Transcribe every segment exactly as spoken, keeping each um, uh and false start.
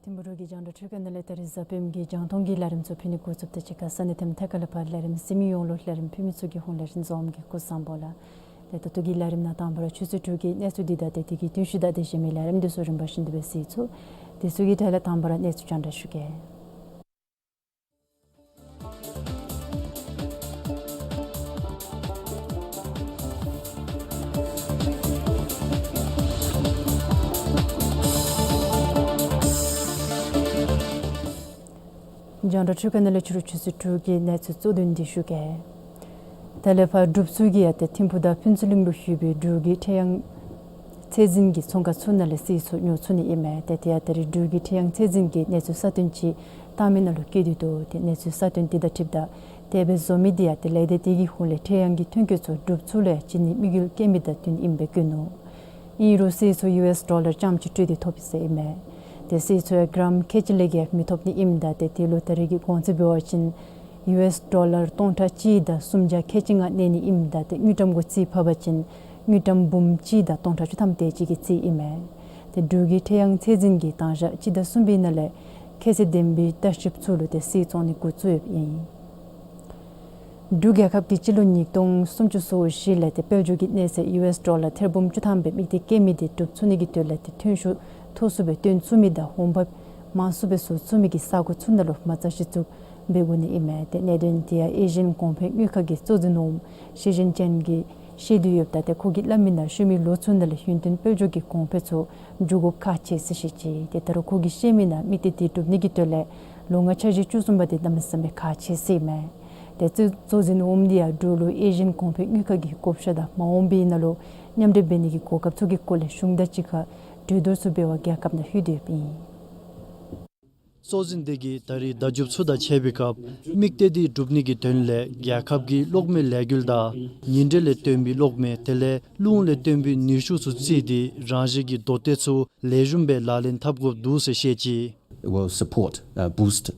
ཐིམ་ཕུག་འབྲུག་གི་རྒྱང་བསྒྲགས་འཕྲུལ་ཁང་ནང་ལས་ད་རིས་གཟའ་སྤེནམ་གི་རྒྱང་མཐོང་གི་ལས་རིམ་ཚུ་ཕུལ་ནི་འགོ་བཙུགསཔ་དང་གཅིག་ཁར་ས་གནས་དེ་ཐད་ཀར་ལས་ཕར་ལས་རིམ་གཟིགས་མི་ཡོངས་ལུ་ལས་རིམ་ཕུལ་མི་ཚུ་གི་ཧོངས་ལས་རིན་འཛོམས་ཀྱིས་སྐུ་གཟུགས་བཟང་པོ་ལགས། ཏེ་ད་ལྟོ་གི་ལས་རིམ་ནང་དང་པ་ར་ཆུ་ཚོད་དྲུག་གི་གནས་ཚུལ་འདི་དང་ཏེ་དེ་གི་སྟོན་ཤུགས་དང་ཏེ་གཞན་མི་ལས་རིམ་འདི་ཚུ་རིམ་པ་བཞིན་དུ་སྦེ་གཟིགས་ཚུགས། དེ་ཚུ་གི་གྲས་ལས་དང་པ་ར་གནས་ཚུལ་རྒྱང་བསྒྲགས་ཞུ་གེ། རྒྱང་བསྒྲགས་འཕྲུལ་ཁང་ནང་ལས་ཕྱི་རུ་ཆུ་ཚོད་དྲུག་གི་གནས་ཚུལ་གཙོ་དོན་འདི་ཞུ་གེ། ད་ལས་ཕར་འབྲུགཔ་ཚུ་གིས་ཡང་ཏེ་ཐིམ་ཕུག་དང་ཕུན་ཚོགས་གླིང་ལུ་ཡོད་པའི་འབྲུག་གི་ཁྲེང་ཡང་ཚད་འཛིན་གྱི་ཚོང་ཁང་ཚུ་ནང་ལས་སིལ་ཚོགས་ཉོ་ཚུགས་ནི་ཨིན་མས། ཏེ་དེ་ཡང་ད་རིས་འབྲུག་གི་ཁྲེང་ཡང་ཚད་འཛིན་གྱིས་གནས་ཚུལ་གསར་བཏོན་ཅིག་བཏང་མི་ནང་ལུ་བཀོད་དེ་འདུག། ཏེ་གནས་ཚུལ་གསར་བཏོན་དེ་དང་འཁྲིལཝ་ད་དེ་སྦེ་བཟོ་མི་དེ་ཡང་ཏེ་ལས་སྡེ་དེ་གི་ཧོངས་ལས་ཁྲེང་ཡང་གི་ཐོན་སྐྱེད་ཚུ་འབྲུགཔ་ཚུ་ལུ་ཡང་བྱིན་ནི་དམིགས་ཡུལ་བསྐྱེད་མི་དང་བསྟུན་ཨིནམ་སྦེ་བཀོད་ནུག། ཨིན་རུང་སིལ་ཚོགས་ཡུ་ཨེསི་ཌོ་ལར་རྐྱངམ་གཅིག་སྤྲོད་དེ་ཐོབ་ཡི་ཟེར་ཨིན་མས། ཏེ་སིལ་ཚོགས་ཡང་གྲམ་ཁལ་གཅིག་ལས་བརྒལ་མི་ཐོབ་ནི་ཨིནམ་ད་ཏེ་དེ་ལུ་ད་རིས་ཀྱི་གོང་ཚད་འབད་བ་ཅིན་ཡུ་ཨེསི་ཌོ་ལར་སྟོང་ཕྲག་གཅིག་དང་སུམ་བརྒྱ་ཁལ་གཅིག་ལྔ་གནས་ནི་ཨིནམ་ད་ཏེ་དངུལ་ཀྲམ་གུ་རྩིས་ཕབ་པ་ཅིན་དངུལ་ཀྲམ་འབུམ་གཅིག་དང་སྟོང་ཕྲག་བཅུ་ཐམ་དེ་ཅིག་གི་རྩིས་ཨིན་མས། ཏེ་འབྲུག་གི་ཁྲེང་ཡང་ཚད་འཛིན་གྱིས་དང་ཞག་སྤྱི་ཟླ་གསུམ་པའི་ནང་ལས་ཁྱད་ཚད་ལྡན་པའི་ལྟ་བཤལཔ་ཚུ་ལུ་ཏེ་སིལ་བཙོང་ནི་འགོ་བཙུགས་ཡོདཔ་ཨིན། འབྲུག་རྒྱལ་ཁབ་ཀྱིས་སྤྱི་ལོ་ཉིས་སྟོང་སུམ་ཅུ་སོ་བཞི་ལས་ཏེ་དཔལ་འབྱོར་གྱི་གནས་ཚད་ཡུ་ཨེསི་ཌོ་ལར་ཐེར་འབུམ་བཅུ་ཐམ་སྦེ་དམིགས་གཏད་བསྐྱེད་མི་དེ་འགྲུབ་ཚུགས་ནི་གི་དོན་ལས་ཏེ་ཐོན་ཤུགས་མཐོ་སུ་སྦེ་བཏོན་ཚུགས་མི་དང་འོང་འབབ་མང་སུ་སྦེ་བཟོ་ཚུགས་མི་གི་ས་གོ་ཚུ་ནང་ལུ་མ་རྩ་གཞི་བཙུགས་འབད་དགོ་ནི་ཨིན་མས། ཏེ་གནད་དོན་དེ་ཡང་ཨེ་ཤི་ཡན་གོང་འཕེལ་དངུལ་ཁང་གི་གཙོ་འཛིན་འོགམ་ཤེ་ཞིན་ཅན་གྱིས་བཤད་དེ་ཡོདཔ་ད་ཏེ་ཁོ་གིས་སླབ་མི་ནང་ཤུལ་མའི་ལོ་ཚུ་ནང་ལས་ཡུན་བརྟན་དཔལ་འབྱོར་གྱི་གོང་འཕེལ་ཚུ་འགྱོ་དགོཔ་ཁག་ཆེ་ཟེར་བཤད་ཅི། ཏེ་ད་རུང་ཁོ་གིས་བཤད་མི་ནང་དམིགས་གཏད་དེ་འགྲུབ་ནི་གི་དོན་ལས་ལོ་ལྔ་འཆར་གཞི་བཅུ་གསུམ་པ་དེ་གནམ་མེད་ས་མེད་ཁག་ཆེ་ཟེར་ཨིན་མས། ཏེ་གཙོ་གཙོ་འཛིན་འོགམ་དེ་ཡང་འབྲུག་ལུ་ཨེ་ཤི་ཡན་གོང་འཕེལ་དངུལ་ཁང་གི་བགོ་བཤའ་དང་མ་འོངས་པའི་ནང་ལུ་མཉམ་འབྲེལ་འབད་ནི་གི་གོ་སྐབས་ཚུ་གི་སྐོར་ལས་གཞུང་དང་གཅིག་ཁར་གྲོས་བསྡུར་ཚུ་འབད་བར་རྒྱལ་ཁབ་ནང་ལྷོད་དེ་ཡོདཔ་ཨིན། གཙོ་འཛིན་དེ་གིས་ད་རིས་བརྡ་བརྒྱུདཔ་ཚུ་དང་ཕྱད་པའི་སྐབས་དམིགས་གཏད་དེ་འགྲུབ་ནི་གི་དོན་ལས་རྒྱལ་ཁབ་ཀྱི་གློག་མེ་ལས་འགུལ་དང་ཉིན་དྲོད་ལས་བཏོན་པའི་གློག་མེ་དེ་ལས་རླུང་ལས་བཏོན་པའི་ནུས་ཤུགས་ཚུ་བརྩིས་ཏེ་རང་བཞིན་གྱི་རྡོ་གཏེར་ཚུ་ལེགས་ཤོམ་སྦེ་ལག་ལེན་འཐབ་དགོཔ་འདུག་ཟེར་བཤད་ཅི། Will support, uh, boost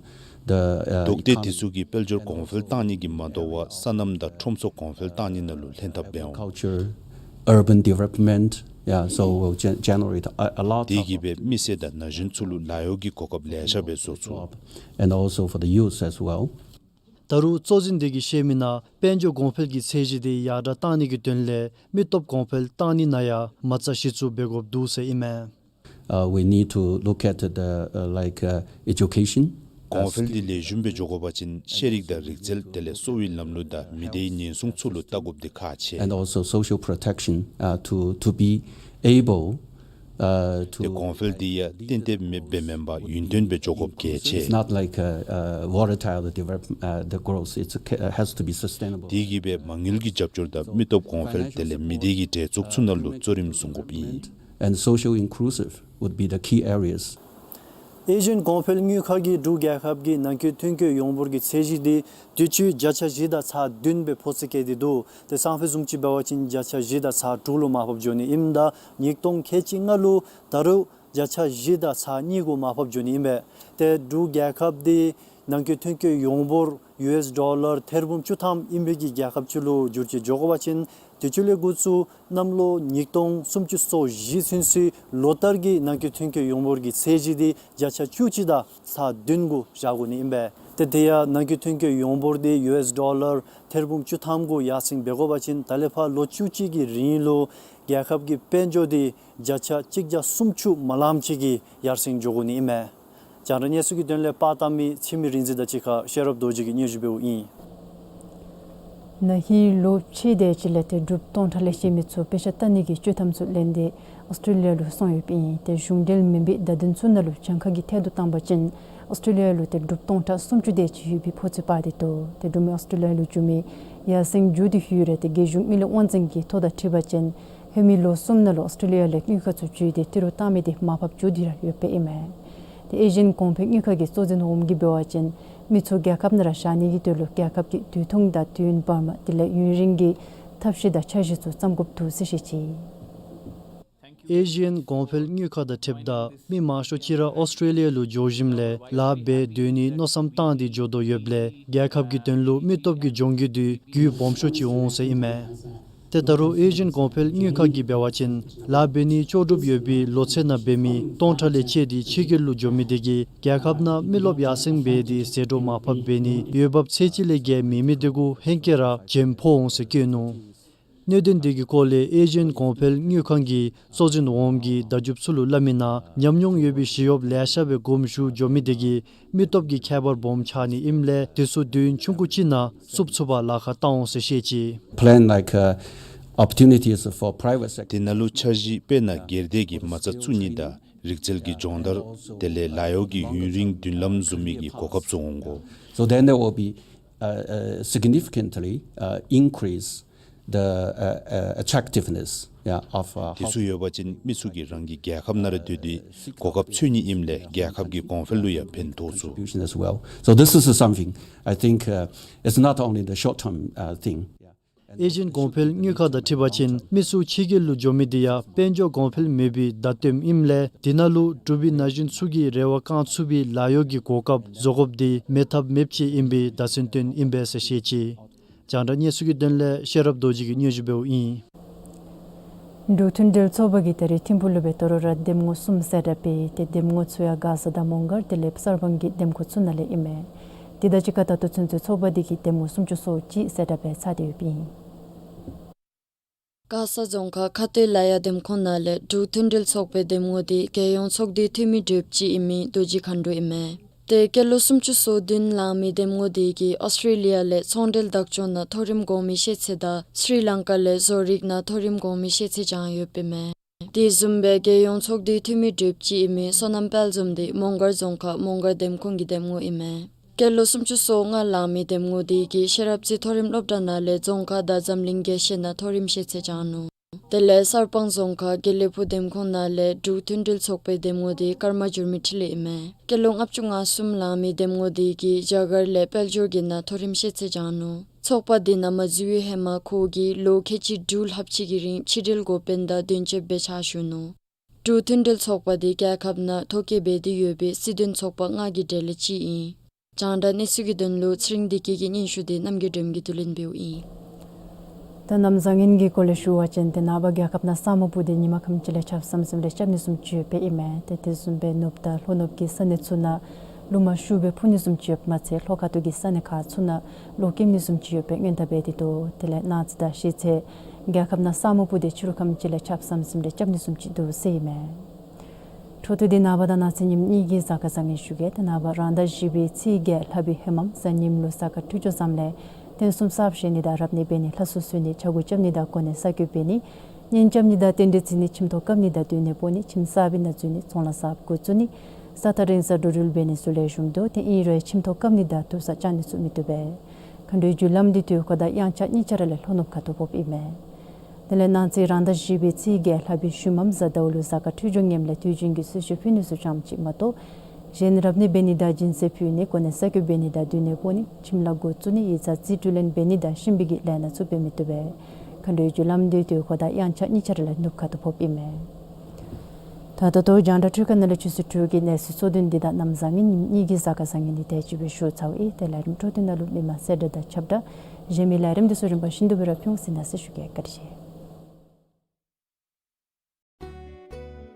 the, uh, རྡོ་གཏེར་དེ་ཚུ་གིས་དཔལ་འབྱོར་གོང་འཕེལ་གཏང་ནི་གིས་མ་དོ་བར་སོ་ནམ་དང་ཁྲོམ་སོགས་གོང་འཕེལ་གཏང་ནི་ནང་ལུ་ལྷན་ཐབས་འབད་འོང་། Culture, urban development, yeah, so will gen- generate a, a lot of. དེ་གིས་སྦེ་མི་སེར་དང་ན་གཞོན་ཚུ་ལུ་ལཱ་གཡོག་གི་གོ་སྐབས་ལེ་ཤ་སྦེ་བཟོ་ཚུགས། And also for the youth as well. ད་རུང་གཙོ་འཛིན་དེ་གིས་བཤད་མི་ནང་དཔལ་འབྱོར་གོང་འཕེལ་གྱི་ཚད་གཞི་དེ་ཡར་དྲག་གཏང་ནི་གི་དོན་ལས་མི་སྟོབས་གོང་འཕེལ་གཏང་ནི་ནང་ཡང་མ་རྩ་གཞི་བཙུགས་འབད་དགོཔ་འདུག་ཟེར་ཨིན་མས། Uh, we need to look at the, uh, like, uh, education. གོང་འཕེལ་འདི་ལེགས་ཤོམ་སྦེ་འགྱོ་དགོ་པ་ཅིན་ཤེས་རིག་དང་རིག་རྩལ་དེ་ལས་གསོ་བའི་ལམ་ལུགས་དང་མི་སྡེའི་ཉེན་སྲུང་ཚུ་ལུ་བལྟ་དགོཔ་འདི་ཁག་ཆེ། And also social protection, uh, to, to be able, uh, to. ཏེ་གོང་འཕེལ་འདི་ཡང་གཏན་གཏན་མེདཔ་སྦེ་མེན་པར་ཡུན་བརྟན་སྦེ་འགྱོ་དགོཔ་གལ་ཆེ། It's not like a, a volatile develop, uh, the growth. It's a, has to be sustainable. དེ་གིས་སྦེ་མ་དངུལ་གྱི་རྒྱབ་སྐྱོར་དང་མི་སྟོབས་གོང་འཕེལ་དེ་ལས་མི་སྡེ་གི་གྲལ་ཚུགས་ཚུ་ནང་ལུ་གཙོ་རིམ་བཟུང་དགོཔ་ཨིན། And social inclusive would be the key areas. ཨེ་ཤི་ཡན་གོང་འཕེལ་དངུལ་ཁང་གིས་འབྲུག་རྒྱལ་ཁབ་ཀྱི་ནང་འཁོད་ཐོན་སྐྱེད་ཡོངས་འབོར་གྱི་ཚད་གཞི་དེ་དུས་ཅི་བརྒྱ་ཆ་བཞི་དང་ཚག་བདུན་སྦེ་ཕོ་ཚོད་བཀལ་ཏེ་འདུག། ཏེ་སང་ཕོད་བཟུམ་ཅིག་འབད་བ་ཅིན་བརྒྱ་ཆ་བཞི་དང་ཚག་དྲུག་ལུ་མར་ཕབ་འགྱོ་ནི་ཨིནམ་ད་ཉིས་སྟོང་ཁལ་གཅིག་ལྔ་ལུ་ད་རུང་བརྒྱ་ཆ་བཞི་དང་ཚག་གཉིས་གུ་མར་ཕབ་འགྱོ་ནི་ཨིན་པས། ཏེ་འབྲུག་རྒྱལ་ཁབ་དེ་ནང་འཁོད་ཐོན་སྐྱེད་ཡོངས་འབོར་ཡུ་ཨེསི་ཌོ་ལར་ཐེར་འབུམ་བཅུ་ཐམ་ཨིན་པའི་གི་རྒྱལ་ཁབ་ཅིག་ལུ་འགྱུར་ཏེ་འགྱོ་དགོ་པ་ཅིན་དུས་ཅི་ལས་འགོ་བཙུགས་གནམ་ལོ་ཉིས་སྟོང་སུམ་ཅུ་སོ་བཞི་ཚུན་ཚོད་ལོ་ལྟར་གྱི་ནང་འཁོད་ཐོན་སྐྱེད་ཡོངས་འབོར་གྱི་ཚད་གཞི་དེ་བརྒྱ་ཆ་བཅུ་གཅིག་དང་ཚག་བདུན་གུ་བཞག་དགོ་ནི་ཨིན་པས། ཏེ་དེ་ཡང་ནང་འཁོད་ཐོན་སྐྱེད་ཡོངས་འབོར་དེ་ཡུ་ཨེསི་ཌོ་ལར་ཐེར་འབུམ་བཅུ་ཐམ་གུ་ཡར་སེང་འབད་དགོ་པ་ཅིན་ད་ལས་ཕར་ལོ་བཅུ་གཅིག་གི་རིང་ལུ་རྒྱལ་ཁབ་ཀྱི་དཔལ་འབྱོར་དེ་བརྒྱ་ཆ་གཅིག་བརྒྱ་སུམ་ཅུ་མ་ལངམ་ཅིག་གི་ཡར་སེང་འགྱོ་དགོ་ནི་ཨིན་མས། རྒྱང་བསྒྲགས་གནས་ཚུལ་གྱི་དོན་ལས་པར་བཏབ་མི་འཆི་མེད་རིག་འཛིན་དང་གཅིག་ཁར་ཤེས་རབ་རྡོ་རྗེ་གིས་སྙན་ཞུ་འབདཝ་ཨིན། ན་ཧིང་ལོ་ཕྱེད་དེ་ཅིག་ལས་ཏེ་འབྲུགཔ་སྟོང་ཕྲག་ལེ་ཤ་མི་ཚུ་དཔེ་ཆ་ལྟ་ནི་གི་སྤྱོད་ཐམ་ཚུ་ལེན་ཏེ་ཨོསི་ཊྲེ་ལི་ཡ་ལུ་སོང་ཡོདཔ་ཨིན། ཏེ་གཞུང་འབྲེལ་མེན་པའི་བརྡ་དོན་ཚུ་ནང་ལུ་གྱངས་ཁ་གི་ཐད་དུ་བཏང་པ་ཅིན་ཨོསི་ཊྲེ་ལི་ཡ་ལུ་ཏེ་འབྲུགཔ་སྟོང་ཕྲག་སུམ་ཅུ་དེ་ཅིག་ཡོད་པའི་ཕོ་ཚོད་པ་དེ་འདུག། ཏེ་འབྲུག་མི་ཨོསི་ཊྲེ་ལི་ཡ་ལུ་འགྱོ་མི་ཡར་སེང་མཇུག་བསྡུ་ཡོད་རུང་ཏེ་རྒྱལ་གཞུང་མི་ལུས་དབང་འཛིན་གྱི་ཐོ་དང་འཁྲིལ་བ་ཅིན་ཧེ་མའི་ལོ་གསུམ་ནང་ལུ་ཨོསི་ཊྲེ་ལི་ཡ་ལས་དངུལ་ཁང་ཚུ་འགྱོ་སྟེ་ཏི་རུ་བཏང་མི་དེ་མར་ཕབ་འགྱོ་སྟེ་ར་ཡོདཔ་ཨིན་མས། ཏེ་ཨེ་ཤི་ཡན་གོང་འཕེལ་དངུལ་ཁང་གི་གཙོ་འཛིན་འོགམ་གིས་འབད་བ་ཅིན་མི་ཚུ་རྒྱལ་ཁབ་ནང་ར་བཞག་ནི་གི་དོན་ལུ་རྒྱལ་ཁབ་ཀྱིས་དུས་ཐུང་དང་དུས་ཡུན་བར་མ་དེ་ལས་ཡུན་རིང་གི་ཐབས་ཤེས་དང་འཆར་གཞི་ཚུ་བརྩམ་དགོཔ་འདུག་ཟེར་བཤད་ཅི། ཨེ་ཤི་ཡན་གོང་འཕེལ་དངུལ་ཁང་དང་འཁྲིལཝ་ད་མི་མང་ཤོས་ཅིག་ར་ཨོསི་ཊྲེ་ལི་ཡ་ལུ་འགྱོ་ཞིནམ་ལས་ལཱ་འབད་སྡོད་ནིའི་མནོ་བསམ་བཏང་སྟེ་འགྱོ་དོ་ཡོདཔ་ལས་རྒྱལ་ཁབ་ཀྱི་དོན་ལུ་མི་སྟོབས་ཀྱི་འབྱུང་འགྱུར་དེ་རྒྱུན་སྦོམ་ཤོས་ཅིག་འོང་ཟེར་ཨིན་མས། ཏེ་ད་རུང་ཨེ་ཤི་ཡན་གོང་འཕེལ་དངུལ་ཁང་གིས་འབད་བ་ཅིན་ལཱ་འབད་ནི་ལྕོགས་གྲུབ་ཡོད་པའི་ལོ་ཚད་ནང་འབད་མི་སྟོང་ཕྲག་ལས་བཅད་དེ་ཕྱི་རྒྱལ་ལུ་འགྱོ་མི་དེ་གིས་རྒྱལ་ཁབ་ནང་མི་རློབས་ཡར་སེང་འབད་དེ་ཟད་འགྲོ་མར་ཕབ་འབད་ནིའི་འོས་འབབ་ཚད་ཅིག་ལས་བརྒལ་མེད་མི་དེ་གུ་ཧེང་སྐལ་ར་བྱེམ་ཕོག་འོང་ཟེར་བཀོད་ནུག། གནད་དོན་དེ་གི་སྐོར་ལས་ཨེ་ཤི་ཡན་གོང་འཕེལ་དངུལ་ཁང་གི་གཙོ་འཛིན་འོགམ་གིས་བརྡ་བརྒྱུདཔ་ཚུ་ལུ་སླབ་མིའི་ནང་ཉམས་མྱོང་ཡོད་པའི་ཞི་གཡོགཔ་ལེ་ཤ་སྦེ་དགོངསམ་ཞུ་འགྱོ་མི་དེ་གིས་མི་སྟོབས་ཀྱི་ཁྱད་པར་སྦོམ་ཆགས་ནི་ཨིནམ་ལས་དེ་ཚུ་དུས་ཡུན་ཆུང་ཀུ་ཅིག་ནང་བསུབ་ཚུགས་པར་ལཱ་ཁག་བཏང་འོང་ཟེར་བཤད་ཅི། Plan like, uh, opportunities for private sector. དེ་ནང་ལུ་འཆར་གཞི་དཔེར་ན་སྒེར་སྡེ་གི་མ་རྩ་བཙུགས་ནི་དང་རིག་རྩལ་གྱི་སྦྱོང་བརྡར་དེ་ལས་ལཱ་གཡོག་གི་ཡུན་རིང་མདུན་ལམ་བཟུམ་མའི་གི་གོ་སྐབས་ཚུ་འོང་དགོ། So then there will be, uh, uh, significantly, uh, increase the, uh, uh, attractiveness, yeah, of, uh, དེ་ཚུ་ཡོད་པ་ཅིན་མི་ཚུ་གིས་རང་གི་རྒྱལ་ཁབ་ནང་ར་སྡོད་དེ་གོ་སྐབས་འཚོལ་ནི་ཨིནམ་ལས་རྒྱལ་ཁབ་ཀྱི་གོང་འཕེལ་ལུ་ཡང་ཕན་ཐོགས་ཚུགས། Contribution as well. So this is something I think, uh, it's not only the short term, uh, thing. ཨེ་ཤི་ཡན་གོང་འཕེལ་དངུལ་ཁང་དང་འཁྲིལ་བ་ཅིན་མི་ཚུ་ཕྱི་རྒྱལ་ལུ་འགྱོ་མི་དེ་ཡང་དཔལ་འབྱོར་གོང་འཕེལ་མེད་པའི་བརྡ་སྟོནམ་ཨིནམ་ལས་དེ་ནང་ལུ་འབྲུག་པའི་ན་གཞོན་ཚུ་གིས་རེ་བ་བསྐང་ཚུགས་པའི་ལཱ་གཡོག་གི་གོ་སྐབས་བཟོ་དགོཔ་དེ་མེད་ཐབས་མེདཔ་ཅིག་ཨིན་པའི་བརྡ་མཚོན་སྟོནམ་ཨིན་པས་ཟེར་བཤད་ཅི། རྒྱང་བསྒྲགས་གནས་ཚུལ་གྱི་དོན་ལས་ཤེས་རབ་རྡོ་རྗེ་གིས་སྙན་ཞུ་འབདཝ་ཨིན། འབྲུག་མཐུན་སྒྲིལ་ཚོགས་པ་གིས་ད་རེས་ཐིམ་ཕུག་ལུ་སྦེ་དོ་རུང་ར་འདེམས་ངོ་གསུམ་གསལ་བསྒྲགས་འབད་དེ་འདེམས་ངོ་ཚུ་ཡང་མགར་ས་དང་མོང་སྒར་དེ་ལས་གསར་སྤང་གི་འདེམས་ཁོངས་ཚུ་ནང་ལས་ཨིན་མས། དེ་དང་གཅིག་ཁར་ད་ལྟོ་ཚུན་ཚོད་ཚོགས་པ་དེ་གིས་འདེམས་ངོ་སུམ་ཅུ་སོ་གཅིག་གསལ་བསྒྲགས་འབད་ཚར་ཏེ་ཡོདཔ་ཨིན། མགར་ས་རྫོང་ཁག་ཁ་སྟོད་ལ་ཡ་འདེམས་ཁོངས་ནང་ལས་འབྲུག་མཐུན་སྒྲིལ་ཚོགས་པའི་འདེམས་ངོ་དེ་རྒྱལ་ཡོངས་ཚོགས་འདུའི་འཐུས་མི་དྲུག་ཅིག་ཨིན་མི་རྡོ་རྗེ་མཁའ་འགྲོ་ཨིན་མས། ཏེ་སྐྱེས་ལོ་སུམ་ཅུ་སོ་བདུན་ལང་མི་འདེམས་ངོ་དེ་གིས་ཨོསི་ཊྲེ་ལི་ཡ་ལས་ཚོང་འབྲེལ་བདག་སྐྱོང་ནང་མཐོ་རིམ་གོང་མའི་ཤེས་ཚད་དང་སི་རི་ལང་ཀ་ལས་བཟོ་རིག་ནང་མཐོ་རིམ་གོང་མའི་ཤེས་ཚད་སྦྱངས་ཡོདཔ་ཨིན་མས། དེ་བཟུམ་སྦེ་རྒྱལ་ཡོངས་ཚོགས་འདུའི་འཐུས་མི་དྲུག་ཅིག་ཨིན་མི་བསོད་ནམས་དཔལ་འཛོམས་དེ་མོང་སྒར་རྫོང་ཁག་མོང་སྒར་འདེམས་ཁོངས་ཀྱི་འདེམས་ངོ་ཨིན་མས། སྐྱེས་ལོ་སུམ་ཅུ་སོ་ལྔ་ལང་མི་འདེམས་ངོ་དེ་གིས་ཤེས་རབ་རྩེ་མཐོ་རིམ་སློབ་གྲྭ་ནང་ལས་རྫོང་ཁ་དང་འཛམ་གླིང་རྒྱལ་སྤྱི་ནང་མཐོ་རིམ་ཤེས་ཚད་སྦྱངས་ནུག། དེ་ལས་གསར་སྤང་རྫོང་ཁག་དགེ་ལེགས་ཕུག་འདེམས་ཁོངས་ནང་ལས་འབྲུག་མཐུན་སྒྲིལ་ཚོགས་པའི་འདེམས་ངོ་དེ་ཀརྨ་འགྱུར་མེད་འཕྲིན་ལས་ཨིན་མས། སྐྱེས་ལོ་ལྔ་བཅུ་ང་གསུམ་ལང་མི་འདེམས་ངོ་དེ་གིས་རྒྱ་གར་ལས་དཔལ་འབྱོར་གྱི་ནང་མཐོ་རིམ་ཤེས་ཚད་སྦྱངས་ནུག། ཚོགས་པ་དེ་ནང་མ་འཛུལ་བའི་ཧེ་མ་ཁོ་གིས་ལོ་ཁལ་གཅིག་དྲུག་ལྷགཔ་ཅིག་གི་རིང་ཕྱི་འབྲེལ་འགོ་དཔོན་དང་དོན་གཅོདཔ་སྦེ་ཕྱག་ཞུ་ནུག། འབྲུག་མཐུན་སྒྲིལ་ཚོགས་པ་དེ་རྒྱལ་ཁབ་ནང་ཐོ་བཀོད་འབད་དེ་ཡོད་པའི་སྲིད་དོན་ཚོགས་པ་ལྔ་གི་གྲས་ལས་གཅིག་ཨིན། རྒྱང་བསྒྲགས་གནས་ཚུལ་གྱི་དོན་ལུ་ཚེ་རིང་བདེ་སྐྱིད་ཀྱི་སྙན་ཞུ་དེ་རྣམ་རྒྱལ་སྒྲོལམ་གྱིས་བསྡུ་ལེན་འབདཝ་ཨིན། ད་གནམ་བཟང་ངན་གྱི་སྐོར་ལས་ཞུ་བ་ཅིན་ཏེ་ནངས་པ་རྒྱལ་ཁབ་ནང་ས་སྨུག་སྤུབས་ཏེ་ཉིན་མ་ཁམས་ཅིག་ལས་ཆརཔ་ཟམ་ཟིམ་རེ་རྐྱབ་ནི་བཟུམ་ཅིག་ཡོདཔ་ཨིན་མས། ཏེ་དེ་བཟུམ་སྦེ་ནུབ་དང་ལྷོ་ནུབ་ཀྱི་ས་གནས་ཚུ་ནང་རླུང་མ་ཤུགས་སྦེ་འཕུ་ནི་བཟུམ་ཅིག་ཡོདཔ་མ་ཚད་ལྷོ་ཁ་ཐུག་གི་ས་གནས་ཁག་ཚུ་ནང་གློག་འཁྱུག་ནི་བཟུམ་ཅིག་ཡོད་པའི་སྔོན་བརྡ་འབད་དེ་འདུག། དེ་ལས་གནངས་ཚེ་དང་གཞེས་ཚེ་རྒྱལ་ཁབ་ནང་ས་སྨུག་སྤུབས་ཏེ་ཕྱི་རུ་ཁམས་ཅིག་ལས་ཆརཔ་ཟམ་ཟིམ་རེ་རྐྱབ་ནི་བཟུམ་ཅིག་འདུག་ཟེར་ཨིན་མས། འཕྲོ་མཐུད་དེ་ནངས་པ་དང་གནངས་ཚེ་ཉིནམ་གཉིས་ཀྱི་གཟའ་སྐར་བཟང་ངན་ཞུ་གེ། ཏེ་ནངས་པ་རང་ཟླ་བཞི་པའི་ཚེས་བརྒྱད་ལྷག་པའི་ཧེ་མ་གཟའ་ཉིམ་ལུ་གཟའ་སྐར་འཕྲོད་སྦྱོར་བཟངམ་ལས་རྟེན་གསུམ་གསརཔ་བཞེངས་ནི་དང་རབ་གནས་འབད་ནི་ལྷ་གསོལ་གསོལ་ནི་ཕྱྭ་འགུགས་རྐྱབ་ནི་དང་གོ་གནས་གསར་བསྐོ་འབད་ནི་གཉེན་རྐྱབ་ནི་དང་རྟེན་འབྲེལ་བརྩི་ནི་ཁྱིམ་ཐོག་བཀབ་ནི་དང་སྡོད་གནས་སྤོ་ནི་ཁྱིམ་གསར་པའི་ནང་འཛུལ་ནི་ཚོང་ལཱ་གསརཔ་འགོ་བཙུགས་ནི་ས་ཐག་རིང་སར་འགྲོ་འགྲུལ་འབད་ནི་ཚུ་ལེགས་ཤོམ་འདུག། ཏེ་ཨིན་རུང་ཁྱིམ་ཐོག་བཀབ་ནི་དང་དུར་ས་བཅག་ནི་ཚུ་མི་བཏུབ་པས། མཁའ་འགྲོའི་རྒྱུ་ལམ་འདི་དུས་འཁོར་དང་དབྱངས་འཆར་གཉིས་ཆ་ར་ལས་ལྷོ་ནུབ་ཁ་ཐུག་ཕོགཔ་ཨིན་མས། དེ་ལས་གནངས་ཚེ་རང་ཟླ་བཞི་པའི་ཚེས་བརྒྱད་ལྷག་པའི་ཤུལ་མམ་གཟའ་ཟླཝ་ལུ་གཟའ་སྐར་འཕྲོད་སྦྱོར་ངནམ་ལས་དུས་རྒྱུན་གྱི་གསོལ་མཆོད་ཕུལ་ནི་ཚུ་ཙམ་ཅིག་མ་གཏོགས་ གཞན་རབ་གནས་འབད་ནི་དང་སྦྱིན་སྲེག་ཕུལ་ནི་གོ་གནས་གསར་བསྐོ་འབད་ནི་དང་འདུས་གནས་སྤོ་ནི་ཁྱིམ་ལཱ་འགོ་བཙུགས་ནི་ཡིག་ཚང་རྩིས་སྤྲོད་ལེན་འབད་ནི་དང་ཤིང་བིལ་གྱི་ལས་སྣ་ཚུ་འབད་མི་བཏུབ་པས། མཁའ་འགྲོའི་རྒྱུ་ལམ་འདི་དུས་འཁོར་དང་དབྱངས་འཆར་གཉིས་ཆ་ར་ལས་ནུབ་ཁ་ཐུག་ཕོགཔ་ཨིན་མས། ད་ལྟོ་རྒྱང་བསྒྲགས་འཕྲུལ་ཁང་ནང་ལས་ཆུ་ཚོད་དྲུག་གི་གནས་ཚུལ་གཙོ་དོན་འདི་དང་གནམ་བཟང་ངན་ཉིནམ་གཉིས་ཀྱི་གཟའ་སྐར་བཟང་ངན་འདི་དེ་ཅིག་སྦེ་ཞུ་ཚརཝ་ཨིན། དེ་ལས་རིམ་གྲོགས་དེ་ནང་ལུ་མི་མང་གསལ་བསྒྲགས་དང་ཁྱབ་བརྡ་གཞན་མི་ལས་རིམ་འདི་ཚུ་རིམ་པ་བཞིན་དུ་སྦེ་ར་ཕུལ་ཟེར་ན་ཟེར་ཞུ་གེ། བཀའ་དྲིན་ཆེ།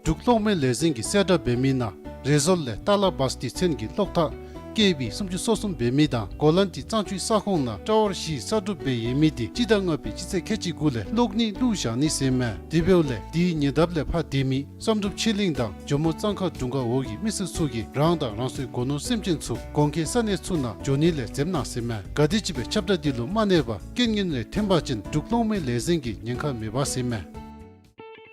འབྲུག་གློག་མེ་ལས་འཛིན་གྱིས་གསལ་བསྒྲགས་འབད་མི་ནང་རེ་བཟོ་ལས་ཏ་ལ་བཱས་ཏི་ཚན་གྱི་གློག་ཐག་ཀེ་བི་སུམ་ཅུ་སོ་གསུམ་འབད་མི་དང་གོ་ལན་ཏི་གཙང་ཆུའི་ས་ཁོངས་ནང་ཊ་ཝར་བཞི་གསར་སྒྲུབ་འབད་ཡོད་མི་འདི་སྤྱི་ཟླ་ལྔ་པའི་སྤྱི་ཚེས་ཁལ་གཅིག་དགུ་ལས་གློག་ནི་བླུགས་བཞག་ནི་ཟེར་མས། དེ་འབདཝ་ལས་དེའི་ཉེ་འདབས་ལས་ཕར་སྡོད་མི་བསམ་གྲུབ་ཆོས་གླིང་དང་ཇོ་མོ་གཙང་ཁ་དྲུང་ཁག་འོག་གི་མི་སེར་ཚུ་གིས་རང་དང་རང་སོའི་སྒོ་ནོར་སེམས་ཅན་ཚུ་གོང་འཁོད་ས་གནས་ཚུ་ནང་འགྱོ་ནི་ལས་འཛེམ་གནང་ཟེར་མས། ག་དེམ་ཅིག་སྦེ་ཁྱབ་བརྡ་འདི་ལུ་མ་གནས་པར་རྐྱེན་ངན་རེ་ཐོན་པ་ཅིན་འབྲུག་གློག་མེ་ལས་འཛིན་གྱིས་ཉེན་ཁ་མེད་པ་ཟེར་མས།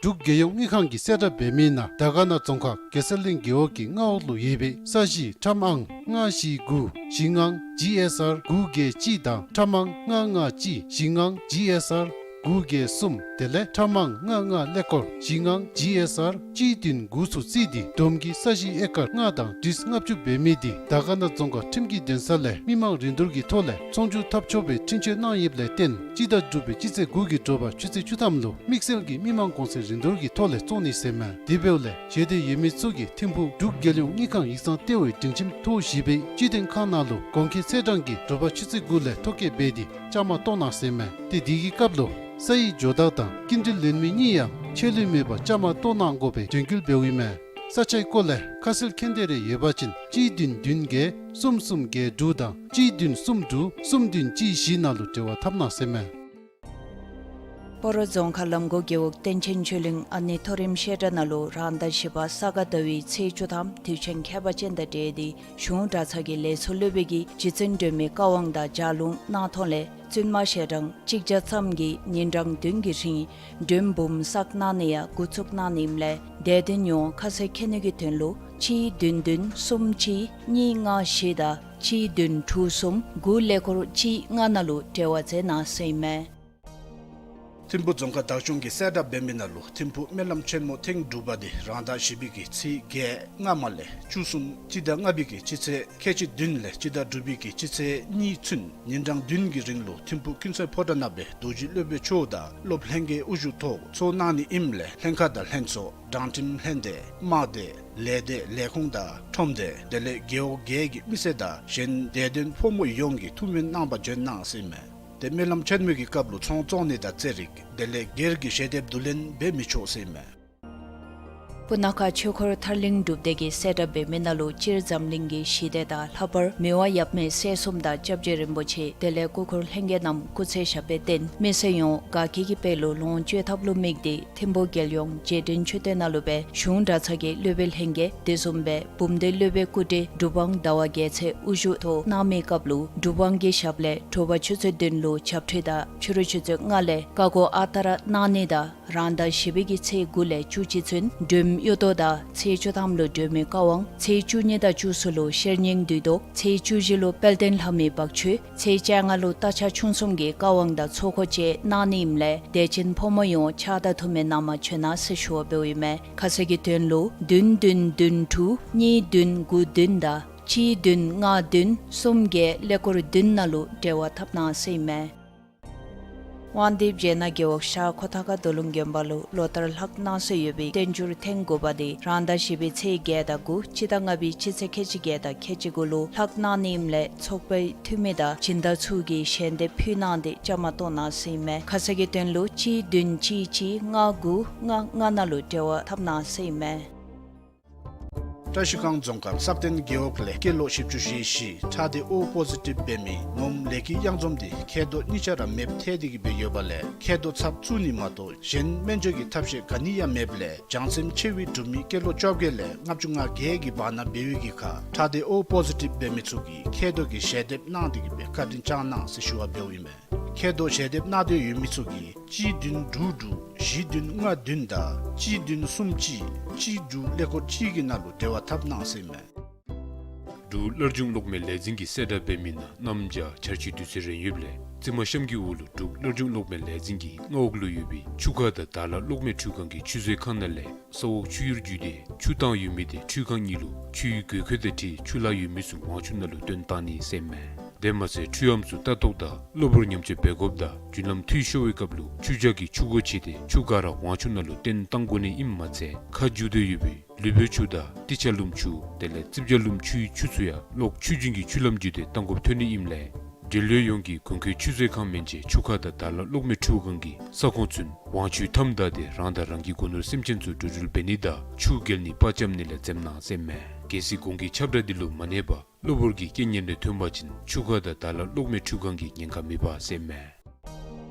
འབྲུག་རྒྱལ་ཡོངས་དངུལ་ཁང་གིས་གསལ་བསྒྲགས་འབད་མི་ནང་དར་དཀར་ན་རྫོང་ཁག་གེ་སར་གླིང་རྒེད་འོག་གི་མངའ་འོག་ལུ་ཡོད་པའི་ས་གཞི་ཁྲམ་ཨང་ལྔ་བཞི་དགུ་བཞི་ལྔ་ཇི་ཨེསི་ཨར་དགུ་བརྒྱད་གཅིག་དང་ཁྲམ་ཨང་ལྔ་ལྔ་གཅིག་བཞི་ལྔ་ཇི་ཨེསི་ཨར་དགུ་བརྒྱད་གསུམ་དེ་ལས་ཁྲམ་ཨང་ལྔ་ལྔ་ཀླད་ཀོར་བཞི་ལྔ་ཇི་ཨེསི་ཨར་གཅིག་བདུན་དགུ་ཚུ་བརྩིས་ཏེ་བསྡོམས་ཀྱིས་ས་གཞི་ཨེ་ཀར་ལྔ་དང་ཁྲི་ལྔ་བཅུ་འབད་མི་འདི་དར་དཀར་ན་རྫོང་ཁག་ཁྲིམས་ཀྱི་འདུན་ས་ལས་མི་མང་རིན་བསྡུར་གྱི་ཐོག་ལས་ཚོང་བསྒྱུར་འཐབ་ཆོག་པའི་འཕྲིན་བཅོལ་གནང་ཡོདཔ་ལས་བརྟེན་སྤྱི་ཟླ་དྲུག་པའི་སྤྱི་ཚེས་དགུ་གི་དྲོ་པ་ཆུ་ཚོད་བཅུ་ཐམ་ལུ་དམིགས་བསལ་གྱི་མི་མང་གོང་ཚད་རིན་བསྡུར་གྱི་ཐོག་ལས་བཙོང་ནི་ཟེར་མས། དེ་འབདཝ་ལས་བཞེས་འདོད་ཡོད་མི་ཚུ་གིས་ཐིམ་ཕུག་འབྲུག་རྒྱལ་ཡོངས་དངུལ་ཁང་ཡིག་ཚང་ལྟེ་བའི་སྒྲིང་ཁྱིམ་ཐོག་བཞི་པའི་སྤྱི་དོན་ཁང་ནང་ལུ་གོང་འཁོད་ཚེས་གྲངས་ཀྱིས་དྲོ་པ་ཆུ་ཚོད་དགུ་ལས་ཐོ་བཀོད་འབད་དེ་བཅའ་མར་གཏོགས་གནང་ཟེར་མས། ཏེ་དེ་གི་སྐབས་ལུ་ས་ཡི་ཇོ་བདག་དང་སྐྱིན་འགྲུལ་ལེན་མི་གཉིས་ཡང་ཆད་ལུས་མེད་པར་བཅའ་མར་གཏོགས་གནང་དགོ་པའི་དྲན་སྐུལ་འབདཝ་ཨིན་མས། ས་ཆའི་སྐོར་ལས་ཁ་གསལ་མཁྱེན་འདོད་རེ་ཡོད་པ་ཅིན་གཅིག་བདུན་བདུན་བརྒྱད་གསུམ་གསུམ་བརྒྱད་དྲུག་དང་གཅིག་བདུན་གསུམ་དྲུག་གསུམ་བདུན་གཅིག་བཞི་ནང་ལུ་འབྲེལ་བ་འཐབ་གནང་ཟེར་མས། སྤ་རོ་རྫོང་ཁག་ལམ་གོ་རྒེད་འོག་བསྟན་ཆེན་ཆོས་གླིང་ཨ་ནེ་མཐོ་རིམ་བཤད་གྲྭ་ནང་ལུ་རང་ཟླ་བཞི་པ་ས་ག་ཟླ་བའི་ཚེས་བཅུ་ཐམ་དུས་ཆེན་ཁྱད་པར་ཅན་དང་འབྲེལ་ཏེ་གཞུང་གྲྭ་ཚང་གི་ལས་ཚོགས་སློབ་དཔོན་གྱིས་རྗེ་བཙུན་སྒྲོལ་མའི་བཀའ་དབང་དང་ལྗགས་ལུང་གནང་ཐོག་ལས་བཙུན་མ་ཞལ་གྲངས་གཅིག་བརྒྱ་ཙམ་གྱིས་ཉིན་གྲངས་བདུན་གྱི་རིང་མགྲོན་འབུམ་བསགས་གནང་ནི་ཡང་འགོ་བཙུགས་གནང་ནི་ཨིནམ་ལས་དད་ལྡན་ཡོངས་ཁ་གསལ་མཁྱེན་ནི་གི་དོན་ལུ་གཅིག་བདུན་བདུན་གསུམ་གཅིག་གཉིས་ལྔ་བཞི་དང་གཅིག་བདུན་དྲུག་གསུམ་དགུ་ཀླད་ཀོར་གཅིག་ལྔ་ནང་ལུ་འབྲེལ་བ་མཛད་གནང་ཟེར་ཨིན་མས། ཐིམ་ཕུག་རྫོང་ཁག་བདག་སྐྱོང་གིས་གསལ་བསྒྲགས་འབད་མི་ནང་ལུ་ཐིམ་ཕུག་སྨོན་ལམ་ཆེན་མོ་ཐེངས་དྲུག་པ་འདི་རང་ཟླ་བཞི་པའི་གི་ཚེས་བརྒྱད་སྔ་མ་ལས་བཅུ་གསུམ་སྤྱི་ཟླ་ལྔ་པའི་གི་སྤྱི་ཚེས་ཁལ་གཅིག་བདུན་ལས་སྤྱི་ཟླ་དྲུག་པའི་གི་སྤྱི་ཚེས་གཉིས་ཚུན་ཉིན་གྲངས་བདུན་གྱི་རིང་ལུ་ཐིམ་ཕུག་ཀུན་གསལ་ཕོ་བྲང་ནང་སྦེ་རྡོ་རྗེ་སློབ་དཔོན་མཆོག་དང་སློབ་ལྷན་རྒྱས་དབུ་བཞུགས་ཐོག་ཚོགས་གནང་ནི་ཨིནམ་ལས་ལྷན་ཁག་དང་ལྷན་ཚོགས་དྲང་ཁྲིམས་ལྷན་སྡེ་དམངས་སྡེ་ལས་སྡེ་ལས་ཁུངས་དང་ཁྲོམ་སྡེ་དེ་ལས་རྒེད་འོག་བརྒྱད་ཀྱི་མི་སེར་དང་གཞན་དད་ལྡན་ཕོ་མོ་ཡོངས་ཀྱིས་ཐུགས་སྨོན་གནང་བར་བྱོན་གནང་ཟེར་ཨིན་མས། ཏེ་སྨོན་ལམ་ཆེན་མོའི་གི་སྐབས་ལུ་ཚོང་བཙོང་ནི་དང་རྩེད་རིགས་དེ་ལས་སྒེར་གྱི་ཞལ་འདེབས་བསྡུ་ལེན་འབད་མི་ཆོག་ཟེར་ཨིན་མས། སྤུ་ན་ཁ་ཆོས་འཁོར་ཐར་གླིང་སྒྲུབ་སྡེ་གིས་གསལ་བསྒྲགས་འབད་མི་ནང་ལུ་སྤྱིར་འཛམ་གླིང་གི་ཞི་བདེ་དང་ལྷག་པར་མི་དབང་ཡབ་མེས་སྲས་གསུམ་དང་སྐྱབས་རྗེ་རིན་པོ་ཆེ་དེ་ལས་སྐུ་འཁོར་ལྷན་རྒྱས་རྣམས་སྐུ་ཚེ་ཞབས་པད་བརྟན་མི་སེར་ཡོངས་དགའ་སྐྱིད་ཀྱི་དཔལ་ལུ་ལོངས་སྤྱོད་ཐབས་ལུ་དམིགས་ཏེ་ཐིམ་ཕུག་རྒྱལ་ཡོངས་རྗེས་དྲན་མཆོད་རྟེན་ནང་ལུ་སྦེ་གཞུང་གྲྭ་ཚང་གི་སློབ་དཔོན་ལྷན་རྒྱས་དེ་བཟུམ་སྦེ་འབུམ་སྡེ་སློབ་དཔོན་སྐུ་བགྲེས་གྲུབ་དབང་ཟླ་བ་རྒྱལ་མཚན་དབུ་བཞུགས་ཐོག་གནང་མི་སྐབས་ལུ་གྲུབ་དབང་གི་ཞབས་ལས་དྲོ་པ་ཆུ་ཚོད་བདུན་ལུ་ཞབས་ཁྲུས་དང་ཕྱི་རུ་ཆུ་ཚོད་ལྔ་ལས་བཀའ་བསྒོ་ཨ་རྟག་ར་གནང་ནི་དང་རང་ཟླ་བཞི་པའི་གི་ཚེས་དགུ་ལས་བཅུ་གཅིག་ཚུན་སྒྲོལམ་གཡུ་ཐོག་དང་ཚེས་བཅུ་ཐམ་ལུ་སྒྲོལ་མའི་བཀའ་དབང་ཚེས་བཅུ་གཉིས་དང་བཅུ་གསུམ་ལུ་ཤེར་སྙིང་འདུས་མདོ་ཚེས་བཅུ་བཞི་ལུ་དཔལ་ལྡན་ལྷ་མོའི་བག་མཆོད་ཚེས་བཅོ་ལྔ་ལུ་རྟ་ཕྱག་མཆོང་གསུམ་གྱི་བཀའ་དབང་དང་ཚོགས་འཁོར་བཅས་གནང་ནི་ཨིནམ་ལས་དད་ཅན་ཕོ་མོ་ཡོངས་ཕྱག་དང་ཐུགས་སྨོན་གནང་བར་བྱོན་གནང་ཟེར་ཞུ་བ་འབདཝ་ཨིན་མས། ཁ་གསལ་གྱི་དོན་ལུ་བདུན་བདུན་བདུན་དྲུག་གཉིས་བདུན་དགུ་བདུན་དང་གཅིག་བདུན་ལྔ་བདུན་གསུམ་བརྒྱད་ཀླད་ཀོར་བདུན་ནང་ལུ་འབྲེལ་བ་འཐབ་གནང་ཟེར་ཨིན་མས། དབང་འདུས་བྱེ་ནག་རྒེད་འོག་ཤར་ཁོ་ཐང་ཁ་རྡོ་ལུང་དགོན་པ་ལུ་ལོ་ལྟར་ལྷག་གནང་སྲོལ་ཡོད་པའི་བསྟན་འགྱུར་ཐེངས་དགུ་པ་དེ་རང་ཟླ་བཞི་པའི་ཚེས་བརྒྱད་དང་དགུ་སྤྱི་ཟླ་ལྔ་པའི་སྤྱི་ཚེས་ཁལ་གཅིག་བརྒྱད་དང་ཁལ་གཅིག་དགུ་ལུ་ལྷག་གནང་ནི་ཨིནམ་ལས་ཚོགས་པའི་འཐུས་མི་དང་སྦྱིན་བདག་ཚུ་གིས་ཞལ་འདེབས་ཕུལ་གནང་སྟེ་བཅའ་མར་གཏོགས་གནང་ཟེར་ཨིན་མས། ཁ་གསལ་གྱི་དོན་ལུ་གཅིག་བདུན་གཅིག་གཅིག་ལྔ་དགུ་ལྔ་ལྔ་ནང་ལུ་འབྲེལ་བ་འཐབ་གནང་ཟེར་ཨིན་མས། བཀྲ་ཤིས་སྒང་རྫོང་ཁག་སག་སྟེང་རྒེད་འོག་ལས་སྐྱེས་ལོ་བཞི་བཅུ་ཞེ་བཞི་ཁྲག་སྡེ་ཨོ་པོ་ཟི་ཊིབ་འབད་མི་ངོམ་ལེགས་སྐྱིད་གཡང་འཛོམས་འདི་མཁལ་རྡོག་གཉིས་ཆ་ར་མེདཔ་ཐལ་ཏེ་གི་སྦེ་ཡོདཔ་ལས་མཁལ་རྡོག་ཚབ་བཙུགས་ནི་མ་གཏོགས་གཞན་སྨན་བཅོས་ཀྱི་ཐབས་ཤེས་ག་ནི་ཡང་མེདཔ་ལས་བྱང་སེམས་ཆེ་བའི་འབྲུག་མི་སྐྱེས་ལོ་བཅོ་བརྒྱད་ལས་ལྔ་བཅུ་ང་བརྒྱད་ཀྱི་བར་ན་འབད་བའི་གི་ཁར་ཁྲག་སྡེ་ཨོ་པོ་ཟི་ཊིབ་འབད་མི་ཚུ་གིས་མཁལ་རྡོག་གི་ཞལ་འདེབས་གནང་སྟེ་གི་སྦེ་བཀའ་དྲིན་བསྐྱང་གནང་ཟེར་ཞུ་བ་འབདཝ་ཨིན་མས། མཁལ་རྡོག་ཞལ་འདེབས་གནང་འདོད་ཡོད་མི་ཚུ་གིས་གཅིག་བདུན་དྲུག་དྲུག་བཞི་བདུན་ལྔ་བདུན་དང་གཅིག་བདུན་གསུམ་གཅིག་གཅིག་དྲུག་ཀླད་ཀོར་གཅིག་གི་ནང་ལུ་འབྲེལ་བ་འཐབ་གནང་ཟེར་ཨིན་མས། འབྲུག་སླར་འབྱུང་གློག་མེ་ལས་འཛིན་གྱིས་གསལ་བསྒྲགས་འབད་མི་ནང་གནམ་བྱཱར་འཆར་སྤྱོད་དུས་ཚོད་རན་ཡོདཔ་ལས་ རྩེ་མ་གཤམ་གྱི་འོག་ལུ་འབྲུག་སླར་འབྱུང་གློག་མེ་ལས་འཛིན་གྱི་མངའ་འོག་ལུ་ཡོད་པའི་ཆུ་ཁ་དང་དར་ལ་གློག་མེ་འཕྲུལ་ཁང་གི་ཆུ་བཟོའི་ཁང་ནང་ལས་ས་འོག་ཆུ་གཡུར་བརྒྱུད་དེ་ཆུ་བཏང་ཡོད་མི་དེ་འཕྲུལ་ཁང་གཉིས་ལུ་ཆུའི་དགོས་མཁོ་དང་འཁྲིལ་ཆུ་ལྷག་ཡོད་མི་ཚུ་དབང་ཆུ་ནང་ལུ་བཏོན་བཏང་ནི་ཟེར་ཨིན་མས། དེ་མ་ཚད་འཕྲུལ་ཨམ་ཚུ་ལྟ་རྟོག་དང་གློ་བུར་ཉམས་བཅོས་འབད་དགོཔ་དང་རྒྱུན་ལམ་འཐུས་ཤོར་བའི་སྐབས་ལུ་ཆུ་འཇག་གི་ཆུ་སྒོ་ཕྱེ་སྟེ་ཆུ་ག་ར་དབང་ཆུ་ནང་ལུ་བཏོན་བཏང་དགོ་ནི་ཨིནམ་མ་ཚད་ཁ་འགྱུར་ཏེ་ཡོད་པའི་ལུས་པོའི་ཆུ་དང་ཏི་ཆ་ལུམ་ཆུ་དེ་ལས་རྩིབ་ཇ་ལུམ་ཆུའི་ཆུ་ཚུ་ཡང་གློག་ཆུ་རྒྱུན་གྱི་ཆུ་ལམ་བརྒྱུད་དེ་བཏང་དགོཔ་ཐོན་ནི་ཨིནམ་ལས་འབྲེལ་ཡོད་ཡོངས་ཀྱིས་གོང་འཁོད་ཆུ་བཟོའི་ཁང་མེན་ཅིག་ཆུ་ཁ་དང་དར་ལ་གློག་མེ་འཕྲུལ་ཁང་གི་ས་ཁོངས་ཚུན་དབང་ཆུའི་མཐའམ་བདའ་སྟེ་རང་དང་རང་གི་སྒོ་ནོར་སེམས་ཅན་ཚུ་འགྲོ་འགྲུལ་འབད་ནི་དང་ཆུ་བརྒལ་ནི་པར་འཁྱམ་ནི་ལས་འཛེམ་གནང་ཟེར་ཨིན་མས། གལ་སྲིད་གོང་གི་ཁྱབ་བསྒྲགས་འདི་ལུ་མ་གནས་པར་གློ་བུར་གྱི་རྐྱེན་ངན་རེ་ཐོན་པ་ཅིན་ཆུ་ཁ་དང་དར་ལ་གློག་མེ་འཕྲུལ་ཁང་གི་ཉེན་ཁ་མེད་པ་ཟེར་ཨིན་མས།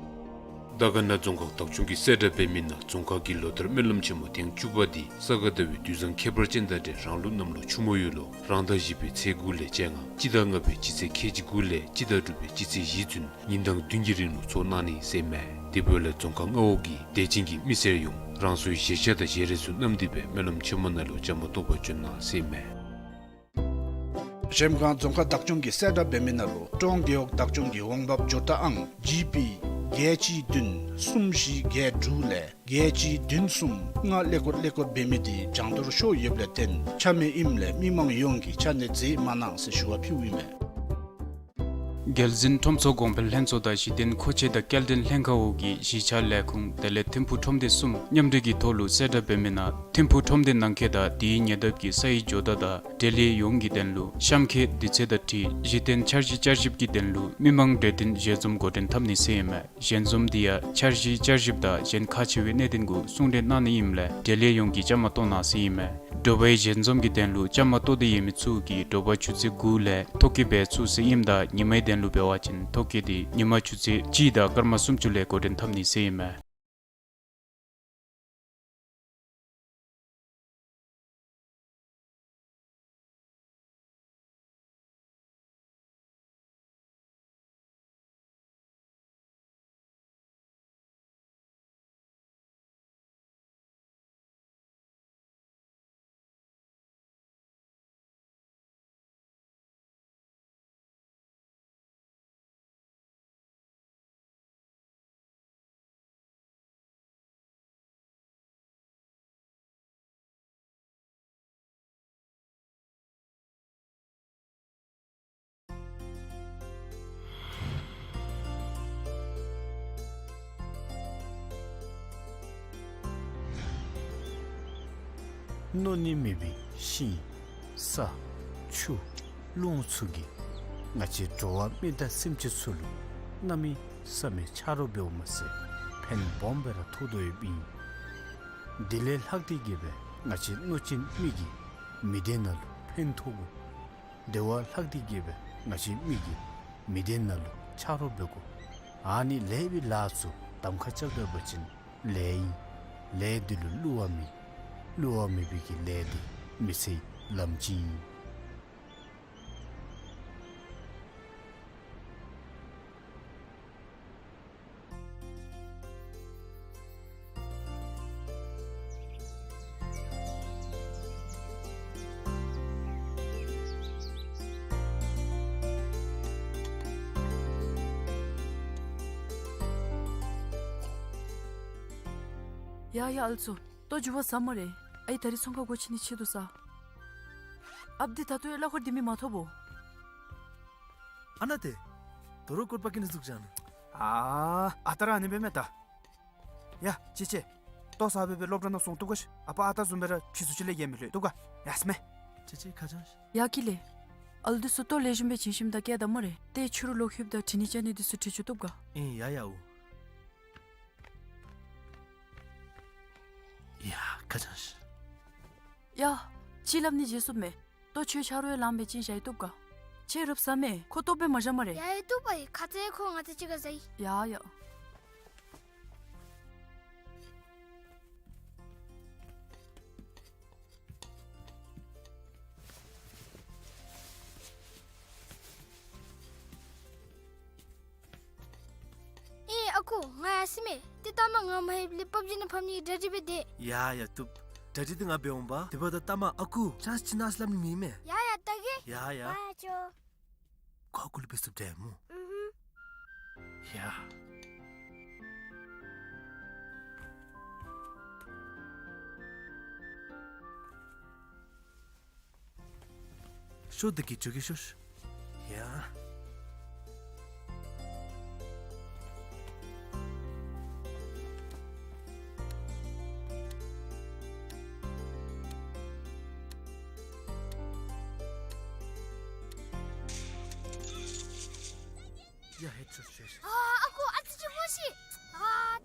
དར་དཀར་ན་རྫོང་ཁག་བདག་སྐྱོང་གིས་གསལ་བསྒྲགས་འབད་མི་ནང་རྫོང་ཁག་གི་ལོ་བསྟར་སྨོན་ལམ་ཆེན་མོ་ཐེངས་བཅུ་པ་འདི་ས་ག་ཟླ་བའི་དུས་བཟང་ཁྱད་པར་ཅན་དང་འབྲེལ་རང་ལུགས་གནམ་ལོ་ཆུ་མོ་ཡོས་ལོ་རང་ཟླ་བཞི་པའི་ཚེས་དགུ་ལས་བཅོ་ལྔ་སྤྱི་ཟླ་ལྔ་པའི་སྤྱི་ཚེས་ཁལ་གཅིག་དགུ་ལས་སྤྱི་ཟླ་དྲུག་པའི་སྤྱི་ཚེས་བཞི་ཚུན་ཉིན་གྲངས་བདུན་གྱི་རིང་ལུ་ཚོགས་གནང་ནི་ཟེར་ཨིན་མས། དེ་འབདཝ་ལས་རྫོང་ཁག་མངའ་འོག་གི་དད་ཅན་གྱི་མི་སེར་ཡོངས་རང་སོའི་བཞེས་ཆ་དང་བཞེས་རས་ཚུ་བསྣམས་ཏེ་སྦེ་སྨོན་ལམ་ཆེན་མོ་ནང་ལུ་བཅའ་མར་གཏོགས་པར་བྱོན་གནང་ཟེར་ཨིན་མས། གཞལམ་སྒང་རྫོང་ཁག་བདག་སྐྱོང་གིས་གསལ་བསྒྲགས་འབད་མི་ནང་ལུ་ཀྲོང་རྒེད་འོག་བདག་སྐྱོང་གི་འོང་འབབ་འབྱོར་རྟགས་ཨང་ཇི་པི་བརྒྱད་གཅིག་བདུན་གསུམ་བཞི་བརྒྱད་དྲུག་ལས་བརྒྱད་གཅིག་བདུན་གསུམ་ལྔ་ཀླད་ཀོར་ཀླད་ཀོར་འབད་མི་འདི་གྱང་ཐོར་ཤོར་ཡོདཔ་ལས་བརྟེན་ཆ་མེད་ཨིནམ་ལས་མི་མང་ཡོངས་ཀྱིས་ཆ་གནས་མཛད་མ་གནང་ཟེར་ཞུ་བ་ཕུལཝ་ཨིན་མས། རྒྱལ་འཛིན་ཁྲོམ་ཚོགས་གོང་འཕེལ་ལྷན་ཚོགས་དང་གཞི་རྟེན་མཁོ་ཆས་དང་སྐྱེལ་འདྲེན་ལྷན་ཁག་འོག་གི་གཞིས་ཆགས་ལས་ཁུངས་དེ་ལས་ཐིམ་ཕུག་ཁྲོམ་སྡེ་གསུམ་མཉམ་འབྲེལ་གྱི་ཐོག་ལུ་གསལ་བསྒྲགས་འབད་མི་ནང་ཐིམ་ཕུག་ཁྲོམ་སྡེ་ནང་འཁོད་དང་དེའི་ཉེ་འདབས་ཀྱི་སའི་ཇོ་བདག་དང་འབྲེལ་ཡོད་ཡོངས་ཀྱི་དོན་ལུ་གཤམ་འཁོད་དུས་ཚོད་དང་འཁྲིལ་གཞི་རྟེན་འཆར་གཞི་བསྐྱར་ཞིབ་ཀྱི་དོན་ལུ་མི་མང་གྲོས་བསྟུན་ཞལ་འཛོམས་འགོ་འདྲེན་འཐབ་ནི་ཟེར་ཨིན་མས། ཞལ་འཛོམས་འདི་ཡང་འཆར་གཞི་བསྐྱར་ཞིབ་དང་གཞན་ཁག་ཆེ་བའི་གནད་དོན་གུ་གསུང་གྲོས་གནང་ནི་ཨིནམ་ལས་འབྲེལ་ཡོད་ཡོངས་ཀྱིས་བཅའ་མར་གཏོགས་གནང་ཟེར་ཨིན་མས། དྲོ་པའི་ཞལ་འཛོམས་ཀྱི་དོན་ལུ་བཅའ་མར་གཏོགས་ཏེ་ཡོད་མི་ཚུ་གིས་དྲོ་པ་ཆུ་ཚོད་དགུ་ལས་ཐོ་བཀོད་འབད་ཚུགས་ཟེར་ཨིནམ་ད་ཉི་མའི་དོན་ལུ་འབད་བ་ཅིན་ཐོ་བཀོད་འདི་ཉི་མ་ཆུ་ཚོད་གཅིག་དང་སྐར་མ་སུམ་ཅུ་ལས་འགོ་འདྲེན་འཐབ་ནི་ཟེར་ཨིན་མས། མནོ་ནི་མེད་པའི་ཤིང་ས་ཆུ་རླུང་ཚུ་གིས་ང་བཅས་འགྲོ་བ་མི་དང་སེམས་ཅན་ཚུ་ལུ་གནམ་མེད་ས་མེད་ཆ་རོགས་འབདཝ་མ་ཚད་ཕན་སྦོམ་སྦེ་ར་ཐོགས་དོ་ཡོདཔ་ཨིན། དེ་ལས་ལྷག་སྟེ་གིས་སྦེ་ང་བཅས་གནོད་སྦྱིན་མི་གི་མི་སྡེ་ནང་ལུ་ཕན་ཐོགས་དགོ། དེ་བ་ལྷག་སྟེ་གིས་སྦེ་ང་བཅས་མི་གི་མི་སྡེ་ནང་ལུ་ཆ་རོགས་འབད་དགོ། ཨ་ནི་ལས་པའི་ལཱ་ཚུ་གདམ་ཁ་རྐྱབ་ད་པ་ཅིན་ལས་ཨིན། ལས་འདི་ལུ་བསླུ་བ་མེད། བསླུ་བ་མེད་པའི་གི་ལས་འདི་མི་ཚེའི་ལམ་སྤྱི་ཨིན། ཡ་ཡ་ཨ་ལུ་ཚུ། ལྟོ་འགྱུར་བ་ཟ་སྨ་རེ། ཨའི་ད་རིས་ཚོང་ཁང་སྒོ་ཕྱེ་ནི་ཆེད་དུ་ས། ཨཔ་འདི་ད་ལྟོ་ཡང་གླ་འཁོར་འདི་མི་མ་ཐོབ་བོ། ཨ་ན་ཏེ། དོ་རུང་སྐོར་པ་ཀི་ནི་ཟུག་ཅན། ཨ་ཨ་རྟག་ར་ཨ་ནི་སྦེ་མས་ད། ཡ་ཅི་ཅི། ལྟོ་ཟ་སྦེ་སྦེ་སློབ་གྲྭ་ནང་སོང་བཏུབ་ག་ཤིག། ཨ་པ་ཨ་རྟག་བཟུམ་སྦེ་ར་ཕྱི་སུ་ཅིག་ལས་ཡང་མི་ལྷོད་བཏུབ་ག། ཡ་སྨས། ཅི་ཅི་ཁ་བྱང་ཤིག། ཡ་ཀི་ལེ། ཨ་ལུ་འདི་ཚུ་ལྟོ་ལེགས་ཤོམ་སྦེ་བྱིན་ཞིནམ་ད་བསྐྱལ་ད་སྨ་རེ། ཏེ་ཕྱི་རུ་ལོག་ལྷོདཔ་ད་དྲི་ནི་བཅའ་ནི་འདི་ཚུ་དྲི་བཅུག་བཏུབ་ག། ཨིན་ཡ་ཡ་འོ། ཡ་ཁ་བྱང་ཤིག། ཡ། ཅིག་སླབ་ནི་བརྗེད་སོངམ་མས། ལྟོ་ཁྱོད་ཆ་རོགས་ཡང་ལངམ་སྦེ་བྱིན་བཞག་ཡི་བཏུབ་ག། ཁྱོད་རོགས་ཟ་མས། ཁོ་ལྟོཝ་སྦེ་མ་བཞག་སྨ་རེ། ཡ་ཡ་བཏུབ་པ་ཨིན། ཁ་ཙ་ཁོ་ང་བཅས་གཅིག་ཁར་ཟ་ཡི། ཡ་ཡ། ཨེ་ཨ་ཁུ་ང་ཡར་སོ་མས། ཏེ་ལྟ་མ་ང་མ་ལྷོདཔ་ལས་པབ་ཇི་ནང་ཕབ་ནི་གི་གྲ་སྒྲིག་འབད་དེ། ཡ་ཡ་བཏུབ། གྲ་སྒྲིག་འདི་ང་འབད་འོང་པ། དེ་འབདཝ་ད་ལྟ་མ་ཨ་ཁུ་ཅཱནསི་ཅིག་གནང་ཟེར་སླབ་ནི་མེད་མས། ཡ་ཡ་ལྟ་གེ། ཡ་ཡ། ཡ་ཡ་ཅོ། ཁོ་ཨ་ཁུ་ལུ་འབད་ཚུགསཔ་འདྲས་སྨོ། ཨུ་ཧུམ། ཡ། ཤོག་འདི་གིས་འཇུ་གི་ཤོག། ཡ། ཡ་ཧེ་ཆོ་ཆོ་ཆོ། ཨ་ཨ་ཁུ་ཨ་ཙི་ཅིག་མོ་ཤི། ཨ།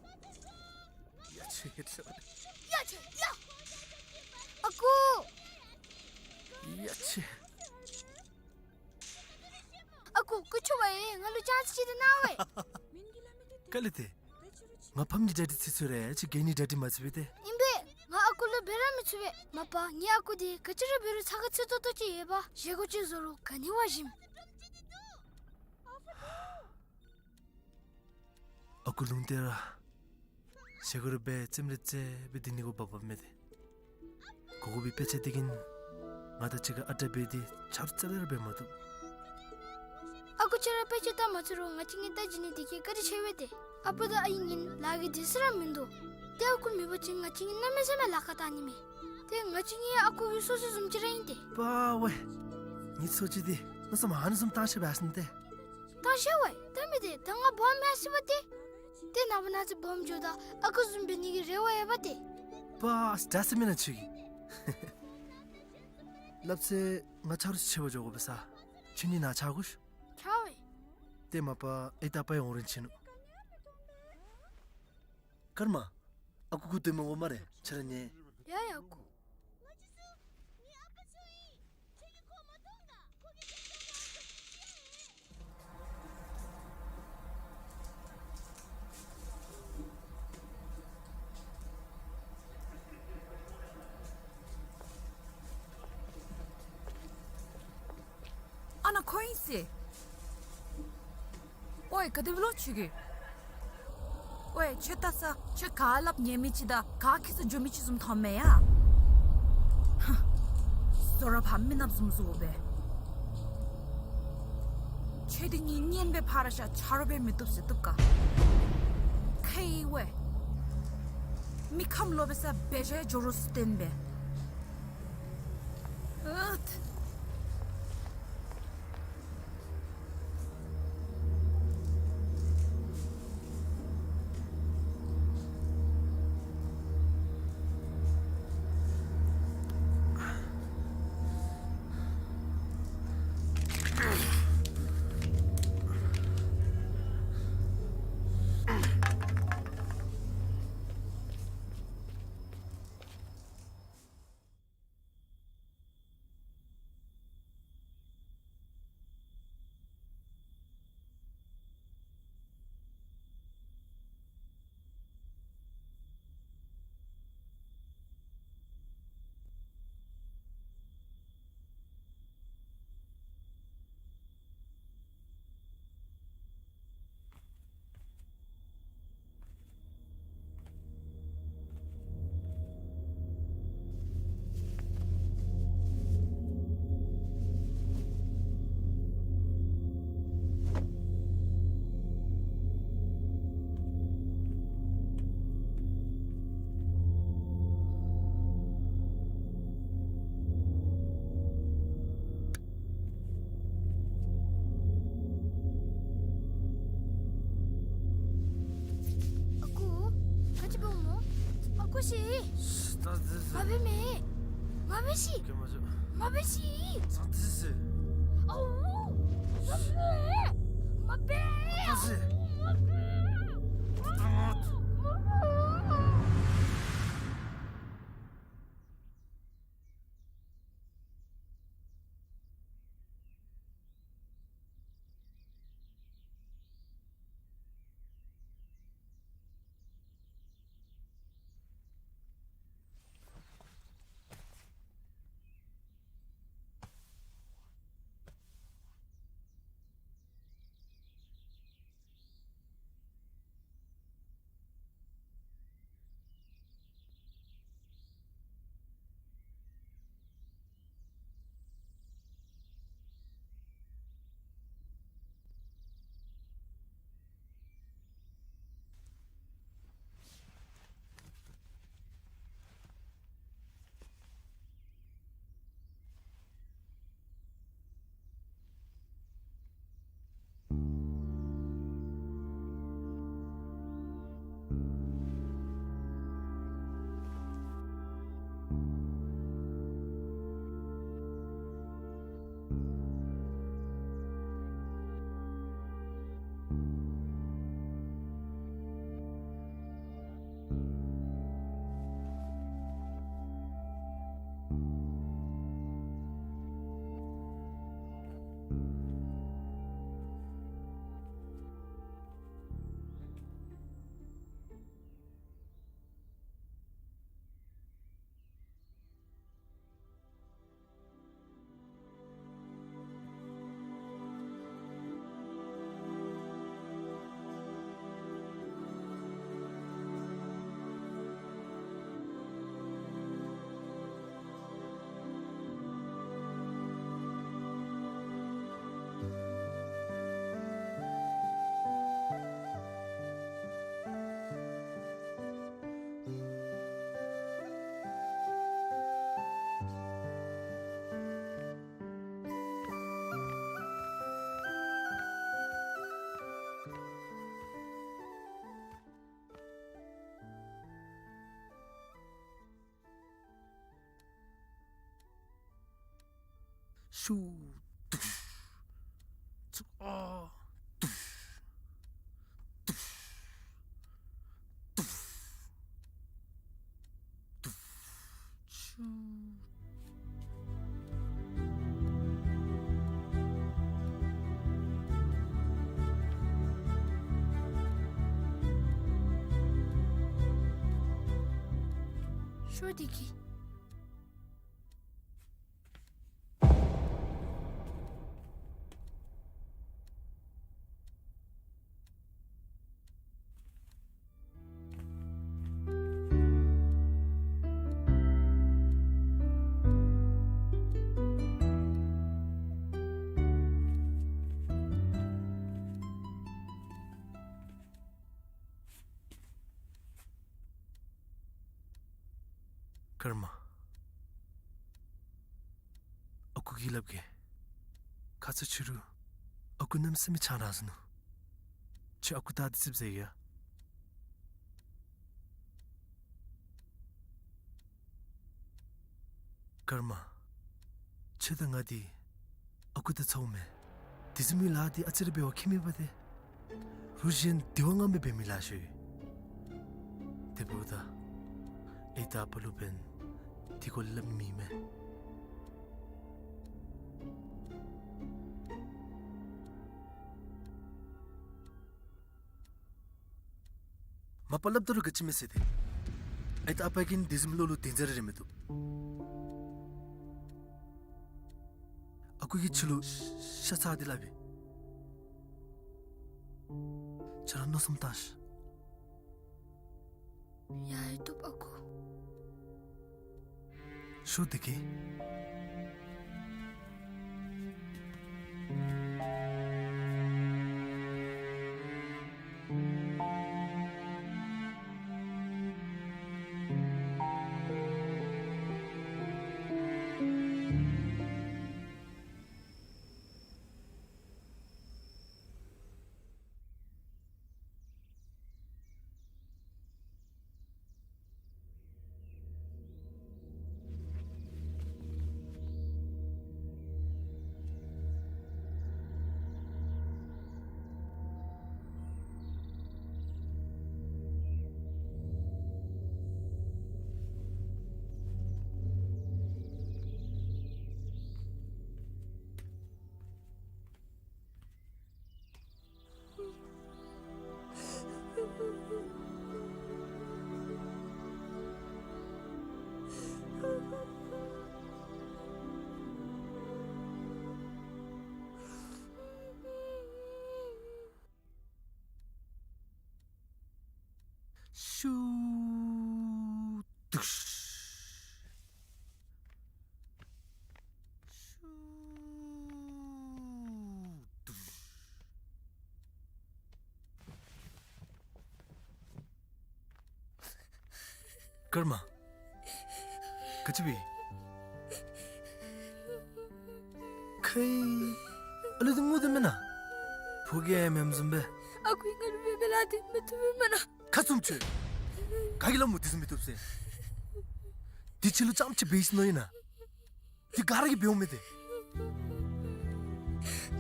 ཡ་ཆེ་ཧེ་ཆོ། ཡ་ཆེ་ཡ། ཨ་ཁུ། ཡ་ཆེ། ཨ་ཁུ་སྐུ་མཁྱེན་པ་ཡེ་ང་ལུ་ཅཱནསི་ཅིག་ད་གནང་བས། ག་ལས་ཏེ། ང་ཕམ་གྱི་གྲ་སྒྲིག་ཚུད་ཚུད་རེ་ཅིག་གེ་ནི་གྲ་སྒྲིག་མ་ཚུད་པས་ཏེ། ཨིན་པས། ང་ཨ་ཁུ་ལུ་འབད་ར་མི་ཚུགས་པས། མ་པ་ངེའི་ཨ་ཁུ་འདི་ག་ཅི་ར་འབད་རུང་ཚ་ཁ་ཚུད་ཏོག་ཏོ་ཅིག་ཡོད་པ། བཞེས་སྒོ་ཅིག་བཟོ་རུང་ག་ནི་བ་ཞིམ། ཨ་ཁུ་ལུང་བསྟན་ར། བཞེས་སྒོ་ར་འབད་རྩེདམོ་ར་རྩེ་སྦེ་སྡོད་ནི་གུ་བབ་བབ་མས་ཏེ། གོ་གོ་བའི་དཔེ་ཆ་འདི་གིས་ང་དང་གཅིག་ཁར་ཨ་དྲག་འབད་དེ་ཆ་རོགས་རྩ་ལས་ར་འབད་མ་བཏུབ། ཨ་ཁུ་ཁྱོད་ར་དཔེ་ཆ་ལྟ་མ་ཚུགས་རུང་ང་བཅས་གཉིས་ལྟ་བྱིན་ནི་འདི་གིས་བཀའ་དྲིན་ཆེ་བས་ཏེ། ཨ་པ་དང་ཨའི་གཉིས་ལཱ་གི་དུས་ཚོད་ར་མིན་འདུག། ཏེ་ཨ་ཁུ་མེད་པ་ཅིན་ང་བཅས་གཉིས་གནམ་མེད་ས་མེད་ལཱ་ཁག་བཏང་ནི་མས། ཏེ་ང་བཅས་གཉིས་ཨ་ཁུ་གི་སོ་སོ་བཟུམ་ཅིག་ར་ཨིན་ཏེ། པ་ཝེ། ངེའི་སོ་ཅིག་འདི་མནོ་བསམ་ཨ་ནི་བཟུམ་བཏང་ཤེས་པས་ཟེར་ཏེ། བཏང་ཤེས་པས། ད་མི་དེ་ད་ང་སྦོམ་མས་ཟེར་བ་ཏེ། ཏེ་ནངས་པ་གནངས་ཚེ་སྦོམ་འགྱོཝ་ད་ཨ་ཁུ་བཟུམ་འབད་ནི་གི་རེ་བ་ཡོད་པ་ཏེ། པ་ཨ་ཙི་ད་ཟེར་མེན་ན་ཁྱོད་ཀྱིས། སླབ་ཚེ་ང་ཆ་རོགས་ཅིག་འབད་འགྱོ་དགོ་པས་ས། ཁྱོད་གཉིས་ནཱ་ཆ་དགོ་ཤིག། ཆ་བས། ཏེ་མ་པ་ཨའི་དང་ཨ་པའི་འོང་རན་ཆི་ནུག། ཀརྨ། ཨ་ཁུ་ཁུ་སྡོད་མི་དགོ་སྨ་རེ། ཁྱོད་ར་ཉལ། ཡ་ཡ་ཨ་ཁུ། ཨ་ནཱ་ཁོ་ཨིན་ཟེར། ཝའེ་ག་དེ་སྦེ་ལོ་ཁྱོད་ཀྱིས། ཝའེ་ཁྱོད་ལྟ་ས་ཁྱོད་ག་སླབ་ཉན་མི་ཅིག་དང་ག་ཁྱད་ཚུལ་འགྱོ་མི་ཅིག་བཟུམ་མཐོངམ་མས་ཡ། ཧ། བཟོ་ར་ཕར་མི་ནགཔ་བཟུམ་བཟོ་སྦེ། ཁྱོད་འདི་གཉིས་གཉེན་སྦེ་ཕར་བཞག་ཆ་རོགས་འབད་མི་བཏུབ་ཟེར་བཏུབ་ག། ཁེ་ཝའེ། མི་ཁམས་ལོག་པའི་ས་འབད་བཞག་འགྱོ་རོགས་སུ་བརྟེན་སྦེ། ཨུད། ཨ་ཁུ། ག་ཅི་འབདཝ་སྨོ། ཨ་ཁུ་ཤི། ད་འདི་ཟེར། མ་འབད་མེན། མ་འབད་ཤི། ཀྱེ་མ་བྱོས། མ་འབད་ཤི། ད་འདི་ཟེར། ཨའུ། མ་འབད། མ་འབད། ཨ་ཁུ་ཤི། མ་འབད། ད་ད་ང་། མ་འབད། ཤུ། དུཤ། ཚུགས། ཨ། དུཤ། དུཤ། དུཤ། དུཤ། ཤུ། ཤོ་དེ་གི། ཀརྨ། ཨ་ཁུ་གིས་སླབ་གེ། ཁ་ཙ་ཕྱི་རུ་ཨ་ཁུ་གནམ་མེད་ས་མེད་ཆང་རག་ཟ་ནུག། ཁྱོད་ཨ་ཁུ་དང་འདི་ཙིགཔ་ཟ་ཡི་ཡ། ཀརྨ། ཁྱོད་དང་ང་འདི་ཨ་ཁུ་དང་ཚ་བོ་མེན། དེ་བཟུམ་མའི་ལཱ་འདི་ཨ་ཙི་རེ་འབད་བ་ཁྱད་མེད་པ་ཏེ། རུ་གཞན་འདི་བ་ང་མི་འབད་མི་ལཱ་ཤོས། དེ་འབདཝ་ད་ཨའི་དང་ཨ་པ་ལུ་འབདན་འདི་སྐོར་སླབ་ནི་མེད་མས། མ་པ་སླབ་ད་རུང་ག་ཅི་མེད་ཟེར་ཏེ། ཨའི་དང་ཨ་པ་གིས་དེ་བཟུམ་བློ་ལུ་དེ་ཟེར་རེ་མི་བཏུབ། ཨ་ཁུ་གིས་ཁྱོད་ལུ་ཤ་ཚ་འདི་སླབ་ཨིན། ཁྱོད་ར་མནོ་བསམ་བཏང་ཤིག། ཡ་ཡ་བཏུབ་ཨ་ཁུ། ཤོ་དེ་གི། ཤུ། དུཤ། ཤུ། དུཤ། ཀརྨ། ག་ཅི་འབད། ཁའི་ཨ་ལུ་འདི་ངུ་དོ་མེན་ན། ཕོ་རྒྱས་མེནམ་བཟུམ་སྦེ། ཨ་ཁུ་ང་ལུ་འབད་མི་ལཱ་འདི་མི་བཏུབ་མེན་ན། ཁ་བཙུམ་ཁྱོད། ག་གིས་སླབ་སྨོ་དེ་བཟུམ་མི་བཏུབ་ཟེར། འདི་ཁྱོད་ལུ་རྐྱངམ་ཅིག་འབད་ཡི་ཟེར་མནོ་ཡི་ན། འདི་ག་ར་གིས་འབདཝ་མས་ཏེ།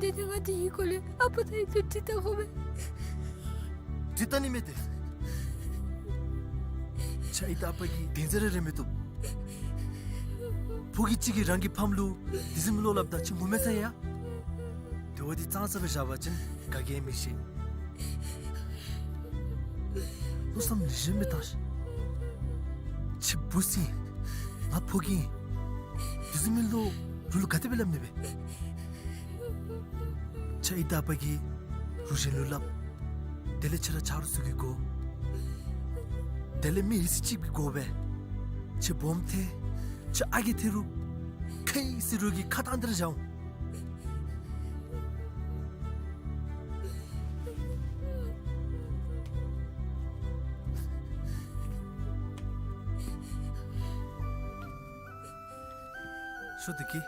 དེ་ནི་ང་འདི་གི་སྐོར་ལས་ཨ་པ་དང་ཨའི་ཚུ་འདྲི་བལྟ་དགོ་པས། འདྲི་བལྟ་ནི་མས་ཏེ། ཁྱོད་ཨའི་དང་ཨ་པ་གིས་དེ་ཟེར་རེ་མི་བཏུབ། ཕོ་རྒྱས་ཅིག་གིས་རང་གི་ཕམ་ལུ་དེ་བཟུམ་བློ་སླབ་ད་ཁྱོད་ངོ་མ་ཚ་ཡ། དེ་བ་འདི་གཙང་ས་སྦེ་བཞག་པ་ཅིན་ག་གིས་མི་ཤེས། མནོ་བསམ་ལེགས་ཤོམ་སྦེ་བཏང་ཤིག། ཁྱོད་བུ་ཟེར་ང་ཕོ་རྒྱས་ཨིན། དེ་བཟུམ་མའི་བློ་རོགས་ལུ་ག་དེ་སྦེ་སླབ་ནི་སྦེ། ཁྱོད་ཨའི་དང་ཨ་པ་གིས་རོགས་གཞན་ལུ་སླབ། དེ་ལས་ཁྱོད་ར་ཆ་རོགས་ཚུ་གི་སྒོ། དེ་ལས་མི་ཡི་སྲིད་ཅིག་གི་སྒོ་སྦེ། ཁྱོད་སྦོམ་ཐལ། ཁྱོད་ཨ་རྒས་ཐལ་རུང་། ཁའི་སྲིད་རོགས་ཀྱི་ཁ་གཏང་འདིར་བཞག་འོང་། ཤོ་དེ་གི།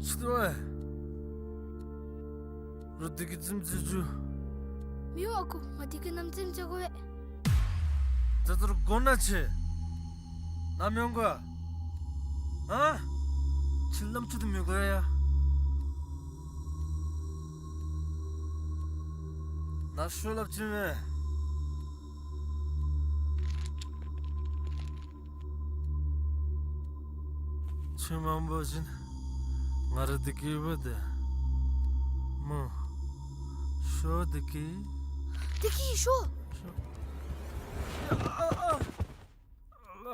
ཅི་འདུག་པས། རོགས་བདེ་སྐྱིད་རྩེདམོ་རྩེ་བཅུག། མི་འོང་ཨ་ཁུ། ང་བདེ་སྐྱིད་རྣམ་རྩེདམོ་རྩེ་དགོ་པས། ད་ལྟོ་ར་དགོ་ན་ཆེ། ནཱ་མི་འོང་ག། ཨ། ཁྱོད་རྣམ་ཅོ་དེ་མི་དགོ་ཡ། ནཱ་ཤོག་སླབ་ཅི་མས། ཁྱོད་མ་འོང་པ་ཅིན་ང་ར་བདེ་སྐྱིད་ཡོད་པས་ཏེ། མོ། ཤོག་བདེ་སྐྱིད། བདེ་སྐྱིད་ཤོག། ཤོག། ཨ་ཨ་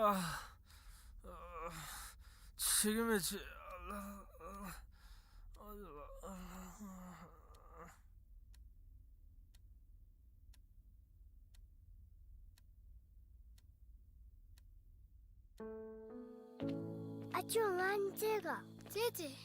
ཨ། ཤེས་ཀྱི་མེད་ཅི། ཨ་ཅོ་ང་རྩེད་ག། རྩེད་རྩེད།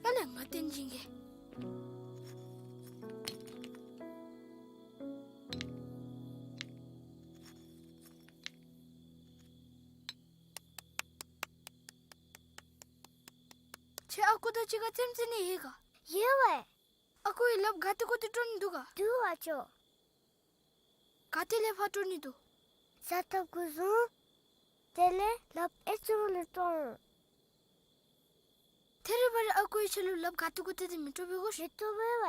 ཨ་ལས་ང་བསྟན་སྦྱིན་གྱིས། ཁྱོད་ཨ་ཁུ་དང་གཅིག་ཁར་རྩེདམོ་རྩེ་ནི་ཡོད་ག། ཡོད་པས། ཨ་ཁུ་གིས་ལགཔ་ག་ཏེ་གུ་ཏེ་སྤྲོད་ནི་འདུག་ག། འདུག་ཨ་ཅོ། ག་ཏེ་ལས་ཕར་སྤྲོད་ནི་འདུག། ས་ཐོབ་གུ་བཟུང་། དེ་ལས་ལགཔ་ཨེ་ཙི་རུ་ལས་སྤྲོད་འོང་། ཐད་རི་བ་རི་ཨ་ཁུ་གིས་ཁྱོད་ལུ་ལགཔ་ག་ཏེ་གུ་ཏེ་དེ་མི་སྤྲོད་པས་གོ་ཤིག། མི་སྤྲོད་པས་པ།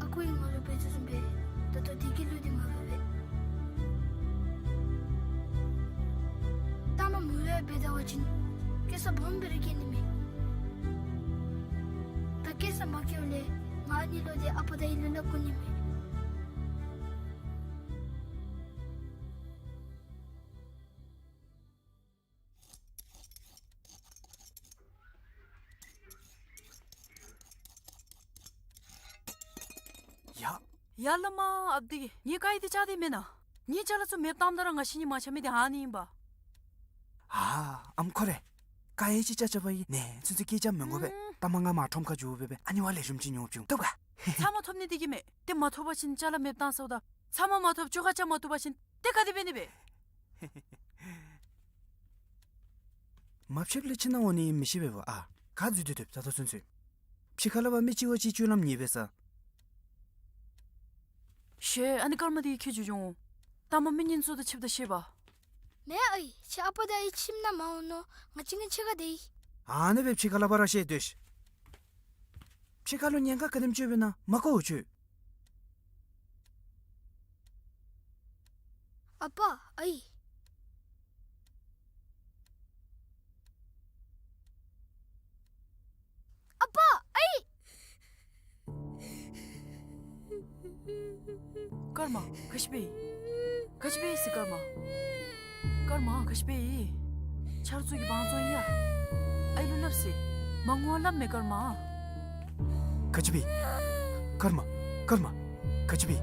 ཨ་ཁུ་གིས་ང་ལུ་འབད་དོ་བཟུམ་སྦེ་ད་ལྟོ་བདེ་སྐྱིད་ལུ་འདི་མ་འབད་པས། ལྟ་མ་མུ་ལེ་འབད་ད་པ་ཅིན་སྐྱེ་ས་སྦོམ་སྦེ་ར་སྐྱེ་ནི་མས། ད་སྐྱེ་ས་མ་སྐྱེཝ་ལས་ང་ཨ་ནི་ལུ་འདི་ཨ་པ་དང་ཨའི་ལུ་སླབ་དགོ་ནི་མས། ཡ། ཡ་བླ་མ་ཨཔ་དེ་གིས་ངེའི་ཀ་ཡི་དེ་བཅག་སྟེ་མེན་ན། ངེའི་ཅ་ལ་ཚུ་མེདཔ་བཏངམ་ད་ར་ང་ཤི་ནི་མ་ཆ་མི་དེ་ཨ་ནི་ཨིན་པ། ཨ་ཨམ་ཁོ་རེ། ཀ་ཡི་ཅིག་བཅག་བཅགཔ་ཨིན་ནི་ཚུན་ཚོད་སྐད་རྐྱབ་མི་དགོ་པས། ཨུམ། ལྟ་མ་ང་མར་ཁྲོམ་ཁར་འགྱོ་སྦེ་སྦེ་ཨ་ནི་བ་ལེགས་ཤོམ་ཅིག་ཉོ་བཅུག། བཏུབ་ག། ཚབ་མ་ཐོབ་ནི་དེ་གིས་མས། དེ་མ་ཐོབ་པ་ཅིན་ཅ་ལ་མེདཔ་བཏང་ཟེརཝ་ད། ཚབ་མ་མ་ཐོབ་བཅོ་ཁ་རྐྱབ་མ་བཏུབ་པ་ཅིན་དེ་ག་དེ་འབད་ནི་སྦེ། མ་ཕྱདཔ་ལས་ཕྱི་ནང་འོང་ནི་མི་ཤེས་པས་པ། ཨ་ག་འཛུལ་ཏེ་སྡོདཔ་ད་ལྟོ་ཚུན་ཚོད། ཕྱི་ཁར་ལས་ཕར་མི་གཅིག་བ་གཅིག་སྤྱོད་ལམ་ཉེས་པས་ས། ཤེས། ཨ་ནི་སྐར་མ་དེ་ཁྱོད་ཅིག་འགྱོ་འོང་། ལྟ་མ་མི་ངན་ཚུ་དང་ཕྱདཔ་ད་ཤེས་པ། མེན་ཨའི། ཁྱོད་ཨ་པ་དང་ཨའི་ཁྱིམ་ནང་མ་འོང་མནོ། ང་གཅིག་གིས་ཕྱི་ཁར་སྡོད་ཡི། ཨ་ནི་སྦེ་ཕྱི་ཁར་ལས་ཕར་ར་བཤལ་སྡོད་ཤིག། ཕྱི་ཁར་ལུ་ཉེན་ཁ་ག་དེམ་ཅིག་ཡོདཔ་ཨིན་ན་མ་གོ་ཁྱོད། ཨ་པ་ཨའི། ཨ་པ་ཨའི། སྐར་མ་ག་ཅི་འབད་ཡི། ག་ཅི་འབད་ཡི་ཟེར་སྐར་མ། སྐར་མ་ག་ཅི་འབད་ཡི། ཆ་རོགས་ཚུ་གིས་བང་བཙོང་ཡི་ཡ། ཨའི་ལུ་སླབ་ཟེར། མ་ངུ་བར་སླབ་མས་སྐར་མ། ག་ཅི་འབད་ཡི། སྐར་མ། སྐར་མ། ག་ཅི་འབད་ཡི།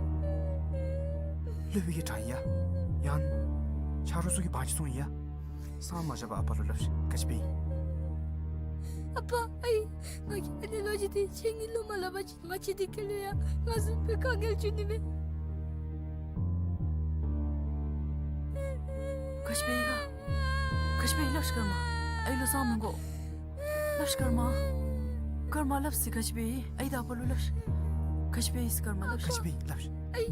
སློབ་དཔོན་གྱིས་དྲང་ཡི་ཡ། ཡང་ཆ་རོགས་ཚུ་གིས་བང་ཅིག་བཙོང་ཡི་ཡ། སང་མ་བཞག་པར་ཨ་པ་ལུ་སླབ་ཤིག། ག་ཅི་འབད་ཡི། ཨ་པ་ཨའི། ང་གིས་ཨ་ནི་ལོ་རྒྱུས་དེ་ཁྱེད་གཉིས་ལུ་མ་སླབ་པ་ཅིན་ང་བཅས་འདི་ཁ་ལུ་ཡང་ང་བཟུམ་སྦེ་དཀའ་ངལ་འབྱུང་ནི་མས། ག་ཅི་འབད་ཡི་ག། ག་ཅི་འབད་ཡི་སླབ་ཤིག་སྐར་མ། ཨའི་ལུ་གསང་མི་དགོ། སླབ་ཤིག་སྐར་མ། སྐར་མ་སླབ་ཤིག། ག་ཅི་འབད་ཡི། ཨའི་དང་ཨ་པ་ལུ་སླབ་ཤིག། ག་ཅི་འབད་ཡི་སྐར་མ་སླབ་ཤིག། ག་ཅི་འབད་ཡི་སླབ་ཤིག། ཨའི།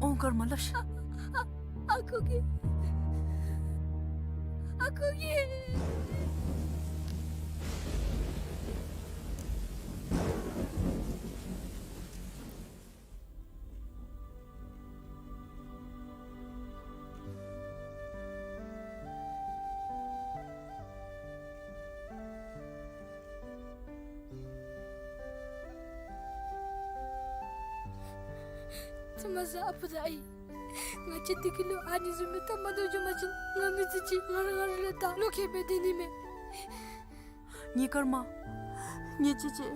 འོང་སྐར་མ་སླབ་ཤིག། ཨ་ཨ་ཨ་ཁུ་གིས། ཨ་ཁུ་གིས། ཁྱེད་མ་གཞི་ཨ་པ་དང་ཨའི། ང་བཅས་འདི་ཁ་ལུ་ཨ་ནི་བཟུམ་སྦེ་སྟབས་མ་བདེཝ་བྱུང་པ་ཅིན་ང་མི་ཚེ་གཅིག་ང་ར་ང་ར་ལུ་བདའ་ལོག་ཁེ་སྦེ་སྡོད་ནི་མས། ངེའི་སྐར་མ། ངེའི་ཅེ་ཅེ།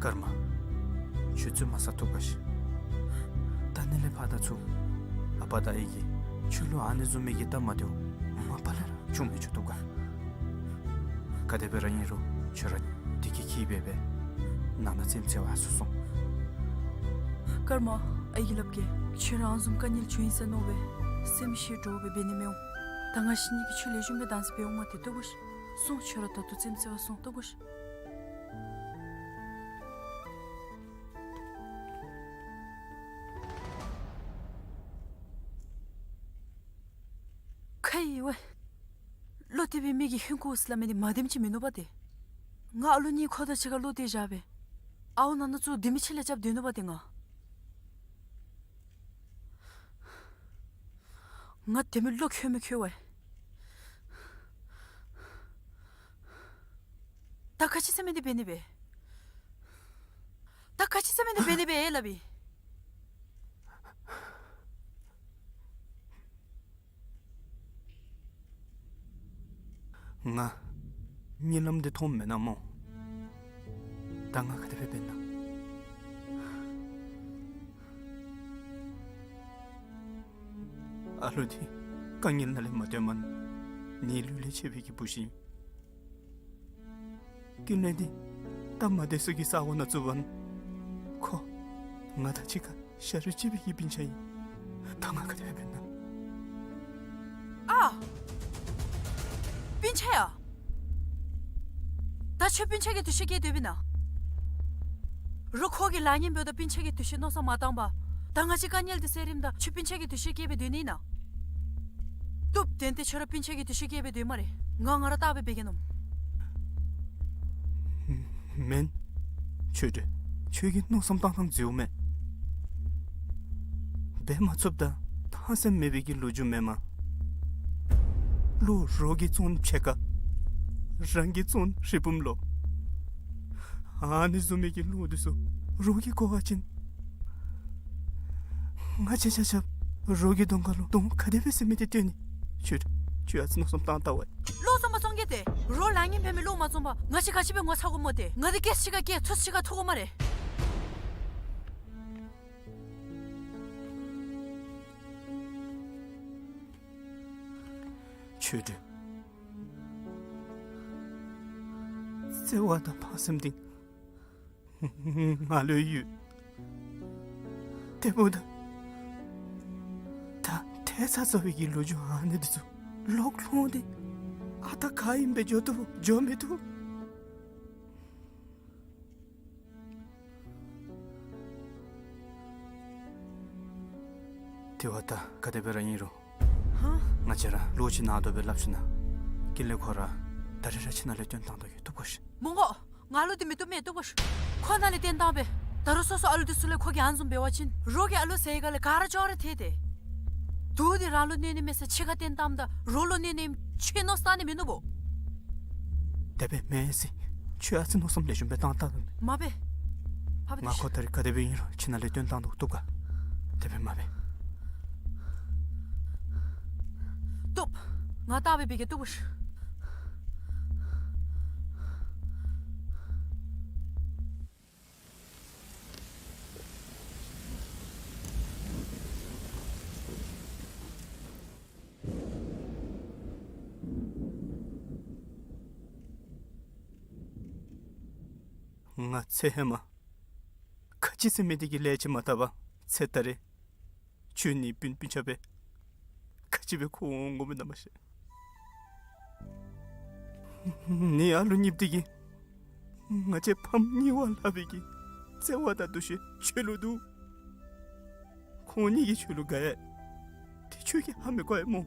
ཀརྨ། ཁྱོད་བཙུན་མ་ས་ཐུག་ག་ཤི། ད་ནི་ལས་ཕར་ད་ཚུར་ཨ་པ་དང་ཨའི་གིས་ཁྱོད་ལུ་ཨ་ནི་བཟུམ་མའི་གི་སྟབས་མ་བདེཝ་མ་པ་ལས་ར་བྱུང་མི་ཆོག་ཐུག་ག། ག་དེ་སྦེ་ར་ཨིན་རུང་ཁྱོད་ར་བདེ་སྐྱིད་སྐྱིད་སྦེ་སྦེ་ནང་ན་རྩེདམོ་རྩེ་བར་ཚུར་སོང་། ཀརྨ། ཨའི་གིས་སླབ་གེ། ཁྱོད་ར་ཨ་ནི་བཟུམ་དཀའ་ངལ་བྱུང་ཡི་ཟེར་མནོ་སྦེ་སེམས་ཤི་འདྲོག་སྦེ་འབད་ནི་མི་འོང་། ད་ང་བཅས་གཉིས་ཀྱིས་ཁྱོད་ལེགས་ཤོམ་སྦེ་བདག་འཛིན་འབད་འོང་མ་སྟེར་བཏུབ་ག་ཤི། སོང་། ཁྱོད་ར་ད་ལྟོ་རྩེདམོ་རྩེ་བར་སོང་། བཏུབ་ག་ཤི། ཁ་ཡི་ཝའི། བློ་གཏད་པའི་མི་གིས་ཧིང་ཁུ་སླབ་མི་འདི་མ་བདེནམ་ཅིག་མིན་ནུག་པ་ཏེ། ང་ཨ་ལུ་གཉིས་ཁོ་དང་གཅིག་ཁར་བློ་གཏད་བཞག་སྦེ་ཨའུ་ནང་ན་ཚུར་དེ་མི་ཆེ་ལས་རྐྱབ་སྡོད་ནུག་པ་ཏེ་ང་། ང་དེ་མི་བློ་ཁོལ་མི་ཁོལ་ཝའི། ད་ག་ཅི་ཟེར་མི་འདི་འབད་ནི་སྦེ། ད་ག་ཅི་ཟེར་མི་འདི་འབད་ནི་སྦེ་ཨེ་སླབ་ཨིན། ང་གཉིད་ལམ་འདི་མཐོངམ་མེན་ན་སྨོ། ད་ང་ག་དེ་སྦེ་འབད་ན། ཨ་ལུ་འདི་དཀའ་ངལ་ནང་ལས་མ་བཏོན་མ་ནི་ལུས་ལས་ཆད་པའི་གི་བུ་གཞི། ཀུན་ལེགས་འདི་སྟབས་མ་བདེ་ས་གི་ས་གོ་ནང་བཙུགས་པ་ནི་ཁོ་ང་དང་གཅིག་ཁར་ཤ་རུས་གཅིག་པའི་གི་སྤུན་ཆ་ཨིན། ད་ང་ག་དེ་སྦེ་འབད་ན། ཨ། སྤུན་ཆ་ཡ། ད་ཁྱོད་སྤུན་ཆ་གི་འདུ་ཤེས་བསྐྱེད་སྡོད་པས་ན། རོགས་ཁོ་གི་ལཱ་ངན་འབདཝ་ད་སྤུན་ཆ་གི་འདུ་ཤེས་མནོ་བསམ་མ་བཏང་པར། ད་ང་བཅས་དཀའ་ངལ་འདི་སེལ་རནམ་ད་ཁྱོད་སྤུན་ཆ་གི་འདུ་ཤེས་བསྐྱེད་སྦེ་སྡོད་ནི་ཨིན་ན། བཏུབ། ཏན་ཏན་ཁྱོད་ར་སྤུན་ཆ་གི་འདུ་ཤེས་བསྐྱེད་སྦེ་སྡོད་སྨ་རེ། ང་ང་ར་བལྟ་སྦེ་འབད་གེ་ནོ། མེན། ཆོས་སྒྲོན། ཁྱོད་ཀྱི་མནོ་བསམ་བཏང་ཐངས་འཛོལཝ་མས། འབད་མ་ཚུགསཔ་དང་ཕངས་སེམས་མེད་པའི་གི་ལོ་རྒྱུས་མེན་མས། བློ་རོགས་ཀྱིས་བཙོང་ཕྱེད་ཀ། རང་གིས་བཙོང་རི་བུམ་ལོ། ཨ་ནི་བཟུམ་མའི་གི་བློ་འདི་ཚུ་རོགས་ཀྱིས་གོ་བ་ཅིན། ང་བཅས་ཆ་ཁྱབ་རོགས་ཀྱི་གདོང་ཁ་ལུ་གདོང་ག་དེ་སྦེ་ཟེར་མི་འདི་སྟོན་ནི། ཁྱོད་ཁྱོད་ཨ་ཙི་མནོ་བསམ་བཏང་བལྟ་ཝའི། བློ་བཟང་མ་བཙོང་གེ་ཏེ། རོགས་ལཱ་ངན་འབད་མི་བློ་མ་བཟང་པར་ང་བཅས་ག་ཅི་སྦེ་ངོ་ཚ་དགོ་སྨོ་ཏེ། ང་འདི་སྐད་ཆ་གཅིག་ཁར་སྐད་ཚུར་གཅིག་ཁར་ཐུག་དགོ་སྨ་རེ། ཆོས་སྒྲོན། བརྩེ་བ་དང་ཕངས་སེམས་འདི་ང་ལུ་ཡོད། དེ་འབདཝ་ད་ད་ཐལ་ཚ་ཚ་བའི་གི་ལོ་རྒྱུས་ཨ་ནི་འདི་ཚུ་ལོག་ལྷོང་སྟེ་ཨ་རྟག་ག་ཨིནམ་སྦེ་འགྱོ་བཏུབ་འགྱོ་མི་བཏུབ། དེ་བ་ད་ག་དེ་སྦེ་ར་ཨིན་རུང་། ཧ། ང་བཅས་ར་ལོག་ཅིག་ནང་དོག་སྦེ་སླབ་ཞིན་ན་ཀུན་ལེགས་ཁོ་ར་ད་རིས་ར་ཁྱིམ་ནང་ལས་བཏོན་བཏང་དོ་གི། བཏུབ་ག་ཤི། མི་དགོ། ང་ལུ་འདི་མི་བཏུབ་མས། བཏུབ་ག་ཤི། ཁོ་ནཱ་ལས་བཏོན་བཏང་པས། ད་རུང་སོ་སོ་ཨ་ལུ་འདི་ཚུ་ལས་ཁོ་གིས་ཨ་ནི་བཟུམ་འབད་བ་ཅིན་རོགས་ཀྱི་ཨ་ལུ་ཟེར་ག་ལས་ག་ར་ཅོག་ར་འཐད་དེ། དུག་འདི་རང་ལུ་གནོད་ནི་མས་ཟེར་ཕྱི་ཁར་བཏོན་བཏངམ་ད་རོགས་ལུ་གནོད་ནི་ཨིནམ་ཁྱོད་མནོ་བསམ་བཏང་ནི་མིན་ནུག་པོ། དེ་སྦེ་མེན་ཟེར། ཁྱོད་ཨ་ཙི་མནོ་བསམ་ལེགས་ཤོམ་སྦེ་བཏང་བལྟ་དོ། མ་འབད། ཕ་བུ་ང་ཁོ་ད་རིས་ག་དེ་སྦེ་ཨིན་རུང་ཁྱིམ་ནང་ལས་བཏོན་བཏང་དོ། བཏུབ་ག། དེ་སྦེ་མ་འབད། བཏུབ། ང་བལྟ་སྦེ་འབད་གེ། བཏུབ་ག་ཤི། ང་ཚེ་ཧེ་མ་ག་ཅི་ཟེར་མི་འདི་གི་ལས་ཅིག་མ་བཏབ་པར་ཚེ་ད་རེས་ཁྱོད་ནི་སྤུན་སྤུན་ཆ་སྦེ་ག་ཅི་སྦེ་འཁོར་འོང་འོང་མི་ནི་མ་ཤེས། ནི་ཨ་ལུ་གཉིསཔོ་འདི་གིས་ང་བཅས་ཕམ་གཉིས་པོ་ལྷག་པའི་གི་བརྩེ་བ་དང་འདུ་ཤེས་ཁྱོད་ལུ་འདུག། ཁོང་གཉིས་ཀྱིས་ཁྱོད་ལུ་དགའ་ཡི། དེ་ཁྱོད་ཀྱིས་ཧ་མི་གོ་ཡི་སྨོ།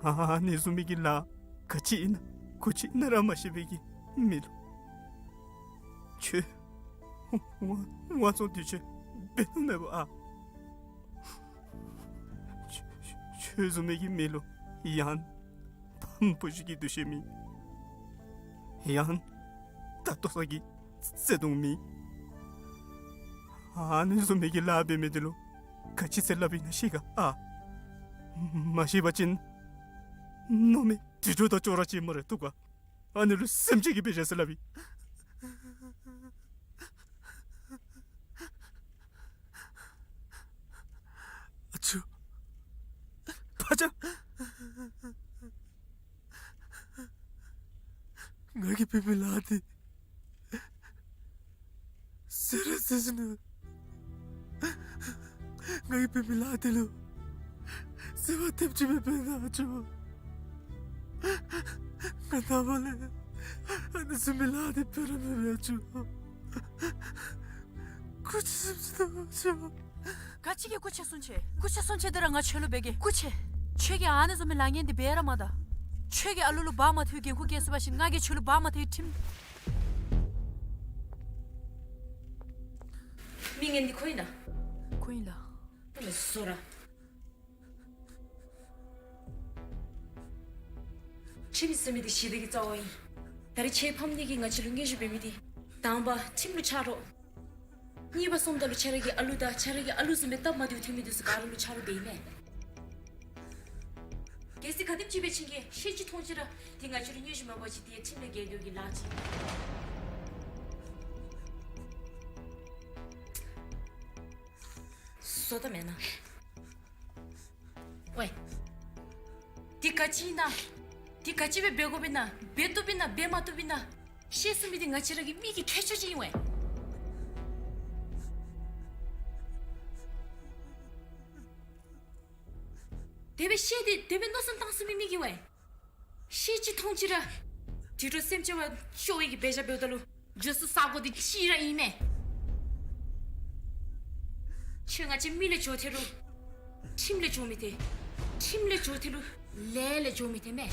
ཨ་ནི་བཟུམ་མའི་གི་ལཱ་ག་ཅི་ཨིན་ན་ག་ཅི་ཨིན་ན་ར་མ་ཤེས་པའི་གི་མི་ལུ་ཁྱོད་དབང་དབང་བཙོང་འདི་ཚུ་འབད་ནི་མེད་པ་ཨ། ཁྱོད་ཁྱོད་བཟུམ་མའི་གི་མི་ལུ་ཡང་ཕམ་བུ་གཞི་གི་འདུ་ཤེས་མེད། ཡང་ད་ལྟོ་ཚང་གི་བརྩེ་དུང་མེད། ཨ་ནི་བཟུམ་མའི་གི་ལཱ་འབད་མི་འདི་ལུ་ག་ཅི་ཟེར་སླབ་ཨིན་ན་ཤེས་ག་ཨ། མ་ཤེས་པ་ཅིན་མནོ་མི་དུད་འགྲོ་དང་ཅོག་ར་ཅིག་སྨ་རེ། བཏུབ་ག། ཨ་ནི་ལུ་སེམས་ཅན་གྱི་དཔེ་བཞག་ཟེར་སླབ་ཨིན། ཨ་ཅོ། ཕ་ཅག། ང་གིས་འབད་མི་ལཱ་འདི་ཟེར་ར་ཟེར་ཞིན་ན། ང་གིས་འབད་མི་ལཱ་འདི་ལུ་ཟེར་བ་ཐེབས་ཅིག་མེད་པས་ན་ཨ་ཅོ། ང་ནངས་པ་ལས་ཨ་ནི་བཟུམ་མའི་ལཱ་འདི་འབད་ར་མི་འབད་ཨ་ཅོ། སྐུ་མཁྱེན་སེམས་ཅན་ཐུགས་རྗེ་ཆེ། ག་ཅི་གི་སྐུ་མཁྱེན་གསུང་ཅི། སྐུ་མཁྱེན་གསུང་ཅི་འདི་ར་ང་ཁྱོད་ལུ་འབད་གེ། སྐུ་མཁྱེན། ཁྱོད་ཀྱིས་ཨ་ནི་བཟུམ་མའི་ལཱ་ངན་འདི་འབད་ར་མ་ད། ཁྱོད་ཀྱིས་ཨ་ལུ་ལུ་འབག་མ་ཐུབ་པའི་འགན་ཁུར་བཀལ་ཚུགས་པ་ཅིན་ང་གིས་ཁྱོད་ལུ་འབག་མ་ཐུབ་པའི་ཁྲིམས། མི་ངན་འདི་ཁོ་ཨིན་ན། ཁོ་ཨིན་ལགས། ཨ་ལས་བཟོ་ར། ཁྲིམས་ཟེར་མི་འདི་ཞི་བདེ་གི་རྩ་བ་ཨིན། ད་རིས་ཁྱེད་ཕམ་གཉིས་ཀྱིས་ང་བཅས་ལུ་མངོན་ཞུ་འབད་མི་འདི། དང་པ་ཁྲིམས་ལུ་ཆ་རོགས། གཉིས་པ་སོངམ་ད་ལུ་ཁྱེད་ར་གི་ཨ་ལུ་དང་ཁྱེད་ར་གི་ཨ་ལུ་བཟུམ་སྦེ་སྟབས་མ་བདེཝ་ཐོན་མི་འདི་ཚུ་ག་ར་ལུ་ཆ་རོགས་འབད་ཨིན་མས། གལ་སྲིད་ག་དེམ་ཅིག་འབད་བ་ཅིན་གྱི་ཤེས་ཅི་མཐོང་ཅི་ར་འདི་ང་བཅས་ལུ་མངོན་ཞུ་མ་འབད་བ་ཅིན་འདི་ཁྲིམས་ལས་འགལ་འགྱོ་གི་ལཱ་ཅིག། བཟོ་ད་མེན་ན། ཝའེ། འདི་ག་ཅི་ཨིན་ན། འདི་ག་ཅི་སྦེ་འབད་དགོཔ་ཨིན་ན། འབད་བཏུབ་ཨིན་ན་འབད་མ་བཏུབ་ཨིན་ན། ཤེས་ཚུགས་མི་འདི་ང་བཅས་ར་གི་མི་གི་ཁྱད་ཆོས་ཅིག་ཨིན་ཝའེ། དེ་སྦེ་ཤེས་ཏེ་དེ་སྦེ་མནོ་བསམ་བཏང་ཚུགས་མི་མི་གི་ཝའེ། ཤེས་ཅི་མཐོང་ཅི་ར་དུད་འགྲོ་སེམས་ཅན་བ་སྐྱོ་བའི་གི་འབད་བཞག་འབདཝ་ད་ལུ་འགྱོ་ས་ས་གོ་འདི་གཅིག་ར་ཨིན་མས། ཁྱོད་ང་བཅས་མི་ལས་འགྱོ་ཐལ་རུང་ཁྲིམས་ལས་འགྱོ་མི་ཐལ། ཁྲིམས་ལས་འགྱོ་ཐལ་རུང་ལས་ལས་འགྱོ་མི་ཐལ་མས།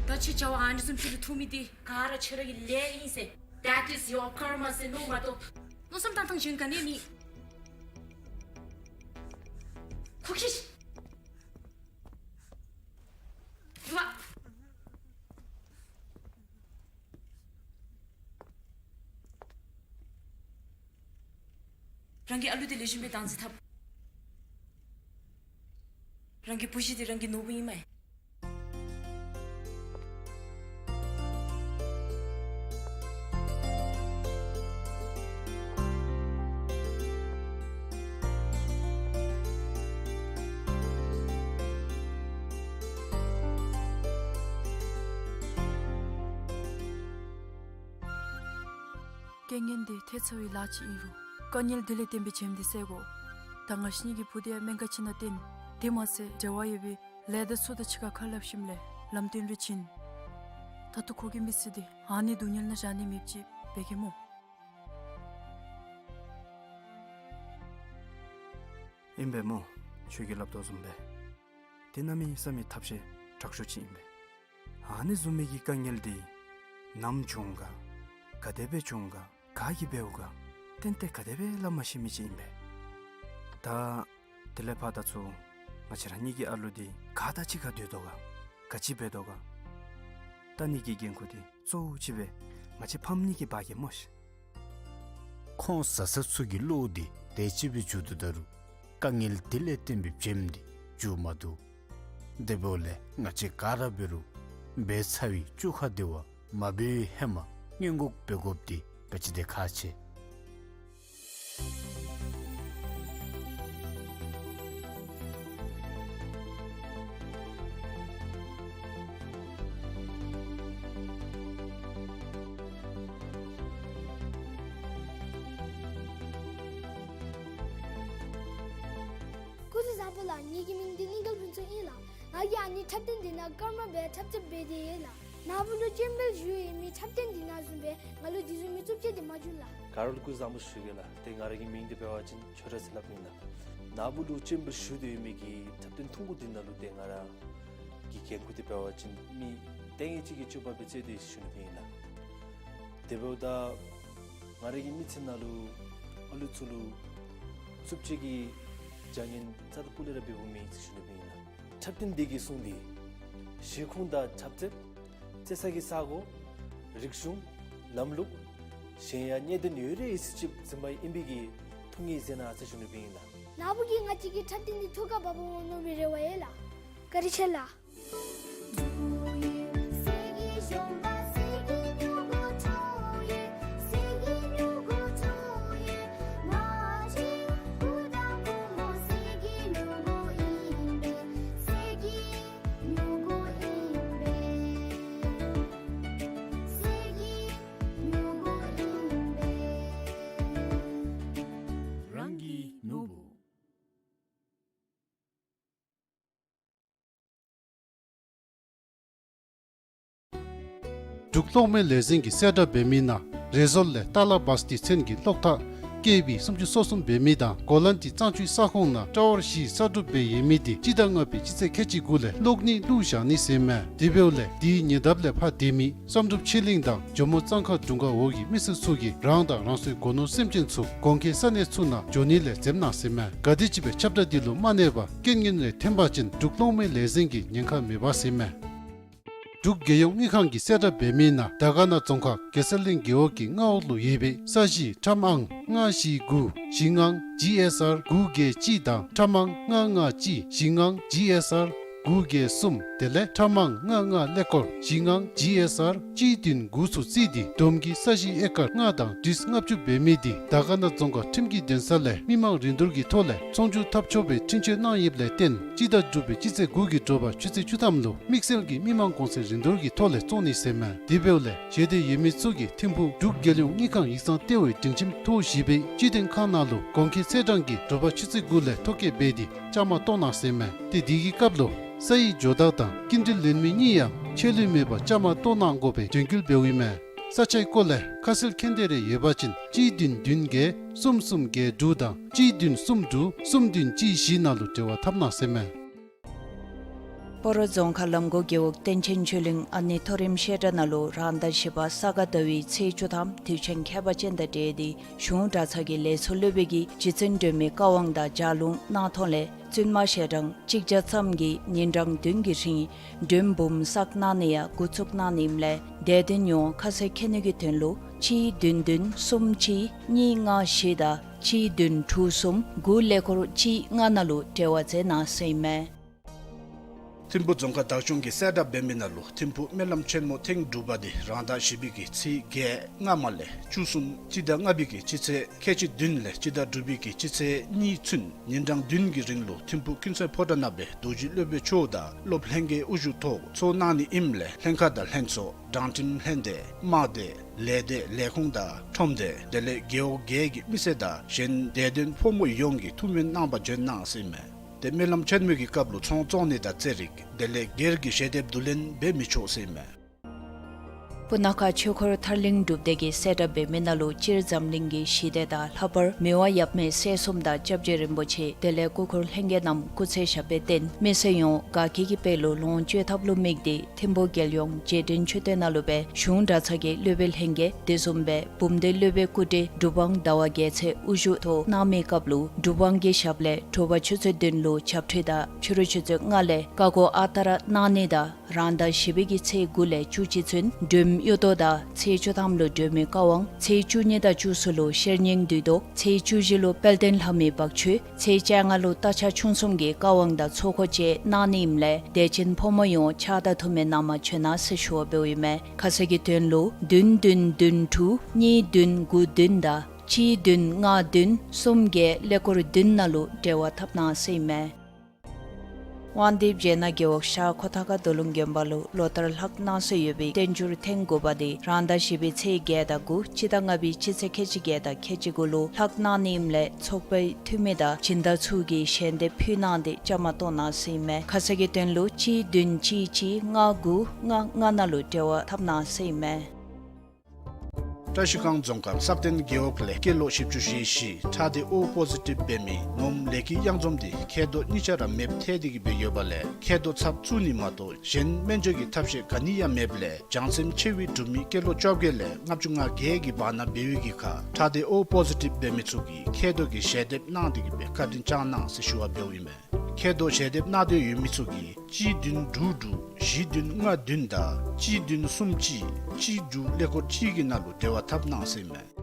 ད་ཁྱོད་བྱ་བ་ཨ་ནི་བཟུམ་ཅིག་ལུ་ཐུག་མི་འདི་ག་ར་ཁྱོད་ར་གི་ལས་ཨིན་ཟེར། That is your karma ཟེར་མནོ་མ་གཏོགས་མནོ་བསམ་བཏང་ཐངས་གཞན་ག་ནི་མེད། ཁོ་ཁྱོད། རང་གི་ཨ་ལུ་འདི་ལེགས་ཤོམ་སྦེ་བདག་འཛིན་འཐབ། རང་གི་བུ་གཞི་འདི་རང་གི་ནོར་བུ་ཨིན་མས། རྐྱེན་ངན་འདི་ཐལ་ཚར་བའི་ལཱ་ཅིག་ཨིན་རུང་དཀའ་ངལ་འདི་ལས་བརྟེན་པའི་བྱེམ་འདི་བསལ་དགོ། ད་ང་བཅས་གཉིས་ཀྱི་བུ་འདི་ཡང་སྨན་ཁང་ཅིག་ནང་བཏོན། དེ་མ་ཚད་འབྲེལ་བ་ཡོད་པའི་ལས་སྡེ་ཚུ་དང་གཅིག་ཁར་ཁ་སླབ་ཞིནམ་ལས་ལམ་སྟོན་རེ་བྱིན། ད་ལྟོ་ཁོ་གི་མི་ཚེ་འདི་ཨ་ནི་སྡུག་བསྔལ་ནང་བཞག་ནི་མེདཔ་ཅིག་འབད་གེ་སྨོ། ཨིན་པས་སྨོ། ཁྱོད་ཀྱིས་སླབ་དོ་བཟུམ་སྦེ་དེ་གནམ་མེད་ས་མེད་ཐབས་ཤེས་དྲག་ཤོས་ཅིག་ཨིན་པས། ཨ་ནི་བཟུམ་མའི་གི་དཀའ་ངལ་འདི་ནམ་བྱུང་ག་ག་དེ་སྦེ་བྱུང་ག་ག་གིས་འབདཝ་ག་ཏན་ཏན་ག་དེ་སྦེ་སླབ་མ་ཤེས་མི་ཅིག་ཨིན་པས། ད་དེ་ལས་ཕར་ད་ཚུར་ང་བཅས་ར་གཉིས་ཀྱི་ཨ་ལུ་འདི་ག་དང་གཅིག་ཁར་སྡོད་དོ་ག་ག་ཅི་འབད་དོ་ག་ལྟ་ནི་གི་འགན་ཁུར་འདི་གཙོ་བོ་ཅིག་སྦེ་ང་བཅས་ཕམ་གཉིས་ཀྱིས་འབག་གེ་སྨོ་ཤིག། ཁོང་བཟའ་ཚང་ཚུ་གི་བློ་འདི་དེ་ཅིག་སྦེ་འགྱོ་དོ་ད་རུང་དཀའ་ངལ་དེ་ལས་བརྟེན་པའི་བྱེམ་འདི་འགྱོ་མ་བཏུབ། དེ་འབདཝ་ལས་ང་བཅས་ག་ར་འབད་རུང་འབད་ཚར་བའི་བཅོ་ཁ་འདི་བ་མ་འབད་བའི་ཧེ་མ་སྔོན་འགོག་འབད་དགོཔ་འདི་ག་ཅི་དེ་ཁག་ཆེ། སྐུ་གཟུགས་བཟང་པོ་ལགས། ངེ་གི་མིང་འདི་གླིང་དཀར་ཕུན་ཚོགས་ཨིན་ལགས། ང་གིས་ཨ་ནི་འཁྲབ་སྟོན་འདི་ནང་སྐར་མ་སྦེ་འཁྲབ་རྩེད་འབད་དེ་ཡོད་ལགས། ནཱ་བུ་ལུ་སྤྱན་འབུལ་ཞུ་ཡོད་མི་འཁྲབ་སྟོན་འདི་ནང་བཟུམ་སྦེ་ང་ལུ་འདི་བཟུམ་མའི་རྩུབ་སྤྱོད་འདི་མ་བྱུང་ལགས། ག་ར་ལུ་སྐུ་གཟུགས་བཟང་པོ་ཞུ་གེ་ལགས། ཏེ་ང་ར་གི་མིང་འདི་འབད་བ་ཅིན་ཆོས་གྲགས་ཟེར་སླབ་ཨིན་ལགས། ནཱ་བུ་ལུ་སྤྱན་འབུལ་ཞུ་སྟེ་ཡོད་མི་གི་འཁྲབ་སྟོན་ཐུང་ཀུ་འདི་ནང་ལུ་ཏེ་ང་ར་གི་འགན་ཁུར་འདི་འབད་བ་ཅིན་མི་ལྟས་ངན་ཅིག་གི་སྤྱོད་པ་སྦེ་རྩེད་དེ་ཞུ་ནི་ཨིན་ལགས། དེ་འབདཝ་ད་ང་ར་གི་མི་ཚེ་ནང་ལུ་ཨ་ལུ་ཚུ་ལུ་རྩུབ་སྤྱོད་ཀྱི་བྱ་ངན་རྩ་དང་སྤུ་ལས་ར་འབདཝ་མེད་ཟེར་ཞུ་ནི་ཨིན་ལགས། འཁྲབ་སྟོན་འདི་གིས་གསུངས་ཏེ་གཞིས་ཁོངས་དང་འཁྲབ་རྩེད་རྩེད་ས་གི་ས་གོ་རིག་གཞུང་ལམ་ལུགས་གཞན་ཡང་གནད་དོན་ཡོད་རིགས་ཨིན་ཅི་ཅིག་འཛིན་པ་ཨིན་པའི་གི་ཐུགས་ངེས་མཛད་གནང་ཟེར་ཞུ་ནི་ཨིན་ལགས། ནཱ་བུ་གིས་ང་བཅས་ཀྱི་འཁྲབ་སྟོན་འདི་ཐུགས་ཁར་བབ་འོང་མནོ་བའི་རེ་བ་ཡོད་ལགས། བཀའ་དྲིན་ཆེ་ལགས། འབྲུག་གློག་མེ་ལས་འཛིན་གྱིས་གསལ་བསྒྲགས་འབད་མི་ནང་རེ་ཟུར་ལས་ཏཱ་ལ་བཱས་ཏི་མཚན་གྱི་གློག་ཐག་ཀེ་བི་སུམ་ཅུ་སོ་གསུམ་འབད་མི་དང་གོ་ལན་ཏི་གཙང་ཆུའི་ས་ཁོངས་ནང་ཊ་ཝར་བཞི་གསར་སྒྲུབ་འབད་ཡོད་མི་དེ་སྤྱི་ཟླ་ལྔ་པའི་སྤྱི་ཚེས་ཁལ་གཅིག་དགུ་ལས་གློག་ནི་བླུགས་བཞག་ནི་ཟེར་མས། དེ་འབདཝ་ལས་དེའི་ཉེ་འདབས་ལས་ཕར་སྡོད་མི་བསམ་གྲུབ་ཆོས་གླིང་དང་ཇོ་མོ་གཙང་ཁ་དྲུང་ཁག་འོག་གི་མི་སེར་ཚུ་གིས་རང་དང་རང་སོའི་སྒོ་ནོར་སེམས་ཅན་ཚུ་གོང་འཁོད་ས་གནས་ཚུ་ནང་འགྱོ་ནི་ལས་འཛེམ་གནང་ཟེར་མས། ག་དེམ་ཅིག་སྦེ་ཁྱབ་བསྒྲགས་འདི་ལུ་མ་གནས་པར་རྐྱེན་ངན་རེ་ཐོན་པ་ཅིན་འབྲུག་གློག་མེ་ལས་འཛིན་གྱིས་ཉེན་ཁ་མི་འབག་ཟེར་མས། འབྲུག་རྒྱལ་ཡོངས་དངུལ་ཁང་གིས་གསལ་བསྒྲགས་འབད་མི་ནང་དར་དཀར་ན་རྫོང་ཁག་གེ་སར་གླིང་རྒེད་འོག་གི་མངའ་འོག་ལུ་ཡོད་པའི་ས་གཞི་ཁྲམ་ཨང་ལྔ་བཞི་དགུ་བཞི་ལྔ་ཇི་ཨེསི་ཨར་དགུ་བརྒྱད་གཅིག་དང་ཁྲམ་ཨང་ལྔ་ལྔ་གཅིག་བཞི་ལྔ་ཇི་ཨེསི་ཨར་དགུ་བརྒྱད་གསུམ་དེ་ལས་ཁྲམ་ཨང་ལྔ་ལྔ་ཀླད་ཀོར་བཞི་ལྔ་ཇི་ཨེསི་ཨར་གཅིག་བདུན་དགུ་ཚུ་བརྩིས་ཏེ་བསྡོམས་ཀྱིས་ས་གཞི་ཨེ་ཀར་ལྔ་དང་ཏིས་ལྔ་བཅུ་འབད་མི་དེ་དར་དཀར་ན་རྫོང་ཁག་ཁྲིམས་ཀྱི་འདུན་ས་ལས་མི་མང་རིན་བསྡུར་གྱི་ཐོག་ལས་ཚོང་སྒྱུར་འཐབ་ཆོག་པའི་འཕྲིན་བཅོལ་གནང་ཡོདཔ་ལས་བརྟེན་སྤྱི་ཟླ་དྲུག་པའི་སྤྱི་ཚེས་དགུ་གི་དྲོ་པ་ཆུ་ཚོད་བཅུ་ཐམ་ལུ་དམིགས་བསལ་གྱི་མི་མང་གོང་ཚད་རིན་བསྡུར་གྱི་ཐོག་ལས་བཙོང་ནི་ཟེར་མས། དེ་འབདཝ་ལས་ཞལ་འདེབས་ཡོད་མི་ཚུ་གིས་ཐིམ་ཕུག་འབྲུག་རྒྱལ་ཡོངས་དངུལ་ཁང་ཡིག་ཚང་ལྟེ་བའི་སྒྲིང་ཁྱིམ་ཐོག་བཞི་པའི་སྤྱི་དོན་ཁང་ནང་ལུ་གོང་འཁོད་ཚེས་གྲངས་ཀྱི་དྲོ་པ་ཆུ་ཚོད་དགུ་ལས་ཐོ་བཀོད་འབད་དེ་བཅའ་མར་གཏོགས་གནང་ཟེར་མས། ཏེ་དེ་གི་སྐབས་ལུ་ས་ཡིག་འབྱོར་རྟགས་དང་སྐྱིན་འགྲུལ་ལེན་མི་གཉིས་ཡང་ཆད་ལུས་མེད་པར་བཅའ་མར་གཏོགས་གནང་དགོ་པའི་དྲན་སྐུལ་འབདཝ་ཨིན་མས། ས་ཆའི་སྐོར་ལས་ཁ་གསལ་མཁྱེན་འདོད་རེ་ཡོད་པ་ཅིན་གཅིག་བདུན་བདུན་བརྒྱད་གསུམ་གསུམ་བརྒྱད་དྲུག་དང་གཅིག་བདུན་གསུམ་དྲུག་གསུམ་བདུན་གཅིག་བཞི་ནང་ལུ་འབྲེལ་བ་འཐབ་གནང་ཟེར་མས། སྤ་རོ་རྫོང་ཁག་ལམ་གོ་རྒེད་འོག་བསྟན་ཆེན་ཆོས་གླིང་ཨ་ནེ་མཐོ་རིམ་བཤད་གྲྭ་ནང་ལུ་རང་ཟླ་བཞི་པ་ས་ག་ཟླ་བའི་ཚེས་བཅུ་ཐམ་དུས་ཆེན་ཁྱད་པར་ཅན་དང་འབྲེལ་ཏེ་གཞུང་གྲྭ་ཚང་གི་ལས་ཚོགས་སློབ་དཔོན་གྱིས་རྗེ་བཙུན་སྒྲོལ་མའི་བཀའ་དབང་དང་ལྗགས་ལུང་གནང་ཐོག་ལས་བཙུན་མ་ཞལ་གྲངས་གཅིག་བརྒྱ་ཙམ་གྱིས་ཉིན་གྲངས་བདུན་གྱི་རིང་མགྲོན་འབུམ་བསགས་གནང་ནི་ཡང་འགོ་བཙུགས་གནང་ནི་ཨིནམ་ལས་དད་ལྡན་ཡོངས་ཁ་གསལ་མཁྱེན་ནི་གི་དོན་ལུ་གཅིག་བདུན་བདུན་གསུམ་གཅིག་གཉིས་ལྔ་བཞི་དང་གཅིག་བདུན་དྲུག་གསུམ་དགུ་ཀླད་ཀོར་གཅིག་ལྔ་ནང་ལུ་འབྲེལ་བ་མཛད་གནང་ཟེར་ཨིན་མས། ཐིམ་ཕུག་རྫོང་ཁག་བདག་སྐྱོང་གིས་གསལ་བསྒྲགས་འབད་མི་ནང་ལུ་ཐིམ་ཕུག་སྨོན་ལམ་ཆེན་མོ་ཐེངས་དྲུག་པ་དེ་རང་ཟླ་བཞི་པའི་གི་ཚེས་བརྒྱད་སྔ་མ་ལས་བཅུ་གསུམ་སྤྱི་ཟླ་ལྔ་པའི་གི་སྤྱི་ཚེས་ཁལ་གཅིག་བདུན་ལས་སྤྱི་ཟླ་དྲུག་པའི་གི་སྤྱི་ཚེས་གཉིས་ཚུན་ཉིན་གྲངས་བདུན་གྱི་རིང་ལུ་ཐིམ་ཕུག་ཀུན་གསལ་ཕོ་བྲང་ནང་སྦེ་རྡོ་རྗེ་སློབ་དཔོན་མཆོག་དང་སློབ་ལྷན་རྒྱས་དབུ་བཞུགས་ཐོག་ཚོགས་གནང་ནི་ཨིནམ་ལས་ལྷན་ཁག་དང་ལྷན་ཚོགས་དྲང་ཁྲིམས་ལྷན་སྡེ་དམངས་སྡེ་ལས་སྡེ་ལས་ཁུངས་དང་ཁྲོམ་སྡེ་དེ་ལས་རྒེད་འོག་བརྒྱད་ཀྱི་མི་སེར་དང་གཞན་དད་ལྡན་ཕོ་མོ་ཡོངས་ཀྱིས་ཐུགས་སྨོན་གནང་བར་འབྱོན་གནང་ཟེར་ཨིན་མས། ཏེ་སྨོན་ལམ་ཆེན་མོའི་གི་སྐབས་ལུ་ཚོང་བཙོང་ནི་དང་རྩེད་རིགས་དེ་ལས་སྒེར་གྱི་ཞལ་འདེབས་བསྡུ་ལེན་འབད་མི་ཆོག་ཟེར་ཨིན་མས། སྤུ་ན་ཁ་ཆོས་འཁོར་ཐར་གླིང་སྒྲུབ་སྡེ་གིས་གསལ་བསྒྲགས་འབད་མི་ནང་ལུ་སྤྱིར་འཛམ་གླིང་གི་ཞི་བདེ་དང་ལྷག་པར་མི་དབང་ཡབ་མེས་སྲས་གསུམ་དང་སྐྱབས་རྗེ་རིན་པོ་ཆེ་དེ་ལས་སྐུ་འཁོར་ལྷན་རྒྱས་རྣམས་སྐུ་ཚེ་ཞབས་པད་བརྟན་མི་སེར་ཡོངས་དགའ་སྐྱིད་ཀྱི་དཔལ་ལུ་ལོངས་སྤྱོད་ཐབས་ལུ་དམིགས་ཏེ་ཐིམ་ཕུག་རྒྱལ་ཡོངས་རྗེས་དྲན་མཆོད་རྟེན་ནང་ལུ་སྦེ་གཞུང་གྲྭ་ཚང་གི་སློབ་དཔོན་ལྷན་རྒྱས་དེ་བཟུམ་སྦེ་བུམ་སྡེ་སློབ་དཔོན་སྐུ་བགྲེས་གྲུབ་དབང་ཟླ་བ་རྒྱལ་མཚན་དབུ་བཞུགས་ཐོག་གནང་མི་སྐབས་ལུ་གྲུབ་དབང་གི་ཞབས་ལས་དྲོ་པ་ཆུ་ཚོད་བདུན་ལུ་ཆབ་ཁྲུས་དང་ཕྱི་རུ་ཆུ་ཚོད་ལྔ་ལས་བཀའ་བསྒོ་ཨ་རྟག་ར་གནང་ནི་དང་རང་ཟླ་བཞི་པའི་གི་ཚེས་དགུ་ལས་བཅུ་གཅིག་ཚུན་སྒྲོལམ་གཡུ་ཐོག་དང་ཚེས་བཅུ་ཐམ་ལུ་སྒྲོལ་མའི་བཀའ་དབང་ཚེས་བཅུ་གཉིས་དང་བཅུ་གསུམ་ལུ་ཤེར་སྙིང་བདུད་བཟློག་ཚེས་བཅུ་བཞི་ལུ་དཔལ་ལྡན་ལྷ་མོའི་བག་མཆོད་ཚེས་བཅོ་ལྔ་ལུ་རྟ་ཕྱག་མཆོང་གསུམ་གྱི་བཀའ་དབང་དང་ཚོགས་འཁོར་བཅས་གནང་ནི་ཨིནམ་ལས་དད་ཅན་ཕོ་མོ་ཡོངས་ཕྱག་དང་ཐུགས་སྨོན་གནང་བར་འབྱོན་གནང་ཟེར་ཞུ་བ་འབདཝ་ཨིན་མས། ཁ་གསལ་གྱི་དོན་ལུ་བདུན་བདུན་བདུན་དྲུག་གཉིས་བདུན་དགུ་བདུན་དང་གཅིག་བདུན་ལྔ་བདུན་གསུམ་བརྒྱད་ཀླད་ཀོར་བདུན་ནང་ལུ་འབྲེལ་བ་འཐབ་གནང་ཟེར་ཨིན་མས། དབང་འདུས་བྱེ་ནག་རྒེད་འོག་ཤར་ཁོ་ཐང་ཁ་རྡོ་ལུང་དགོན་པ་ལུ་ལོ་ལྟར་ལྷག་གནང་སྲོལ་ཡོད་པའི་བསྟན་འགྱུར་ཐེངས་དགུ་པ་དེ་རང་ཟླ་བཞི་པའི་ཚེས་བརྒྱད་དང་དགུ་སྤྱི་ཟླ་ལྔ་པའི་སྤྱི་ཚེས་ཁལ་གཅིག་བརྒྱད་དང་ཁལ་གཅིག་དགུ་ལུ་ལྷག་གནང་ནི་ཨིནམ་ལས་ཚོགས་པའི་འཐུས་མི་དང་སྦྱིན་བདག་ཚུ་གིས་ཞལ་འདེབས་ཕུལ་གནང་སྟེ་བཅའ་མར་གཏོགས་གནང་ཟེར་ཨིན་མས། ཁ་གསལ་གྱི་དོན་ལུ་གཅིག་བདུན་གཅིག་གཅིག་ལྔ་དགུ་ལྔ་ལྔ་ནང་ལུ་འབྲེལ་བ་འཐབ་གནང་ཟེར་ཨིན་མས། བཀྲ་ཤིས་སྒང་རྫོང་ཁག་སག་སྟེང་རྒེད་འོག་ལས་སྐྱེས་ལོ་བཞི་བཅུ་ཞེ་བཞི་ཁྲག་སྡེ་ཨོ་པོ་ཟི་ཊིབ་འབད་མི་ངོམ་ལེགས་སྐྱིད་གཡང་འཛོམས་དེ་མཁལ་རྡོག་གཉིས་ཆ་ར་མེདཔ་ཐལ་ཏེ་གི་སྦེ་ཡོདཔ་ལས་མཁལ་རྡོག་ཚབ་བཙུགས་ནི་མ་གཏོགས་གཞན་སྨན་བཅོས་ཀྱི་ཐབས་ཤེས་ག་ནི་ཡང་མེདཔ་ལས་བྱང་སེམས་ཆེ་བའི་འབྲུག་མི་སྐྱེས་ལོ་བཅོ་བརྒྱད་ལས་ལྔ་བཅུ་ང་བརྒྱད་ཀྱི་བར་ན་འབད་བའི་གི་ཁར་ཁྲག་སྡེ་ཨོ་པོ་ཟི་ཊིབ་འབད་མི་ཚུ་གིས་མཁལ་རྡོག་གི་ཞལ་འདེབས་གནང་སྟེ་གི་སྦེ་བཀའ་དྲིན་བསྐྱངས་གནང་ཟེར་ཞུ་བ་འབདཝ་ཨིན་མས། མཁལ་རྡོག་ཞལ་འདེབས་གནང་སྟེ་ཡོད་མི་ཚུ་གིས་གཅིག་བདུན་དྲུག་དྲུག་བཞི་བདུན་ལྔ་བདུན་དང་གཅིག་བདུན་གསུམ་གཅིག་གཅིག་དྲུག་ཀླད་ཀོར་གཅིག་གི་ནང་ལུ་འབྲེལ་བ་འཐབ་གནང་ཟེར་ཨིན་མས།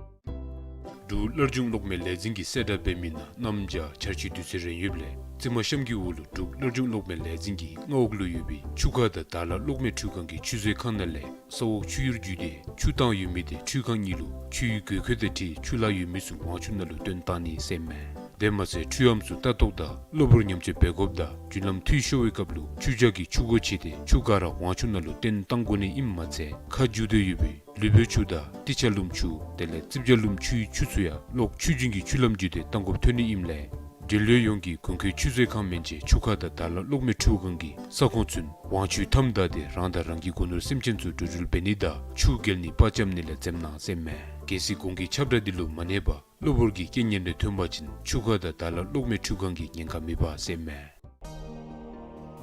འབྲུག་སླར་འབྱུང་གློག་མེ་ལས་འཛིན་གྱིས་གསལ་བསྒྲགས་འབད་མི་ནང་གནམ་བྱཱར་བྱཱར་ཆུ་དུས་ཚོད་རན་ཡོདཔ་ལས་རྩིབ་མ་གཤམ་གྱི་འོག་ལུ་འབྲུག་སླར་འབྱུང་གློག་མེ་ལས་འཛིན་གྱི་མངའ་འོག་ལུ་ཡོད་པའི་ཆུ་ཁ་དང་དར་ལ་གློག་མེ་འཕྲུལ་ཁང་གི་ཆུ་མཛོད་ཁང་ནང་ལས་ས་འོག་ཆུ་གཡུར་བརྒྱུད་དེ་ཆུ་བཏང་ཡོད་མི་དེ་འཕྲུལ་ཁང་གཉིས་ལུ་ཆུའི་དགོས་མཁོ་དང་འཁྲིལ་ཆུ་ལྷག་ཡོད་མི་ཚུ་ཝང་ཆུ་ནང་ལུ་བཏོན་བཏང་ནི་ཟེར་ཨིན་མས། དེ་མ་ཚད་འཕྲུལ་ཨམ་ཚུ་ལྟ་རྟོག་དང་གློ་བུར་ཉམས་བཅོས་འབད་དགོཔ་དང་རྒྱུན་ལམ་འཐུས་ཤོར་བའི་སྐབས་ལུ་ཆུ་བྱཱར་གྱི་ཆུ་སྒོ་ཕྱེ་སྟེ་ཆུ་ག་ར་ཝང་ཆུ་ནང་ལུ་བཏོན་བཏང་དགོ་ནི་ཨིནམ་མ་ཚད་ཁ་བསྒྱུར་ཏེ་ཡོད་པའི་ལུས་པོའི་ཆུ་དང་ཏི་ཆ་ལུམ་ཆུ་དེ་ལས་རྩིབ་བྱཱར་ལུམ་ཆུའི་ཆུ་ཚུ་ཡང་གློག་ཆུ་རྒྱུན་གྱི་ཆུ་ལམ་བརྒྱུད་དེ་བཏང་དགོཔ་ཐོན་ནི་ཨིནམ་ལས་ འབྲེལ་ཡོད་ཡོངས་ཀྱིས་དགོན་ཁའི་ཆུ་མཛོད་ཁང་མན་ཆད་ཆུ་ཁ་དང་དར་ལ་གློག་མེ་འཕྲུལ་ཁང་གི་ས་ཁོངས་ཚུན་དབང་ཆུའི་མཐའམ་བདའ་སྟེ་རང་དང་རང་གི་སྒོ་ནོར་སེམས་ཅན་ཚུ་འགྲོ་འགྲུལ་འབད་ནི་དང་ཆུ་བརྒལ་ནི་སྤར་འཁྱམ་ནི་ལས་འཛེམ་གནང་ཟེར་མས། གལ་སྲིད་གོང་གི་ཁྱབ་བསྒྲགས་འདི་ལུ་མ་གནས་པར་གློ་བུར་གྱི་རྐྱེན་ངན་རེ་ཐོན་པ་ཅིན་ཆུ་ཁ་དང་དར་ལ་གློག་མེ་འཕྲུལ་ཁང་གིས་ཉེན་ཁ་མི་འབག་ཟེར་མས།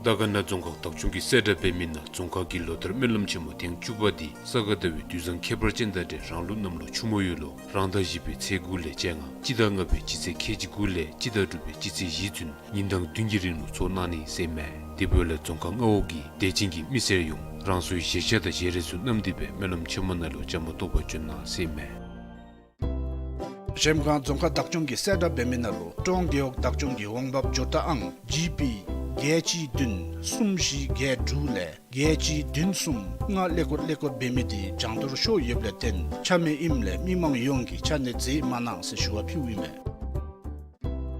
དར་དཀར་ན་རྫོང་ཁག་བདག་སྐྱོང་གི་གསལ་བསྒྲགས་འབད་མི་ནང་རྫོང་ཁག་གི་ལོ་ལྟར་སྨོན་ལམ་ཆེན་མོ་ཐེངས་བཅུ་པ་འདི་ས་ག་ཟླ་བའི་དུས་བཟང་ཁྱད་པར་ཅན་དང་འབྲེལ་རང་ལུགས་གནམ་ལོ་ཆུ་མོ་ཡོས་ལོ་རང་ཟླ་བཞི་པའི་ཚེས་དགུ་ལས་བཅོ་ལྔ་སྤྱི་ཟླ་ལྔ་པའི་སྤྱི་ཚེས་ཁལ་གཅིག་དགུ་ལས་སྤྱི་ཟླ་དྲུག་པའི་སྤྱི་ཚེས་བཞི་ཚུན་ཉིན་གྲངས་བདུན་གྱི་རིང་ལུ་ཚོགས་གནང་ནི་ཟེར་མས། དེ་འབདཝ་ལས་རྫོང་ཁག་མངའ་འོག་གི་དད་ཅན་གྱི་མི་སེར་ཡོངས་རང་སོའི་བཞེས་ཆ་དང་བཞེས་རས་ཚུ་བསྣམས་ཏེ་སྦེ་སྨོན་ལམ་ཆེན་མོ་ནང་ལུ་བཅའ་མར་གཏོགས་པར་བྱོན་གནང་ཟེར་མས། གཞལམ་སྒང་རྫོང་ཁག་བདག་སྐྱོང་གི་གསལ་བསྒྲགས་འབད་མི་ནང་ལུ་ཀྲོང་རྒེད་འོག་བདག་སྐྱོང་གི་འོང་འབབ་འབྱོར་ཐོབ་ཨང་ཇི་པི་བརྒྱད་གཅིག་བདུན་གསུམ་བཞི་བརྒྱད་དྲུག་ལས་བརྒྱད་གཅིག་བདུན་གསུམ་ལྔ་ཀླད་ཀོར་ཀླད་ཀོར་འབད་མི་འདི་སྦྱང་དོར་ཤོར་ཡོདཔ་ལས་བརྟེན་ཆ་མེད་ཨིནམ་ལས་མི་མང་ཡོངས་ཀྱིས་ཆ་གནས་མཛད་མ་གནང་ཟེར་ཞུ་བ་ཕུལཝ་ཨིན་མས།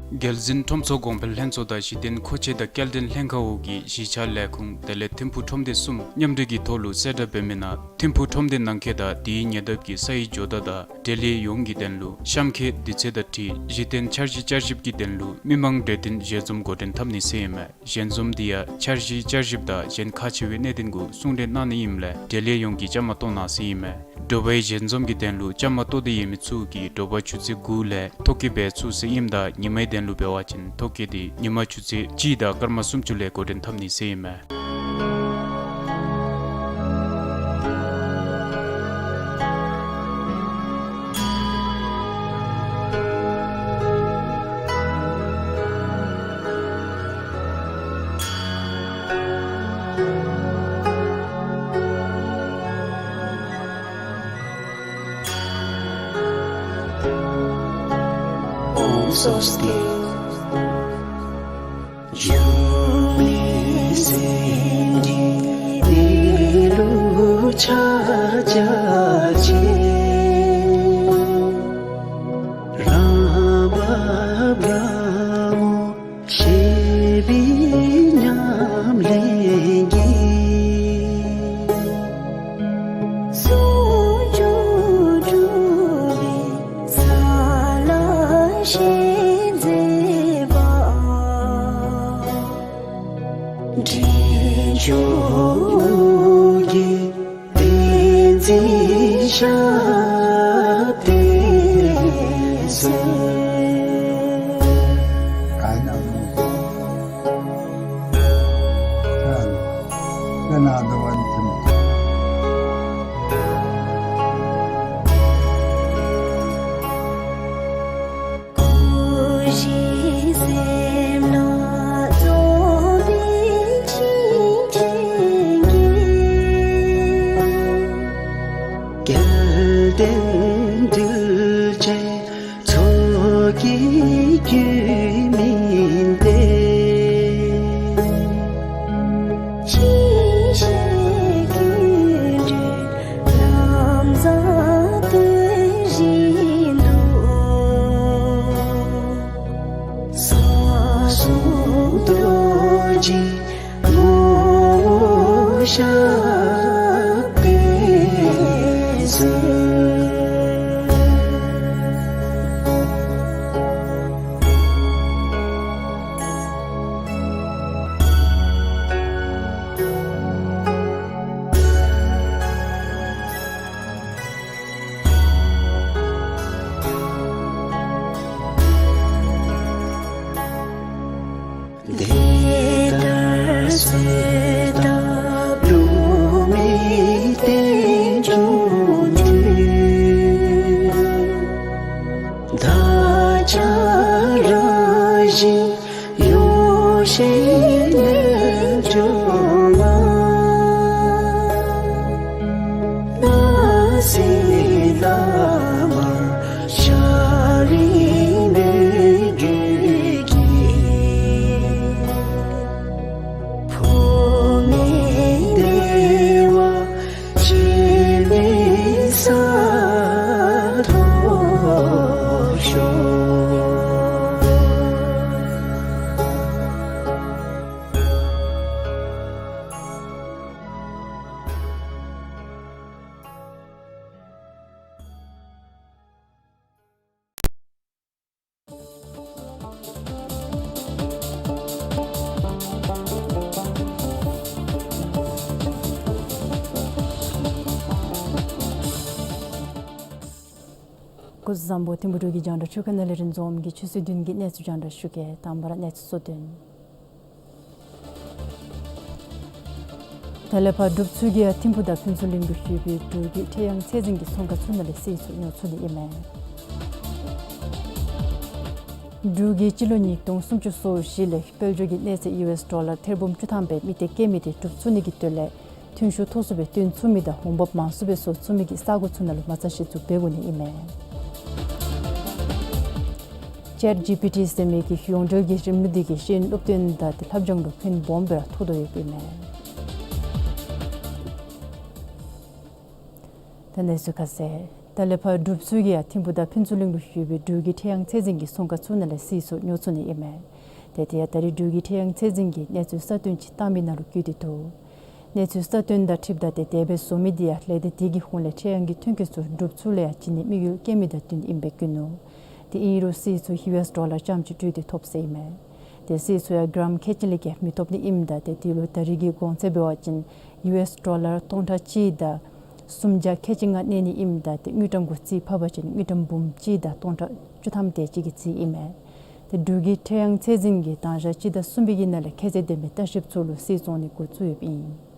རྒྱལ་འཛིན་ཁྲོམ་ཚོགས་གོང་འཕེལ་ལྷན་ཚོགས་དང་གཞི་རྟེན་མཁོ་ཆས་དང་སྐྱེལ་འདྲེན་ལྷན་ཁག་འོག་གི་གཞིས་ཆགས་ལས་ཁུངས་དེ་ལས་ཐིམ་ཕུག་ཁྲོམ་སྡེ་གསུམ་མཉམ་འབྲེལ་གྱི་ཐོག་ལུ་གསལ་བསྒྲགས་འབད་མི་ནང་ཐིམ་ཕུག་ཁྲོམ་སྡེ་ནང་འཁོད་དང་དེའི་ཉེ་འདབས་ཀྱི་ས་ཡི་ཇོ་བདག་དང་འབྲེལ་ཡོད་ཡོངས་ཀྱི་དོན་ལུ་གཤམ་འཁོད་དུས་ཚོད་དང་འཁྲིལ་གཞི་རྟེན་འཆར་གཞི་བསྐྱར་ཞིབ་ཀྱི་དོན་ལུ་མི་མང་གྲོས་བསྟུན་ཞལ་འཛོམས་འགོ་འདྲེན་འཐབ་ནི་ཟེར་ཨིན་མས། ཞལ་འཛོམས་འདི་ཡང་འཆར་གཞི་བསྐྱར་ཞིབ་དང་གཞན་ཁག་ཆེ་བའི་གནད་དོན་གུ་གསུང་གྲོས་གནང་ནི་ཨིནམ་ལས་འབྲེལ་ཡོད་ཡོངས་ཀྱིས་བཅའ་མར་གཏོགས་གནང་ཟེར་ཨིན་མས། དྲོ་པའི་ཞལ་འཛོམས་ཀྱི་དོན་ལུ་བཅའ་མར་གཏོགས་ཏེ་ཡོད་མི་ཚུ་གིས་དྲོ་པ་ཆུ་ཚོད་དགུ་ལས་ཐོ་བཀོད་འབད་ཚུགས་ཟེར་ཨིནམ་ད་ཉིན་མའི་དོན་ལུ་འབད་བ་ཅིན་ཐོ་བཀོད་འདི་ཉིན་མ་ཆུ་ཚོད་གཅིག་དང་སྐར་མ་སུམ་ཅུ་ལས་འགོ་འདྲེན་འཐབ་ནི་ཟེར་ཨིན་མས། ཨོཾ་སྭ་སྟི། འབྱུང་གནས་སེམས་ཉིད་དེ་ལུ་ཕྱག་བྱ་ཕྱིར། རང་བབས་རང་ངོ་ཤེས་པའི་ཉམས་ལེན་གྱིས། ཟུང་འཇུག་གྲུབ་པའི་ས་ལ་གཤེགས་མཛད་པ། འབྲས་ལྗོངས་ཀྱི་བསྟན་འཛིན་ཞབས་པད་སྲས། སྐུ་བཞི་སེམས་ལ་རྫོགས་པའི་ཆིངས་ཅན་གྱི། སྐལ་ལྡན་གདུལ་བྱའི་ཚོགས་ཀྱི་རྒྱུད་སྨིན་ཏེ། ཅི་ཕྱིར་ཀུན་འདུས་ལམ་བཟང་སྟོན་བཞིན་དུ། ས་གསུམ་རྡོ་རྗེ་ངོ་བོ་ཞབས་པད་སྲས། སྐུ་གཟུགས་བཟང་པོ། ཐིམ་ཕུ་འབྲུག་གི་རྒྱང་བསྒྲགས་ཆུ་ཁ་ནང་ལས་རིན་འཛོམས་ཀྱིས་ཆུ་ཚོད་བདུན་གྱི་གནས་ཚུལ་རྒྱང་བསྒྲགས་ཞུ་གེ། དང་པ་ར་གནས་ཚུལ་གཙོ་དོན། ད་ལས་ཕར་འབྲུག་ཚུ་གིས་ཡང་ཐིམ་ཕུ་དང་ཕུན་ཚོགས་གླིང་དུ་ཡོད་པའི་འབྲུག་གི་ཁྲེ་ཡང་ཚད་འཛིན་གྱི་ཚོང་ཁང་ཚུ་ནང་ལས་སིལ་ཚོགས་ཉོ་ཚུགས་ནི་ཨིན་མས། འབྲུག་གིས་སྤྱི་ལོ་ཉིས་སྟོང་སུམ་ཅུ་སོ་བཞི་ལས་དཔལ་འབྱོར་གྱི་གནས་ཚད་ཡུ་ཨེས་ཌོ་ལར་ཐེར་འབུམ་བཅུ་ཐམ་སྦེ་དམིགས་གཏད་བསྐྱེད་མི་དེ་འགྲུབ་ཚུགས་ནི་གི་དོན་ལས་ཐོན་ཤུགས་མཐོ་སུ་སྦེ་བཏོན་ཚུགས་མི་དང་འོང་འབབ་མང་སུ་སྦེ་བཟོ་ཚུགས་མི་གི་ས་གོ་ཚུ་ནང་ལུ་མ་རྩ་གཞི་བཙུགས་འབད་དགོ་ནི་ཨིན་མས། ཅེཊ་ཇི་པི་ཊི་ཟེར་མི་གི་ཡོངས་འབྲེལ་གྱི་རིམ་ལུགས་འདི་གིས་ཤེས་ཡོན་སློབ་སྟོན་དང་དེ་ལྷབ་སྦྱང་ལུ་ཕན་སྦོམ་སྦེ་ར་ཐོགས་དོ་ཡོདཔ་ཨིན་མས། ད་གནས་ཚུལ་ཁ་གསལ། ད་ལས་ཕར་འབྲུག་ཚུ་གིས་ཡང་ཐིམ་ཕུ་དང་ཕུན་ཚོགས་གླིང་དུ་ཡོད་པའི་འབྲུག་གི་ཁྲེ་ཡང་ཚད་འཛིན་གྱི་ཚོང་ཁང་ཚུ་ནང་ལས་སིལ་ཚོགས་ཉོ་ཚུགས་ནི་ཨིན་མས། ཏེ་དེ་ཡང་ད་རིས་འབྲུག་གི་ཁྲེ་ཡང་ཚད་འཛིན་གྱིས་གནས་ཚུལ་གསར་བཏོན་ཅིག་བཏང་མི་ནང་ལུ་བཀོད་དེ་འདུག། གནས་ཚུལ་གསར་བཏོན་དང་འཁྲིལཝ་ད་ཏེ་དེ་སྦེ་བཟོ་མི་དེ་ཡང་ལས་སྡེ་དེ་གི་ཧོངས་ལས་ཁྲེ་ཡང་གི་ཐོན་སྐྱེད་ཚུ་འབྲུག་ཚུ་ལུ་ཡང་བྱིན་ནིའི་དམིགས་ཡུལ་བསྐྱེད་མི་དང་བསྟུན་ཨིནམ་སྦེ་བཀོད་ནུག། དེ་ཨིན་རུང་སིལ་ཚོགས་ཡུ་ཨེས་ཌོ་ལར་ཙམ་ཅིག་སྤྲོད་དེ་ཐོབ་ཟེར་ཨིན་མས། ཏེ་སིལ་ཚོགས་ཡང་གྲམ་ཁལ་གཅིག་ལས་བརྒལ་མི་ཐོབ་ནི་ཨིནམ་ད་ཏེ་དེ་ལུ་ད་རིས་ཀྱི་གོང་ཚད་འབད་བ་ཅིན་ཡུ་ཨེས་ཌོ་ལར་སྟོང་ཕྲག་གཅིག་དང་སུམ་བརྒྱ་ཁལ་གཅིག་ལྔ་གནས་ནི་ཨིནམ་ད་ཏེ་དངུལ་ཀྲམ་གུ་རྩིས་ཕབ་པ་ཅིན་དངུལ་ཀྲམ་འབུམ་གཅིག་དང་སྟོང་ཕྲག་བཅུ་ཐམ་དེ་ཅིག་གི་རྩིས་ཨིན་མས། ཏེ་འབྲུག་གི་ཁྲེ་ཡང་ཚད་འཛིན་གྱིས་དང་ཞག་སྤྱི་ཟླ་གསུམ་པའི་གི་ནང་ལས་ཁྱད་ཚད་ལྡན་པའི་ལྟ་བཤལཔ་ཚུ་ལུ་སིལ་བཙོང་ནི་འགོ་བཙུགས་ཡོདཔ་ཨིན།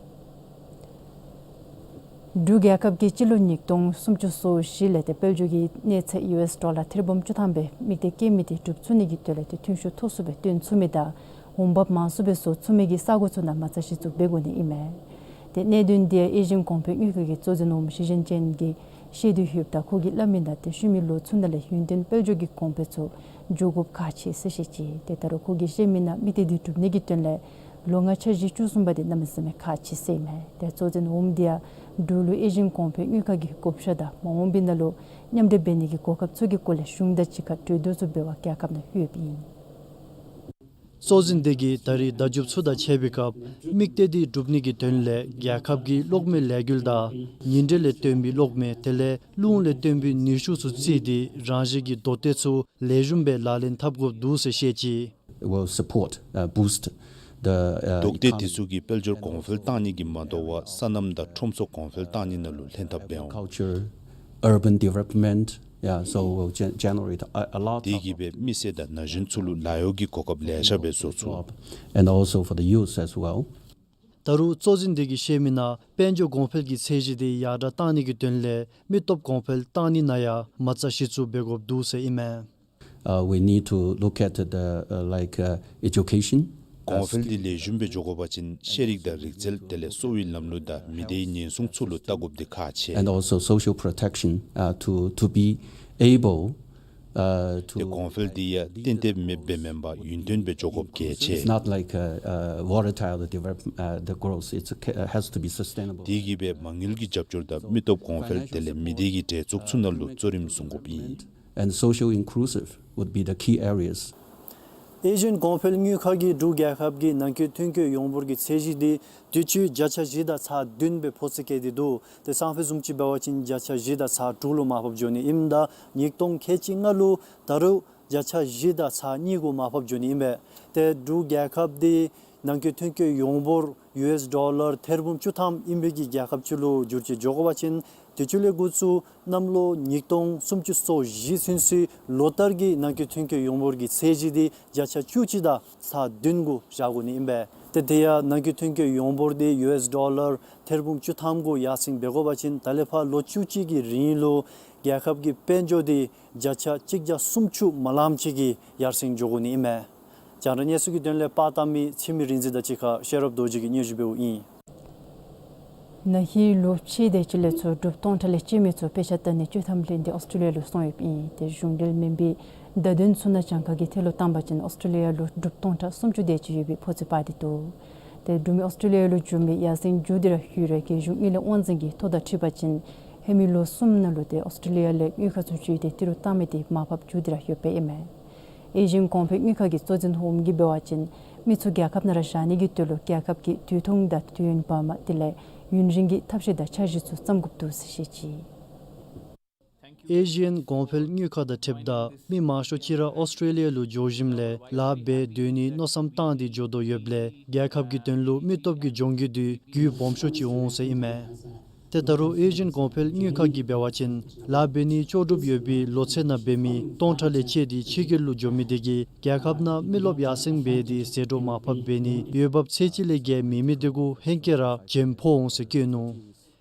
འབྲུག་རྒྱལ་ཁབ་ཀྱིས་སྤྱི་ལོ་ཉིས་སྟོང་སུམ་ཅུ་སོ་བཞི་ལས་ཏེ་དཔལ་འབྱོར་གྱི་གནས་ཚད་ཡུ་ཨེས་ཌོ་ལར་ཐེར་འབུམ་བཅུ་ཐམ་སྦེ་དམིགས་གཏད་བསྐྱེད་མི་དེ་འགྲུབ་ཚུགས་ནི་གི་དོན་ལས་ཏེ་ཐོན་ཤུགས་མཐོ་སུ་སྦེ་བཏོན་ཚུགས་མི་དང་འོང་འབབ་མང་སུ་སྦེ་བཟོ་ཚུགས་མི་གི་ས་གོ་ཚུ་ནང་མ་རྩ་གཞི་བཙུགས་འབད་དགོ་ནི་ཨིན་མས། ཏེ་གནད་དོན་དེ་ཡང་ཨེ་ཤི་ཡན་གོང་འཕེལ་དངུལ་ཁང་གི་གཙོ་འཛིན་འོགམ་ཞི་ཅིན་ཅན་གྱིས་ཤེས་དོ་ཡོདཔ་ད་ཁོ་གིས་སླབ་མི་ནང་ཏེ་ཤུལ་མའི་ལོ་ཚུ་ནང་ལས་ཡུན་བརྟན་དཔལ་འབྱོར་གྱི་གོང་འཕེལ་ཚུ་འགྱོ་དགོཔ་ཁག་ཆེ་ཟེར་བཤད་ཅི། ཏེ་ད་རུང་ཁོ་གིས་བཤད་མི་ནང་དམིགས་གཏད་དེ་འགྲུབ་ནི་གི་དོན་ལས་ལོ་ལྔ་འཆར་གཞི་བཅུ་གསུམ་པ་དེ་གནམ་མེད་ས་མེད་ཁག་ཆེ་ཟེར་ཨིན་མས། ཏེ་གཙོ་འཛིན་འོགམ་དེ་ཡང་འབྲུག་ལུ་ཨེ་ཤི་ཡན་གོང་འཕེལ་དངུལ་ཁང་གི་བགོ་བཤའ་དང་མ་འོངས་པའི་ནང་ལུ་མཉམ་འབྲེལ་འབད་ནི་གི་གོ་སྐབས་ཚུ་གི་སྐོར་ལས་གཞུང་དང་གཅིག་ཁར་གྲོས་བསྡུར་ཚུ་འབད་བར་རྒྱལ་ཁབ་ནང་ལྷོདཔ་ཨིན། གཙོ་འཛིན་དེ་གིས་ད་རིས་བརྡ་བརྒྱུདཔ་ཚུ་དང་ཕྱད་པའི་སྐབས་དམིགས་གཏད་དེ་འགྲུབ་ནི་གི་དོན་ལས་རྒྱལ་ཁབ་ཀྱི་གློག་མེ་ལས་འགུལ་དང་ཉིན་དྲོད་ལས་བཏོན་པའི་གློག་མེ་དེ་ལས་རླུང་ལས་བཏོན་པའི་ནུས་ཤུགས་ཚུ་བརྩིས་ཏེ་རང་བཞིན་གྱི་མདོ་སྟེགས་ཚུ་ལེགས་ཤོམ་སྦེ་ལག་ལེན་འཐབ་དགོཔ་འདུག་ཟེར་བཤད་ཅི། Will support, uh, boost the, uh, མདོ་སྟེགས་དེ་ཚུ་གིས་དཔལ་འབྱོར་གོང་འཕེལ་གཏང་ནི་གིས་མ་དོ་བར་སོ་ནམ་དང་ཁྲོམ་སོགས་གོང་འཕེལ་གཏང་ནི་ནང་ལུ་ལྷན་ཐབས་འབད་འོང་། Culture, urban development, yeah, so will gen- generate a, a lot of. དེ་གིས་སྦེ་མི་སེར་དང་ན་གཞོན་ཚུ་ལུ་ལཱ་གཡོག་གི་གོ་སྐབས་ལེ་ཤ་སྦེ་བཟོ་ཚུགས། And also for the youth as well. ད་རུང་གཙོ་འཛིན་དེ་གིས་བཤད་མི་ནང་དཔལ་འབྱོར་གོང་འཕེལ་གྱི་ཚད་གཞི་དེ་ཡར་དྲག་གཏང་ནི་གི་དོན་ལས་མི་སྟོབས་གོང་འཕེལ་གཏང་ནི་ནང་ཡང་མ་རྩ་གཞི་བཙུགས་འབད་དགོཔ་འདུག་ཟེར་ཨིན་མས། Uh, we need to look at the, uh, like, uh, education. གོང་འཕེལ་དེ་ལེགས་ཤོམ་སྦེ་འགྱོ་དགོ་པ་ཅིན་ཤེས་རིག་དང་རིག་རྩལ་དེ་ལས་གསོ་བའི་ལམ་ལུགས་དང་མི་སྡེའི་ཉེན་སྲུང་ཚུ་ལུ་བལྟ་དགོཔ་དེ་ཁག་ཆེ། And also social protection, uh, to, to be able, uh, to. དེ་གོང་འཕེལ་དེ་ཡང་གཏན་གཏན་མེདཔ་སྦེ་མེན་པར་ཡུན་བརྟན་སྦེ་འགྱོ་དགོཔ་གལ་ཆེ། It's not like, uh, uh, volatile develop, uh, the growth. It's, uh, has to be sustainable. དེ་གིས་སྦེ་མ་དངུལ་གྱི་རྒྱབ་སྐྱོར་དང་མི་སྟོབས་གོང་འཕེལ་དེ་ལས་མི་སྡེ་གི་གྲལ་ཚུད་ཚུ་ནང་ལུ་གཙོ་རིམ་བཟུང་དགོཔ་ཨིན། And social inclusive would be the key areas. ཨེ་ཤི་ཡན་གོང་འཕེལ་དངུལ་ཁང་གིས་འབྲུག་རྒྱལ་ཁབ་ཀྱི་ནང་འཁོད་ཐོན་སྐྱེད་ཡོངས་འབོར་གྱི་ཚད་གཞི་དེ་དུས་ཅི་བརྒྱ་ཆ་བཞི་དང་ཚག་བདུན་སྦེ་ཕོ་ཚོད་བཀལ་ཏེ་འདུག། ཏེ་སང་ཕོད་བཟུམ་ཅིག་འབད་བ་ཅིན་བརྒྱ་ཆ་བཞི་དང་ཚག་དྲུག་ལུ་མར་ཕབ་འགྱོ་ནི་ཨིནམ་ད་ཉིས་སྟོང་ཁལ་གཅིག་ལྔ་ལུ་ད་རུང་བརྒྱ་ཆ་བཞི་དང་ཚག་གཉིས་གུ་མར་ཕབ་འགྱོ་ནི་ཨིན་པས། ཏེ་འབྲུག་རྒྱལ་ཁབ་དེ་ནང་འཁོད་ཐོན་སྐྱེད་ཡོངས་འབོར་ཡུ་ཨེས་ཌོ་ལར་ཐེར་འབུམ་བཅུ་ཐམ་ཨིན་པའི་གི་རྒྱལ་ཁབ་ཅིག་ལུ་འགྱུར་བཅོས་འགྱོ་དགོ་པ་ཅིན་དུས་ཅི་ལས་འགོ་བཙུགས་གནམ་ལོ་ཉིས་སྟོང་སུམ་ཅུ་སོ་བཞི་ཚུན་ཚོད་ལོ་བསྟར་གྱི་ནང་འཁོད་ཐོན་སྐྱེད་ཡོངས་འབོར་གྱི་ཚད་གཞི་དེ་བརྒྱ་ཆ་བཅུ་གཅིག་དང་ཚག་བདུན་གུ་བཞག་དགོ་ནི་ཨིན་པས། ཏེ་དེ་ཡང་ནང་འཁོད་ཐོན་སྐྱེད་ཡོངས་འབོར་དེ་ཡུ་ཨེས་ཌོ་ལར་ཐེར་འབུམ་བཅུ་ཐམ་གུ་ཡར་སེང་འབད་དགོ་པ་ཅིན་ད་ལས་ཕར་ལོ་བཅུ་གཅིག་གི་རིང་ལུ་རྒྱལ་ཁབ་ཀྱི་དཔལ་འབྱོར་དེ་བརྒྱ་ཆ་གཅིག་བརྒྱ་སུམ་ཅུ་མ་ལངམ་ཅིག་གི་ཡར་སེང་འགྱོ་དགོ་ནི་ཨིན་མས། རྒྱང་བསྒྲགས་གནས་ཚུལ་གྱི་དོན་ལས་པར་བཏབ་མི་འཆི་མེད་རིག་འཛིན་དང་གཅིག་ཁར་ཤེས་རབ་རྡོ་རྗེ་གིས་སྙན་ཞུ་འབདཝ་ཨིན། ན་ཧིང་ལོ་ཕྱེད་དེ་ཅིག་ལས་ཚུར་འབྲུགཔ་སྟོང་ཕྲག་ལས་བཅད་མི་ཚུ་དཔེ་ཆ་ལྟ་ནི་བཅུ་ཐམ་ལེན་ཏེ་ཨོསི་ཊེ་ལི་ཡ་ལུ་སོང་ཡོདཔ་ཨིན། ཏེ་གཞུང་འབྲེལ་མེན་པའི་བརྡ་དོན་ཚུ་ནང་གྱངས་ཁ་གི་ཐད་ལུ་བཏང་པ་ཅིན་ཨོསི་ཊེ་ལི་ཡ་ལུ་འབྲུགཔ་སྟོང་ཕྲག་སུམ་ཅུ་དེ་ཅིག་ཡོད་པའི་ཕོ་ཚོད་དཔག་སྟེ་འདུག། ཏེ་འབྲུག་མི་ཨོསི་ཊེ་ལི་ཡ་ལུ་འགྱོ་མི་ཡར་སེང་མགྱོགས་ཏེ་ར་ཡོད་རུང་རྒྱལ་གཞུང་དངུལ་ལས་དབང་འཛིན་གྱི་ཐོ་དང་འཁྲིལ་བ་ཅིན་ཧེ་མའི་ལོ་གསུམ་ནང་ལུ་ཏེ་ཨོསི་ཊེ་ལི་ཡ་ལས་དངུལ་ཁང་ཚུ་བརྒྱུད་དེ་ཏི་རུ་བཏང་མི་དེ་མར་ཕབ་མགྱོགས་ཏེ་ར་ཡོདཔ་ཨིན་མས། ཨེ་ཤི་ཡན་གོང་འཕེལ་དངུལ་ཁང་གི་གཙོ་འཛིན་འོགམ་གིས་འབད་བ་ཅིན་མི་ཚུ་རྒྱལ་ཁབ་ནང་ར་བཞག་ནི་གི་དོན་ལུ་རྒྱལ་ཁབ་ཀྱི་དུས་ཐུང་དང་དུས་ཡུན་བར་མ་དེ་ལས་ཡུན་རིང་གི་ཐབས་ཤེས་དང་འཆར་གཞི་ཚུ་བརྩམ་དགོཔ་འདུག་ཟེར་བཤད་ཅི། ཨེ་ཤི་ཡན་གོང་འཕེལ་དངུལ་ཁང་དང་འཁྲིལཝ་ད་མི་མང་ཤོས་ཅིག་ར་ཨོསི་ཊེ་ལི་ཡ་ལུ་འགྱོ་ཞིནམ་ལས་ལཱ་འབད་སྡོད་ནིའི་མནོ་བསམ་བཏང་སྟེ་འགྱོ་དོ་ཡོདཔ་ལས་རྒྱལ་ཁབ་ཀྱི་དོན་ལུ་མི་སྟོབས་ཀྱི་འབྱུང་འགྱུར་དེ་རྒྱུ་སྦོམ་ཤོས་ཅིག་འོང་ཟེར་ཨིན་མས། ཏེ་ད་རུང་ཨེ་ཤི་ཡན་གོང་འཕེལ་དངུལ་ཁང་གིས་འབད་བ་ཅིན་ལཱ་འབད་ནི་ལྕོགས་གྲུབ་ཡོད་པའི་ལོ་ཚད་ནང་འབད་མི་སྟོང་ཕྲག་ལས་བཅད་དེ་ཕྱི་རྒྱལ་ལུ་འགྱོ་མི་དེ་གིས་རྒྱལ་ཁབ་ནང་མི་རློབས་ཡར་སེང་འབད་དེ་ཟད་འགྲོ་མར་ཕབ་འབད་ནི་འོས་འབབ་ཚད་གཅིག་ལས་བརྒལ་མེད་མི་དེ་གུ་ཧེང་སྐལ་ར་བྱེམ་ཕོག་འོང་ཟེར་བཀོད་ནུག།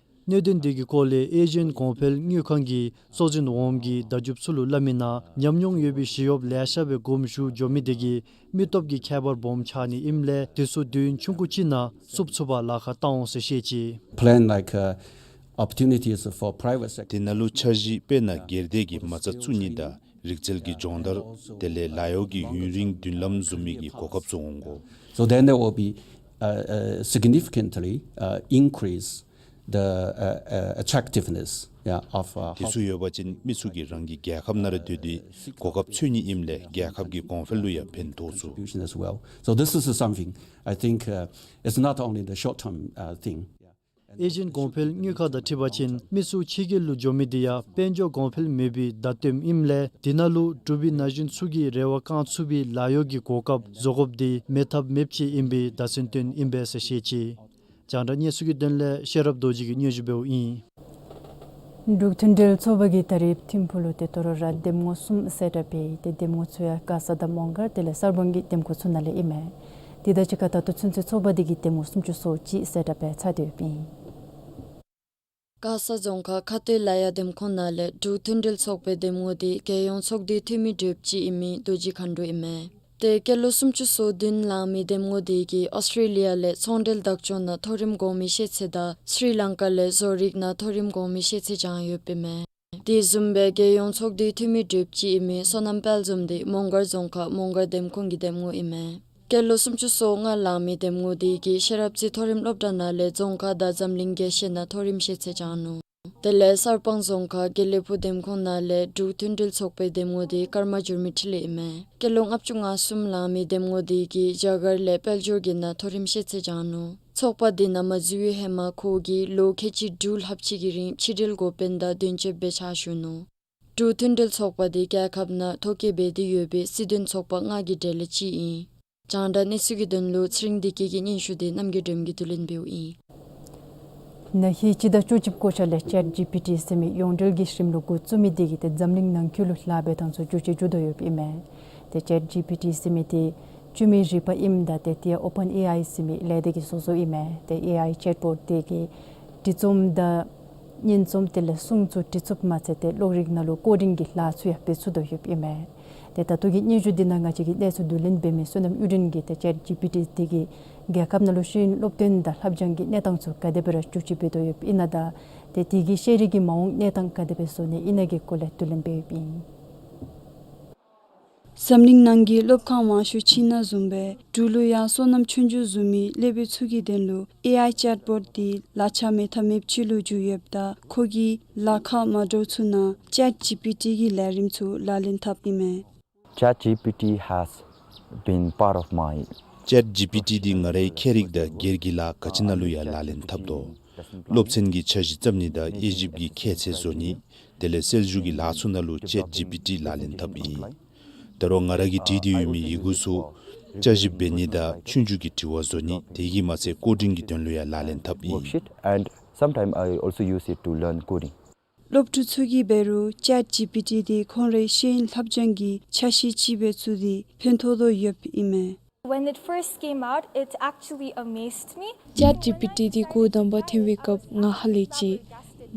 གནད་དོན་དེ་གི་སྐོར་ལས་ཨེ་ཤི་ཡན་གོང་འཕེལ་དངུལ་ཁང་གི་གཙོ་འཛིན་འོགམ་གིས་བརྡ་བརྒྱུདཔ་ཚུ་ལུ་སླབ་མིའི་ནང་ཉམས་མྱོང་ཡོད་པའི་ཞི་གཡོགཔ་ལེ་ཤ་སྦེ་དགོངསམ་ཞུ་འགྱོ་མི་དེ་གིས་མི་སྟོབས་ཀྱི་ཁྱད་པར་སྦོམ་ཆགས་ནི་ཨིནམ་ལས་དེ་ཚུ་དུས་ཡུན་ཆུང་ཀུ་ཅིག་ནང་བསུབ་ཚུགས་པར་ལཱ་ཁག་བཏང་འོང་ཟེར་བཤད་ཅི། Plan like, uh, opportunities for private sector. དེ་ནང་ལུ་འཆར་གཞི་དཔེར་ན་སྒེར་སྡེ་གི་མ་རྩ་བཙུགས་ནི་དང་རིག་རྩལ་གྱི་སྦྱོང་བརྡར་དེ་ལས་ལཱ་གཡོག་གི་ཡུན་རིང་མདུན་ལམ་བཟུམ་མའི་གི་གོ་སྐབས་ཚུ་འོང་དགོ། So then there will be, uh, uh, significantly, uh, increase the, uh, uh, attractiveness, yeah, of, uh, དེ་ཚུ་ཡོད་པ་ཅིན་མི་ཚུ་གིས་རང་གི་རྒྱལ་ཁབ་ནང་ར་སྡོད་དེ་གོ་སྐབས་འཚོལ་ནི་ཨིནམ་ལས་རྒྱལ་ཁབ་ཀྱི་གོང་འཕེལ་ལུ་ཡང་ཕན་ཐོགས་ཚུགས། Contribution as well. So this is something I think, uh, it's not only the short term, uh, thing. ཨེ་ཤི་ཡན་གོང་འཕེལ་དངུལ་ཁང་དང་འཁྲིལ་བ་ཅིན་མི་ཚུ་ཕྱི་རྒྱལ་ལུ་འགྱོ་མི་དེ་ཡང་དཔལ་འབྱོར་གོང་འཕེལ་མེད་པའི་བརྡ་སྟོནམ་ཨིནམ་ལས་དེ་ནང་ལུ་འབྲུག་པའི་ན་གཞོན་ཚུ་གིས་རེ་བ་བསྐང་ཚུགས་པའི་ལཱ་གཡོག་གི་གོ་སྐབས་བཟོ་དགོཔ་དེ་མེད་ཐབས་མེདཔ་ཅིག་ཨིན་པའི་བརྡ་མཚོན་སྟོནམ་ཨིན་པས་ཟེར་བཤད་ཅི། རྒྱང་བསྒྲགས་གནས་ཚུལ་གྱི་དོན་ལས་ཤེས་རབ་རྡོ་རྗེ་གིས་སྙན་ཞུ་འབདཝ་ཨིན། འབྲུག་མཐུན་སྒྲིལ་ཚོགས་པ་གིས་ད་རིས་ཐིམ་ཕུག་ལུ་ཏེ་དོ་རུང་ར་འདེམས་ངོ་གསུམ་གསལ་བསྒྲགས་འབད་ཡི། ཏེ་འདེམས་ངོ་ཚུ་ཡང་མགར་ས་དང་མོང་སྒར་དེ་ལས་གསར་སྤང་གི་འདེམས་ཁོངས་ཚུ་ནང་ལས་ཨིན་མས། དེ་དང་གཅིག་ཁར་ད་ལྟོ་ཚུན་ཚོད་ཚོགས་པ་དེ་གིས་འདེམས་ངོ་སུམ་ཅུ་སོ་གཅིག་གསལ་བསྒྲགས་འབད་ཚར་ཏེ་ཡོདཔ་ཨིན། མགར་ས་རྫོང་ཁག་ཁ་སྟོད་ལ་ཡ་འདེམས་ཁོངས་ནང་ལས་འབྲུག་མཐུན་སྒྲིལ་ཚོགས་པའི་འདེམས་ངོ་དེ་རྒྱལ་ཡོངས་ཚོགས་འདུའི་འཐུས་མི་དྲུག་ཅུ་ཨིན་མི་རྡོ་རྗེ་མཁའ་འགྲོ་ཨིན་མས། ཏེ་སྐྱེས་ལོ་སུམ་ཅུ་སོ་བདུན་ལང་མི་འདེམས་ངོ་དེ་གིས་ཨོསི་ཊྲེ་ལི་ཡ་ལས་ཚོང་འབྲེལ་བདག་སྐྱོང་ནང་མཐོ་རིམ་གོང་མའི་ཤེས་ཚད་དང་སི་རི་ལང་ཀ་ལས་བཟོ་རིག་ནང་མཐོ་རིམ་གོང་མའི་ཤེས་ཚད་སྦྱངས་ཡོདཔ་ཨིན་མས། དེ་བཟུམ་སྦེ་རྒྱལ་ཡོངས་ཚོགས་འདུའི་འཐུས་མི་དྲུག་ཅུ་ཨིན་མི་བསོད་ནམས་དཔལ་འཛོམས་དེ་མོང་སྒར་རྫོང་ཁག་མོང་སྒར་འདེམས་ཁོངས་ཀྱི་འདེམས་ངོ་ཨིན་མས། སྐྱེས་ལོ་སུམ་ཅུ་སོ་ལྔ་ལང་མི་འདེམས་ངོ་དེ་གིས་ཤེས་རབ་རྩེ་མཐོ་རིམ་སློབ་གྲྭ་ནང་ལས་རྫོང་ཁ་དང་འཛམ་གླིང་རྒྱལ་སྤྱི་ནང་མཐོ་རིམ་ཤེས་ཚད་སྦྱངས་ནུག། དེ་ལས་གསར་སྤང་རྫོང་ཁག་དགེ་ལེགས་ཕུག་འདེམས་ཁོངས་ནང་ལས་འབྲུག་མཐུན་སྒྲིལ་ཚོགས་པའི་འདེམས་ངོ་དེ་ཀརྨ་འགྱུར་མེད་འཕྲིན་ལས་ཨིན་མས། སྐྱེས་ལོ་ལྔ་བཅུ་ང་གསུམ་ལང་མི་འདེམས་ངོ་དེ་གིས་རྒྱ་གར་ལས་དཔལ་འབྱོར་གྱི་ནང་མཐོ་རིམ་ཤེས་ཚད་སྦྱངས་ནུག། ཚོགས་པ་དེ་ནང་མ་འཛུལ་བའི་ཧེ་མ་ཁོ་གིས་ལོ་ཁལ་གཅིག་དྲུག་ལྷགཔ་ཅིག་གི་རིང་ཕྱི་འབྲེལ་འགོ་དཔོན་དང་དོན་གཅོདཔ་སྦེ་ཕྱག་ཞུ་ནུག། འབྲུག་མཐུན་སྒྲིལ་ཚོགས་པ་དེ་རྒྱལ་ཁབ་ནང་ཐོ་བཀོད་འབད་དེ་ཡོད་པའི་སྲིད་དོན་ཚོགས་པ་ལྔ་གི་གྲས་ལས་གཅིག་ཨིན། རྒྱང་བསྒྲགས་གནས་ཚུལ་གྱི་དོན་ལུ་ཚེ་རིང་བདེ་སྐྱིད་ཀྱི་སྙན་ཞུ་དེ་རྣམ་རྒྱལ་སྒྲོལམ་གྱིས་བསྡུ་ལེན་འབདཝ་ཨིན། ན་ཧིང་སྤྱི་ཟླ་བཅུ་གཅིག་འགོ་ཤ་ལས་ཅེཊ་ཇི་པི་ཊི་ཟེར་མི་ཡོངས་འབྲེལ་གྱི་རིམ་ལུགས་འགོ་བཙུགས་མི་དེ་གིས་ཏེ་འཛམ་གླིང་ནང་འཁོད་ལུ་ལཱ་འབད་ཐངས་ཚུ་འགྱུར་བཅོས་འགྱོ་དོ་ཡོདཔ་ཨིན་མས། ཏེ་ཅེཊ་ཇི་པི་ཊི་ཟེར་མི་དེ་བཅོས་མིན་རིག་པ་ཨིནམ་ད་ཏེ་དེ་ཡང་ཨོ་པཱན་ཨེ་ཨའི་ཟེར་མི་ལས་སྡེ་གིས་བཟོ་བཟོཝ་ཨིན་མས། ཏེ་ཨེ་ཨའི་ཅེཊ་བོཊ་དེ་གིས་འབྲི་རྩོམ་དང་སྙན་རྩོམ་དེ་ལས་སྲུང་ཚུ་འབྲི་ཚུགསཔ་མ་ཚད་ཏེ་གློག་རིག་ནང་ལུ་ཀོ་ཌིང་གི་ལཱ་ཚུ་ཡང་འབད་ཚུགས་དོ་ཡོདཔ་ཨིན་མས། ཏེ་ད་ལྟོ་གི་སྙན་ཞུ་འདི་ནང་ང་བཅས་ཀྱིས་གནས་ཚུལ་བསྡུ་ལེན་འབད་མི་བསོད་ནམས་གཡུ་སྒྲོན་གྱིས་ཏེ་ཅེཊ་ཇི་པི་ཊི་དེ་གིས་རྒྱལ་ཁབ་ནང་ལུ་ཤེས་ཡོན་སློབ་སྟོན་དང་ལྷབ་སྦྱང་གི་གནས་སྟངས་ཚུ་ག་དེ་སྦེ་ར་འགྱུར་བཅོས་འབད་དོ་ཡོདཔ་ཨིན་ན་དང་ཏེ་དེ་གིས་ཤེས་རིག་གི་མ་འོངས་གནས་སྟངས་ག་དེ་སྦེ་བཟོ་ནི་ཨིན་ན་གི་སྐོར་ལས་བསྡུ་ལེན་འབད་ཡོདཔ་ཨིན། འཛམ་གླིང་ནང་གི་སློབ་ཁང་མང་ཤོས་ཕྱི་ནང་བཟུམ་སྦེ་འབྲུག་ལུ་ཡང་བསོད་ནམས་ཆོས་འབྱོར་བཟུམ་མའི་སློབ་དཔོན་ཚུ་གི་དོན་ལུ་ཨེ་ཨའི་ཅེཊ་བོཊ་དེ་ལག་ཆ་མེད་ཐབས་མེདཔ་ཅིག་ལུ་འགྱུར་ཡོདཔ་ད་ཁོ་གིས་ལཱ་ཁག་མ་འདྲཝ་ཚུ་ནང་ཅེཊ་ཇི་པི་ཊི་གི་ལས་རིམ་ཚུ་ལག་ལེན་འཐབ་ཨིན་མས། ChatGPT has been part of my ཅེཊ་ཇི་པི་ཊི་འདི་ང་རའི་ཁྱད་རིག་དང་སྒེར་གྱི་ལཱ་ག་ཅི་ནང་ལུ་ཡང་ལག་ལེན་འཐབ་དོ། སློབ་ཚན་གྱི་འཆར་གཞི་བརྩམ་ནི་དང་དབྱེ་ཞིབ་ཀྱི་ཁྱད་ཚད་བཟོ་ནི་དེ་ལས་སེལ་འཇུག་གི་ལཱ་ཚུ་ནང་ལུ་ཅེཊ་ཇི་པི་ཊི་ལག་ལེན་འཐབ་ཨིན། ད་རུང་ང་ར་གིས་བྲིས་ཏེ་ཡོད་མི་ཡི་གུ་ཚུ་བསྐྱར་ཞིབ་འབད་ནི་དང་ཆོས་རྒྱུགས་ཀྱི་དྲི་བ་བཟོ་ནི་དེ་གིས་མ་ཚད་ཀོ་ཌིང་གི་དོན་ལུ་ཡང་ལག་ལེན་འཐབ་ཨིན། Worksheet, and sometimes I also use it to learn coding. སློབ་ཕྲུག་ཚུ་གིས་འབད་རུང་ཅེཊ་ཇི་པི་ཊི་དེ་ཁོང་རའི་ཤེས་ཡོན་ལྷབ་སྦྱང་གི་ཆ་ཤས་ཅིག་སྦེ་བཙུགས་ཏེ་ཕན་ཐོགས་དོ་ཡོདཔ་ཨིན་མས། When it first came out, it actually amazed me. ཅེཊ་ཇི་པི་ཊི་དེ་འགོ་དང་པ་ཐོན་པའི་སྐབས་ང་ཧ་ལས་ཅི།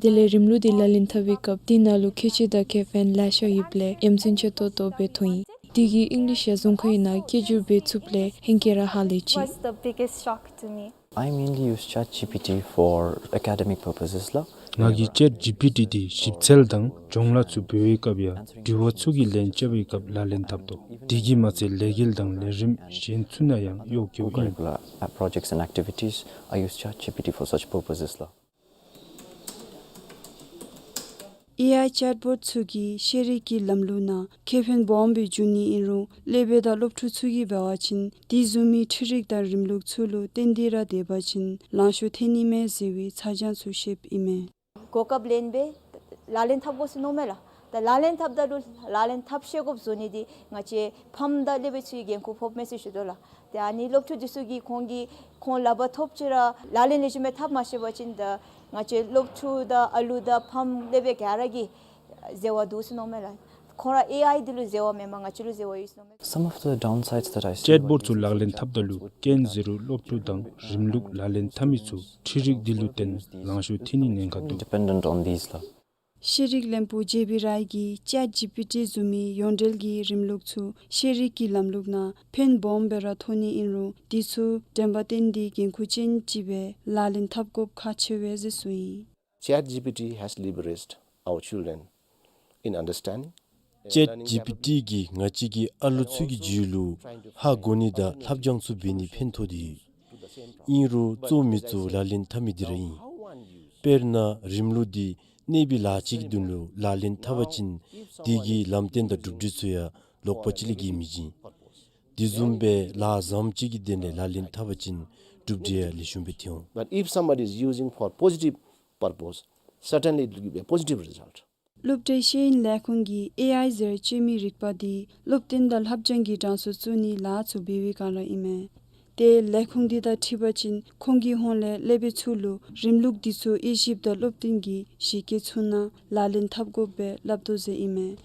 དེ་ལས་རིམ་ལུགས་དེ་ལག་ལེན་འཐབ་པའི་སྐབས་དེ་ནང་ལུ་ཁྱད་ཆོས་དང་ཁེ་ཕན་ལེ་ཤ་ཡོདཔ་ལས་ཡ་མཚན་ཆེ་ཏོག་ཏོ་སྦེ་མཐོང་ཡི། དེ་གིས་ཨིང་ལིཤ་ཡང་རྫོང་ཁ་ཡི་ནང་སྐད་སྒྱུར་འབད་ཚུགསཔ་ལས་ཧེང་སྐལ་ར་ཧ་ལས་ཅི། Was the biggest shock to me. I mainly use ChatGPT for academic purposes ལགས། ང་གིས་ཅེཊ་ཇི་པི་ཊི་འདི་ཞིབ་འཚོལ་དང་སྦྱོང་ལཱ་ཚུ་འབད་བའི་སྐབས་ཡང་དྲི་བ་ཚུ་གི་ལན་རྐྱབ་པའི་སྐབས་ལག་ལེན་འཐབ་དོ། དེ་གིས་མ་ཚད་ལས་འགུལ་དང་ལས་རིམ་གཞན་ཚུ་ནང་ཡང་གཡོག་བཀོལཝ་ཨིན། Curricular, uh, projects and activities, I use ChatGPT for such purposes ལགས། ཨེ་ཨའི་ཅེཊ་བོཊ་ཚུ་གིས་ཤེས་རིག་གི་ལམ་ལུགས་ནང་ཁེ་ཕན་སྦོམ་སྦེ་འབྱུང་ནི་ཨིན་རུང་སློབ་དཔོན་དང་སློབ་ཕྲུག་ཚུ་གིས་འབད་བ་ཅིན་དེ་བཟུམ་མའི་འཕྲུལ་རིག་དང་རིམ་ལུགས་ཚུ་ལུ་བརྟེན་ཏེ་ར་སྡོད་པ་ཅིན་ལང་ཤོར་ཐལ་ནི་མས་ཟེར་བའི་ཚ་གྱང་ཚུ་བཤདཔ་ཨིན་མས། གོ་སྐབས་ལེན་སྦེ་ལག་ལེན་འཐབ་དགོ་ཟེར་མནོཝ་མས་ལགས། ད་ལག་ལེན་འཐབ་ད་ལུ་ལག་ལེན་འཐབ་ཤེས་དགོཔ་བཟོ་ནི་འདི་ང་བཅས་ཕམ་དང་སློབ་དཔོན་ཚུ་གི་འགན་ཁུར་ཕོགཔ་མས་ཟེར་ཞུ་དོ་ལགས། ཏེ་ཨ་ནི་སློབ་ཕྲུག་འདི་ཚུ་གིས་ཁོང་གིས་ཁོང་ལག་པར་ཐོབ་ཅི་ར་ལག་ལེན་ལེགས་ཤོམ་སྦེ་འཐབ་མ་ཤེས་པ་ཅིན་ད་ ང་བཅས་སློབ་ཕྲུག་དང་ཨ་ལུ་དང་ཕམ་ལས་སྦེ་ག་ར་གི་བཟོ་བ་འདུག་ཟེར་མནོཝ་མས་ལགས། ཁོང་ར་ཨེ་ཨའི་འདི་ལུ་བཟོ་བ་མེན་པར་ང་བཅས་ལུ་བཟོ་བ་ཡོད་ཟེར་མནོཝ་མས། Some of the downsides that I see. ཅེཊ་བོཊ་ཚུ་ལག་ལེན་འཐབ་ད་ལུ་ཀེན་ཟེར་རུང་སློབ་ཕྲུག་དང་རིམ་ལུགས་ལག་ལེན་འཐབ་མི་ཚུ་འཕྲུལ་རིག་འདི་ལུ་བརྟེན་ལང་ཤོར་ཐལ་ནི་ཉེན་ཁ་འདུག། Dependent on these ལགས། ཤེས་རིག་བློན་པོ་ཇེ་བི་རའི་གིས་ཅེཊ་ཇི་པི་ཊི་བཟུམ་མའི་ཡོངས་འབྲེལ་གྱི་རིམ་ལུགས་ཚུ་ཤེས་རིག་གི་ལམ་ལུགས་ནང་ཕན་སྦོམ་སྦེ་ར་ཐོགས་ནི་ཨིན་རུང་འདི་ཚུ་དྲན་པ་བཏོན་ཏེ་འགན་ཁུར་ཅན་ཅིག་སྦེ་ལག་ལེན་འཐབ་དགོཔ་ཁག་ཆེ་བས་ཟེར་གསུངས་ཡི། Chat G P T has liberated our children in understanding. ཅེཊ་ཇི་པི་ཊི་གིས་ང་བཅས་ཀྱི་ཨ་ལུ་ཚུ་གི་རྒྱུད་ལུ་ཧ་གོ་ནི་དང་ལྷབ་སྦྱང་ཚུ་འབད་ནི་ཕན་ཐོགས་ཏེ་ཡོད། ཨིན་རུང་གཙོ་མི་གཙོ་ལག་ལེན་འཐབ་མི་འདི་ར་ཨིན། དཔེར་ན་རིམ་ལུགས་འདི་གནས་པའི་ལཱ་ཅིག་གི་དོན་ལུ་ལག་ལེན་འཐབ་པ་ཅིན་དེ་གི་ལམ་སྟོན་དང་གྲུབ་འབྲས་ཚུ་ཡང་ལོག་པ་ཅིག་ལས་བརྒལ་མི་འབྱིན། དེ་བཟུམ་སྦེ་ལཱ་བཟངམ་ཅིག་གི་དོན་ལས་ལག་ལེན་འཐབ་པ་ཅིན་གྲུབ་འབྲས་ཡང་ལེགས་ཤོམ་སྦེ་ཐོན་འོང་། But if somebody is using for positive purpose, certainly it will give a positive result. སློབ་གྲྭའི་ཤེས་ཡོན་ལས་ཁུངས་ཀྱིས་ཨེ་ཨའི་ཟེར་སྤྱོད་མི་རིག་པ་འདི་སློབ་སྟོན་དང་ལྷབ་སྦྱང་གི་གྲངས་སུ་བཙུགས་ནིའི་ལཱ་ཚུ་འབད་བའི་སྒང་ར་ཨིན་མས། ཏེ་ལས་ཁུངས་འདི་དང་འཁྲིལ་བ་ཅིན་ཁོང་གི་ཧོངས་ལས་སློབ་དཔོན་ཚུ་ལུ་རིམ་ལུགས་འདི་ཚུ་དབྱེ་ཞིབ་དང་སློབ་སྟོན་གྱི་གཞི་བཀོད་ཚུ་ནང་ལག་ལེན་འཐབ་དགོཔ་སྦེ་སླབ་དོ་ཟེར་ཨིན་མས།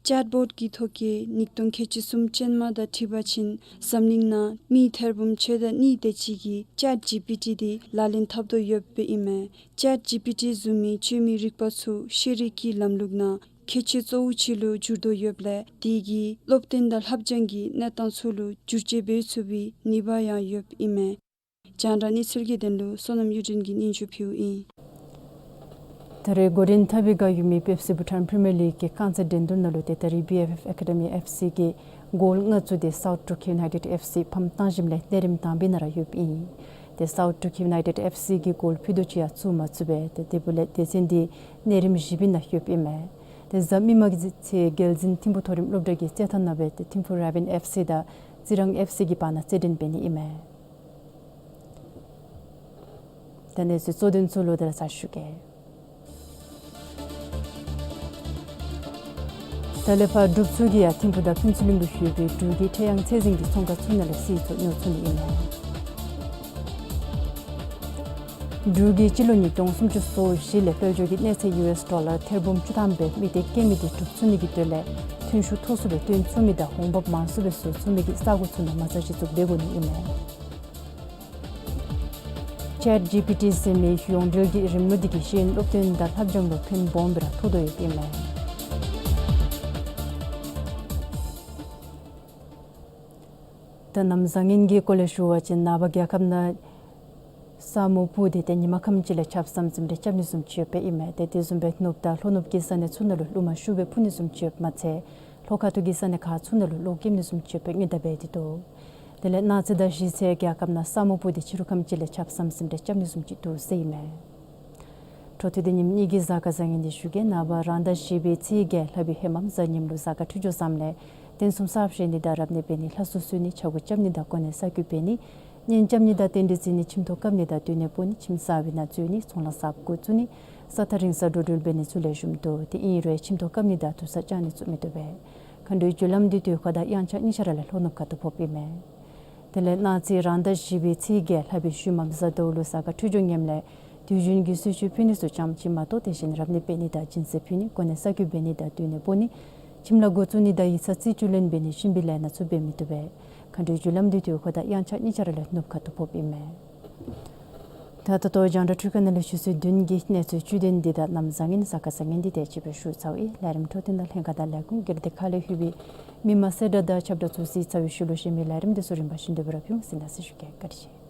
ཅེཊ་བོཊ་ཀྱི་ཐོ་བཀོད་ཉིས་སྟོང་ཁལ་གཅིག་གསུམ་ཅན་མ་དང་འཁྲིལ་བ་ཅིན་འཛམ་གླིང་ནང་མི་ཐེར་འབུམ་ཕྱེད་དང་གཉིས་དེ་ཅིག་གིས་ཅེཊ་ཇི་པི་ཊི་འདི་ལག་ལེན་འཐབ་དོ་ཡོདཔ་ཨིན་མས། ཅེཊ་ཇི་པི་ཊི་བཟུམ་མའི་སྤྱོད་མི་རིག་པ་ཚུ་ཤེས་རིག་གི་ལམ་ལུགས་ནང་ཁྱད་ཆོས་གཙོ་བོ་ཅིག་ལུ་འགྱུར་དོ་ཡོདཔ་ལས་དེ་གིས་སློབ་སྟོན་དང་ལྷབ་སྦྱང་གི་གནས་སྟངས་ཚུ་ལུ་བསྒྱུར་བཅོས་འབད་ཚུགས་པའི་ནུས་པ་ཡང་ཡོདཔ་ཨིན་མས། རྒྱང་བསྒྲགས་གནས་ཚུལ་གྱི་དོན་ལུ་བསོད་ནམས་གཡུ་སྒྲོན་གྱིས་སྙན་ཞུ་ཕུལཝ་ཨིན། ད་རེས་འགོ་འདྲེན་འཐབ་པའི་བསྒང་ཡོད་མི་པེབ་སི་བྷུ་ཊཱན་པི་རི་མི་ཡར་ལིག་གི་རྐང་རྩེད་འགྲན་བསྡུར་ནང་ལུ་ཏེ་ད་རེས་བི་ཨེཕ་ཨེཕ་ཨེ་ཀ་ཌི་མི་ཨེཕ་སི་གིས་གོལ་ལྔ་བཙུགས་ཏེ་སའུཐ་ཏྲུ་ཁེ་ཡུ་ནའི་ཊེཌ་ཨེཕ་སི་ཕམ་བཏང་ཞིནམ་ལས་གནས་རིམ་དང་པའི་ནང་ར་ཡོདཔ་ཨིན། ཏེ་སའུཐ་ཏྲུ་ཁེ་ཡུ་ནའི་ཊེཌ་ཨེཕ་སི་གིས་གོལ་ཕུད་རྡོག་ཅིག་ཡང་བཙུགས་མ་ཚུགས་པས། ཏེ་དེ་འབདཝ་ལས་སྡེ་ཚན་འདི་གནས་རིམ་བཞི་པའི་ནང་ཡོདཔ་ཨིན་མས། ཏེ་གཟའ་མིག་དམར་གྱི་ཚེ་རྒྱལ་འཛིན་ཐིམ་ཕུག་མཐོ་རིམ་སློབ་གྲྭ་གི་རྩེད་ཐང་ནང་སྦེ་ཏེ་ཐིམ་ཕུག་རེ་བཱན་ཨེཕ་སི་དང་རྩི་རང་ཨེཕ་སི་གི་བར་ན་རྩེད་འགྲན་འབད་ནི་ཨིན་མས། ད་གནས་ཚུལ་གཙོ་དོན་ཚུ་ལོག་སྟེ་ར་ཚར་ཞུ་གེ། ད་ལས་ཕར་འབྲུགཔ་ཚུ་གིས་ཡང་ཐིམ་ཕུག་དང་ཕུན་ཚོགས་གླིང་དུ་ཡོད་པའི་འབྲུག་གི་ཁྲེ་ཡང་ཚད་འཛིན་གྱི་ཚོང་ཁང་ཚུ་ནང་ལས་སིལ་ཚོགས་ཉོ་ཚུགས་ནི་ཨིན་མས། འབྲུག་གིས་སྤྱི་ལོ་ཉིས་སྟོང་སུམ་ཅུ་སོ་བཞི་ལས་དཔལ་འབྱོར་གྱི་གནས་ཚད་ཡུ་ཨེསི་ཌོ་ལར་ཐེར་འབུམ་བཅུ་ཐམ་སྦེ་མི་སྡེ་སྐྱེད་མི་འདི་སྒྲུབ་ཚུགས་ནི་གི་དོན་ལས་ཐོན་ཤུགས་མཐོ་སུ་སྦེ་བཏོན་ཚུགས་མི་དང་འོང་འབབ་མང་སུ་སྦེ་བཟོ་ཚུགས་མི་གི་ས་གོ་ཚུ་ནང་མ་རྩ་གཞི་བཙུགས་འབད་དགོ་ནི་ཨིན་མས། ཅེཊ་ཇི་པི་ཊི་ཟེར་མི་ཡོངས་འབྲེལ་གྱི་རིམ་ལུགས་འདི་གིས་ཤེས་ཡོན་སློབ་སྟོན་དང་ལྷབ་སྦྱང་ལུ་ཕན་སྦོམ་སྦེ་ར་ཐོགས་དོ་ཡོདཔ་ཨིན་མས། ད་གནམ་བཟང་ངན་གྱི་སྐོར་ལས་ཞུ་བ་ཅིན་ནངས་པ་རྒྱལ་ཁབ་ནང་ས་སྨུག་སྤུབས་ཏེ་ཏེ་ཉིན་མ་ཁམས་ཅིག་ལས་ཆརཔ་ཟམ་ཟིམ་རེ་རྐྱབ་ནི་བཟུམ་ཅིག་ཡོདཔ་ཨིན་མས། ཏེ་དེ་བཟུམ་སྦེ་ནུབ་དང་ལྷོ་ནུབ་ཀྱི་ས་གནས་ཚུ་ནང་ལུ་རླུང་མ་ཤུགས་སྦེ་འཕུ་ནི་བཟུམ་ཅིག་ཡོདཔ་མ་ཚད་ལྷོ་ཁ་ཐུག་གི་ས་གནས་ཁག་ཚུ་ནང་ལུ་གློག་རྐྱབ་ནི་བཟུམ་ཅིག་ཡོདཔ་སྔོན་བརྡ་འབད་དེ་འདུག། དེ་ལས་གནངས་ཚེ་དང་གཞེས་ཚེ་རྒྱལ་ཁབ་ནང་ས་སྨུག་སྤུབས་ཏེ་ཕྱི་རུ་ཁམས་ཅིག་ལས་ཆརཔ་ཟམ་ཟིམ་རེ་རྐྱབ་ནི་བཟུམ་ཅིག་འདུག་ཟེར་ཨིན་མས། འཕྲོ་མཐུད་དེ་ཉིནམ་གཉིས་ཀྱི་གཟའ་སྐར་བཟང་ངན་འདི་ཞུ་གེ། ནངས་པ་རང་ཟླ་བཞི་པའི་ཚེས་བརྒྱད་ལྷག་པའི་ཧེ་མ་གཟའ་ཉིམ་ལུ་གཟའ་སྐར་འཕྲོད་སྦྱོར་བཟངམ་ལས་རྟེན་གསུམ་གསརཔ་བཞེངས་ནི་དང་རབ་གནས་འབད་ནི་ལྷ་གསོལ་གསོལ་ནི་ཕྱག་འགུགས་རྐྱབ་ནི་དང་གོ་གནས་གསར་བསྐོ་འབད་ནི་གཉེན་རྐྱབ་ནི་དང་རྟེན་འབྲེལ་བརྩི་ནི་ཁྱིམ་ཐོག་བཀབ་ནི་དང་སྡོད་གནས་སྤོ་ནི་ཁྱིམ་གསར་པའི་ནང་འཛུལ་ནི་ཚོང་ལཱ་གསརཔ་འགོ་བཙུགས་ནི་ས་ཐག་རིང་ས་འགྲོ་འགྲུལ་འབད་ནི་ཚུ་ལེགས་ཤོམ་འདུག། དེ་ཨིན་རུང་ཁྱིམ་ཐོག་བཀབ་ནི་དང་དུར་ས་བཅག་ནི་ཚུ་མི་བཏུབ་པས། མཁའ་འགྲོའི་རྒྱུ་ལམ་འདི་དུས་འཁོར་དང་དབྱངས་འཆར་གཉིས་ཆ་ར་ལས་ལྷོ་ནུབ་ཁ་ཐུག་ཕོགཔ་ཨིན་མས། དེ་ལས་གནངས་ཚེ་རང་ཟླ་བཞི་པའི་ཚེས་བརྒྱད་ལྷག་པའི་ཤུལ་མམ་གཟའ་ཟླཝ་ལུ་གཟའ་སྐར་འཕྲོད་སྦྱོར་ངནམ་ལས་དུས་རྒྱུན་གྱི་གསོལ་མཆོད་ཕུལ་ནི་ཚུ་ཙམ་ཅིག་མ་གཏོགས་དེ་བཞིན་རབ་གནས་འབད་ནི་དང་སྦྱིན་སྲེག་ཕུལ་ནི་གོ་གནས་གསར་བསྐོ་འབད་ནི་དང་སྡོད་གནས་སྤོ་ནི་ཁྱིམ་ལཱ་འགོ་བཙུགས་ནི་དང་ཡིག་ཚང་རྩིས་སྤྲོད་ལེན་འབད་ནི་གཤིན་པོའི་ལས་སྣ་ཚུ་འབད་མི་བཏུབ་པས། མཁའ་འགྲོའི་རྒྱུ་ལམ་འདི་དུས་འཁོར་དང་དབྱངས་འཆར་གཉིས་ཆ་ར་ལས་ནུབ་ཁ་ཐུག་ཕོགཔ་ཨིན་མས། ད་ད་ལྟོ་རྒྱང་བསྒྲགས་འཕྲུལ་ཁང་ནང་ལས་ཞུ་ཚིག་བདུན་གྱི་གནས་ཚུལ་བཅུད་དོན་འདི་དང་གནམ་བཟང་ངན་གཟའ་སྐར་བཟང་ངན་འདི་དེ་ཅིག་སྦེ་ཞུ་ཚརཝ་ཨིན། ལས་རིམ་འཕྲོ་མཐུད་དང་ལྷན་ཁག་དང་ལས་ཁུངས་སྒེར་སྡེ་ཁག་ལས་ལྷོད་པའི་མི་མང་གསལ་བསྒྲགས་དང་ཁྱབ་བསྒྲགས་ཚུ་གཟིགས་ཚར་བའི་ཤུལ་ལུ་གཞན་མི་ལས་རིམ་འདི་ཚུ་རིམ་པ་བཞིན་དུ་སྦེ་ར་ཕུལ་འོང་ཟེར་གནང་ཞུ་གེ། བཀའ་དྲིན་ཆེ།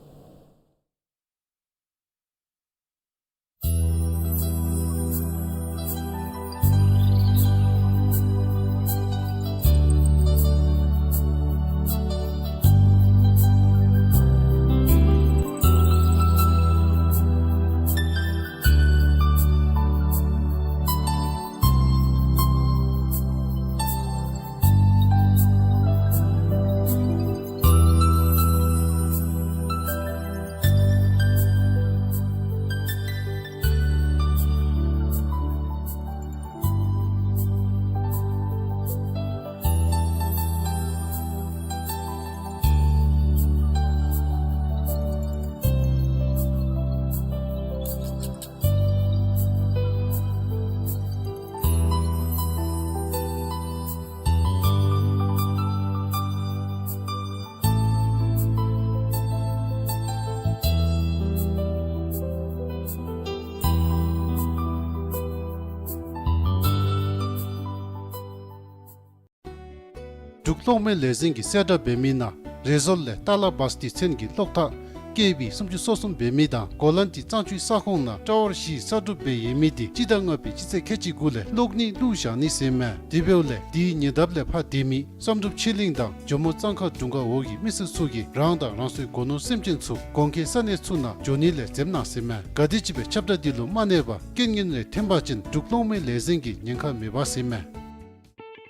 འབྲུག་གློག་མེ་ལས་འཛིན་གྱིས་གསལ་བསྒྲགས་འབད་མི་ནང་རེ་ཟུར་ལས་ཏཱ་ལ་བསྟི་ཚན་གྱི་གློག་ཐག་ཀེ་བི་སུམ་ཅུ་སོ་གསུམ་འབད་མི་དང་གོ་ལན་ཏི་གཙང་ཆུའི་ས་ཁོངས་ནང་ཊ་ཝར་བཞི་གསར་སྒྲུབ་འབད་ཡོད་མི་དེ་སྤྱི་ཟླ་ལྔ་པའི་སྤྱི་ཚེས་ཁལ་གཅིག་དགུ་ལས་གློག་ནི་བླུགས་བཞག་ནི་ཟེར་མས། དེ་འབདཝ་ལས་དེའི་ཉེ་འདབས་ལས་ཕར་སྡོད་མི་བསམ་གྲུབ་ཆོས་གླིང་དང་ཇོ་མོ་གཙང་ཁ་དྲུང་ཁག་འོག་གི་མི་སེར་ཚུ་གིས་རང་དང་རང་སོའི་སྒོ་ནོར་སེམས་ཅན་ཚུ་གོང་འཁོད་ས་གནས་ཚུ་ནང་འགྱོ་ནི་ལས་འཛེམ་གནང་ཟེར་མས། ག་དེམ་ཅིག་སྦེ་ཁྱབ་བསྒྲགས་འདི་ལུ་མ་གནས་པར་རྐྱེན་ངན་རེ་ཐོན་པ་ཅིན་འབྲུག་གློག་མེ་ལས་འཛིན་གྱིས་ཉེན་ཁ་མེད་པ་ཟེར་མས།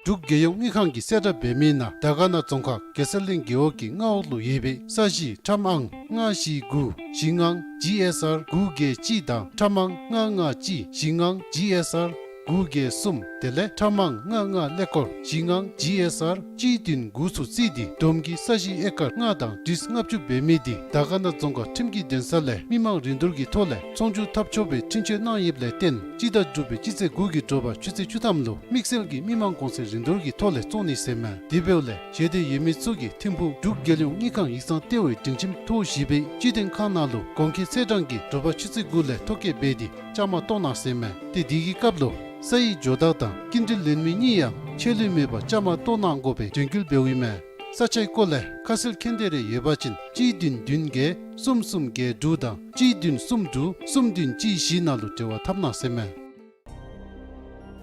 འབྲུག་རྒྱལ་ཡོངས་དངུལ་ཁང་གིས་གསལ་བསྒྲགས་འབད་མི་ནང་དར་དཀར་ན་རྫོང་ཁག་གེ་སར་གླིང་རྒེད་འོག་གི་མངའ་འོག་ལུ་ཡོད་པའི་ས་གཞི་ཁྲམ་ཨང་ལྔ་བཞི་དགུ་བཞི་ལྔ་ཇི་ཨེསི་ཨར་དགུ་བརྒྱད་གཅིག་དང་ཁྲམ་ཨང་ལྔ་ལྔ་གཅིག་བཞི་ལྔ་ཇི་ཨེསི་ཨར་དགུ་བརྒྱད་གསུམ་དེ་ལས་ཁྲམ་ཨང་ལྔ་ལྔ་ཀླད་ཀོར་བཞི་ལྔ་ཇི་ཨེསི་ཨར་གཅིག་བདུན་དགུ་ཚུ་རྩིས་ཏེ་བསྡོམས་ཀྱིས་ས་གཞི་ཨེ་ཀར་ལྔ་དང་ཏིས་ལྔ་བཅུ་འབད་མི་དེ་དར་དཀར་ན་རྫོང་ཁག་ཁྲིམས་ཀྱི་འདུན་ས་ལས་མི་མང་རིན་བསྡུར་གྱི་ཐོག་ལས་ཚོང་བསྒྱུར་འཐབ་ཆོག་པའི་འཕྲིན་བཅོལ་གནང་ཡོདཔ་ལས་བརྟེན་སྤྱི་ཟླ་དྲུག་པའི་སྤྱི་ཚེས་དགུ་གི་དྲོ་པ་ཆུ་ཚོད་བཅུ་ཐམ་ལུ་དམིགས་བསལ་གྱི་མི་མང་གོང་ཚད་རིན་བསྡུར་གྱི་ཐོག་ལས་བཙོང་ནི་ཟེར་མས། དེ་འབདཝ་ལས་ཞལ་འདེབས་ཡོད་མི་ཚུ་གིས་ཐིམ་ཕུག་འབྲུག་རྒྱལ་ཡོངས་དངུལ་ཁང་ཡིག་ཚང་ལྟེ་བའི་སྒྲིང་ཁྱིམ་ཐོག་བཞི་པའི་སྤྱི་དོན་ཁང་ནང་ལུ་གོང་འཁོད་ཚེས་གྲངས་ཀྱི་དྲོ་པ་ཆུ་ཚོད་དགུ་ལས་ཐོ་བཀོད་འབད་དེ་བཅའ་མར་གཏོགས་གནང་ཟེར་མས། ཏེ་དེ་གི་སྐབས་ལུ་ས་ཡིག་འབྱོར་རྟགས་དང་སྐྱིན་འགྲུལ་ལེན་མི་གཉིས་ཡང་ཆད་ལུས་མེད་པར་བཅའ་མར་གཏོགས་གནང་དགོ་པའི་དྲན་སྐུལ་འབདཝ་ཨིན་མས། ས་ཆའི་སྐོར་ལས་ཁ་གསལ་མཁྱེན་འདོད་རེ་ཡོད་པ་ཅིན་གཅིག་བདུན་བདུན་བརྒྱད་གསུམ་གསུམ་བརྒྱད་དྲུག་དང་གཅིག་བདུན་གསུམ་དྲུག་གསུམ་བདུན་གཅིག་བཞི་ནང་ལུ་འབྲེལ་བ་འཐབ་གནང་ཟེར་མས།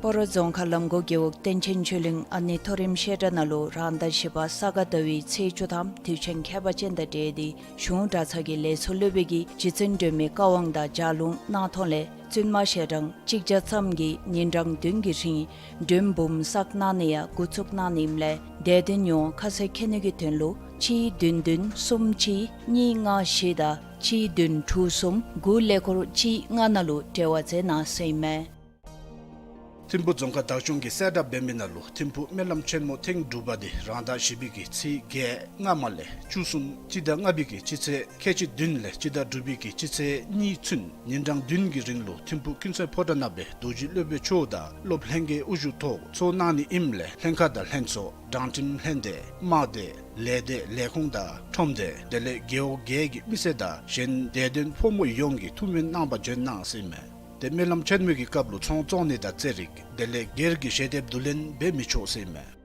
སྤ་རོ་རྫོང་ཁག་ལམ་གོ་རྒེད་འོག་བསྟན་ཆེན་ཆོས་གླིང་ཨ་ནེ་མཐོ་རིམ་བཤད་གྲྭ་ནང་ལུ་རང་ཟླ་བཞི་པ་ས་ག་ཟླ་བའི་ཚེས་བཅུ་ཐམ་དུས་ཆེན་ཁྱད་པར་ཅན་དང་འབྲེལ་ཏེ་གཞུང་གྲྭ་ཚང་གི་ལས་ཚོགས་སློབ་དཔོན་གྱིས་རྗེ་བཙུན་སྒྲོལ་མའི་བཀའ་དབང་དང་ལྗགས་ལུང་གནང་ཐོག་ལས་བཙུན་མ་ཞལ་གྲངས་གཅིག་བརྒྱ་ཙམ་གྱིས་ཉིན་གྲངས་བདུན་གྱི་རིང་སྒྲོལ་འབུམ་བསགས་གནང་ནི་ཡང་འགོ་བཙུགས་གནང་ནི་ཨིནམ་ལས་དད་འདུན་ཡོངས་ཁ་གསལ་མཁྱེན་ནི་གི་དོན་ལུ་གཅིག་བདུན་བདུན་གསུམ་གཅིག་གཉིས་ལྔ་བཞི་དང་གཅིག་བདུན་དྲུག་གསུམ་དགུ་ཀླད་ཀོར་གཅིག་ལྔ་ནང་ལུ་འབྲེལ་བ་མཛད་གནང་ཟེར་ཨིན་མས། ཐིམ་ཕུག་རྫོང་ཁག་བདག་སྐྱོང་གིས་གསལ་བསྒྲགས་འབད་མི་ནང་ལུ་ཐིམ་ཕུག་སྨོན་ལམ་ཆེན་མོ་ཐེངས་དྲུག་པ་དེ་རང་ཟླ་བཞི་པའི་གི་ཚེས་བརྒྱད་སྔ་མ་ལས་བཅུ་གསུམ་སྤྱི་ཟླ་ལྔ་པའི་གི་སྤྱི་ཚེས་ཁལ་གཅིག་བདུན་ལས་སྤྱི་ཟླ་དྲུག་པའི་གི་སྤྱི་ཚེས་གཉིས་ཚུན་ཉིན་གྲངས་བདུན་གྱི་རིང་ལུ་ཐིམ་ཕུག་ཀུན་གསལ་ཕོ་བྲང་ནང་སྦེ་རྡོ་རྗེ་སློབ་དཔོན་མཆོག་དང་སློབ་ལྷན་རྒྱས་དབུ་བཞུགས་ཐོག་ཚོགས་གནང་ནི་ཨིནམ་ལས་ལྷན་ཁག་དང་ལྷན་ཚོགས་དྲང་ཁྲིམས་ལྷན་སྡེ་དམངས་སྡེ་ལས་སྡེ་ལས་ཁུངས་དང་ཁྲོམ་སྡེ་དེ་ལས་རྒེད་འོག་བརྒྱད་ཀྱི་མི་སེར་དང་གཞན་དད་ལྡན་ཕོ་མོ་ཡོངས་ཀྱིས་ཐུགས་སྨོན་གནང་བར་བྱོན་གནང་ཟེར་ཨིན་མས། ཏེ་སྨོན་ལམ་ཆེན་མོའི་གི་སྐབས་ལུ་ཚོང་བཙོང་ནི་དང་རྩེད་རིགས་དེ་ལས་སྒེར་གྱི་ཞལ་འདེབས་བསྡུ་ལེན་འབད་མི་ཆོག་ཟེར་ཨིན་མས།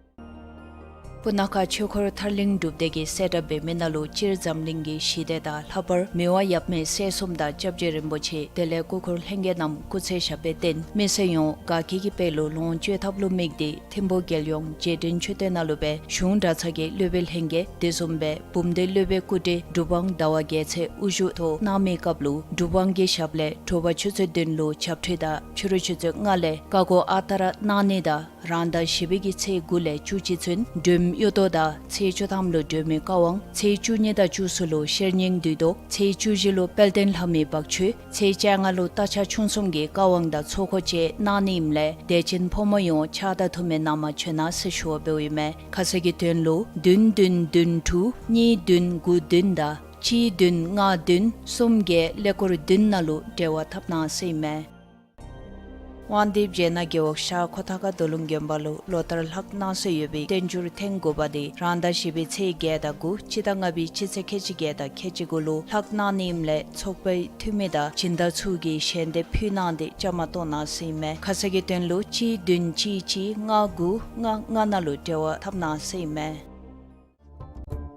སྤུ་ན་ཁ་ཆོས་འཁོར་ཐར་གླིང་སྒྲུབ་སྡེ་གིས་གསལ་བསྒྲགས་འབད་མི་ནང་ལུ་སྤྱིར་འཛམ་གླིང་གི་ཞི་བདེ་དང་ལྷག་པར་མི་དབང་ཡབ་མེས་སྲས་གསུམ་དང་སྐྱབས་རྗེ་རིན་པོ་ཆེ་དེ་ལས་སྐུ་འཁོར་ལྷན་རྒྱས་རྣམས་སྐུ་ཚེ་ཞབས་པད་བརྟན་མི་སེར་ཡོངས་དགའ་སྐྱིད་ཀྱི་དཔལ་ལུ་ལོངས་སྤྱོད་ཐབས་ལུ་དམིགས་ཏེ་ཐིམ་ཕུག་རྒྱལ་ཡོངས་རྗེས་དྲན་མཆོད་རྟེན་ནང་ལུ་སྦེ་གཞུང་གྲྭ་ཚང་གི་སློབ་དཔོན་ལྷན་རྒྱས་དེ་བཟུམ་སྦེ་འབུམ་སྡེ་སློབ་དཔོན་སྐུ་བགྲེས་གྲུབ་དབང་ཟླ་བ་རྒྱལ་མཚན་དབུ་བཞུགས་ཐོག་གནང་མི་སྐབས་ལུ་གྲུབ་དབང་གི་ཞབས་ལས་དྲོ་པ་ཆུ་ཚོད་བདུན་ལུ་ཕྱག་ཁྲིད་དང་ཕྱི་རུ་ཆུ་ཚོད་ལྔ་ལས་བཀའ་བསྒོ་ཨ་རྟག་ར་གནང་ནི་དང་རང་ཟླ་བཞི་པའི་གི་ཚེས་དགུ་ལས་བཅུ་གཅིག་ཚུན་སྒྲོལམ་གཡུ་ཐོག་དང་ཚེས་བཅུ་ཐམ་ལུ་སྒྲོལ་མའི་བཀའ་དབང་ཚེས་བཅུ་གཉིས་དང་བཅུ་གསུམ་ལུ་ཤེར་སྙིང་བདུད་ཐོག་ཚེས་བཅུ་བཞི་ལུ་དཔལ་ལྡན་ལྷ་མོའི་བག་མཆོད་ཚེས་བཅོ་ལྔ་ལུ་རྟ་ཕྱག་ཆུང་གསུམ་གྱི་བཀའ་དབང་དང་ཚོགས་འཁོར་བཅས་གནང་ནི་ཨིནམ་ལས་དད་ཅན་ཕོ་མོ་ཡོངས་ཕྱག་དང་ཐུགས་སྨོན་གནང་བར་བྱོན་གནང་ཟེར་ཞུ་བ་འབདཝ་ཨིན་མས། ཁ་གསལ་གྱི་དོན་ལུ་བདུན་བདུན་བདུན་དྲུག་གཉིས་བདུན་དགུ་བདུན་དང་གཅིག་བདུན་ལྔ་བདུན་གསུམ་བརྒྱད་ཀླད་ཀོར་བདུན་ནང་ལུ་འབྲེལ་བ་འཐབ་གནང་ཟེར་ཨིན་མས། དབང་འདུས་བྱེ་ནག་རྒེད་འོག་ཤར་ཁོ་ཐང་ཁ་རྡོ་ལུང་དགོན་པ་ལུ་ལོ་ལྟར་ལྷག་གནང་སྲོལ་ཡོད་པའི་བསྟན་འགྱུར་ཐེངས་དགུ་པ་དེ་རང་ཟླ་བཞི་པའི་ཚེས་བརྒྱད་དང་དགུ་སྤྱི་ཟླ་ལྔ་པའི་སྤྱི་ཚེས་ཁལ་གཅིག་བརྒྱད་དང་ཁལ་གཅིག་དགུ་ལུ་ལྷག་གནང་ནི་ཨིནམ་ལས་ཚོགས་པའི་འཐུས་མི་དང་སྦྱིན་བདག་ཚུ་གིས་ཞལ་འདེབས་ཕུལ་གནང་སྟེ་བཅའ་མར་གཏོགས་གནང་ཟེར་ཨིན་མས། ཁ་གསལ་གྱི་དོན་ལུ་གཅིག་བདུན་གཅིག་གཅིག་ལྔ་དགུ་ལྔ་ལྔ་ནང་ལུ་འབྲེལ་བ་འཐབ་གནང་ཟེར་ཨིན་མས།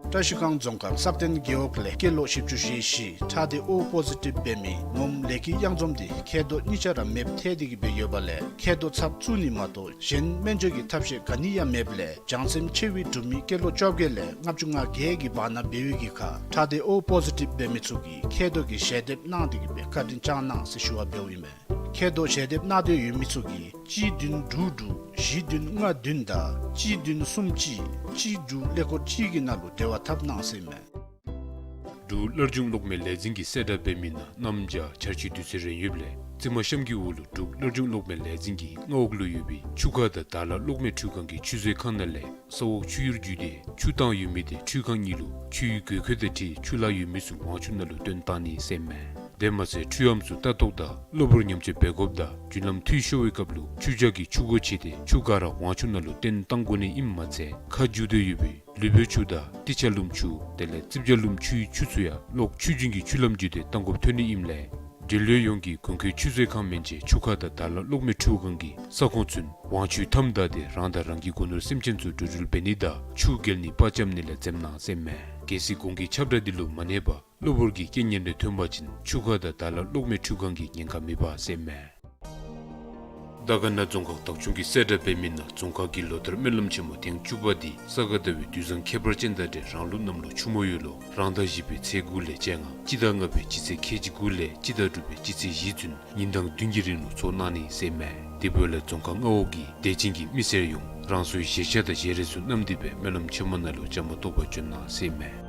བཀྲ་ཤིས་སྒང་རྫོང་ཁག་སག་སྟེང་རྒེད་འོག་ལས་སྐྱེས་ལོ་བཞི་བཅུ་ཞེ་བཞི་ཁྲག་སྡེ་ཨོ་པོ་ཟི་ཊིབ་འབད་མི་ངོམ་ལེགས་སྐྱེས་གཡང་འཛོམས་དེ་མཁལ་རྡོག་གཉིས་ཆ་ར་མེདཔ་ཐལ་ཏེ་གི་སྦེ་ཡོདཔ་ལས་མཁལ་རྡོག་ཚབ་བཙུགས་ནི་མ་གཏོགས་གཞན་སྨན་བཅོས་ཀྱི་ཐབས་ཤེས་ག་ནི་ཡང་མེདཔ་ལས་བྱང་སེམས་ཆེ་བའི་འབྲུག་མི་སྐྱེས་ལོ་བཅོ་བརྒྱད་ལས་ལྔ་བཅུ་ང་བརྒྱད་ཀྱི་བར་ན་འབད་བའི་གི་ཁར་ཁྲག་སྡེ་ཨོ་པོ་ཟི་ཊིབ་འབད་མི་ཚུ་གིས་མཁལ་རྡོག་གི་ཞལ་འདེབས་གནང་སྟེ་གི་སྦེ་བཀའ་དྲིན་བསྐྱང་གནང་ཟེར་ཞུ་བ་འབདཝ་ཨིན་མས། མཁལ་རྡོག་ཞལ་འདེབས་གནང་འདོད་ཡོད་མི་ཚུ་གིས་གཅིག་བདུན་དྲུག་དྲུག་བཞི་བདུན་ལྔ་བདུན་དང་གཅིག་བདུན་གསུམ་གཅིག་གཅིག་དྲུག་ཀླད་ཀོར་གཅིག་གི་ནང་ལུ་འབྲེལ་བ་འཐབ་གནང་ཟེར་ཨིན་མས། འབྲུག་སླར་འབྱུང་གློག་མེ་ལས་འཛིན་གྱིས་གསལ་བསྒྲགས་འབད་མི་ནང་གནམ་བྱཱར་ཆར་ཆུ་དུས་ཚོད་རན་ཡོདཔ་ལས་རྩི་མ་གཤམ་གྱི་འོག་ལུ་འབྲུག་སླར་འབྱུང་གློག་མེ་ལས་འཛིན་གྱི་མངའ་འོག་ལུ་ཡོད་པའི་ཆུ་ཁ་དང་དར་ལ་གློག་མེ་འཕྲུལ་ཁང་གི་ཆུ་མཛོད་ཁང་ནང་ལས་ས་འོག་ཆུ་གཡུར་བརྒྱུད་དེ་ཆུ་བཏང་ཡོད་མི་དེ་འཕྲུལ་ཁང་གཉིས་ལུ་ཆུའི་དགོས་མཁོ་དང་འཁྲིལ་ཆུ་ལྷག་ཡོད་མི་ཚུ་ཝང་ཆུ་ནང་ལུ་བཏོན་བཏང་ནི་ཟེར་ཨིན་མས། དེ་མ་ཚད་འཕྲུལ་ཨམ་ཚུ་ལྟ་རྟོག་དང་གློ་བུར་ཉམས་བཅོས་འབད་དགོཔ་དང་རྒྱུན་ལམ་འཐུས་ཤོར་བའི་སྐབས་ལུ་ཆུ་བྱ་གི་ཆུ་སྒོ་ཕྱེ་སྟེ་ཆུ་ག་ར་ཝང་ཆུ་ནང་ལུ་བཏོན་བཏང་དགོ་ནི་ཨིནམ་མ་ཚད་ཁ་རྒྱུ་སྡོད་ཡོད་པའི་ལུས་པོའི་ཆུ་དང་ཏི་ཆ་ལུམ་ཆུ་དེ་ལས་རྩིབ་བྱ་ལུམ་ཆུའི་ཆུ་ཚུ་ཡང་གློག་ཆུ་རྒྱུན་གྱི་ཆུ་ལམ་བརྒྱུད་དེ་བཏང་དགོཔ་ཐོན་ནི་ཨིནམ་ལས་ འབྲེལ་ཡོད་ཡོངས་ཀྱིས་གུང་ཁེ་ཆུ་མཛོད་ཁང་མན་ཆད་ཆུ་ཁ་དང་དར་ལ་གློག་མེ་འཕྲུལ་ཁང་གི་ས་ཁོངས་ཚུན་དབང་ཆུ་མཐའམ་བདའ་སྟེ་རང་དང་རང་གི་སྒོ་ནོར་སེམས་ཅན་ཚུ་འགྲོ་འགྲུལ་འབད་ནི་དང་ཆུ་བརྒལ་ནི་པར་འཁྱམ་ནི་ལས་འཛེམ་གནང་ཟེར་མས། གལ་སྲིད་གུང་ཁེ་ཁྱབ་བསྒྲགས་འདི་ལུ་མ་གནས་པར་གློ་བུར་གྱི་རྐྱེན་ངན་ལས་ཐོན་པ་ཅིན་ཆུ་ཁ་དང་དར་ལ་གློག་མེ་འཕྲུལ་ཁང་གིས་ཉེན་ཁ་མི་འབག་ཟེར་མས། དར་དཀར་ན་རྫོང་ཁག་བདག་སྐྱོང་གི་གསལ་བསྒྲགས་འབད་མི་ནང་རྫོང་ཁག་གི་ལོ་ལྟར་སྨོན་ལམ་ཆེན་མོ་ཐེངས་བཅུ་པ་འདི་ས་ག་ཟླ་བའི་དུས་བཟང་ཁྱད་པར་ཅན་དང་འབྲེལ་རང་ལུགས་གནམ་ལོ་ཆུ་མོ་ཡོས་ལོ་རང་ཟླ་བཞི་པའི་ཚེས་དགུ་ལས་བཅོ་ལྔ་སྤྱི་ཟླ་ལྔ་པའི་སྤྱི་ཚེས་ཁལ་གཅིག་དགུ་ལས་སྤྱི་ཟླ་དྲུག་པའི་སྤྱི་ཚེས་བཞི་ཚུན་ཉིན་གྲངས་བདུན་གྱི་རིང་ལུ་ཚོགས་གནང་ནི་ཟེར་མས། དེ་འབདཝ་ལས་རྫོང་ཁག་ལྔ་པོ་གི་དད་ཅན་གྱི་མི་སེར་ཡོངས་རང་སོའི་བཞེས་ཆ་དང་བཞེས་རས་ཚུ་བསྣམས་ཏེ་སྦེ་སྨོན་ལམ་ཆེན་མོ་ནང་ལུ་བཅའ་མར་གཏོགས་པར་བྱོན་གནང་ཟེར་མས།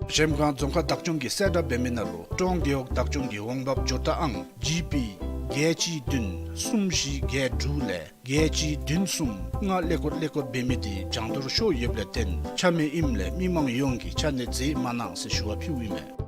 གཞལམ་སྒང་རྫོང་ཁག་བདག་སྐྱོང་གི་གསལ་བསྒྲགས་འབད་མི་ནང་ལུ་ཀྲོང་རྒེད་འོག་བདག་སྐྱོང་གི་འོང་འབབ་འབྱོར་ཐོ་ཨང་ཇི་པི་བརྒྱད་གཅིག་བདུན་གསུམ་བཞི་བརྒྱད་དྲུག་ལས་བརྒྱད་གཅིག་བདུན་གསུམ་ལྔ་ཀླད་ཀོར་ཀླད་ཀོར་འབད་མི་འདི་སྦྱང་དོར་ཤོར་ཡོདཔ་ལས་བརྟེན་ཆ་མེད་ཨིནམ་ལས་མི་མང་ཡོངས་ཀྱིས་ཆ་གནས་མཛད་མ་གནང་ཟེར་ཞུ་བ་ཕུལཝ་ཨིན་མས།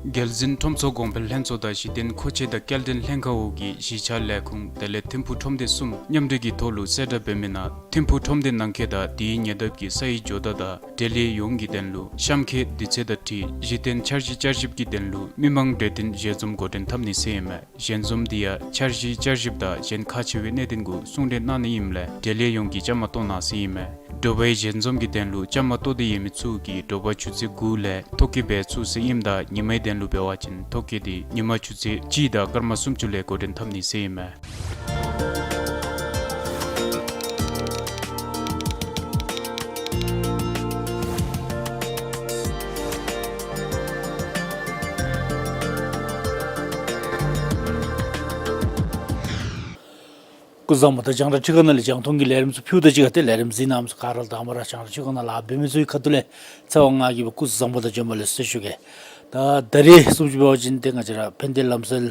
རྒྱལ་འཛིན་ཁྲོམ་ཚོགས་གོང་འཕེལ་ལྷན་ཚོགས་དང་གཞི་རྟེན་མཁོ་ཆས་དང་སྐྱེལ་འདྲེན་ལྷན་ཁག་འོག་གི་གཞིས་ཆགས་ལས་ཁུངས་དེ་ལས་ཐིམ་ཕུག་ཁྲོམ་སྡེ་གསུམ་མཉམ་འབྲེལ་གྱི་ཐོག་ལུ་གསལ་བསྒྲགས་འབད་མི་ནང་ཐིམ་ཕུག་ཁྲོམ་སྡེ་ནང་འཁོད་དང་དེའི་ཉེ་འདབས་ཀྱི་ས་ཡི་ཇོ་བདག་དང་འབྲེལ་ཡོད་ཡོངས་ཀྱི་དོན་ལུ་གཤམ་འཁོད་དུས་ཚོད་དང་འཁྲིལ་གཞི་རྟེན་འཆར་གཞི་བསྐྱར་ཞིབ་ཀྱི་དོན་ལུ་མི་མང་གྲོས་བསྟུན་ཞལ་འཛོམས་འགོ་འདྲེན་འཐབ་ནི་ཟེར་ཨིན་མས། ཞལ་འཛོམས་འདི་ཡང་འཆར་གཞི་བསྐྱར་ཞིབ་དང་གཞན་ཁག་ཆེ་བའི་གནད་དོན་གུ་གསུང་གྲོས་གནང་ནི་ཨིནམ་ལས་འབྲེལ་ཡོད་ཡོངས་ཀྱིས་བཅའ་མར་གཏོགས་གནང་ཟེར་ཨིན་མས། དྲོ་པའི་ཞལ་འཛོམས་ཀྱི་དོན་ལུ་བཅའ་མར་གཏོགས་ཏེ་ཡོད་མི་ཚུ་གིས་དྲོ་པ་ཆུ་ཚོད་དགུ་ལས་ཐོ་བཀོད་འབད་ཚུགས་ཟེར་ཨིནམ་ད་ཉིན་མའི་དོན་ལུ་འབད་བ་ཅིན་ཐོ་བཀོད་འདི་ཉིན་མ་ཆུ་ཚོད་གཅིག་དང་སྐར་མ་སུམ་ཅུ་ལས་འགོ་འདྲེན་འཐབ་ནི་ཟེར་ཨིན་མས། སྐུ་གཟུགས་བཟང་པོ་དང་རྒྱང་བསྒྲགས་ཁྲི་ཁང་ནང་ལས་རྒྱང་མཐོང་གི་ལས་རིམ་ཚུ་ཕུལཝ་ད་གཅིག་ཁར་ཏེ་ལས་རིམ་གཟིགས་གནང་མི་ཚུ་ག་ར་ལུ་དང་པ་ར་རྒྱང་བསྒྲགས་ཁྲི་ཁང་ནང་ལཱ་འབད་མི་ཚུ་གི་ཁ་ཐུག་ལས་ཚེ་དབང་ང་གིས་སྦེ་སྐུ་གཟུགས་བཟང་པོ་དང་བྱོན་པ་ལེགས་སོ་ཟེར་ཞུ་གེ། ད་ད་རེས་བཟུམ་ཅིག་འབད་བ་ཅིན་ཏེ་ང་བཅས་ར་ཕན་བདེ་ལམ་སྲོལ་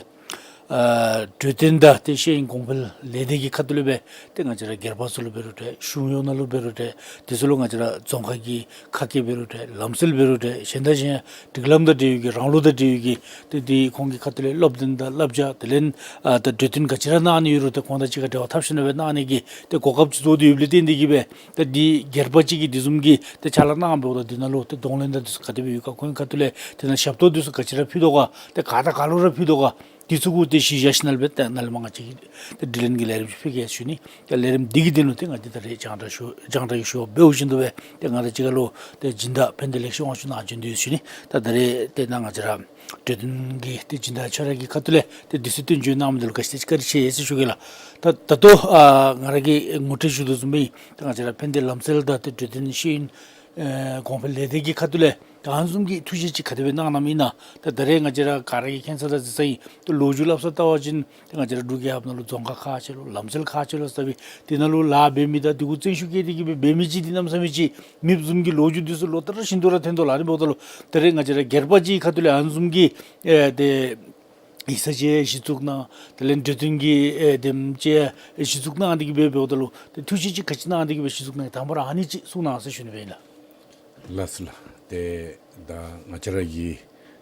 ཨ་གྲོས་བསྟུན་དང་ཏེ་ཤེས་ཡོན་གོང་འཕེལ་ལས་སྡེ་གི་ཁ་ཐུག་ལས་སྦེ་ཏེ་ང་བཅས་ར་སྒེར་པ་ཚུ་ལུ་འབད་རུང་འདྲ་གཞུང་གཡོག་ནང་ལུ་འབད་རུང་འདྲ་དེ་ཚུ་ལུ་ང་བཅས་ར་རྫོང་ཁག་གི་ཁ་སྐད་འབད་རུང་འདྲ་ལམ་སྲོལ་འབད་རུང་འདྲ་གཞན་དང་གཞན་སྒྲིག་ལམ་དང་འབྲེལ་ཡོད་ཀྱི་རང་ལུགས་དང་འབྲེལ་ཡོད་ཀྱི་ཏེ་དེ་ཁོང་གི་ཁ་ཐུག་ལས་སློབ་སྟོན་དང་བསླབ་བྱ་དེ་ལས་ཨ་ད་གྲོས་བསྟུན་ག་ཅི་ར་གནང་ནི་ཡོད་རུང་ཏེ་ཁོང་དང་གཅིག་ཁར་འབྲེལ་བ་འཐབ་ཞིནམ་ལས་སྦེ་གནང་ནི་གི་ཏེ་གོ་སྐབས་ཅིག་བཟོ་སྟེ་ཡོདཔ་ལས་བརྟེན་ཏེ་གིས་སྦེ་ཏེ་འདི་སྒེར་པ་ཅིག་གིས་འདི་བཟུམ་གྱི་ཏེ་ཕྱག་ལཱ་གནང་འབདཝ་ད་འདི་ནང་ལུ་ཏེ་གདོང་ལེན་དང་འདི་ཚུ་ག་དེ་སྦེ་ཡོད་ག། ཁོང་གི་ཁ་ཐུག་ལས་དེ་ནང་ཞབས་ཏོག་འདི་ཚུ་ག་ཅི་ར་ཕུལ་དོ་ག། ཏེ་ག་དང་ག་ལུ་ར་ཕུལ་དོ་ག། འདི་ཚུ་གུ་ཏེ་གཞི་བཞག་ཞིནམ་ལས་སྦེ་ཏེ་ནཱ་ལས་མར་ང་བཅས་ཀྱིས་ཏེ་དྲི་ལན་གྱི་ལས་རིམ་ཅིག་ཕུལ་གེ་ཟེར་ཞུ་ནི། ཏེ་ལས་རིམ་འདི་གི་དོན་ལུ་ཏེ་ང་བཅས་ད་རེས་རྒྱང་བསྒྲགས་ཞུ་རྒྱང་བསྒྲགས་ཀྱི་ཞུ་བ་འབད་བ་བཞིན་དུ་སྦེ་ཏེ་ང་དང་གཅིག་ཁར་ལུ་ཏེ་སྦྱིན་བདག་ཕན་བདེ་ལེགས་བཤད་དབང་ཕྱུག་ནཱ་བྱོན་ཏེ་ཡོད་ཟེར་ཞུ་ནི། ད་ད་རེས་ཏེ་ནཱ་ང་བཅས་ར་གྲོས་བསྟུན་གྱི་ཏེ་སྦྱིན་བདག་ཁྱོད་ར་གི་ཁ་ཐུག་ལས་ཏེ་འདི་ཚུ་སྟོན་བྱོན་གནང་མི་འདི་ལུ་བཀའ་དྲིན་ཆེ་བཀའ་དྲིན་ཆེ་ཟེར་ཞུ་གེ་ལགས། ད་ད་ལྟོ་ཨ་ང་ར་གིས་ངོ་སྤྲོད་ཞུ་དོ་བཟུམ་སྦེ་ཏེ་ང་བཅས་ར་ཕན་བདེ་ལམ་སྲོལ་དང་ཏེ་གྲོས་བསྟུན་ཤེས་ཡོན་ཨེ་གོང་འཕེལ་ལས་སྡེ་གི་ཁ་ཐུག་ལས་ད་ཨ་ནི་བཟུམ་གྱི་ཐུགས་བཞེད་ཅིག་ག་དེ་སྦེ་གནང་གནངམ་ཨིན་ན། ད་ད་རེས་ང་བཅས་ར་ག་ར་གིས་མཁྱེན་ས་དང་གཟིགས་ས་ཨིན། ད་ལོ་རྒྱུས་སླབ་ས་བལྟ་བ་ཅིན་ད་ང་བཅས་ར་འབྲུག་རྒྱལ་ཁབ་ནང་ལུ་རྫོང་ཁག་ཁག་ཆེ་ལུ་ལམ་སྲོལ་ཁག་ཆེ་ལུ་ཟེར་སླབ་ཨིན། དེ་ནང་ལུ་ལཱ་འབད་མི་དང་དེ་གུ་བརྩོན་ཤུགས་བསྐྱེད་དེ་གིས་སྦེ་འབད་མི་ཅིག་འདི་གནམ་མེད་ས་མེད་ཅིག་མེདཔ་བཟུམ་གྱི་ལོ་རྒྱུས་འདི་ཚུ་ལོ་ལྟར་བཞིན་དུ་ར་ཐོན་དོ་ལགས། ཨ་ནི་འབདཝ་ད་ལུ་ད་རེས་ང་བཅས་ར་སྒེར་པ་ཅིག་གི་ཁ་ཐུག་ལས་ཨ་ནི་བཟུམ་གྱི་ཨེ་ཏེ་ཡིག་ཚང་ཅིག་གཞི་བཙུགས་གནང་དེ་ལས་གྲོས་བསྟུན་གྱི་ཨེ་དེམ་ཅིག་གཞི་བཙུགས་གནང་སྟེ་གིས་སྦེ་འབདཝ་ད་ལུ་ཏེ་ཐུགས་བཞེད་ཅིག་ག་ཅི་གནང་སྟེ་གིས་སྦེ་གཞི་བཙུགས་གནང་དང་པ་ར་ཨ་ནི་ཅིག་གསུང་གནང་ཟེར་ཞུ་ནི་སྦེ་ཨིན་ལགས། ལགས་སོ་ལགས། ཏེ་ད་ང་བཅས་ར་གི་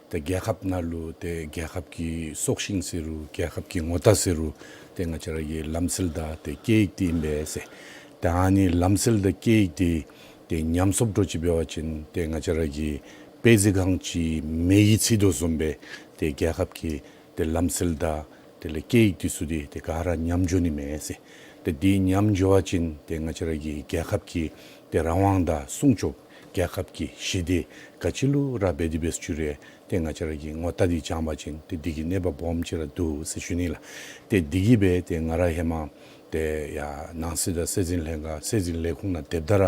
ཏེ་རྒྱལ་ཁབ་ནང་ལུ་ཏེ་རྒྱལ་ཁབ་ཀྱི་སྲོག་ཤིང་ཟེར་རུང་རྒྱལ་ཁབ་ཀྱི་ངོ་རྟགས་ཟེར་རུང་ཏེ་ང་བཅས་ར་གི་ལམ་སྲོལ་དང་ཏེ་སྐད་ཡིག་འདི་ཨིན་པས་ཟེར། ཏེ་ཨ་ནི་ལམ་སྲོལ་དང་སྐད་ཡིག་འདི་ཏེ་ཉམས་སོངམ་འདྲཝ་ཅིག་འབད་བ་ཅིན་ཏེ་ང་བཅས་ར་གི་དཔེ་ཟེར་གང་ཅི་མེ་གིས་འཚིག་དོ་བཟུམ་སྦེ་ཏེ་རྒྱལ་ཁབ་ཀྱི་ཏེ་ལམ་སྲོལ་དང་དེ་ལས་སྐད་ཡིག་འདི་ཚུ་འདི་ཏེ་ག་ར་ཉམས་འགྱོ་ནི་མས་ཟེར། ཏེ་འདི་ཉམས་འགྱོ་བ་ཅིན་ཏེ་ང་བཅས་ར་གི་རྒྱལ་ཁབ་ཀྱི་ཏེ་རང་དབང་དང་སྲུང་སྐྱོབ་རྒྱལ་ཁབ་ཀྱི་ཞི་བདེ་ག་ཅི་ལུ་ར་འབད་དེ་འབད་ཚུགས་རུང་ཏེ་ང་བཅས་ར་གི་ངོ་རྟགས་འདི་བྱང་པ་ཅིན་ཏེ་འདི་གི་གནོད་པ་སྦོམ་ཅིག་ར་འདུག་ཟེར་ཞུ་ནི་ལགས། ཏེ་འདི་གིས་སྦེ་ཏེ་ང་ར་ཧེ་མ་ཏེ་ཡར་ནང་སྲིད་དང་སྲིད་འཛིན་ལྷན་ཁག་སྲིད་འཛིན་ལས་ཁུངས་ནང་སྡོདཔ་ད་ར་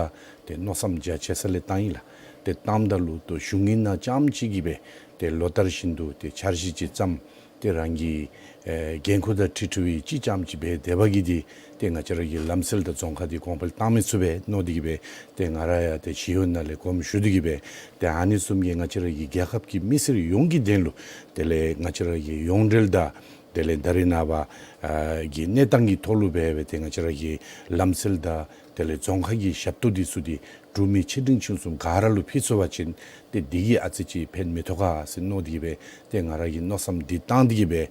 ཏེ་མནོ་བསམ་རྒྱ་ཆེ་ས་ལས་བཏང་ཡི་ལགས། ཏེ་བཏངམ་ད་ལུ་ཏེ་གཞུང་གི་ནང་རྐྱངམ་ཅིག་གིས་སྦེ་ཏེ་ལོ་ལྟར་བཞིན་དུ་ཏེ་འཆར་གཞི་ཅིག་བརྩམས། ཏེ་རང་གི་ཨེ་འགན་ཁུར་དང་འཁྲིལ་འཁྲིལ་བའི་ཅིག་རྐྱངམ་ཅིག་འབད་དེ་འབད་གི་འདི་ཏེ་ང་བཅས་ར་གི་ལམ་སྲོལ་དང་རྫོང་ཁ་འདི་གོང་འཕེལ་བཏང་མི་ཚུགས་པས་མནོ་སྟེ་གིས་སྦེ་ཏེ་ང་ར་ཡང་ཏེ་ཞི་གཡོག་ནང་ལས་གོམ་ཞུ་སྟེ་གིས་སྦེ་ཏེ་ཨ་ནི་བཟུམ་གྱི་ང་བཅས་ར་གི་རྒྱལ་ཁབ་ཀྱི་མི་སེར་ཡོངས་ཀྱི་དོན་ལུ་དེ་ལས་ང་བཅས་ར་གི་ཡོངས་འབྲེལ་དང་དེ་ལས་ད་རེས་ནངས་པ་ཨ་གི་གནས་སྟངས་ཀྱི་ཐོག་ལུ་འབད་སྦེ་ཏེ་ང་བཅས་ར་གི་ལམ་སྲོལ་དང་དེ་ལས་རྫོང་ཁ་གི་ཞབས་ཏོག་འདི་ཚུ་འདི་འབྲུག་མི་ཆེ་འབྲིང་ཆུང་གསུམ་ག་ར་ལུ་ཕུལ་ཚུགས་པ་ཅིན་ཏེ་འདི་གིས་ཨ་ཙི་ཅིག་ཕན་མི་ཐོགས་ག་ཟེར་མནོ་སྟེ་གིས་སྦེ་ཏེ་ང་ར་གིས་མནོ་བསམ་འདི་བཏང་སྟེ་གིས་སྦེ་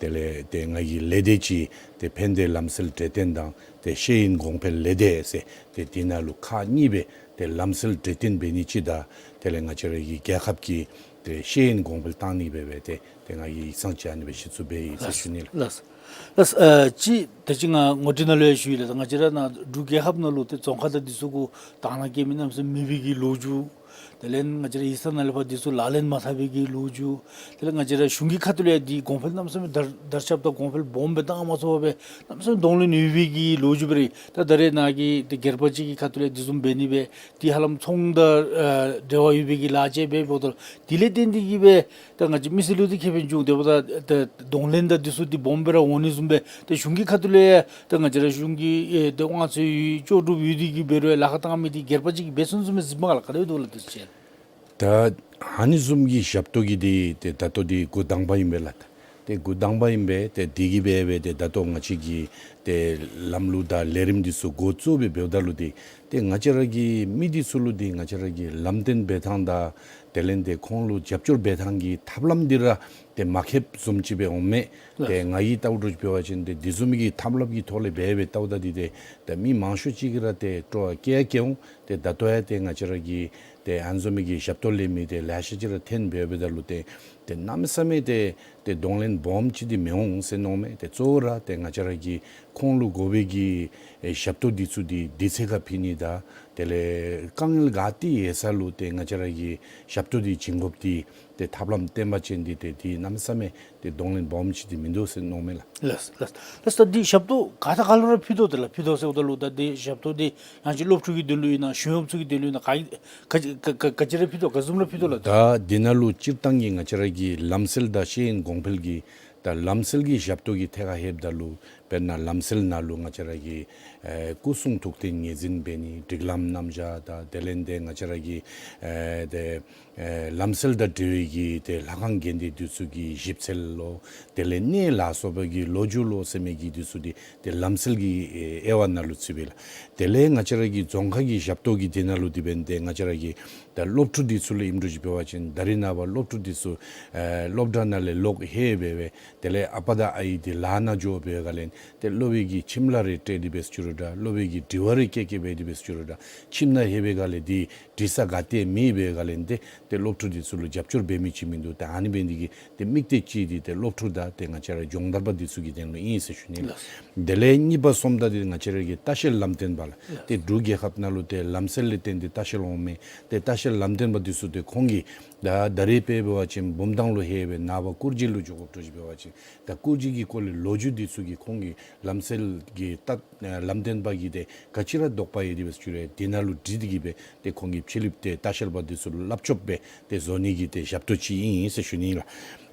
དེ་ལས་ཏེ་ང་གི་ལས་སྡེ་ཅིག་ཏེ་ཕན་བདེ་ལམ་སྲོལ་འབྲེལ་མཐུད་དང་ཏེ་ཤེས་ཡོན་གོང་འཕེལ་ལས་སྡེ་ཟེར་ཏེ་འདི་ནང་ལུ་ཁག་གཉིས་སྦེ་ཏེ་ལམ་སྲོལ་འབྲེལ་མཐུད་འབད་ནི་ཅིག་དང་དེ་ལས་ང་བཅས་ར་གི་རྒྱལ་ཁབ་ཀྱི་ ཏེ་ཤེས་ཡོན་གོང་འཕེལ་གཏང་ནི་སྦེ་སྦེ་ཏེ་ཏེ་ང་གིས་ཡིག་ཚང་ཅིག་ཨ་ནི་སྦེ་གཞི་བཙུགས་འབད་ཡི་ཟེར་ཞུ་ནི་ལགས། ལགས། ལགས། ཨ་ཅིག་ད་ཅི་ང་ངོ་སྤྲོད་ནང་ལུ་ཡང་ཞུ་ཡི་ལགས། ད་ང་བཅས་ར་ནཱ་འབྲུག་རྒྱལ་ཁབ་ནང་ལུ་ཏེ་རྫོང་ཁག་དང་འདི་ཚུ་གུ་དང་བླངས་སྐྱེལ་མི་གནམ་མེད་ས་མེད་མེད་པའི་གི་ལོ་རྒྱུས། དེ་ལས་ང་བཅས་ར་ཡིག་ཚང་ནང་ལས་ཕར་འདི་ཚུ་ལག་ལེན་མ་འཐབ་པའི་གི་ལོ་རྒྱུས། དེ་ལས་ང་བཅས་ར་གཞུང་གི་ཁ་ཐུག་ལས་ཡང་འདི་གོང་འཕེལ་གནམ་མེད་ས་མེད་དར་དར་ཁྱབ་དང་གོང་འཕེལ་སྦོམ་སྦེ་བཏང་མ་ཚུགས་པར་སྦེ་གནམ་མེད་ས་མེད་གདོང་ལེན་ཡོད་པའི་གི་ལོ་རྒྱུས་སྦེ་ར་ད་ད་རེས་ནཱ་གི་ཏེ་སྒེར་པ་ཅིག་གི་ཁ་ཐུག་ལས་འདི་བཟུམ་འབད་ནི་སྦེ་ཏེ་ཧ་ལམ་ཚོང་དང་ཨ་འབྲེལ་བ་ཡོད་པའི་གི་ལཱ་ཅིག་འབད་འབདཝ་ད་དེ་ལས་བརྟེན་ཏེ་གིས་སྦེ་ད་ང་བཅས་མི་སེར་ལུ་འདི་ཁེ་ཕན་བྱུང་དེ་འབདཝ་ད་ད་གདོང་ལེན་དང་འདི་ཚུ་འདི་སྦོམ་སྦེ་ར་འོང་ནི་བཟུམ་སྦེ་ད་གཞུང་གི་ཁ་ཐུག་ལས་ཡང་ད་ང་བཅས་ར་གཞུང་གི་ཨེ་ད་དབང་ཚད་ཡོད་ལྕོགས་གྲུབ་ཡོད་དེ་གིས་འབད་རུང་ལཱ་ཁག་བཏང་མི་འདི་སྒེར་པ་ཅིག་གིས་འབད་ཚུགས་ཚུགས་མི་གཟིགས་མ་ག་ལགས། ག་དེ་སྦེ་འདུག་ལགས། དེ་ཚུ་ཅིག་ད་ཨ་ནི་བཟུམ་གྱི་ཞབས་ཏོག་གི་འདི་ཏེ་ད་ལྟོ་འདི་འགོ་དང་པ་ཨིན་པས་ལགས། ཏེ་འགོ་དང་པ་ཨིན་པས། ཏེ་འདི་གིས་འབད་འབད་ཏེ་ད་ལྟོ་ང་བཅས་ཀྱི་ཏེ་ལམ་ལུགས་དང་ལས་རིམ་འདི་ཚུ་འགོ་བཙུགས་སྦེ་འབདཝ་ད་ལུ་འདི་ཏེ་ང་བཅས་ར་གི་མི་འདི་ཚུ་ལུ་འདི་ང་བཅས་ར་གིས་ལམ་སྟོན་འབད་ཐངས་དང་དེ་ལས་ཏེ་ཁོང་ལུ་རྒྱབ་སྐྱོར་འབད་ཐངས་ཀྱི་ཐབས་ལམ་འདི་ར་ཏེ་མ་མཁསཔ་བཟུམ་ཅིག་སྦེ་འོང་མས། ལགས། ཏེ་ང་གིས་བལྟཝ་འདྲཝ་ཅིག་འབད་བ་ཅིན་ཏེ་འདི་བཟུམ་གྱི་ཐབས་ལམ་གྱི་ཐོག་ལས་འབད་འབད་བལྟཝ་ད་འདི་ཏེ་ད་མི་མང་ཤོས་ཅིག་གིས་ར་ཏེ་སྤྲོ་བ་བསྐྱེད་ཡང་བསྐྱེད་འོང་། ཏེ་ད་ལྟོ་ཡང་ཏེ་ང་བཅས་ར་གི་ཏེ་ཨ་ནི་བཟུམ་མའི་གི་ཞབས་ཏོག་ལེན་མི་ཏེ་ལེ་ཤ་ཅིག་ར་ཐོན་འབད་འབདཝ་ད་ལུ་ཏེ་ཏེ་གནམ་མེད་ས་མེད་ཏེ་ཏེ་གདོང་ལེན་སྦོམ་ཅིག་འདི་མི་འོང་ཟེར་མནོཝ་མས། ཏེ་གཙོ་བོ་ར་ཏེ་ང་བཅས་ར་གིས་ཁོང་ལུ་དགོ་པའི་གི་ཨེ་ཞབས་ཏོག་འདི་ཚུ་འདི་དུས་ཚོད་ཁར་ཕུལ་ནི་དང་དེ་ལས་དཀའ་ངལ་ག་ཏེ་ཡོད་ས་ལུ་ཏེ་ང་བཅས་ར་གིས་ཞབས་ཏོག་འདི་བྱིན་དགོཔ་འདི་ཏེ་ཐབས་ལམ་བརྟན་པ་ཅན་འདི་ཏེ་འདི་གནམ་མེད་ས་མེད་ཏེ་གདོང་ལེན་སྦོམ་ཅིག་འདི་མིན་འདུག་ཟེར་མནོཝ་མས་ལགས། ལགས་ལགས་ལགས། ད་འདི་ཞབས་ཏོག་ག་དང་ག་ལུ་ར་ཕུལ་དོ་ཏེ་ལགས། ཕུལ་དོ་ཟེརཝ་ད་ལུ་ད་འདི་ཞབས་ཏོག་འདི་ཡང་ཅིན་སློབ་ཕྲུག་གི་དོན་ལུ་ཨིན་ན་གཞུང་གཡོགཔ་ཚུ་གི་དོན་ལུ་ཨིན་ན་ག་ག་ག་ག་ཅི་ར་ཕུལ་དོ་ག་བཟུམ་ར་ཕུལ་དོ་ལགས། ད་འདི་ནང་ལུ་སྤྱིར་བཏང་གི་ང་བཅས་ར་གི་ལམ་སྲོལ་དང་ཤེས་ཡོན་གོང་འཕེལ་གྱི་ད་ལམ་སྲོལ་གྱི་ཞབས་ཏོག་གི་ཐད་ཁར་ལྷོདཔ་ད་ལུ་དཔེར་ན་ལམ་སྲོལ་ནང་ལུ་ང་བཅས་ར་གི་ཨེ་སྐུ་གསུང་ཐུགས་རྟེན་ངོས་འཛིན་འབད་ནི་སྒྲིག་ལམ་རྣམ་གཞག་དང་དེ་ལས་ཏེ་ང་བཅས་ར་གི་ཨེ་ཏེ་ཨེ་ལམ་སྲོལ་དང་འབྲེལ་བའི་གི་ཏེ་ལྷ་ཁང་དགོན་སྡེ་འདི་ཚུ་གི་ཞིབ་འཚོལ་ལོ། དེ་ལས་གནས་ལ་སོགས་པའི་གི་ལོ་རྒྱུས་ལོ་ཟེར་མི་གི་འདི་ཚུ་འདི་ཏེ་ལམ་སྲོལ་གྱི་ཨེ་དབྱེ་བ་ནང་ལུ་ཚུད་པས་ལགས། དེ་ལས་ང་བཅས་ར་གི་རྫོང་ཁ་གི་ཞབས་ཏོག་གི་འདི་ནང་ལུ་འདི་འབདན་ཏེ་ང་བཅས་ར་གི་ད་སློབ་ཕྲུག་འདི་ཚུ་ལུ་ཨིནམ་འདྲཝ་ཅིག་འབད་བ་ཅིན་ད་རེས་ནངས་པ་སློབ་ཕྲུག་འདི་ཚུ་ཨེ་སློབ་གྲྭ་ནང་ལས་ལོག་ལྷོད་སྦེ་སྦེ་དེ་ལས་ཨ་པ་དང་ཨའི་འདི་ལཱ་ནང་འགྱོ་བའི་སྒང་ལས་ཏེ་སློབ་དཔོན་གྱི་ཁྱིམ་ལཱ་རེ་སྤྲོད་དེ་འབད་ཞུ་རུང་འདྲ། སློབ་དཔོན་གྱི་དྲི་བ་རེ་བཀོད་བཀོད་འབད་དེ་འབད་ཞུ་རུང་འདྲ། ཁྱིམ་ནང་ལྷོད་པའི་སྒང་ལས་འདི་དྲི་ས་ག་ཏེ་མེད་པའི་སྒང་ལས་ཏེ་ཏེ་སློབ་ཕྲུག་འདི་ཚུ་ལུ་རྒྱབ་སྐྱོར་འབད་མི་ཅིག་མིན་འདུག། ཏེ་ཨ་ནི་འབད་ནི་འདི་གིས་ཏེ་དམིགས་གཏད་ཅིག་འདི་ཏེ་སློབ་ཕྲུག་དང་ཏེ་ང་བཅས་ར་སྦྱོང་བརྡར་པ་འདི་ཚུ་གི་དོན་ལུ་ཨིན་ཟེར་ཞུ་ནི་ལགས། དེ་ལས་གཉིས་པ་གསུམ་པ་འདི་ང་བཅས་ར་གི་ལྟ་བཤལ་ལམ་སྟོན་པ་ལགས། ཏེ་འབྲུག་རྒྱལ་ཁབ་ནང་ལུ་ཏེ་ལམ་སྲོལ་ལས་བརྟེན་ཏེ་ལྟ་བཤལ་འོང་མི་ཏེ་ལྟ་བཤལ་ལམ་སྟོན་པ་འདི་ཚུ་ཏེ་ཁོང་གིས་ད་ད་རེས་དཔེ་འབད་བ་ཅིན་བུམ་ཐང་ལུ་ལྷོད་སྦེ་ནངས་པ་སྐུ་རྗེས་ལུ་འགྱོ་དགོཔ་འདྲཝ་ཅིག་འབད་བ་ཅིན་ད་སྐུ་རྗེས་ཀྱི་སྐོར་ལས་ལོ་རྒྱུས་འདི་ཚུ་གི་ཁོང་གི་ལམ་སྲོལ་གྱི་ལྟ་ལམ་སྟོན་པ་གིས་ཏེ་ག་ཅི་ར་དོགས་པ་ཡོད་དེ་འབད་ཞུ་རུང་འདི་ནང་ལུ་དྲིས་ཏེ་གིས་སྦེ་ཏེ་ཁོང་གིས་ཕྱི་གླིངཔ་ཏེ་ལྟ་བཤལ་པ་འདི་ཚུ་ལུ་ལྷབ་ཆོབ་སྦེ་ཏེ་བཟོ་ནི་གི་ཏེ་ཞབས་ཏོག་ཅིག་ཨིན་ཟེར་ཞུ་ནི་ལགས།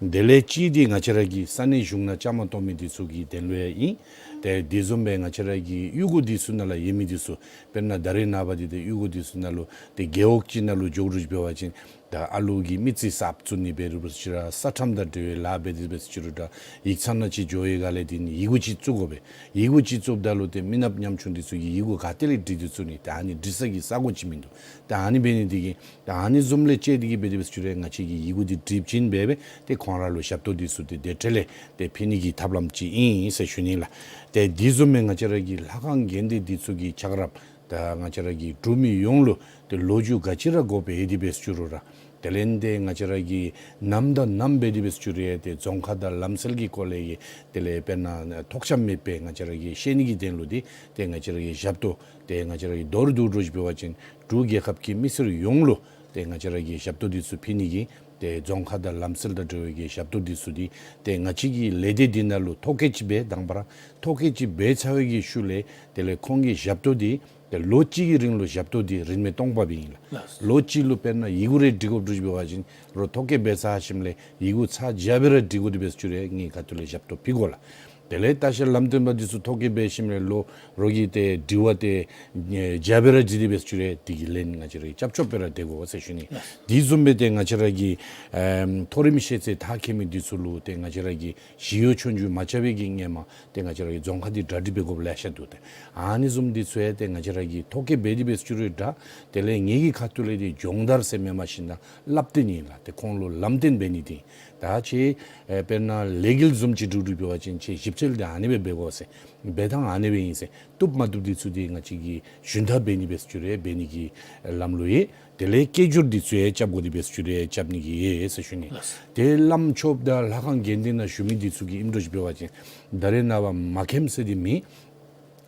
དེ་ལས་ཅིག་འདི་ང་བཅས་ར་གི་ས་གནས་གཞུང་ནང་བཅའ་མར་གཏོགས་མི་འདི་ཚུ་གི་དོན་ལུ་ཡང་ཨིན། ཏེ་འདི་བཟུམ་སྦེ་ང་བཅས་ར་གི་གཡུས་སྒོ་འདི་ཚུ་ནང་ལུ་ཡོད་མི་འདི་ཚུ་དཔེར་ན་ད་རེས་ནངས་པ་འདི་ཏེ་གཡུས་སྒོ་འདི་ཚུ་ནང་ལུ་ཏེ་རྒེད་འོག་ཅིག་ནང་ལུ་འགྱོ་རུང་འབད་བ་ཅིན་ད་ཨ་ལུ་གི་མི་རྩིས་གསརཔ་བཙུགས་ནི་འབད་རུང་འབད་ཞུ་རུང་ས་ཁྲམ་དང་འབྲེལ་བའི་ལཱ་འབད་དེ་འབད་ཞུ་རུང་འདྲ། ཡིག་ཚང་ནང་ཅིག་འགྱོ་བའི་སྒང་ལས་འདི་ནི་ཡི་གུ་ཅིག་བཙུགས་དགོ་པས། ཡི་གུ་ཅིག་བཙུགསཔ་ད་ལུ་ཏེ་མི་ནགཔ་ཉམ་ཆུང་འདི་ཚུ་གིས་ཡི་གུ་ག་ཏེ་ལས་བྲི་སྟེ་བཙུགས་ནི། ད་ཨ་ནི་བྲི་ས་གི་ས་གོ་ཅིག་མིན་འདུག། ད་ཨ་ནི་འབད་ནི་འདི་གིས་ད་ཨ་ནི་བཟུམ་ལས་བཅད་དེ་གིས་འབད་དེ་འབད་ཞུ་རུང་ང་བཅས་ཀྱིས་ཡི་གུ་འདི་བྲིས་བྱིན་འབད་སྦེ་ཏེ་ཁོང་ར་ལུ་ཞབས་ཏོག་འདི་ཚུ་ཏེ་དེ་འཕྲལ་ལས་ཏེ་ཕུལ་ནི་གི་ཐབས་ལམ་ཅིག་ཨིན་ཟེར་ཞུ་ནི་ལགས། ཏེ་འདི་བཟུམ་སྦེ་ང་བཅས་ར་གི་ལྷ་ཁང་དགོན་སྡེ་འདི་ཚུ་གི་ཆགས་རབས་ད་ང་བཅས་ར་གི་འབྲུག་མི་ཡོངས་ལུ་ཏེ་ལོ་རྒྱུས་ག་ཅི་ར་དགོཔ་ཡོད་དེ་འབད་ཞུ་རུང་ར། དེ་ལས་ཏེ་ང་བཅས་ར་གིས་ནམ་དང་ནམ་འབད་དེ་འབད་ཞུ་རུང་ཡང་ཏེ་རྫོང་ཁ་དང་ལམ་སྲོལ་གྱི་སྐོར་ལས་ཀྱི་དེ་ལས་དཔེར་ན་ཐོགས་ཆགས་མེད་པར་ང་བཅས་ར་གིས་ཤེས་ནི་གི་དོན་ལུ་འདི་ཏེ་ང་བཅས་ར་གིས་ཞབས་ཏོག་ཏེ་ང་བཅས་ར་གིས་མདོར་བསྡུ་བསྡུ་ཅིག་འབད་བ་ཅིན་འབྲུག་རྒྱལ་ཁབ་ཀྱི་མི་སེར་ཡོངས་ལུ་ཏེ་ང་བཅས་ར་གིས་ཞབས་ཏོག་འདི་ཚུ་ཕུལ་ནི་གི་ཏེ་རྫོང་ཁ་དང་ལམ་སྲོལ་དང་འབྲེལ་བའི་གི་ཞབས་ཏོག་འདི་ཚུ་འདི་ཏེ་ང་བཅས་ཀྱི་ལས་སྡེ་འདི་ནང་ལུ་ཐོ་བཀོད་ཅིག་འབད་དང་པ་ར་ཐོ་བཀོད་ཅིག་འབད་ཚར་བའི་གི་ཤུལ་ལས་དེ་ལས་ཁོང་གི་ཞབས་ཏོག་འདི་ཏེ་ལོ་གཅིག་གི་རིང་ལུ་ཞབས་ཏོག་འདི་རིན་མེད་སྟོང་པ་སྦེ་ཨིན་ལགས། ལགས། ལོ་གཅིག་ལུ་དཔེར་ན་ཡི་གུ་རེ་འབྲི་དགོཔ་འདྲཝ་ཅིག་འབད་བ་ཅིན་རོགས་ཐོ་བཀོད་འབད་ཚར་ཞིནམ་ལས་ཡི་གུ་ཚར་བརྒྱ་སྦེ་ར་འབྲི་དགོ་དེ་འབད་ཞུ་རུང་ངེའི་ཁ་ཐུག་ལས་ཞབས་ཏོག་ཕུལ་དགོ་ལགས། དེ་ལས་ལྟ་བཤལ་ལམ་སྟོན་པ་འདི་ཚུ་ཐོ་བཀོད་འབད་ཞིནམ་ལས་ལོ་རོགས་ཀྱིས་ཏེ་དྲི་བ་ཏེ་བརྒྱ་སྦེ་ར་འདྲི་དེ་འབད་ཞུ་རུང་འདི་གི་ལན་ང་བཅས་ར་རྐྱབ་ཆོགཔ་སྦེ་ར་སྡོད་དགོ་ཟེར་ཞུ་ནི། འདི་བཟུམ་སྦེ་ཏེ་ང་བཅས་ར་གི་ཨེམ་མཐོ་རིམ་ཤེས་ཚད་མཐར་འཁྱོལ་མི་འདི་ཚུ་ལུ་ཏེ་ང་བཅས་ར་གི་ཞི་གཡོག་ཆོས་རྒྱུགས་མ་རྐྱབ་པའི་གི་སྔོན་མ་ཏེ་ང་བཅས་ར་གི་རྫོང་ཁ་འདི་གྲ་སྒྲིག་འབད་དགོཔ་ལེ་ཤ་འདུག། ཏེ་ཨ་ནི་བཟུམ་འདི་ཚུ་ཡང་ཏེ་ང་བཅས་ར་གིས་ཐོ་བཀོད་འབད་དེ་འབད་ཞུ་རུང་འདྲ། དེ་ལས་ངེའི་གི་ཁ་ཐུག་ལས་འདི་སྦྱོང་བརྡར་ཟེར་མེན་པར་ཞིན་ན་སླབ་སྟེ་ཨིན་ལགས། ཏེ་ཁོང་ལུ་ལམ་སྟོན་འབད་ནི་འདི། ད་ཁྱེད་ཨེ་དཔེར་ན་ལས་འགུལ་བཟུམ་ཅིག་སྒྲུབ་སྒྲུབ་འབད་བ་ཅིན་ཁྱེད་ཞིབ་འཚོལ་འདི་ཨ་ནི་སྦེ་འབད་དགོ་ཟེར། འབད་ཐངས་ཨ་ནི་སྦེ་ཨིན་ཟེར། བཏུབ་མ་བཏུབ་འདི་ཚུ་འདི་ང་བཅས་ཀྱིས་ཞུན་དག་འབད་ནི་འབད་ཚུ་རེ་འབད་ནི་གི་ལམ་ལུགས་ཡོད། དེ་ལས་སྐད་སྒྱུར་འདི་ཚུ་ཡང་རྐྱབ་དགོ་འདི་འབད་ཚུ་རེ་རྐྱབ་ནི་གི་ཡོད་ཟེར་ཞུ་ནི། ལགས། ཏེ་བླམ་ཆོསཔ་དང་ལྷ་ཁང་དགེ་འདུན་ནང་བཞུགས་མི་འདི་ཚུ་གིས་ཨིནམ་འདྲཝ་ཅིག་འབད་བ་ཅིན་ད་རེས་ནངས་པ་མ་མཁྱེནམ་ཟེར་འདི་མེད།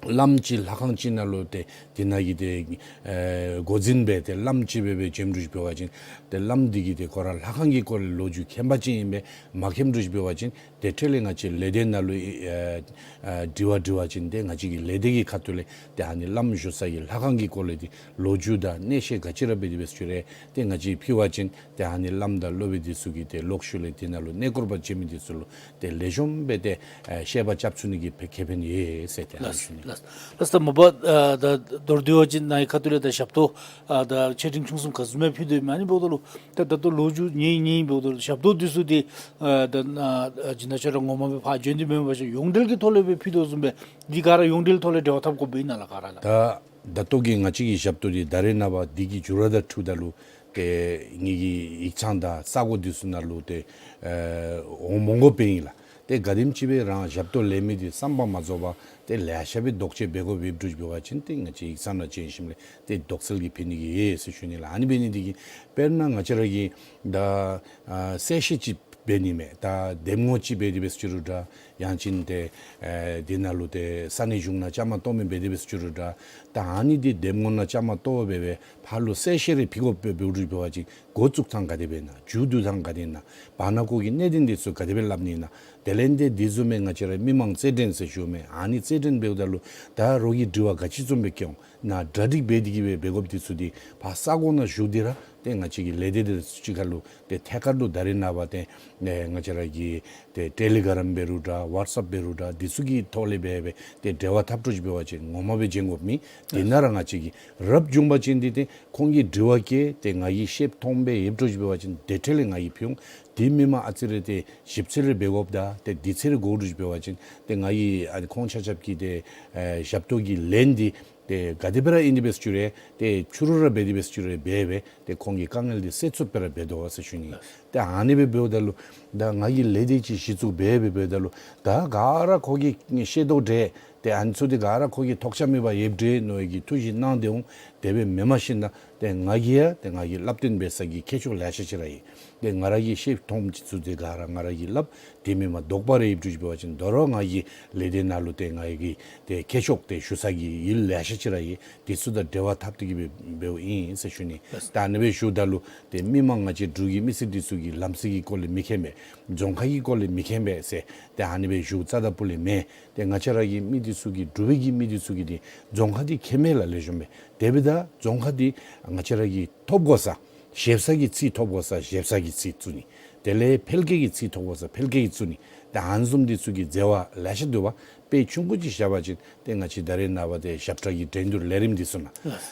བླམ་ཅིག་ལྷ་ཁང་ཅིག་ནང་ལུ་ཏེ་འདི་ནང་གི་ཏེ་ཨེ་འགོ་འཛིན་འབད་དེ་བླམ་ཅིག་སྦེ་སྦེ་བྱོནམ་འདྲཝ་ཅིག་འབད་བ་ཅིན་ཏེ་བླམ་འདི་གིས་ཏེ་ཁོ་ར་ལྷ་ཁང་གི་སྐོར་ལས་ལོ་རྒྱུས་མཁྱེན་པ་ཅིག་ཨིན་པས། མ་མཁྱེནམ་འདྲཝ་ཅིག་འབད་བ་ཅིན་དེ་འཕྲལ་ལས་ང་བཅས་ལས་སྡེ་ནང་ལུ་ཨེ་ཨེ་དྲི་བ་དྲི་བ་ཅིན་ཏེ་ང་བཅས་ཀྱི་ལས་སྡེ་གི་ཁ་ཐུག་ལས་ཏེ་ཨ་ནི་བླམ་བཞུགས་ས་གི་ལྷ་ཁང་གི་སྐོར་ལས་ཏེ་ལོ་རྒྱུས་དང་གནས་བཤད་ག་ཅི་ར་འབད་དེ་འབད་ཚུ་རེ་ཏེ་ང་བཅས་ཕུལ་བ་ཅིན་ཏེ་ཨ་ནི་བླམ་དང་སློབ་དཔོན་འདི་ཚུ་གིས་ཏེ་ལོག་ཤུལ་ལས་འདི་ནང་ལུ་གནས་སྐོར་པ་བྱོན་མི་འདི་ཚུ་ལུ་ཏེ་ལེགས་ཤོམ་སྦེ་ཏེ་ཨེ་བཤད་པ་རྐྱབ་ཚུགས་ནི་གི་ཁེ་ཕན་ཡོད་ཟེར་ཏེ་ཨ་ནི་ཞུ་ནི། ལགས། ལགས། ད་མ་པ་ཨ་ད་མདོར་བསྡུ་བ་ཅིན་ནཱ་གི་ཁ་ཐུག་ལས་ད་ཞབས་ཏོག་ཨ་ད་ཆེ་འབྲིང་ཆུང་གསུམ་ག་བཟུམ་སྦེ་ཕུལ་དོ་ཨིན་མས། ཨ་ནི་འབདཝ་ད་ལུ་ད་ད་ལྟོ་ལོ་རྒྱུས་ཉན་ཉན་འབདཝ་ད་ལུ་ཞབས་ཏོག་འདི་ཚུ་འདི་ཨ་ད་ཨ་སྦྱིན་བདག་ཁྱོད་ར་ངོ་མ་སྦེ་ཕར་བྱོན་ཏེ་མེན་པར་ཡོངས་འབྲེལ་གྱི་ཐོག་ལས་སྦེ་ཕུལ་དོ་བཟུམ་སྦེ་འདི་ག་ར་ཡོངས་འབྲེལ་ཐོག་ལས་འབྲེལ་བ་འཐབ་དགོཔ་ཨིན་ན་ལགས་ག་ར་ལགས། ད་ད་ལྟོ་གི་ང་བཅས་ཀྱི་ཞབས་ཏོག་འདི་ད་རེས་ནངས་པ་འདི་གི་འགྱུར་བ་དང་འཁྲིལཝ་ད་ལུ་ཏེ་ངེ་གི་ཡིག་ཚང་དང་ས་གོ་འདི་ཚུ་ནང་ལུ་ཏེ་ཨེ་འོང་མ་འོང་དགོཔ་ཨིན་ལགས། ཏེ་ག་དེམ་ཅིག་སྦེ་རང་ཞབས་ཏོག་ལེན་མི་འདི་བསམ་པ་མ་རྫོགས་པར་ཏེ་ལེ་ཤ་སྦེ་ལྡོག་ཕྱེ་འབད་དགོཔ་ཡོདཔ་འདྲཝ་ཅིག་འབད་བ་ཅིན་ཏེ་ང་བཅས་ཡིག་ཚང་ནང་བྱོན་ཞིནམ་ལས་ཏེ་དོགས་སེལ་གྱིས་ཕུལ་ནི་གི་ཡོད་ཟེར་ཞུ་ནི་ལགས། ཨ་ནི་འབད་ནི་འདི་གིས་དཔེར་ན་ང་བཅས་ར་གིས་ད་ཨ་གསལ་བཤད་ཅིག་འབད་ནི་མས། ད་འདེམས་ངོ་ཅིག་འབད་དེ་འབད་ཚུ་རུང་འདྲ། ཡང་ཅིན་ཏེ་ཨེ་འདི་ནང་ལུ་ཏེ་ས་གནས་གཞུང་ནང་བཅའ་མར་གཏོགས་མི་འབད་དེ་འབད་ཚུ་རུང་འདྲ། ད་ཨ་ནི་འདི་འདེམས་ངོ་ནང་བཅའ་མར་གཏོགས་འབད་སྦེ་ཕར་ལུ་གསལ་བཤད་རེ་ཕུལ་དགོཔ་འབདཝ་འདྲཝ་ཅིག་འབད་བ་ཅིན་འགོ་བཙུགས་ཐངས་ག་དེ་སྦེ་ཨིན་ན། མཇུག་བསྡུ་ཐངས་ག་དེ་ཨིན་ན། བར་ན་ཁོ་གི་གནད་དོན་འདི་ཚུ་ག་དེ་སྦེ་སླབ་ནི་ཨིན་ན། དེ་ལས་ཏེ་འདི་བཟུམ་མའི་ང་བཅས་ར་མི་མང་རྩེད་འགྲན་ཟེར་ཞུཝ་མས། ཨ་ནི་རྩེད་འགྲན་འབདཝ་ད་ལུ་ད་རོགས་ཀྱིས་དྲི་བ་ག་ཅི་བཟུམ་སྦེ་བཀོད་འོང་ན་གྲ་སྒྲིག་འབད་དེ་གིས་སྦེ་འབད་དགོཔ་འདི་ཚུ་འདི་ཕར་ས་གོ་ནང་བཞུགས་ཏེ་ར་ཏེ་ང་བཅས་ཀྱི་ལས་སྡེ་འདི་ཚུ་གཅིག་ཁར་ལུ་ཏེ་ཐད་ཀར་ལུ་ད་རེས་ནངས་པ་ཏེ་ཨེ་ང་བཅས་ར་གི་ཏེ་ཊེ་ལི་གཱ་རམ་འབད་རུང་འདྲ། ཝཊས་ཨེཔ་འབད་རུང་འདྲ། འདི་ཚུ་གི་ཐོག་ལས་འབད་སྦེ་ཏེ་འབྲེལ་བ་འཐབ་འདྲཝ་ཅིག་འབད་བ་ཅིན་ངོ་མ་སྦེ་བྱོན་དགོཔ་མེད། དེ་ནང་ར་ང་བཅས་ཀྱི་རབ་བྱུང་པ་ཅིན་འདི་ཏེ་ཁོང་གིས་དྲི་བ་བཀོད་ཏེ་ང་གིས་ཤེསཔ་མཐོངམ་སྦེ་ཡོདཔ་འདྲཝ་ཅིག་འབད་བ་ཅིན་དེ་འཕྲལ་ལས་ང་གིས་ཕུལ་འོང་། འདི་མེནམ་ཨ་ཙི་རེ་ཏེ་ཞིབ་འཚོལ་རེ་འབད་དགོཔ་དང་ཏེ་འདི་ཚུ་རེ་དགོ་འདྲཝ་ཅིག་འབད་བ་ཅིན་ཏེ་ང་གིས་ཨ་ནི་ཁོང་ཆ་ཁྱབ་ཀྱི་ཏེ་ཨེ་ཞབས་ཏོག་གི་ལན་འདི་ཏེ་ག་དེ་སྦེ་ར་ཨིན་དེ་འབད་ཚུ་རུང་ཏེ་ཕྱི་རུ་ར་འབད་དེ་འབད་ཚུ་རུང་འབད་སྦེ་ཏེ་ཁོང་གི་དཀའ་ངལ་འདི་སེལ་ཚུགསཔ་སྦེ་ར་འབད་དོ་ཟེར་ཞུ་ནི། ཏེ་ཨ་ནི་སྦེ་འབདཝ་ད་ལུ་ད་ང་གིས་ལས་སྡེ་ཅིག་གཞི་བཙུགས་འབད་སྦེ་འབདཝ་ད་ལུ་ད་ག་ར་ཁོ་གིས་ཤེས་རྟོགས་འདྲ་ཏེ་ཨ་ནི་ཚུ་འདི་ག་ར་ཁོ་གིས་ཐོགས་ཆགས་མེད་པར་ཡོདཔ་འདྲ་མནོ་བའི་གི་ཐུགས་བཞེད་གནང་སྟེ་འོང་། དེ་སྦེ་མེན་མ་ཤེས་ན་ཏེ་ང་གིས་ཡང་ཏེ་ང་གིས་སླབ་སྟོན་འབད་ས་གི་ཁྱད་ཆོས་ལེ་ཤ་ཅིག་ར་ཡོད། ཏེ་ང་ར་གིས་ཤེསཔ་མཐོངམ་ཅིག་ཚུ་འདི་ག་ར་ང་ར་གིས་སླབ། དེ་མེནམ་དོགས་པ་རེ་ཡོདཔ་འདྲཝ་ཅིག་འབད་བ་ཅིན་དོ་རུང་ང་གིས་ལས་སྡེ་ནང་ལུ་ཏེ་ང་གིས་ཏེ་ཁྱད་ཆོས་ཏེ་ཞུ་ས་གི་ཡུལ་ལེ་ཤ་ཅིག་ར་ཡོད། དེ་ཚུ་དང་འབྲེལ་བ་འཐབ་སྟེ་གིས་སྦེ་འབདཝ་ཨིན་ཟེར་ཞུ་ནི། ད་ཨ་ནི་སྦེ་ཞུཝ་ད་ལུ་ཏེ་མི་མང་ང་བཅས་འབྲུག་གི་མི་སེར་འདི་ཚུ་གིས་ལམ་སྲོལ་གྱི་སྐོར་ལས་མི་མཁྱེན་པས། རྫོང་ཁག་གི་སྐོར་ལས་མི་མཁྱེན་པས་ཟེར་ཏེ་ཨ་ནི་སྦེ་ཞུ་རྩ་དང་སྤུ་ལས་མེད། ཏེ་ང་བཅས་ར་གི་མི་འདི་ཚུ་གིས་འབྲུག་པའི་གི་མི་འདི་ཚུ་གིས་ཏེ་རྫོང་ཁག་འདི་མཁྱེན་མས་ལགས་ལེགས་ཤོམ་སྦེ། དེ་འབདཝ་ད་རྫོང་ཁག་འདི་ང་བཅས་ར་གིས་ཐོབ་དགོ་ས་ཞིབ་ས་གི་རྩིས་ཐོབ་དགོ་ས་ཞིབ་ས་གི་རྩིས་བཙུགས་ནི། དེ་ལས་འཕེལ་རྒྱས་ཀྱི་རྩིས་ཐོབ་དགོ་ས་འཕེལ་རྒྱས་ཀྱི་བཙུགས་ནི། ཏེ་ཨ་ནི་བཟུམ་འདི་ཚུ་གི་འཛོལ་བ་ལེ་ཤ་འདུག་པ། དཔེ་ཆུང་ཀུ་ཅིག་བཞག་པ་ཅིན་ཏེ་ང་བཅས་ད་རེས་ནངས་པ་ཏེ་ཞབས་ཁྲ་གི་འགྲན་བསྡུར་ལས་རིམ་འདི་ཚུ་ནང་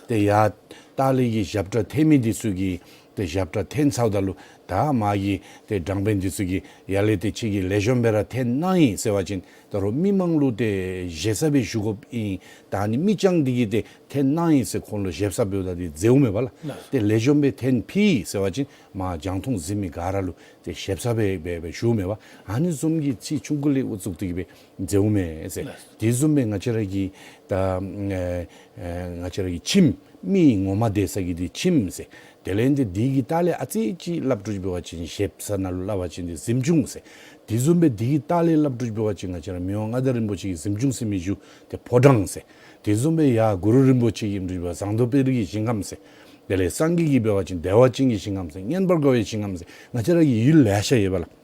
ཏེ་ཡར་ལྟག་ལས་ཀྱི་ཞབས་ཁྲ་འཐེན་མི་འདི་ཚུ་གིས་ཏེ་ཞབས་ཁྲ་འཐེན་ཚརཝ་ད་ལུ་ད་མར་གྱི་ཏེ་དྲང་དཔོན་འདི་ཚུ་གིས་ཡར་ལས་ཏེ་ཁྱེད་ཀྱིས་ལེགས་ཤོམ་སྦེ་ར་འཐེན་གནང་ཡི་ཟེར་བ་ཅིན་ད་རུང་མི་མང་ལུ་ཏེ་ཞེ་ས་སྦེ་ཞུ་དགོཔ་ཨིན། ད་ཨ་ནི་མི་རྐྱང་འདི་གིས་ཏེ་འཐེན་གནང་ཡི་ཟེར་ཁོང་ལུ་ཞེ་ས་འབདཝ་ད་འདི་འཛོལཝ་མས་པ་ལགས། ཏེ་ལེགས་ཤོམ་སྦེ་འཐེན་ཕུལ་ཡི་ཟེར་བ་ཅིན་མར་རྒྱང་མཐོང་གཟིགས་མི་ག་ར་ལུ་ཏེ་ཞེ་ས་སྦེ་སྦེ་སྦེ་ཞུཝ་མས་པ། ཨ་ནི་བཟུམ་གྱི་རྩིས་ཆུང་ཀུ་ལས་འགོ་བཙུགས་ཏེ་གིས་སྦེ་འཛོལཝ་མས་ཟེར། དེ་བཟུམ་སྦེ་ང་བཅས་ར་གི་ད་ཨེ་ཨེ་ང་བཅས་ར་གི་ཁྱིམ་མི་ངོ་མ་བསྡད་ས་གི་འདི་ཁྱིམ་ཟེར། དེ་ལས་འདི་འདི་གི་ལྟག་ལས་ཨ་ཙི་ཅིག་སླབ་འདྲཝ་འབད་བ་ཅིན་ཞིབ་ས་ནང་ལུ་སླབ་པ་ཅིན་འདི་གཟིམ་ཆུང་ཟེར། དེ་བཟུམ་སྦེ་འདི་གི་ལྟག་ལས་སླབ་འདྲཝ་འབད་བ་ཅིན་ང་བཅས་ར་མི་དབང་མངའ་བདག་རིན་པོ་ཆེ་གི་གཟིམ་ཆུང་ཟེར་མི་བཞུགས་ཏེ་ཕོ་བྲང་ཟེར། དེ་བཟུམ་སྦེ་ཡར་གུ་རུ་རིན་པོ་ཆེ་གི་འདྲཝ་འབད་ཟངས་མདོག་དཔལ་རི་གི་ཞིང་ཁམས་ཟེར། དེ་ལས་སངས་རྒྱས་ཀྱི་འབད་བ་ཅིན་བདེ་བ་ཅན་གྱི་ཞིང་ཁམས་ཟེར། མངོན་པར་དགའ་བའི་ཞིང་ཁམས་ཟེར། ང་བཅས་ར་གི་ཡུལ་ལེ་ཤ་ཡོད་པ་ལགས།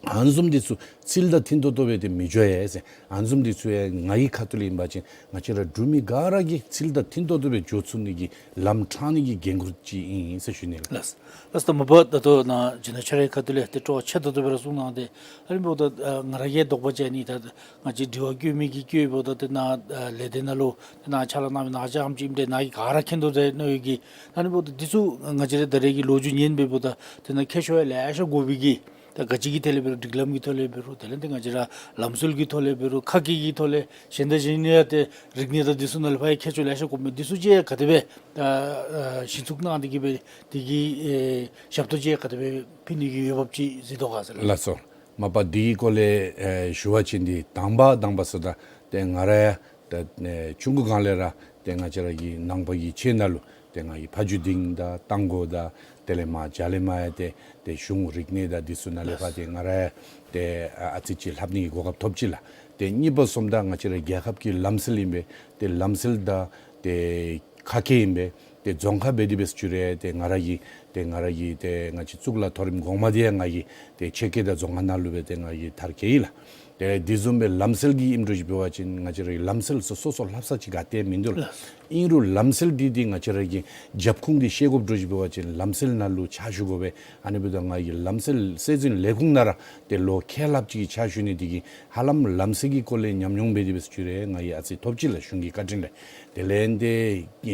ཨ་ནི་བཟུམ་འདི་ཚུ་ཚུལ་དང་མཐུན་ཏོག་ཏོ་སྦེ་ཏེ་མི་འགྱོ་ཡི་ཟེར། ཨ་ནི་བཟུམ་འདི་ཚུ་ཡང་ང་གི་ཁ་ཐུག་ལས་ཨིན་པ་ཅིན་ང་བཅས་ར་འབྲུག་མི་ག་ར་གིས་ཚུལ་དང་མཐུན་ཏོག་ཏོ་སྦེ་འགྱོ་ཚུགས་ནི་གི་ལམ་དྲང་ནི་གི་འགན་ཁུར་ཅིག་ཨིན་ཟེར་ཞུ་ནི་ལགས། ལགས། ལགས་སོ། ད་མ་པ་ད་ལྟོ་ནཱ་རྗེ་ནཱ་ཁྱོད་རའི་ཁ་ཐུག་ལས་ཏེ་སྤྲོ་བ་ཆེ་ཏོག་ཏོ་སྦེ་ར་གསུངས་གནང་སྟེ། ཨ་ནི་འབདཝ་ད་ཨ་ང་ར་གིས་དོགས་པ་བཅད་ནི་ད་ང་བཅས་དྲི་བ་བཀོད་མི་གིས་བཀོདཔ་ད་ཏེ་ནཱ་ཨ་ལས་སྡེ་ནང་ལུ་ཏེ་ནཱ་ཕྱག་ལཱ་གནང་མི་ནཱ་ཅ་ཨམ་ཅིག་ཨིནམ་འདྲས་ནཱ་གིས་ག་ར་མཁྱེན་དོ་ཟེར་མནོ་ཡི་གི། ཨ་ནི་འབདཝ་ད་འདི་ཚུ་ང་བཅས་ར་ད་རེས་ཀྱི་ལོ་རྒྱུས་ཉན་འབདཝ་ད་ཏེ་ནཱ་ཁྱད་ཆོས་ཡང་ལེ་ཤ་དགོ་པའི་གི་ ད་ག་ཅི་གི་ཐད་ལས་འབད་རུང་སྒྲིག་ལམ་གྱི་ཐོག་ལས་འབད་རུང་དེ་ལས་ཏེ་ང་བཅས་ར་ལམ་སྲོལ་གྱི་ཐོག་ལས་འབད་རུང་ཁ་སྐད་ཀྱི་ཐོག་ལས་གཞན་དང་གཞན་ཡང་ཏེ་རིག་གནས་དང་འདི་ཚུ་ནང་ལས་ཕར་ཡང་ཁྱད་ཆོས་ལེ་ཤ་དགོཔ་མས། འདི་ཚུ་ཅིག་ག་དེ་སྦེ་ད་ཨ་གཞི་བཙུགས་གནང་སྟེ་གི་སྦེ་དེ་གི་ཨེ་ཞབས་ཏོག་ཅིག་ག་དེ་སྦེ་ཕུལ་ནི་གི་འོས་འབབ་ཅིག་གཟིགས་དོ་ག་ཟེར་ལགས། ལགས་སོ། མ་པ་འདི་གི་སྐོར་ལས་ཨེ་ཞུ་བ་ཅིན་འདི་དང་པ་དང་པ་ཟེརཝ་ད་ཏེ་ང་ར་ཡང་ད་ཨེ་ཆུང་ཀུ་སྒང་ལས་ར་ཏེ་ང་བཅས་ར་གི་ནང་པ་གི་ཆོས་ནང་ལུ་ཏེ་ང་གི་ཕ་ཇོ་ལྡིང་དང་རྟ་མགོ་དང་དེ་ལས་མར་རྒྱ་ལས་མར་ཡང་ཏེ་ཏེ་གཞུང་རིག་གནས་དང་འདི་ཚུ་ནང་ལས་ཕར་ཏེ་ང་ར་ཡང་ཏེ་ཨ་ཨ་ཙི་ཅིག་ལྷབ་ནི་གི་གོ་སྐབས་ཐོབ་ཅི་ལགས། ཏེ་གཉིས་པ་སོངམ་ད་ང་བཅས་ར་རྒྱལ་ཁབ་ཀྱི་ལམ་སྲོལ་ཨིན་པས། ཏེ་ལམ་སྲོལ་དང་ཏེ་ཁ་སྐད་ཨིན་པས། ཏེ་རྫོང་ཁ་འབད་དེ་འབད་ས་ཅིག་རུང་ཏེ་ང་ར་གི་ཏེ་ང་ར་གི་ཏེ་ང་བཅས་གཙུག་ལག་མཐོ་རིམ་གོང་མ་འདི་ཡང་ང་གིས་ཏེ་ཆོས་སྐད་དང་རྫོང་ཁ་ནང་ལུ་སྦེ་ཏེ་ང་གིས་མཐར་འཁྱོལ་ཡི་ལགས། ཏེ་འདི་བཟུམ་སྦེ་ལམ་སྲོལ་གྱི་ཨིནམ་འདྲཝ་ཅིག་འབད་བ་ཅིན་ང་བཅས་ར་གི་ལམ་སྲོལ་སོ་སོ་སོ་ལྷབ་ས་ཅིག་ག་ཏེ་མིན་འདུག་ལགས། ཨིན་རུང་ལམ་སྲོལ་འདི་འདི་ང་བཅས་ར་གི་རྒྱབ་ཁུངས་འདི་ཤེས་དགོཔ་འདྲཝ་ཅིག་འབད་བ་ཅིན་ལམ་སྲོལ་ནང་ལུ་ཕྱག་ཞུ་དགོ་པས། ཨ་ནི་འབདཝ་ད་ང་གིས་ལམ་སྲོལ་སྲོལ་འཛིན་ལས་ཁུངས་ནང་ར་ཏེ་ལོ་ཁལ་ལྷགཔ་ཅིག་གི་ཕྱག་ཞུ་ནི་འདི་གིས་ཧ་ལམ་ལམ་སྲོལ་གྱི་སྐོར་ལས་ཉམས་མྱོང་འབད་དེ་འབད་ས་ཅིག་རུང་ང་གིས་ཨ་ཙི་ཐོབ་ཅི་ལགས། གཞུང་གི་བཀའ་དྲིན་ལས། དེ་ལས་ཏེ་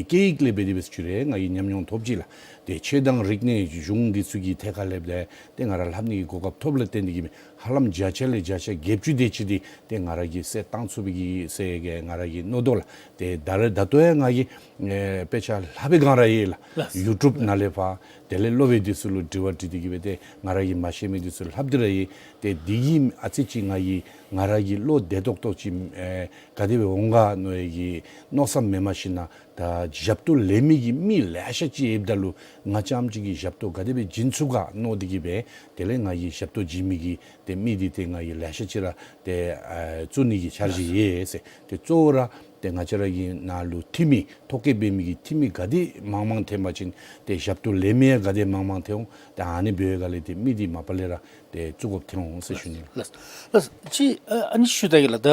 སྐད་ཡིག་ལས་འབད་དེ་འབད་ས་ཅིག་རུང་ང་གིས་ཉམས་མྱོང་ཐོབ་ཅི་ལགས། ཏེ་ཆོས་དང་རིག་གནས་གཞུང་འདི་ཚུ་གི་ཐད་ཁ་ལས་འབད་ཏེ་ང་ར་ལྷབ་ནི་གི་གོ་སྐབས་ཐོབ་ལས་བརྟེན་ཏེ་གིས་མས། ཧ་ལམ་བརྒྱ་ཆ་ལས་བརྒྱ་ཆ་བརྒྱད་ཅུ་དེ་ཅིག་འདི་ཏེ་ང་ར་གིས་བསལ་བཏང་ཚུགས་པའི་གི་ཟེར་གི་ང་ར་གིས་མནོ་དོ་ལགས། ཏེ་ད་རེས་ད་ལྟོ་ཡང་ང་གིས་ཨེ་དཔེ་ཆ་ལྷབ་པའི་སྒང་ར་ཡོད་ལགས། ལགས། ཡུ་ཊུབ་ནང་ལས་ཕར་དེ་ལས་སློབ་དཔོན་འདི་ཚུ་ལུ་དྲི་བ་དྲིས་ཏེ་གིས་སྦེ་ཏེ་ང་ར་གིས་མ་ཤེས་མི་འདི་ཚུ་ལྷབ་སྟེ་ར་ཡོད། ཏེ་འདི་གིས་ཨ་ཙི་ཅིག་ང་གིས་ང་ར་གི་བློ་བདེ་ཏོག་ཏོ་ཅིག་ཨེ་ག་དེ་སྦེ་འོང་ག་མནོ་བའི་གི་མནོ་བསམ་མེནམ་ཞིན་ན་ད་ཞབས་ཏོག་ལེན་མི་གི་མི་ལེ་ཤ་ཅིག་ཡོདཔ་ད་ལུ་ང་རྐྱངམ་ཅིག་གིས་ཞབས་ཏོག་ག་དེ་སྦེ་བྱིན་ཚུགས་ག་མནོ་སྟེ་གིས་སྦེ་དེ་ལས་ང་གིས་ཞབས་ཏོག་བྱིན་མི་གི་ཏེ་མི་འདི་ཏེ་ང་གིས་ལེ་ཤ་ཅིག་ར་ཏེ་ཨ་བཙུགས་ནི་གི་འཆར་གཞི་ཡོད་ཟེར། ཏེ་གཙོ་བོ་ར་ཏེ་ང་བཅས་ར་གི་ནང་ལུ་འཐུས་མི་ཐོ་བཀོད་འབད་མི་གི་འཐུས་མི་ག་དེ་མང་མང་ཐོན་པ་ཅིན་ཏེ་ཞབས་ཏོག་ལེན་མི་ཡང་ག་དེ་མང་མང་ཐོན་འོང་། ཏེ་ཨ་ནི་འབདཝ་ལས་ཏེ་མི་འདི་མ་པ་ལས་ར་ཏེ་བཙུགས་དགོཔ་ཐོན་འོང་ཟེར་ཞུ་ནི། ལགས། ལགས། ཅིག་ཨ་ཨ་ནི་ཞུ་ད་གེ་ལགས། ད་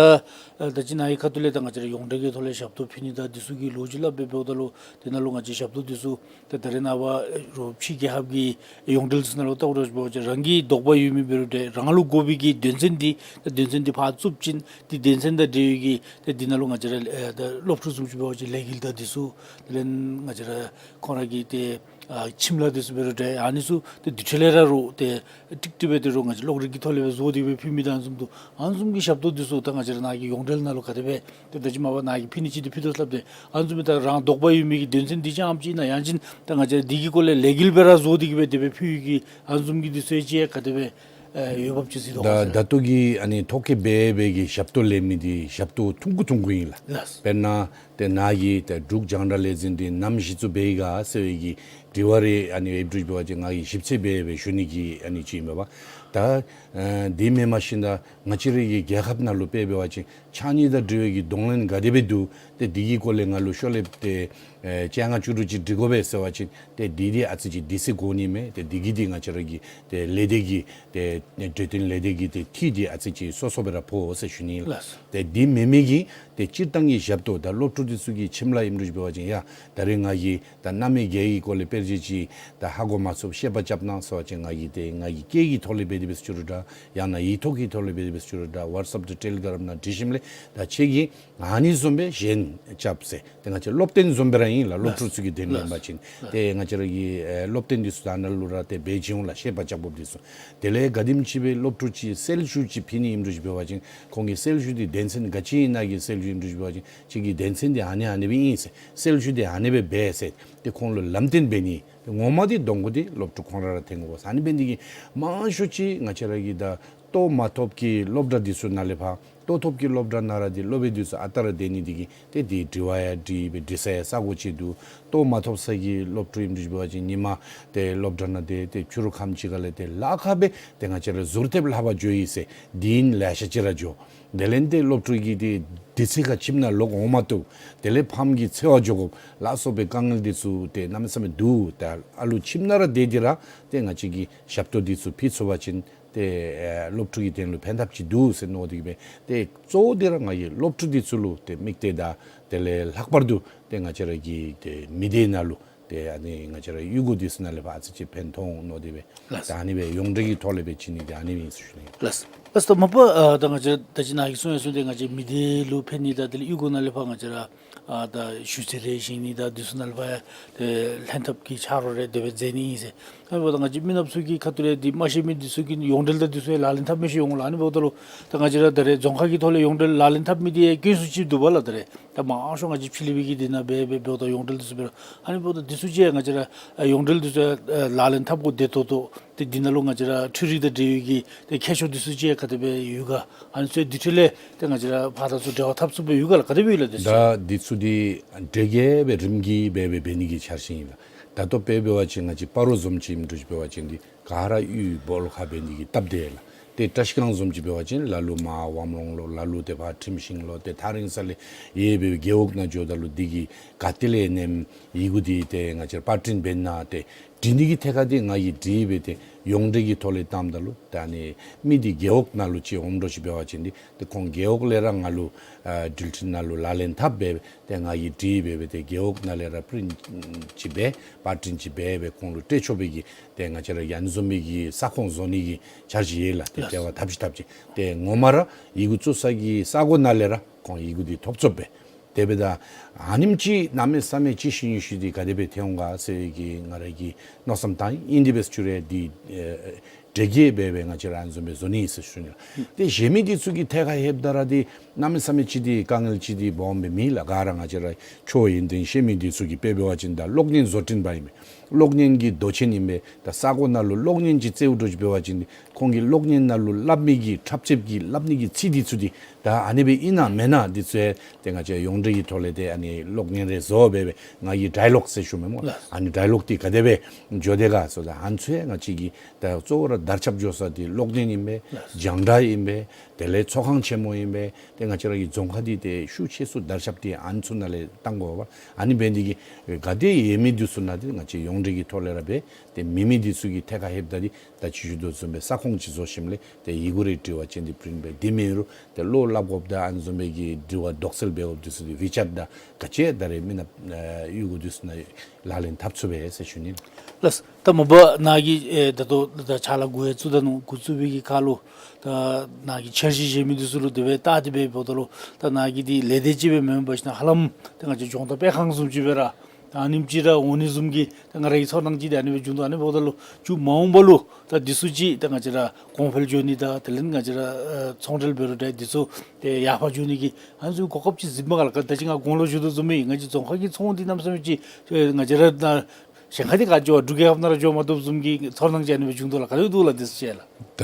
ཨ་ད་ཅི་ནཱ་གི་ཁ་ཐུག་ལས་ད་ང་བཅས་ར་ཡོངས་འབྲེལ་གྱི་ཐོག་ལས་ཞབས་ཏོག་ཕུལ་ནི་དང་འདི་ཚུ་གི་ལོ་རྒྱུས་སླབ་སྦེ་འབདཝ་ད་ལུ་དེ་ནང་ལུ་ང་བཅས་ཞབས་ཏོག་འདི་ཚུ་ད་ད་རེས་ནངས་པ་རོགས་ཕྱི་རྒྱལ་ཁབ་ཀྱི་ཡོངས་འབྲེལ་ཚུ་ནང་ལུ་བལྟཝ་ད་འབད་བ་ཅིན་རང་གི་དོགས་པ་ཡོད་མི་འབད་རུང་ཏེ་རང་ལུ་དགོ་པའི་གི་དོན་ཚན་འདི་ད་དོན་ཚན་འདི་ཕར་བཙུགས་ཞིན་ཏེ་དོན་ཚན་དང་འབྲེལ་བའི་གི་ཏེ་འདི་ནང་ལུ་ང་བཅས་ར་ཨེ་ད་སློབ་ཕྲུག་བཟུམ་ཅིག་འབད་བ་ཅིན་ལས་འགུལ་དང་འདི་ཚུ་དེ་ལས་ང་བཅས་ར་ཁོང་ར་གི་ཏེ་ཨ་ཁྱིམ་ལཱ་འདི་ཚུ་འབད་རུང་ཏེ་ཨ་ནི་ཚུ་ཏེ་དུས་ཚོད་ལས་ར་རོགས་ཏེ་ཀྲིག་ཀྲི་སྦེ་ཏེ་རོགས་ང་བཅས་གློག་རིག་གི་ཐོག་ལས་སྦེ་བཟོ་སྟེ་སྦེ་ཕུལ་མི་དང་ཨ་ནི་བཟུམ་འདུག། ཨ་ནི་བཟུམ་གྱི་ཞབས་ཏོག་འདི་ཚུ་ད་ང་བཅས་ར་ནཱ་གི་ཡོངས་འབྲེལ་ནང་ལུ་ག་དེ་སྦེ་ཏེ་ད་ཅི་མ་པ་ནཱ་གི་ཕུལ་ནི་ཅིག་འདི་ཕུལ་དོ་སླབ་སྟེ་ཨ་ནི་བཟུམ་མའི་ད་རང་དོགས་པ་ཡོད་མི་གི་དོན་ཚན་འདི་ཅིག་ཨིནམ་ཅིག་ཨིན་ན་ཡང་ཅིན་ད་ང་བཅས་འདི་གི་སྐོར་ལས་ལས་འགུལ་སྦེ་ར་བཟོ་སྟེ་གི་སྦེ་དེ་སྦེ་ཕུལ་གི་ཨ་ནི་བཟུམ་གྱི་འདི་ཚུ་ཅིག་ག་དེ་སྦེ་ཨེ་འོས་འབབ་ཅིག་གཟིགས་དོ་ག་ཟེར། ད་ད་ལྟོ་གི་ཨ་ནི་ཐོ་བཀོད་འབད་འབད་གི་ཞབས་ཏོག་ལེན་མི་འདི་ཞབས་ཏོག་ཐུང་ཀུ་ཐུང་ཀུ་ཨིན་ལགས། ལགས། དཔེར་ན་ཏེ་ནཱ་གིས་ཏེ་འབྲུག་རྒྱང་བསྒྲགས་ལས་འཛིན་འདི་ནམ་གཞི་བཙུགས་འབད་ཡི་ག་ཟེར་བའི་གི་དྲི་བ་རེ་ཨ་ནི་ཨེབ་འབྲུག་འབད་བ་ཅིན་ང་གིས་ཞིབ་ཚད་འབད་འབད་ཞུ་ནི་གི་ཨ་ནི་ཅིག་ཨིན་མས་པ། ད་ཨེ་འདི་མེནམ་ཞིན་ན་ང་བཅས་རའི་གི་རྒྱལ་ཁབ་ནང་ལུ་དཔེ་འབད་བ་ཅིན་ཕྱགས་སྙིགས་དང་འབྲེལ་བའི་གི་གདོང་ལེན་ག་དེ་སྦེ་འདུག། ཏེ་འདི་གི་སྐོར་ལས་ང་ལུ་ཤོག་ལེབ་ཏེ་ཨེ་བཅོ་ལྔ་བཅུ་དྲུག་ཅིག་འབྲི་དགོ་པས་ཟེར་བ་ཅིན་ཏེ་འདི་འདི་ཨ་ཙི་ཅིག་དུས་ཚོད་འགོར་ནི་མས། ཏེ་འདི་གིས་འདི་ང་བཅས་ར་གི་ཏེ་ལས་སྡེ་གི་ཏེ་གྲོས་སྟོན་ལས་སྡེ་གི་ཏེ་འཐུས་འདི་ཨ་ཙི་ཅིག་སོ་སོ་སྦེ་ར་ཕོག་ཟེར་ཞུ་ནི་ལགས། ལགས། ཏེ་འདི་མེན་མི་གི་ཏེ་སྤྱིར་བཏང་གི་ཞབས་ཏོག་ད་སློབ་ཕྲུག་འདི་ཚུ་གི་ཁྱིམ་ལཱ་ཨིནམ་འདྲཝ་ཅིག་འབད་བ་ཅིན་ཡ་ད་རེས་ང་གིས་ད་མནའ་མའི་རྒྱུ་གི་སྐོར་ལས་དཔེར་བརྗོད་ཅིག་ད་ཧ་གོ་མ་ཚུགས་བཤད་པ་རྐྱབ་གནང་ཟེར་བ་ཅིན་ང་གིས་ཏེ་ང་གིས་སྐད་ཀྱི་ཐོག་ལས་འབད་དེ་འབད་ས་ཅིག་རུང་འདྲ་ཡང་ན་ཡིག་ཐོག་གི་ཐོག་ལས་འབད་དེ་འབད་ས་ཅིག་རུང་འདྲ་ཝཊས་ཨེཔ་དང་ཊེ་ལི་གྲམ་ནང་འབྲི་ཞིནམ་ལས་ད་ཁྱེད་ཀྱིས་ཨ་ནི་བཟུམ་སྦེ་ཞལ་རྐྱབ་ཟེར། ཏེ་ང་བཅས་སློབ་སྟོན་བཟུམ་སྦེ་ར་ཨིན་ལགས། སློབ་ཕྲུག་ཚུ་གི་དོན་ལུ་ཨིན་པ་ཅིན་ཏེ་ང་བཅས་ར་གི་ཨེ་སློབ་སྟོན་འདི་ཚུ་ད་ནཱ་ལུ་ར་ཏེ་འབད་བྱིན་འོང་ལགས། བཤད་པ་རྐྱབ་དགོཔ་འདི་ཚུ། དེ་ལས་ག་དེམ་ཅིག་སྦེ་སློབ་ཕྲུག་ཅིག་གསལ་ཞུ་ཅིག་ཕུལ་ནི་ཨིནམ་འདྲཝ་ཅིག་འབད་བ་ཅིན་ཁོང་གི་གསལ་ཞུ་འདི་དོན་ཚན་ག་ཅི་ཨིན་ན་གི་གསལ་ཞུ་ཨིནམ་འདྲཝ་ཅིག་འབད་བ་ཅིན་ཁྱེད་ཀྱི་དོན་ཚན་འདི་ཨ་ནི་ཨ་ནི་སྦེ་ཨིན་ཟེར། གསལ་ཞུ་འདི་ཨ་ནི་སྦེ་འབད་ཟེར། ཏེ་ཁོང་ལུ་ལམ་སྟོན་འབད་ནི། ཏེ་ངོ་མ་འདི་གདོང་ཁར་འདི་སློབ་ཕྲུག་ཁོང་ར་ར་ཐོན་དགོ་པས། ཨ་ནི་འབད་ནི་འདི་གིས་མང་ཤོས་ཅིག་ང་བཅས་ར་གི་ད་ལྟོ་མ་ཐོབ་ཀྱི་སློབ་གྲྭ་འདི་ཚུ་ནང་ལས་ཕར་ལྟོ་ཐོབ་ཀྱི་སློབ་གྲྭ་ནང་ར་འདི་སློབ་དཔོན་འདི་ཚུ་ཨ་རྟག་ར་སྡོད་ནི་འདི་གིས་ཏེ་འདི་དྲི་བ་ཡང་དྲི་སྦེ་འདྲི་ས་ཡང་ས་གོ་ཅིག་འདུག། ལྟོ་མ་ཐོབ་ས་གི་སློབ་ཕྲུག་ཨིནམ་འདྲཝ་ཅིག་འབད་བ་ཅིན་ཉིནམ་ཏེ་སློབ་གྲྭ་ནང་སྡོད་དེ་ཕྱི་རུ་ཁམས་ཅིག་ཁ་ལས་ཏེ་ལཱ་ཁག་སྦེ་ཏེ་ང་བཅས་ར་ཟུར་ཐེབས་ལྷབ་པར་འགྱོ་ཡི་ཟེར་འདི་ཨིན་ལེ་ཤ་ཅིག་ར་འགྱོ། དེ་ལས་ཏེ་སློབ་ཕྲུག་གི་ཏེ་དུས་ཚོད་ཁར་ཁྱིམ་ནང་ལོག་འོང་མ་བཏུབ། དེ་ལས་ཕམ་གྱི་འཚོ་བ་འགྱོ་དགོཔ་ལ་སོགས་པའི་དཀའ་ངལ་འདི་ཚུ་ཏེ་གནམ་མེད་ས་མེད་འདུག། ཏེ་ཨ་ལུ་ཁྱིམ་ནང་ར་སྡོད་དེ་ར་ཏེ་ང་བཅས་ཀྱིས་ཞབས་ཏོག་འདི་ཚུ་ཕུལ་ཚུགས་པ་ཅིན་ཏེ་ཨེ་སློབ་ཕྲུག་གི་དོན་ལུ་ཕན་ཐབས་ཅིག་འདུག་ཟེར་མནོ་སྟེ་གིས་སྦེ་ཏེ་གཙོ་བོ་འདི་ར་ང་གིས་སློབ་ཕྲུག་འདི་ཚུ་ལུ་ཏེ་དམིགས་ཏེ་དང་དེ་ལས་ལྷག་པར་དུ་ཏེ་ང་བཅས་ར་གི་ཏེ་མི་སྡེ་ནང་ལུ་ཏེ་ཨ་ནི་ང་བཅས་ར་གཡུས་སྒོ་འདི་ཚུ་ནང་ལས་ཕར་ཨ་ཙི་ཅིག་ཕན་ཐོགས་འོང་མནོ་སྟེ་སྦེ། ལགས། ད་ཨ་ནི་སྦེ་ཡོངས་འབྲེལ་གྱི་ཐོག་ལས་སྦེ་བྱིན་ནི་འདི་ཨ་ནི་སྦེ་ཨིན་ཟེར་ཞུ་ནི། ལགས། ལགས་སོ། མ་པ་ཨ་ད་ང་བཅས་ད་ཅི་ནཱ་གིས་གསུངས་ཡང་གསུངས་ཏེ་ང་བཅས་མི་སྡེ་ལུ་ཕན་ནི་དང་དེ་ལས་གཡུས་སྒོ་ནང་ལས་ཕར་ང་བཅས་ར་ཨ་ད་ཞུ་ཚིག་རེ་བཞེངས་ནི་དང་དེ་ཚུ་ནང་ལས་ཕར་ཡང་ཏེ་ལྷན་ཐབས་ཀྱི་ཆ་རོགས་རེ་དེ་སྦེ་མཛད་ནི་ཨིན་ཟེར། ཨ་ནི་འབདཝ་ད་ང་བཅས་མི་ནགཔ་ཚུ་གི་ཁ་ཐུག་ལས་འདི་མ་ཤེས་མི་འདི་ཚུ་གི་ཡོངས་འབྲེལ་དང་འདི་ཚུ་ཡང་ལག་ལེན་འཐབ་མི་ཅིག་འོང་ལགས། ཨ་ནི་འབདཝ་ད་ལུ་ད་ང་བཅས་ར་ད་རེས་རྫོང་ཁག་གི་ཐོག་ལས་ཡོངས་འབྲེལ་ལག་ལེན་འཐབ་མི་འདི་ཡང་དཀོན་སུ་ཅིག་འདུག་པ་ལགས། ད་རེས་ད་མང་ཤོས་ང་བཅས་ཕྱི་གླིང་པའི་གི་འདི་ནང་འབད་འབད་འབདཝ་ད་ཡོངས་འབྲེལ་འདི་ཚུ་འབད་རུང་ཨ་ནི་འབདཝ་ད་འདི་ཚུ་ཅིག་ཡང་ང་བཅས་ར་ཡོངས་འབྲེལ་འདི་ཚུ་ཡང་ལག་ལེན་འཐབ་དགོ་བདེ་ཏོག་ཏོ། ཏེ་འདི་ནང་ལུ་ང་བཅས་ར་འཕྲུལ་རིག་དང་འབྲེལ་ཡོད་ཀྱི་ཏེ་ཁྱད་ཆོས་འདི་ཚུ་ཅིག་ཡང་ག་དེ་སྦེ་ཡོད་ག། ཨ་ནི་ཚུ་འདི་འཕྲོ་ལས་ཏེ་ང་བཅས་ར་ཕར་ད་ཚུ་འབྲེལ་བ་འཐབ་ཚུགསཔ་སྦེ་ཡོད་ག་ལགས། ག་དེ་སྦེ་ཡོད་ལགས་འདི་ཚུ། ད་འདི་ཚུ་འདི་འབྲེལ་གྱི་སྦེ་རིམ་གྱིས་སྦེ་སྦེ་འབད་ནི་གི་འཆར་གཞི་ཨིན་ལགས། ད་ལྟོ་དཔེ་འབད་བ་ཅིན་ང་བཅས་སྤ་རོ་བཟུམ་ཅིག་ཨིནམ་འདྲཝ་ཅིག་འབད་བ་ཅིན་འདི་ག་ར་གཡུས་སྦོ་ལོགས་ཁར་འབད་ནི་གི་སྟབས་བདེ་ལགས། ཏེ་བཀྲ་ཤིས་སྒང་བཟུམ་ཅིག་འབད་བ་ཅིན་ལ་ལུ་མར་ཝམ་རོང་ལུ་ལ་ལུ་ཏེ་ཕར་ཁྲིམས་ཤིང་ལུ་ཏེ་ཐག་རིང་ས་ལས་ཡར་སྦེ་རྒེད་འོག་ནང་འགྱོཝ་ད་ལུ་འདི་གི་ག་ཏེ་ལས་ནེམ་ཡི་གུ་འདི་ཏེ་ང་བཅས་ར་པར་སྐྲུན་འབད་ནི་ཏེ་འབྲི་ནི་གི་ཐད་ཁར་འདི་ང་གིས་འབྲི་སྦེ་ཏེ་ཡོངས་འབྲེལ་གྱི་ཐོག་ལས་བཏངམ་ད་ལུ་ད་ཨ་ནི་མི་འདི་རྒེད་འོག་ནང་ལུ་ཅིག་འོངམ་འདྲཝ་ཅིག་འབད་བ་ཅིན་འདི་ཏེ་ཁོང་རྒེད་འོག་ལས་ར་ང་ལུ་ཨ་འགྲུལ་འཕྲིན་ནང་ལུ་ལག་ལེན་འཐབ་སྦེ་ཏེ་ང་གིས་འབྲི་སྦེ་སྦེ་ཏེ་རྒེད་འོག་ནང་ལས་ར་པིརིནཊ་ཅིག་འབད་པར་སྐྲུན་ཅིག་འབད་སྦེ་ཁོང་ལུ་སྤྲོད་ཆོག་པའི་གི་ཏེ་ང་བཅས་ར་ཨ་ནི་བཟུམ་མའི་གི་ས་ཁོངས་བཟོ་ནི་གི་འཆར་གཞི་ཡོད་ལགས། ཏེ་ལགས། འབྲེལ་བ་འཐབ་ཅི་འཐབ་ཅི་ཏེ་ངོ་མ་ར་ཡི་གུ་བཙུགས་ས་གི་ས་གོ་ནང་ལས་ར་ཁོང་ཡི་གུ་འདི་ཐོབ་ཚུགསཔ་སྦེ། དེ་འབདཝ་ད་ཨ་ནེམ་ཅིག་གནམ་མེད་ས་མེད་ཅིག་ཤུལ་ཉི་ཤུལ་འདི་ག་དེ་སྦེ་ཐོན་འོང་ག་ཟེར་གྱི་ང་ར་གིས་མནོ་བསམ་བཏང་ཡི། ཨིན་དེ་འབད་ཞུ་རུང་འདི་ཨེ་འབྲེལ་གྱི་སྦེ་སྦེ་ང་བཅས་ར་ཨ་ནི་བཟུམ་སྦེ་བཟོ་ནི་ཨིན་ཟེར་ཞུ་ནི་ལགས། ཏེ་གཞན་མི་འདི་ཚུ་གི་ཐད་ཁར་ལྷོདཔ་ད་ར་འདི་གནམ་མེད་ས་མེད་ཅིག་འདི་དཀའ་ངལ་ཅིག་འདི་སྦོམ་སྦེ་མེད་ལགས། ག་ར་ང་བཅས་ར་ཆོས་ཡོན་ཏན་ཤེས་མི་འདི་ཚུ་གིས་དཔེ་འབད་བ་ཅིན་ད་གློག་བརྙན་བཟོ་སྐྲུན་པ་ཨིན་མས། གློག་བརྙན་གྱི་མདོ་ཆེན་ཨིན་པས། ད་ས་གོ་ནང་ལུ་གློག་བརྙན་ཅིག་བཙལཝ་འདྲཝ་ཅིག་འབད་བ་ཅིན་ཁོང་གིས་གློག་བརྙན་ནང་ལུ་སླབ་མི་གི་འཁྲབ་རྩེདཔ་གི་སླབ་ནི་གི་ཚིག་འདི་ཚུ་འདི་ད་ཨ་ནི་སྦེ་ཨིན་ན་མེན་ན་འདི་ཚུ་ཡང་ཏེ་ང་བཅས་ཡོངས་འབྲེལ་གྱི་ཐོག་ལས་ཏེ་ཨ་ནི་གློག་བརྙན་རེ་བཟོ་སྦེ་སྦེ་ང་གིས་ཌའི་ལོག་ཟེར་ཞུ་མས་སྨོ། ལགས། ཨ་ནི་ཌའི་ལོག་འདི་ག་དེ་སྦེ་འགྱོ་དེས་ག་ཟེརཝ་ད་ཨ་ནི་ཚུ་ཡང་ང་བཅས་ཀྱིས་ད་གཙོ་བོ་ར་དར་ཁྱབ་འགྱོ་ས་འདི་གློག་བརྙན་ཨིན་པས། ལགས། རྒྱང་བསྒྲགས་ཨིན་པས། དེ་ལས་ཚོགས་ཁང་ཆེན་མོ་ཨིན་པས། ཏེ་ང་བཅས་ར་གི་རྫོང་ཁག་འདི་ཏེ་ཤུགས་ཆེ་སུ་དར་ཁྱབ་འདི་ཨ་ནི་ཚུ་ནང་ལས་བཏང་དགོ་པས། ཨ་ནི་འབད་ནི་འདི་གིས་ག་དེ་ཡོད་མི་འདི་ཚུ་ནང་འདི་ང་བཅས་ཡོངས་འབྲེལ་གྱི་ཐོག་ལས་ར་འབད་ཏེ་མེད་མི་འདི་ཚུ་གི་ཐད་ཁར་ལྷོདཔ་ད་འདི་ད་ཅི་ཞུ་དོ་བཟུམ་སྦེ་ས་ཁོངས་ཅིག་བཟོ་ཞིནམ་ལས་ཏེ་ཡི་གུ་རེ་དྲི་བ་ཅིན་འདི་པིརིནཊ་འབད། དེ་མེན་རུང་ཏེ་བློ་སླབ་དགོཔ་དང་ཨ་ནི་བཟུམ་སྦེ་གི་དྲི་བ་དོགས་སེལ་འབད་དགོཔ་འདི་ཚུ་འདི་ཝི་ཅེཊ་དང་ག་ཅི་ད་རེས་མི་ནགཔ་ཨེ་གཡུས་སྒོ་འདི་ཚུ་ནང་ལག་ལེན་འཐབ་ཚུགས་པས་ཟེར་ཞུ་ནི། ལགས། ད་མ་པ་ནཱ་གིས་ཨེ་ད་ལྟོ་ད་ཕྱག་ལཱ་འགོ་ཡང་བཙུགས་ད་ནུག། འགོ་བཙུགས་པའི་གི་ཁར་ལུ་ད་ནཱ་གིས་འཆར་གཞི་བཞེས་མི་འདི་ཚུ་ལུ་དེ་སྦེ་བལྟ་སྟེ་སྦེ་འབདཝ་ད་ལུ་ད་ནཱ་གི་འདི་ལས་སྡེ་ཅིག་སྦེ་མེན་པར་ཞིན་ན་ཧ་ལམ་ད་ང་བཅས་ལྗོངས་མཐར་སྤེལ་ཁང་བཟུམ་ཅིག་སྦེ་ར་ད་ཨ་ནེམ་ཅིག་ར་འོང་ནི་བཟུམ་གྱི་ད་ང་ར་གི་ཚོར་སྣང་ཅིག་འདི་ཨ་ནི་སྦེ་བྱུང་འདུག། ཨ་ནི་འབདཝ་ད་ལུ་མཇུག་མ་འོངས་པ་ལུ་ད་འདི་ཚུ་ཅིག་ད་ང་བཅས་ར་གོང་འཕེལ་འགྱོ་ནི་དང་དེ་ལས་ང་བཅས་ར་ཨེ་ཚོང་འབྲེལ་འབད་རུང་ད་འདི་ཚུ་ཏེ་ཡར་འཕར་འགྱོ་ནི་གི་ཨ་ནི་ཚུ་གོ་སྐབས་ཅིག་གཟིགསཔ་མས་ག་ལགས། ད་ཅི་ང་གོང་ལུ་ཞུ་དོ་བཟུམ་སྦེ་ང་བཅས་རྫོང་ཁག་གི་ཚོང་འདི་གནམ་མེད་ས་མེད་ཅིག་ཨེ་ང་བཅས་ར་ད་གཞན་ཁར་འདི་ག་འགྱོ་འབྲུག་རྒྱལ་ཁབ་ནང་ར་འགྱོ་མ་བཏུབ་བཟུམ་གྱི་ཚོར་སྣང་ཅིག་ཨ་ནི་སྦེ་བྱུང་དོ་ལགས། ག་དེ་སྦེ་འདུག་ལགས་འདི་ཚུ་ཅིག་ལགས། ད་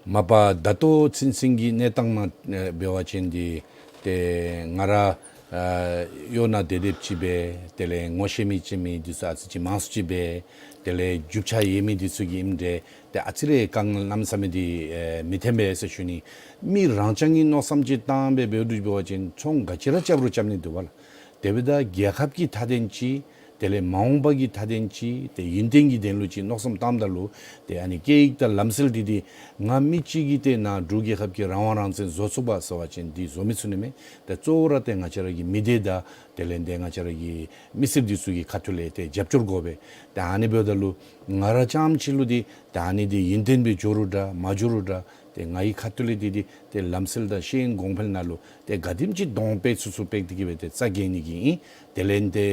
མ་པ་ད་ལྟོ་ཚུན་ཚོད་ཀྱི་གནས་སྟངས་ནང་ཨེ་འབད་བ་ཅིན་འདི་ཏེ་ང་ར་ཨ་གཡོག་ནང་སྡོད་སྡོདཔ་ཅིག་སྦེ་དེ་ལས་ངོ་ཤེས་མི་ཅིག་མི་འདི་ཚུ་ཨ་ཙི་ཅིག་མང་སུ་ཅིག་སྦེ་དེ་ལས་རྒྱུ་ཆ་ཡོད་མི་འདི་ཚུ་གིས་ཨིནམ་འདྲས་ཏེ་ཨ་ཙི་རེ་དཀའ་ངལ་གནམ་མེད་ས་མེད་འདི་ཨེ་མི་ཐོན་པས་ཟེར་ཞུ་ནི། མི་རང་རྐྱང་གི་མནོ་བསམ་ཅིག་བཏང་སྦེ་འབད་འདྲཝ་འབད་བ་ཅིན་ཚོང་ག་ཅི་ར་རྐྱབ་རུང་རྐྱབ་ནི་འདུག་པ་ལགས། དེ་འབདཝ་ད་རྒྱལ་ཁབ་ཀྱི་མཐའ་དོན་ཅིག་དེ་ལས་མ་འོངས་པ་གི་མཐའ་དོན་ཅིག་ཏེ་ཡུན་བརྟན་གྱི་དོན་ལུ་ཅིག་མནོ་བསམ་བཏངམ་ད་ལུ་ཏེ་ཨ་ནི་སྐད་ཡིག་དང་ལམ་སྲོལ་འདི་འདི་ང་མི་གཅིག་གིས་ཏེ་ནཱ་འབྲུག་རྒྱལ་ཁབ་ཀྱི་རང་དབང་རང་བཙན་བཟོ་ཚུགས་པས་ཟེར་བ་ཅིན་འདི་བཟོ་མི་ཚུགས་ནི་མས། ཏེ་གཙོ་བོ་ར་ཏེ་ང་བཅས་ར་གི་མི་སྡེ་དང་དེ་ལས་ཏེ་ང་བཅས་ར་གི་མི་སེར་འདི་ཚུ་གི་ཁ་ཐུག་ལས་ཏེ་རྒྱབ་སྐྱོར་དགོ་པས། ཏེ་ཨ་ནི་འབདཝ་ད་ལུ་ང་ར་རྐྱངམ་ཅིག་ལུ་འདི་ཏེ་ཨ་ནི་འདི་ཡུན་བརྟན་སྦེ་འགྱོ་རུང་འདྲ་མ་འགྱོ་རུང་འདྲ་ཏེ་ངེའི་ཁ་ཐུག་ལས་འདི་འདི་ཏེ་ལམ་སྲོལ་དང་ཤེས་ཡོན་གོང་འཕེལ་ནང་ལུ་ཏེ་ག་དེམ་ཅིག་གདོང་སྤེལ་ཚུགས་ཚུགས་སྤེལ་ཏེ་གི་སྦེ་ཏེ་རྩ་འགེངས་ནི་གི་ཨིན། དེ་ལས་ཏེ་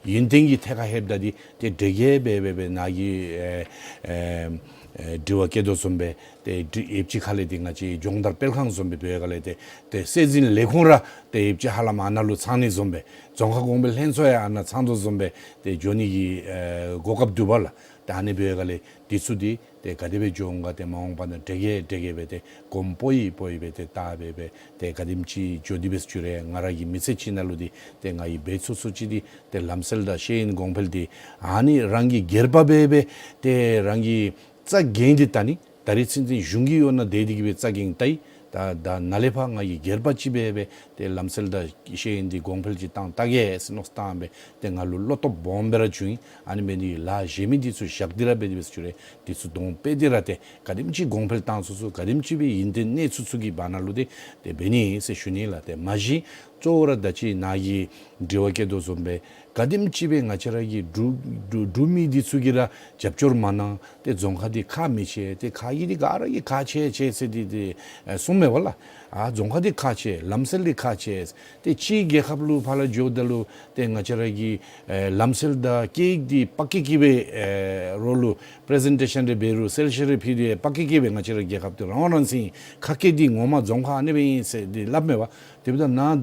ཡུན་བརྟན་གྱི་ཐད་ཁར་ལྷོདཔ་ད་འདི་ཏེ་འབྲེལ་གྱི་སྦེ་སྦེ་སྦེ་ནཱ་གིས་ཨེ་ཨེ་ཨེ་དྲི་བ་བཀོད་དོ་བཟུམ་སྦེ་ཏེ་དྲི་ཡོདཔ་ཅིག་ཁ་ལས་འདི་ང་བཅས་ལྗོངས་མཐར་སྤེལ་ཁང་བཟུམ་སྦེ་འབད་བའི་སྒང་ལས་ཏེ་ཏེ་སྲོལ་འཛིན་ལས་ཁུངས་ར་ཏེ་ཡོདཔ་ཅིག་ཧ་ལམ་ཨ་ནཱ་ལུ་ཚང་ནི་བཟུམ་སྦེ་རྫོང་ཁ་གོང་འཕེལ་ལྷན་ཚོགས་ཡང་ཨ་ནཱ་ཚང་དོ་བཟུམ་སྦེ་ཏེ་འགྱོ་ནི་གི་ཨེ་གོ་སྐབས་འདུག་པ་ལགས། ཏེ་ཨ་ནི་འབད་བའི་སྒང་ལས་འདི་ཚུ་འདི་ཏེ་ག་དེ་སྦེ་འགྱོ་འོང་ག་ཏེ་མ་འོངས་པ་ནང་འབྲེལ་གྱི་འབྲེལ་གྱི་སྦེ་ཏེ་གོམ་པ་ཡིག་པ་ཡིག་སྦེ་ཏེ་བལྟ་སྦེ་སྦེ་ཏེ་ག་དེམ་ཅིག་འགྱོ་དེས་སྦེ་ཞུ་རུང་ང་ར་གི་མི་ཚེ་ཅིག་ནང་ལུ་འདི་ཏེ་ངེའི་འབད་ཚུགས་ཚུགས་ཅིག་འདི་ཏེ་ལམ་སྲོལ་དང་ཤེས་ཡོན་གོང་འཕེལ་འདི་ཨ་ནི་རང་གིས་སྒེར་པ་སྦེ་སྦེ་ཏེ་རང་གིས་རྩ་འགེངས་ཏེ་ད་ནི་ད་རིས་ཚུན་ཚོད་གཞུང་གི་འོག་ནང་སྡོད་དེ་གི་སྦེ་རྩ་འགེངས་ད་ཡི། ད་ད་ནཱ་ལས་ཕར་ང་གིས་སྒེར་པ་ཅིག་སྦེ་སྦེ་ཏེ་ལམ་སྲོལ་དང་ཤེས་ཡོན་འདི་གོང་འཕེལ་ཅིག་བཏང་ད་གེ་ཟེར་མནོ་བསམ་བཏང་སྦེ་ཏེ་ང་ལུ་བློ་སྟོབས་སྦོམ་སྦེ་ར་བྱུང་ཡི། ཨ་ནི་འབད་ནི་ལཱ་གཞན་མི་འདི་ཚུ་བཞག་སྟེ་ར་འབད་དེ་སྦེ་ཚུ་རེ་འདི་ཚུ་གདོང་པད་དེ་ར་ཏེ་ག་དེམ་ཅིག་གོང་འཕེལ་བཏང་ཚུགས་ཚུགས་ག་དེམ་ཅིག་སྦེ་ཡུན་བརྟན་གནས་ཚུགས་ཚུགས་ཀྱི་བར་ན་ལུ་ཏེ་ཏེ་འབད་ནི་ཟེར་ཞུ་ནི་ལགས། ཏེ་མ་གཞི་གཙོ་བོ་ར་ད་ཅི་ནཱ་གི་དྲི་བ་བཀོད་དོ་བཟུམ་སྦེ་ག་དེམ་ཅིག་སྦེ་ང་བཅས་ར་གི་འབྲུག་འབྲུག་འབྲུག་མི་འདི་ཚུ་གིས་ར་རྒྱབ་སྐྱོར་མ་གནང་། ཏེ་རྫོང་ཁག་འདི་ཁག་མི་ཆེ། ཏེ་ཁག་གི་འདི་ག་ར་གིས་ཁག་ཆེ་ཆེ་ཟེར་ཏེ་ཏེ་ཨེ་གསུངམ་མས་པ་ལགས། ཨ་རྫོང་ཁག་འདི་ཁག་ཆེ། ལམ་སྲོལ་འདི་ཁག་ཆེ། ཏེ་ཕྱིའི་རྒྱལ་ཁབ་ལུ་ཕར་ལུ་འགྱོཝ་ད་ལུ་ཏེ་ང་བཅས་ར་གི་ཨེ་ལམ་སྲོལ་དང་སྐད་ཡིག་འདི་པ་ཀི་ཀི་སྦེ་ཨེ་རོགས་ལུ་པི་རི་ཛེན་ཊེ་ཤཱན་རེ་འབད་རུང་གསལ་བཤད་རེ་ཕུལ་ཏེ་པ་ཀི་ཀི་སྦེ་ང་བཅས་ར་རྒྱལ་ཁབ་འདི་རང་དབང་རང་བཙན་ཨིན། ཁ་སྐད་འདི་ངོ་མ་རྫོང་ཁག་ཨ་ནི་སྦེ་ཨིན་ཟེར་ཏེ་སླབ་མས་པ། དེ་འབདཝ་ད་ནཱ་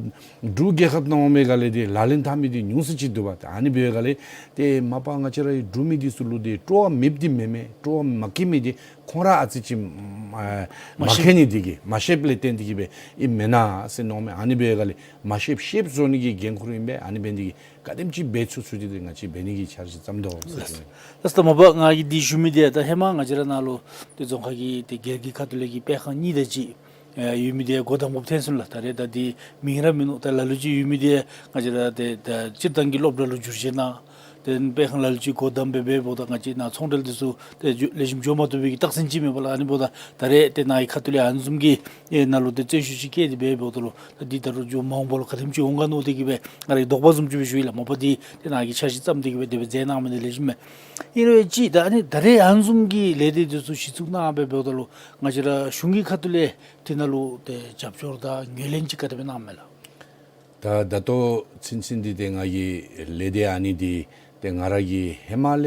འབྲུག་རྒྱལ་ཁབ་ནང་འོང་མི་ག་ལས་ཏེ་ལག་ལེན་འཐབ་མི་འདི་ཉུང་སུ་ཅིག་འདུག་པ། ཏེ་ཨ་ནི་འབད་བའི་ག་ལས་ཏེ་མ་པ་ང་བཅས་ར་འབྲུག་མི་འདི་ཚུ་ལུ་ཏེ་སྤྲོ་བ་མེདཔ་འདི་མེན་མས། སྤྲོ་བ་མ་སྐྱེ་མི་འདི་ཁོང་ར་ཨ་ཙི་ཅིག་ཨ་མ་མ་ཤེས། མཁྱེན་ནི་འདི་གིས་མ་ཤེསཔ་ལས་བརྟེན་ཏེ་གིས་སྦེ་ཨིནམ་མེན་ན་ཟེར་མནོཝ་མས། ཨ་ནི་འབད་བའི་ག་ལས་མ་ཤེསཔ་ཤེསཔ་བཟོ་ནི་གི་འགན་ཁུར་ཨིན་པས། ཨ་ནི་འབད་ནི་འདི་གིས་ག་དེམ་ཅིག་འབད་ཚུགས་ཚུགས་ཅིག་འདི་ང་བཅས་འབད་ནི་གི་འཆར་གཞི་བརྩམ་དོ་ཟེར་ཞུ་ནི། ལགས་སོ། ད་མ་པ་ང་གིས་འདི་ཞུ་མི་འདི་ད་ཧེ་མ་ང་བཅས་ར་ནཱ་ལུ་ཏེ་རྫོང་ཁག་གི་ཏེ་སྒེར་གྱི་ཁ་ཐུག་ལས་ཀྱི་སྤེལ་ཁང་གཉིས་དེ་ཅིག་ཨེ་ཡོད་མི་འདི་སྒོ་བསྡམ་དགོཔ་ཐོན་སོང་ལགས། ད་རེས་ད་འདི་མིང་ར་མིན་ནུག། ད་ལ་ལུ་ཅིག་ཡོད་མི་འདི་ང་བཅས་ར་ཏེ་ད་སྤྱིར་བཏང་གི་སློབ་གྲྭ་ལུ་བསྒྱུར་བཞེས་གནང་། ཏེ་སྤེལ་ཁང་ལ་ལུ་ཅིག་སྒོ་བསྡམ་སྦེ་འབདཝ་ད་ང་བཅས་ནཱ་ཚོང་འབྲེལ་འདི་ཚུ་ཏེ་འགྱོ་ལེགས་ཤོམ་འགྱོ་མ་བཏུབ་པའི་གི་རྟགས་མཚན་ཅིག་མས་པ་ལགས། ཨ་ནི་འབདཝ་ད་ད་རེས་ཏེ་ནཱ་གི་ཁ་ཐུག་ལས་ཨ་ནི་བཟུམ་གྱི་ཨེ་ནཱ་ལུ་ཏེ་བརྩོན་ཤུགས་ཅིག་བསྐྱེད་དེ་སྦེ་འབདཝ་ད་ལུ་ད་འདི་ད་རུང་འགྱོ་མ་འོངས་པ་ལུ་ག་དེམ་ཅིག་འོང་ག་མནོ་སྟེ་གིས་སྦེ་ང་རའི་དོགས་པ་བཟུམ་ཅིག་སྦེ་ཞུ་ཡི་ལགས། མ་པ་འདི་ཏེ་ནཱ་གི་འཆར་གཞི་བརྩམས་ཏེ་གིས་སྦེ་དེ་སྦེ་མཛད་གནང་མི་འདི་ལེགས་ཤོམ་མས། ཨིན་རུང་ཅིག་ད་ཨ་ནི་ད་རེས་ཨ་ནི་བཟུམ་གྱི་ལས་སྡེ་འདི་ཚུ་གཞི་བཙུགས་གནང་སྦེ་འབདཝ་ད་ལུ་ང་བཅས་ར་གཞུང་གི་ཁ་ཐུག་ལས་དེ་ནང་ལུ་ཏེ་རྒྱབ་སྐྱོར་དང་ངོས་ལེན་ཅིག་ག་དེ་སྦེ་གནངམ་མས་ལགས། ད་ད་ལྟོ་ཚུན་ཚུན་འདི་ཏེ་ང་གི་ལས་སྡེ་ཨ་ནི་འདི་ཏེ་ང་ར་གིས་ཧེ་མ་ལས་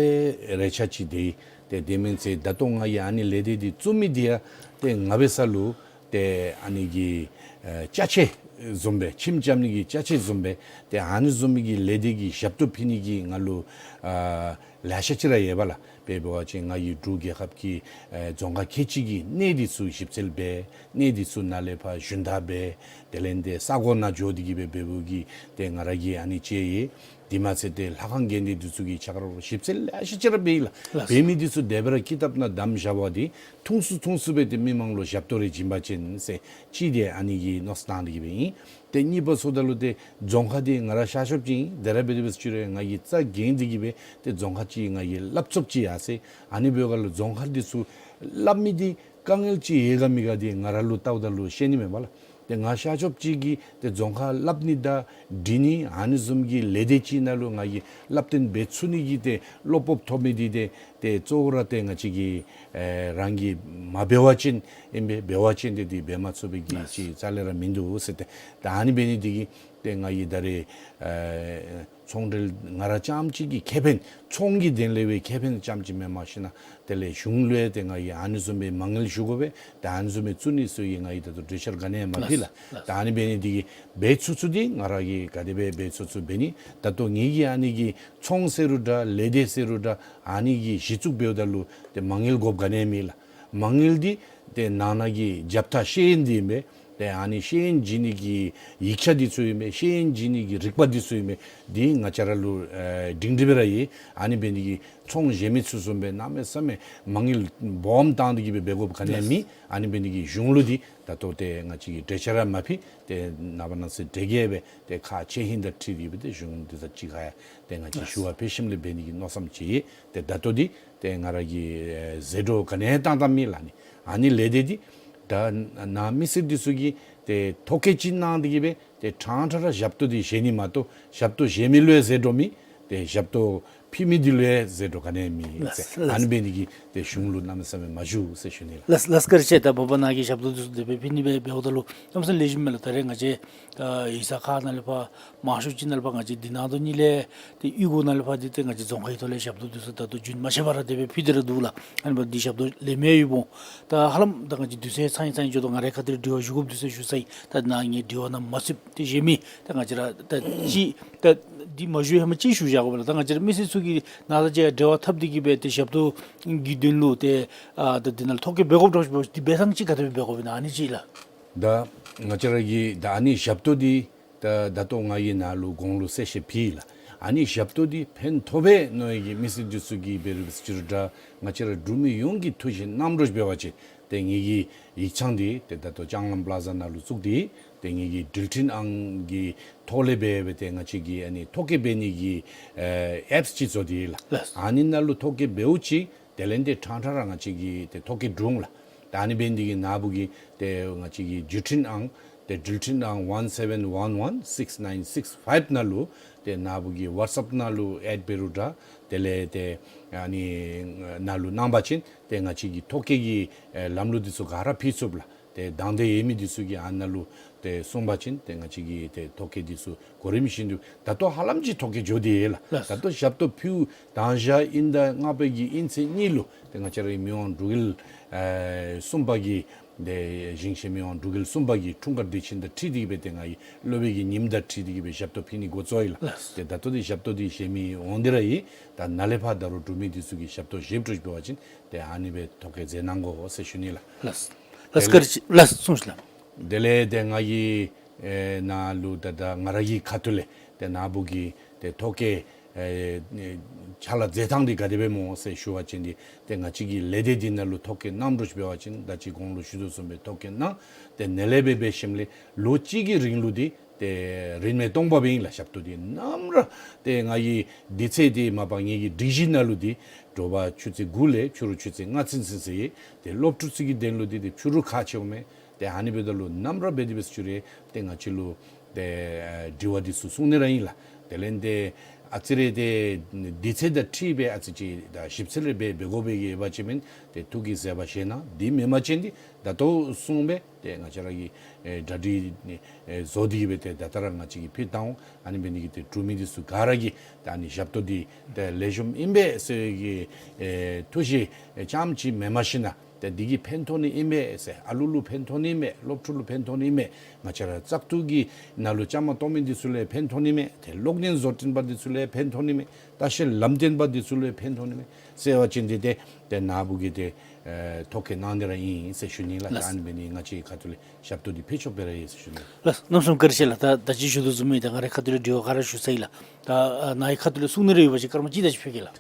རེ་ཆ་ཅིག་འདི་ཏེ་དེ་མིན་ཚེ་ད་ལྟོ་ང་གིས་ཨ་ནི་ལས་སྡེ་འདི་བཙུགས་མི་འདི་ཡང་ཏེ་ང་འབད་ས་ལུ་ཏེ་ཨ་ནི་གི་ཨེ་ཅ་ཆས་བཟུམ་སྦེ་ཁྱིམ་རྐྱབ་ནི་གི་ཅ་ཆས་བཟུམ་སྦེ་ཏེ་ཨ་ནི་བཟུམ་མའི་གི་ལས་སྡེ་གི་ཞབས་ཏོག་ཕུལ་ནི་གི་ང་ལུ་ཨ་ལེ་ཤ་ཅིག་ར་ཡོད་པ་ལགས། དཔེ་འབད་བ་ཅིན་ང་གིས་འབྲུག་རྒྱལ་ཁབ་ཀྱི་ཨེ་རྫོང་ཁག་ཁལ་གཅིག་གི་གནས་འདི་ཚུ་ཞིབ་འཚོལ་འབད། གནས་འདི་ཚུ་ནཱ་ལས་ཕར་ཞུན་དག་འབད། དེ་ལས་ཏེ་ས་གོ་ནང་འགྱོ་སྟེ་གིས་སྦེ་འབདཝ་གི་ཏེ་ང་ར་གིས་ཨ་ནི་ཅིག་ཡོད། དེ་མ་ཚད་ཏེ་ལྷ་ཁང་དགོན་སྡེ་འདི་ཚུ་གི་ཆ་རོགས་ཞིབ་འཚོལ་ལེ་ཤ་ཅིག་ར་འབད་ཡི་ལགས། ལགས། འབད་མི་འདི་ཚུ་དེ་སྦེ་ར་ཀི་དེབ་ནང་བདམས་བཞག་པ་འདི་ཐུང་སུ་ཐུང་སུ་སྦེ་ཏེ་མི་མང་ལུ་ཞབས་ཏོག་རེ་བྱིན་པ་ཅིན་ཟེར་ཅིག་འདི་ཨ་ནི་གི་མནོ་བསམ་བཏང་སྟེ་གིས་སྦེ་ཨིན། ཏེ་གཉིས་པ་ཟེརཝ་ད་ལུ་ཏེ་རྫོང་ཁག་འདི་ང་ར་ཤར་ཕྱོགསཔ་ཅིག་ཨིན། དེ་ར་འབད་དེ་འབད་ས་ཅིག་རུང་ང་གིས་རྩ་འགེངས་ཏེ་གིས་སྦེ་ཏེ་རྫོང་ཁག་ཅིག་ང་གིས་སླབ་ཚུགསཔ་ཅིག་ཡར་སོང་། ཨ་ནི་འབདཝ་ད་ལུ་རྫོང་ཁག་འདི་ཚུ་སླབ་མི་འདི་དཀའ་ངལ་ཅིག་ཡོད་ག་མེད་ག་འདི་ང་ར་ལུ་བལྟཝ་ད་ལུ་ཤེས་ནི་མས་པ་ལགས། ཏེ་ང་ཤར་ཕྱོགསཔ་ཅིག་གིས་ཏེ་རྫོང་ཁག་སླབ་ནི་དང་འབྲི་ནི་ཨ་ནི་བཟུམ་གྱི་ལས་སྡེ་ཅིག་ནང་ལུ་ང་གིས་སླབ་སྟོན་འབད་ཚུགས་ནི་གི་ཏེ་བློ་སྤོབས་ཐོབ་མི་འདི་ཏེ་ཏེ་གཙོ་བོ་ར་ཏེ་ང་བཅས་ཀྱིས་ཨེ་རང་གིས་མ་འབད་བ་ཅིན་ཨིན་པས། འབད་བ་ཅིན་ཏེ་འདི་འབད་མ་ཚུགས་པའི་གི་ཅིག་རྩ་ལས་ར་མིན་འདུག་ཟེར། ཏེ་ད་ཨ་ནི་འབད་ནི་འདི་གིས་ཏེ་ང་གིས་ད་རེས་ཨེ་ཚོང་འབྲེལ་ང་ར་རྐྱངམ་གཅིག་གི་ཁེ་ཕན་ཚོང་གི་དོན་ལས་སྦེ་ཁེ་ཕན་རྐྱངམ་གཅིག་མེན་མ་གཞི་ནཱ་དེ་ལས་གཞུང་ལུ་ཡང་ཏེ་ང་གིས་ཨ་ནི་བཟུམ་སྦེ་མ་དངུལ་ཞུ་དགོ་པས། ཏེ་ཨ་ནི་བཟུམ་སྦེ་བཙུགས་ནི་ཚུ་གི་ང་གིས་ད་ལྟོ་གྲོས་འཆར་ག་ནི་ཡང་མ་ཕུལ་ལགས། ལགས། ད་ཨ་ནི་འབད་ནི་འདི་གིས་འབད་ཚུགས་ཚུགས་འདི་ང་ར་གིས་ག་དེ་སྦེ་འབད་ཚུགས་ཚུགས་འབད་ནི། ད་ལྟོ་ངེ་གི་ཨ་ནི་གི་ཚོང་ཟེར་རུང་འདྲ་ལས་སྡེ་ཟེར་རུང་འདྲ་ཨ་ནི་གི་གཞི་བཙུགས་འབདཝ་ད་ལུ་ཏེ་མ་དངུལ་དགོཔ་ག་ནི་ཡང་མེད་ལགས། མ་དངུལ་འདི་ཏེ་ནང་ན་གི་རྒྱབ་ཐག་ཤེས་ཡོན་འདི་ཨིན་པས། ཏེ་ཨ་ནི་ཤེས་ཡོན་བྱིན་ནི་གི་ཡིག་ཆ་འདི་ཚུ་ཨིན་པས། ཤེས་ཡོན་བྱིན་ནི་གི་རིག་པ་འདི་ཚུ་ཨིན་པས། འདི་ང་བཅས་ར་ལུ་ཨེ་སྒྲིང་སྒྲི་སྦེ་ར་ཡོད། ཨ་ནི་འབད་ནི་འདི་གིས་ཚོང་བཞེས་མི་ཚུ་བཟུམ་སྦེ་གནམ་མེད་ས་མེད་མ་དངུལ་སྦོམ་བཏང་སྟེ་གིས་སྦེ་འབད་དགོཔ་ག་ནི་ཡང་མེད། ཨ་ནི་འབད་ནི་འདི་གིས་གཞུང་ལུ་འདི་ད་ལྟོ་ཏེ་ང་བཅས་ཀྱིས་གྲོས་འཆར་ར་མ་ཕུལ། ཏེ་ནངས་པ་གནངས་ཚེ་གྲོས་འགོ་འབད་ཏེ་ཁག་ཆེ་ཧིང་དང་འཁྲིལ་ཏེ་སྦེ་ཏེ་གཞུང་འདི་དང་གཅིག་ཁར་ཡང་ཏེ་ང་བཅས་ཞུ་བ་ཕུལ་ཞིནམ་ལས་འབད་ནི་གི་མནོ་བསམ་ཅིག་ཡོད། ཏེ་ད་ལྟོ་འདི་ཏེ་ང་ར་གིས་ཨེ་ཟད་འགྲོ་ག་ནི་ཡང་བཏང་བཏངམ་མེད་ལགས། ཨ་ནི་ཨ་ནི་ལས་སྡེ་འདི་ད་ནཱ་མི་སེར་འདི་ཚུ་གིས་ཏེ་ཐོ་བཀོད་ཅིག་གནང་སྟེ་གིས་སྦེ་ཏེ་ཕྲང་ཕྲང་ར་ཞབས་ཏོག་འདི་བཞེས་ནི་མ་གཏོགས་ཞབས་ཏོག་བཞེས་མི་ལུ་ཡང་ཟད་འགྲོ་མེད། ཏེ་ཞབས་ཏོག་ཕུལ་མི་འདི་ལུ་ཡང་ཟད་འགྲོ་ག་ནི་ཡང་མེད་ཟེར། ལགས། ལགས། ཨ་ནི་འབད་ནི་འདི་གིས་ཏེ་གཞུང་ལུ་གནམ་མེད་ས་མེད་མ་ཞུ་ཟེར་ཞུ་ནི་ལགས། ལགས་ལགས། བཀའ་དྲིན་ཆེ། ད་མ་པ་ནཱ་གི་ཞབས་ཏོག་འདི་ཚུ་དེ་སྦེ་ཕུལ་ནི་སྦེ་འབདཝ་ད་ལུ་གནམ་མེད་ས་མེད་ལེགས་ཤོམ་མས་ལགས། ད་རེས་ང་བཅས་ད་ཡིག་ཚང་ཁག་ནང་ལས་ཕར་མང་ཤོས་ཅིག་ནང་ལས་ཕར་ང་བཅས་འདི་ནང་དོ་ནི་ལས་ཏེ་གཡུས་སྒོ་ནང་ལས་ཕར་འདི་ཏེ་ང་བཅས་རྫོང་ཁག་གི་ཐོག་ལས་ཞབས་ཏོག་འདི་ཚུ་ད་ལྟོ་རྒྱུན་མ་ཆད་པར་དེ་སྦེ་ཕུལ་ཏེ་ར་འདུག་ལགས། ཨ་ནི་འབདཝ་ད་འདི་ཞབས་ཏོག་ལེན་མི་ཡོདཔ་འོང་། ད་ཧ་ལམ་ད་ང་བཅས་དུས་ཚོད་ཚང་ཚང་འགྱོ་དོ། ང་རའི་ཁ་ཐུག་ལས་དྲི་བ་ཞུ་དགོཔ་འདུག་ཟེར་ཞུ་ཚར་ཡི། ད་ནཱ་ངེའི་དྲི་བ་ནང་མ་ཚུདཔ་ཏེ་གཞན་མི་ད་ང་བཅས་ར་ད་ཅིག་ད་འདི་མ་ཞུ་ཧེ་མ་ཅིག་ཞུ་བཞག་དགོ་པས་ལགས། ད་ང་བཅས་ར་མི་སེར་ཚུ་གིས་ནཱ་ད་ཅི་འབྲེལ་བ་འཐབ་སྟེ་གིས་སྦེ་ཏེ་ཞབས་ཏོག་གི་དོན་ལུ་ཏེ་ཨ་ད་འདི་ནང་ཐོ་བཀོད་འབད་དགོཔ་འདྲཝ་ཅིག་འབད་འདི་འབད་ཐངས་ཅིག་ག་དེ་སྦེ་འབད་དགོཔ་ཨིན་ན་ཨ་ནི་ཅིག་ལགས། ད་ང་བཅས་ར་གི་ད་ཨ་ནི་ཞབས་ཏོག་འདི་ད་ད་ལྟོ་ང་གིས་ནཱ་ལུ་གོང་ལུ་གསལ་བཤད་ཕུལ་ཡི་ལགས། ཨ་ནི་ཞབས་ཏོག་འདི་ཕན་ཐོགས་པས་མནོ་བའི་གི་མི་སེར་འདི་ཚུ་གིས་འབད་རུང་འབད་ཟེར་རུང་འདྲ་ང་བཅས་ར་འབྲུག་མི་ཡོངས་ཀྱིས་ཐུགས་བཞེས་གནངམ་འདྲཝ་ཅིག་འབད་བ་ཅིན་ ཏེ་ངེ་གི་ཡིག་ཚང་འདི་ཏེ་ད་ལྟོ་ལྕང་ལམ་པ་ལ་ཛ་ནང་ལུ་བཙུགས་ཏེ་ཏེ་ངེ་གི་འགྲུལ་འཕྲིན་ཨང་གི་ཐོག་ལས་འབད་འབད་ཏེ་ང་བཅས་ཀྱིས་ཨ་ནི་ཐོ་བཀོད་འབད་ནི་གི་ཨེ་ཨེཔསི་ཅིག་བཟོ་སྟེ་ལགས། ལགས། ཨ་ནི་ནང་ལུ་ཐོ་བཀོད་འབདཝ་ཅིག་དེ་ལས་ཏེ་ཕྲང་ཕྲང་ར་ང་བཅས་ཀྱིས་ཏེ་ཐོ་བཀོད་འབྱུང་ལགས། ད་ཨ་ནི་འབད་ནི་འདི་གིས་ནཱ་བུ་གི་ཏེ་ང་བཅས་ཀྱི་བརྒྱུད་འཕྲིན་ཨང་ཏེ་འགྲུལ་འཕྲིན་ཨང་ཝན་སེ་བེན་ཝན་ཝན་སིགས་ནའིན་སིགས་ཕའིབ་ནང་ལུ་ཏེ་ནཱ་བུ་གི་ཝཊས་ཨེཔ་ནང་ལུ་ཨེཌ་འབད་རུང་འདྲ། དེ་ལས་ཏེ་ཨ་ནི་ནང་ལུ་གནང་པ་ཅིན་ཏེ་ང་བཅས་ཀྱིས་ཐོ་བཀོད་ཀྱི་ཨེ་ལམ་ལུགས་འདི་ཚུ་ག་ར་ཕུལ་ཚུགས་ལགས། ཏེ་དང་འདོད་ཡོད་མི་འདི་ཚུ་གིས་ཨ་ནཱ་ལུ་ཏེ་གསུངས་པ་ཅིན་ཏེ་ང་བཅས་ཀྱིས་ཏེ་ཐོ་བཀོད་འདི་ཚུ་གོ་རིམ་བཞིན་དུ་ད་ལྟོ་ཧ་ལམ་ཅིག་ཐོ་བཀོད་འགྱོ་སྟེ་ཡོད་ལགས། ལགས། ད་ལྟོ་ཞབས་ཏོག་ཕུལ་དང་ཞག་དབྱིན་ཟླ་ལྔ་པའི་གི་དབྱིན་ཚེས་གཉིས་ལུ་ཏེ་ང་བཅས་རའི་མི་དབང་འབྲུག་རྒྱལ་ཨེ་གསུམ་པ་གི་ཏེ་ཞིང་གཤེགས་མི་དབང་འབྲུག་རྒྱལ་གསུམ་པ་གི་འཁྲུངས་སྐར་དུས་ཆེན་དང་འཁྲིལ་ཏེ་གི་སྦེ་ཏེ་ང་གི་སློབ་དཔོན་གྱི་ཉིནམ་དང་འཁྲིལ་ཏེ་གི་སྦེ་ཞབས་ཏོག་ཕུལ་ནི་འགོ་བཙུགས་ཡི་ལགས། ལགས། ཏེ་ད་ལྟོ་འདི་ཞབས་ཏོག་འདི་བཞེས་མི་འོང་སྟེ་ར་ཡོད། ད་ནཱ་ལས་ཕར་ད་རུང་འབྲུག་མི་འདི་ཚུ་གིས་ཞབས་ཏོག་བཞེསཔ་འདྲཝ་ཅིག་འབད་བ་ཅིན་ཏེ་ཨ་ནི་སྦེ་ཐོ་བཀོད་མཛད་གནང་དགོ་ཟེར་ཞུ་ནི་ལགས། ལགས། ལགས། བཀའ་དྲིན་ཆེ་ལགས། གསུངས་ཤིག་ལགས། དེ་ལས་ཏེ་ང་གིས་ཨེ་ནཱ་ལུ་ད་ད་ང་ར་གི་ཁ་ཐུག་ལས་ཏེ་ནཱ་བུ་གི་ཏེ་ཐོ་བཀོད་ཨེ་ཕྱག་ལཱ་མཛད་ཐངས་འདི་ག་དེ་སྦེ་སྨོ་ཟེར་ཞུ་བ་ཅིན་འདི་ཏེ་ང་བཅས་ཀྱི་ལས་སྡེ་འདི་ནང་ལུ་ཐོ་བཀོད་གནངམ་འདྲཝ་ཅིག་འབད་བ་ཅིན་ད་ཅི་གོང་ལུ་ཞུ་དོ་བཟུམ་སྦེ་ཐོ་བཀོད་གནང་། ཏེ་ནཱ་ལས་སྦེ་འབད་ཞིནམ་ལས་ལོ་གཅིག་གི་རིང་ལུ་འདི་ཏེ་རིན་མེད་སྟོང་པ་སྦེ་ཨིན་ལགས། ཞབས་ཏོག་འདི་ནམ་ར་ཏེ་ང་གིས་དུས་ཚོད་འདི་མ་པ་ངེ་གི་སྒྲིག་གཞི་ནང་ལུ་འདི་དྲོ་པ་ཆུ་ཚོད་དགུ་ལས་ཕྱི་རུ་ཆུ་ཚོད་ལྔ་ཚུན་ཚུན་ཟེར་ཡི། ཏེ་སློབ་ཕྲུག་ཚུ་གི་དོན་ལུ་འདི་ཏེ་ཕྱི་རུ་ཁག་ཆེཝ་མས། ཏེ་ཨ་ནི་འབདཝ་ད་ལུ་ནམ་ར་འབད་དེ་འབད་ས་ཅིག་རུང་ཏེ་ང་བཅས་ལུ་ཏེ་ཨེ་དྲི་བ་འདི་ཚུ་གསུང་ནི་ར་ཨིན་ལགས། དེ་ལས་ཏེ་ཨ་ཙི་རེ་ཏེ་དུས་ཚོད་དང་འཁྲིལ་སྦེ་ཨ་ཙི་ཅིག་ད་ཞིབ་འཚོལ་རེ་འབད་འབད་དགོ་པའི་གི་ཡོད་པ་ཅིན་མེན། ཏེ་ཐུགས་ཀྱིས་མཛད་པ་བཞེས་གནང་། དེ་མེན་པ་ཅིན་འདི་ད་ལྟོ་གསུངས་སྦེ་ཏེ་ང་བཅས་ར་གིས་ཨེ་གྲ་སྒྲིག་ཨེ་བཟོ་སྟེ་གི་སྦེ་ཏེ་ད་ལྟོ་ར་ང་བཅས་ཀྱིས་ཕུལ་བཏང་འོང་། ཨ་ནི་འབད་ནི་འདི་གིས་ཏེ་འབྲུག་མི་འདི་ཚུ་ག་ར་གིས་ཏེ་ཨ་ནི་ཞབས་ཏོག་འདི་ཏེ་ལེགས་ཤོམ་ཨིན་པས་ཟེར་གྱི་ཨེ་ཐུགས་བཞེད་ཨེ་རྐྱངམ་ཅིག་མེན་པར་ཞིན་ན་ཏེ་འདི་གིས་ཕན་ཐོགས་ནི་ཨིན་པས་ཟེར། ཨ་ལུ་ལུ་ཕན་ཐོགས་ནི་ཨིན་པས། སློབ་ཕྲུག་ལུ་ཕན་ཐོགས་ནི་ཨིན་པས། ང་བཅས་ར་བཙག་འཐུ་གི་ནང་ལུ་བཅའ་མར་གཏོགས་མི་འདི་ཚུ་ལུ་ཕན་ཐོགས་ནི་ཨིན་པས། ཏེ་གློག་བརྙན་བཟོ་སྐྲུན་པ་འདི་ཚུ་ལུ་ཕན་ཐོགས་ནི་ཨིན་པས། ལྟ་བཤལ་ལམ་སྟོན་པ་འདི་ཚུ་ལུ་ཕན་ཐོགས་ནི་ཨིན་པས་ཟེར་བ་ཅིན་འདི་ཏེ་ཏེ་ནཱ་བུ་གིས་ཏེ་ཨེ་ཐོ་བཀོད་གནང་སྟེ་ར་ཨིན་ཟེར་ཞུ་ནི་ལགས། ལགས། ཨ་ནི་འབད་ནི་ང་བཅས་ཁ་ཐུག་ལས་ཞབས་ཏོག་འདི་ཕུལ་ཆོགཔ་སྦེ་ར་ཡོད་ཟེར་ཞུ་ནི། ལགས། གནམ་མེད་ས་མེད་བཀའ་དྲིན་ཆེ་ལགས། ད་ད་ཅི་ཞུ་དོ་བཟུམ་སྦེ་ད་ང་རའི་ཁ་ཐུག་ལས་དྲི་བ་ག་ར་ཞུ་ཚར་ཡི་ལགས། ད་ཨ་ནཱ་གི་ཁ་ཐུག་ལས་གསུང་ནི་རེ་ཡོད་པ་ཅིན་སྐར་མ་གཅིག་དེ་ཅིག་ཕུལ་གེ་ལགས།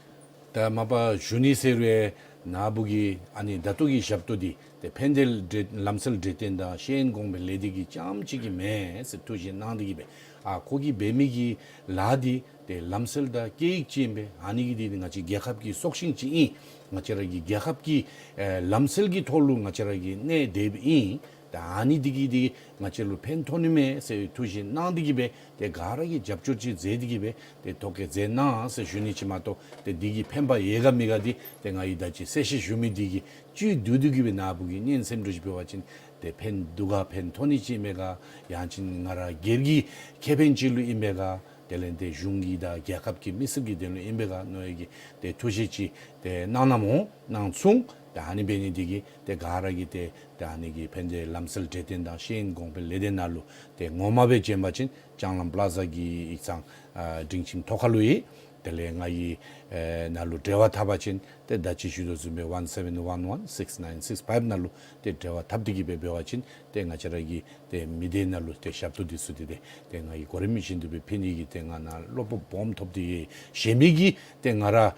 ད་མ་པ་ཞུ་ནི་ཟེར་རུང་ནཱ་བུ་གིས་ཨ་ནི་ད་ལྟོ་གི་ཞབས་ཏོག་འདི་ཏེ་ཕན་བདེ་འབྲེལ་ལམ་སྲོལ་འབྲེལ་ལྡན་དང་ཤེས་ཡོན་གོང་འཕེལ་ལས་སྡེ་གི་རྐྱངམ་ཅིག་གི་མེན་ཟེར་ཐུགས་བཞེད་གནང་སྟེ་གི་སྦེ་ཨ་ཁོ་གིས་འབད་མི་གི་ལཱ་འདི་ཏེ་ལམ་སྲོལ་དང་སྐད་ཡིག་ཅིག་ཨིན་པས། ཨ་ནི་གིས་འདི་ང་བཅས་རྒྱལ་ཁབ་ཀྱི་སྲོག་ཤིང་ཅིག་ཨིན། ང་བཅས་ར་གི་རྒྱལ་ཁབ་ཀྱི་ཨེ་ལམ་སྲོལ་གྱི་ཐོག་ལུ་ང་བཅས་ར་གི་གནས་སྡོདཔ་ཨིན། ད་ཨ་ནི་འདི་གིས་འདི་ང་བཅས་ལུ་ཕན་ཐོགས་ནི་མས་ཟེར་ཐུགས་བཞེད་གནང་སྟེ་གི་སྦེ་ཏེ་ག་ར་གིས་རྒྱབ་སྐྱོར་ཅིག་མཛད་དེ་གི་སྦེ་ཏེ་ཐོ་བཀོད་མཛད་གནང་ཟེར་ཞུ་ནི་ཅིག་མ་གཏོགས་ཏེ་འདི་གིས་ཕན་པ་ཡོད་ག་མེད་ག་འདི་ཏེ་ང་གིས་ད་ཅི་གསལ་བཤད་ཞུ་མི་འདི་གི་བཅུད་བསྡུ་སྟེ་གི་སྦེ་ནཱ་བུ་གི་སྙན་སེམས་འདྲཝ་ཅིག་འབད་བ་ཅིན་ཏེ་ཕན་འདུག་ག་ཕན་ཐོགས་ནི་ཅིག་མས་ག། ཡང་ཅིན་ང་ར་སྒེར་གྱི་ཁེ་ཕན་ཅིག་ལུ་ཨིན་པས་ག། དེ་ལས་ཏེ་གཞུང་གི་དང་རྒྱལ་ཁབ་ཀྱི་མི་སེར་གྱི་དོན་ལུ་ཨིན་པས་ག་མནོ་བའི་གི་ཏེ་ཐུགས་བཞེད་ཅིག་ཏེ་གནང་གནངམ་འོང་གནང་ཚུགས། ཏེ་ཨ་ནི་འབད་ནི་འདི་གིས་ཏེ་ག་ར་གིས་ཏེ་ཏེ་ཨ་ནི་གི་ཕན་བདེ་ལམ་སྲོལ་འབྲེལ་ལྡན་དང་ཤེས་ཡོན་གོང་འཕེལ་ལས་སྡེ་ནང་ལུ་ཏེ་ངོ་མ་སྦེ་བྱོན་པ་ཅིན་ལྕང་ལམ་པ་ལ་ཛ་གི་ཡིག་ཚང་ཨ་སྒྲིང་ཁྱིམ་ཐོག་ཁ་ལུ་ཡོད། དེ་ལས་ང་གི་ཨེ་ནང་ལུ་འབྲེལ་བ་འཐབ་པ་ཅིན་ཏེ་ད་ཅི་ཞུ་དོ་བཟུམ་སྦེ་ཝན་སེ་བེན་ཝན་ཝན་སིགས་ནའིན་སིགས་ཕའིབ་ནང་ལུ་ཏེ་འབྲེལ་བ་འཐབ་སྟེ་གི་སྦེ་འབད་བ་ཅིན་ཏེ་ང་བཅས་ར་གི་ཏེ་མི་སྡེ་ནང་ལུ་ཏེ་ཞབས་ཏོག་འདི་ཚུ་འདི་ཏེ་ཏེ་ང་གིས་གོ་རིམ་བཞིན་དུ་སྦེ་ཕུལ་ནི་གི་ཏེ་ང་ནཱ་བློ་སྤོབས་སྦོམ་ཐོབ་སྟེ་ཡོད། གཞན་མི་གིས་ཏེ་ང་ར་ཨ་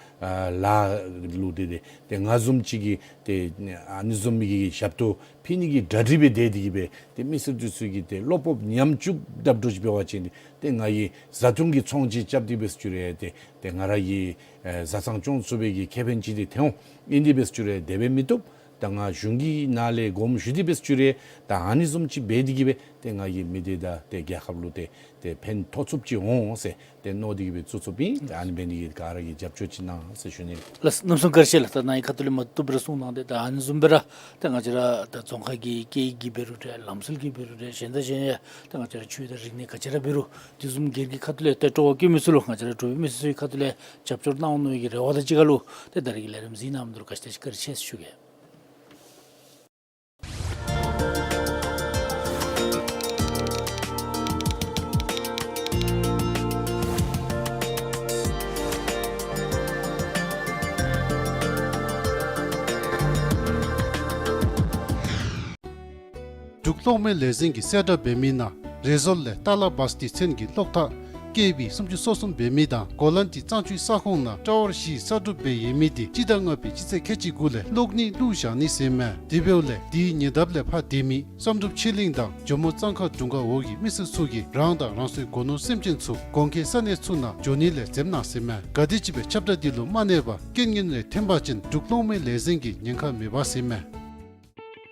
ལཱ་ལུ་ཏེ་ཏེ་ཏེ་ང་བཟུམ་ཅིག་གིས་ཏེ་ཨ་ནི་བཟུམ་མའི་གི་ཞབས་ཏོག་ཕུལ་ནི་གི་གྲ་སྒྲིག་སྦེ་སྡོད་དེ་གི་སྦེ་ཏེ་མི་སེར་འདི་ཚུ་གིས་ཏེ་བློ་སྤོབས་ཉམས་བཅུག་དཔ་འདྲཝ་ཅིག་འབད་བ་ཅིན་ཏེ་ང་གིས་བཟའ་འཐུང་གི་ཚོང་ཅིག་རྐྱབ་སྟེ་འབད་ས་ཅིག་རུང་ཏེ་ཏེ་ང་ར་གི་ཨེ་བཟའ་ཚང་སྐྱོང་ཚུགས་པའི་གི་ཁེ་ཕན་ཅིག་འདི་ཐོན་འོང་། ཨིན་ཏེ་འབད་ས་ཅིག་རུང་དེ་སྦེ་མི་བཏུབ། ད་ང་གཞུང་གི་ནང་ལས་དགོངསམ་ཞུ་སྟེ་འབད་ས་ཅིག་རུང་ད་ཨ་ནི་བཟུམ་ཅིག་འབད་དེ་གི་སྦེ་ཏེ་ང་གིས་མི་སྡེ་དང་ཏེ་རྒྱལ་ཁབ་ལུ་ཏེ་ཏེ་ཕན་ཐོགས་ཚུགསཔ་ཅིག་འོང་ཟེར་ཏེ་མནོ་སྟེ་གི་སྦེ་བཙུགས་བཙུགསཔ་ཨིན། ཏེ་ཨ་ནི་འབད་ནི་གིས་ག་ར་གིས་རྒྱབ་སྐྱོར་ཅིག་གནང་ཟེར་ཞུ་ནི། ལགས། གནམ་མེད་ས་མེད་བཀའ་དྲིན་ཆེ་ལགས། ད་ནཱ་གི་ཁ་ཐུག་ལས་མ་བཏུབ་པར་གསུངས་གནང་སྟེ་ད་ཨ་ནི་བཟུམ་སྦེ་ར་ད་ང་བཅས་ར་ད་རྫོང་ཁ་གི་སྐད་ཡིག་གི་འབད་རུང་འདྲ་ལམ་སྲོལ་གྱི་འབད་རུང་འདྲ་གཞན་དང་གཞན་ཡང་ད་ང་བཅས་ར་ཆོས་དང་རིག་གནས་ག་ཅི་ར་འབད་རུང་དེ་བཟུམ་སྒེར་གྱི་ཁ་ཐུག་ལས་ཏེ་སྤྲོ་བ་བསྐྱེད་མི་ཚུ་ལུ་ང་བཅས་ར་འབྲུག་པའི་མི་སེར་ཚུ་གི་ཁ་ཐུག་ལས་རྒྱབ་སྐྱོར་གནང་འོང་མནོ་བའི་གི་རེ་བ་དང་གཅིག་ཁར་ལུ་ཏེ་ད་རེས་ཀྱི་ལས་རིམ་གཟིགས་གནང་མི་འདི་ལུ་བཀའ་དྲིན་ཆེ་ཟེར་ཞུ་གེ། འབྲུག་གློག་མེ་ལས་འཛིན་གྱིས་གསལ་བསྒྲགས་འབད་མི་ནང་རེ་ཟུང་ལས་ཏ་ལ་བཱས་སྡེ་ཚན་གྱི་གློག་ཐག་ ཀེ་བི་སུམ་ཅུ་སོ་གསུམ་འབད་མི་དང་གོ་ལན་ཏི་གཙང་ཆུའི་ས་ཁོངས་ནང་ཊ་ཝར་བཞི་གསར་སྒྲུབ་འབད་ཡོད་མི་འདི་སྤྱི་ཟླ་ལྔ་པའི་སྤྱི་ཚེས་ཁལ་གཅིག་དགུ་ལས་གློག་ནི་བླུགས་བཞག་ནི་ཟེར་མས། དེ་འབདཝ་ལས་དེའི་ཉེ་འདབས་ལས་ཕར་སྡོད་མི་བསམ་གྲུབ་ཆོས་གླིང་དང་ཇོ་མོ་གཙང་ཁ་དྲུང་ཁག་འོག་གི་མི་སེར་ཚུ་གིས་རང་དང་རང་སོའི་སྒོ་ནོར་སེམས་ཅན་ཚུ་གོང་ཁེ་ས་གནས་ཚུ་ནང་འགྱོ་ནི་ལས་འཛེམ་གནང་ཟེར་མས། ག་དེམ་ཅིག་སྦེ་ཁྱབ་བསྒྲགས་འདི་ལུ་མ་གནས་པར་རྐྱེན་ངན་ལས་ཐོན་པ་ཅིན་འབྲུག་གློག་མེ་ལས་འཛིན་གྱིས་ཉེན་ཁ་མེད་པ་ཟེར་མས།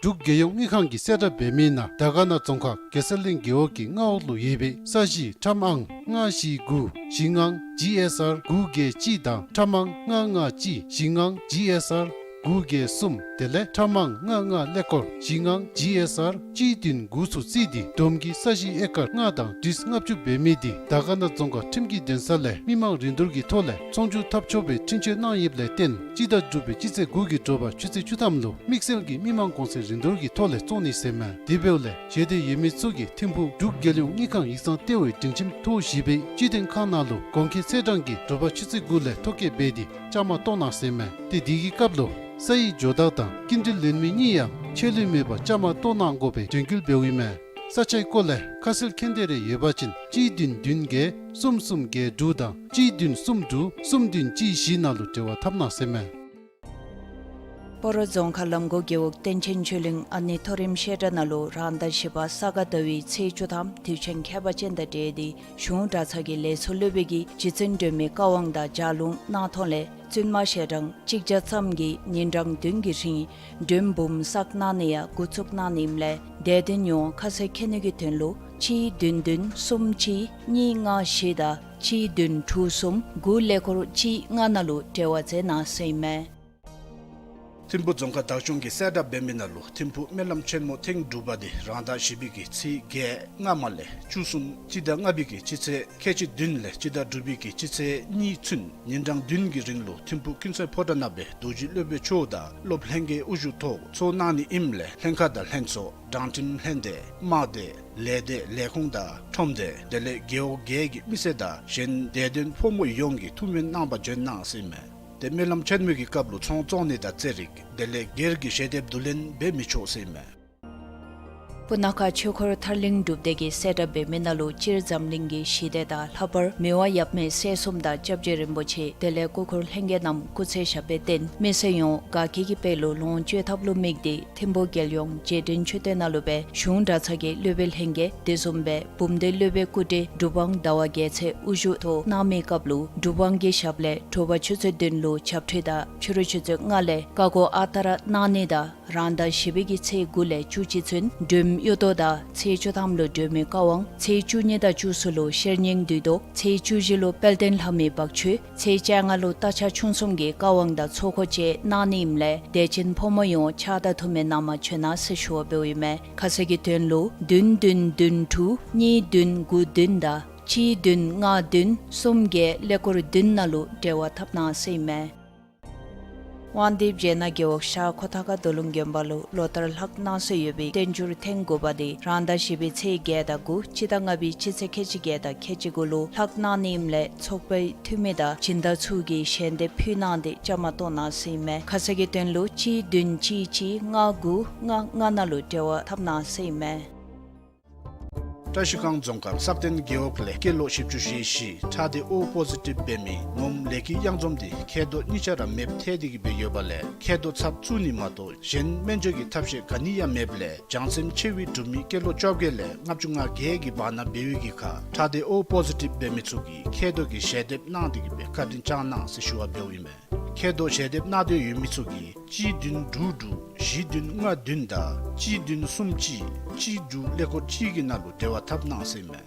འབྲུག་རྒྱལ་ཡོངས་དངུལ་ཁང་གིས་གསལ་བསྒྲགས་འབད་མི་ནང་དར་དཀར་ན་རྫོང་ཁག་གེ་སར་གླིང་རྒེད་འོག་གི་མངའ་འོག་ལུ་ཡོད་པའི་ས་གཞི་ཁྲམ་ཨང་ལྔ་བཞི་དགུ་གཞི་ལྔ་ཇི་ཨེསི་ཨར་དགུ་བརྒྱད་གཅིག་དང་ཁྲམ་ཨང་ལྔ་ལྔ་གཅིག་གཞི་ལྔ་ཇི་ཨེསི་ཨར་དགུ་བརྒྱད་གསུམ་དེ་ལས་ཁྲམ་ཨང་ལྔ་ལྔ་ཀླད་ཀོར་གཞི་ལྔ་ཇི་ཨེསི་ཨར་གཅིག་བདུན་དགུ་ཚུ་བརྩིས་ཏེ་བསྡོམས་ཀྱིས་ས་གཞི་ཨེ་ཀར་ལྔ་དང་ཁྲི་ལྔ་བཅུ་འབད་མི་འདི་དར་དཀར་ན་རྫོང་ཁག་ཁྲིམས་ཀྱི་འདུན་ས་ལས་མི་མང་རིན་བསྡུར་གྱི་ཐོག་ལས་ཚོང་བསྒྱུར་འཐབ་ཆོག་པའི་འཕྲིན་བཅོལ་གནང་ཡོདཔ་ལས་བརྟེན་སྤྱི་ཟླ་དྲུག་པའི་སྤྱི་ཚེས་དགུ་གི་དྲོ་པ་ཆུ་ཚོད་བཅུ་ཐམ་ལུ་དམིགས་བསལ་གྱི་མི་མང་གོང་ཚད་རིན་བསྡུར་གྱི་ཐོག་ལས་བཙོང་ནི་ཟེར་མས། དེ་འབདཝ་ལས་ཞལ་འདེབས་ཡོད་མི་ཚུ་གིས་ཐིམ་ཕུག་འབྲུག་རྒྱལ་ཡོངས་དངུལ་ཁང་ཡིག་ཚང་ལྟེ་བའི་སྒྲིང་ཁྱིམ་ཐོག་བཞི་པའི་སྤྱི་དོན་ཁང་ནང་ལུ་གོང་ཁེ་ཚེས་གྲངས་ཀྱིས་དྲོ་པ་ཆུ་ཚོད་དགུ་ལས་ཐོ་བཀོད་འབད་དེ་བཅའ་མར་གཏོགས་གནང་ཟེར་མས། ཏེ་དེ་གི་སྐབས་ལུ་ས་ཡི་ཇོ་བདག་དང་སྐྱིན་འགྲུལ་ལེན་མི་གཉིས་ཡང་ཆད་ལུས་མེད་པར་བཅའ་མར་གཏོགས་གནང་དགོ་པའི་དྲན་སྐུལ་འབདཝ་ཨིན་མས། ས་ཆའི་སྐོར་ལས་ཁ་གསལ་མཁྱེན་འདོད་རེ་ཡོད་པ་ཅིན་གཅིག་བདུན་བདུན་བརྒྱད་གསུམ་གསུམ་བརྒྱད་དྲུག་དང་གཅིག་བདུན་གསུམ་དྲུག་གསུམ་བདུན་གཅིག་བཞི་ནང་ལུ་འབྲེལ་བ་འཐབ་གནང་ཟེར་མས། སྤ་རོ་རྫོང་ཁག་ལམ་གོ་རྒེད་འོག་བསྟན་ཆེན་ཆོས་གླིང་ཨ་ནེ་མཐོ་རིམ་བཤད་གྲྭ་ནང་ལུ་རང་ཟླ་བཞི་པ་ས་ག་ཟླ་བའི་ཚེས་བཅུ་ཐམ་དུས་ཆེན་ཁྱད་པར་ཅན་དང་འབྲེལ་ཏེ་གཞུང་གྲྭ་ཚང་གི་ལས་ཚོགས་སློབ་དཔོན་གྱིས་རྗེ་བཙུན་སྒྲོལ་མའི་བཀའ་དབང་དང་ལྗགས་ལུང་གནང་ཐོག་ལས་བཙུན་མ་ཞལ་གྲངས་གཅིག་བརྒྱ་ཙམ་གྱིས་ཉིན་གྲངས་བདུན་གྱི་རིང་མགྲོན་འབུམ་བསགས་གནང་ནི་ཡང་འགོ་བཙུགས་གནང་ནི་ཨིནམ་ལས་དད་ལྡན་ཡོངས་ཁ་གསལ་མཁྱེན་ནི་གི་དོན་ལུ་གཅིག་བདུན་བདུན་གསུམ་གཅིག་གཉིས་ལྔ་བཞི་དང་གཅིག་བདུན་དྲུག་གསུམ་དགུ་ཀླད་ཀོར་གཅིག་ལྔ་ནང་ལུ་འབྲེལ་བ་མཛད་གནང་ཟེར་ཨིན་མས། ཐིམ་ཕུག་རྫོང་ཁག་བདག་སྐྱོང་གིས་གསལ་བསྒྲགས་འབད་མི་ནང་ལུ་ཐིམ་ཕུག་སྨོན་ལམ་ཆེན་མོ་ཐེངས་དྲུག་པ་འདི་རང་ཟླ་བཞི་པའི་གི་ཚེས་བརྒྱད་སྔ་མ་ལས་བཅུ་གསུམ་སྤྱི་ཟླ་ལྔ་པའི་གི་སྤྱི་ཚེས་ཁལ་གཅིག་བདུན་ལས་སྤྱི་ཟླ་དྲུག་པའི་གི་སྤྱི་ཚེས་གཉིས་ཚུན་ཉིན་གྲངས་བདུན་གྱི་རིང་ལུ་ཐིམ་ཕུག་ཀུན་གསལ་ཕོ་བྲང་ནང་སྦེ་རྡོ་རྗེ་སློབ་དཔོན་མཆོག་དང་སློབ་ལྷན་རྒྱས་དབུ་བཞུགས་ཐོག་ཚོགས་གནང་ནི་ཨིནམ་ལས་ལྷན་ཁག་དང་ལྷན་ཚོགས་དྲང་ཁྲིམས་ལྷན་སྡེ་དམངས་སྡེ་ལས་སྡེ་ལས་ཁུངས་དང་ཁྲོམ་སྡེ་དེ་ལས་རྒེད་འོག་བརྒྱད་ཀྱི་མི་སེར་དང་གཞན་དད་ལྡན་ཕོ་མོ་ཡོངས་ཀྱིས་ཐུགས་སྨོན་གནང་བར་འབྱོན་གནང་ཟེར་ཨིན་མས། ཏེ་སྨོན་ལམ་ཆེན་མོའི་གི་སྐབས་ལུ་ཚོང་བཙོང་ནི་དང་རྩེད་རིགས་དེ་ལས་སྒེར་གྱི་ཞལ་འདེབས་བསྡུ་ལེན་འབད་མི་ཆོག་ཟེར་ཨིན་མས། སྤུ་ན་ཁ་ཆོས་འཁོར་ཐར་གླིང་སྒྲུབ་སྡེ་གིས་གསལ་བསྒྲགས་འབད་མི་ནང་ལུ་སྤྱིར་འཛམ་གླིང་གི་ཞི་བདེ་དང་ལྷག་པར་མི་དབང་ཡབ་མེས་སྲས་གསུམ་དང་སྐྱབས་རྗེ་རིན་པོ་ཆེ་དེ་ལས་སྐུ་འཁོར་ལྷན་རྒྱས་རྣམས་སྐུ་ཚེ་ཞབས་པད་བརྟན་མི་སེར་ཡོངས་དགའ་སྐྱིད་ཀྱི་དཔལ་ལུ་ལོངས་སྤྱོད་ཐབས་ལུ་དམིགས་ཏེ་ཐིམ་ཕུག་རྒྱལ་ཡོངས་རྗེས་དྲན་མཆོད་རྟེན་ནང་ལུ་སྦེ་གཞུང་གྲྭ་ཚང་གི་སློབ་དཔོན་ལྷན་རྒྱས་དེ་བཟུམ་སྦེ་བུམ་སྡེ་སློབ་དཔོན་སྐུ་བགྲེས་གྲུབ་དབང་ཟླ་བ་རྒྱལ་མཚན་དབུ་བཞུགས་ཐོག་གནང་མི་སྐབས་ལུ་གྲུབ་དབང་གི་ཞབས་ལས་དྲོ་པ་ཆུ་ཚོད་བདུན་ལུ་ཕྱག་མཆོད་དང་ཕྱི་རུ་ཆུ་ཚོད་ལྔ་ལས་བཀའ་བསྒོ་ཨ་རྟག་ར་གནང་ནི་དང་རང་ཟླ་བཞི་པའི་གི་ཚེས་དགུ་ལས་བཅུ་གཅིག་ཚུན་སྒྲོལ་མ་གཡུ་ཐོག་དང་ཚེས་བཅུ་ཐམ་ལུ་སྒྲོལ་མའི་བཀའ་དབང་ཚེས་བཅུ་གཉིས་དང་བཅུ་གསུམ་ལུ་ཤེར་སྙིང་བདུད་བཟློག་ཚེས་བཅུ་བཞི་ལུ་དཔལ་ལྡན་ལྷ་མོའི་བག་ཆུ་ཚེས་བཅོ་ལྔ་ལུ་རྟ་ཕྱག་མཆོང་གསུམ་གྱི་བཀའ་དབང་དང་ཚོགས་འཁོར་བཅས་གནང་ནི་ཨིནམ་ལས་དད་ཅན་ཕོ་མོ་ཡོངས་ཕྱག་དང་ཐུགས་སྨོན་གནང་བར་བྱོན་གནང་ཟེར་ཞུ་བ་འབདཝ་ཨིན་མས། ཁ་གསལ་གྱི་དོན་ལུ་བདུན་བདུན་བདུན་དྲུག་གཉིས་བདུན་དགུ་བདུན་དང་གཅིག་བདུན་ལྔ་བདུན་གསུམ་བརྒྱད་ཀླད་ཀོར་བདུན་ནང་ལུ་འབྲེལ་བ་འཐབ་གནང་ཟེར་ཨིན་མས། དབང་འདུས་བྱེ་ནག་རྒེད་འོག་ཤར་ཁོ་ཐང་ཁ་རྡོ་ལུང་དགོན་པ་ལུ་ལོ་ལྟར་ལྷག་གནང་སྲོལ་ཡོད་པའི་བསྟན་འགྱུར་ཐེངས་དགུ་པ་འདི་རང་ཟླ་བཞི་པའི་ཚེས་བརྒྱད་དང་དགུ་སྤྱི་ཟླ་ལྔ་པའི་སྤྱི་ཚེས་ཁལ་གཅིག་བརྒྱད་དང་ཁལ་གཅིག་དགུ་ལུ་ལྷག་གནང་ནི་ཨིནམ་ལས་ཚོགས་པའི་འཐུས་མི་དང་སྦྱིན་བདག་ཚུ་གིས་ཞལ་འདེབས་ཕུལ་གནང་སྟེ་བཅའ་མར་གཏོགས་གནང་ཟེར་ཨིན་མས། ཁ་གསལ་གྱི་དོན་ལུ་གཅིག་བདུན་གཅིག་གཅིག་ལྔ་དགུ་ལྔ་ལྔ་ནང་ལུ་འབྲེལ་བ་འཐབ་གནང་ཟེར་ཨིན་མས། བཀྲ་ཤིས་སྒང་རྫོང་ཁག་སག་སྟེང་རྒེད་འོག་ལས་སྐྱེས་ལོ་བཞི་བཅུ་ཞེ་བཞི་ཁྲག་སྡེ་ཨོ་པོ་ཟི་ཊིབ་འབད་མི་ངོམ་ལས་ཀྱི་གཡང་འཛོམས་འདི་མཁལ་རྡོག་གཉིས་ཆ་ར་མེདཔ་ཐལ་ཏེ་གི་སྦེ་ཡོདཔ་ལས་མཁལ་རྡོག་ཚབ་བཙུགས་ནི་མ་གཏོགས་གཞན་སྨན་བཅོས་ཀྱི་ཐབས་ཤེས་ག་ནི་ཡང་མེདཔ་ལས་བྱང་སེམས་ཆེ་བའི་འབྲུག་མི་སྐྱེས་ལོ་བཅོ་བརྒྱད་ལས་ལྔ་བཅུ་ང་བརྒྱད་ཀྱི་བར་ན་འབད་བའི་གི་ཁར་ཁྲག་སྡེ་ཨོ་པོ་ཟི་ཊིབ་འབད་མི་ཚུ་གིས་མཁལ་རྡོག་གི་ཞལ་འདེབས་གནང་སྟེ་གི་སྦེ་བཀའ་དྲིན་བསྐྱང་གནང་ཟེར་ཞུ་བ་འབདཝ་ཨིན་མས། མཁལ་རྡོག་ཞལ་འདེབས་གནང་འདོད་ཡོད་མི་ཚུ་གིས་གཅིག་བདུན་དྲུག་དྲུག་བཞི་བདུན་ལྔ་བདུན་དང་གཅིག་བདུན་གསུམ་གཅིག་གཅིག་དྲུག་ཀླད་ཀོར་གཅིག་གི་ནང་ལུ་འབྲེལ་བ་འཐབ་གནང་ཟེར་ཨིན་མས།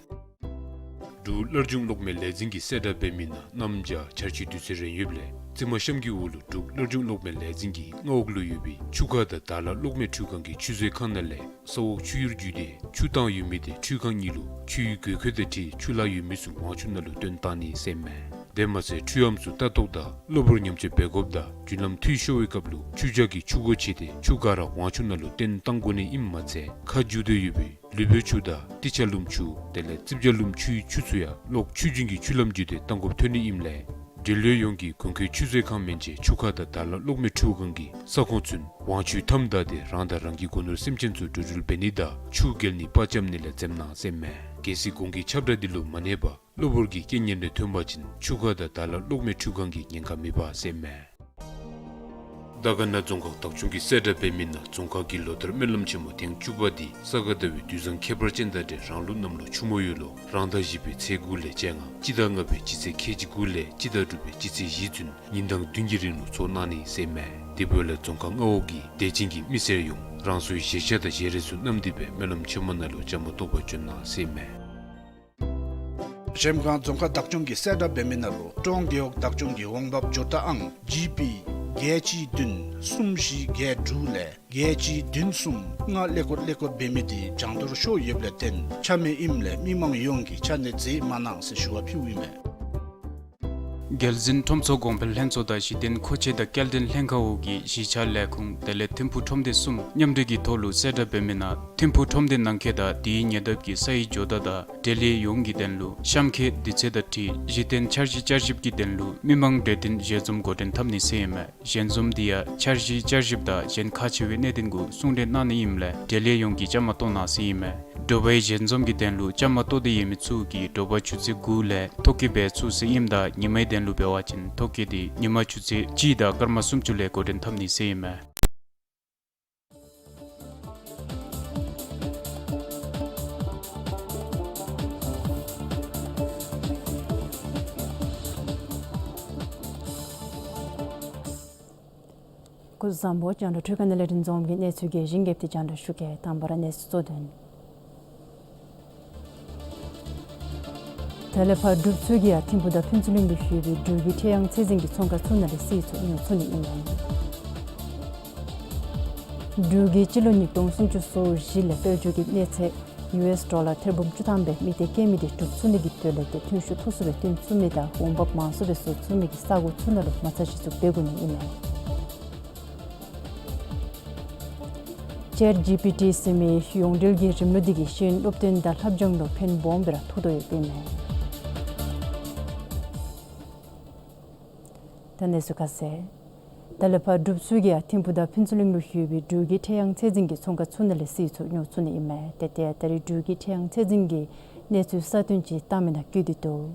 འབྲུག་སླར་འབྱུང་གློག་མེ་ལས་འཛིན་གྱིས་གསལ་བསྒྲགས་འབད་མི་ནང་གནམ་བྱཱར་བྱཱར་ཆུ་དུས་ཚོད་རན་ཡོདཔ་ལས་རྩེ་མོ་གཤམ་གྱི་འོག་ལུ་འབྲུག་སླར་འབྱུང་གློག་མེ་ལས་འཛིན་གྱི་མངའ་འོག་ལུ་ཡོད་པའི་ཆུ་ཁ་དང་དར་ལ་གློག་མེ་འཕྲུལ་ཁང་གི་ཆུ་བཟོ་ཁང་ནང་ལས་ས་འོག་ཆུ་གཡུར་བརྒྱུད་དེ་ཆུ་བཏང་ཡོད་མི་དེ་འཕྲུལ་ཁང་གཉིས་ལུ་ཆུའི་དགོས་མཁོ་དང་འཁྲིལ་ཆུ་བརླག་ཡོད་མི་ཚུ་ཝང་ཆུ་ནང་ལུ་བཏོན་བཏང་ནི་ཟེར་ཨིན་མས། དེ་མ་ཚད་འཕྲུལ་ཨམ་ཚུ་ལྟ་རྟོག་དང་གློ་བུར་ཉམས་བཅོས་འབད་དགོཔ་དང་རྒྱུན་ལམ་འཐུས་ཤོར་བའི་སྐབས་ལུ་ཆུ་བྱཱར་གྱི་ཆུ་སྒོ་ཕྱེ་སྟེ་ཆུ་ག་ར་ཝང་ཆུ་ནང་ལུ་བཏོན་བཏང་དགོ་ནི་ཨིནམ་མ་ཚད་ཁ་འཇུ་སྡོད་ཡོད་པའི་ལུས་པོའི་ཆུ་དང་ཏི་ཆ་ལུམ་ཆུ་དེ་ལས་རྩིབས་བྱ་ལུམ་ཆུའི་ཆུ་ཚུ་ཡང་གློག་ཆུ་རྒྱུན་གྱི་ཆུ་ལམ་བརྒྱུད་དེ་བཏང་དགོཔ་ཐོན་ནི་ཨིནམ་ལས་འབྲེལ་ཡོད་ཡོངས་ཀྱིས་གོང་འཁོད་ཆུ་བཟོ་ཁང་མན་ཆད་ཆུ་ཁ་དང་དར་ལ་གློག་མེ་འཕྲུལ་ཁང་གི་ས་ཁོངས་ཚུན་ཝང་ཆུའི་མཐའམ་བདའ་སྟེ་རང་དང་རང་གི་སྒོ་ནོར་སེམས་ཅན་ཚུ་འགྲོ་འགྲུལ་འབད་ནི་དང་ཆུ་བརྒལ་ནི་པར་འཁྱམ་ནི་ལས་འཛེམ་གནང་ཟེར་ཨིན་མས། གལ་སྲིད་གོང་གི་ཁྱབ་བསྒྲགས་འདི་ལུ་མ་གནས་པར་ གློ་བུར་གྱི་རྐྱེན་ངན་རེ་ཐོན་པ་ཅིན་ཆུ་ཁ་དང་དར་ལ་གློག་མེ་འཕྲུལ་ཁང་གི་ཉེན་ཁ་མེད་པ་ཟེར་ཨིན་མས། དར་དཀར་ན་རྫོང་ཁག་བདག་སྐྱོང་གིས་གསལ་བསྒྲགས་འབད་མི་ནང་རྫོང་ཁག་གི་ལོ་ལྟར་སྨོན་ལམ་ཆེན་མོ་ཐེངས་བཅུ་པ་འདི་ས་ག་ཟླ་བའི་དུས་བཟང་ཁྱད་པར་ཅན་དང་འབྲེལ་རང་ལུགས་གནམ་ལོ་ཆུ་མོ་ཡོས་ལོ་རང་ཟླ་བཞི་པའི་ཚེས་དགུ་ལས་བཅོ་ལྔ་སྤྱི་ཟླ་ལྔ་པའི་སྤྱི་ཚེས་ཁལ་གཅིག་དགུ་ལས་སྤྱི་ཟླ་དྲུག་པའི་སྤྱི་ཚེས་བཞི་ཚུན་ཉིན་གྲངས་བདུན་གྱི་རིང་ལུ་ཚོགས་གནང་ནི་ཟེར་ཨིན་མས། དེ་འབདཝ་ལས་རྫོང་ཁག་མངའ་འོག་གི་དད་ཅན་གྱི་མི་སེར་ཡོངས་རང་སོའི་བཞེས་ཆ་དང་བཞེས་རས་ཚུ་བསྣམས་ཏེ་སྦེ་སྨོན་ལམ་ཆེན་མོ་ནང་ལུ་བཅའ་མར་གཏོགས་པར་བྱོན་གནང་ཟེར་ཨིན་མས། གཞལམ་སྒང་རྫོང་ཁག་བདག་སྐྱོང་གིས་གསལ་བསྒྲགས་འབད་མི་ནང་ལུ་ཀྲོང་རྒེད་འོག་བདག་སྐྱོང་གི་འོང་འབབ་འབྱོར་རྟགས་ཨང་ཇི་པི་བརྒྱད་གཅིག་བདུན་གསུམ་བཞི་བརྒྱད་དྲུག་ལས་བརྒྱད་གཅིག་བདུན་གསུམ་ལྔ་ཀླད་ཀོར་ཀླད་ཀོར་འབད་མི་འདི་གྱང་ཐོར་ཤོར་ཡོདཔ་ལས་བརྟེན་ཆ་མེད་ཨིནམ་ལས་མི་མང་ཡོངས་ཀྱིས་ཆ་གནས་མཛད་མ་གནང་ཟེར་ཞུ་བ་ཕུལཝ་ཨིན་མས། རྒྱལ་འཛིན་ཁྲོམ་ཚོགས་གོང་འཕེལ་ལྷན་ཚོགས་དང་གཞི་རྟེན་མཁོ་ཆས་དང་སྐྱེལ་འདྲེན་ལྷན་ཁག་འོག་གི་གཞིས་ཆགས་ལས་ཁུངས་དེ་ལས་ཐིམ་ཕུག་ཁྲོམ་སྡེ་གསུམ་མཉམ་འབྲེལ་གྱི་ཐོག་ལུ་གསལ་བསྒྲགས་འབད་མི་ནང་ཐིམ་ཕུག་ཁྲོམ་སྡེ་ནང་འཁོད་དང་དེའི་ཉེ་འདབས་ཀྱི་ས་ཡི་ཇོ་བདག་དང་འབྲེལ་ཡོད་ཡོངས་ཀྱི་དོན་ལུ་གཤམ་འཁོད་དུས་ཚོད་དང་འཁྲིལ་གཞི་རྟེན་འཆར་གཞི་བསྐྱར་ཞིབ་ཀྱི་དོན་ལུ་མི་མང་གྲོས་བསྟུན་ཞལ་འཛོམས་འགོ་འདྲེན་འཐབ་ནི་ཟེར་ཨིན་མས། ཞལ་འཛོམས་འདི་ཡང་འཆར་གཞི་བསྐྱར་ཞིབ་དང་གཞན་ཁག་ཆེ་བའི་གནད་དོན་གུ་གསུང་གྲོས་གནང་ནི་ཨིནམ་ལས་འབྲེལ་ཡོད་ཡོངས་ཀྱིས་བཅའ་མར་གཏོགས་གནང་ཟེར་ཨིན་མས། དྲོ་པའི་ཞལ་འཛོམས་ཀྱི་དོན་ལུ་བཅའ་མར་གཏོགས་ཏེ་ཡོད་མི་ཚུ་གིས་དྲོ་པ་ཆུ་ཚོད་དགུ་ལས་ཐོ་བཀོད་འབད་ཚུགས་ཟེར་ཨིནམ་ད་ཉིན་མའི་དོན་ལུ་འབད་བ་ཅིན་ཐོ་བཀོད་འདི་ཉིན་མ་ཆུ་ཚོད་གཅིག་དང་སྐར་མ་སུམ་ཅུ་ལས་འགོ་འདྲེན་འཐབ་ནི་ཟེར་ཨིན་མས། སྐུ་གཟུགས་བཟང་པོ། རྒྱང་བསྒྲགས་འཕྲུལ་ཁང་ནང་ལས་རིན་འཛོམས་ཀྱིས་གནས་ཚུལ་རྒྱས་ཤིང་རྒྱས་པ་དེ་རྒྱང་བསྒྲགས་ཞུ་གེ། དང་པ་ར་གནས་ཚུལ་གཙོ་དོན། ད་ལས་ཕར་འབྲུག་ཚུ་གིས་ཡང་ཐིམ་ཕུག་དང་ཕུན་ཚོགས་གླིང་ལུ་ཡོད་པའི་འབྲུག་གི་ཁྲེ་ཡང་ཚད་འཛིན་གྱི་ཚོང་ཁང་ཚུ་ནང་ལས་སིལ་ཚོགས་ཉོ་ཚུགས་ནི་ཨིན་མས། འབྲུག་གིས་སྤྱི་ལོ་ཉིས་སྟོང་སུམ་ཅུ་སོ་བཞི་ལས་དཔལ་འབྱོར་གྱི་གནས་ཚད་ཡུ་ཨེསི་ཌོ་ལར་ཐེར་འབུམ་བཅུ་ཐམ་སྦེ་མི་སྟེར་བཀལ་མི་དེ་སྒྲུབ་ཚུགས་ནི་གི་དོན་ལས་ཏེ་ཐོན་ཤུགས་མཐོ་སུ་སྦེ་བཏོན་ཚུགས་མི་དང་འོང་འབབ་མང་སུ་སྦེ་བཟོ་ཚུགས་མི་གི་ས་གོ་ཚུ་ནང་ལུ་མ་རྩ་གཞི་བཙུགས་འབད་དགོ་ནི་ཨིན་མས། ཅེཊ་ཇི་པི་ཊི་ཟེར་མི་ཡོངས་འབྲེལ་གྱི་རིམ་ལུགས་འདི་གིས་ཤེས་ཡོན་སློབ་སྟོན་དང་ལྷབ་སྦྱང་ལུ་ཕན་སྦོམ་སྦེ་ར་ཐོགས་དོ་ཡོདཔ་ཨིན་མས། ད་གནས་ཚུལ་ཁ་གསལ། ད་ལས་ཕར་འབྲུག་ཚུ་གིས་ཡང་ཐིམ་ཕུག་དང་ཕུན་ཚོགས་གླིང་ལུ་ཡོད་པའི་འབྲུག་གི་ཁྲེ་ཡང་ཚད་འཛིན་གྱི་ཚོང་ཁང་ཚུ་ནང་ལས་སིལ་ཚོགས་ཉོ་ཚུགས་ནི་ཨིན་མས། ཏེ་ཏེ་ད་རེས་འབྲུག་གི་ཁྲེ་ཡང་ཚད་འཛིན་གྱི་གནས་ཚུལ་གསར་བཏོན་ཅིག་བཏང་མི་ནང་བཀོད་དེ་འདུག།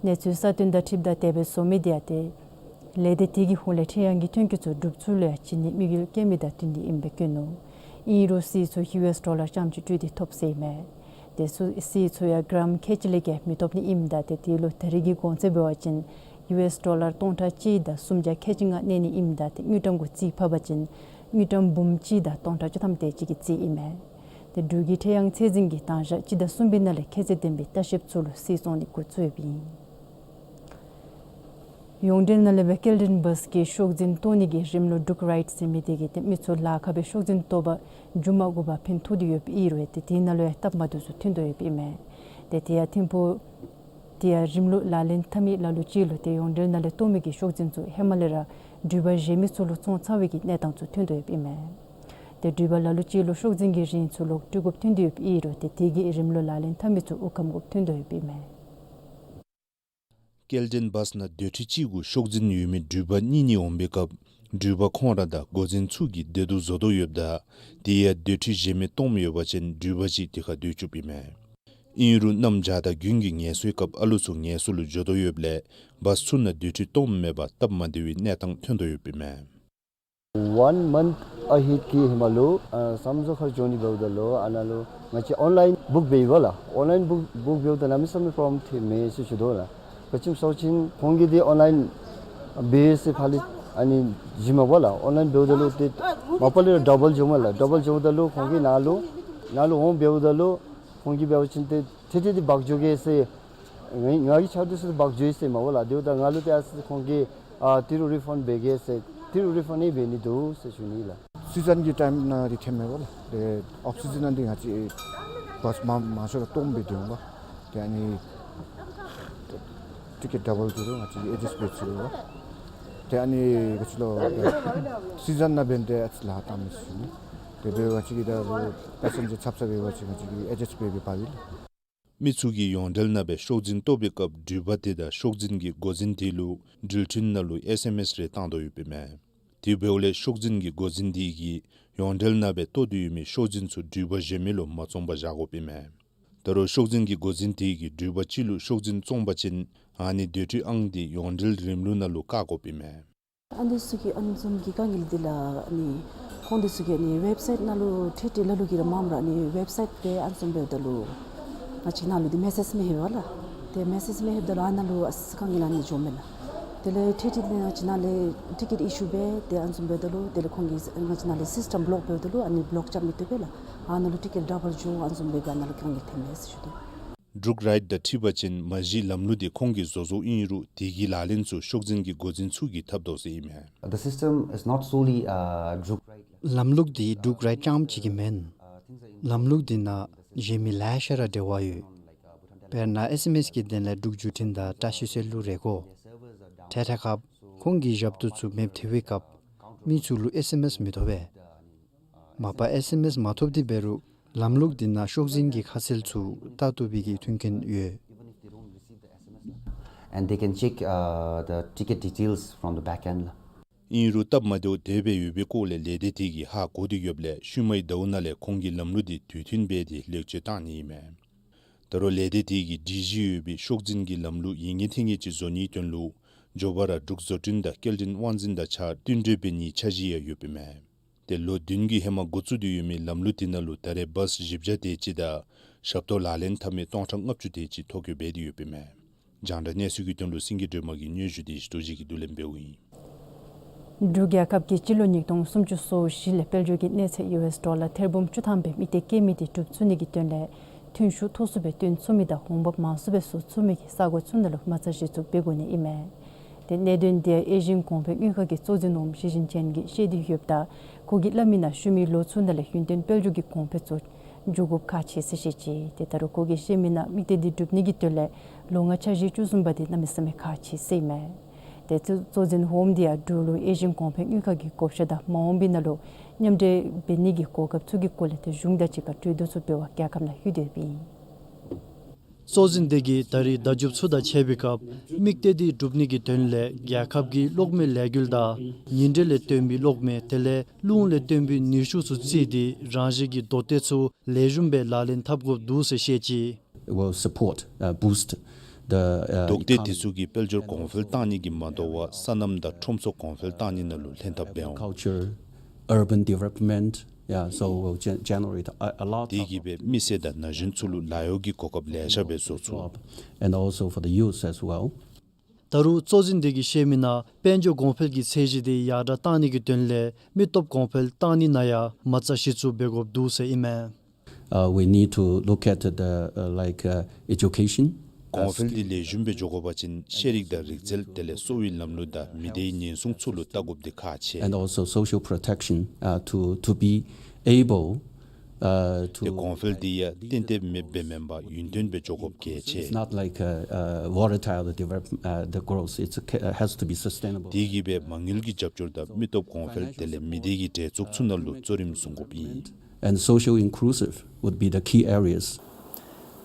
གནས་ཚུལ་གསར་བཏོན་དང་འཁྲིལཝ་ད་དེ་སྦེ་བཟོ་མི་དེ་ཡང་ཏེ་ལས་སྡེ་དེ་གི་ཧོངས་ལས་ཁྲེ་ཡང་གི་ཐོན་སྐྱེད་ཚུ་འབྲུག་ཚུ་ལུ་ཡང་བྱིན་ནི་དམིགས་ཡུལ་བསྐྱེད་མི་དང་བསྟུན་ཏེ་ཨིནམ་སྦེ་བཀོད་ནུག། ཨིན་རུང་སིལ་ཚོགས་ཡུ་ཨེསི་ཌོ་ལར་རྐྱངམ་ཅིག་སྤྲོད་དེ་ཐོབ་ཟེར་ཨིན་མས། དེ་ཚུ་སིལ་ཚོགས་ཡང་གྲམ་ཁལ་གཅིག་ལས་བརྒལ་མི་ཐོབ་ནི་ཨིནམ་ད་ཏེ་དེ་ལུ་ད་རེས་ཀྱི་གོང་ཚད་འབད་བ་ཅིན་ཡུ་ཨེསི་ཌོ་ལར་སྟོང་ཕྲག་གཅིག་དང་སུམ་བརྒྱ་ཁལ་གཅིག་ལྔ་གནས་ནི་ཨིནམ་ད་ཏེ་དངུལ་ཀྲམ་གུ་རྩིས་ཕབ་པ་ཅིན་དངུལ་ཀྲམ་འབུམ་གཅིག་དང་སྟོང་ཕྲག་བཅུ་ཐམ་དེ་ཅིག་གི་རྩིས་ཨིན་མས། ཏེ་འབྲུག་གི་ཁྲེ་ཡང་ཚད་འཛིན་གྱིས་དང་ཞག་སྤྱི་ཟླ་གསུམ་པའི་ནང་ལས་ཁྱད་ཚད་ལྡན་པའི་ལྟ་བཤལཔ་ཚུ་ལུ་སིལ་བཙོང་ནི་འགོ་བཙུགས་ཡོདཔ་ཨིན། ཡོངས་འབྲེལ་ནང་ལས་སྦེ་སྐྱེལ་འདྲེན་བཱས་ཀྱི་ཤོག་འཛིན་བཏོག་ནི་གི་རིམ་ལུགས་འབྲུག་རའིཌ་ཟེར་མི་དེ་གིས་ཏེ་མི་ཚུ་ལཱ་ཁག་སྦེ་ཤོག་འཛིན་བཏོག་པར་མཇུག་མ་བསྒྲིལཝ་ཕན་ཐོགས་ཏེ་ཡོདཔ་ཨིན་རུང་ཏེ་དེ་ནང་ལུ་ཡང་སྟབས་མ་བདེཝ་ཚུ་ཐོན་དོ་ཡོདཔ་ཨིན་མས། ཏེ་དེ་ཡང་ཐིམ་ཕུག་དེ་ཡང་རིམ་ལུགས་ལག་ལེན་འཐབ་མི་ལ་ལུ་ཅིག་ལུ་ཏེ་ཡོངས་འབྲེལ་ནང་ལས་བཏོག་མི་གི་ཤོག་འཛིན་ཚུ་ཧེ་མ་ལས་ར་འགྲུལ་པ་གཞན་མི་ཚུ་ལུ་བཙོང་ཚར་བའི་གི་གནས་སྟངས་ཚུ་ཐོན་དོ་ཡོདཔ་ཨིན་མས། ཏེ་འགྲུལ་པ་ལ་ལུ་ཅིག་ལུ་ཤོག་འཛིན་གྱི་རིན་ཚུ་ལོག་སྤྲོད་དགོཔ་ཐོན་དོ་ཡོདཔ་ཨིན་རུང་ཏེ་དེ་གིས་རིམ་ལུགས་ལག་ལེན་འཐབ་མི་ཚུ་དབུགས་སྐམ་དགོཔ་ཐོན་དོ་ཡོདཔ་ཨིན་མས། སྐྱེལ་འདྲེན་བཱས་ནང་སྡོད་ཁྲི་གཅིག་གུ་ཤོག་འཛིན་ཡོད་མི་འགྲུལ་པ་གཉིས་གཉིས་འོང་པའི་སྐབས་འགྲུལ་པ་ཁོང་ར་དང་འགོ་འཛིན་ཚུ་གིས་བདེ་སྡུག་བཟོ་དོ་ཡོདཔ་ད་དེ་ཡང་སྡོད་ཁྲི་གཞན་མི་སྟོངམ་ཡོད་པ་ཅིན་འགྲུལ་པ་ཅིག་དེ་ཁར་སྡོད་བཅུགཔ་ཨིན་མས། ཨིན་རུང་གནམ་བྱཱར་དང་དགུན་གྱི་ངལ་གསོའི་སྐབས་ཨ་ལུ་ཚུ་ངལ་གསོ་ལུ་འགྱོ་དོ་ཡོདཔ་ལས་བཱས་ཚུ་ནང་སྡོད་ཁྲི་སྟོངམ་མེད་པར་སྟབས་མ་བདེ་བའི་གནས་སྟངས་ཐོན་དོ་ཡོདཔ་ཨིན་མས། One month ahead གི་ཧེ་མ་ལུ་ཨ་ས་མཚོ་ཁར་འགྱོ་ནི་འབདཝ་ད་ལུ་ཨ་ནཱ་ལུ་ང་བཅས་ཨོན་ལའིན་བུཀ་འབད་ཡི་བ་ལགས། ཨོན་ལའིན་བུཀ་བུཀ་འབདཝ་ད་གནམ་མེད་ས་མེད་པྲོབ་ལེམ་ཐོན་མས་ཟེར་ཞུ་དོ་ལགས། ག་ཅི་སྨོ་ཟེར་བ་ཅིན་ཁོང་གིས་འདི་ཨོན་ལའིན་འབད་ཟེར་ཕར་ལས་ཨ་ནི་བྱིནམ་མས་བ་ལགས། ཨོན་ལའིན་འབདཝ་ད་ལུ་ཏེ་མ་པ་ལས་ར་ཌབ་བཱལ་འགྱོཝ་མས་ལགས། ཌབ་བཱལ་འགྱོཝ་ད་ལུ་ཁོང་གིས་ནཱ་ལུ་ནཱ་ལུ་འོང་འབདཝ་ད་ལུ་ཁོང་གིས་འབད་བ་ཅིན་ཏེ་ཏེ་ཏེ་འདི་འབག་འགྱོ་གེ་ཟེར། ང་ང་གིས་ཆ་འདི་ཚུ་འབག་འགྱོ་ཡི་ཟེར་མས་བ་ལགས། དེ་འབདཝ་ད་ང་ལུ་ཏེ་ཨ་ཙི་ཁོང་གིས་ཨ་ཏི་རུ་རི་ཕཱནཌ་འབད་གེ་ཟེར། ཏི་རུ་རི་ཕཱནཌ་ཨེ་འབད་ནི་འདུག་ཟེར་ཞུ་ནི་ལགས། སི་ཛན་གྱི་ཊའིམ་ནང་འདི་ཐོནམ་མས་བ་ལགས། ཏེ་ཨོཕ་སི་ཛན་ནང་འདི་ང་བཅས་བཱས་མང་མང་ཤོས་ར་སྟོངམ་སྦེ་སྡོདཔ་ད་ཏེ་ཨ་ནི་ཊི་ཀེཊ་ཌབ་བཱལ་འགྱོ་རུང་ང་བཅས་ཀྱིས་ཨེ་ཌཇསཊ་འབད་ཚུགས་པས་བ། ཏེ་ཨ་ནི་ག་ཅི་ལོ་སི་ཛན་ནང་འབདན་ཏེ་ཨ་ཙི་ལཱ་བཏངམ་མས་ཟེར་ཞུ་ནི། དེ་འབདཝ་ད་ང་བཅས་ཀྱིས་ད་ལུ་པེ་སེན་ཇར་ཚབ་ཚབ་འབད་བ་ཅིན་ང་བཅས་ཀྱིས་ཨེ་ཌཇསཊ་འབད་འབད་འབག་ཡི་ལགས། མི་ཚུ་གིས་ཡོངས་འབྲེལ་ནང་སྦེ་ཤོག་འཛིན་བཏོག་པའི་སྐབས་འགྲུལ་པ་དེ་དང་ཤོག་འཛིན་གྱི་འགོ་འཛིན་དེ་ལུ་འགྲུལ་འཕྲིན་ནང་ལུ་ཨེསི་ཨེམ་ཨེསི་རེ་བཏང་དོ་ཡོདཔ་ཨིན་མས། དེ་འབདཝ་ལས་ཤོག་འཛིན་གྱི་འགོ་འཛིན་དེ་གིས་ཡོངས་འབྲེལ་ནང་སྦེ་བཏོག་སྟེ་ཡོད་མི་ཤོག་འཛིན་ཚུ་འགྲུལ་པ་གཞན་མི་ལུ་མ་བཙོང་པར་བཞག་དགོཔ་ཨིན་མས། ད་ ད་རུང་ཤོག་འཛིན་གྱི་འགོ་འཛིན་དེ་གིས་འགྲུལ་པ་ཅིག་ལུ་ཤོག་འཛིན་བཙོང་པ་ཅིན་ཨ་ནི་སྡོད་ཁྲི་ཨང་དེ་ཡོངས་འབྲེལ་རིམ་ལུགས་ནང་ལུ་བཀག་དགོཔ་ཨིན་མས། ཨ་ནི་ཚུ་གི་ཨ་ནི་བཟུམ་གྱི་དཀའ་ངལ་འདི་ལུ་ཨ་ནི་ཁོང་འདི་ཚུ་གིས་ཨ་ནི་ཝེབ་སའིཊ་ནང་ལུ་ཊི་ཊི་ལ་ལུ་གི་ར་མངམ་ར་ཨ་ནི་ཝེབ་སའིཊ་སྦེ་ཨ་ནི་བཟུམ་འབདཝ་ད་ལུ་ང་བཅས་ནང་ལུ་འདི་མེ་སེཇ་མི་ལྷོདཔ་ལགས། ཏེ་མེ་སེཇ་མི་ལྷོདཔ་ད་ལུ་ཨ་ནཱ་ལུ་ཨ་ཙི་དཀའ་ངལ་ཨ་ནི་འགྱོཝ་མས་ལགས། དེ་ལས་ཊི་ཊི་འདི་ནང་ང་བཅས་ནང་ལས་ཊི་ཀེཊ་ཨི་ཤུ་འབད་དེ་ཨ་ནི་བཟུམ་འབདཝ་ད་ལུ་དེ་ལས་ཁོང་གིས་ང་བཅས་ནང་ལས་སིསི་ཊེམ་བློཀ་འབདཝ་ད་ལུ་ཨ་ནི་བློཀ་རྐྱབ་མི་བཏུབ་པས་ལགས། ཨ་ནཱ་ལུ་ཊི་ཀེཊ་ཌབ་བལ་འགྱོ་ཨ་ནི་བཟུམ་འབད་ཨ་ནཱ་ལུ་དཀའ་ངལ་ཐོན་མས་ཟེར་ཞུ་དོ། འབྲུག་རའིཊ་དང་འཁྲིལ་བ་ཅིན་མ་གཞི་ལམ་ལུགས་དེ་ཁོང་གིས་བཟོ་བཟོཝ་ཨིན་རུང་དེ་གི་ལག་ལེན་ཚུ་ཤོག་འཛིན་གྱི་འགོ་འཛིན་ཚུ་གིས་འཐབ་དོ་ཟེར་ཨིན་མས། The system is not solely, uh, འབྲུག་རའིཊ། ལམ་ལུགས་འདི་འབྲུག་རའིཊ་རྐྱངམ་ཅིག་གི་མེན། ལམ་ལུགས་འདི་ནང་གཞན་མི་ལེ་ཤ་ར་འབྲེལ་བ་ཡོད། དཔེར་ན་ཨེསི་ཨེམ་ཨེསི་གི་དོན་ལས་འབྲུག་བརྒྱུད་འཕྲིན་དང་བཀྲིས་གསོལ་ལུ་རེ་དགོ། ཏེ་ད་སྐབས་ཁོང་གི་ཞབས་ཏོག་ཚུ་མེདཔ་ཐལ་བའི་སྐབས་མི་ཚུ་ལུ་ཨེསི་ཨེམ་ཨེསི་མི་ཐོབ་པས། མ་པ་ཨེསི་ཨེམ་ཨེསི་མ་ཐོབ་སྟེ་འབད་རུང་ལམ་ལུགས་འདི་ནང་ཤོག་འཛིན་གྱི་ཁ་གསལ་ཚུ་བལྟ་བཏུབ་པའི་གི་མཐུན་རྐྱེན་ཡོད། And they can check, uh, the ticket details from the back end. ཨིན་རུང་སྟབས་མ་བདེཝ་དེ་སྦེ་ཡོད་པའི་སྐོར་ལས་ལས་སྡེ་དེ་གིས་ཧ་གོ་སྟེ་ཡོདཔ་ལས་ཤུལ་མའི་ཟླཝ་ནང་ལས་ཁོང་གིས་ལམ་ལུགས་དེ་དུས་མཐུན་འབད་དེ་ལེགས་བཅོས་བཏང་ནི་ཨིན་མས། ད་རུང་ལས་སྡེ་དེ་གིས་སྒྲིག་གཞི་ཡོད་པའི་ཤོག་འཛིན་གྱི་ལམ་ལུགས་ཡིན་ངེས་ཐོན་ངེས་ཅིག་བཟོ་ནིའི་དོན་ལུ་མགྱོགས་པ་ར་འབྲུག་བཟོ་སྐྲུན་དང་སྐྱེལ་འདྲེན་དབང་འཛིན་དང་གཅིག་ཁར་བསྟུན་གྲོས་འབད་ནིའི་འཆར་གཞི་ཡང་ཡོདཔ་ཨིན་མས། ཏེ་ལོ་བདུན་གྱི་ཧེ་མ་འགོ་བཙུགས་ཏེ་ཡོད་མི་ལམ་ལུགས་དེ་ནང་ལུ་ད་རེས་བཱསི་བཞི་བརྒྱ་དེ་ཅིག་དང་ཞབས་ཏོག་ལག་ལེན་འཐབ་མི་སྟོང་ཕྲག་ལྔ་བཅུ་དེ་ཅིག་ཐོ་བཀོད་འབད་དེ་ཡོདཔ་ཨིན་མས། རྒྱང་བསྒྲགས་གནས་ཚུལ་གྱི་དོན་ལུ་སེང་གེ་སྒྲོལ་མ་གི་སྙན་ཞུ་དེ་ཞིག་རྡོ་རྗེ་གིས་བསྡུ་ལེན་འབདཝ་ཨིན། འབྲུག་རྒྱལ་ཁབ་ཀྱིས་སྤྱི་ལོ་ཉིས་སྟོང་སུམ་ཅུ་སོ་བཞི་ལས་དཔལ་འབྱོར་གྱི་གནས་ཚད་ཡུ་ཨེསི་ཌོ་ལར་ཐེར་འབུམ་བཅུ་ཐམ་སྦེ་དམིགས་གཏད་བསྐྱེད་མི་དེ་འགྲུབ་ཚུགས་ནི་གི་དོན་ལས་ཐོན་ཤུགས་མཐོ་སུ་སྦེ་བཏོན་ཚུགས་མི་དང་འོང་འབབ་མང་སུ་སྦེ་བཟོ་ཚུགས་མི་གི་ས་གོ་ཚུ་ནང་ལུ་མ་རྩ་གཞི་བཙུགས་འབད་དགོ་ནི་ཨིན་མས། ཏེ་གནད་དོན་དེ་ཨེ་ཤི་ཡན་གོང་འཕེལ་དངུལ་ཁང་གི་གཙོ་འཛིན་འོགམ་ཞི་ཅིན་ཅན་གྱིས་བཤད་དེ་ཡོདཔ་ད་ཁོ་གིས་སླབ་མི་ནང་ཤུལ་མའི་ལོ་ཚུ་ནང་ལས་ཡུན་བརྟན་དཔལ་འབྱོར་གྱི་གོང་འཕེལ་ཚུ་འགྱོ་དགོཔ་ཁག་ཆེ་ཟེར་བཤད་ཅི། ཏེ་ད་རུང་ཁོ་གིས་བཤད་མི་ནང་དམིགས་གཏད་འདི་འགྲུབ་ནི་གི་དོན་ལས་ལོ་ལྔ་འཆར་གཞི་བཅུ་གསུམ་པ་འདི་གནམ་མེད་ས་མེད་ཁག་ཆེ་ཟེར་ཨིན་མས། ཏེ་གཙོ་གཙོ་འཛིན་འོགམ་འདི་ཡང་འབྲུག་ལུ་ཨེ་ཤི་ཡན་གོང་འཕེལ་དངུལ་ཁང་གི་བགོ་བཤའ་དང་མ་འོངས་པའི་ནང་ལུ་མཉམ་འབྲེལ་འབད་ནི་གི་གོ་སྐབས་ཚུ་གི་སྐོར་ལས་ཏེ་གཞུང་དང་གཅིག་ཁར་གྲོས་བསྡུར་ཚུ་འབད་བར་རྒྱལ་ཁབ་ནང་ལྷོད་དེ་ཡོདཔ་ཨིན། གཙོ་འཛིན་དེ་གིས་ད་རེས་བརྡ་བརྒྱུད་ཚུ་དང་ཕྱད་པའི་སྐབས་དམིགས་གཏད་འདི་འགྲུབ་ནི་གི་དོན་ལས་རྒྱལ་ཁབ་ཀྱི་གློག་མེ་ལས་འགུལ་དང་ཉིན་དྲོད་ལས་བཏོན་པའི་གློག་མེ་དེ་ལས་རླུང་ལས་བཏོན་པའི་ནུས་ཤུགས་ཚུ་བརྩིས་ཏེ་རང་བཞིན་གྱི་རྡོ་གཏེར་ཚུ་ལེགས་ཤོམ་སྦེ་ལག་ལེན་འཐབ་དགོཔ་འདུག་ཟེར་བཤད་ཅི། Will support, uh, boost the, uh, རྡོ་གཏེར་དེ་ཚུ་གིས་དཔལ་འབྱོར་གོང་འཕེལ་བཏང་ནི་གི་མ་དོ་བར་སོ་ནམ་དང་ཁྲོམ་སོགས་གོང་འཕེལ་བཏང་ནི་ནང་ལུ་ལྷན་ཐབས་འབད་འོང་། Agriculture, urban development, yeah, so will gen- generate a, a lot of དེ་གིས་སྦེ་མི་སེར་དང་ན་གཞོན་ཚུ་ལུ་ལཱ་གཡོག་གི་གོ་སྐབས་ལེ་ཤ་སྦེ་བཟོ་ཚུགས། And also for the youth as well. ད་རུང་གཙོ་འཛིན་དེ་གིས་བཤད་མི་ནང་དཔལ་འབྱོར་གོང་འཕེལ་གྱི་ཚད་གཞི་དེ་ཡར་དྲག་བཏང་ནི་གི་དོན་ལས་མི་སྟོབས་གོང་འཕེལ་བཏང་ནི་ནང་ཡང་མ་རྩ་གཞི་བཙུགས་འབད་དགོཔ་འདུག་ཟེར་ཨིན་མས། Uh, we need to look at the, uh, like, uh, education, uh, གོང་འཕེལ་འདི་ལེགས་ཤོམ་སྦེ་འགྱོ་དགོ་པ་ཅིན་ཤེས་རིག་དང་རིག་རྩལ་དེ་ལས་གསོ་བའི་ལམ་ལུགས་དང་མི་སྡེའི་ཉེན་སྲུང་ཚུ་ལུ་བལྟ་དགོཔ་འདི་ཁག་ཆེ། And also social protection, uh, to, to be able, uh, to ཏེ་གོང་འཕེལ་འདི་ཡང་གཏན་བདེ་མེདཔ་སྦེ་མེན་པར་ཡུན་བརྟན་སྦེ་འགྱོ་དགོཔ་གལ་ཆེ། It's not like a, a volatile develop, uh, the growth. It's a, has to be sustainable. དེ་གིས་སྦེ་མ་དངུལ་གྱི་རྒྱབ་སྐྱོར་དང་མི་སྟོབས་གོང་འཕེལ་དེ་ལས་མི་སྡེ་གི་གྲལ་ཚུད་ཚུ་ནང་ལུ་གཙོ་རིམ་བཟུང་དགོཔ་ཨིན། And social inclusive would be the key areas.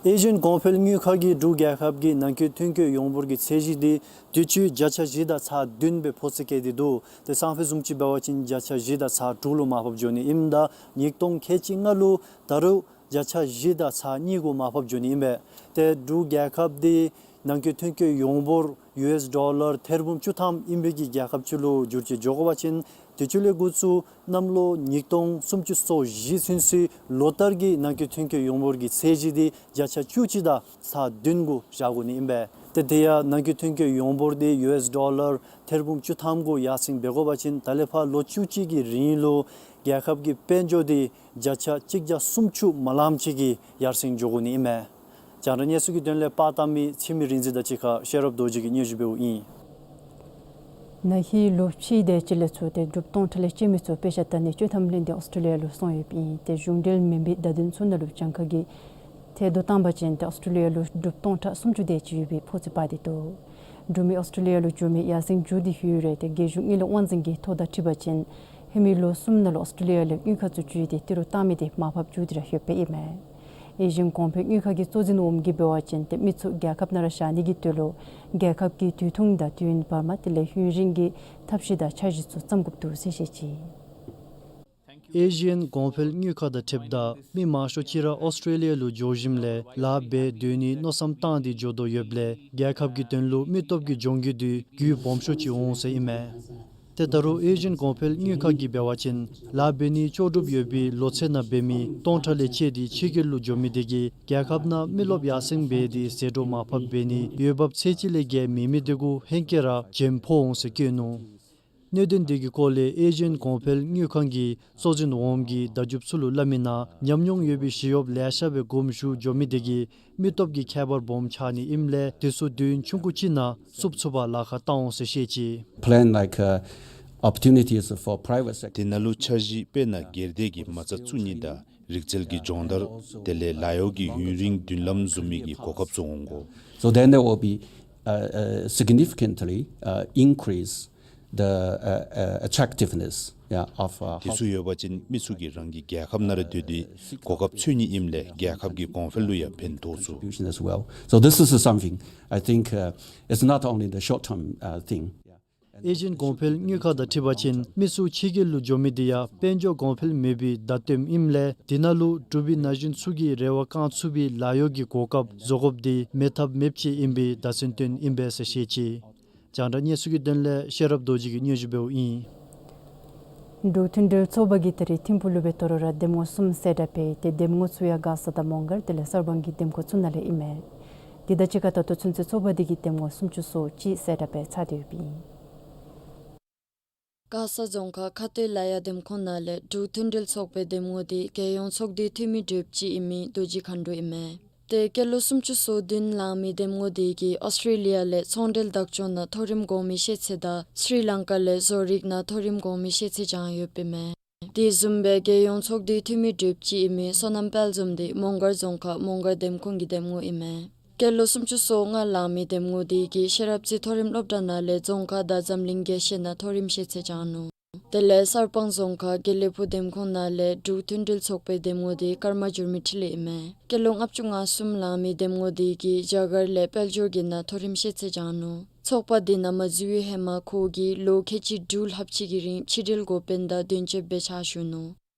ཨེ་ཤི་ཡན་གོང་འཕེལ་དངུལ་ཁང་གིས་འབྲུག་རྒྱལ་ཁབ་ཀྱི་ནང་འཁོད་ཐོན་སྐྱེད་ཡོངས་འབོར་གྱི་ཚད་གཞི་དེ་དུས་ཅི་བརྒྱ་ཆ་བཞི་དང་ཚག་བདུན་སྦེ་ཕོག་ཚོད་བཀལ་ཏེ་འདུག། ཏེ་སང་ཕོད་བཟུམ་ཅིག་འབད་བ་ཅིན་བརྒྱ་ཆ་བཞི་དང་ཚག་དྲུག་ལུ་མར་ཕབ་འགྱོ་ནི་ཨིནམ་ད་ཉིས་སྟོང་ཁལ་གཅིག་ལྔ་ལུ་ད་རུང་བརྒྱ་ཆ་བཞི་དང་ཚག་གཉིས་གུ་མར་ཕབ་འགྱོ་ནི་ཨིན་པས། ཏེ་འབྲུག་རྒྱལ་ཁབ་དེ་ནང་འཁོད་ཐོན་སྐྱེད་ཡོངས་འབོར་ཡུ་ཨེསི་ཌོ་ལར་ཐེར་འབུམ་བཅུ་ཐམ་ཨིན་པའི་གི་རྒྱལ་ཁབ་ཅིག་ལུ་འགྱུར་བཅོས་འགྱོ་དགོ་པ་ཅིན་དུས་ཅི་ལས་འགོ་བཙུགས་གནམ་ལོ་ཉིས་སྟོང་སུམ་ཅུ་སོ་བཞི་ཚུན་ཚོད་ལོ་ལྟར་གྱི་ནང་འཁོད་ཐོན་སྐྱེད་ཡོངས་འབོར་གྱི་ཚད་གཞི་དེ་བརྒྱ་ཆ་བཅུ་གཅིག་དང་ཚག་བདུན་གུ་བཞག་དགོ་ནི་ཨིན་པས། ཏེ་དེ་ཡང་ནང་འཁོད་ཐོན་སྐྱེད་ཡོངས་འབོར་དེ་ཡུ་ཨེསི་ཌོ་ལར་ཐེར་འབུམ་བཅུ་ཐམ་གུ་ཡར་སེང་འབད་དགོ་པ་ཅིན་ད་ལས་ཕར་ལོ་བཅུ་གཅིག་གི་རིང་ལུ་རྒྱལ་ཁབ་ཀྱི་དཔལ་འབྱོར་དེ་བརྒྱ་ཆ་གཅིག་བརྒྱ་སུམ་ཅུ་མ་ལངམ་ཅིག་གིས་ཡར་སེང་འགྱོ་དགོ་ནི་ཨིན་མས། རྒྱང་བསྒྲགས་གནས་ཚུལ་གྱི་དོན་ལས་པར་བཏབ་མི་འཆི་མེད་རིག་འཛིན་དང་གཅིག་ཁར་ཤེས་རབ་རྡོ་རྗེ་གིས་སྙན་ཞུ་འབདཝ་ཨིན། ན་ཧིང་ལོ་ཕྱེད་དེ་ཅིག་ལས་ཚུར་ཏེ་འབྲུགཔ་སྟོང་ཕྲག་ལས་བཅད་མི་ཚུ་དཔེ་ཆ་བལྟ་ནི་སྤྱོད་ཐམ་ལེན་ཏེ་ཨོསི་ཊྲེ་ལི་ཡ་ལུ་སོང་ཡོདཔ་ཨིན། ཏེ་གཞུང་འབྲེལ་མེན་པའི་བརྡ་དོན་ཚུ་ནང་ལུ་གྱངས་ཁ་གི་ཐད་དུ་བཏང་པ་ཅིན་ཏེ་ཨོསི་ཊྲེ་ལི་ཡ་ལུ་འབྲུགཔ་སྟོང་ཕྲག་སུམ་ཅུ་དེ་ཅིག་ཡོད་པའི་ཕོགས་ཚོད་འབད་དེ་འདུག། འབྲུག་མི་ཨོསི་ཊྲེ་ལི་ཡ་ལུ་འགྱོ་མི་ཡར་སེང་འགྱོ་སྟེ་ཡོད་རུང་ཏེ་རྒྱལ་གཞུང་དངུལ་ལས་དབང་འཛིན་གྱི་ཐོ་དང་འཁྲིལ་བ་ཅིན་ཧེ་མའི་ལོ་གསུམ་ནང་ལུ་ཨོསི་ཊྲེ་ལི་ཡ་ལས་དངུལ་ཁང་ཚུ་བརྒྱུད་དེ་ཏི་རུ་བཏང་མི་དེ་མར་ཕབ་འགྱོ་སྟེ་ར་ཡོདཔ་ཨིན་མས། ཨེ་ཤི་ཡན་གོང་འཕེལ་དངུལ་ཁང་གི་གཙོ་འཛིན་འོགམ་གིས་འབད་བ་ཅིན་ཏེ་མི་ཚུ་རྒྱལ་ཁབ་ནང་ར་བཞག་ནི་གི་དོན་ལུ་རྒྱལ་ཁབ་ཀྱི་དུས་ཐུང་དང་དུས་ཡུན་བར་མ་དེ་ལས་ཡུན་རིང་གི་ཐབས་ཤེས་དང་འཆར་གཞི་ཚུ་བརྩམ་དགོཔ་འདུག་ཟེར་བཤད་ཅི། ཨེ་ཤི་ཡན་གོང་འཕེལ་དངུལ་ཁང་དང་འཁྲིལཝ་ད་མི་མང་ཤོས་ཅིག་ར་ཨོསི་ཊྲེ་ལི་ཡ་ལུ་འགྱོ་ཞིནམ་ལས་ལཱ་འབད་སྡོད་ནིའི་མནོ་བསམ་བཏང་སྟེ་འགྱོ་དོ་ཡོདཔ་ལས་རྒྱལ་ཁབ་ཀྱི་དོན་ལུ་མི་སྟོབས་ཀྱི་འབྱུང་འགྱུར་དེ་གུ་སྦོམ་ཤོས་ཅིག་འོང་ཟེར་ཨིན་མས། ཏེ་ད་རུང་ཨེ་ཤི་ཡན་གོང་འཕེལ་དངུལ་ཁང་གིས་འབད་བ་ཅིན་ལཱ་འབད་ནི་ལྕོགས་གྲུབ་ཡོད་པའི་ལོ་ཚད་ནང་འབད་མི་སྟོང་ཕྲག་ལས་བཅད་དེ་ཕྱི་རྒྱལ་ལུ་འགྱོ་མི་དེ་གིས་རྒྱལ་ཁབ་ནང་མི་རློབས་ཡར་སེང་འབད་དེ་ཟད་འགྲོ་མར་ཕབ་འབད་ནི་འོས་འབབ་ཚད་ཅིག་ལས་བརྒལ་མེད་མི་དེ་གུ་ཧེང་སྐལ་ར་འཇམ་ཕོག་འོང་ཟེར་བཀོད་ནུག། གནད་དོན་དེ་གི་སྐོར་ལས་ཨེ་ཤི་ཡན་གོང་འཕེལ་དངུལ་ཁང་གི་གཙོ་འཛིན་འོགམ་གྱིས་བརྡ་བརྒྱུདཔ་ཚུ་ལུ་སླབ་མིའི་ནང་ཉམས་མྱོང་ཡོད་པའི་ཞི་གཡོགཔ་ལེ་ཤ་སྦེ་དགོངསམ་ཞུ་འགྱོ་མི་དེ་གིས་མི་སྟོབས་ཀྱི་ཁྱད་པར་སྦོམ་ཆགས་ནི་ཨིནམ་ལས་དེ་ཚུ་དུས་ཡུན་ཆུང་ཀུ་ཅིག་ནང་བསུབ་ཚུགས་པར་ལཱ་ཁག་བཏང་འོང་ཟེར་བཤད་ཅི། Plan like, uh, opportunities for private sector. དེ་ནང་ལུ་འཆར་གཞི་དཔེར་ན་སྒེར་སྡེ་གི་མ་རྩ་བཙུགས་ནི་དང་རིག་རྩལ་གྱི་སྦྱོང་བརྡར་དེ་ལས་ལཱ་གཡོག་གི་ཡུན་རིང་མདུན་ལམ་བཟུམ་མའི་གི་གོ་སྐབས་ཚུ་འོང་དགོ། So then there will be, uh, uh, significantly, uh, increase the, uh, uh, attractiveness, yeah, of, uh, དེ་ཚུ་ཡོད་པ་ཅིན་མི་ཚུ་གིས་རང་གི་རྒྱལ་ཁབ་ནང་ར་སྡོད་དེ་གོ་སྐབས་འཚོལ་ནི་ཨིནམ་ལས་རྒྱལ་ཁབ་ཀྱི་གོང་འཕེལ་ལུ་ཡང་ཕན་ཐོགས་ཚུགས། Contribution as well. So this is something I think, uh, it's not only the short term, uh, thing. ཨེ་ཤི་ཡན་གོང་འཕེལ་དངུལ་ཁང་དང་འཁྲིལ་བ་ཅིན་མི་ཚུ་ཕྱི་རྒྱལ་ལུ་འགྱོ་མི་དེ་ཡང་དཔལ་འབྱོར་གོང་འཕེལ་མེད་པའི་བརྡ་སྟོནམ་ཨིནམ་ལས་དེ་ནང་ལུ་འབྲུག་པའི་ན་གཞོན་ཚུ་གི་རེ་བ་བསྐང་ཚུགས་པའི་ལཱ་གཡོག་གི་གོ་སྐབས་བཟོ་དགོཔ་དེ་མེད་ཐབས་མེདཔ་ཅིག་ཨིན་པའི་བརྡ་མཚོན་བཏོན་ཨིན་པས་ཟེར་བཤད་ཅི། རྒྱང་བསྒྲགས་གནས་ཚུལ་གྱི་དོན་ལས་ཤེས་རབ་རྡོ་རྗེ་གིས་སྙན་ཞུ་འབདཝ་ཨིན། འབྲུག་མཐུན་སྒྲིལ་ཚོགས་པ་གིས་ད་རིས་ཐིམ་ཕུག་ལུ་སྦེ་དོ་རུང་ར་འདེམས་ངོ་གསུམ་གསལ་བསྒྲགས་འབད་དེ་འདེམས་ངོ་ཚུ་ཡང་མགར་ས་དང་མོང་སྒར་དེ་ལས་གསར་སྤང་གི་འདེམས་ཁོངས་ཚུ་ནང་ལས་ཨིན་མས། དེ་དང་གཅིག་ཁར་ད་ལྟོ་ཚུན་ཚོད་ཚོགས་པ་དེ་གིས་འདེམས་ངོ་སུམ་ཅུ་སོ་གཅིག་གསལ་བསྒྲགས་འབད་ཚར་ཏེ་ཡོདཔ་ཨིན། མགར་ས་རྫོང་ཁག་ཁ་སྟོད་ལ་ཡ་འདེམས་ཁོངས་ནང་ལས་འབྲུག་མཐུན་སྒྲིལ་ཚོགས་པའི་འདེམས་ངོ་དེ་རྒྱལ་ཡོངས་ཚོགས་འདུའི་འཐུས་མི་གྲུབ་ཅིག་ཨིན་མི་རྡོ་རྗེ་མཁའ་འགྲོ་ཨིན་མས། ཏེ་སྐྱེས་ལོ་སུམ་ཅུ་སོ་བདུན་ལང་མི་འདེམས་ངོ་དེ་གིས་ཨོསི་ཊྲེ་ལི་ཡ་ལས་ཚོང་འབྲེལ་བདག་སྐྱོང་ནང་མཐོ་རིམ་གོང་མའི་ཤེས་ཚད་དང་སི་རི་ལང་ཀ་ལས་བཟོ་རིག་ནང་མཐོ་རིམ་གོང་མའི་ཤེས་ཚད་ཀྱང་ཡོདཔ་ཨིན་མས། དེ་བཟུམ་སྦེ་རྒྱལ་ཡོངས་ཚོགས་འདུའི་འཐུས་མི་གྲུབ་ཅིག་ཨིན་མི་བསོད་ནམས་དཔལ་འཛོམས་དེ་མོང་སྒར་རྫོང་ཁག་མོང་སྒར་འདེམས་ཁོངས་ཀྱི་འདེམས་ངོ་ཨིན་མས། སྐྱེས་ལོ་སུམ་ཅུ་སོ་ལྔ་ལང་མི་འདེམས་ངོ་དེ་གིས་ཤེས་རབ་རྩེ་མཐོ་རིམ་སློབ་གྲྭ་ནང་ལས་རྫོང་ཁ་དང་འཛམ་གླིང་རྒྱལ་སྤྱི་ནང་མཐོ་རིམ་ཤེས་ཚད་སྦྱངས་ནུག། དེ་ལས་གསར་སྤང་རྫོང་ཁག་དགེ་ལེགས་ཕུག་འདེམས་ཁོངས་ནང་ལས་འབྲུག་མཐུན་སྒྲིལ་ཚོགས་པའི་འདེམས་ངོ་དེ་ཀརྨ་འགྱུར་མེད་འཕྲིན་ལས་ཨིན་མས། སྐྱེས་ལོ་ལྔ་བཅུ་ང་གསུམ་ལང་མི་འདེམས་ངོ་དེ་གིས་རྒྱ་གར་ལས་དཔལ་འབྱོར་གྱི་ནང་མཐོ་རིམ་ཤེས་ཚད་སྦྱངས་ནུག། ཚོགས་པ་དེ་ནང་མ་འཛུལ་བའི་ཧེ་མ་ཁོ་གིས་ལོ་ཁལ་གཅིག་དྲུག་ལྷགཔ་ཅིག་གི་རིང་ཕྱི་འབྲེལ་འགོ་དཔོན་དང་དོན་གཅོདཔ་སྦེ་ཕྱག་ཞུ་ནུག།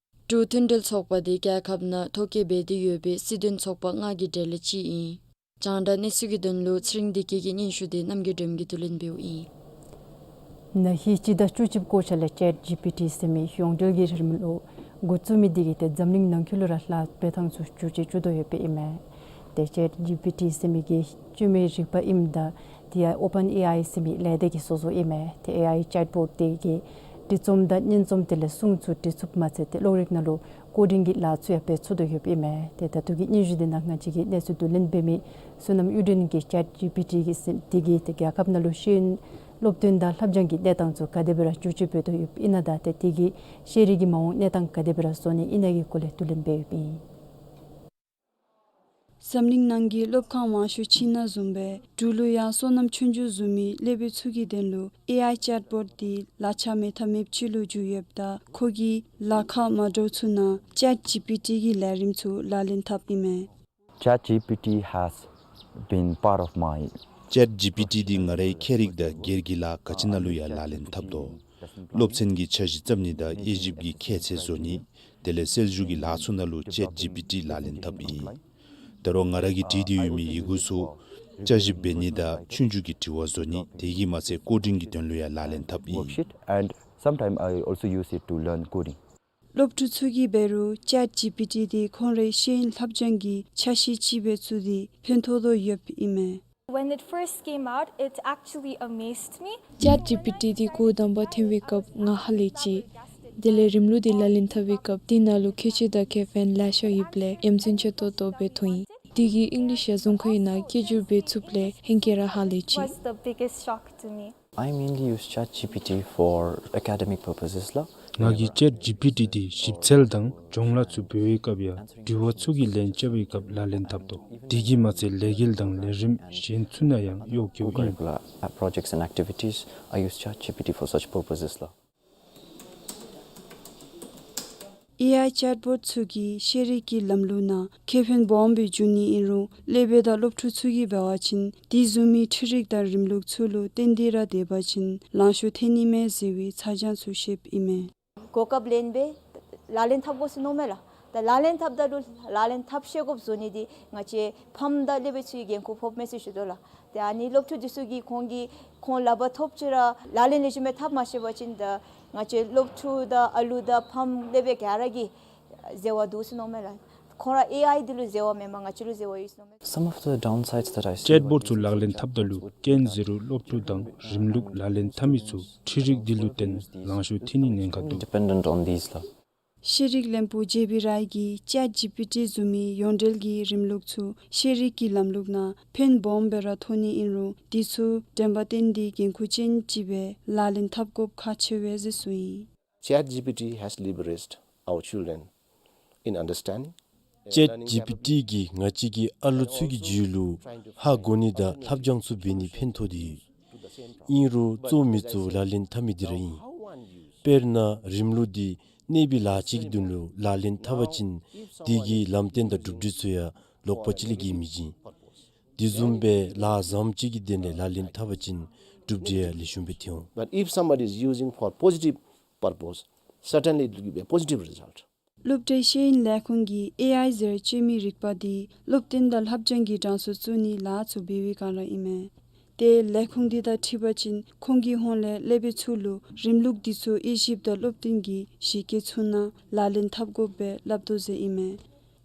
འབྲུག་མཐུན་སྒྲིལ་ཚོགས་པ་དེ་རྒྱལ་ཁབ་ནང་ཐོ་བཀོད་འབད་དེ་ཡོད་པའི་སྲིད་དོན་ཚོགས་པ་ལྔ་གི་གྲས་ལས་གཅིག་ཨིན། རྒྱང་བསྒྲགས་གནས་ཚུལ་གྱི་དོན་ལུ་ཚེ་རིང་བདེ་སྐྱིད་ཀྱི་སྙན་ཞུ་དེ་རྣམ་རྒྱལ་སྒྲོལམ་གྱིས་བསྡུ་ལེན་འབདཝ་ཨིན། ན་ཧིང་སྤྱི་ཟླ་བཅུ་གཅིག་གི་འགོ་ཆ་ལས་ཅེཊ་ཇི་པི་ཊི་ཟེར་མི་ཡོངས་འབྲེལ་གྱི་རིམ་ལུགས་འགོ་བཙུགས་མི་དེ་གིས་ཏེ་འཛམ་གླིང་ནང་འཁོད་ལུ་ར་ལཱ་འབད་ཐངས་ཚུ་འགྱུར་བཅོས་བཅུག་དོ་ཡོདཔ་ཨིན་མས། ཏེ་ཅེཊ་ཇི་པི་ཊི་ཟེར་མི་གི་བཅོས་མའི་རིག་པ་ཨིནམ་ད་དེ་ཡང་ཨོ་པཱན་ཨེ་ཨའི་ཟེར་མི་ལས་སྡེ་གིས་བཟོ་བཟོཝ་ཨིན་མས། ཏེ་ཨེ་ཨའི་ཅེཊ་བོཊ་དེ་གིས་འབྲི་རྩོམ་དང་སྙན་རྩོམ་དེ་ལས་སྲུང་ཚུ་འབྲི་ཚུགསཔ་མ་ཚད་ཏེ་གློག་རིག་ནང་ལུ་ཀོ་ཌིང་གི་ལཱ་ཚུ་ཡང་འབད་ཚུགས་དོ་ཡོདཔ་ཨིན་མས། ཏེ་ད་ལྟོ་གི་སྙན་ཞུ་དེ་ནང་ང་བཅས་ཀྱིས་གནས་ཚུལ་བསྡུ་ལེན་འབད་མི་བསོད་ནམས་གཡུ་སྒྲོན་གྱིས་ཅེཊ་ཇི་པི་ཊི་གི་ཟེར་དེ་གིས་ཏེ་རྒྱལ་ཁབ་ནང་ལུ་ཤེས་ཡོན་སློབ་སྟོན་དང་ལྷབ་སྦྱང་གི་གནས་སྟངས་ཚུ་ག་དེ་སྦེ་ར་འགྱུར་བཅོས་འབད་དོ་ཡོདཔ་ཨིན་ན་དང་ཏེ་དེ་གིས་ཤེས་རིག་གི་མ་འོངས་གནས་སྟངས་ག་དེ་སྦེ་ར་བཟོ་ནི་ཨིན་ན་གི་སྐོར་ལས་བསྡུ་ལེན་འབད་ཡོདཔ་ཨིན། འཛམ་གླིང་ནང་གི་སློབ་ཁང་མང་ཤོས་ཅིག་ནང་བཟུམ་སྦེ་འབྲུག་ལུ་ཡང་བསོད་ནམས་ཆོས་འབྱོར་བཟུམ་མའི་སློབ་དཔོན་ཚུ་གི་དོན་ལུ་ཨེ་ཨའི་ཅེཊ་བོཊ་དེ་ལག་ཆ་མེད་ཐབས་མེདཔ་ཅིག་ལུ་འགྱུར་ཡོདཔ་ད་ཁོ་གིས་ལཱ་ཁག་མ་འདྲཝ་ཚུ་ནང་ཅེཊ་ཇི་པི་ཊི་གི་ལས་རིམ་ཚུ་ལག་ལེན་འཐབ་ཨིན་མས། ཅེཊ་ཇི་པི་ཊི་has been part of my ཅེཊ་ཇི་པི་ཊི་དེ་ང་རའི་ཁྱད་རིག་དང་སྒེར་གྱི་ལཱ་ག་ཅི་ནང་ལུ་ཡང་ལག་ལེན་འཐབ་དོ། སློབ་ཚན་གྱི་འཆར་གཞི་བརྩམ་ནི་དང་དབྱེ་ཞིབ་ཀྱི་ཁྱད་ཚད་བཟོ་ནི་དེ་ལས་སེལ་བསྒྱུར་གྱི་ལཱ་ཚུ་ནང་ལུ་ཅེཊ་ཇི་པི་ཊི་ལག་ལེན་འཐབ་ཨིན། ད་རུང་ང་ར་གིས་བྲིས་ཏེ་ཡོད་མི་ཡི་གུ་ཚུ་བསྐྱར་ཞིབ་འབད་ནི་དང་ཆོས་རྒྱུགས་ཀྱི་དྲི་བ་བཟོ་ནི་དེ་གིས་མ་ཚད་ཀོ་ཌིང་གི་དོན་ལུ་ཡང་ལག་ལེན་འཐབ་ཨིན། Worksheet, and sometimes I also use it to learn coding. སློབ་ཕྲུག་ཚུ་གིས་འབད་རུང་ཅེཊ་ཇི་པི་ཊི་དེ་ཁོང་རའི་ཤེས་ཡོན་ལྷབ་སྦྱང་གི་ཆ་ཤས་ཅིག་སྦེ་བརྩི་སྟེ་ཕན་ཐོགས་དོ་ཡོདཔ་ཨིན་མས། When it first came out, it actually amazed me. ཅེཊ་ཇི་པི་ཊི་དེ་འགོ་དང་པ་ཐོན་པའི་སྐབས་ང་ཧ་ལས་ཅི། དེ་ལས་རིམ་ལུགས་དེ་ལག་ལེན་འཐབ་པའི་སྐབས་དེ་ནང་ལུ་ཁྱད་ཆོས་དང་ཁེ་ཕན་ལེ་ཤ་ཡོདཔ་ལས་ཡ་མཚན་ཆེ་ཏོག་ཏོ་སྦེ་མཐོང་ཡི། དེ་གིས་ཨིང་ལིཤ་ཡང་རྫོང་ཁའི་ནང་སྐད་སྒྱུར་འབད་ཚུགསཔ་ལས་ཧེང་སྐལ་ར་ཧ་ལས་ཅི། Was the biggest shock to me. I mainly use ChatGPT for academic purposes ལགས། ང་གིས་ཅེཊ་ཇི་པི་ཊི་དེ་ཞིབ་འཚོལ་དང་སྦྱོང་ལཱ་ཚུ་འབད་བའི་སྐབས་ཡང་དྲི་བ་ཚུ་གི་ལན་རྐྱབ་པའི་སྐབས་ལག་ལེན་འཐབ་དོ། དེ་གིས་མ་ཚད་ལས་འགུལ་དང་ལས་རིམ་གཞན་ཚུ་ནང་ཡང་གཡོག་བཀོལཝ་ཨིན། Curricular projects and activities, I use ChatGPT for such purposes ལགས། ཨེ་ཨའི་ཅེཊ་བོཊ་ཚུ་གིས་ཤེས་རིག་གི་ལམ་ལུགས་ནང་ཁེ་ཕན་སྦོམ་སྦེ་འབྱུང་ནི་ཨིན་རུང་སློབ་དཔོན་དང་སློབ་ཕྲུག་ཚུ་གིས་འབད་བ་ཅིན་དེ་བཟུམ་མའི་འཕྲུལ་རིག་དང་རིམ་ལུགས་ཚུ་ལུ་བརྟེན་ཏེ་ར་སྡོད་པ་ཅིན་ལང་ཤོར་ཐལ་ནི་མས་ཟེར་བའི་ཚ་གྱང་ཚུ་བཤདཔ་ཨིན་མས། གོ་སྐབས་ལེན་སྦེ་ ལག་ལེན་འཐབ་དགོ་ཟེར་མནོཝ་མས་ལགས། ད་ལག་ལེན་འཐབ་ད་ལུ་ལག་ལེན་འཐབ་ཤེས་དགོཔ་བཟོ་ནི་འདི་ང་བཅས་ཕམ་དང་སློབ་དཔོན་ཚུ་གི་འགན་ཁུར་ཕོགཔ་མས་ཟེར་ཞུ་དོ་ལགས། ཏེ་ཨ་ནི་སློབ་ཕྲུག་འདི་ཚུ་གིས་ཁོང་གིས་ཁོང་ལག་པར་ཐོབ་ཅི་ར་ལག་ལེན་ལེགས་ཤོམ་སྦེ་འཐབ་མ་ཤེས་པ་ཅིན་ད་ང་བཅས་སློབ་ཕྲུག་དང་ཨ་ལུ་དང་ཕམ་སློབ་དཔོན་ག་ར་གི་བརྩེ་བ་འདུག་ཟེར་མནོཝ་མས་ལགས། ཁོང་ར་ཨེ་ཨའི་འདི་ལུ་བརྩེ་བ་མེན་པར་ང་བཅས་ལུ་བརྩེ་བ་ཡོད་ཟེར་མནོཝ་མས། Some of the downsides that I see ཅེཊ་བོཊ་ཚུ་ལག་ལེན་འཐབ་ད་ལུ་རྐྱེན་ཟེར་རུང་སློབ་ཕྲུག་དང་རིམ་ལུགས་ལག་ལེན་འཐབ་མི་ཚུ་འཕྲུལ་རིག་འདི་ལུ་བརྟེན་ལང་ཤོར་ཐལ་ནིའི་ཉེན་ཁ་འདུག། Dependent on these ལགས། ཤེས་རིག་བློན་པོ་ཇེ་བི་རའི་གིས་ཅེཊ་ཇི་པི་ཊི་བཟུམ་མའི་ཡོངས་འབྲེལ་གྱི་རིམ་ལུགས་ཚུ་ཤེས་རིག་གི་ལམ་ལུགས་ནང་ཕན་སྦོམ་སྦེ་ར་ཐོགས་ནི་ཨིན་རུང་འདི་ཚུ་དྲན་པ་བསྟེན་ཏེ་འགན་ཁུར་ཅན་ཅིག་སྦེ་ལག་ལེན་འཐབ་དགོཔ་ཁག་ཆེ་བས་ཟེར་གསུངས་ཡི། ChatGPT has liberated our children in understanding. ཅེཊ་ཇི་པི་ཊི་གིས་ང་བཅས་ཀྱི་ཨ་ལུ་ཚུ་གི་རྒྱུད་ལུ་ཧ་གོ་ནི་དང་ལྷབ་སྦྱང་ཚུ་འབད་ནི་ཕན་ཐོགས་ཏེ་ཡོད། ཨིན་རུང་གཙོ་མི་གཙོ་ལག་ལེན་འཐབ་མི་འདི་ར་ཨིན། དཔེར་ན་རིམ་ལུགས་འདི་གནས་པའི་ལཱ་ཅིག་གི་དོན་ལུ་ལག་ལེན་འཐབ་པ་ཅིན་དེ་གི་ལམ་སྟོན་དང་གྲུབ་འབྲས་ཚུ་ཡང་ལོག་པ་ཅིག་ལས་བརྒལ་མི་བྱིན། དེ་བཟུམ་སྦེ་ལཱ་བཟངམ་ཅིག་གི་དོན་ལས་ལག་ལེན་འཐབ་པ་ཅིན་གྲུབ་འབྲས་ཡང་ལེགས་ཤོམ་སྦེ་ཐོན་འོང་། But if somebody is using for positive purpose, certainly it will give a positive result. སློབ་གྲྭའི་ཤེས་ཡོན་ལས་ཁུངས་ཀྱིས་ཨེ་ཨའི་ཟེར་སྤྱོད་མིའི་རིག་པ་འདི་སློབ་སྟོན་དང་ལྷབ་སྦྱང་གི་གྲངས་སུ་བཙུགས་ནིའི་ལཱ་ཚུ་འབད་བའི་བསྒང་ར་ཨིན་མས། ཏེ་ལས་ཁུངས་འདི་དང་འཁྲིལ་བ་ཅིན་ཁོང་གི་ཧོངས་ལས་སློབ་དཔོན་ཚུ་ལུ་རིམ་ལུགས་འདི་ཚུ་དབྱེ་ཞིབ་དང་སློབ་སྟོན་གྱི་གཞི་བཀོད་ཚུ་ནང་ལག་ལེན་འཐབ་དགོཔ་སྦེ་སླབ་དོ་ཟེར་ཨིན་མས།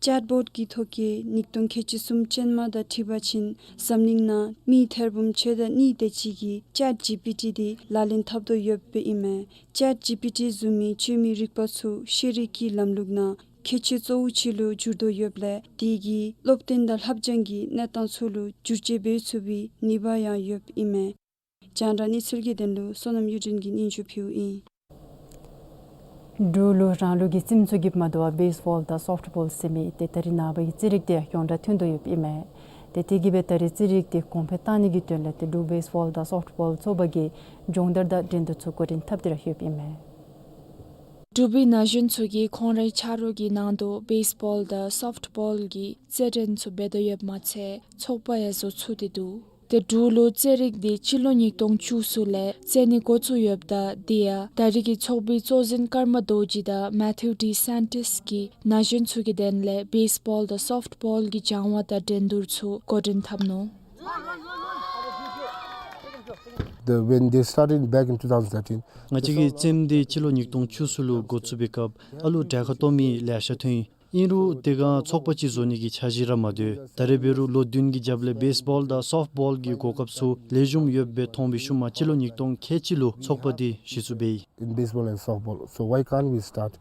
ཅེཊ་བོཊ་ཀྱི་ཐོ་བཀོད་ཉིས་སྟོང་ཁལ་གཅིག་གསུམ་ཅན་མ་དང་འཁྲིལ་བ་ཅིན་འཛམ་གླིང་ནང་མི་ཐེར་འབུམ་ཕྱེད་དང་གཉིས་དེ་ཅིག་གིས་ཅེཊ་ཇི་པི་ཊི་འདི་ལག་ལེན་འཐབ་དོ་ཡོདཔ་ཨིན་མས། ཅེཊ་ཇི་པི་ཊི་བཟུམ་མའི་སྤྱོད་མིའི་རིག་པ་ཚུ་ཤེས་རིག་གི་ལམ་ལུགས་ནང་ཁྱད་ཆོས་གཙོ་བོ་ཅིག་ལུ་འགྱུར་དོ་ཡོདཔ་ལས་དེ་གིས་སློབ་སྟོན་དང་ལྷབ་སྦྱང་གི་གནས་སྟངས་ཚུ་ལུ་བསྒྱུར་བཅོས་འབད་ཚུགས་པའི་ནུས་པ་ཡང་ཡོདཔ་ཨིན་མས། རྒྱང་བསྒྲགས་གནས་ཚུལ་གྱི་དོན་ལུ་བསོད་ནམས་གཡུ་སྒྲོན་གྱིས་སྙན་ཞུ་ཕུལཝ་ཨིན། འབྲུག་ལུ་རང་ལུགས་ཀྱི་རྩེདམོ་ཚུ་གིས་མ་དོ་བར་བེསི་བཱོལ་དང་སོཕཊ་བཱོལ་ཟེར་མི་ཏེ་ད་རེས་ནངས་པ་གི་རྩེད་རིགས་འདི་ཡོངས་གྲགས་ཐོན་དོ་ཡོདཔ་ཨིན་མས། ཏེ་དེ་གིས་སྦེ་ད་རེས་རྩེད་རིགས་འདི་གོང་འཕེལ་བཏང་ནི་གི་དོན་ལས་ཏེ་འབྲུག་བེསི་བཱོལ་དང་སོཕཊ་བཱོལ་ཚོགས་པ་གིས་སྦྱོང་བརྡར་དང་འགྲན་བསྡུར་ཚུ་འགོ་འདྲེན་འཐབ་སྟེ་ར་ཡོདཔ་ཨིན་མས། འབྲུག་པའི་ན་གཞོན་ཚུ་གིས་ཁོང་རའི་ཆ་རོགས་ཀྱི་ནང་དུ་བེསི་བཱོལ་དང་སོཕཊ་བཱོལ་གྱི་རྩེད་འགྲན་ཚུ་འབད་དོ་ཡོདཔ་མ་ཚད་ཚོགས་པ་ཡང་བཟོ་ཚུགས་ཏེ་འདུག། ཏེ་འབྲུག་ལུ་རྩེད་རིགས་འདི་སྤྱི་ལོ་ཉིས་སྟོང་བཅུ་གསུམ་ལས་རྩེད་ནི་འགོ་བཙུགས་ཡོདཔ་ད་དེ་ཡང་ད་རེས་ཀྱི་ཚོགས་པའི་གཙོ་འཛིན་ཀརྨ་རྡོ་རྗེ་དང་མེ་ཐིའུ་ཌི་སན་ཊིས་ཀྱིས་ན་གཞོན་ཚུ་གི་དོན་ལས་བེསི་བཱོལ་དང་སོཕཊ་བཱོལ་གྱི་སྦྱང་བ་དང་འགྲན་བསྡུར་ཚུ་འགོ་འདྲེན་འཐབ་ནུག། The, when they started back in two thousand thirteen, ང་བཅས་ཀྱིས་རྩེདམོ་འདི་སྤྱི་ལོ་ཉིས་སྟོང་བཅུ་གསུམ་ལུ་འགོ་བཙུགས་པའི་སྐབས་ཨ་ལུ་གྲལ་ཁར་གཏོགས་མི་ལེ་ཤ་ཐོན་ཡི། ཨིན་རུང་དེ་སྒང་ཚོགས་པ་ཅིག་བཟོ་ནི་གི་འཆར་གཞི་ར་མ་འདུག། ད་རེས་འབད་རུང་ལོ་བདུན་གྱི་རྒྱབ་ལས་བེསི་བཱོལ་དང་སོཕཊ་བཱོལ་གྱི་གོ་སྐབས་ཚུ་ལེགས་ཤོམ་ཡོདཔ་སྦེ་མཐོང་བའི་ཤུལ་མ་སྤྱི་ལོ་ཉིས་སྟོང་ཁལ་གཅིག་ལུ་ཚོགས་པ་འདི་གཞི་བཙུགས་འབད་ཡི། In baseball and softball. So why can't we start?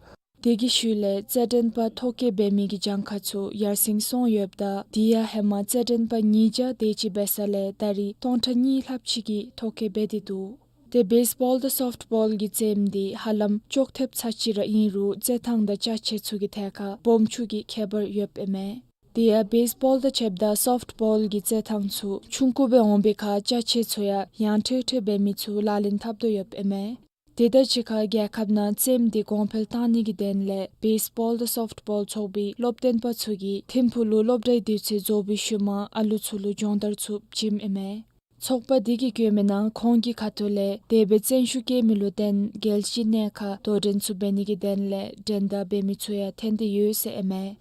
དེ་གི་ཤུལ་ལས་རྩེད་འགྲན་པ་ཐོ་བཀོད་འབད་མི་གི་གྱངས་ཁ་ཚུ་ཡར་སེང་སོང་ཡོདཔ་ད་དེ་ཡང་ཧེ་མ་རྩེད་འགྲན་པ་ཉིས་བརྒྱ་དེ་ཅིག་འབད་ས་ལས་ད་རེས་སྟོང་ཕྲག་གཉིས་ལྷགཔ་ཅིག་གིས་ཐོ་བཀོད་འབད་དེ་འདུག། ཏེ་བེསི་བཱོལ་དང་སོཕཊ་བཱོལ་གྱི་རྩེདམོ་འདི་ཧ་ལམ་ཅོག་འཐདཔ་ཚར་ཅིག་ར་ཨིན་རུང་རྩེད་ཐངས་དང་ཅ་ཆས་ཚུ་གི་ཐད་ཁར་སྦོམ་ཆུང་གི་ཁྱད་པར་ཡོདཔ་ཨིན་མས། དེ་ཡང་བེསི་བཱོལ་དང་ཕྱདཔ་ད་སོཕཊ་བཱོལ་གྱི་རྩེད་ཐངས་ཚུ་ཆུང་ཀུ་སྦེ་འོང་པའི་ཁར་ཅ་ཆས་ཚུ་ཡང་ཡང་ཁྲོལ་ཁྲོལ་འབད་མི་ཚུ་ལག་ལེན་འཐབ་དོ་ཡོདཔ་ཨིན་མས། དེ་དང་གཅིག་ཁར་རྒྱལ་ཁབ་ནང་རྩེདམོ་འདི་གོང་འཕེལ་བཏང་ནི་གི་དོན་ལས་བེསི་བཱོལ་དང་སོཕཊ་བཱོལ་ཚོགས་པའི་སློབ་སྟོན་པ་ཚུ་གིས་ཐིམ་ཕུག་ལུ་སློབ་གྲྭའི་དུས་ཚོད་རྫོགས་པའི་ཤུལ་མ་ཨ་ལུ་ཚུ་ལུ་སྦྱོང་བརྡར་ཚུ་བྱིནམ་ཨིན་མས། ཚོགས་པ་འདི་གིས་བཀོད་མིའི་ནང་ཁོང་གི་ཁ་ཐུག་ལས་དེ་སྦེ་བརྩོན་ཤུགས་བསྐྱེད་མི་ལུ་བརྟེན་རྒྱལ་སྤྱིའི་གནས་ཁར་དོ་འགྲན་ཚུ་འབད་ནི་གི་དོན་ལས་འགྲན་ཟླ་འབད་མི་ཚུ་ཡང་ཐོན་ཏེ་ཡོད་ཟེར་ཨིན་མས།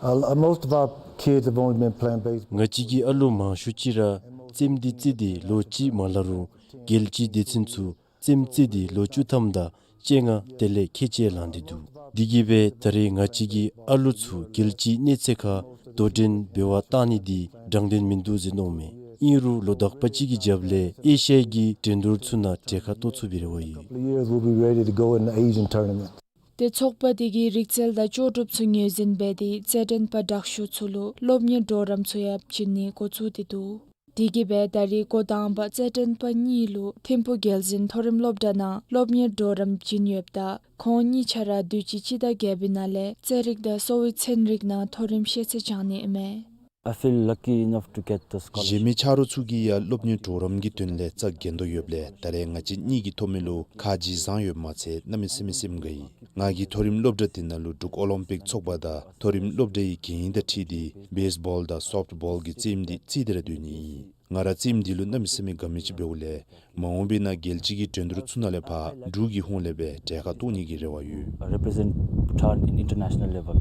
Uh, most of our kids have only been playing baseball. ང་བཅས་ཀྱི་ཨ་ལུ་མང་ཤོས་ཅིག་ར་རྩེདམོ་འདི་རྩེད་དེ་ལོ་གཅིག་མ་ལང་རུང་རྒྱལ་སྤྱིའི་སྡེ་ཚན་ཚུ་རྩེདམོ་རྩེད་དེ་ལོ་བཅུ་ཐམ་དང་བཅོ་ལྔ་དེ་ལས་ཁལ་གཅིག་ལང་སྟེ་འདུག། དེ་གིས་སྦེ་ད་རེས་ང་བཅས་ཀྱི་ཨ་ལུ་ཚུ་རྒྱལ་སྤྱིའི་གནས་ཚད་ཁར་དོ་འགྲན་འབད་བར་བཏང་ནི་འདི་དྲང་བདེན་མིན་འདུག་ཟེར་མནོཝ་མས། ཨིན་རུང་ལོ་དག་པ་ཅིག་གི་རྒྱབ་ལས་ཨེ་ཤི་ཡ་གི་འགྲན་བསྡུར་ཚུ་ནང་གྲལ་ཁར་གཏོགས་ཚུགས་པའི་རེ་བ་ཡོད། Couple of years, we'll be ready to go in the Asian tournament. ཏེ་ཚོགས་པ་འདི་གིས་རིག་རྩལ་དང་ལྕོགས་གྲུབ་ཚུ་ངོས་འཛིན་འབད་དེ་རྩེད་འགྲན་པ་དྲག་ཤོས་ཚུ་ལུ་སློབ་གཉེར་གྲོགས་རམ་ཚུ་ཡང་བྱིན་ནི་འགོ་བཙུགས་ཏེ་འདུག། དེ་གིས་སྦེ་ད་རེས་འགོ་དང་པ་རྩེད་འགྲན་པ་གཉིས་ལུ་ཐིམ་ཕུག་རྒྱལ་འཛིན་མཐོ་རིམ་སློབ་གྲྭ་ནང་སློབ་གཉེར་གྲོགས་རམ་བྱིན་ཡོདཔ་ད་ཁོང་གཉིས་ཆ་ར་དུས་ཅི་སྤྱི་ཟླ་བརྒྱད་པའི་ནང་ལས་རྩེད་རིགས་དང་གསོ་བའི་ཚན་རིག་ནང་མཐོ་རིམ་ཤེས་ཚད་སྦྱང་ནི་ཨིན་མས། I feel lucky enough to get the scholarship. གཞན་མི་ཆ་རོགས་ཚུ་གིས་ཡང་སློབ་གཉེར་གྲོགས་རམ་གྱི་དོན་ལས་རྩ་འགེངས་དོ་ཡོདཔ་ལས་ད་རེས་ང་བཅས་གཉིས་ཀྱིས་ཐོབ་མི་ལུ་ཁ་རྗེ་བཟང་ཡོདཔ་མ་ཚད་གནམ་མེད་ས་མེད་སེམས་དགའ་ཡི། ང་གིས་མཐོ་རིམ་སློབ་གྲྭ་དེ་ནང་ལུ་འབྲུག་ཨོ་ལིམ་པིག་ཚོགས་པ་དང་མཐོ་རིམ་སློབ་གྲྭའི་འགན་དབང་དང་འཁྲིལ་ཏེ་བེསི་བཱོལ་དང་སོཕཊ་བཱོལ་གྱི་རྩེདམོ་འདི་རྩེད་དེ་ར་སྡོད་ནི་ཨིན། ང་ར་རྩེདམོ་འདི་ལུ་གནམ་མེད་ས་མེད་དགའ་མི་ཅིག་འབདཝ་ལས་མ་འོངས་པའི་ནང་རྒྱལ་སྤྱི་གི་འགྲན་བསྡུར་ཚུ་ནང་ལས་ཕར་འབྲུག་གི་ཧོངས་ལས་སྦེ་གྲལ་ཁར་གཏོགས་ནི་གི་རེ་བ་ཡོད། Represent Bhutan in international level.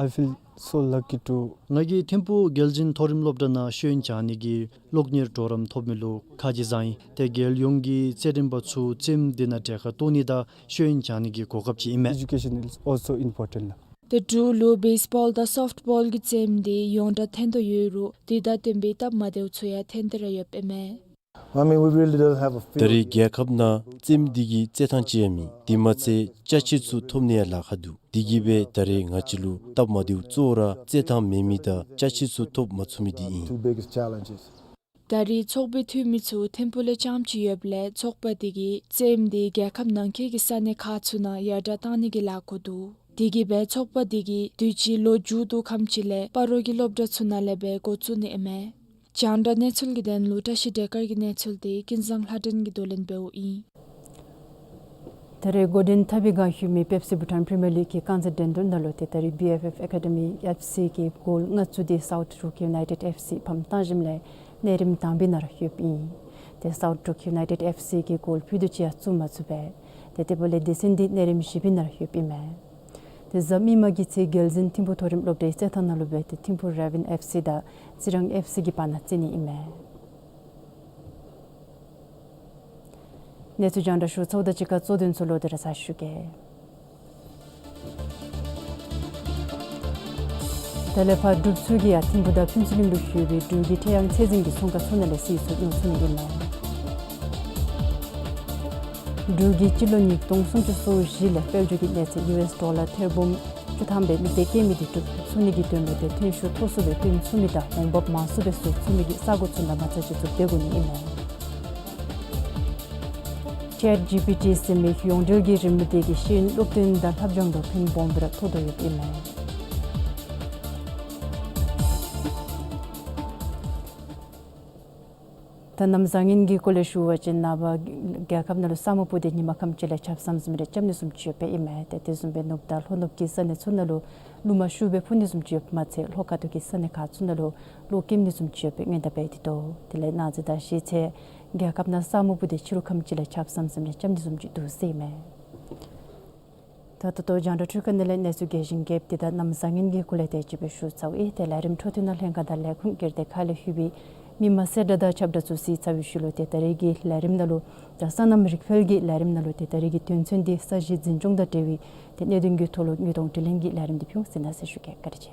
I feel so lucky to. ང་གིས་ཐིམ་ཕུག་རྒྱལ་འཛིན་མཐོ་རིམ་སློབ་གྲྭ་ནང་ཤེས་ཡོན་སྦྱང་ནི་གི་སློབ་གཉེར་གྲོགས་རམ་ཐོབ་མི་ལུ་ཁ་རྗེ་བཟང་ཡི། ཏེ་རྒྱལ་ཡོངས་ཀྱི་རྩེད་འགྲན་པ་ཚུ་རྩེདམོ་འདི་ནང་གྲལ་ཁར་གཏོགས་ནི་དང་ཤེས་ཡོན་སྦྱང་ནི་གི་གོ་སྐབས་ཅིག་ཨིན་མས། Education is also important. ཏེ་འབྲུག་ལུ་བེསི་བཱོལ་དང་སོཕཊ་བཱོལ་གྱི་རྩེདམོ་འདི་ཡོངས་གྲགས་ཐོན་དོ་ཡོད་རུང་དེ་དང་བསྟུན་པའི་སྟབས་མ་བདེཝ་ཚུ་ཡང་ཐོན་ཏེ་ར་ཡོདཔ་ཨིན་མས། I mean, we really don't have a field. ད་རེས་རྒྱལ་ཁབ་ནང་རྩེདམོ་འདི་གི་རྩེད་ཐངས་ཅིག་ཡང་མེད། དེ་མ་ཚད་ཅ་ཆས་ཚུ་ཐོབ་ནི་ཡང་ལཱ་ཁག་འདུག། དེ་གིས་སྦེ་ད་རེས་ང་བཅས་ལུ་སྟབས་མ་བདེཝ་གཙོ་བོ་ར་རྩེད་ཐངས་མེད་མི་དང་ཅ་ཆས་ཚུ་ཐོབ་མ་ཚུགས་མི་འདི་ཨིན། Two biggest challenges. ད་རེས་ཚོགས་པའི་འཐུས་མི་ཚུ་ཐིམ་ཕུག་ལས་རྐྱངམ་ཅིག་ཡོདཔ་ལས་ཚོགས་པ་འདི་གིས་རྩེདམོ་འདི་རྒྱལ་ཁབ་ནང་འཁོད་ཀྱི་ས་གནས་ཁག་ཚུ་ནང་ཡར་དྲག་གཏང་ནི་གི་ལཱ་འགོ་འདུག། དེ་གིས་སྦེ་ཚོགས་པ་འདི་གིས་དུས་ཅི་ལོ་མཇུག་བསྡུ་ཁམས་ཅིག་ལས་སྤ་རོ་གི་སློབ་གྲྭ་ཚུ་ནང་ལས་སྦེ་འགོ་བཙུགས་ནི་ཨིན་མས། རྒྱང་བསྒྲགས་གནས་ཚུལ་གྱི་དོན་ལུ་བཀྲ་ཤིས་བདེ་དཀར་གྱི་གནས་ཚུལ་འདི་ཀུན་བཟང་ལྷ་སྒྲོན་གྱིས་བསྡུ་ལེན་འབདཝ་ཨིན། ད་རེས་འགོ་འདྲེན་འཐབ་པའི་སྒང་ཞུགས་མི་པེབ་སི་བྷུ་ཊཱན་པི་རི་མི་ཡར་ལིག་གི་རྐང་རྩེད་འགྲན་བསྡུར་ནང་ལུ་ཏེ་ད་རེས་བི་ཨེཕ་ཨེཕ་ཨེ་ཀ་ཌི་མི་ཨེཕ་སི་གིས་གོལ་ལྔ་བཙུགས་ཏེ་སའུཐ་འབྲུག་ཡུ་ནའི་ཊེཌ་ཨེཕ་སི་ཕམ་བཏང་ཞིནམ་ལས་གནས་རིམ་དང་པའི་ནང་ར་ལྷོདཔ་ཨིན། ཏེ་སའུཐ་འབྲུག་ཡུ་ནའི་ཊེཌ་ཨེཕ་སི་གིས་གོལ་ཕུད་རྡོག་ཅིག་ཡང་བཙུགས་མ་ཚུགས་པས། ཏེ་དེ་འབདཝ་ལས་སྡེ་ཚན་འདི་གནས་རིམ་བཞི་པའི་ནང་ར་ལྷོདཔ་ཨིན་མས། ཏེ་གཟའ་མིག་དམར་གྱི་ཚེས་རྒྱལ་འཛིན་ཐིམ་ཕུག་མཐོ་རིམ་སློབ་གྲྭའི་རྩེད་ཐང་ནང་ལུ་སྦེ་ཏེ་ཐིམ་ཕུག་རེ་ཝན་ཨེཕ་སི་དང་རྩི་རང་ཨེཕ་སི་གི་བར་ན་རྩེད་ནི་ཨིན་མས། གནས་ཚུལ་རྒྱང་བསྒྲགས་ཞུ་ཚརཝ་དང་གཅིག་ཁར་གཙོ་དོན་ཚུ་ལོག་སྟེ་ར་ཚར་ཞུ་གེ། དེ་ལས་ཕར་འབྲུགཔ་ཚུ་གིས་ཡང་ཐིམ་ཕུག་དང་ཕུན་ཚོགས་གླིང་ལུ་ཡོད་པའི་འབྲུག་གི་ཁྲེ་ཡང་ཚད་འཛིན་གྱི་ཚོང་ཁང་ཚུ་ནང་ལས་སིལ་ཚོགས་ཉོ་ཚུགས་ནི་ཨིན་མས། འབྲུག་གིས་སྤྱི་ལོ་ཉིས་སྟོང་སུམ་ཅུ་སོ་བཞི་ལས་དཔལ་འབྱོར་གྱི་གནས་ཚད་ཡུ་ཨེསི་ཌོ་ལར་ཐེར་འབུམ་བཅུ་ཐམ་སྦེ་དམིགས་གཏད་བསྐྱེད་མི་འདི་འགྲུབ་ཚུགས་ནི་གི་དོན་ལུ་ཏེ་ཐོན་ཤུགས་མཐོ་སུ་སྦེ་བཏོན་ཚུགས་མི་དང་འོང་འབབ་མང་སུ་སྦེ་བཟོ་ཚུགས་མི་གི་ས་གོ་ཚུ་ནང་མ་རྩ་ཅིག་བཙུགས་ཏེ་དགོ་ནི་ཨིན་མས། ཅེཊ་ཇི་པི་ཊི་ཟེར་མི་ཡོངས་འབྲེལ་གྱི་རིན་མེད་འདི་གིས་ཤེས་ཡོན་སློབ་སྟོན་དང་ལྷབ་སྦྱང་ལུ་ཕན་སྦོམ་སྦེ་ར་ཐོགས་དོ་ཡོདཔ་ཨིན་མས། ད་གནམ་བཟང་ངན་གྱི་སྐོར་ལས་ཞུ་བ་ཅིན་ནངས་པ་རྒྱལ་ཁབ་ནང་ལུ་ས་སྨུག་སྤུབས་ཏེ་ཉིན་མ་ཁམས་ཅིག་ལས་ཆརཔ་ཟམ་ཟིམ་རེ་རྐྱབ་ནི་བཟུམ་ཅིག་ཡོདཔ་ཨིན་མས། ཏེ་དེ་བཟུམ་སྦེ་ནུབ་དང་ལྷོ་ནུབ་ཀྱི་ས་གནས་ཚུ་ནང་ལུ་རླུང་མ་ཤུགས་སྦེ་འཕུ་ནི་བཟུམ་ཅིག་ཡོདཔ་མ་ཚད་ལྷོ་ཁ་ཐུག་གི་ས་གནས་ཁག་ཚུ་ནང་ལུ་གློག་ཀེམ་ནི་བཟུམ་ཅིག་ཡོདཔ་སྦེ་སྔོན་བརྡ་འབད་དེ་འདུག། དེ་ལས་གནངས་ཚེ་དང་གཞེས་ཚེ་རྒྱལ་ཁབ་ནང་ས་སྨུག་སྤུབས་ཏེ་ཕྱི་རུ་ཁམས་ཅིག་ལས་ཆརཔ་ཟམ་ཟིམ་རེ་རྐྱབ་ནི་བཟུམ་ཅིག་འདུག་ཟེར་ཨིན་མས། ད་ད་ལྟོ་རྒྱང་བསྒྲགས་འཕྲུལ་ཁང་ནང་ལས་གནས་ཚུལ་རྒྱས་ཤིང་རྒྱསཔ་འདི་དང་གནམ་བཟང་ངན་གྱི་སྐོར་ལས་དེ་ཅིག་སྦེ་ཞུ་ཚརཝ་ཨིན། ཏེ་ལས་རིམ་འཕྲོ་མཐུད་ནང་ལྷན་ཁག་དང་ལས་ཁུངས་སྒེར་སྡེ་ཁག་ལས་ལྷོད་པའི་མི་མང་གསལ་བསྒྲགས་དང་ཁྱབ་བསྒྲགས་ཚུ་གཟིགས་ཚར་བའི་ཤུལ་ལུ་ཏེ་ད་རེས་ཀྱི་ལས་རིམ་ནང་ལུ་ད་སོ་ནམ་རིག་འཕེལ་གྱི་ལས་རིམ་ནང་ལུ་ཏེ་ད་རེས་ཀྱི་དོན་ཚན་འདི་ས་གཞི་འཛིན་སྐྱོང་དང་འབྲེལ་བའི་ཏེ་གནད་དོན་གྱི་ཐོག་ལུ་དངོས་མཐོང་དྲི་ལན་གྱི་ལས་རིམ་འདི་ཕུལ་ཟེར་གནང་ཟེར་ཞུ་གེ། བཀའ་དྲིན་ཆེ།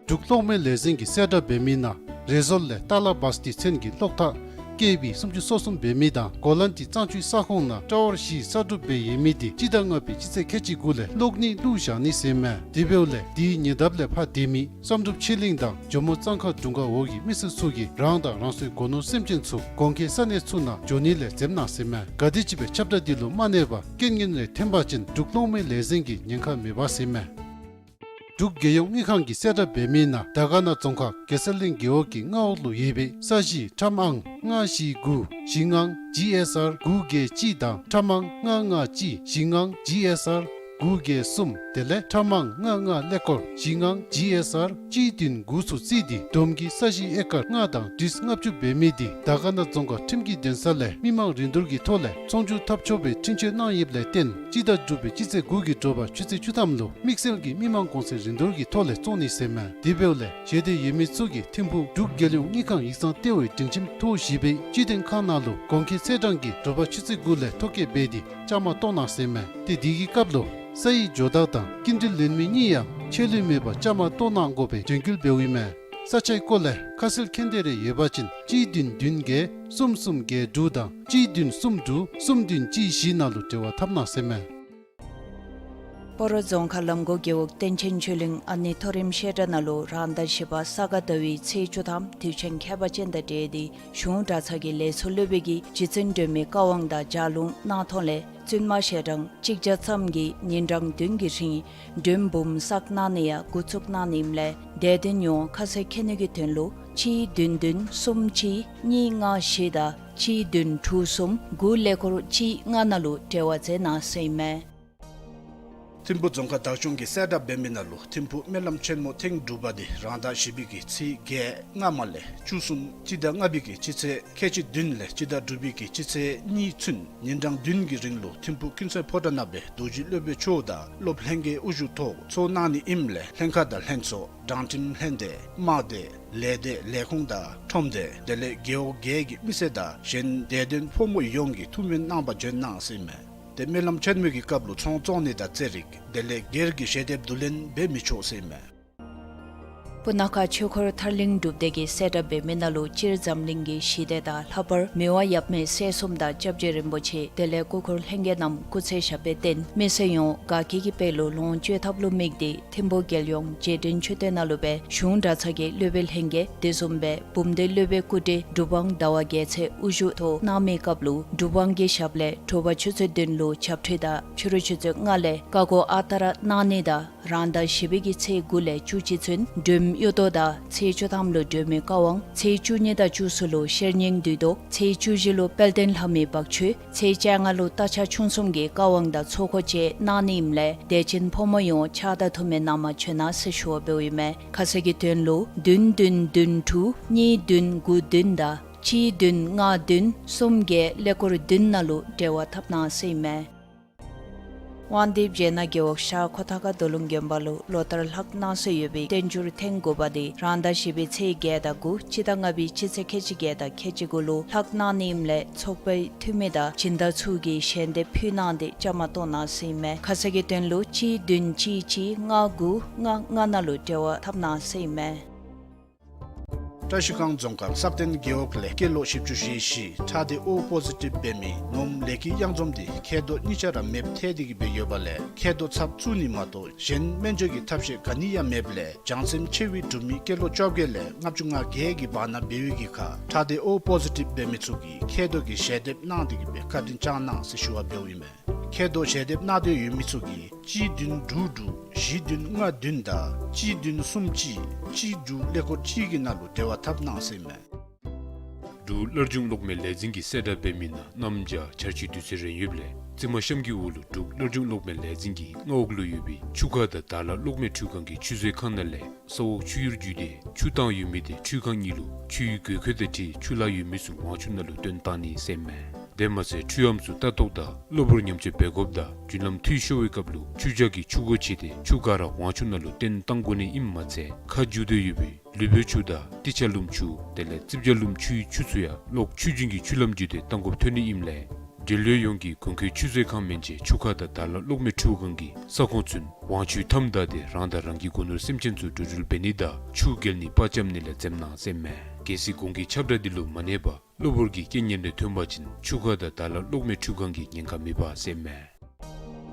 འབྲུག་གློག་མེ་ལས་འཛིན་གྱིས་གསལ་བསྒྲགས་འབད་མི་ནང་རེ་ཟུར་ལས་ཏཱ་ལ་བཱས་ཏི་མཚན་གྱི་གློག་ཐག་ཀེ་བི་སུམ་ཅུ་སོ་གསུམ་འབད་མི་དང་གོ་ལཱན་ཏི་གཙང་ཆུའི་ས་ཁོངས་ནང་ཊ་ཝར་བཞི་གསར་སྒྲུབ་འབད་ཡོད་མི་འདི་སྤྱི་ཟླ་ལྔ་པའི་སྤྱི་ཚེས་ཁལ་གཅིག་དགུ་ལས་གློག་ནི་བླུགས་བཞག་ནི་ཟེར་ཨིན་མས། དེ་འབདཝ་ལས་དེའི་ཉེ་འདབས་ལས་ཕར་སྡོད་མི་བསམ་གྲུབ་ཆོས་གླིང་དང་ཇོ་མོ་གཙང་ཁ་དྲུང་ཁག་འོག་གི་མི་སེར་ཚུ་གིས་རང་དང་རང་སོའི་སྒོ་ནོར་སེམས་ཅན་ཚུ་གོང་འཁོད་ས་གནས་ཚུ་ནང་འགྱོ་ནི་ལས་འཛེམ་གནང་ཟེར་ཨིན་མས། ག་དེམ་ཅིག་སྦེ་ཁྱབ་བསྒྲགས་འདི་ལུ་མ་གནས་པར་རྐྱེན་ངན་རེ་ཐོན་པ་ཅིན་འབྲུག་གློག་མེ་ལས་འཛིན་གྱིས་ཉེན་ཁ་མེད་པ་ཟེར་ཨིན་མས། འབྲུག་རྒྱལ་ཡོངས་དངུལ་ཁང་གིས་གསལ་བསྒྲགས་འབད་མི་ནང་དར་དཀར་ན་རྫོང་ཁག་གེ་སར་གླིང་རྒེད་འོག་གི་མངའ་འོག་ལུ་ཡོད་པའི་ས་གཞི་ཁྲམ་ཨང་ལྔ་བཞི་དགུ་བཞི་ལྔ་ཇི་ཨེསི་ཨར་དགུ་བརྒྱད་གཅིག་དང་ཁྲམ་ཨང་ལྔ་ལྔ་གཅིག་བཞི་ལྔ་ཇི་ཨེསི་ཨར་དགུ་བརྒྱད་གསུམ་དེ་ལས་ཁྲམ་ཨང་ལྔ་ལྔ་ཀླད་ཀོར་བཞི་ལྔ་ཇི་ཨེསི་ཨར་གཅིག་བདུན་དགུ་ཚུ་རྩིས་ཏེ་བསྡོམས་ཀྱིས་ས་གཞི་ཨེ་ཀར་ལྔ་དང་ཏིས་ལྔ་བཅུ་འབད་མི་འདི་དར་དཀར་ན་རྫོང་ཁག་ཁྲིམས་ཀྱི་འདུན་ས་ལས་མི་མང་རིན་བསྡུར་གྱི་ཐོག་ལས་ཚོང་སྒྱུར་འཐབ་ཆོག་པའི་འཁྲུན་ཆོད་གནང་ཡོདཔ་ལས་བརྟེན་སྤྱི་ཟླ་དྲུག་པའི་སྤྱི་ཚེས་དགུ་གི་དྲོ་པ་ཆུ་ཚོད་བཅུ་ཐམ་ལུ་དམིགས་བསལ་གྱི་མི་མང་གོང་ཚད་རིན་བསྡུར་གྱི་ཐོག་ལས་བཙོང་ནི་ཟེར་ཨིན་མས། དེ་འབདཝ་ལས་ཞལ་འདེབས་ཡོད་མི་ཚུ་གིས་ཐིམ་ཕུག་འབྲུག་རྒྱལ་ཡོངས་དངུལ་ཁང་ཡིག་ཚང་ལྟེ་བའི་སྒྲིང་ཁྱིམ་ཐོག་བཞི་པའི་སྤྱི་དོན་ཁང་ནང་ལུ་གོང་འཁོད་ཚེས་གྲངས་ཀྱི་དྲོ་པ་ཆུ་ཚོད་དགུ་ལས་ཐོ་བཀོད་འབད་དེ་བཅའ་མར་གཏོགས་གནང་ཟེར་ཨིན་མས། ཏེ་དེ་གི་སྐབས་ལུ་ས་ཡི་ཇོ་བདག་དང་སྐྱིན་འགྲུལ་ལེན་མི་གཉིས་ཡང་ཆད་ལུས་མེད་པར་བཅའ་མར་གཏོགས་གནང་དགོ་པའི་དོན་འཁྱོལ་འབདཝ་ཨིན་མས། ས་ཆའི་སྐོར་ལས་ཁ་གསལ་མཁྱེན་འདོད་རེ་ཡོད་པ་ཅིན་གཅིག་བདུན་བདུན་བརྒྱད་གསུམ་གསུམ་བརྒྱད་དྲུག་དང་གཅིག་བདུན་གསུམ་དྲུག་གསུམ་བདུན་གཅིག་བཞི་ནང་ལུ་འབྲེལ་བ་འཐབ་གནང་ཟེར་ཨིན་མས། སྤ་རོ་རྫོང་ཁག་ལམ་གོང་རྒེད་འོག་བསྟན་ཆེན་ཆོས་གླིང་ཨ་ནེ་མཐོ་རིམ་བཤད་གྲྭ་ནང་ལུ་རང་ཟླ་བཞི་པ་ས་ག་ཟླ་བའི་ཚེས་བཅུ་ཐམ་དུས་ཆེན་ཁྱད་པར་ཅན་དང་འབྲེལ་ཏེ་གཞུང་གྲྭ་ཚང་གི་ལས་ཚོགས་སློབ་དཔོན་གྱིས་རྗེ་བཙུན་སྒྲོལ་མའི་བཀའ་དབང་དང་ལྗགས་ལུང་གནང་ཐོག་ལས་བཙུན་མ་ཞལ་གྲངས་གཅིག་བརྒྱ་ཙམ་གྱིས་ཉིན་གྲངས་བདུན་གྱི་རིང་མགྲོན་འབུམ་བསགས་གནང་ནི་ཡང་འགོ་བཙུགས་གནང་ནི་ཨིནམ་ལས་དད་ལྡན་ཡོངས་ཁ་གསལ་མཁྱེན་ནི་གི་དོན་ལུ་གཅིག་བདུན་བདུན་གསུམ་གཅིག་གཉིས་ལྔ་བཞི་དང་གཅིག་བདུན་དྲུག་གསུམ་དགུ་ཀླད་ཀོར་གཅིག་ལྔ་ནང་ལུ་འབྲེལ་བ་མཛད་གནང་ཟེར་ཨིན་མས། ཐིམ་ཕུ་རྫོང་ཁག་བདག་སྐྱོང་གིས་གསལ་བསྒྲགས་འབད་མི་ནང་ལུ་ཐིམ་ཕུ་སྨོན་ལམ་ཆེན་མོ་ཐེངས་དྲུག་པ་འདི་རང་ཟླ་བཞི་པའི་གི་ཚེས་བརྒྱད་སྔ་མ་ལས་བཅུ་གསུམ་སྤྱི་ཟླ་ལྔ་པའི་གི་སྤྱི་ཚེས་ཁལ་གཅིག་བདུན་ལས་སྤྱི་ཟླ་དྲུག་པའི་གི་སྤྱི་ཚེས་གཉིས་ཚུན་ཉིན་གྲངས་བདུན་གྱི་རིང་ལུ་ཐིམ་ཕུ་ཀུན་གསལ་ཕོ་བྲང་ནང་སྦེ་རྡོ་རྗེ་སློབ་དཔོན་མཆོག་དང་སློབ་ལྷན་རྒྱས་དབུ་བཞུགས་ཐོག་ཚོགས་གནང་ནི་ཨིནམ་ལས་ལྷན་ཁག་དང་ལྷན་ཚོགས་དྲང་ཁྲིམས་ལྷན་སྡེ་དམག་སྡེ་ལས་སྡེ་ལས་ཁུངས་དང་ཁྲོམ་སྡེ་དེ་ལས་རྒེད་འོག་བརྒྱད་ཀྱི་མི་སེར་དང་གཞན་དད་ལྡན་ཕོ་མོ་ཡོངས་ཀྱིས་ཐུགས་སྨོན་གནང་བར་འབྱོན་གནང་ཟེར་ཨིན་མས། ཏེ་སྨོན་ལམ་ཆེན་མོའི་གི་སྐབས་ལུ་ཚོང་བཙོང་ནི་དང་རྩེད་རིགས་དེ་ལས་སྒེར་གྱི་ཞལ་འདེབས་བསྡུ་ལེན་འབད་མི་ཆོག་ཟེར་ཨིན་མས། སྤུ་ན་ཁ་ཆོས་འཁོར་ཐར་གླིང་སྒྲུབ་སྡེ་གིས་གསལ་བསྒྲགས་འབད་མི་ནང་ལུ་སྤྱིར་འཛམ་གླིང་གི་ཞི་བདེ་དང་ལྷག་པར་མི་དབང་ཡབ་མེས་སྲས་གསུམ་དང་སྐྱབས་རྗེ་རིན་པོ་ཆེ་དེ་ལས་སྐུ་འཁོར་ལྷན་རྒྱས་རྣམས་སྐུ་ཚེ་ཞབས་པད་བརྟན་མི་སེར་ཡོངས་དགའ་སྐྱིད་ཀྱི་དཔལ་ལུ་ལོངས་སྤྱོད་ཐབས་ལུ་དམིགས་ཏེ་ཐིམ་ཕུ་རྒྱལ་ཡོངས་རྗེས་དྲན་མཆོད་རྟེན་ནང་ལུ་སྦེ་གཞུང་གྲྭ་ཚང་གི་སློབ་དཔོན་ལྷན་རྒྱས་དེ་བཟུམ་སྦེ་བུམ་སྡེ་སློབ་དཔོན་སྐུ་བགྲེས་གྲུབ་དབང་ཟླ་བ་རྒྱལ་མཚན་དབུ་བཞུགས་ཐོག་གནང་མིའི་སྐབས་ལུ་གྲུབ་དབང་གི་ཞབས་ལས་དྲོ་པ་ཆུ་ཚོད་བདུན་ལུ་ཆབ་ཁྲུས་དང་ཕྱི་རུ་ཆུ་ཚོད་ལྔ་ལས་བཀའ་བསྒོ་ཨ་རྟག་ར་གནང་ནི་དང་རང་ཟླ་བཞི་པའི་གི་ཚེས་དགུ་ལས་བཅུ་གཅིག་ཚུན་སྒྲོལམ་གཡུ་ཐོག་དང་ཚེས་བཅུ་ཐམ་ལུ་སྒྲོལ་མའི་བཀའ་དབང་ཚེས་བཅུ་གཉིས་དང་བཅུ་གསུམ་ལུ་ཤེར་སྙིང་བསྡུས་ཐོག་ཚེས་བཅུ་བཞི་ལུ་དཔལ་ལྡན་ལྷ་མོའི་བག་ཆུ་ཚེས་བཅོ་ལྔ་ལུ་རྟ་ཕྱག་མཆོང་གསུམ་གྱི་བཀའ་དབང་དང་ཚོགས་འཁོར་བཅས་གནང་ནི་ཨིནམ་ལས་དད་ཅན་ཕོ་མོ་ཡོངས་ཕྱག་དང་ཐུགས་སྨོན་གནང་བར་བྱོན་གནང་ཟེར་ཞུ་བ་འབདཝ་ཨིན་མས། ཁ་གསལ་གྱི་དོན་ལུ་བདུན་བདུན་བདུན་དྲུག་གཉིས་བདུན་དགུ་བདུན་དང་གཅིག་བདུན་ལྔ་བདུན་གསུམ་བརྒྱད་ཀླད་ཀོར་བདུན་ནང་ལུ་འབྲེལ་བ་འཐབ་གནང་ཟེར་ཨིན་མས། དབང་འདུས་རྗེ་ནང་རྒེད་འོག་ཤར་ཁོ་ཐང་ཁ་རྡོ་ལུང་དགོན་པ་ལུ་ལོ་ལྟར་ལྷག་གནང་སྲོལ་ཡོད་པའི་བསྟན་འགྱུར་ཐེངས་དགུ་པ་འདི་རང་ཟླ་བཞི་པའི་ཚེས་བརྒྱད་དང་དགུ་སྤྱི་ཟླ་ལྔ་པའི་སྤྱི་ཚེས་ཁལ་གཅིག་བརྒྱད་དང་ཁལ་གཅིག་དགུ་ལུ་ལྷག་གནང་ནི་ཨིནམ་ལས་ཚོགས་པའི་འཐུས་མི་དང་སྦྱིན་བདག་ཚུ་གིས་ཞལ་འདེབས་ཕུལ་གནང་སྟེ་བཅའ་མར་གཏོགས་གནང་ཟེར་ཨིན་མས། ཁ་གསལ་གྱི་དོན་ལུ་གཅིག་བདུན་གཅིག་གཅིག་ལྔ་དགུ་ལྔ་ལྔ་ནང་ལུ་འབྲེལ་བ་འཐབ་གནང་ཟེར་ཨིན་མས། བཀྲ་ཤིས་སྒང་རྫོང་ཁག་སག་སྟེང་རྒེད་འོག་ལས་སྐྱེས་ལོ་བཞི་བཅུ་ཞེ་བཞི་ཁྲག་སྡེ་ཨོ་པོ་ཟི་ཊིབ་འབད་མི་ངོམ་ལེགས་སྐྱིད་གཡང་འཛོམས་འདི་མཁལ་རྡོག་གཉིས་ཆ་ར་མེདཔ་ཐལ་ཏེ་གི་སྦེ་ཡོདཔ་ལས་མཁལ་རྡོག་ཚབ་བཙུགས་ནི་མ་གཏོགས་གཞན་སྨན་བཅོས་ཀྱི་ཐབས་ཤེས་ག་ནི་ཡང་མེདཔ་ལས་བྱང་སེམས་ཆེ་བའི་འབྲུག་མི་སྐྱེས་ལོ་བཅོ་བརྒྱད་ལས་ལྔ་བཅུ་ང་བརྒྱད་ཀྱི་བར་ན་འབད་བའི་གི་ཁར་ཁྲག་སྡེ་ཨོ་པོ་ཟི་ཊིབ་འབད་མི་ཚུ་གིས་མཁལ་རྡོག་གི་ཞལ་འདེབས་གནང་སྟེ་གི་སྦེ་བཀའ་དྲིན་བསྐྱང་གནང་ཟེར་ཞུ་བ་འབདཝ་ཨིན་མས། མཁལ་རྡོག་ཞལ་འདེབས་གནང་སྟེ་ཡོད་མི་ཚུ་གིས་གཅིག་བདུན་དྲུག་དྲུག་བཞི་བདུན་ལྔ་བདུན་དང་གཅིག་བདུན་གསུམ་གཅིག་གཅིག་དྲུག་ཀླད་ཀོར་གཅིག་གི་ནང་ལུ་འབྲེལ་བ་འཐབ་གནང་ཟེར་ཨིན་མས། འབྲུག་སླར་འབྱུང་གློག་མེ་ལས་འཛིན་གྱིས་གསལ་བསྒྲགས་འབད་མི་ནང་གནམ་བྱཱར་བྱཱར་ཆུ་དུས་ཚོད་རན་ཡོདཔ་ལས་རྩིབ་མ་གཤམ་གྱི་འོག་ལུ་འབྲུག་སླར་འབྱུང་གློག་མེ་ལས་འཛིན་གྱི་མངའ་འོག་ལུ་ཡོད་པའི་ཆུ་ཁ་དང་དར་ལ་གློག་མེ་འཕྲུལ་ཁང་གི་ཆུ་བཟོ་ཁང་ནང་ལས་ས་འོག་ཆུ་གཡུར་བརྒྱུད་དེ་ཆུ་བཏང་ཡོད་མི་དེ་འཕྲུལ་ཁང་གཉིས་ལུ་ཆུའི་དགོས་མཁོ་དང་འཁྲིལ་ཆུ་ལྷག་ཡོད་མི་ཚུ་ཝང་ཆུ་ནང་ལུ་བཏོན་གཏང་ནི་ཟེར་ཨིན་མས། དེ་མ་ཚད་འཕྲུལ་ཨམ་ཚུ་ལྟ་རྟོག་དང་གློ་བུར་ཉམས་བཅོས་འབད་དགོཔ་དང་རྒྱུན་ལམ་འཐུས་ཤོར་བའི་སྐབས་ལུ་ཆུ་བྱཱར་གྱི་ཆུ་སྒོ་ཕྱེ་སྟེ་ཆུ་ག་ར་ཝང་ཆུ་ནང་ལུ་བཏོན་གཏང་དགོ་ནི་ཨིནམ་མ་ཚད་ཁ་འགྱུར་ཏེ་ཡོད་པའི་ལུས་པོའི་ཆུ་དང་ཏི་ཆ་ལུམ་ཆུ་དེ་ལས་རྩིབ་བྱཱར་ལུམ་ཆུའི་ཆུ་ཚུ་ཡང་གློག་ཆུ་རྒྱུན་གྱི་ཆུ་ལམ་བརྒྱུད་དེ་གཏང་དགོཔ་ཐོན་ནི་ཨིནམ་ལས་འབྲེལ་ཡོད་ཡོངས་ཀྱིས་གོང་འཁོད་ཆུ་བཟོ་ཁང་མན་ཆད་ཆུ་ཁ་དང་དར་ལ་གློག་མེ་འཕྲུལ་ཁང་གི་ས་ཁོངས་ཚུན་ཝང་ཆུའི་མཐའམ་བདའ་སྟེ་རང་དང་རང་གི་སྒོ་ནོར་སེམས་ཅན་ཚུ་འགྲོ་འགྲུལ་འབད་ནི་དང་ཆུ་བརྒལ་ནི་པར་འཆམ་ནི་ལས་འཛེམ་གནང་ཟེར་ཨིན་མས། གལ་སྲིད་གོང་གི་ཁྱབ་བསྒྲགས་འདི་ལུ་མ་གནས་པར་གློ་བུར་གྱི་རྐྱེན་ངན་རེ་ཐོན་པ་ཅིན་ཆུ་ཁ་དང་དར་ལ་གློག་མེ་འཕྲུལ་ཁང་གིས་ཉེན་ཁ་མི་འབག་ཟེར་ཨིན་མས།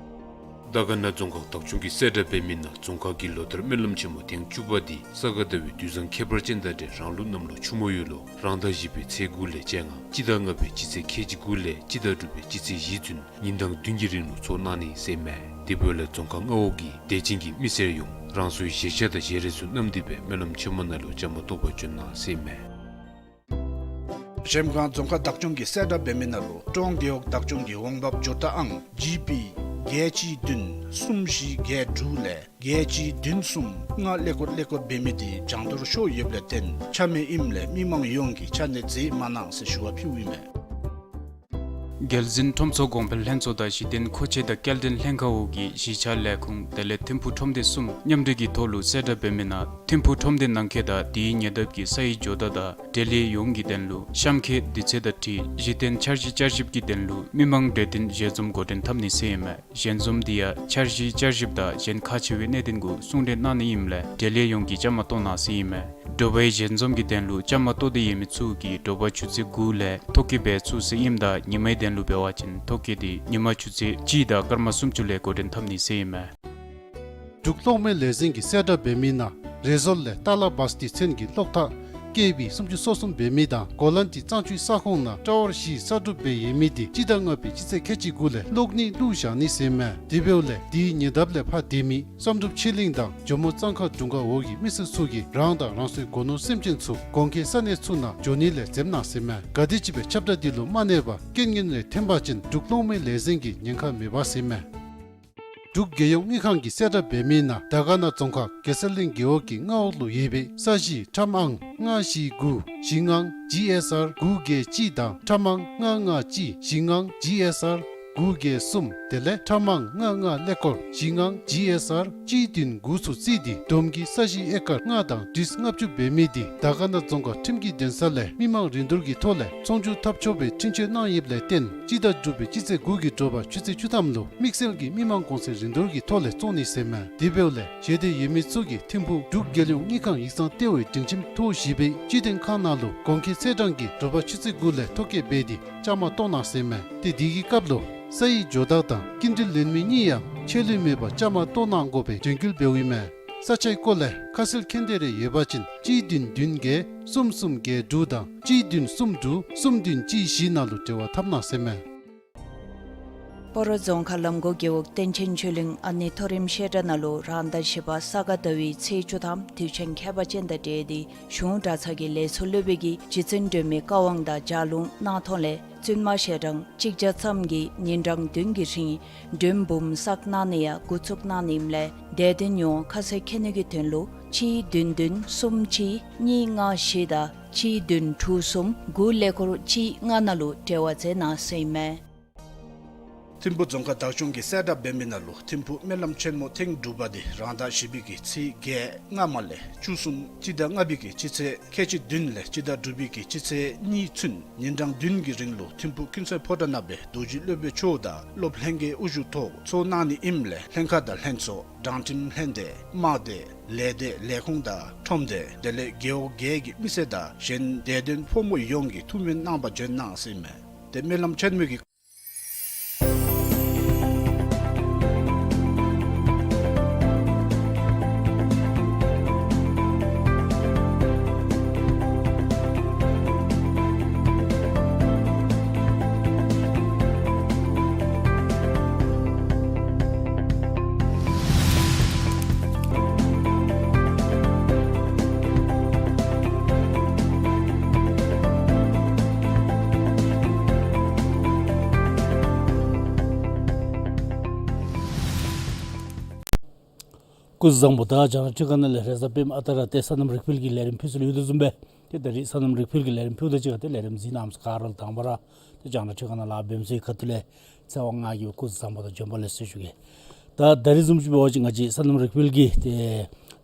དར་དཀར་ན་རྫོང་ཁག་བདག་སྐྱོང་གིས་གསལ་བསྒྲགས་འབད་མི་ནང་རྫོང་ཁག་གི་ལོ་ལྟར་སྨོན་ལམ་ཆེན་མོ་ཐེངས་བཅུ་པ་འདི་ས་ག་ཟླ་བའི་དུས་བཟང་ཁྱད་པར་ཅན་དང་འབྲེལ་རང་ལུགས་གནམ་ལོ་ཆུ་མོ་ཡོས་ལོ་རང་ཟླ་བཞི་པའི་ཚེས་དགུ་ལས་བཅོ་ལྔ་སྤྱི་ཟླ་ལྔ་པའི་སྤྱི་ཚེས་ཁལ་གཅིག་དགུ་ལས་སྤྱི་ཟླ་དྲུག་པའི་སྤྱི་ཚེས་བཞི་ཚུན་ཉིན་གྲངས་བདུན་གྱི་རིང་ལུ་ཚོགས་གནང་ནི་ཟེར་ཨིན་མས། དེ་འབདཝ་ལས་རྫོང་ཁག་མངའ་འོག་གི་དད་ཅན་གྱི་མི་སེར་ཡོངས་རང་སོའི་བཞེས་ཆས་དང་བཞེས་རས་ཚུ་བསྣམས་ཏེ་སྦེ་སྨོན་ལམ་ཆེན་མོ་ནང་ལུ་བཅའ་མར་གཏོགས་པར་འབྱོན་གནང་ཟེར་ཨིན་མས། གཞལམ་སྒང་རྫོང་ཁག་བདག་སྐྱོང་གིས་གསལ་བསྒྲགས་འབད་མི་ནང་ལུ་ཀྲོང་རྒེད་འོག་བདག་སྐྱོང་གི་འོང་འབབ་འབྱོར་ཐོ་ཨང་ཇི་པི་བརྒྱད་གཅིག་བདུན་གསུམ་བཞི་བརྒྱད་དྲུག་ལས་བརྒྱད་གཅིག་བདུན་གསུམ་ལྔ་ཀླད་ཀོར་ཀླད་ཀོར་འབད་མི་འདི་གྱང་གཏོར་ཤོར་ཡོདཔ་ལས་བརྟེན་ཆ་མེད་ཨིནམ་ལས་མི་མང་ཡོངས་ཀྱིས་ཆ་གནས་མཛད་མ་གནང་ཟེར་ཞུ་བ་ཕུལཝ་ཨིན་མས། རྒྱལ་འཛིན་ཁྲོམ་ཚོགས་གོང་འཕེལ་ལྷན་ཚོགས་དང་གཞི་རྟེན་མཁོ་ཆས་དང་སྐྱེལ་འདྲེན་ལྷན་ཁག་འོག་གི་གཞིས་ཆགས་ལས་ཁུངས་དེ་ལས་ཐིམ་ཕུ་ཁྲོམ་སྡེ་གསུམ་མཉམ་འབྲེལ་གྱི་ཐོག་ལུ་གསལ་བསྒྲགས་འབད་མི་ནང་ཐིམ་ཕུ་ཁྲོམ་སྡེ་ནང་འཁོད་དང་དེའི་ཉེ་འདབས་ཀྱི་ས་ཡི་ཇོ་བདག་དང་འབྲེལ་ཡོད་ཡོངས་ཀྱི་དོན་ལུ་གཤམ་འཁོད་དུས་ཚོད་དང་འཁྲིལ་གཞི་རྟེན་འཆར་གཞི་བསྐྱར་ཞིབ་ཀྱི་དོན་ལུ་མི་མང་གྲོས་བསྟུན་ཞལ་འཛོམས་འགོ་འདྲེན་འཐབ་ནི་ཟེར་ཨིན་མས། ཞལ་འཛོམས་འདི་ཡང་འཆར་གཞི་བསྐྱར་ཞིབ་དང་གཞན་ཁག་ཆེ་བའི་གནད་དོན་གུ་གསུང་གྲོས་གནང་ནི་ཨིནམ་ལས་འབྲེལ་ཡོད་ཡོངས་ཀྱིས་བཅའ་མར་གཏོགས་གནང་ཟེར་ཨིན་མས། དྲོ་པའི་ཞལ་འཛོམས་ཀྱི་དོན་ལུ་བཅའ་མར་གཏོགས་ཏེ་ཡོད་མི་ཚུ་གིས་དྲོ་པ་ཆུ་ཚོད་དགུ་ལས་ཐོ་བཀོད་འབད་ཚུགས་ཟེར་ཨིནམ་ད་ཉི་མའི་དོན་ལུ་འབད་བ་ཅིན་ཐོ་བཀོད་འདི་ཉི་མ་ཆུ་ཚོད་གཅིག་དང་སྐར་མ་སུམ་ཅུ་ལས་འགོ་འདྲེན་འཐབ་ནི་ཟེར་ཨིན་མས། འབྲུག་གློག་མེ་ལས་འཛིན་གྱིས་གསལ་བསྒྲགས་འབད་མི་ནང་རེ་ཟུར་ལས་ཏཱ་ལ་བཱས་ཏི་ཚན་གྱི་གློག་ཐག་ཀེ་བི་སུམ་ཅུ་སོ་གསུམ་འབད་མི་དང་གོ་ལན་ཏི་གཙང་ཆུའི་ས་ཁོངས་ནང་ཊ་ཝར་བཞི་གསར་སྒྲུབ་འབད་ཡོད་མི་འདི་སྤྱི་ཟླ་ལྔ་པའི་སྤྱི་ཚེས་ཁལ་གཅིག་དགུ་ལས་གློག་ནི་བླུགས་བཞག་ནི་ཟེར་ཨིན་མས། དེ་འབདཝ་ལས་དེའི་ཉེ་འདབས་ལས་ཕར་སྡོད་མི་བསམ་གྲུབ་ཆོས་གླིང་དང་ཇོ་མོ་གཙང་ཁ་དྲུང་ཁག་འོག་གི་མི་སེར་ཚུ་གིས་རང་དང་རང་སོའི་སྒོ་ནོར་སེམས་ཅན་ཚུ་གོང་འཁོད་ས་གནས་ཚུ་ནང་འགྱོ་ནི་ལས་འཛེམ་གནང་ཟེར་ཨིན་མས། ག་དེམ་ཅིག་སྦེ་ཁྱབ་བསྒྲགས་འདི་ལུ་མ་གནས་པར་རྐྱེན་ངན་རེ་ཐོན་པ་ཅིན་འབྲུག་གློག་མེ་ལས་འཛིན་གྱིས་ཉེན་ཁ་མི་འབག་ཟེར་ཨིན་མས། འབྲུག་རྒྱལ་ཡོངས་དངུལ་ཁང་གིས་གསལ་བསྒྲགས་འབད་མི་ནང་དར་དཀར་ན་རྫོང་ཁག་གེ་སར་གླིང་རྒེད་འོག་གི་མངའ་འོག་ལུ་ཡོད་པའི་ས་གཞི་ཁྲམ་ཨང་ལྔ་བཞི་དགུ་བཞི་ལྔ་ཇི་ཨེསི་ཨར་དགུ་བརྒྱད་གཅིག་དང་ཁྲམ་ཨང་ལྔ་ལྔ་གཅིག་བཞི་ལྔ་ཇི་ཨེསི་ཨར་དགུ་བརྒྱད་གསུམ་དེ་ལས་ཁྲམ་ཨང་ལྔ་ལྔ་ཀླད་ཀོར་བཞི་ལྔ་ཇི་ཨེསི་ཨར་གཅིག་བདུན་དགུ་ཚུ་རྩིས་ཏེ་བསྡོམས་ཀྱིས་ས་གཞི་ཨེ་ཀར་ལྔ་དང་ཏིས་ལྔ་བཅུ་འབད་མི་དེ་དར་དཀར་ན་རྫོང་ཁག་ཁྲིམས་ཀྱི་འདུན་ས་ལས་མི་མང་རིན་བསྡུར་གྱི་ཐོག་ལས་ཚོང་སྒྱུར་འཐབ་ཆོག་པའི་འཕྲིན་བཅོལ་གནང་ཡོདཔ་ལས་བརྟེན་སྤྱི་ཟླ་དྲུག་པའི་སྤྱི་ཚེས་དགུ་གི་དྲོ་པ་ཆུ་ཚོད་བཅུ་ཐམ་ལུ་དམིགས་བསལ་གྱི་མི་མང་གོང་ཚད་རིན་བསྡུར་གྱི་ཐོག་ལས་བཙོང་ནི་ཟེར་མས། དེ་འབདཝ་ལས་ཞལ་འདེབས་ཡོད་མི་ཚུ་གིས་ཐིམ་ཕུག་འབྲུག་རྒྱལ་ཡོངས་དངུལ་ཁང་ཡིག་ཚང་ལྟེ་བའི་སྒྲིང་ཁྱིམ་ཐོག་བཞི་པའི་སྤྱི་དོན་ཁང་ནང་ལུ་གོང་འཁོད་ཚེས་གྲངས་ཀྱི་དྲོ་པ་ཆུ་ཚོད་དགུ་ལས་ཐོ་བཀོད་འབད་དེ་བཅའ་མར་གཏོགས་གནང་ཟེར་མས། ཏེ་དེ་གི་སྐབས་ལུ་ས་ཡི་ཇོ་བདག་དང་སྐྱིན་འགྲུལ་ལེན་མི་གཉིས་ཡང་ཆད་ལུས་མེད་པར་བཅའ་མར་གཏོགས་གནང་དགོ་པའི་དྲན་སྐུལ་འབདཝ་ཨིན་མས། ས་ཆའི་སྐོར་ལས་ཁ་གསལ་མཁྱེན་འདོད་རེ་ཡོད་པ་ཅིན་གཅིག་བདུན་བདུན་བརྒྱད་གསུམ་གསུམ་བརྒྱད་དྲུག་དང་གཅིག་བདུན་གསུམ་དྲུག་གསུམ་བདུན་གཅིག་བཞི་ནང་ལུ་འབྲེལ་བ་འཐབ་གནང་ཟེར་མས། སྤ་རོ་རྫོང་ཁག་ལམ་གོ་རྒེད་འོག་བསྟན་ཆེན་ཆོས་གླིང་ཨ་ནེ་མཐོ་རིམ་བཤད་གྲྭ་ནང་ལུ་རང་ཟླ་བཞི་པ་ས་ག་ཟླ་བའི་ཚེས་བཅུ་ཐམ་དུས་ཆེན་ཁྱད་པར་ཅན་དང་འབྲེལ་ཏེ་གཞུང་གྲྭ་ཚང་གི་ལས་ཚོགས་སློབ་དཔོན་གྱིས་རྗེ་བཙུན་སྒྲོལ་མའི་བཀའ་དབང་དང་ལྗགས་ལུང་གནང་ཐོག་ལས་བཙུན་མ་ཞལ་གྲངས་གཅིག་བརྒྱ་ཙམ་གྱིས་ཉིན་གྲངས་བདུན་གྱི་རིང་མགྲོན་འབུམ་བསགས་གནང་ནི་ཡང་འགོ་བཙུགས་གནང་ནི་ཨིནམ་ལས་དད་ལྡན་ཡོངས་ཁ་གསལ་མཁྱེན་ནི་གི་དོན་ལུ་གཅིག་བདུན་བདུན་གསུམ་གཅིག་གཉིས་ལྔ་བཞི་དང་གཅིག་བདུན་དྲུག་གསུམ་དགུ་ཀླད་ཀོར་གཅིག་ལྔ་ནང་ལུ་འབྲེལ་བ་མཛད་གནང་ཟེར་ཨིན་མས། ཐིམ་ཕུག་རྫོང་ཁག་བདག་སྐྱོང་གིས་གསལ་བསྒྲགས་འབད་མི་ནང་ལུ་ཐིམ་ཕུག་སྨོན་ལམ་ཆེན་མོ་ཐེངས་དྲུག་པ་དེ་རང་ཟླ་བཞི་པའི་གི་ཚེས་བརྒྱད་སྔ་མ་ལས་བཅུ་གསུམ་སྤྱི་ཟླ་ལྔ་པའི་གི་སྤྱི་ཚེས་ཁལ་གཅིག་བདུན་ལས་སྤྱི་ཟླ་དྲུག་པའི་གི་སྤྱི་ཚེས་གཉིས་ཚུན་ཉིན་གྲངས་བདུན་གྱི་རིང་ལུ་ཐིམ་ཕུག་ཀུན་གསལ་ཕོ་བྲང་ནང་སྦེ་རྡོ་རྗེ་སློབ་དཔོན་མཆོག་དང་སློབ་ལྷན་རྒྱས་དབུ་བཞུགས་ཐོག་ཚོགས་གནང་ནི་ཨིནམ་ལས་ལྷན་ཁག་དང་ལྷན་ཚོགས་དྲང་ཁྲིམས་ལྷན་སྡེ་དམག་སྡེ་ལས་སྡེ་ལས་ཁུངས་དང་ཁྲོམ་སྡེ་དེ་ལས་རྒེད་འོག་བརྒྱད་ཀྱི་མི་སེར་དང་གཞན་དད་ལྡན་ཕོ་མོ་ཡོངས་ཀྱིས་ཐུགས་སྨོན་གནང་བར་བྱོན་གནང་ཟེར་ཨིན་མས། ཏེ་སྨོན་ལམ་ཆེན་མོ་གི་སྐུ་གཟུགས་བཟང་པོ། ད་རྒྱང་བསྒྲགས་ཁང་ནང་ལས་རེས་གཟའ་སྤེནམ་ཨ་རྟག་ར་ཏེ་སོ་ནམ་རིག་འཕེལ་གྱི་ལས་རིམ་ཕུལ་ཚུལ་ཡོད་དོ་བཟུམ་སྦེ་ཏེ་ད་རིས་སོ་ནམ་རིག་འཕེལ་གྱི་ལས་རིམ་ཕུལཝ་ད་གཅིག་ཁར་ཏེ་ལས་རིམ་གཟིགས་གནང་མི་ག་ར་ལུ་དང་པ་ར་ཏེ་རྒྱང་བསྒྲགས་ཁང་ནང་ལཱ་འབད་མི་ཚུ་གི་ཁ་ཐུག་ལས་ཚེ་དབང་ང་གིས་སྐུ་གཟུགས་བཟང་པོ་དང་བྱོན་པ་ལེགས་སོ་ཞུ་གེ། ད་ད་རིས་བཟུམ་ཅིག་འབད་བ་ཅིན་ང་བཅས་སོ་ནམ་རིག་འཕེལ་གྱི་ཏེ་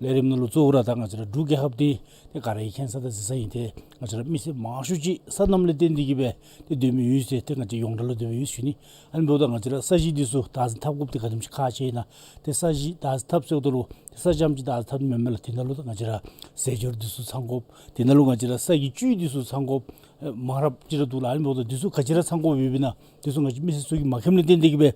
ལས་རིམ་ནང་ལུ་གཙོ་བོ་ར་ད་ང་བཅས་ར་འབྲུག་རྒྱལ་ཁབ་འདི་ཏེ་ག་ར་གིས་མཁྱེན་ས་དང་གཟིགས་ས་ཨིན། ཏེ་ང་བཅས་ར་མི་སེར་མང་ཤོས་ཅིག་སོ་ནམ་ལས་བརྟེན་ཏེ་གིས་སྦེ་ཏེ་སྡོད་མི་ཡོད་ཟེར་ཏེ་ང་བཅས་ཡོངས་གྲགས་ལུ་སྡོད་མི་ཡོད་ཟེར་ཞུ་ནི། ཨ་ནི་འབདཝ་ད་ང་བཅས་ར་ས་གཞི་འདི་ཚུ་བདག་འཛིན་འཐབ་དགོཔ་འདི་ག་དེམ་ཅིག་ཁག་ཆེ་ཨིན་ན། ཏེ་ས་གཞི་བདག་འཛིན་འཐབ་ཟེརཝ་ད་ལུ་ཏེ་ས་གཞི་རྐྱངམ་གཅིག་བདག་འཛིན་འཐབ་ནི་མེན་མས་ལགས། དེ་ནང་ལུ་ད་ང་བཅས་ར་ཟས་སྦྱོར་འདི་ཚུ་ཚང་དགོཔ། དེ་ནང་ལུ་ང་བཅས་ར་ས་གི་བཅུད་འདི་ཚུ་ཚང་དགོཔ། ཨེ་མང་རབས་ཅིག་ར་འདུག་ལགས། ཨ་ནི་འབདཝ་ད་འདི་ཚུ་ག་ཅི་ར་ཚང་དགོཔ་ཡོདཔ་ཨིན་ན། འདི་ཚུ་ང་བཅས་མི་སེར་ཚུ་གིས་མ་མཁྱེནམ་ལས་བརྟེན་ཏེ་གིས་སྦེ་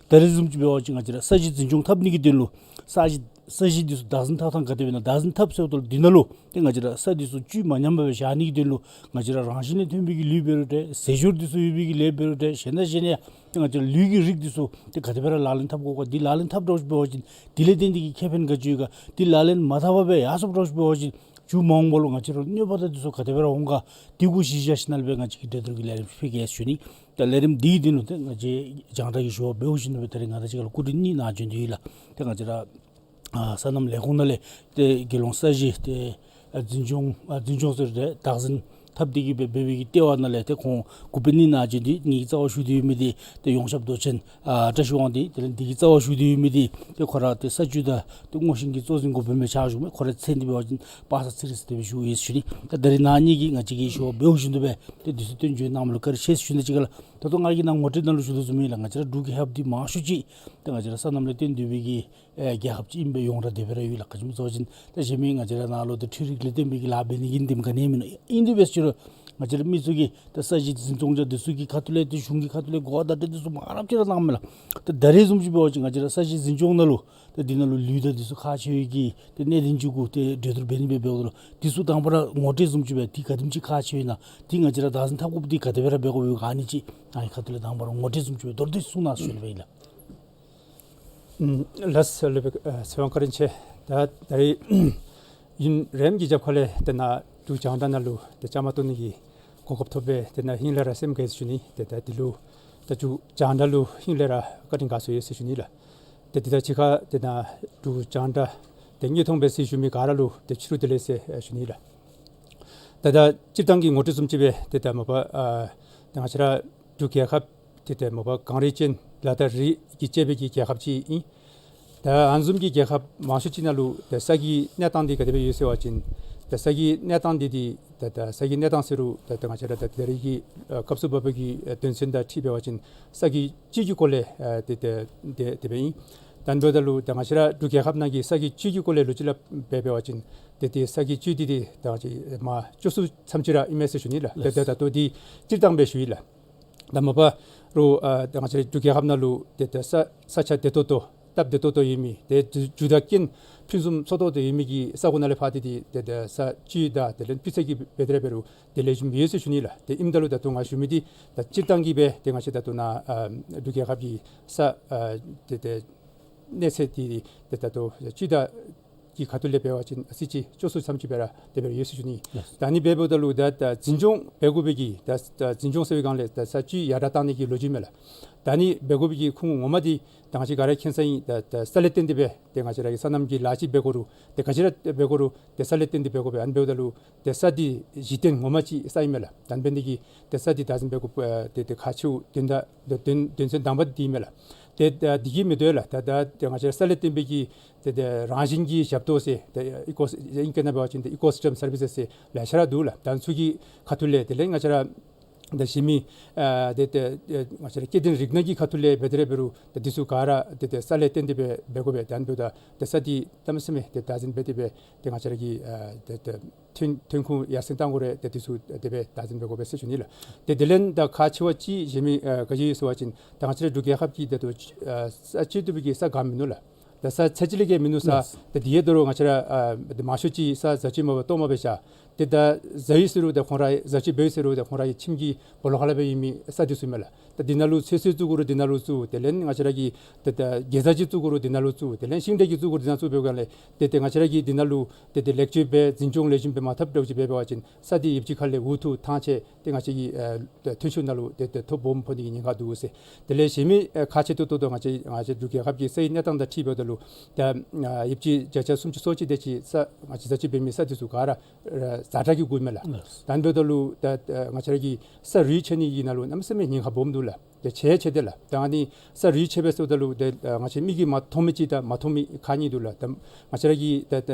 ད་རིས་བཟུམ་ཅིག་འབད་བ་ཅིན་ང་བཅས་ར་ས་གཞི་འཛིན་སྐྱོང་འཐབ་ནི་གི་དོན་ལུ་ས་གཞི་ས་གཞི་འདི་ཚུ་བདག་འཛིན་འཐབ་ཐངས་ག་དེ་སྦེ་ཨིན་ན། བདག་འཛིན་འཐབ་ཟེརཝ་ད་ལུ་འདི་ནང་ལུ་ཏེ་ང་བཅས་ར་ས་འདི་ཚུ་བཅུད་མ་ཉམས་པར་སྦེ་བཞག་ནི་གི་དོན་ལུ་ང་བཅས་ར་རང་བཞིན་ལས་ཐོན་པའི་གི་ལུད་འབད་རུང་འདྲ། ཟས་སྦྱོར་འདི་ཚུ་ཡོད་པའི་གི་ལུད་འབད་རུང་འདྲ། གཞན་དང་གཞན་ཡང་ཏེ་ང་བཅས་ར་ལུད་ཀྱི་རིགས་འདི་ཚུ་ཏེ་ག་དེ་སྦེ་ར་ལག་ལེན་འཐབ་དགོཔ་ག། འདི་ལག་ལེན་འཐབ་འགྱོ་ཞིནམ་འབད་བ་ཅིན་འདི་ལས་བརྟེན་ཏེ་གིས་ཁེ་ཕན་ག་ཅི་ཡོད་ག། འདི་ལག་ལེན་མ་འཐབ་པར་སྦེ་ཡར་སོངམ་འགྱོ་ཞིནམ་འབད་བ་ཅིན་མཇུག་མ་འོངས་པ་ལུ་ང་བཅས་ར་གནོད་པ་དང་འདི་ཚུ་ག་དེ་སྦེ་ར་འོང་ག། འདི་གུ་གཞི་བཞག་ཞིནམ་ལས་སྦེ་ང་བཅས་ཀྱིས་གྲོས་བསྡུར་གྱི་ལས་རིམ་ཕུལ་གེ་ཟེར་ཞུ་ནི། ད་ལས་རིམ་འདི་གི་དོན་ལུ་ཏེ་ང་བཅས་རྒྱང་བསྒྲགས་ཀྱི་ཞུ་བ་འབདཝ་བཞིན་དུ་སྦེ་ད་རིས་ང་དང་གཅིག་ཁར་ལུ་སྐུ་མགྲོན་གཉིས་གནང་བྱོན་ཏེ་ཡོད་ལགས། ཏེ་ང་བཅས་ར་ཨ་སོ་ནམ་ལས་ཁུངས་ནང་ལས་ཏེ་རྒྱལ་ཡོངས་ས་གཞི་ཏེ་ཨ་འཛིན་སྐྱོང་ཨ་འཛིན་སྐྱོང་ཟེར་ཏེ་བདག་འཛིན་འཐབ་སྟེ་གིས་སྦེ་འབད་བའི་གི་ལྟེ་བ་ནང་ལས་ཏེ་ཁོང་འགོ་དཔོན་གཉིས་གནང་བྱོན་ཏེ་ངེ་གི་རྩ་བར་བཞུགས་ཏེ་ཡོད་མི་འདི་ཏེ་ཡོངས་ཁྱབ་མདོ་ཆེན་ཨ་བཀྲ་ཤིས་དབང་འདུས། དེ་ལས་འདི་གི་རྩ་བར་བཞུགས་ཏེ་ཡོད་མི་འདི་ཏེ་ཁོ་ར་ཏེ་ས་བཅུད་དང་ཏེ་སྔོ་ཤིང་གི་གཙོ་འཛིན་འགོ་དཔོན་སྦེ་ཕྱག་ཞུ་མི་ཁོ་རའི་མཚན་འདི་འབད་བ་ཅིན་པ་སངས་ཚེ་རིང་ཟེར་ཏེ་སྦེ་ཞུ་ཡི་ཟེར་ཞུ་ནི། ད་ད་རིས་ནཱ་ངེ་གི་ང་བཅས་ཀྱི་ཞུ་བ་འབདཝ་བཞིན་དུ་སྦེ་ཏེ་འདི་ཚུ་སྟོན་བྱོན་གནང་མི་ལུ་བཀའ་དྲིན་ཆེ་ཟེར་ཞུ་ནི། གཅིག་ཁར་ལགས་ད་ལྟོ་ང་གིས་ནཱ་ངོ་སྤྲོད་ནང་ལུ་ཞུ་དོ་བཟུམ་ཨིན་ལགས། ང་བཅས་ར་འབྲུག་རྒྱལ་ཁབ་འདི་མང་ཤོས་ཅིག་ཏེ་ང་བཅས་ར་སོ་ནམ་ལས་བརྟེན་སྡོད་པའི་གི་ཨེ་རྒྱལ་ཁབ་ཅིག་ཨིན་པས། ཡོངས་གྲགས་དེ་སྦེ་ར་ཡོད་ལགས། ག་ཅི་སྨོ་ཟེར་བ་ཅིན་ད་གཞན་མི་ང་བཅས་ར་ནཱ་ལུ་ཏེ་འཕྲུལ་རིག་ལས་བརྟེན་པའི་གི་ལཱ་འབད་ནི་གི་འདི་ག་ནི་མེན་ན། ཨིན་དེ་འབད་རུང་ང་བཅས་ར་མི་ཚུ་གིས་ད་ས་གཞི་འཛིན་སྐྱོང་ཅ་འདི་ཚུ་གི་ཁ་ཐུག་ལས་ཏེ་གཞུང་གི་ཁ་ཐུག་ལས་གོ་བརྡ་འདི་ཚུ་མང་རབས་ཅིག་ར་གནངམ་མས་ལགས། ད་ད་རིས་བཟུམ་ཅིག་འབད་བ་ཅིན་ང་བཅས་ར་ས་གཞི་འཛིན་སྐྱོང་ནང་ལུ་ད་འདི་ནང་ལུ་ལུད་དང་འདི་ཚུ་ཁག་ཆེ་བའི་གི་ཏེ་གནད་དོན་ཅིག་གུ་ཏེ་གྲོས་བསྡུར་འབད་ནི་སྦེ་འབདཝ་ད་ལུ་འདི་ཚུ་དང་པ་ར་ངོ་སྤྲོད་བཟུམ་ཅིག་སྦེ་འདི་ག་དེམ་ཅིག་ཁག་ཆེ་ཨིན་ན། འདི་ང་བཅས་ར་བདག་འཛིན་འཐབ་དགོཔ་འདི་ག་དེ་སྦེ་ར་འབད་དགོཔ་ཡོད་ག་ཨ་ནི་ཅིག་ཨ་ནི་ཁ་ཐུག་ལས་དང་པ་ར་ངོ་སྤྲོད་བཟུམ་ཅིག་སྦེ་མདོར་བསྡུས་གསུང་གནང་ཟེར་ཞུ་ནི་སྦེ་ཨིན་ལགས། ཨུམ་ལགས་སོ་ལགས། ཨ་ཚེ་དབང་བཀའ་དྲིན་ཆེ། ད་ད་རིས་ཡུན་རིངམོ་གི་རྒྱབ་ཁ་ལས་ཏེ་ནཱ་འབྲུག་རྒྱང་བསྒྲགས་ནང་ལུ་ཏེ་བཅའ་མར་གཏོགས་ནི་གི་གོ་སྐབས་ཐོབ་པས། ཏེ་ནཱ་ཧིང་ལས་ར་སེམས་དགའ་ཟེར་ཞུ་ནི། ཏེ་ད་འདི་ལུ་ད་འབྲུག་རྒྱང་བསྒྲགས་ལུ་ཧིང་ལས་ར་བཀའ་དྲིན་དགའ་ཚོར་ཡོད་ཟེར་ཞུ་ནི་ལགས། ཏེ་འདི་དང་གཅིག་ཁར་ཏེ་ནཱ་འབྲུག་རྒྱང་བསྒྲགས་ཏེ་དངོས་མཐོང་སྦེ་གཟིགས་བཞུགས་མི་ག་ར་ལུ་ཏེ་ཕྱི་རུ་བདེ་ལེགས་ཟེར་ཞུ་ནི་ལགས། ད་ད་སྤྱིར་བཏང་གི་ངོ་སྤྲོད་བཟུམ་ཅིག་སྦེ་ཏེ་ད་མ་པ་ཨ་ཏེ་ང་བཅས་ར་འབྲུག་རྒྱལ་ཁབ་འདི་ཏེ་མ་པ་གངས་རི་ཅན་ལ་དྭགས་རི་གིས་བཅད་པའི་གི་རྒྱལ་ཁབ་ཅིག་ཨིན། ད་ཨ་ནི་བཟུམ་གྱི་རྒྱལ་ཁབ་མང་ཤོས་ཅིག་ནང་ལུ་ཏེ་ས་གི་གནས་སྟངས་འདི་ག་དེ་སྦེ་ཡོད་ཟེར་བ་ཅིན་ཏེ་ས་གི་གནས་སྟངས་འདི་འདི་ད་ད་ས་གི་གནས་སྟངས་ཟེར་རུང་ད་ད་ང་བཅས་ར་ད་ད་རེས་ཀྱི་ཨ་སྐབས་སུ་བབ་པའི་གི་ཨ་དོན་ཚན་དང་འཁྲིལ་འབད་བ་ཅིན་ས་གི་བཅུད་ཀྱི་སྐོར་ལས་ཨ་ཏེ་ཏེ་ཏེ་དེ་སྦེ་ཨིན། ད་ཨ་ནི་འབདཝ་ད་ལུ་ད་ང་བཅས་ར་འབྲུག་རྒྱལ་ཁབ་ནང་གི་ས་གི་བཅུད་ཀྱི་སྐོར་ལས་ལོ་རྒྱུས་སླབ་སྦེ་འབད་བ་ཅིན་ཏེ་ཏེ་ས་གི་བཅུད་འདི་ཏེ་ད་ང་བཅས་མ་བཅུ་གསུམ་ཙམ་ཅིག་ར་ཨིན་མས་ཟེར་ཞུ་ནི་ལགས། ཏེ་ཏེ་ད་ལྟོ་འདི་སྤྱིར་བཏང་སྦེ་ཞུ་ཡི་ལགས། ད་མ་པ་རུང་ཨ་ད་ང་བཅས་ར་འབྲུག་རྒྱལ་ཁབ་ནང་ལུ་ཏེ་ཏེ་ས་ས་ཆ་བདེ་ཏོག་ཏོ་སྟབས་བདེ་ཏོག་ཏོ་ཡོད་མི་ཏེ་རྒྱུ་དང་རྐྱེན་ཕུན་སུམ་ཚོགས་ཏོག་ཏོ་ཡོད་མི་གི་ས་གོ་ནང་ལས་ཕར་ཏེ་ཏེ་ཏེ་ཏེ་ས་བཅུད་དང་དེ་ལས་སྤུས་ཚད་ཀྱི་འབད་འབད་རུང་ཏེ་ལེགས་ཤོམ་ཡོད་ཟེར་ཞུ་ནི་ལགས། ཏེ་ཨིནམ་ད་ལུ་ད་ལྟོ་ང་ཞུ་མི་འདི་ད་སྤྱིར་བཏང་གི་སྦེ་ཏེ་ང་བཅས་ད་ལྟོ་ནཱ་ཨ་འབྲུག་རྒྱལ་ཁབ་ཀྱི་ས་ཨ་ཏེ་ཏེ་གནས་ཚད་འདི་ཏེ་ད་ལྟོ་སྤྱི་ཟླ་གི་ཁ་ཐུག་ལས་འབད་བ་ཅིན་ཨ་ཙི་ཅིག་སྐྱོ་སུ་ཙམ་ཅིག་སྦེ་ར་དེ་སྦེ་ཡོད་ཟེར་ཞུ་ནི། ཡེས། ད་ཨ་ནི་འབདཝ་ད་ལུ་ད་ད་འཛིན་སྐྱོང་འབད་དགོ་པའི་གི་ད་ད་འཛིན་སྐྱོང་ཟེར་བའི་སྒང་ལས་ད་ས་བཅུད་ཡར་དྲག་བཏང་ནི་གི་ལོ་རྒྱུས་མས་ལགས། ད་ཨ་ནི་འབད་དགོ་པའི་གི་ཁུངས་ངོ་མ་འདི་ད་ང་བཅས་ག་ར་མཁྱེན་གསལ་ཨིན། ད་ད་ས་ལས་བརྟེན་ཏེ་སྦེ་ཏེ་ང་བཅས་ར་གི་སོ་ནམ་གྱི་ལཱ་ཅིག་འབད་དགོ་རུང་ཏེ་ག་ཅི་ར་འབད་དགོ་རུང་ཏེ་ས་ལས་བརྟེན་ཏེ་འབད་དགོ་པས། ཨ་ནི་འབདཝ་ད་ལུ་ཏེ་ས་འདི་གཞི་རྟེན་ངོ་མ་ཅིག་ས་ཨིན་མས་ལགས། ད་ཨ་ནི་འབད་ནི་དེ་གིས་ཏེ་ས་འདི་བདག་འཛིན་འབད་དགོཔ་ཨ་ཏེ་ཏེ་ཁག་ཆེཝ་དོན་དག་དོན་དོན་ཚན་དང་པ་འདི་ཨིན་མས་ལགས། ཏེ་ད་འདི་གིས་མི་དོ་ལགས། ད་ད་ཏེ་ང་བཅས་ས་ལས་བརྟེན་པའི་གི་ཏེ་ཏེ་རང་བཞིན་གྱི་ཞབས་ཏོག་ཟེར་ཏེ་ཨི་ཀོ་ཨིང་སྐད་ནང་འབད་བ་ཅིན་ཏེ་ཨི་ཀོ་སིསི་ཊམ་སར་བིསི་སེ་ཟེར་ལེ་ཤ་ར་འདུག་ལགས། ད་ཚུ་གི་ཁ་ཐུག་ལས་དེ་ལས་ང་བཅས་ར་ད་གཞན་མི་ཨ་ཏེ་ཏེ་ཨེ་ང་བཅས་ར་སྐྱེ་ལྡན་རིགས་སྣ་གི་ཁ་ཐུག་ལས་འབད་དེ་ར་འབད་རུང་ད་འདི་ཚུ་ག་ར་ཏེ་ཏེ་ས་ལས་བརྟེན་ཏེ་སྦེ་འབད་དགོ་པས། ད་ཨ་ནི་འབདཝ་ད་ཏེ་ས་འདི་གནམ་མེད་ས་མེད་ཏེ་བདག་འཛིན་འབད་དེ་སྦེ་ཏེ་ང་བཅས་ར་གི་ཨ་ཏེ་ཏེ་ཐོན་ཐོན་ཁུངས་ཡར་སེང་བཏང་དགོ་རུང་ཏེ་འདི་ཚུ་དེ་སྦེ་བདག་འཛིན་འབད་དགོ་པས་ཟེར་ཞུ་ནི་ལགས། ཏེ་དེ་ལས་ད་ཁག་ཆེ་བ་ཅིག་གཞན་མི་ཨ་ག་ཅི་ཡོད་ཟེར་བ་ཅིན་ད་ང་བཅས་ར་འབྲུག་རྒྱལ་ཁབ་ཀྱི་ད་ལྟོ་ཨ་ས་བཅུད་བཏུབ་པའི་གི་ས་ག་མིན་ནུག་ལགས། ད་ས་ཚད་ཅིག་ལས་བརྒལ་མིན་ནུག་ས། ལགས། ད་འདི་ཡང་ད་རུང་ང་བཅས་ར་ཨ་མང་ཤོས་ཅིག་ས་བཟའ་བཅུད་མ་པ་གཏོར་མ་སྦེ་བཞག། ཏེ་ད་བཟའ་ཡི་ཟེར་རུང་ད་ཁོང་ར་བཟའ་བཅུད་འབད་ཡི་ཟེར་རུང་ད་ཁོང་ར་གི་ཁྱིམ་གྱི་སྦོ་ལོགས་ཁ་ལས་སྦེ་ཡོད་མི་ས་འདི་ཚུ་མས་ལགས། ད་འདི་ནང་ལུ་ཚོད་བསྲེ་བཙུགས་དགོ་རུང་འདི་ནང་ལུ་བཙུགས། དེ་ལས་ང་བཅས་ར་གི་ད་ད་གེ་ཛ་ཅིག་བཙུགས་དགོ་རུང་འདི་ནང་ལུ་བཙུགས། དེ་ལས་ཤིང་འབྲས་ཅིག་བཙུགས་དགོ་རུང་འདི་ནང་བཙུགས་འབད་བའི་སྒང་ལས་ཏེ་ཏེ་ང་བཅས་ར་གི་འདི་ནང་ལུ་ཏེ་ཏེ་ལེགས་བཅོས་འབད་འཛིན་སྐྱོང་ལེགས་ཤོམ་འབད་མ་ཐབས་འདྲཝ་ཅིག་འབད་བ་ཅིན་ས་འདི་ཡུདཔ་ཅིག་ཁ་ལས་འུ་ཐུག་ཐང་ཆད་ཏེ་ང་བཅས་ཀྱི་ཨ་ཐོན་ཤུགས་ནང་ལུ་ཏེ་ཏེ་ཐོ་སྦོམ་ཕོག་ནི་གི་ཉེན་ཁ་འདུག་ཟེར། དེ་ལས་གཞན་མི་ཨ་ཁག་ཆེ་ཏོག་ཏོ་ང་བཅས་ང་བཅས་འབྲུག་རྒྱལ་ཁབ་ཀྱི་ས་ཡི་གནས་སྟངས་དང་འཁྲིལ་འབདཝ་ད་ལུ་ད་ཨ་ཡུདཔ་ཅིག་བརྒྱ་ཆ་སུམ་ཅུ་སོ་གཅིག་དེ་ཅིག་ས་ང་བཅས་བཟའ་བཅུད་འབད་མི་ས་འདི་ཚུ་ག་ར་ཨ་ཛ་དྲག་གི་གུ་མས་ལགས། ལགས། ད་ཨ་ནི་འབདཝ་ད་ལུ་ད་ཨ་ང་བཅས་ར་གི་ས་རུད་ཆད་ནི་གི་ནང་ལུ་གནམ་མེད་ས་མེད་ཉེན་ཁ་སྦོམ་འདུག་ལགས། ཏེ་ཆད་ཆད་དེ་ལགས། ད་ཨ་ནི་ས་རུད་ཆད་པས་ཟེརཝ་ད་ལུ་ཏེ་ཨ་ང་བཅས་མིག་གིས་མ་མཐོང་མི་ཅིག་དང་མ་མཐོང་མི་ཁག་གཉིས་འདུག་ལགས། ད་ང་བཅས་ར་གི་ད་ད་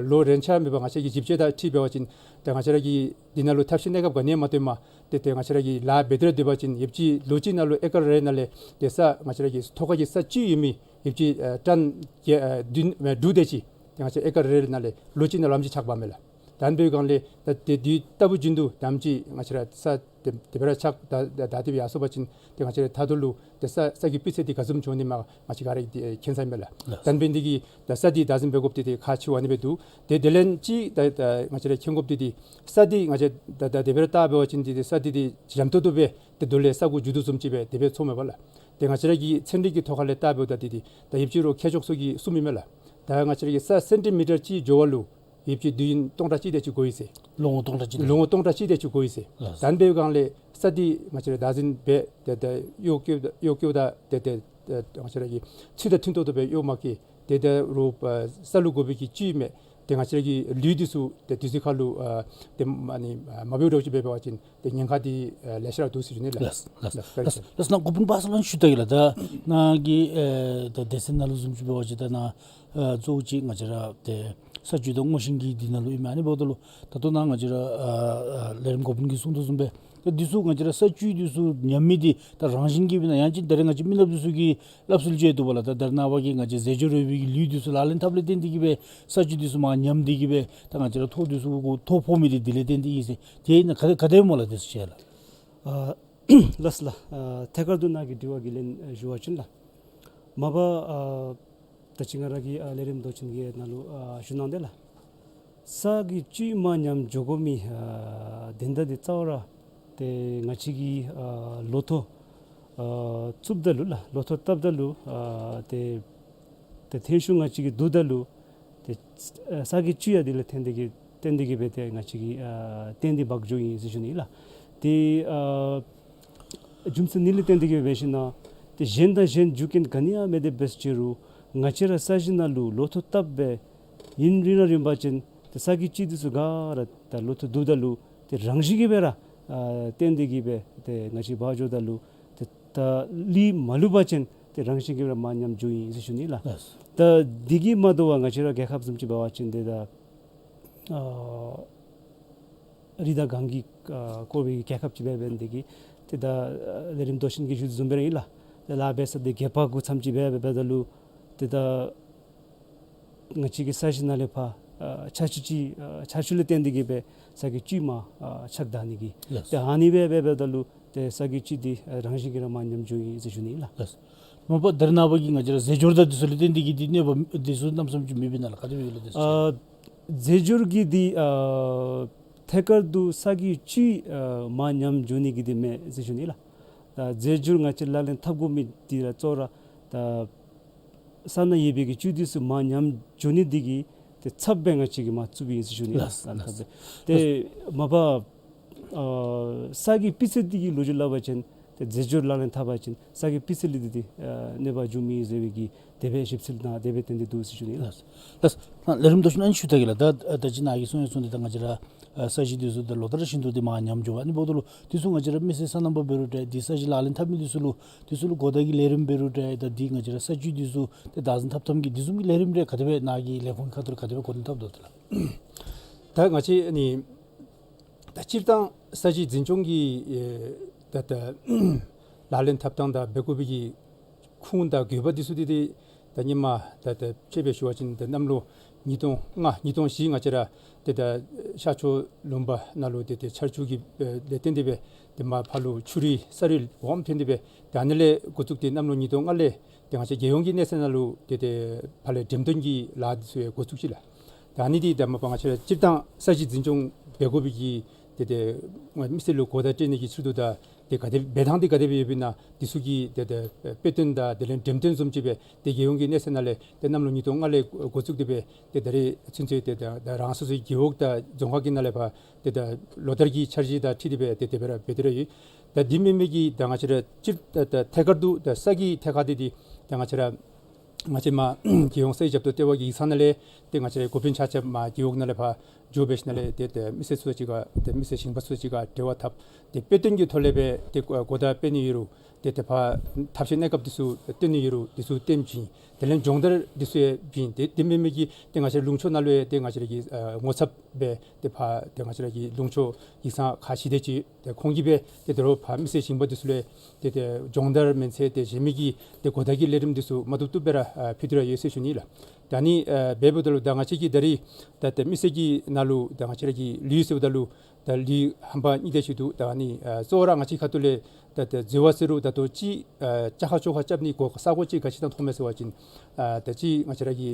ལོ་རེ་ཆ་མེད་པར་ང་བཅས་ཀྱི་ཞིབ་དཔྱད་དང་འཁྲིལ་འབད་བ་ཅིན་ད་ང་བཅས་ར་གི་འདི་ནང་ལུ་ཐབས་ཤེས་གནས་སྐབས་ག་ནི་ཡང་མ་བཏོན་པར་ཏེ་ཏེ་ང་བཅས་ར་གིས་ལཱ་འབད་དེ་ར་སྡོད་པ་ཅིན་ཡུདཔ་ཅིག་ལོ་གཅིག་ནང་ལུ་ཨེ་ཀར་རེ་ནང་ལས་ཏེ་ས་ང་བཅས་ར་གི་ཐོག་ཁ་གི་ས་བཅུད་ཡོད་མི་ཡུདཔ་ཅིག་ཨ་ཊོན་བརྒྱད་ཨ་བདུན་ཨ་དྲུག་དེ་ཅིག་ཏེ་ང་བཅས་ཨེ་ཀར་རེ་ནང་ལས་ལོ་གཅིག་ནང་ལུ་ཨེམ་ཅིག་ཆགཔ་མས་ལགས། ད་ཨ་ནི་འབད་བའི་སྒང་ལས་ད་ཏེ་དུས་རྟག་བུ་བཞིན་དུ་ད་ཨེམ་ཅིག་ང་བཅས་ར་ས་དེ་དེ་སྦེ་ར་ཆག་ད་ད་དེ་སྦེ་ཡར་སོང་པ་ཅིན་ཏེ་ང་བཅས་ར་མཐའ་སྡོམ་ལུ་ཏེ་ས་ས་གི་སྤུས་ཚད་འདི་ག་བཟུམ་འགྱོ་ནི་མས་ང་བཅས་ག་ར་གིས་ཏེ་མཁྱེན་གསལ་མས་ལགས། ལགས། ད་ཨ་ནི་འབད་ནི་དེ་གིས་ད་ས་འདི་བདག་འཛིན་འབད་དགོཔ་འདི་ཏེ་ཁག་ཆེཝ་ཨ་ནི་སྦེ་འདུག། ཏེ་དེ་ལས་ཅིག་ད་ད་ང་བཅས་ར་མཁྱེན་དགོཔ་འདི་ཏེ་ས་འདི་ང་བཅས་ད་ད་དེ་སྦེ་ར་བལྟ་འབད་བ་ཅིན་འདི་ཏེ་ས་འདི་ཏེ་འཇམ་ཏོང་ཏོ་སྦེ་ཏེ་རྡོ་ལས་ས་གུ་འགྱོ་དོ་བཟུམ་ཅིག་སྦེ་དེ་སྦེ་ཚོརཝ་མས་པ་ལགས། ཏེ་ང་བཅས་ར་གི་ཚན་རིག་གི་ཐོག་ཁ་ལས་བལྟ་འབདཝ་ད་འདི་ཏེ་ད་ཡུདཔ་ཅིག་རུང་མཁས་མཆོག་ཚུ་གིས་གསུངམ་ཨིན་མས་ལགས། ད་ང་བཅས་ར་གི་ས་སེན་ཊི་མི་ཊར་གཅིག་འགྱོ་བ་ལུ་ཡུདཔ་ཅིག་དུས་ཡུན་སྟོང་ཕྲག་གཅིག་དེ་ཅིག་འགོར་ཡི་ཟེར། ལོ་ངོ་སྟོང་ཕྲག་གཅིག་དེ། ལོ་ངོ་སྟོང་ཕྲག་གཅིག་དེ་ཅིག་འགོར་ཡི་ཟེར། ལགས། ད་ཨ་ནི་འབད་བའི་སྒང་ལས་ས་འདི་ང་བཅས་ར་བདག་འཛིན་འབད་དེ་ཏེ་གཡོག་བཀོལ་གཡོག་བཀོལཝ་ད་ཏེ་ཏེ་ཏེ་ང་བཅས་ར་གི་ཚུལ་དང་མཐུན་ཏོག་ཏོ་སྦེ་གཡོག་མ་བཀོལ། ཏེ་ད་རུང་ཨ་ས་ལུ་དགོ་པའི་གི་བཅུད་མེད། ཏེ་ང་བཅས་ར་གི་ལུད་འདི་ཚུ་ཏེ་དུས་ཚོད་ཁར་ལུ་ཨ་ཏེ་ཨ་ནི་ཨ་མ་འབད་འདྲཝ་ཅིག་འབད་འབད་བ་ཅིན་ཏེ་ཉེན་ཁ་འདི་ཨ་ལེ་ཤ་ར་འདུག་ཟེར་ཞུ་ནི་ལགས། ལགས་ལགས། ལགས་ལགས། ལགས་ལགས། ནཱ་འགོ་དཔོན་པ་སངས་ལགས་ཞུ་ད་གེ་ལགས། ད་ནཱ་གི་ཨེ་ད་སྡེ་ཚན་ནང་ལུ་བཟུམ་ཅིག་འབད་བ་ཅིན་ད་ནཱ་ཨ་གཙོ་བོ་ཅིག་ང་བཅས་ར་ཏེ་ས་བཅུད་དང་སྔོ་ཤིང་གི་འདི་ནང་ལུ་ཨིན་མས། ཨ་ནི་འབདཝ་ད་ལུ་ད་ལྟོ་ནཱ་ང་བཅས་ར་ཨ་ཨ་ལས་རིམ་འགོ་དཔོན་གྱིས་གསུང་དོ་བཟུམ་སྦེ་ད་འདི་ཚུ་ང་བཅས་ར་ས་བཅུད་འདི་ཚུ་ཉམས་མི་འདི་ད་རང་བཞིན་གྱིས་སྦེ་ཨིན་ན་ཡང་ཅིན་ད་རེས་ང་བཅས་མི་ནགཔ་འདི་ཚུ་གིས་སླབ་སྲོལ་ཅིག་འདུག་པ་ལགས། ད་ད་རེས་ནངས་པ་གི་ང་བཅས་རྫས་སྦྱོར་ཡོད་པའི་གི་ལུད་འདི་ཚུ་ལག་ལེན་འཐབ་ལས་བརྟེན་ཏེ་གིས་སྦེ་ས་བཅུད་འདི་ཚུ་མར་ཉམས་ཏེ་གིས་སྦེ་ད་ང་བཅས་ར་ཐོག་འདི་ཚུ་གུ་ཐོ་ཕོག་མི་འདི་དེ་ལས་བརྟེན་ཏེ་ཨིན་ཟེར། དེ་ཨིན་ན་ག་དེ་ག་དེ་སྨོ་ལགས། དེ་ཚུ་ཅིག་ལགས། ཨ་ལགས་ལགས། ཨ་ཐད་ཀར་དུ་ནཱ་གི་དྲི་བ་གི་ལན་ཨ་ཞུ་བ་ཅིན་ལགས། མ་པ་ཨ་ད་ཅི་ང་ར་གིས་ཨ་ལས་རིམ་མདོ་ཆེན་གྱི་ནང་ལུ་ཨ་ཞུ་གནང་དེ་ལགས། ས་གི་བཅུད་མར་ཉམས་འགྱོ་དགོ་མི་ཨ་དོན་དག་འདི་རྩ་བ་ར་ཏེ་ང་བཅས་ཀྱིས་ཨ་ལོ་ཐོག་ཨ་བཙུགསཔ་ད་ལུ་ལགས། ལོ་ཐོག་བཏབ་ད་ལུ་ཨ་ཏེ་ཏེ་ཐོན་ཤུགས་ང་བཅས་ཀྱིས་བསྡུཝ་ད་ལུ་ཏེ་ཨ་ས་གི་བཅུད་ཡང་འདི་ལས་བརྟེན་ཏེ་གིས་བརྟེན་ཏེ་གིས་སྦེ་ཏེ་ང་བཅས་ཀྱིས་ཨ་བརྟེན་ཏེ་འབག་འགྱོཝ་ཨིན་ཟེར་ཞུ་ནི་ལགས། ཏེ་ཨ་རྒྱུ་མཚན་འདི་ལས་བརྟེན་ཏེ་གིས་འབད་ཞིན་ན་ཏེ་གཞན་དང་གཞན་རྒྱུ་རྐྱེན་ག་ནི་ཡང་མེད་དེ་འབད་ཅི་རུང་ ང་བཅས་ར་ས་གཞི་ནང་ལུ་ལོ་ཐོག་བཏབ་སྦེ་ཨིན་རུང་ར་རིམ་པ་ཅིན་ཏེ་ས་གི་བཅུད་འདི་ཚུ་ག་ར་ད་ལོ་ཐོག་བསྡུཝ་ད་ལུ་ཏེ་རང་བཞིན་གྱིས་སྦེ་ར་ཨ་བརྟན་ཏེ་གིས་སྦེ་ཏེ་ང་བཅས་འབག་འགྱོཝ་ད་ལུ་ཏེ་ད་ལུད་མ་ལུད་པ་ཅིན་ཏེ་རང་བཞིན་གྱིས་ར་མར་ཉམས་འགྱོཝ་ཨིན་ཟེར་ཞུ་ནི་ལགས། ལགས། ད་འདི་གིས་མ་དོ་བར་ང་བཅས་ར་རྒྱལ་ཁབ་བཟུམ་ཅིག་འབད་བ་ཅིན་ཏེ་ད་ཨ་རི་དང་གངས་ཀྱིས་ཨ་བསྐོར་བའི་རྒྱལ་ཁབ་ཅིག་འབད་འབད་ནི་དེ་གིས་ཏེ་ད་ཨ་ལས་རིམ་མདོ་ཆེན་གྱིས་ཞུ་དོ་བཟུམ་སྦེ་ར་ཨིན་ལགས། ཏེ་ལཱ་འབད་ས་འདི་བརྒྱད་པ་དགུ་ཙམ་ཅིག་འབད་འབད་འབདཝ་ད་ལུ་ཏེ་ད་ང་བཅས་ཀྱི་ས་གཞི་ནང་ལས་ཕར་ཨ་ཆར་ཆུ་ཅིག་ཨ་ཆར་ཆུ་ལས་བརྟེན་ཏེ་གིས་སྦེ་ས་གི་བཅུད་མར་ཨ་ཆག་ད་ནི་གི། ལགས། ཏེ་ཨ་ནི་སྦེ་འབད་འབདཝ་ད་ལུ་ཏེ་ས་གི་བཅུད་འདི་ཨ་རང་བཞིན་གྱིས་ར་མར་ཉམས་འགྱོཝ་ཨིན་ཟེར་ཞུ་ནི་ལགས། ལགས། མ་པ་ད་རེས་ནངས་པ་གི་ང་བཅས་ར་རྫས་སྦྱོར་དང་འདི་ཚུ་ལུ་བརྟེན་ཏེ་གིས་འདི་གནོད་པ་འདི་ཚུ་གནམ་མེད་ས་མེད་ཅིག་མེདཔ་ཨིན་ན་ལགས། ག་དེ་སྦེ་ཡོད་ལགས་འདི་ཚུ། ཨ་རྫས་སྦྱོར་གྱིས་འདི་ཨ་ཐད་ཀར་དུ་ས་གི་བཅུད་ཨ་མར་ཉམས་འགྱོ་ནི་གི་འདི་མེད་ཟེར་ཞུ་ནི་ལགས། ད་རྫས་སྦྱོར་ང་བཅས་ལག་ལེན་འཐབ་དགོ་མི་འདི་ར་གཙོ་བོ་ར་ད་ས་ནང་ཡོད་པའི་གི་བཅུད་འདི་ཚུ་མར་ཉམས་འགྱོ་ནི་འདི་གི་ཏེ་ཚབ་སྦེ་ང་བཅས་ཀྱིས་མར་བཙུགསཔ་ཨིན་ཟེར་ཞུ་ནི་ལགས། ལགས། ལགས། ལགས། ཏེ་མ་པ་ཨ་ས་གི་སྤུས་ཚད་འདི་གི་ལོ་རྒྱུས་སླབ་པ་ཅིན་ཏེ་རྫས་སྦྱོར་ལག་ལེན་འཐབ་པ་ཅིན་ས་གི་སྤུས་ཚད་ལུ་འདི་ཏེ་ཨ་གནོད་པ་འབྱུངམ་ཨིན་ཟེར་བའི་གི་དེ་སྦེ་ཞིབ་འཚོལ་ནང་དེ་སྦེ་བཏོན་ཏེ་འདུག་ཟེར་ཞུ་ནི་ལགས། ལགས། ལགས། ལས་རིམ་མདོ་ཆེན་ཨ་ནི་ཞུ་ད་གེ་ལགས། ད་ད་ཅི་ནཱ་གིས་གསུངས་ཡང་གསུངས་ཏེ་ད་ང་བཅས་ར་ཨ་ས་གཞི་འདི་ཚུ་ད་ལོ་ལྟར་བཞིན་དུ་ཏེ་མར་ཉམས་འགྱོ་བ་ཨ་ནི་འབདཝ་ད་ལུ་འདི་ཚུ་ང་བཅས་ར་མི་སེར་སོ་ནམ་པ་འབད་རུང་འདྲ་འདི་ས་གཞི་ལག་ལེན་འཐབ་མི་འདི་ཚུ་ལུ་འདི་ཚུ་ལུ་གོ་བརྡ་གི་ལས་རིམ་འབད་རུང་འདྲ་ད་འདི་ང་བཅས་ར་ས་བཅུད་འདི་ཚུ་ཏེ་བདག་འཛིན་འཐབ་ཐངས་ཀྱི་འདི་བཟུམ་གྱི་ལས་རིམ་འདྲ་ག་དེ་སྦེ་ནཱ་གི་ལས་ཁུངས་ཁ་ཐུག་ལས་ག་དེ་སྦེ་འགོ་འདྲེན་འཐབ་དོ་ལགས། ད་ང་བཅས་ཨ་ནི་ད་སྤྱིར་བཏང་ས་གཞི་འཛིན་སྐྱོང་གི་ཨེ་ད་ད་ལག་ལེན་འཐབ་ཐངས་དང་འབད་དགོ་པའི་གི་ཁུངས་དང་དགོས་པ་འདི་ཚུ་འདི་ཏེ་ད་ཧེ་མ་ད་ད་དཔྱེ་སྦེ་ཞུ་བ་ཅིན་ད་གནམ་ལོ་ཉིས་སྟོང་ལྔ་ཉིས་སྟོང་བཞི་ང་བཅས་ར་ཏེ་ད་ཤར་ཕྱོགས་ལུང་པ་ནང་ལུ་ཏེ་ཏེ་ཆར་ཆུ་གི་ཨེ་ལས་བརྟེན་ཏེ་སྦེ་ཏེ་མར་ཕར་ལུ་ཆུ་རུད་ས་རུད་འོངམ་ཐོན་ཏེ་སྦེ་ཏེ་ཨ་ནི་ལས་འགོ་བཙུགས་ཏེ་གནམ་ལོ་ཉིས་སྟོང་ལྔ་ལས་ཏེ་ང་བཅས་རྒྱལ་ཡོངས་ཀྱི་གནས་ཚད་ནང་ལུ་ཏེ་ཏེ་ཕར་ལས་འགྲེམས་སྟོན་གྱི་ལཱ་འདི་ཚུ་ཡང་འགོ་བཙུགས་ཅི་ལགས། ད་ཨ་ནི་འདི་ད་མ་པ་ང་བཅས་ར་སྤྱིར་བཏང་ས་གཞི་འཛིན་སྐྱོང་འབད་དགོ་པའི་གི་ཏེ་ཏེ་མི་སེར་ལུ་གོ་བརྡ་སྤྲོད་ནི་གི་ཕྱིར་དུ་ད་ཏེ་ག་དེ་འབད་ཐངས་འདི་ག་དེ་སྦེ་ཡོདཔ་ཨིན་ན་འདི་ཚུ་གི་ཏེ་ཏེ་དཔེ་སྟོན་དང་དེ་ལས་འགྲེམས་སྟོན་བཟུམ་ཅིག་སྦེ་ཏེ་རྒྱལ་ཡོངས་ཀྱི་གནས་ཚད་ནང་ལས་ཏེ་གནམ་ལོ་ཉིས་སྟོང་ལྔ་ལས་འགོ་བཙུགས་ཏེ་སྦེ་ཏེ་ད་རེས་ཚུན་ཚོད་ཏེ་ད་ད་རང་སོ་སོའི་རྒེད་འོག་དང་རྫོང་ཁག་གི་ནང་ལས་ཕར་ཏེ་ད་ལོ་ལྟར་གྱི་འཆར་གཞི་དང་འཁྲིལ་ཏེ་སྦེ་ཏེ་དེ་སྦེ་ར་འབད་དེ་ར་ཡོད། ད་འདི་མེན་མི་གི་ད་ང་བཅས་ར་སྤྱིར་ད་ད་ཐད་ཀར་དུ་ད་ས་གི་ཐད་ཁར་འདི་འདི་ད་ང་བཅས་ར་ང་བཅས་མར་རྒྱལ་ཡོངས་ས་ཡི་ཞབས་ཏོག་ལྟེ་བ་གི་ཡིག་ཚང་ནང་ལས་ཏེ་ང་བཅས་ར་འགོ་དཔོན་ཆ་ཁྱབ་མར་རྒེད་འོག་ནང་ལས་ཕར་འགྱོ་སྦེ་ཞིནམ་ལས་ཏེ་ཏེ་མི་སེར་ཚུ་གཅིག་ཁར་ཏེ་མི་སེར་ཞིང་པ་ཚུ་གཅིག་ཁར་འབྲེལ་བ་འཐབ་སྟེ་དཔེ་སྟོན་གྱི་ཐོག་ལས་སྦེ་ཏེ་གོ་བརྡ་སྤེལ་ནི་ཡོད་རུང་ཏེ་ཏེ་ཕར་ཐབས་ཤེས་གནས་སྐབས་འདི་ཚུ་སྟོན་ནི་ཡོད་རུང་འདི་ཚུ་སྟོན་བྱིན། དེ་ལས་སྦྱོང་བརྡར་འདི་ཚུ་ཡང་བྱིན། ཏེ་འདི་མེན་མི་གི་ཏེ་ང་བཅས་ར་ལུང་ཕྱོགས་ནང་ལུ་ཡང་ཏེ་ང་བཅས་ར་གི་ཨ་ངོ་ཚབ་སྦེ་ཏེ་ཕར་ཏེ་ང་བཅས་ར་གི་ལུང་ཕྱོགས་ཡིག་ཚང་ཁག་བཞི་དེ་ཅིག་ཏེ་ཁོང་གིས་སྦེ་ཏེ་དོ་རུང་ཕར་མི་སེར་ཞིང་པ་འདི་ཚུ་ལུ་ཏེ་ཏེ་སྦྱོང་བརྡར་མེན་ཚེ་ཏེ་གཞན་མི་གི་ཏེ་གོ་བརྡ་གི་ལས་རིམ་འདི་ཚུ་མ་བཏུབ་བཏུབ་སྦེ་ར་ཨ་ཕུལ་ཏེ་ར་ཡོད་ཟེར་ཞུ་ནི་ལགས། ད་ཨ་ནི་ཨ་འབདཝ་ད་ལུ་ད་ང་བཅས་ཀྱི་ད་རེས་ད་ཏེ་མི་སེར་གྱི་ནང་ལུ་ད་ང་བཅས་ར་གི་ལུད་ཟེརཝ་ད་ལུ་ད་ལུད་རྣམ་པ་གཉིས་དེ་ཅིག་འདུག། ད་ཨ་ནི་ཨ་གཙོ་བོ་ར་ང་བཅས་ཁ་ཐུག་ལས་ད་ཏེ་འཛོལ་བ་ཟེར་རུང་ད་ལྟོ་ཅིག་ཨ་བཅའ་ཁ་བཅོ་ཁ་རྐྱབ་ནི་གོ་ས་གོ་ཅིག་ག་ཅི་ནང་མཐོངམ་མས་ཟེར་བ་ཅིན་ཨ་ད་ཅི་ང་བཅས་ར་གི་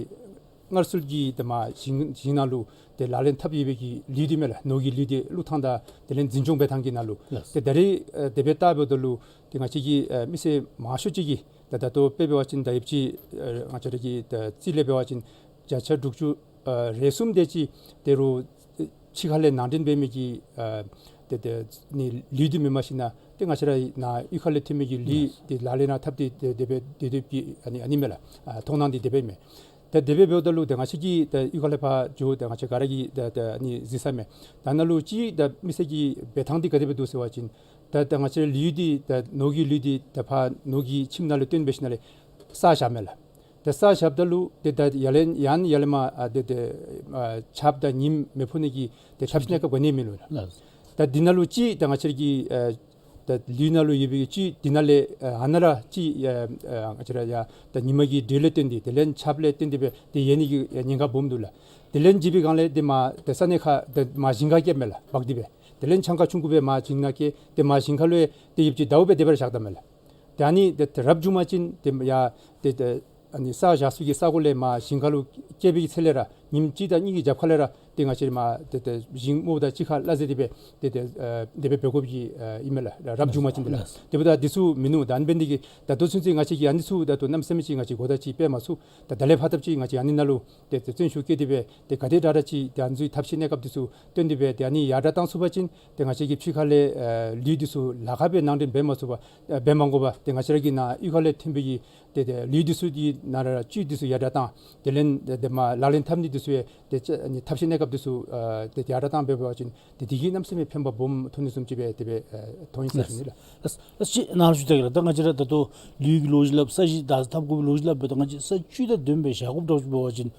སྔར་སྲོལ་གྱི་ཏེ་མར་ཞིང་ཞིང་ནང་ལུ་ཏེ་ལག་ལེན་འཐབ་ཡོད་པའི་གི་ལུད་འདི་མས་ལགས། ནོར་གྱི་ལུད་འདི་བླུག་ཐངས་དང་དེ་ལས་འཛིན་སྐྱོང་འབད་ཐངས་ཀྱི་ནང་ལུ། ལགས། ཏེ་ད་རེས་ཨ་དེ་སྦེ་བལྟཝ་ད་ལུ་ཏེ་ང་བཅས་ཀྱི་ཨ་མི་སེར་མང་ཤོས་ཅིག་གིས་ད་ད་ལྟོ་དཔེ་འབད་བ་ཅིན་ད་ཡོདཔ་ཅིག་ཨ་ང་བཅས་ར་གི་ད་རྩིས་ལས་འབད་བ་ཅིན་བརྒྱ་ཆ་དྲུག་ཅུ་ཨ་རེ་གསུམ་དེ་ཅིག་ད་རུང་ཕྱི་ཁ་ལས་ནང་འདྲེན་འབད་མི་གི་ཨ་ཏེ་ཏེ་ནི་ལུད་འདི་མེནམ་ཞིན་ན་ཏེ་ང་བཅས་ར་ནཱ་གཡུས་ཁ་ལས་ཐོན་མི་གི་ལུད་འདི་ལག་ལེན་ནང་འཐབ་སྟེ་ཏེ་དེ་སྦེ་སྡོད་སྡོདཔ་གི་ཨ་ནི་ཨ་ནི་མས་ལགས། ཨ་མཐོང་སྣང་འདི་དེ་སྦེ་མས། ད་དེ་སྦེ་འབདཝ་ད་ལུ་ད་ང་བཅས་ཀྱིས་ད་གཡུས་ཁ་ལས་ཕར་འགྱོ་ད་ང་བཅས་ག་ར་གིས་ད་ད་ཨ་ནི་གཟིགས་ས་མས། ད་ནཱ་ལུ་ཅིག་ད་མི་སེར་གྱི་འབད་ཐངས་འདི་ག་དེ་སྦེ་འདུག་ཟེར་བ་ཅིན་ད་ད་ང་བཅས་ར་ལུད་འདི་ད་ནོར་གྱི་ལུད་འདི་ད་ཕར་ནོར་གྱི་ཁྱིམ་ནང་ལུ་བཏོན་སྦེ་ཞིན་ན་ལས་བསགས་བཞགཔ་མས་ལགས། ཏེ་བསགས་བཞགཔ་ད་ལུ་ཏེ་ད་ཡར་ལས་ཡང་ཡར་ལས་མར་ཨ་ཏེ་ཏེ་ཨ་ཆརཔ་དང་ཉིམ་མི་ཕོག་ནི་གི་ཏེ་ཐབས་ཤེས་གནས་སྐབས་ག་ནི་མེད་ལོ་ལགས། ད་འདི་ནང་ལུ་ཅིག་ད་ང་བཅས་ར་གི་ཨ་ད་ལུད་ནང་ལུ་ཡོད་པའི་ཅིག་འདི་ནང་ལས་ཨ་ཨ་ནཱ་ར་ཅིག་ཨ་ཨ་ང་བཅས་ར་ཡ་ད་ཉི་མ་གི་འགྲོས་ལས་བརྟེན་ཏེ་དེ་ལས་ཆརཔ་ལས་བརྟེན་ཏེ་སྦེ་ཏེ་ཡལ་ནི་གི་ཉེན་ཁ་སྦོམ་འདུག་ལགས། དེ་ལས་བརྒྱུད་པའི་སྒང་ལས་ཏེ་མར་ཏེ་ས་གནས་ཁར་ཏེ་མར་ཞིང་ཁར་བསྐྱལཝ་མས་ལགས། འབག་སྟེ་སྦེ་དེ་ལས་ཆང་ཁ་ཆུང་ཀུ་སྦེ་མར་ཞིང་ནང་བསྐྱལ་ཏེ་མར་ཞིང་ཁ་ལུ་ཡང་ཏེ་ཡོདཔ་ཅིག་ཟླཝ་སྦེ་དེ་སྦེ་ར་བཞག་ད་མས་ལགས། ཏེ་ཨ་ནི་ཏེ་ཏེ་རབ་བྱུང་པ་ཅིན་ཏེ་ཡ་ཏེ་ཏེ་ཨ་ནི་བསགས་བཞག་ས་གི་ས་གོ་ལས་མར་ཞིང་ཁ་ལུ་བསྐྱལ་བའི་ཚེ་ལས་ར་ ཉིནམ་གཅིག་དང་གཉིས་ཀྱི་རྒྱབ་ཁ་ལས་ར་ཏེ་ང་བཅས་ར་མར་ཏེ་ཏེ་ཞིང་རྨོཝ་ད་གཅིག་ཁར་སླ་བསྲེ་དེ་སྦེ་ཏེ་ཏེ་ཨ་དེ་སྦེ་འབད་དགོཔ་ཅིག་ཨ་ཨིན་མས་ལགས། རབ་བྱུང་བ་ཅིན་དེ་ལགས། དེ་འབདཝ་ད་འདི་ཚུ་མིན་ནུག། ད་ཨ་ནི་འབད་ནི་དེ་གིས་ད་ལྟོ་ཚུན་ཚོད་ང་བཅས་ཀྱིས་ཨ་ནི་ཚུ་ད་ལྟོ་གནམ་མེད་ས་མེད་ཅིག་ང་བཅས་གོ་བརྡ་ཅིག་སྤེལ་མ་ཚུགས། ད་ད་ལས་ཕར་ད་ཅིག་ང་བཅས་ཨ་ནི་ནང་ལུ་ཏེ་ཏེ་བརྩོན་ཤུགས་བསྐྱེད་དེ་སྦེ་ཏེ་ག་དེ་དྲག་དྲག་ཅིག་ཏེ་ཨ་ནི་ཚུ་ཐབས་ཤེས་གནས་སྐབས་འདི་ཚུ་བཏོན་ཏེ་སྦེ་ཏེ་ཨ་ནི་ཡར་དྲག་བཏང་ཚུགས་པ་ཅིན་ཏེ་ང་བཅས་ཀྱིས་ཕྱི་ཁ་ལས་ཨ་ལུད་འདི་ཚུ་ལཱ་ཁག་སྦེ་ནང་འདྲེན་འབད་མ་ཚུགས་པར་ཨ་འབད་མ་དགོ་པར་ཏེ་ང་བཅས་ར་གི་ནཱ་གཡུས་ཁ་ལས་ཐོན་པའི་གི་ཏེ་ཏེ་ལུད་འདི་ཚུ་གི་ནང་ར་བཅུད་འདི་ཚུ་ཡར་དྲག་བཏང་དེ་ལས་ཏེ་ཏེ་མར་ལག་ལེན་འཐབ་ནི་འདི་ཚུ་ཡང་ཏེ་ཅ་ཨ་ནི་ཐབས་ཤེས་གནས་སྐབས་འདི་ཚུ་ཨ་ཏེ་ཡར་དྲག་བཏང་འབད་བ་ཅིན་ཏེ་འདི་གིས་གནམ་མེད་ས་མེད་ཕན་པ་སྦོམ་ཐོན་ནི་བཟུམ་ཅིག་སྦེ་དེ་སྦེ་ཨ་མཐོང་ཡི་ཟེར་ཞུ་ནི་ལགས། ལགས་ལགས། ཅིག་ནཱ་ལུ་ཞུ་ད་གེ་ལགས། ད་ང་བཅས་ར་ད་ལྟོ་ལུད་ཀྱི་ལོ་རྒྱུས་སླབ་ས་གཞི་ད་འཐབ་དགོ་པའི་ལོ་རྒྱུས་སླབ་སྦེ་ད་ང་བཅས་ས་བཅུད་དང་ལྡནམ་སྦེ་བཞག་དགོཔ་འདྲཝ་ཅིག་འབད་བ་ཅིན་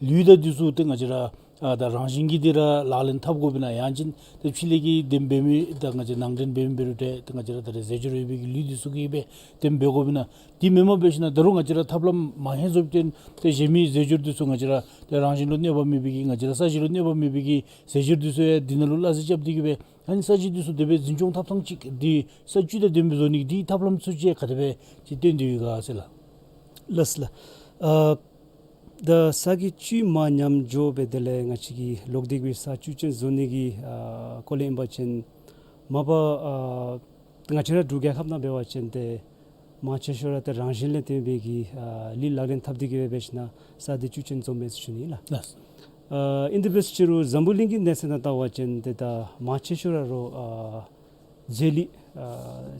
ལུད་དང་འདི་ཚུ་ཏེ་ང་བཅས་ར་ཨ་ད་རང་བཞིན་གྱིས་འདི་ར་ལག་ལེན་འཐབ་དགོ་པས་ན་ཡང་ཅིན་ཏེ་ཕྱི་ལས་ཀྱི་འདེམས་འབད་མི་ད་ང་བཅས་ནང་འདྲེན་འབད་མི་འབད་རུང་ཏེ་ཏེ་ང་བཅས་ར་ད་རེས་རྫས་སྦྱོར་ཡོད་པའི་གི་ལུད་འདི་ཚུ་གིས་སྦེ་འདེམས་འབད་དགོ་པས་ན། དེ་མེན་པར་འབད་ཞིན་ན་ད་རུང་ང་བཅས་ར་ཐབས་ལམ་མང་ཧེང་བཟོ་སྟེ་ཏེ་གཞན་མི་རྫས་སྦྱོར་འདི་ཚུ་ང་བཅས་ར་ཏེ་རང་བཞིན་ལུ་གནོད་པ་མེད་པའི་གི་ང་བཅས་ར་ས་གཞི་ལུ་གནོད་པ་མེད་པའི་གི་རྫས་སྦྱོར་འདི་ཚུ་ཡང་འདི་ནང་ལུ་སླ་བསྲེ་རྐྱབ་སྟེ་གི་སྦེ་ཨ་ནི་ས་གཞི་འདི་ཚུ་དེ་སྦེ་འཛིན་སྐྱོང་འཐབ་ཐངས་ཅིག་འདི་ས་བཅུད་དང་ལྡན་པའི་བཟོ་ནི་འདི་ཐབས་ལམ་ཚུ་ཅིག་ག་དེ་སྦེ་ཅིག་སྟོན་ཏེ་ཡོད་ག་ཟེར་ལགས། ལགས་ལགས། ཨ་ད་ས་གི་བཅུད་མར་ཉམས་འགྱོ་སྦེ་དེ་ལས་ང་བཅས་ཀྱིས་ལོག་སྟེ་གི་སྦེ་ས་བཅུད་ཅན་བཟོ་ནི་གི་ཨ་སྐོར་ལས་ཨིན་པ་ཅིན་མ་པ་ཨ་ང་བཅས་ར་འབྲུག་རྒྱལ་ཁབ་ནང་འབད་བ་ཅིན་ཏེ་མང་ཆེ་ཤོས་ར་ཏེ་རང་བཞིན་ལས་ཐོན་པའི་གི་ཨ་ལུད་ལག་ལེན་འཐབ་སྟེ་གི་སྦེ་འབད་ཞིན་ན་ས་འདི་བཅུད་ཅན་བཟོ་མས་ཟེར་ཞུ་ནི་ལགས། ལགས། ཨ་ཨིན་དེ་འབད་ཟེར་རུང་འཛམ་བུ་གླིང་གི་གནས་ཚད་ནང་བལྟ་བ་ཅིན་ཏེ་ད་མང་ཆེ་ཤོས་ར་རོགས་ཨ་རྫས་ལུད་ཨ་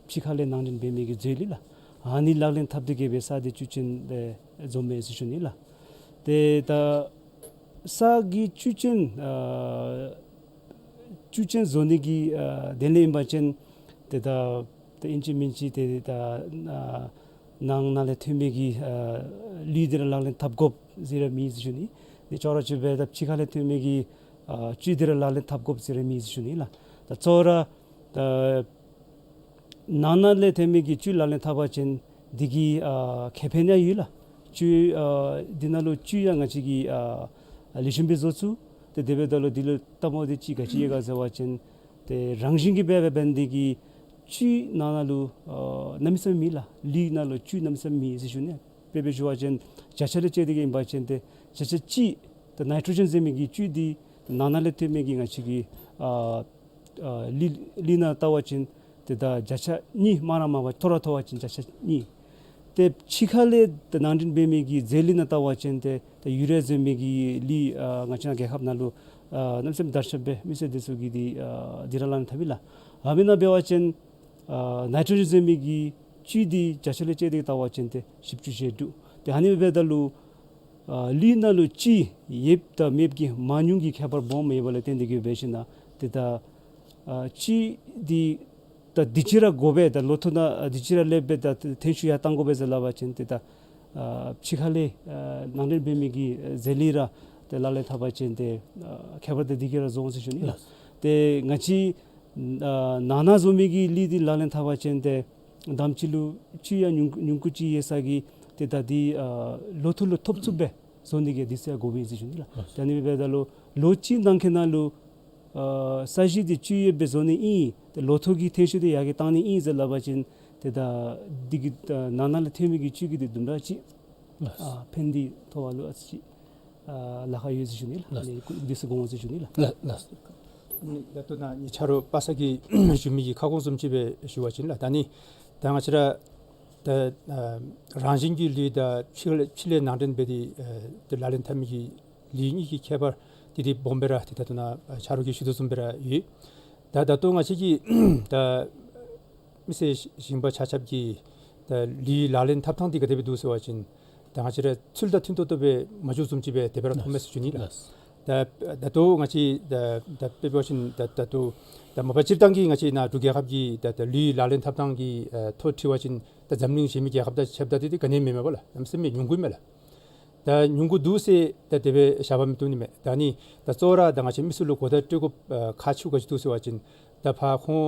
ཕྱི་ཁ་ལས་ནང་འདྲེན་འབད་མི་གི་རྫས་ལུད་ལགས། ཨ་ནི་ལག་ལེན་འཐབ་སྟེ་གི་སྦེ་ས་འདི་བཅུད་ཅན་སྦེ་བཟོ་མས་ཟེར་ཞུ་ནི་ལགས། ཏེ་ད་ས་གི་བཅུད་ཅན་ཨ་བཅུད་ཅན་བཟོ་ནི་གི་ཨ་དོན་ལས་ཨིན་པ་ཅིན་ཏེ་ད་ཏེ་ཨིན་ཅི་མིན་ཅི་ཏེ་ད་ཨ་ནང་ན་ལས་ཐོན་མི་གི་ཨ་ལུད་འདི་ར་ལག་ལེན་འཐབ་དགོཔ་ཟེར་ར་མེད་ཟེར་ཞུ་ནི། ཏེ་ཅོག་ར་ཅིག་སྦེ་ད་ཕྱི་ཁ་ལས་ཐོན་མི་གི་ཨ་བཅུད་འདི་ར་ལག་ལེན་འཐབ་དགོཔ་ཟེར་ར་མེད་ཟེར་ཞུ་ནི་ལགས། ད་གཙོ་བོ་ར་ད་ནང་ན་ལས་ཐོན་མི་གི་བཅུད་ལག་ལེན་འཐབ་པ་ཅིན་འདི་གིས་ཨ་ཁེ་ཕན་ཡང་ཡོད་ལགས། བཅུད་ཨ་འདི་ནང་ལུ་བཅུད་ཡང་ང་བཅས་ཀྱིས་ཨ་ལེགས་ཤོམ་སྦེ་བཟོ་ཚུགས། ཏེ་དེ་འབདཝ་ད་ལུ་འདི་ལུ་ལྟ་མ་འདི་ཅིག་ག་ཅི་ཡོད་ག་ཟེར་བ་ཅིན་ཏེ་རང་བཞིན་གྱིས་འབད་འབད་འབད་ནི་འདི་གིས་བཅུད་ནང་ན་ལུ་ཨ་གནམ་མེད་ས་མེད་མེད་ལགས། ལུད་ནང་ལུ་བཅུད་གནམ་མེད་ས་མེད་མེད་ཟེར་ཞུ་ནི། དཔེ་སྦེ་ཞུ་བ་ཅིན་བརྒྱ་ཆ་ལས་དཔྱད་དེ་གི་ཨིན་པ་ཅིན་ཏེ་བརྒྱ་ཆ་གཅིག་ཏེ་ནའི་ཊྲོ་ཇེན་ཟེར་མི་གི་བཅུད་འདི་ནང་ན་ལས་ཐོན་མི་གི་ང་བཅས་ཀྱི་ཨ་ཨ་ལུད་ལུད་ནང་བལྟ་བ་ཅིན་ཏེ་ད་བརྒྱ་ཆ་གཉིས་མ་ར་མ་པ་མཐོ་ར་མཐོ་བ་ཅིན་བརྒྱ་ཆ་གཉིས། ཏེ་ཕྱི་ཁ་ལས་ཏེ་ནང་འདྲེན་འབད་མི་གི་རྫས་ལུད་ནང་བལྟ་བ་ཅིན་ཏེ་ཏེ་ཡུ་རི་ཡ་ཟེར་མི་གི་ལུད་ཨ་ང་བཅས་ར་རྒྱལ་ཁབ་ནང་ལུ་ཨ་གནམ་མེད་ས་མེད་དར་ཁྱབ་སྦེ་མི་སེར་འདི་ཚུ་གིས་འདི་ཨ་འདི་ར་ལག་ལེན་འཐབ་ཨིན་ལགས། ཨ་མི་ནང་འབད་བ་ཅིན་ཨ་ནའི་ཊྲོ་ཇེན་ཟེར་མི་གི་བཅུད་འདི་བརྒྱ་ཆ་ལས་དཔྱད་དེ་བལྟ་བ་ཅིན་ཏེ་བཞི་བཅུ་ཞེ་དྲུག། ཏེ་ཨ་ནི་འབདཝ་ད་ལུ་ཨ་ལུད་ནང་ལུ་བཅུད་ཡོདཔ་དང་མེདཔ་གི་མང་ཉུང་གི་ཁྱད་པར་སྦོམ་ཡོདཔ་ལས་བརྟེན་ཏེ་གི་འབད་ཞིན་ན་ཏེ་ད་ཨ་བཅུད་འདི་ད་འདི་ཅིག་ར་དགོ་པས། ད་ལོ་ཐོག་ནང་ཨ་འདི་ཅིག་ར་ལེགས་པས། ད་ཐོན་ཤུགས་ཡར་བཏང་དགོ་པས་ཟེར་སླབ་པ་ཅིན་ཏེ་ད་ཨ་ཕྱི་ཁ་ལས་ཨ་ནང་འདྲེན་འབད་མི་གི་རྫས་ལུད་ར་ཏེ་ལག་ལེན་འཐབ་པ་ཅིན་ཏེ་ཨ་ཁྱད་པར་ཏེ་འདི་གིས་ར་བཟོ་འོང་ཟེར་ཞུ་ནི་ལགས། ཏེ་ང་བཅས་ཨ་ནང་ན་བཟོ་མི་གི་ལུད་འདི་ལག་ལེན་འཐབ་པ་ཅིན་ཏེ་དང་པ་ཅིག་ལུ་བཅུད་ཡང་ཉུང་ཉུང་ཀུ་ཅིག་ཡོད་ས་གི་ཏེ་ད་འདི་ཨ་ལོ་ཐོག་ལུ་ཐོབ་ཚུགསཔ་སྦེ་བཟོ་ནི་གི་འདི་ཚུ་ཡང་དགོ་པས་ཟེར་ཞུ་ནི་ལགས། ད་ཨ་ནི་འབདཝ་ད་ལུ་ལོ་གཅིག་ནང་འཁོད་ནང་ལུ་ཨ་ས་གཞི་འདི་བཅུད་ཡོདཔ་སྦེ་བཟོ་ནི་ཨིན། ཏེ་ལོ་ཐོག་གི་ཐོན་ཤུགས་འདི་ཡར་རྒྱས་བཏང་ནི་ཨིན་ཟེར་སླབ་པ་ཅིན་ཏེ་ད་འདི་གིས་ད་ནང་ན་ལས་ཐོན་མི་གི་བཅུད་ཀྱིས་འདི་དུམ་གྲ་ཅིག་ལགས། ཨ་ཕན་འདི་ཐོབ་པ་ལུ་ཨ་ཙི་ཅིག་ཨ་ལཱ་ཁག་ཡོད་ཟེར་ཞུ་ནི་ལགས། ལགས། ཨ་ནི་འདི་ཚུ་དགོངས་ཟེར་ཞུ་ནི་ལགས། ལགས་ལགས། ཨ་ནི་ད་ལྟོ་ནཱ་ངེའི་ཆ་རོགས་པ་སངས་ཀྱིས་ཞུ་མི་གི་ཁ་སྐོང་བཟུམ་ཅིག་སྦེ་ཞུ་བ་ཅིན་ལགས། ད་ནི་ད་ང་བཅས་ར་ད་ཨ་རང་བཞིན་གྱི་ལུད་དང་ཕྱི་ལས་ཕྱི་ལས་ནང་འདྲེན་འབད་དེ་ཨ་ཏེ་ལག་ལེན་འཐབ་མི་གི་ལུད་གཉིས་ཀྱི་ཁྱད་པར་འདི་འདི་སྦོམ་སྦེ་ར་ཏེ་ད་ལྟོ་ནཱ་ཨ་ཆ་རོགས་ཀྱིས་ཞུ་དོ་བཟུམ་སྦེ་ར་ཡོད། ད་ད་ལྟོ་ང་བཅས་ཀྱི་ད་མི་སེར་ཞིང་པ་ཆ་ཁྱབ་ཀྱིས་ད་ལུད་ལག་ལེན་འཐབ་ཐངས་འདི་ག་དེ་སྦེ་འདུག་ཟེར་བ་ཅིན་ད་ང་བཅས་ར་ཚུལ་དང་མཐུན་ཏོག་ཏོ་སྦེ་མ་འགྱོ་བཟུམ་ཅིག་སྦེ་དེ་སྦེ་ར་མཐོངམ་མས་ཟེར་ཞུ་ནི་ལགས། ལགས། ད་ད་ལྟོ་ང་བཅས་ད་ད་དཔེ་འབད་བ་ཅིན་ད་ད་ལྟོ་ད་མ་པ་སྤྱིར་བཏང་གི་ང་བཅས་ནཱ་འབྲུག་རྒྱལ་ཁབ་ཀྱི་ད་ད་ལུད་ལག་ལེན་འཐབ་ཐངས་ཀྱི་ཨ་ཐོག་དྲི་བ་ཅིན་ད་འཛམ་གླིང་གཞན་མི་རྒྱལ་ཁབ་དང་ཕྱདཔ་ད་འདི་འདི་ག་ནི་མེད་མས་པ་ལགས། གནམ་མེད་ས་མེད་ཉུང་ཀུ་ཨིན་མས་ལགས། ད་ཉུང་ཀུ་འདུག་ཟེར་ད་དེ་སྦེ་བཞག་པ་མི་བཏུབ་ནི་མས། ད་ནི་ད་གཙོ་བོ་ར་ད་ང་བཅས་མི་སེར་ལུ་གོ་བརྡ་སྤྲོད་དགོཔ་ཨ་ཁག་ཆེཝ་ག་ཅི་འདུག་ཟེར་བ་ཅིན་ད་ཕར་ཁོང་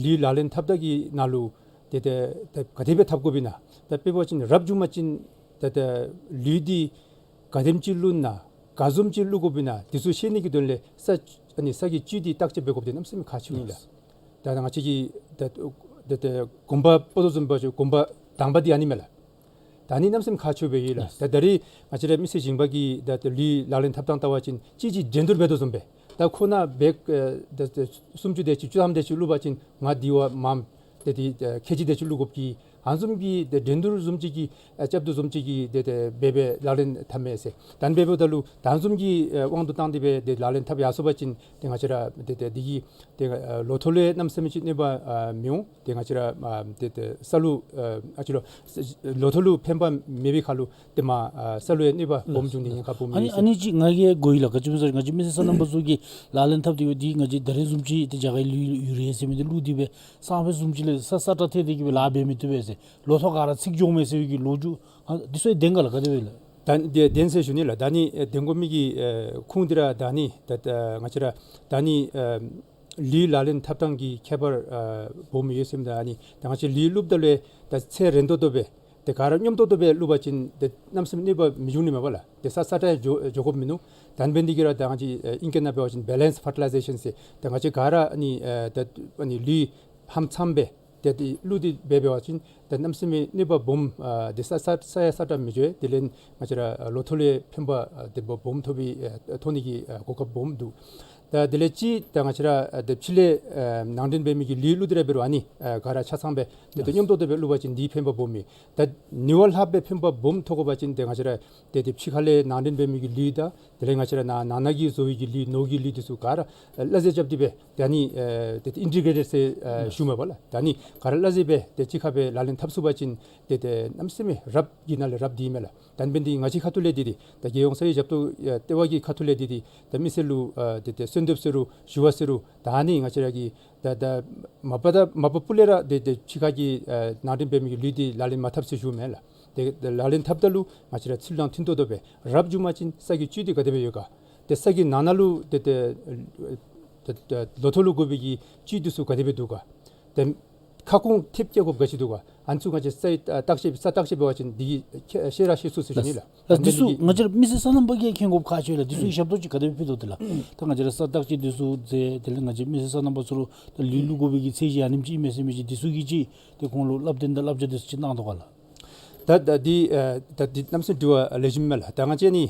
ལུད་ལག་ལེན་འཐབ་ད་གི་ནང་ལུ་ཏེ་ཏེ་ད་ག་དེ་སྦེ་འཐབ་དགོ་པས་ན། ད་དཔེ་འབད་བ་ཅིན་རབ་བྱུང་པ་ཅིན་ད་ད་ལུད་འདི་ག་དེམ་ཅིག་བླུགས་ན་ག་བཟུམ་ཅིག་བླུགས་དགོ་པས་ན་འདི་ཚུ་ཤེས་ནི་གི་དོན་ལས་ས་ཨ་ནི་ས་གི་བཅུད་འདི་བརྟག་དཔྱད་འབད་དགོཔ་འདི་གནམ་མེད་ས་མེད་ཁག་ཆེཝ་ཨིན་ལགས། ད་ད་ང་བཅས་ཀྱི་ད་ད་ད་གོམ་པ་སྤོ་དོ་བཟུམ་འབད་བ་ཅིན་གོམ་པ་དང་པ་འདི་ཨ་ནི་མས་ལགས། ད་ནི་གནམ་མེད་ས་མེད་ཁག་ཆེཝ་སྦེ་ཡོད་ལགས། ད་ད་རིས་ང་བཅས་ར་མི་སེར་ཞིང་པ་གིས་ད་ད་ལུད་ལག་ལེན་འཐབ་ཐངས་བལྟ་བ་ཅིན་ཅིག་ཅིག་འགྲན་བསྡུར་འབད་དོ་བཟུམ་སྦེ། ད་ཁོ་ནཱ་བེག་ཨེ་ད་ད་སུམ་ཅུ་དེ་ཅིག་བཅུ་ཐམ་དེ་ཅིག་བླུག་པ་ཅིན་ང་འདི་བ་མངམ་ཏེ་ཏེ་ཨེ་ཁེ་ཇི་དེ་ཅིག་བླུག་དགོཔ་གི་ཨ་ནི་བཟུམ་གྱི་ཏེ་འགྲན་བསྡུར་བཟུམ་ཅིག་གི་ཨེ་རྐྱབ་དོ་བཟུམ་ཅིག་གི་ཏེ་ཏེ་འབད་སྦེ་ལག་ལེན་འཐབ་མས་ཟེར། ད་ནི་འབདཝ་ད་ལུ་ད་ཨ་ནི་བཟུམ་གྱི་ཨེ་དབང་དུ་བཏང་སྟེ་སྦེ་ཏེ་ལག་ལེན་འཐབ་ཡར་སོང་པ་ཅིན་ཏེ་ང་བཅས་ར་ཏེ་ཏེ་འདི་གིས་ཏེ་ཨེ་ལོ་ཐོག་ལུ་ཡང་གནམ་མེད་ས་མེད་ཅིག་གནོད་པ་ཨ་མི་འོང་། ཏེ་ང་བཅས་ར་ཨ་ཏེ་ཏེ་ས་ལུ་ཨ་ཨ་ཅི་ལོ་ལོ་ཐོག་ལུ་ཕན་པ་མེད་པའི་ཁར་ལུ་ཏེ་མར་ཨ་ས་ལུ་ཡང་གནོད་པ་སྦོམ་འབྱུང་ནི་ཉེན་ཁ་སྦོམ་ཨ་ནི་ཡོད་ཨ་ཟེར། ནི་ཅིག་ང་གིས་གོ་ཡི་ལགས། ག་ཅི་སྨོ་ཟེར་ང་བཅས་མི་སེར་སོ་ནམ་པ་ཚུ་གིས་ལག་ལེན་འཐབ་སྟེ་ཡོད། འདི་ང་བཅས་ད་རེས་བཟུམ་ཅིག་ཏེ་རྒྱ་གར་ལུད་ཡུ་རེ་ཟེར་མི་འདི་བླུགས་ཏེ་སྦེ་སང་ཕོད་བཟུམ་ཅིག་ལས་ས་ས་ཏྲ་ཐལ་ཏེ་གི་སྦེ་ལཱ་འབད་མི་བཏུབ་པས་ཟེར། ལོ་ཐོག་ག་ར་ཚིག་འགྱོཝ་མས་ཟེར་བའི་གི་ལོ་རྒྱུས་ཨ་འདི་ཚུ་ཡང་བདེན་ག་ལགས། ག་དེ་སྦེ་ལགས། ད་ནི་ཏེ་བདེན་ཟེར་ཞུ་ནི་ལགས། ད་ནི་ཨེ་བདེན་དགོ་མི་གི་ཨེ་ཁུངས་འདི་ར་ད་ནི་ད་ད་ང་བཅས་ར་ད་ནི་ཨེ་ལུད་ལག་ལེན་འཐབ་ཐངས་ཀྱི་ཁྱད་པར་ཨེ་སྦོམ་ཡོད་ཟེར་མི་ད་ཨ་ནི་ད་ང་བཅས་ལུད་བླུགཔ་ད་ལུ་ད་ཚད་རན་ཏོག་ཏོ་སྦེ་ཏེ་ག་ར་སྙོམས་ཏོག་ཏོ་སྦེ་བླུག་པ་ཅིན་ཏེ་གནམ་མེད་ས་མེད་གནོད་པ་མི་འབྱུང་ནི་མས་པ་ལགས། ཏེ་ས་ས་ཏྲ་འགྱོ་འགྱོ་དགོཔ་མིན་ནུག། ད་ནི་འབད་ནི་འདི་གིས་ར་ད་ང་བཅས་ཨེ་ཨིང་སྐད་ནང་འབད་བ་ཅིན་བེ་ལེནསི་ཕར་ཊི་ལའི་ཟེ་ཤཱན་ཟེར། ད་ང་བཅས་ག་ར་ཨ་ནི་ཨེ་ད་ཨ་ནི་ལུད་ཧ་ལམ་ཚངམ་སྦེ་ཏེ་ཏེ་བླུགས་ཏེ་འབད་འབད་བ་ཅིན་ད་གནམ་མེད་ས་མེད་གནོད་པ་སྦོམ་ཨ་ཏེ་ས་ས་ས་ཡང་ས་ཏྲ་མི་འགྱོ། དེ་ལས་ང་བཅས་ར་ཨ་ལོ་ཐོག་ལུ་ཡང་ཕན་པ་ཨ་ཏེ་སྦོ་སྦོམ་ཐོབ་པའི་ཨ་ཐོབ་ནི་གི་ཨ་གོ་སྐབས་སྦོམ་འདུག། ད་དེ་ལས་ཅིག་ད་ང་བཅས་ར་ཨ་ཏེ་ཕྱི་ལས་ཨ་ནང་འདྲེན་འབད་མི་གི་ལུད་བླུགས་ཏེ་ར་འབད་རུང་ཨ་ནི་ཨ་ག་ར་ཆ་ཚང་སྦེ་ཏེ་ཏེ་སྙོམས་ཏོག་ཏོ་སྦེ་བླུག་པ་ཅིན་འདི་ཕན་པ་སྦོམ་མས། ད་ནི་བ་ལྷག་སྦེ་ཕན་པ་སྦོམ་ཐོབ་དགོ་པ་ཅིན་ཏེ་ང་བཅས་ར་ཏེ་ཏེ་ཕྱི་ཁ་ལས་ནང་འདྲེན་འབད་མི་གི་ལུད་དང་དེ་ལས་ང་བཅས་ར་ནང་ནང་ན་གི་བཟོ་བའི་གི་ལུད་ནོར་གྱི་ལུད་འདི་ཚུ་ག་ར་ཨ་གླ་རྩི་རྐྱབ་སྟེ་སྦེ་ད་ནི་ཨེ་ཏེ་ཏེ་ཨིན་ཊི་གྲེ་ཊེཌ་ཟེར་ཨ་ཞུཝ་མས་པ་ལགས། ད་ནི་ག་ར་གླ་རྩི་སྦེ་ཏེ་གཅིག་ཁར་སྦེ་ལག་ལེན་འཐབ་ཚུགས་པ་ཅིན་ཏེ་ཏེ་གནམ་མེད་ས་མེད་རབ་ཀྱི་ནང་ལས་རབ་འདི་མས་ལགས། ད་ནི་འབད་ནི་འདི་ང་བཅས་ཁ་ཐུག་ལས་འདི་འདི་ད་རྒྱལ་ཡོངས་ས་ཡི་ཞབས་ཏོག་ཨེ་ལྟེ་བ་གི་ཁ་ཐུག་ལས་འདི་འདི་ད་མི་སེར་ལུ་ཨ་ཏེ་ཏེ་གསོལ་འདེབས་ཟེར་རུང་ཞུ་བ་ཟེར་རུང་ད་ནི་ང་བཅས་ར་གིས་ད་ད་མ་པ་ད་མ་པ་སྤུ་ལས་ར་ཏེ་ཏེ་ཕྱི་ཁ་གི་ཨ་ནང་འདྲེན་འབད་མི་གི་ལུད་འདི་ལག་ལེན་མ་འཐབ་ཟེར་ཞུཝ་མས་ལགས། ཏེ་ཏེ་ལག་ལེན་འཐབ་ད་ལུ་ང་བཅས་ར་ཚུལ་དང་མཐུན་ཏོག་ཏོ་སྦེ་རབ་འགྱོ་བ་ཅིན་ས་གི་བཅུད་འདི་ག་དེ་སྦེ་ཡོད་ག། ཏེ་ས་གི་ནང་ན་ལུ་ཏེ་ཏེ་ཏེ་ཏེ་ལོ་ཐོག་ལུ་དགོ་པའི་གི་བཅུད་འདི་ཚུ་ག་དེ་སྦེ་འདུག་ག། ཏེ་ཁ་སྐོང་ཐེབས་བཀལ་དགོཔ་ག་ཅི་འདུག་ག། ཨ་ནི་ཚུ་ང་བཅས་ས་ཡི་བརྟག་དཔྱད་ས་བརྟག་དཔྱད་འབད་བ་ཅིན་འདི་གིས་ཤེས་ར་ཤེས་ཚུགས་ཟེར་ཞུ་ནི་ལགས། ལགས། འདི་ཚུ་ང་བཅས་ར་མི་སེར་སོ་ནམ་པ་གིས་མཁྱེན་དགོཔ་ཁག་ཆེ་ལགས། འདི་ཚུ་གི་ཞབས་ཏོག་ཅིག་ག་དེ་སྦེ་ཕུལ་དོ་འདི་ལགས། ད་ང་བཅས་ར་ས་བརྟག་དཔྱད་འདི་ཚུ་མཛད་དེ་ལས་ང་བཅས་མི་སེར་སོ་ནམ་པ་ཚུ་ལུ་ད་ལུད་བླུག་དགོ་པའི་གི་ཚད་གཞི་ཨ་ནེམ་ཅིག་ཨིན་མས་ཟེར་མི་ཅིག་འདི་ཚུ་གི་ཅིག་ཏེ་ཁོང་ལུ་སླབ་སྟོན་དང་བསླབ་བྱ་འདི་ཚུ་ཅིག་གནང་དོ་ག་ལགས། ད་ད་འདི་ཨ་ད་འདི་གནམ་མེད་ས་མེད་དྲི་བ་ལེགས་ཤོམ་མས་ལགས། ད་ང་བཅས་ནི་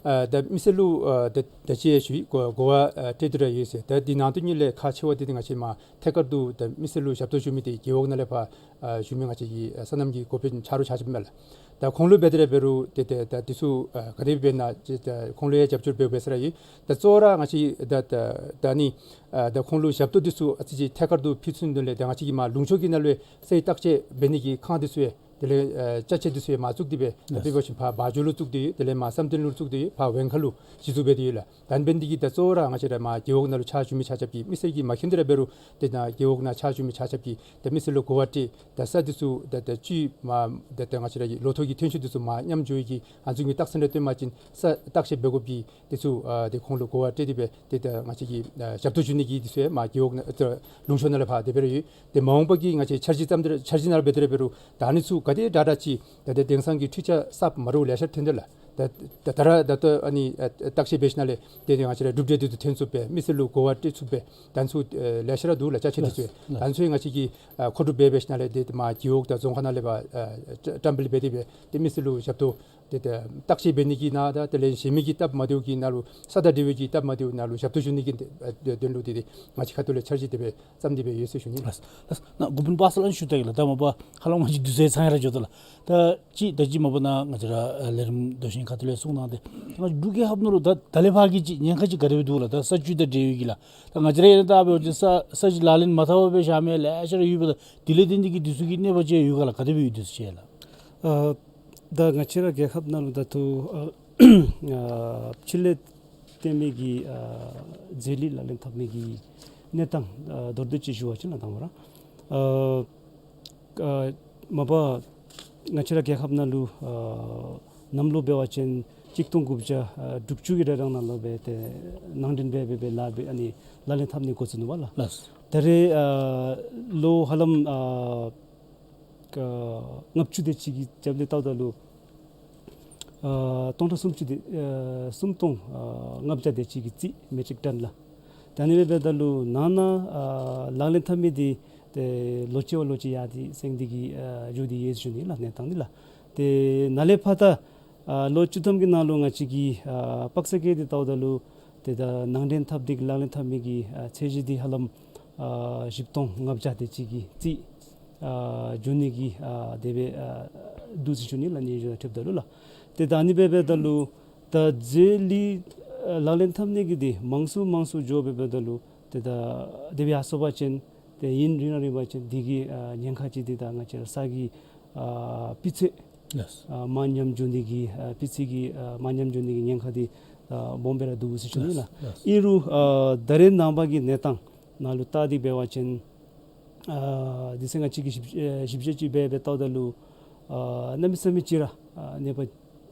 ཨ་ད་མི་སེར་ལུ་ཨ་ད་ད་ཅི་ཡང་ཞུ་ཡི། གོ་གོ་བ་ཨ་སྤྲོད་དེ་ར་ཡོད་ཟེར། ད་འདི་ནང་དོན་ཉིད་ལས་ཁག་ཆེ་བ་འདི་ཏེ་ང་བཅས་མར་ཐད་ཀར་དུ་ད་མི་སེར་ལུ་ཞབས་ཏོག་ཞུ་མི་འདི་རྒེད་འོག་ནང་ལས་ཕར་ཨ་ཞུ་མི་ང་བཅས་ཀྱི་ཨ་སོ་ནམ་གྱི་འགོ་དཔོན་ཆ་རོགས་ཆ་ཁྱབ་མས་ལགས། ད་ཁོང་ལུ་འབད་དེ་ར་འབད་རུང་ཏེ་ཏེ་ད་འདི་ཚུ་ཨ་ག་དེ་སྦེ་འབད་ན་ཅིག་ད་ཁོང་ལུ་ཡང་རྒྱབ་སྐྱོར་འབད་འབད་ས་ར་ཡོད། ད་གཙོ་བོ་ར་ང་བཅས་ད་ད་ད་ནི་ཨ་ད་ཁོང་ལུ་ཞབས་ཏོག་འདི་ཚུ་ཨ་ཙི་ཅིག་ཐད་ཀར་དུ་ཕུལ་ཚུགས་དོན་ལས་ད་ང་བཅས་ཀྱིས་མར་ལུང་ཕྱོགས་ཀྱི་ནང་ལུ་ཡང་ས་ཡི་བརྟག་དཔྱད་འབད་ནི་གི་ཁང་འདི་ཚུ་ཡང་དེ་ལས་ཨ་ཅ་ཆས་འདི་ཚུ་ཡང་མར་བཙུགས་ཏེ་སྦེ་ད་དཔེ་འབད་བ་ཅིན་ཕར་བ་འཇོ་ལུ་བཙུགས་ཏེ་ཡོད། དེ་ལས་མར་བསམ་གཏན་ལུ་བཙུགས་ཏེ་ཡོད། ཕར་ཝེང་ཁ་ལུ་གཞི་བཙུགས་འབད་དེ་ཡོད་ལགས། ད་ནི་འབད་ནི་འདི་གིས་ད་གཙོ་བོ་ར་ང་བཅས་ར་མར་རྒེད་འོག་ནང་ལུ་ཕྱག་ཞུ་མི་ཆ་ཁྱབ་ཀྱིས་མི་སེར་གྱིས་མ་མཁྱེན་ཏེ་ར་འབད་རུང་ཏེ་ནཱ་རྒེད་འོག་ནང་ཕྱག་ཞུ་མི་ཆ་ཁྱབ་ཀྱིས་ད་མི་སེར་ལུ་གོ་བ་སྤྲོད། ད་ས་འདི་ཚུ་ད་ད་བཅུད་མར་ད་ད་ང་བཅས་ར་གི་ལོ་ཐོག་གི་ཐོན་ཤུགས་འདི་ཚུ་མར་ཉམས་འགྱོ་ཡི་གི་ཨ་ནི་ཚུ་གི་རྟགས་མཚན་རེ་སྟོན་པ་ཅིན་ས་བརྟག་དཔྱད་འབད་དགོཔ་གི་འདི་ཚུ་ཨ་ཏེ་ཁོང་ལུ་གོ་བ་སྤྲོད་དེ་སྦེ་ཏེ་ད་ང་བཅས་ཀྱིས་ཨ་ཞབས་ཏོག་ཞུ་ནི་གི་འདི་ཚུ་ཡང་མར་རྒེད་འོག་ནང་ཨ་ལུང་ཕྱོགས་ནང་ལས་ཕར་དེ་སྦེ་ར་ཡོད། ཏེ་མ་འོངས་པ་གི་ང་བཅས་འཆར་གཞི་བརྩམས་ཏེ་ར་འཆར་གཞི་ནང་ལུ་འབད་དེ་ར་འབད་རུང་ད་ཨ་ནི་ཚུ་ག་དེ་དྲག་དྲག་ཅིག་ད་ད་དེང་སང་གི་འཕྲུལ་ཆས་གསརཔ་མ་འདྲཝ་ལེ་ཤ་ཐོན་དོ་ལགས། ད་ད་ད་ར་ད་ལྟོ་ཨ་ནི་ཨ་བརྟག་དཔྱད་འབད་ཞིནམ་ལས་ཏེ་ང་བཅས་ར་གྲུབ་འབྲས་འདི་ཚུ་ཐོན་ཚུགསཔ་སྦེ་མི་སེར་ལུ་གོ་བ་སྤྲོད་ཚུགསཔ་སྦེ་ད་ཨ་ནི་ཚུ་ཨེ་ལེ་ཤ་ར་འདུག་ལགས། ཅ་ཆས་འདི་ཚུ་ཡང་ད་ཨ་ནི་ཚུ་ཡང་ང་བཅས་ཀྱིས་ཨ་མཁོ་སྒྲུབ་འབད་འབད་ཞིནམ་ལས་ཏེ་མར་རྒེད་འོག་དང་རྫོང་ཁག་ནང་ལས་ཕར་ཨ་བཀྲམ་སྤེལ་འབད་དེ་སྦེ་ཏེ་མི་སེར་ལུ་ཞབས་ཏོག་ཏེ་ད་བརྟག་དཔྱད་འབད་ནི་གི་ནང་དང་དེ་ལས་གཞན་མི་གི་སྟབས་མ་བདེཝ་གི་ནང་ལུ་ས་དང་འབྲེལ་བའི་གི་སྟབས་མ་བདེཝ་ནང་ལུ་ཞབས་ཏོག་ཞུ་ནི་གི་ཨ་དོན་ལུ་ཏེ་ཏེ་ང་བཅས་ཁ་ཐུག་ལས་འཆར་གཞི་དེ་སྦེ་བརྩམས་ཏེ་སྦེ་ཡོད་ཟེར་ཞུ་ནི་ལགས། ལགས། ལགས། ནཱ་འགོ་དཔོན་པ་སངས་ལགས་ཞུ་སྟེ་གི་ལགས། ད་མ་པ་ཧ་ལམ་ང་བཅས་དུས་ཚོད་ཚང་ཡར་འགྱོ་དོ་ལགས། ད་ཅིག་ད་ཅི་མ་པ་ནཱ་ང་བཅས་ར་ཨ་ལས་རིམ་དོ་ཤིང་ཁ་ཐུག་ལས་གསུང་གནང་སྟེ་ང་བཅས་འབྲུག་རྒྱལ་ཁབ་ནང་ལུ་ད་ད་ལས་ཕར་གྱི་ཅིག་ཉེན་ཁ་ཅིག་ག་དེ་སྦེ་འདུག་ལགས། ད་ས་བཅུད་དང་འབྲེལ་བའི་གི་ལགས། ད་ང་བཅས་ར་ཨིན་ན་ད་འབད་བ་ཅིན་ས་ས་གཞི་ལག་ལེན་མ་འཐབ་པར་སྦེ་བཞག་མི་ལེ་ཤ་ར་ཡོད་པས། ད་དེ་ལས་བརྟེན་ཏེ་གི་འདི་ཚུ་གི་གནོད་པ་ཅིག་ཡོད་ག་ལགས། ག་དེ་སྦེ་ཡོད་འདུག་ཟེར་ལགས། ཨ་ད་ང་བཅས་ར་རྒྱལ་ཁབ་ནང་ལུ་ད་ལྟོ་ཨ་ཨ་ཕྱི་ལས་བཏོན་མི་གི་ཨ་རྫས་ལུད་ལག་ལེན་འཐབ་མི་གི་གནས་སྟངས་ཨ་མདོར་བསྡུས་ཅིག་ཞུ་བ་ཅིན་ལགས། དང་པ་ར་ཨ་ཨ་མ་པ་ང་བཅས་ར་རྒྱལ་ཁབ་ནང་ལུ་ཨ་གནམ་ལོ་འབད་བ་ཅིན་གཅིག་སྟོང་དགུ་བརྒྱ་ཨ་དྲུག་ཅུ་གི་རེ་རང་ནང་ལུ་སྦེ་ཏེ་ནང་འདྲེན་འབད་འབད་འབད་ལཱ་འབད་ཨ་ནི་ལག་ལེན་འཐབ་ནི་འགོ་བཙུགས་ནུག་པ་ལགས། ལགས། ད་རེས་ཨ་ལོ་ཧ་ལམ་ཨ་ཨ་ལྔ་བཅུ་དེ་ཅིག་གི་རྒྱབ་ལས་བལྟཝ་ད་ལུ་ཨ་སྟོང་ཕྲག་སུམ་ཅུ་དེ་ཨ་སུམ་སྟོང་ཨ་ལྔ་བརྒྱ་དེ་ཅིག་གི་རྩིས་མེ་ཊིག་ཊོན་ལགས། ད་ཨ་ནི་སྦེ་འབདཝ་ད་ལུ་ནང་ན་ཨ་ལག་ལེན་འཐབ་མི་འདི་ཏེ་ལོ་གཅིག་བ་ལོ་གཅིག་ཡར་འདི་སེང་སྟེ་གི་ཨ་འགྱོ་སྟེ་ཡོད་ཟེར་ཞུ་ནི་ལགས། གནས་སྟངས་འདི་ལགས། ཏེ་ནཱ་ལས་ཕར་ད་ཨ་ལོ་བཅུ་ཐམ་གྱི་ནང་ལུ་ང་བཅས་ཀྱིས་ཨ་དཔག་ཚད་བཀལ་ཏེ་བལྟཝ་ད་ལུ་ཏེ་ད་ནང་འདྲེན་འཐབ་སྟེ་གི་ལག་ལེན་འཐབ་མི་གི་ཨ་ཚད་གཞི་འདི་ཧ་ལམ་ཨ་བཞི་སྟོང་ལྔ་བརྒྱ་དེ་ཅིག་གི་རྩིས་ཨ་འགྱོ་ནི་གི་ཨ་དེ་སྦེ་ཨ་འདུག་ཟེར་ཞུ་ནི་ལགས། སྙན་ཞུ་དང་འཁྲིལཝ་ད་ལུ་ལགས། ཏེ་ད་ཨ་ནི་སྦེ་འབདཝ་ད་ལུ་ད་རྫས་ལུད་ཨ་ལག་ལེན་འཐབ་ནི་གི་དེ་མང་སུ་མང་སུ་འགྱོ་སྦེ་འབདཝ་ད་ལུ་ཏེ་ད་དེ་སྦེ་ཡར་སོང་པ་ཅིན་ཏེ་ཨིན་རུང་རིང་རུང་པ་ཅིན་དེ་གི་ཨ་ཉེན་ཁ་ཅིག་འདི་ད་ང་བཅས་ར་ས་གི་ཨ་སྤུས་ཚད་ལགས། ཨ་མར་ཉམས་འགྱོ་ནི་གི་ཨ་སྤུས་ཚད་ཀྱི་ཨ་མར་ཉམས་འགྱོ་ནི་གི་ཉེན་ཁ་འདི་ཨ་སྦོམ་སྦེ་ར་འདུག་ཟེར་ཞུ་ནི་ལགས། ལགས། ཨིན་རུང་ཨ་ད་རེས་ནངས་པ་གི་གནས་སྟངས་ནང་ལུ་བལྟ་སྟེ་འབད་བ་ཅིན་ཨ་དེ་ཚེ་ང་བཅས་ཀྱིས་ཞིབ་ཨ་ཞིབ་དཔྱད་ཅིག་འབད་འབད་བལྟཝ་ད་ལུ་ཨ་གནམ་མེད་ས་མེད་ཅིག་ར་ཨ་གནོད་པ་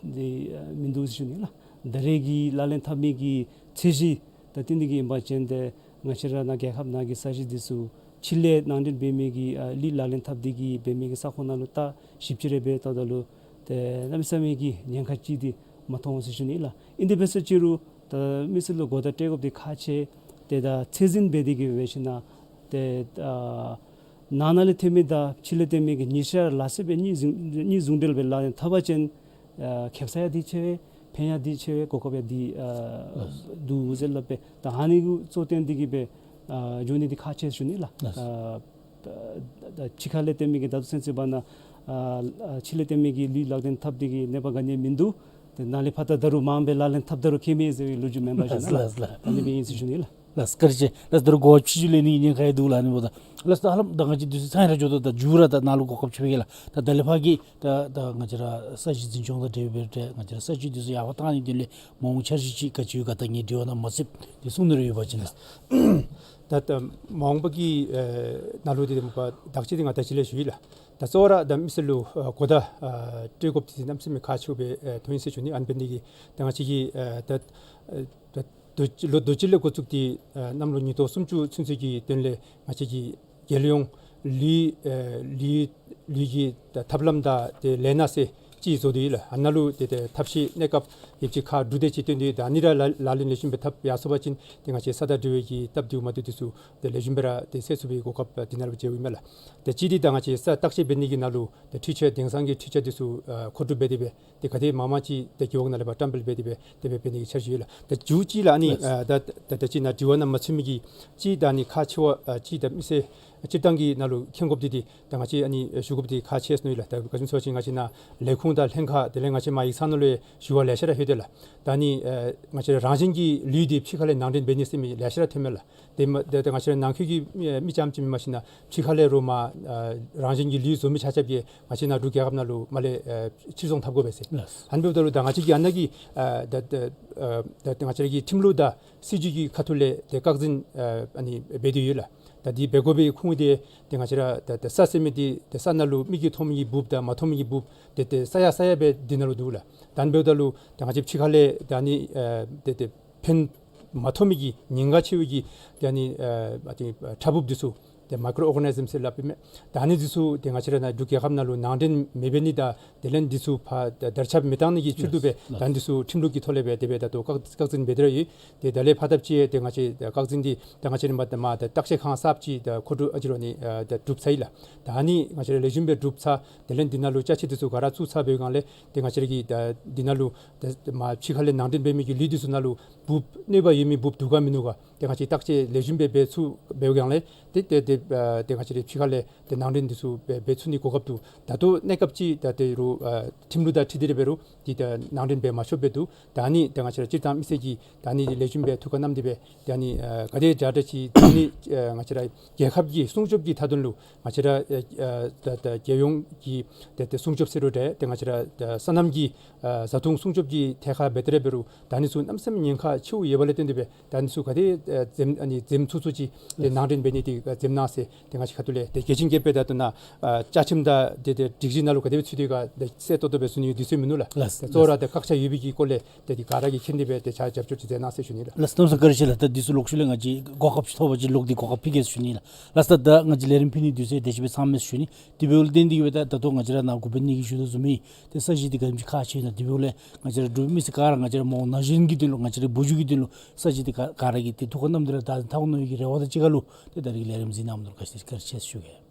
འདི་ཨ་མིན་འདུག་ཟེར་ཞུ་ནི་ལགས། ད་རེས་ཀྱི་ལག་ལེན་འཐབ་མི་གི་ཚད་གཞི་ད་ཏེ་འདི་གིས་ཨིན་པ་ཅིན་ཏེ་ང་བཅས་ར་ནཱ་རྒྱལ་ཁབ་ནང་གི་ས་གཞི་འདི་ཚུ་ཕྱི་ལས་ནང་འདྲེན་འབད་མི་གི་ཨ་ལུད་ལག་ལེན་འཐབ་སྟེ་གི་འབད་མི་གི་ས་ཁོངས་ནང་ལུ་ད་ཞིབ་དཔྱད་རེ་འབད་བལྟཝ་ད་ལུ་ཏེ་གནམ་མེད་ས་མེད་ཀྱི་ཉེན་ཁ་ཅིག་འདི་མ་མཐོང་ཟེར་ཞུ་ནི་ལགས། ཨིན་དེ་འབད་ཟེར་ཅི་རུང་ད་མི་སེར་ལུ་གོ་བརྡ་སྤྲོད་དགོཔ་འདི་ཁག་ཆེ། ཏེ་ད་ཚད་འཛིན་འབད་དེ་གི་འབད་ཞིན་ན་ཏེ་ཨ་ནང་ན་ལས་ཐོན་མི་དང་ཕྱི་ལས་ཐོན་མི་གི་གཉིས་ཆ་ལ་སེ་སྦེ་གཉིས་ཟུང་གཉིས་ཟུང་འབྲེལ་སྦེ་ལག་ལེན་འཐབ་པ་ཅིན་ཨ་ཁེབ་ས་ཡང་འདི་ཆེ་བས། ཕན་ཡང་འདི་ཆེ་བས། གོ་སྐབས་ཡང་འདི་ཨ་འདུག་ཟེར་སླབ་པས། ད་ཨ་ནི་གུ་གཙོ་བཏོན་ཏེ་གི་སྦེ་ཨ་འགྱོ་ནི་འདི་ཁག་ཆེ་ཞུ་ནི་ལགས། ལགས། ཨ་ད་ཕྱི་ཁ་ལས་ཐོན་མི་གི་ད་ལྟོ་ཚུན་ཚོད་འབད་ན་ཨ་ཨ་ཕྱི་ལས་ཐོན་མི་གི་ལུད་ལག་ལེན་འཐབ་སྟེ་གི་གནོད་པ་ག་ནི་ཡང་མིན་འདུག། ཏེ་ནཱ་ལས་ཕར་ད་ད་རུང་མངམ་སྦེ་ལག་ལེན་འཐབ་ད་རུང་ཁེ་མེད་ཟེར་བའི་ལོ་རྒྱུས་མེན་པར་ཞུ་ནི་ལགས། ལགས་ལགས། ཨ་ནི་སྦེ་ཨིན་ཟེར་ཞུ་ནི་ལགས། ལགས་བཀའ་དྲིན་ཆེ། ལགས་ད་རུང་གོ་བ་ཕྱི་འགྱུར་ལེན་ནི་གི་ཉེན་ཁ་ཡང་འདུག་ལགས། ཨ་ནི་འབདཝ་ད་ལགས་ད་ཧ་ལམ་ད་ང་བཅས་འདི་ཚུ་ཚང་ར་འགྱོ་དོ། ད་མཇུག་ར་ད་ནཱ་ལུ་གོ་སྐབས་ཅིག་ཕུལ་གེ་ལགས། ད་ད་ལས་ཕར་གྱི་ད་ད་ང་བཅས་ར་ས་གཞི་འཛིན་སྐྱོང་དང་འབྲེལ་བའི་ཏེ་ང་བཅས་ར་ས་གཞི་འདི་ཚུ་ཡར་བ་བཏང་ནི་དོན་ལས་མ་འོངས་འཆར་གཞི་ཅིག་ག་ཅི་ཡོད་ག། ད་ངེའི་དྲི་བ་ནང་མ་ཚུད་དེ་གསུང་ནི་རེ་ཡོད་པ་ཅིན་ལགས། ད་ད་མ་འོངས་པ་གི་ཨེ་ནང་ལུ་འདི་དེ་མ་པ་དག་ཅིག་འདི་ང་ད་ཅི་ལས་ཞུ་ཡི་ལགས། ད་གཙོ་བོ་ར་ད་མི་སེར་ལུ་ཨ་གོ་བརྡ་ཨ་སྤྲོད་དགོཔ་འདི་གནམ་མེད་ས་མེད་ཁག་ཆེཝ་སྦེ་ཨེ་མཐོང་ཡི་ཟེར་ཞུ་ནི། ཨ་ནི་འབད་ནི་འདི་གིས་ད་ང་བཅས་ཀྱིས་ཨ་ད་ཨ་ད་ལོ་དུས་ཅི་ལས་འགོ་བཙུགས་ཏེ་ཨ་གནམ་ལོ་ཉིས་སྟོང་སུམ་ཅུ་ཚུན་ཚོད་ཀྱི་དོན་ལས་ང་བཅས་ཀྱིས་རྒྱལ་ཡོངས་ལུད་ཨེ་ལུད་ལུད་ཀྱི་ད་ཐབས་ལམ་དང་ཏེ་ལས་སྣ་ཟེར་ཅིག་བཟོ་སྟེ་ཡོད་ལགས། ཨ་ནཱ་ལུ་ཏེ་ཏེ་ཐབས་ཤེས་གནས་སྐབས་ཡོདཔ་ཅིག་ཁག་དྲུག་དེ་ཅིག་བཏོན་ཏེ་ཡོད། ད་ཨ་ནི་ར་ལག་ལག་ལེན་ལེགས་ཤོམ་སྦེ་འཐབ་ཡར་སོང་པ་ཅིན་ཏེ་ང་བཅས་ས་དང་འབྲེལ་བའི་གི་སྟབས་བདེཝ་མ་བདེཝ་འདི་ཚུ་ཏེ་ལེགས་ཤོམ་སྦེ་ར་ཏེ་སེལ་ཚུགས་པའི་གོ་སྐབས་འདི་ནཱ་ལུ་མཇལཝ་ཨིན་མས་ལགས། ཏེ་གཅིག་འདི་ད་ང་བཅས་ས་བརྟག་དཔྱད་འབད་ནི་གི་ནང་ལུ་ཏེ་འཕྲུལ་ཆས་དེང་སང་གི་འཕྲུལ་ཆས་འདི་ཚུ་ཨ་མཁོ་སྒྲུབ་འབད་དེ་སྦེ་ཏེ་ག་དེ་མང་མང་ཅིག་ཏེ་རྒེད་འོག་ནང་ལས་ཕར་བཀྲམ་སྤེལ་འབད་དེ་སྦེ་དེ་སྦེ་འབད་ནི་གི་འཆར་གཞི་ཡོད་ལགས། ད་མཇུག་ཅིག་ལགས་ཨ་ནི་ལགས། ཨ་ད་ད་ད་ཅི་ནཱ་དྲི་བ་ནང་མ་ཚུད་མི་གི་ཅིག་ད་ཨ་ནི་ཁག་ཆེ་བ་ཨ་ཅིག་ད་མི་སེར་སྤྱིར་བཏང་གི་ནང་ལུ་མཁྱེན་དགོཔ་འདི་འདི་ད་ང་བཅས་ཨ་ནི་ཞུ་དགོཔ་འདི་ཁག་ཆེ་ཟེར་མནོ་ཡི་ལགས། ད་ག་ཅི་སྨོ་ཟེར་བ་ཅིན་ང་བཅས་ནཱ་ལས་ཁུངས་དང་ལྷན་ཁག་དེ་ལས་ང་བཅས་མར་ཡིག་ཚང་ནང་ལུ་ཡང་ཞུ་བ་ལེ་ཤ་ར་ལྷོད་དེ་ལགས། ད་ཨ་ནི་ཨ་ང་བཅས་རང་བཞིན་གྱི་ལུད་འདི་ཕྱི་ཁ་ལས་ནང་འདྲེན་འབད་ནི་ཟེར་མི་ལེ་ཤ་ར་ཐོན་མས་ལགས། དེ་མ་དེ་དེ་ང་བཅས་ར་ནང་འཁོད་ཀྱི་ཨེ་མི་རྐྱངམ་ཅིག་མེན་པར་ཞིན་ན་ཕྱི་ཁ་ལས་རུང་མར་ཨ་རང་བཞིན་གྱི་ལུད་བཟོ་མི་ཆ་ཁྱབ་ཀྱིས་ང་བཅས་ནཱ་འབྲུག་རྒྱལ་ཁབ་ནང་ལུ་མར་ལས་ཨེ་ཕྱིར་ཚོང་འཐབ་དགོ་པས་ཟེར། ལགས། ཨ་ནི་འབདཝ་ད་ལུ་ད་ང་བཅས་ཀྱིས་ཨ་ནཱ་གི་ཨ་ད་ད་ཨ་ད་ང་བཅས་ར་གི་ཁྲིམས་ལུགས་དང་སྲིད་བྱུས་ཀྱི་ཁ་ཐུག་ལས་ཏེ་བཀག་འཛིན་ཨ་ཨ་ནི་འབད་དེ་ཡོད་ལགས། ད་འདི་འབད་དགོ་པའི་ཁུངས་འདི་ཏེ་ང་བཅས་ར་ད་ད་ས་ཟེར་མི་འདི་ཏེ་ས་ནང་ལུ་མིག་གིས་མཐོང་མི་གི་འབུཔ་དང་མ་མཐོང་མི་གི་འབུཔ་ཏེ་ཏེ་ས་ཡ་ས་ཡ་སྦེ་འདི་ནང་ལུ་འདུག་ལགས། ད་ཨ་ནི་འབདཝ་ད་ལུ་ད་ང་བཅས་ཕྱི་ཁ་ལས་ད་ཨ་ནི་ཨ་ཏེ་ཏེ་ཕན་མ་ཐོགས་མི་གི་ཉེན་ཁ་ཆེ་བའི་གི་ཏེ་ཨ་ནི་ཨ་ཨ་ཏེ་ཕྲ་འབུཔ་འདི་ཚུ་ཏེ་མའི་ཀྲོ་ཨོར་ག་ནི་ཛིམ་ཟེར་སླབ་ཨིན་མས། ད་ཨ་ནི་འདི་ཚུ་ཏེ་ང་བཅས་ར་ནཱ་འབྲུག་རྒྱལ་ཁབ་ནང་ལུ་ནང་འདྲེན་མི་འབད་ནི་དང་དེ་ལས་འདི་ཚུ་ཕར་ད་དར་ཁྱབ་མི་བཏང་ནི་གི་ཕྱིར་དུ་སྦེ་ད་ཨ་ནི་འདི་ཚུ་ཁྲིམས་ལུགས་ཀྱི་ཐོག་ལས་སྦེ་དེ་སྦེ་ད་ལྟོ་བཀག་བཀག་འཛིན་འབད་དེ་ར་ཡོད། ཏེ་ད་ལས་ཕར་ད་ཅིག་ཏེ་ང་བཅས་ད་བཀག་འཛིན་འདི་ད་ང་བཅས་ར་མར་ད་མར་ད་བརྟག་དཔྱད་ཁང་གསརཔ་ཅིག་ད་མཁོ་སྒྲུབ་ཨ་ཅི་རུང་ཨ་ནི་ཨ་ད་གྲུབ་ཚར་ཡི་ལགས། ད་ཨ་ནི་ང་བཅས་ར་ལེགས་ཤོམ་སྦེ་གྲུབ་ཚར། དེ་ལས་འདི་ནང་ལུ་ཅ་ཆས་འདི་ཚུ་ག་ར་བཙུགས་ཚར་བའི་སྒང་ལས་ཏེ་ང་བཅས་ར་གི་ད་འདི་ནང་ལུ་ད་མར་ཕྱི་ཁ་ལས་ནང་འདྲེན་འབད་མི་གི་ལུད་འདི་ཚུ་ནང་ལུ་འབུཔ་གནོད་པ་ཡོད་མི་འབུཔ་འདུག་ག་མིན་འདུག་ག་ཏེ་ང་བཅས་བརྟག་དཔྱད་ལེགས་ཤོམ་སྦེ་འབད་ཚུགས་པའི་སྒང་ལས་ཏེ་ཏེ་ཏེ་ཨ་ཏེ་ང་བཅས་ར་ཕྱི་ཁ་ལས་ཏེ་ནང་འདྲེན་འདི་ཚུ་འབད་འབད་ཚུགས་ནི་གོ་སྐབས་འདུག། ད་ལྟོ་གནས་སྐབས་ཅིག་ད་ཏེ་རུང་ཨ་ཁྲིམས་ལུགས་དང་འཁྲིལ་ཏེ་ར་འབད་རུང་འདི་ད་ནང་འདྲེན་འབད་མ་ཆོགཔ་སྦེ་འདུག། ད་ཨ་ནི་ཏེ་ང་བཅས་ར་སྤྱིར་བཏང་མི་སེར་གྱིས་ད་ཨ་ནི་ལེགས་ཤོམ་སྦེ་ཐུགས་ཁར་བསྣམས་ཏེ་སྦེ་ད་ཨ་ནི་ཨ་ག་དེ་དྲག་དྲག་ཅིག་ད་ཨ་ནི་ཨ་ང་བཅས་ར་རྒྱལ་ཁབ་ཀྱི་སྲུང་སྐྱོབ་ཀྱི་མཐའ་དོན་ལུ་ང་བཅས་ར་ཨ་ཨ་ད་ད་རྒྱལ་ཡོངས་ཀྱི་ཏེ་ཏེ་སྲུང་སྐྱོབ་ཟེར་རུང་འདྲ་ཏེ་ང་བཅས་ར་ད་སོ་ནམ་གྱི་ཨ་བཟའ་འཐུང་སྲུང་སྐྱོབ་ཀྱི་ཐད་ཁར་འབད་དེ་ར་འབད་རུང་ད་ཨ་ནི་ཚུ་གནམ་མེད་ས་མེད་ཉེན་ཁ་ཆེཝ་ཡོད་པ་ལས་བརྟེན་ཏེ་སྦེ་ད་ཨ་ནི་ཚུ་ག་དེ་ཨ་འཛེམ་ཨ་ནི་འཛེམ་ཚུགས་ཚུགས་ཅིག་ཏེ་ནང་འདྲེན་འབད་ནི་འདི་ཨ་འཛེམ་གནང་ཟེར་ཏེ་ང་བཅས་ཁ་ཐུག་ལས་ཏེ་རྒྱལ་སྤྱིའི་དཔྱད་དཔྱད་ད་ལྟོ་ནཱ་ཨ་བཅའ་ཁྲིམས་དང་ཏེ་ཏེ་སྒྲིག་གཞི་ནང་ལུ་ག་དེ་སྦེ་ཚུད་དེ་ག་ཏེ་གསལ་ཏོག་ཏོ་སྦེ་ཚུད་ནི་ཡོད་དེ་ཚུ་མིན་ནུག་ལགས། ལགས་སོ། ཏེ་གཙོ་བོ་ར་ཏེ་བཀག་ཆ་ཡོད་པའི་གི་སྐོར་ལས་ཏེ་འདི་ག་ར་གིས་མཁྱེན་ཏེ་སྦེ་ཏེ་ཕྱག་རྒྱབ་སྐྱོར་ཅིག་མཛད་གནང་ཟེར་ཞུ་ནི་ལགས། ལགས་སོ། གནམ་མེད་ས་མེད་བཀའ་དྲིན་ཆེ་ལགས། ད་འདི་ཚུ་ལོག་ཤུལ་ལས་ང་བཅས་གོ་སྐབས་ཅིག་ཐོབ་པ་ཅིན་ལོག་སྟེ་གོ་སྐབས་ཕུལ་གེ་ཟེར་ཞུ་ནི་ལགས། ལགས་སོ། ད་ང་བཅས་ལས་རིམ་ཕུལ་ནི་འདི་ཚུ་ཡང་དེ་ཅིག་སྦེ་ཚངམ་མས་ཟེར་ཞུ་ནི། དེ་འབདཝ་ལས་བརྟེན་ཏེ་གི་སྦེ་ད་ད་ལྟོ་ང་བཅས་ར་ནཱ་འགོ་དཔོན་གཉིས་ཀྱིས་ཞུ་དོ་བཟུམ་སྦེ་ཏེ་ས་གཞི་འདི་ག་དེམ་ཅིག་ཁག་ཆེ་ན་དེ་འབདཝ་ལས་ང་བཅས་ར་འབྲུག་མི་སེར་ག་ར་ང་བཅས་ར་མ་འོངས་ན་གཞོན་གྱི་དོན་ལུ་ང་བཅས་ར་བུ་བརྒྱུད་ཀྱི་དོན་ལུ་ས་གཞི་འདི་ག་ག་ར་གིས་ཏེ་ཐུགས་ཁར་བསྣམས་ཏེ་ར་ད་འཐབ་འོང་མནོ་བའི་གི་རེ་བ་དང་གཅིག་ཁར་ལུ་ཏེ་ད་རིས་ཀྱི་ལས་རིམ་གཟིགས་གནང་མི་ལུ་བཀའ་དྲིན་ཆེ་ཟེར་ཞུ་གེ།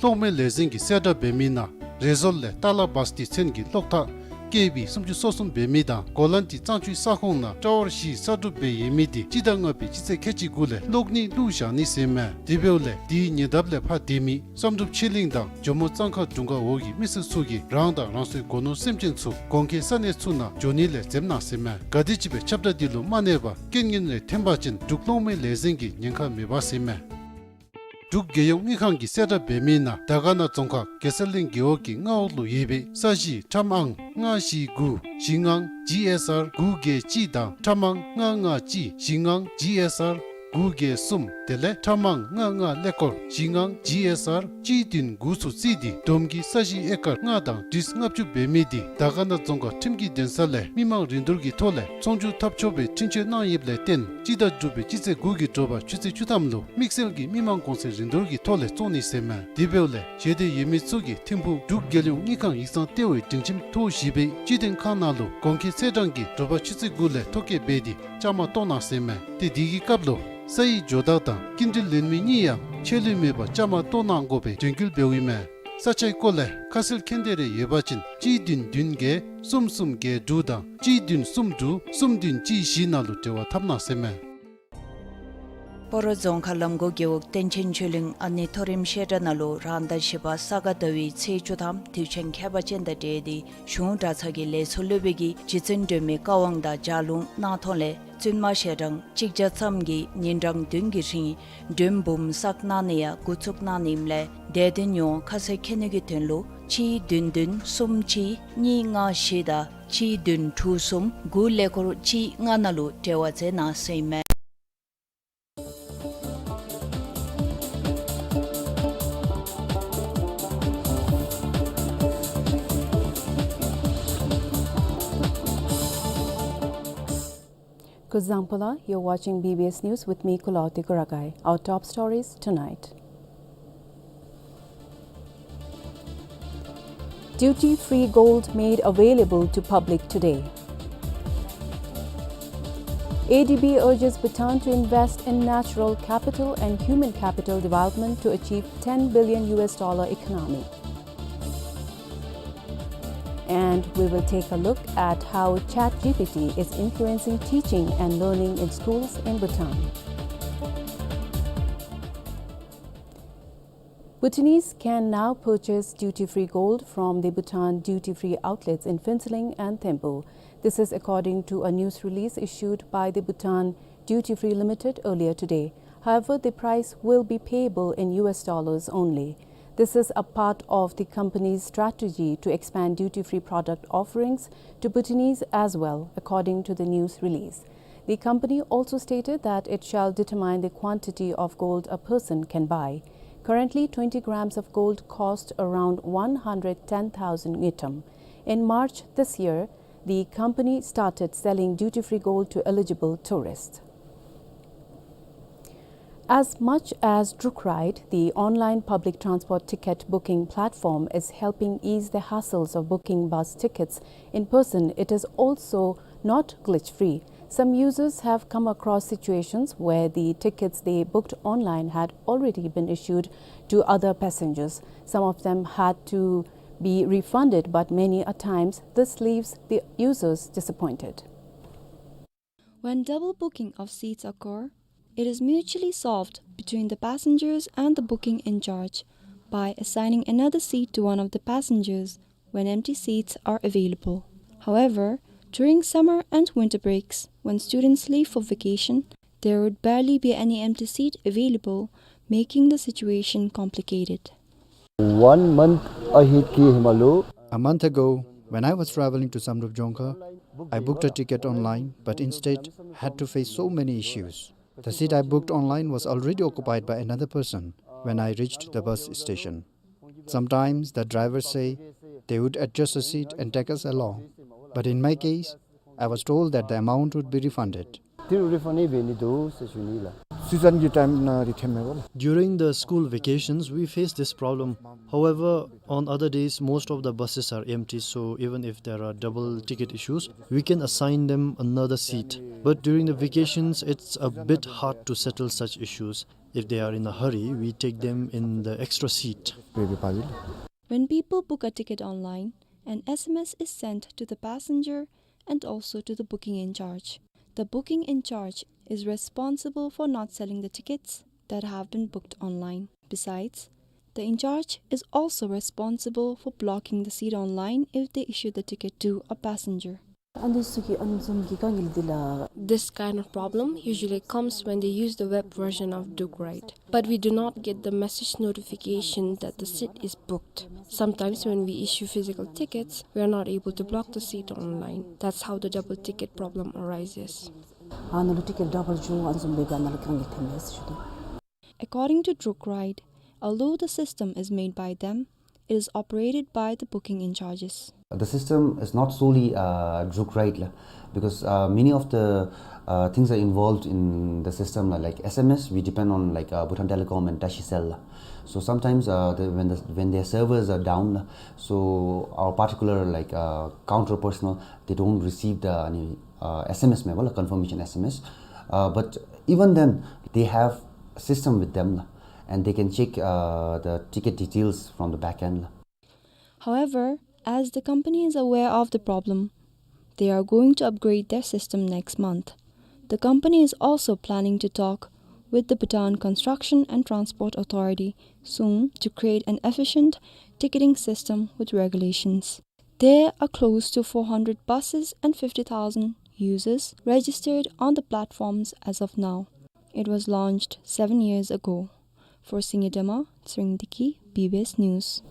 གློག་མེ་ལས་འཛིན་གྱིས་གསལ་བསྒྲགས་འབད་མི་ནང་རེ་ཟོལ་ལས་ཏཱ་ལ་བ་སྟི་ཚན་གྱི་གློག་ཐག་ཀེ་བི་སུམ་ཅུ་སོ་གསུམ་འབད་མི་དང་གོ་ལན་ཏི་གཙང་ཆུའི་ས་ཁོངས་ནང་ཊ་ཝར་བཞི་གསར་སྒྲུབ་འབད་ཡོད་མི་འདི་སྤྱི་ཟླ་ལྔ་པའི་སྤྱི་ཚེས་ཁལ་གཅིག་དགུ་ལས་གློག་ནི་བླུགས་བཞག་ནི་ཟེར་མས། དེ་འབདཝ་ལས་དེའི་ཉེ་འདབས་ལས་ཕར་སྡོད་མི་བསམ་གྲུབ་ཆོས་གླིང་དང་ཇོ་མོ་གཙང་ཁ་དྲུང་ཁག་འོག་གི་མི་སེར་ཚུ་གིས་རང་དང་རང་སོའི་སྒོ་ནོར་སེམས་ཅན་ཚུ་གོང་ཁེ་ས་གནས་ཚུ་ནང་འགྱོ་ནི་ལས་འཛེམ་གནང་ཟེར་མས། ག་དེམ་ཅིག་སྦེ་ཁྱབ་བསྒྲགས་འདི་ལུ་མ་གནས་པར་རྐྱེན་ངན་རེ་ཐོན་པ་ཅིན་འབྲུག་གློག་མེ་ལས་འཛིན་གྱིས་ཉེན་ཁ་མེད་པ་ཟེར་མས། འབྲུག་རྒྱལ་ཡོངས་དངུལ་ཁང་གིས་གསལ་བསྒྲགས་འབད་མི་ནང་དར་དཀར་ན་རྫོང་ཁག་གེ་སར་གླིང་རྒེད་འོག་གི་མངའ་འོག་ལུ་ཡོད་པའི་ས་གཞི་ཁྲམ་ཨང་ལྔ་བཞི་དགུ་བཞི་ལྔ་ཇི་ཨེསི་ཨར་དགུ་བརྒྱད་གཅིག་དང་ཁྲམ་ཨང་ལྔ་ལྔ་གཅིག་བཞི་ལྔ་ཇི་ཨེསི་ཨར་དགུ་བརྒྱད་གསུམ་དེ་ལས་ཁྲམ་ཨང་ལྔ་ལྔ་ཀླད་ཀོར་བཞི་ལྔ་ཇི་ཨེསི་ཨར་གཅིག་བདུན་དགུ་ཚུ་རྩིས་ཏེ་བསྡོམས་ཀྱིས་ས་གཞི་ཨེ་ཀར་ལྔ་དང་ཁྲི་ལྔ་བཅུ་འབད་མི་འདི་དར་དཀར་ན་རྫོང་ཁག་ཁྲིམས་ཀྱི་འདུན་ས་ལས་མི་མང་རིན་བསྡུར་གྱི་ཐོག་ལས་ཚོང་སྒྱུར་འཐབ་ཆོག་པའི་འཕྲིན་བཅོལ་གནང་ཡོདཔ་ལས་བརྟེན་སྤྱི་ཟླ་དྲུག་པའི་སྤྱི་ཚེས་དགུ་གི་དྲོ་པ་ཆུ་ཚོད་བཅུ་ཐམ་ལུ་དམིགས་བསལ་གྱི་མི་མང་གོང་ཚད་རིན་བསྡུར་གྱི་ཐོག་ལས་བཙོང་ནི་ཟེར་མས། དེ་འབདཝ་ལས་ཞེ་འདོད་ཡོད་མི་ཚུ་གིས་ཐིམ་ཕུག་འབྲུག་རྒྱལ་ཡོངས་དངུལ་ཁང་ཡིག་ཚང་ལྟེ་བའི་སྒྲིང་ཁྱིམ་ཐོག་བཞི་པའི་སྤྱི་དོན་ཁང་ནང་ལུ་གོང་ཁེ་ཚེས་གྲངས་ཀྱི་དྲོ་པ་ཆུ་ཚོད་དགུ་ལས་ཐོ་བཀོད་འབད་དེ་བཅའ་མར་གཏོགས་གནང་ཟེར་མས། ཏེ་དེ་གི་སྐབས་ལུ་ས་ཡི་ཇོ་བདག་དང་སྐྱིན་འགྲུལ་ལེན་མི་གཉིས་ཡང་ཆད་ལུས་མེད་པར་བཅའ་མར་གཏོགས་གནང་དགོ་པའི་དྲན་སྐུལ་འབདཝ་ཨིན་མས། ས་ཆའི་སྐོར་ལས་ཁ་གསལ་མཁྱེན་འདོད་རེ་ཡོད་པ་ཅིན་གཅིག་བདུན་བདུན་བརྒྱད་གསུམ་གསུམ་བརྒྱད་དྲུག་དང་གཅིག་བདུན་གསུམ་དྲུག་གསུམ་བདུན་གཅིག་བཞི་ནང་ལུ་འབྲེལ་བ་འཐབ་གནང་ཟེར་མས། སྤ་རོ་རྫོང་ཁག་ལམ་གོ་རྒེད་འོག་བསྟན་ཆེན་ཆོས་གླིང་ཨ་ནེ་མཐོ་རིམ་བཤད་གྲྭ་ནང་ལུ་རང་ཟླ་བཞི་པ་ས་ག་ཟླ་བའི་ཚེས་བཅུ་ཐམ་དུས་ཆེན་ཁྱད་པར་ཅན་དང་འབྲེལ་ཏེ་གཞུང་གྲྭ་ཚང་གི་ལས་ཚོགས་སློབ་དཔོན་གྱིས་རྗེ་བཙུན་སྒྲོལ་མའི་བཀའ་དབང་དང་ལྗགས་ལུང་གནང་ཐོག་ལས་བཙུན་མ་ཞལ་གྲངས་གཅིག་བརྒྱ་ཙམ་གྱིས་ཉིན་གྲངས་བདུན་གྱི་རིང་མགྲོན་འབུམ་བསགས་གནང་ནི་ཡང་འགོ་བཙུགས་གནང་ནི་ཨིནམ་ལས་དད་ལྡན་ཡོངས་ཁ་གསལ་མཁྱེན་ནི་གི་དོན་ལུ་གཅིག་བདུན་བདུན་གསུམ་གཅིག་གཉིས་ལྔ་བཞི་དང་གཅིག་བདུན་དྲུག་གསུམ་དགུ་ཀླད་ཀོར་གཅིག་ལྔ་ནང་ལུ་འབྲེལ་བ་མཛད་གནང་ཟེར་ཨིན་མས། Kuzuzangpo la, you're watching B B S News with me, Kulaoti Kuragai. Our top stories tonight. Duty-free gold made available to public today. A D B urges Bhutan to invest in natural capital and human capital development to achieve ten billion U S dollar economy. And we will take a look at how ChatGPT is influencing teaching and learning in schools in Bhutan. Bhutanese can now purchase duty-free gold from the Bhutan duty-free outlets in Phuentsholing and Thimphu. This is according to a news release issued by the Bhutan Duty Free Limited earlier today. However, the price will be payable in U S dollars only. This is a part of the company's strategy to expand duty-free product offerings to Bhutanese as well, according to the news release. The company also stated that it shall determine the quantity of gold a person can buy. Currently, twenty grams of gold cost around one hundred ten thousand ngultrum. In March this year, the company started selling duty-free gold to eligible tourists. As much as Druk Ride, the online public transport ticket booking platform, is helping ease the hassles of booking bus tickets in person, it is also not glitch-free. Some users have come across situations where the tickets they booked online had already been issued to other passengers. Some of them had to be refunded, but many a times this leaves the users disappointed. When double booking of seats occur, it is mutually solved between the passengers and the booking in charge by assigning another seat to one of the passengers when empty seats are available. However, during summer and winter breaks, when students leave for vacation, there would barely be any empty seat available, making the situation complicated. One month ahead ki himalu. A month ago, when I was traveling to Samdrup Dzongkha, I booked a ticket online, but instead had to face so many issues. The seat I booked online was already occupied by another person when I reached the bus station. Sometimes the drivers say they would adjust a seat and take us along. But in my case, I was told that the amount would be refunded. Ti refund ni beni do se shuni la. Season གི་ཊའིམ་ནང་ར་འཐོནམ་མས་པ་ལགས། During the school vacations, we face this problem. However, on other days, most of the buses are empty, so even if there are double ticket issues, we can assign them another seat. But during the vacations, it's a bit hard to settle such issues. If they are in a hurry, we take them in the extra seat. When people book a ticket online, an S M S is sent to the passenger and also to the booking in charge. The booking in charge is responsible for not selling the tickets that have been booked online. Besides, the in charge is also responsible for blocking the seat online if they issue the ticket to a passenger. ཨ་ནི་ཚུ་གི་ཨ་ནི་བཟུམ་གྱི་དཀའ་ངལ་འདི་ལགས། This kind of problem usually comes when they use the web version of Duk Ride. But we do not get the message notification that the seat is booked. Sometimes when we issue physical tickets, we are not able to block the seat online. That's how the double ticket problem arises. ཨ་ནཱ་ལུ་ཊི་ཀེཊ་ཌབ་ལ་འགྱོ་ཨ་ནི་བཟུམ་སྦེ་ཨ་ནཱ་ལུ་དཀའ་ངལ་འཐོནམ་མས་ཟེར་ཞུ་དོ། According to Druk Ride, although the system is made by them, it is operated by the booking in charges. The system is not solely uh, Druk Ride la, because uh, many of the uh, things are involved in the system la, like S M S, we depend on like uh, Bhutan Telecom and Tashi Cell la. So sometimes uh, the, when the, when their servers are down la, so our particular like uh, counter personnel, they don't receive the uh, S M S message, confirmation S M S. Uh, but even then, they have system with them la, and they can check uh, the ticket details from the back end la. However, as the company is aware of the problem, they are going to upgrade their system next month. The company is also planning to talk with the Bhutan Construction and Transport Authority soon to create an efficient ticketing system with regulations. There are close to four hundred buses and fifty thousand users registered on the platforms as of now. It was launched seven years ago. For Singye Dema, Tshering Deki, B B S News.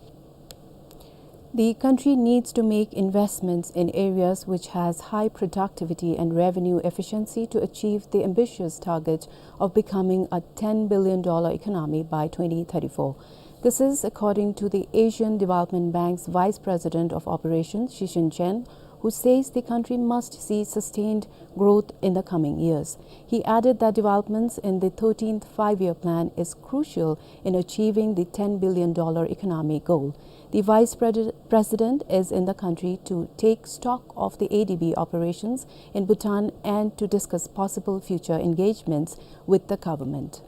The country needs to make investments in areas which has high productivity and revenue efficiency to achieve the ambitious target of becoming a ten billion dollar economy by twenty thirty-four. This is according to the Asian Development Bank's Vice President of Operations, Shishin Chen, who says the country must see sustained growth in the coming years. He added that developments in the thirteenth Five-Year Plan is crucial in achieving the ten billion dollar economy goal. The Vice Pres- President is in the country to take stock of the A D B operations in Bhutan and to discuss possible future engagements with the government.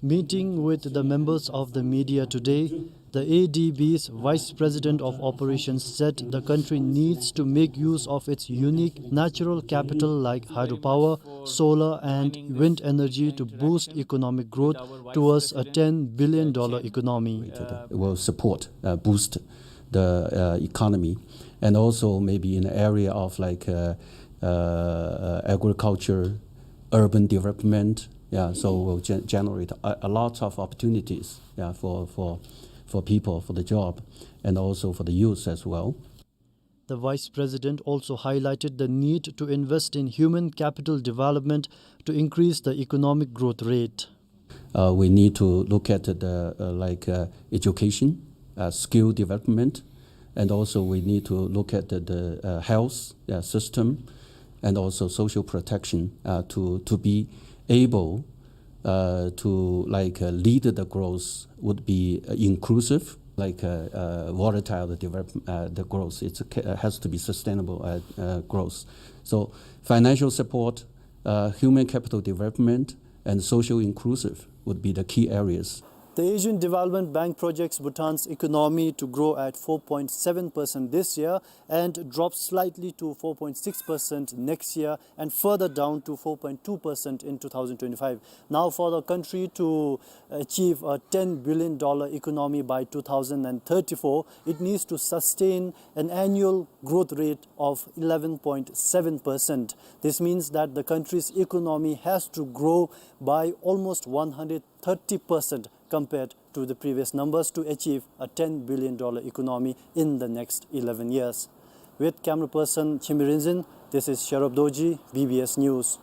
Meeting with the members of the media today, the A D B's Vice President of Operations said the country needs to make use of its unique natural capital like hydropower, solar and wind energy to boost economic growth towards a ten billion dollar economy. It will support, uh, boost the uh, economy, and also maybe in the area of like uh, uh, agriculture, urban development. Yeah, so will gen- generate a, a lot of opportunities, yeah, for, for, for people, for the job, and also for the youth as well. The Vice President also highlighted the need to invest in human capital development to increase the economic growth rate. Uh, we need to look at the uh, like uh, education, uh, skill development, and also we need to look at the, the uh, health uh, system, and also social protection uh, to to be able uh, to like uh, lead the growth would be uh, inclusive, like uh, uh, volatile the develop uh, the growth. It uh, has to be sustainable uh, uh, growth. So financial support, uh, human capital development, and social inclusive would be the key areas. The Asian Development Bank projects Bhutan's economy to grow at four point seven percent this year and drop slightly to four point six percent next year and further down to four point two percent in two thousand twenty-five. Now, for the country to achieve a ten billion dollar economy by two thousand thirty-four, it needs to sustain an annual growth rate of eleven point seven percent. This means that the country's economy has to grow by almost one hundred thirty percent compared to the previous numbers to achieve a ten billion dollar economy in the next eleven years. With camera person Chimi Rinzin, this is Sherub Dorji, B B S News.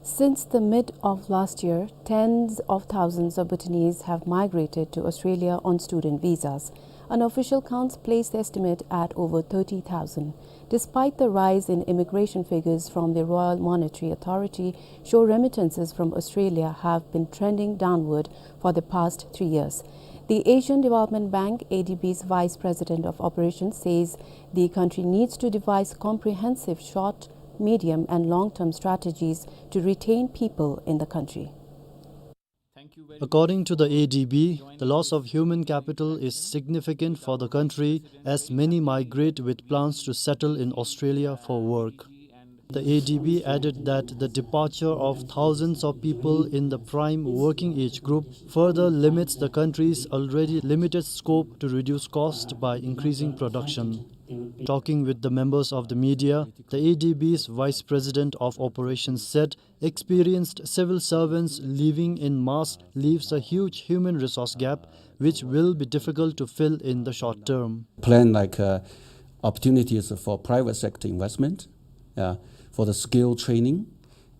Since the mid of last year, tens of thousands of Bhutanese have migrated to Australia on student visas. Unofficial counts place the estimate at over thirty thousand. Despite the rise in immigration figures from the Royal Monetary Authority, show remittances from Australia have been trending downward for the past three years. The Asian Development Bank, A D B's Vice President of Operations, says the country needs to devise comprehensive short, medium, and long-term strategies to retain people in the country. According to the A D B, the loss of human capital is significant for the country, as many migrate with plans to settle in Australia for work. The A D B added that the departure of thousands of people in the prime working age group further limits the country's already limited scope to reduce cost by increasing production. Talking with the members of the media, the A D B's Vice President of Operations said experienced civil servants leaving in mass leaves a huge human resource gap, which will be difficult to fill in the short term. Plan like, uh, opportunities for private sector investment, yeah, for the skill training,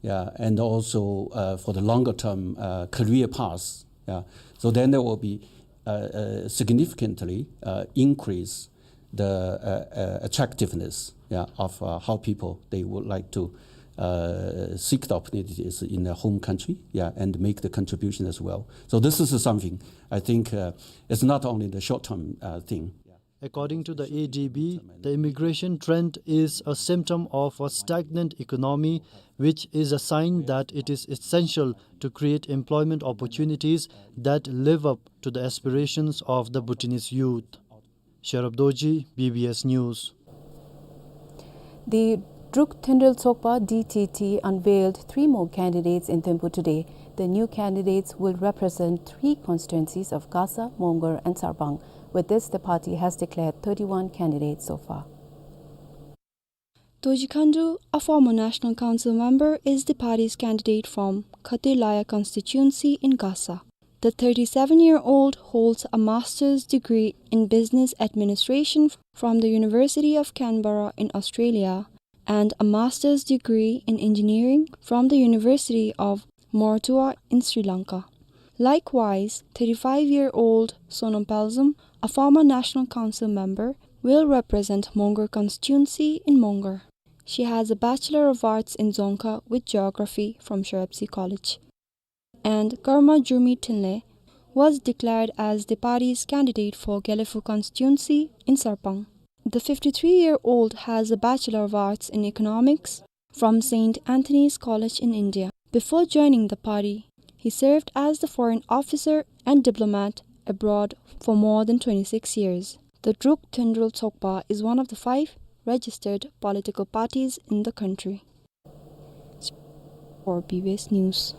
yeah, and also, uh, for the longer term, uh, career paths, yeah. So then there will be, uh, uh, significantly, uh, increase the, uh, uh, attractiveness, yeah, of, uh, how people, they would like to, uh, seek the opportunities in their home country, yeah, and make the contribution as well. So this is something I think, uh, it's not only the short-term, uh, thing. According to the A D B, the immigration trend is a symptom of a stagnant economy, which is a sign that it is essential to create employment opportunities that live up to the aspirations of the Bhutanese youth. Sherab Dorji, B B S News. The Druk Thentrel Tsokpa, D T T, unveiled three more candidates in Thimphu today. The new candidates will represent three constituencies of Gasa, Mongar, and Sarpang. With this, the party has declared thirty-one candidates so far. Dorji Khandu, a former National Council member, is the party's candidate from Khatir Laya constituency in Gasa. The thirty-seven-year-old holds a master's degree in business administration from the University of Canberra in Australia and a master's degree in engineering from the University of Moratuwa in Sri Lanka. Likewise, thirty-five-year-old Sonam Palzam, a former National Council member, will represent Mongar constituency in Mongar. She has a Bachelor of Arts in Dzongkha with Geography from Sherab Tsi College. And Karma Jurmi Thinley was declared as the party's candidate for Gelephu constituency in Sarpang. The fifty-three-year-old has a Bachelor of Arts in Economics from Saint Anthony's College in India. Before joining the party, he served as the foreign officer and diplomat abroad for more than twenty-six years. The Druk Thentrel Tsokpa is one of the five registered political parties in the country. For B B S News.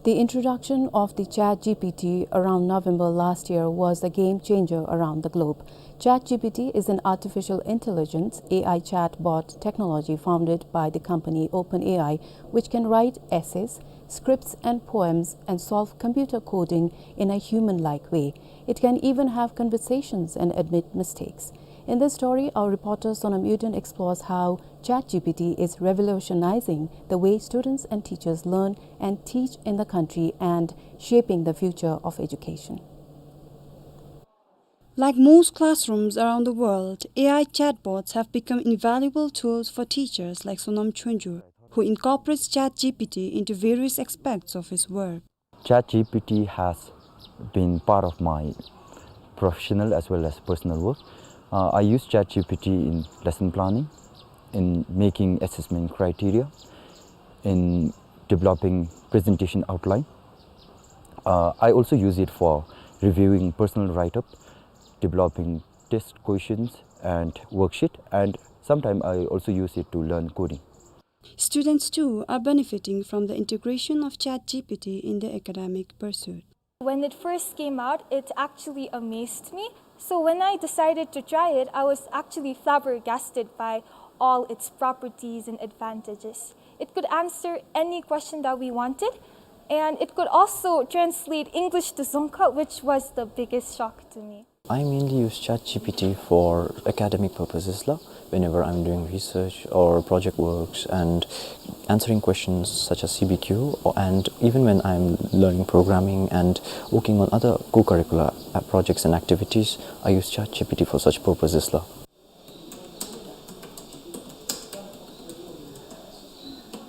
The introduction of the Chat G P T around November last year was a game changer around the globe. Chat G P T is an artificial intelligence, A I, chatbot technology founded by the company OpenAI, which can write essays, scripts, and poems and solve computer coding in a human-like way. It can even have conversations and admit mistakes. In this story, our reporter Sonam Yuden explores how Chat G P T is revolutionizing the way students and teachers learn and teach in the country and shaping the future of education. Like most classrooms around the world, A I chatbots have become invaluable tools for teachers like Sonam Chonju, who incorporates Chat G P T into various aspects of his work. Chat G P T has been part of my professional as well as personal work. Uh, I use Chat G P T in lesson planning, in making assessment criteria, in developing presentation outline. Uh, I also use it for reviewing personal write-up, developing test questions and worksheet, and sometimes I also use it to learn coding. Students too are benefiting from the integration of Chat G P T in their academic pursuit. When it first came out, it actually amazed me. So when I decided to try it, I was actually flabbergasted by all its properties and advantages. It could answer any question that we wanted, and it could also translate English to Dzongkha, which was the biggest shock to me. I mainly use Chat G P T for academic purposes la, whenever I'm doing research or project works and answering questions such as C B Q, or, and even when I'm learning programming and working on other co-curricular Projects and activities, I use ChatGPT for such purposes la.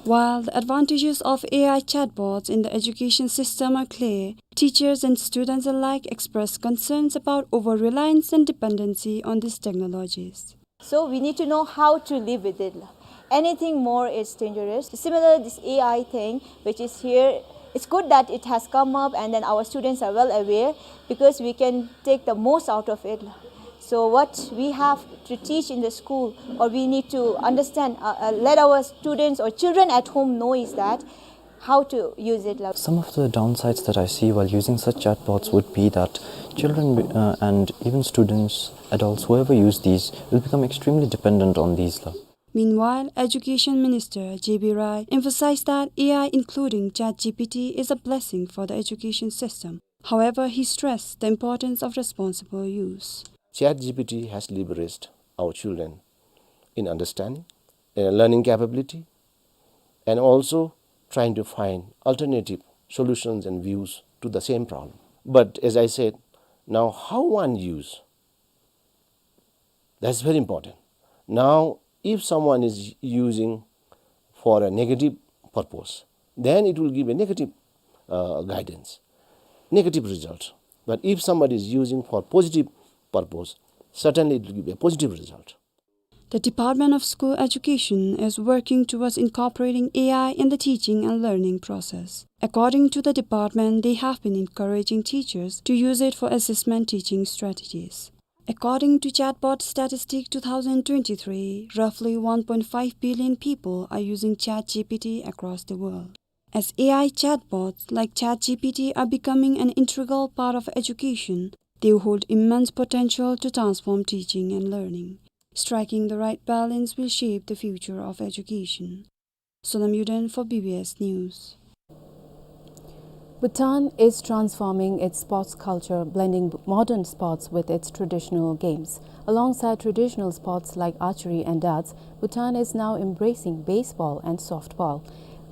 While the advantages of A I chatbots in the education system are clear, teachers and students alike express concerns about over-reliance and dependency on these technologies. So we need to know how to live with it. Anything more is dangerous. Similar, this A I thing, which is here, it's good that it has come up, and then our students are well aware because we can take the most out of it. So what we have to teach in the school, or we need to understand, uh, uh, let our students or children at home know is that how to use it la. Some of the downsides that I see while using such chatbots would be that children, uh, and even students, adults, whoever use these, will become extremely dependent on these la. Meanwhile, Education Minister J B Roy emphasized that A I, including ChatGPT, is a blessing for the education system. However, he stressed the importance of responsible use. ChatGPT has leveraged our children in understanding, in learning capability, and also trying to find alternative solutions and views to the same problem. But as I said, now how one use, that's very important. Now, if someone is using for a negative purpose, then it will give a negative, uh, guidance, negative result. But if somebody is using for positive purpose, certainly it will give a positive result. The Department of School Education is working towards incorporating A I in the teaching and learning process. According to the department, they have been encouraging teachers to use it for assessment teaching strategies. According to Chatbot Statistic two thousand twenty-three, roughly one point five billion people are using ChatGPT across the world. As A I chatbots like ChatGPT are becoming an integral part of education, they hold immense potential to transform teaching and learning. Striking the right balance will shape the future of education. Sonam Yuden for B B S News. Bhutan is transforming its sports culture, blending modern sports with its traditional games. Alongside traditional sports like archery and darts, Bhutan is now embracing baseball and softball.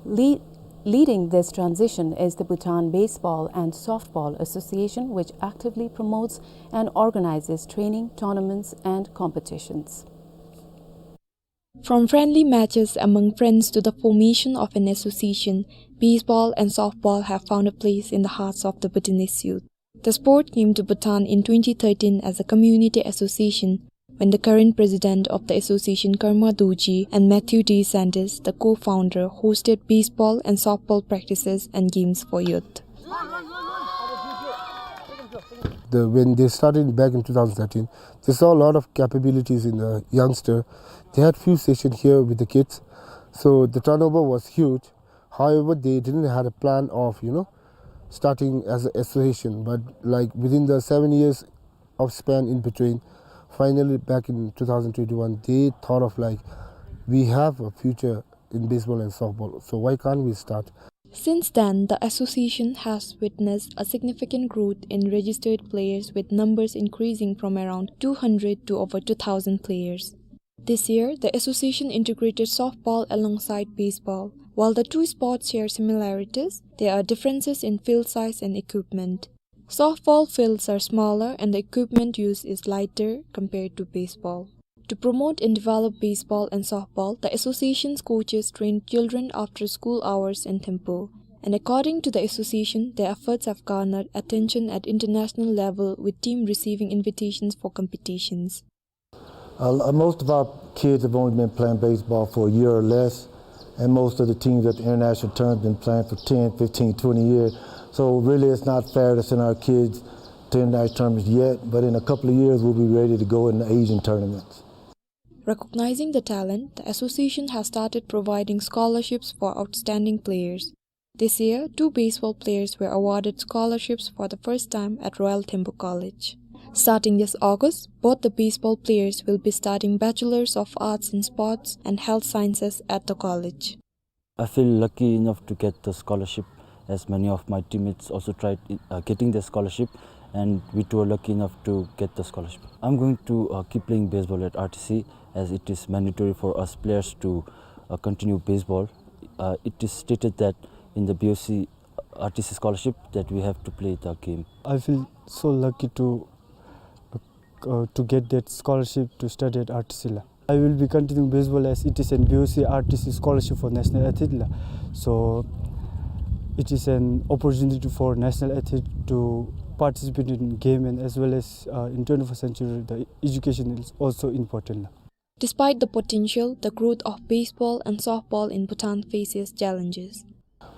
Le- leading this transition is the Bhutan Baseball and Softball Association, which actively promotes and organizes training, tournaments, and competitions. From friendly matches among friends to the formation of an association, baseball and softball have found a place in the hearts of the Bhutanese youth. The sport came to Bhutan in twenty thirteen as a community association, when the current president of the association, Karma Dorji, and Matthew D Sanders, the co-founder, hosted baseball and softball practices and games for youth. The, when they started back in two thousand thirteen, they saw a lot of capabilities in the youngster. They had few sessions here with the kids, so the turnover was huge. However, they didn't had a plan of, you know, starting as an association, but, like, within the seven years of span in between, finally back in two thousand twenty-one, they thought of, like, "We have a future in baseball and softball, so why can't we start?" Since then, the association has witnessed a significant growth in registered players, with numbers increasing from around two hundred to over two thousand players. This year, the association integrated softball alongside baseball. While the two sports share similarities, there are differences in field size and equipment. Softball fields are smaller and the equipment used is lighter compared to baseball. To promote and develop baseball and softball, the association's coaches train children after school hours in Thimphu. And according to the association, their efforts have garnered attention at international level, with team receiving invitations for competitions. Uh, most of our kids have only been playing baseball for a year or less, and most of the teams at the international tournament have been playing for ten, fifteen, twenty years. So really, it's not fair to send our kids to international tournaments yet, but in a couple of years, we'll be ready to go in the Asian tournaments. Recognizing the talent, the association has started providing scholarships for outstanding players. This year, two baseball players were awarded scholarships for the first time at Royal Thimphu College. Starting this August, both the baseball players will be studying Bachelors of Arts in Sports and Health Sciences at the college. I feel lucky enough to get the scholarship, as many of my teammates also tried, uh, getting the scholarship, and we too are lucky enough to get the scholarship. I'm going to, uh, keep playing baseball at R T C, as it is mandatory for us players to, uh, continue baseball. Uh, it is stated that in the B O C R T C scholarship that we have to play the game. I feel So lucky to, uh, to get that scholarship to study at R T C la. I will be continuing baseball as it is an B O C R T C scholarship for national athlete la. So it is an opportunity for national athlete to participate in game and as well as, uh, in twenty-first century, the education is also important la. Despite the potential, the growth of baseball and softball in Bhutan faces challenges.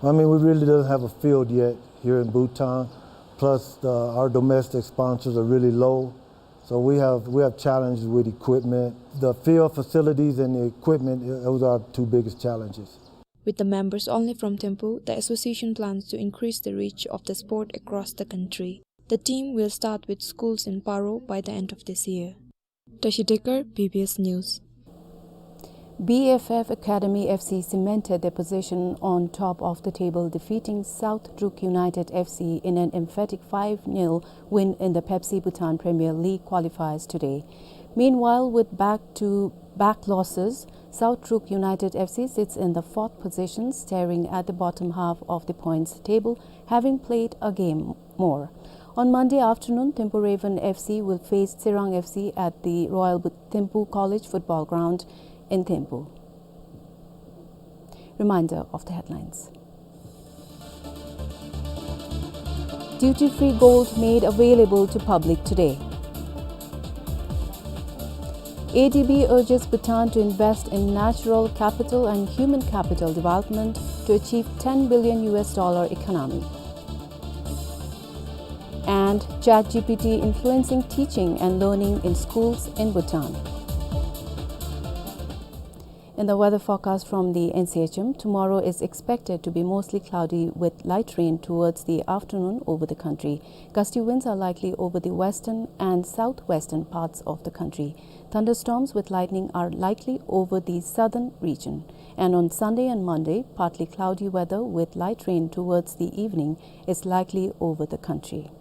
I mean, we really doesn't have a field yet here in Bhutan. Plus, the, our domestic sponsors are really low. So we have, we have challenges with equipment. The field facilities and the equipment, i-, those are our two biggest challenges. With the members only from Thimphu, the association plans to increase the reach of the sport across the country. The team will start with schools in Paro by the end of this year. Tashi Dekar, B B S News. B F F Academy F C cemented their position on top of the table, defeating South Truk United F C in an emphatic five nil win in the Pepsi Bhutan Premier League qualifiers today. Meanwhile, with back-to-back losses, South Truk United F C sits in the fourth position, staring at the bottom half of the points table, having played a game more. On Monday afternoon, Thimphu Raven F C will face Tsirang F C at the Royal Bu-, Thimphu College Football Ground in Thimphu. Reminder of the headlines. Duty-free gold made available to public today. A D B urges Bhutan to invest in natural capital and human capital development to achieve ten billion U S dollar economy. And ChatGPT influencing teaching and learning in schools in Bhutan. In the weather forecast from the N C H M, tomorrow is expected to be mostly cloudy with light rain towards the afternoon over the country. Gusty winds are likely over the western and southwestern parts of the country. Thunderstorms with lightning are likely over the southern region. And on Sunday and Monday, partly cloudy weather with light rain towards the evening is likely over the country.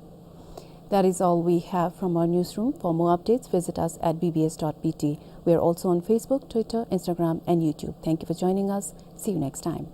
That is all we have from our newsroom. For more updates, visit us at B B S dot B T. We are also on Facebook, Twitter, Instagram, and YouTube. Thank you for joining us. See you next time.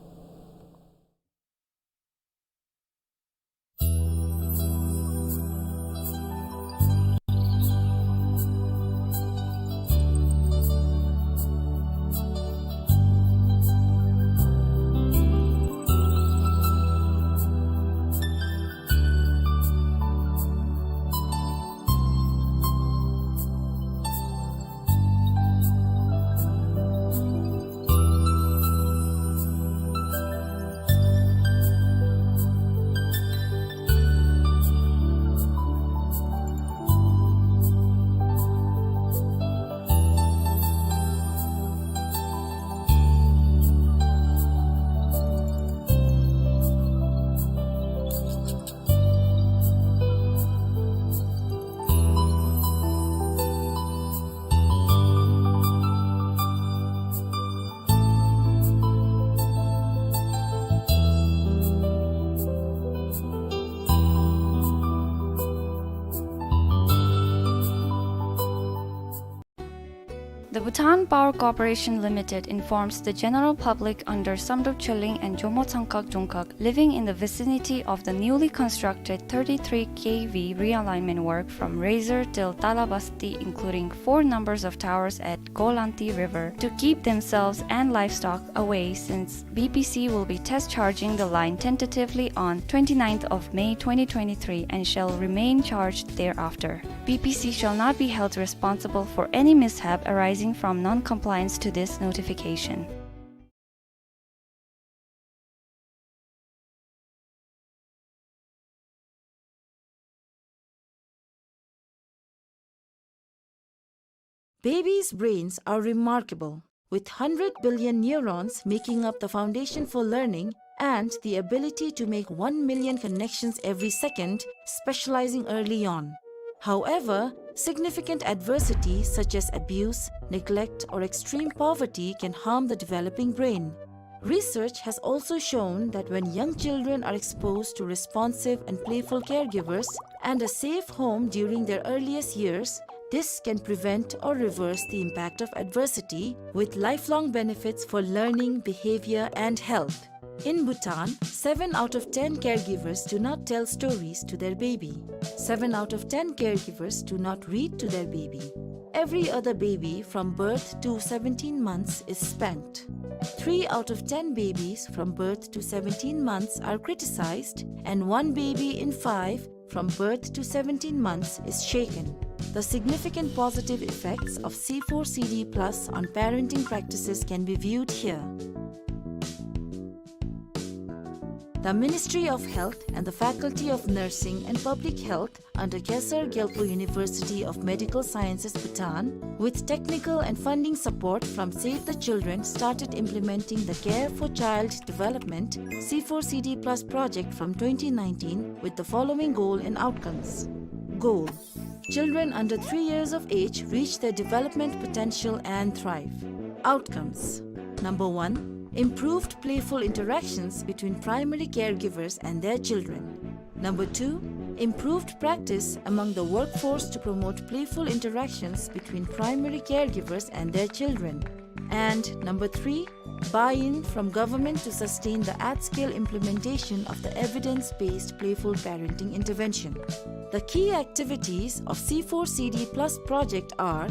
The Bhutan Power Corporation Limited informs the general public under Samdrup Tshwelling and Jomo Tsangkak Dzongkhag living in the vicinity of the newly constructed thirty-three K V realignment work from Razor till Talabasti, including four numbers of towers at Golanti River, to keep themselves and livestock away, since B P C will be test charging the line tentatively on twenty-ninth of May twenty twenty-three and shall remain charged thereafter. B P C shall not be held responsible for any mishap arising from non-compliance to this notification. Babies' brains are remarkable, with hundred billion neurons making up the foundation for learning and the ability to make one million connections every second, specializing early on. However, significant adversity such as abuse, neglect, or extreme poverty can harm the developing brain. Research has also shown that when young children are exposed to responsive and playful caregivers and a safe home during their earliest years, this can prevent or reverse the impact of adversity, with lifelong benefits for learning, behavior, and health. In Bhutan, seven out of ten caregivers do not tell stories to their baby. Seven out of ten caregivers do not read to their baby. Every other baby from birth to seventeen months is spanked. Three out of ten babies from birth to seventeen months are criticized, and one baby in five from birth to seventeen months is shaken. The significant positive effects of C four C D plus on parenting practices can be viewed here. The Ministry of Health and the Faculty of Nursing and Public Health under Khesar Gyalpo University of Medical Sciences, Bhutan, with technical and funding support from Save the Children, started implementing the Care for Child Development C four C D plus project from twenty nineteen with the following goal and outcomes. Goal: children under three years of age reach their development potential and thrive. Outcomes: number one, improved playful interactions between primary caregivers and their children. Number two, improved practice among the workforce to promote playful interactions between primary caregivers and their children. And number three, buy-in from government to sustain the at-scale implementation of the evidence-based playful parenting intervention. The key activities of C four C D plus project are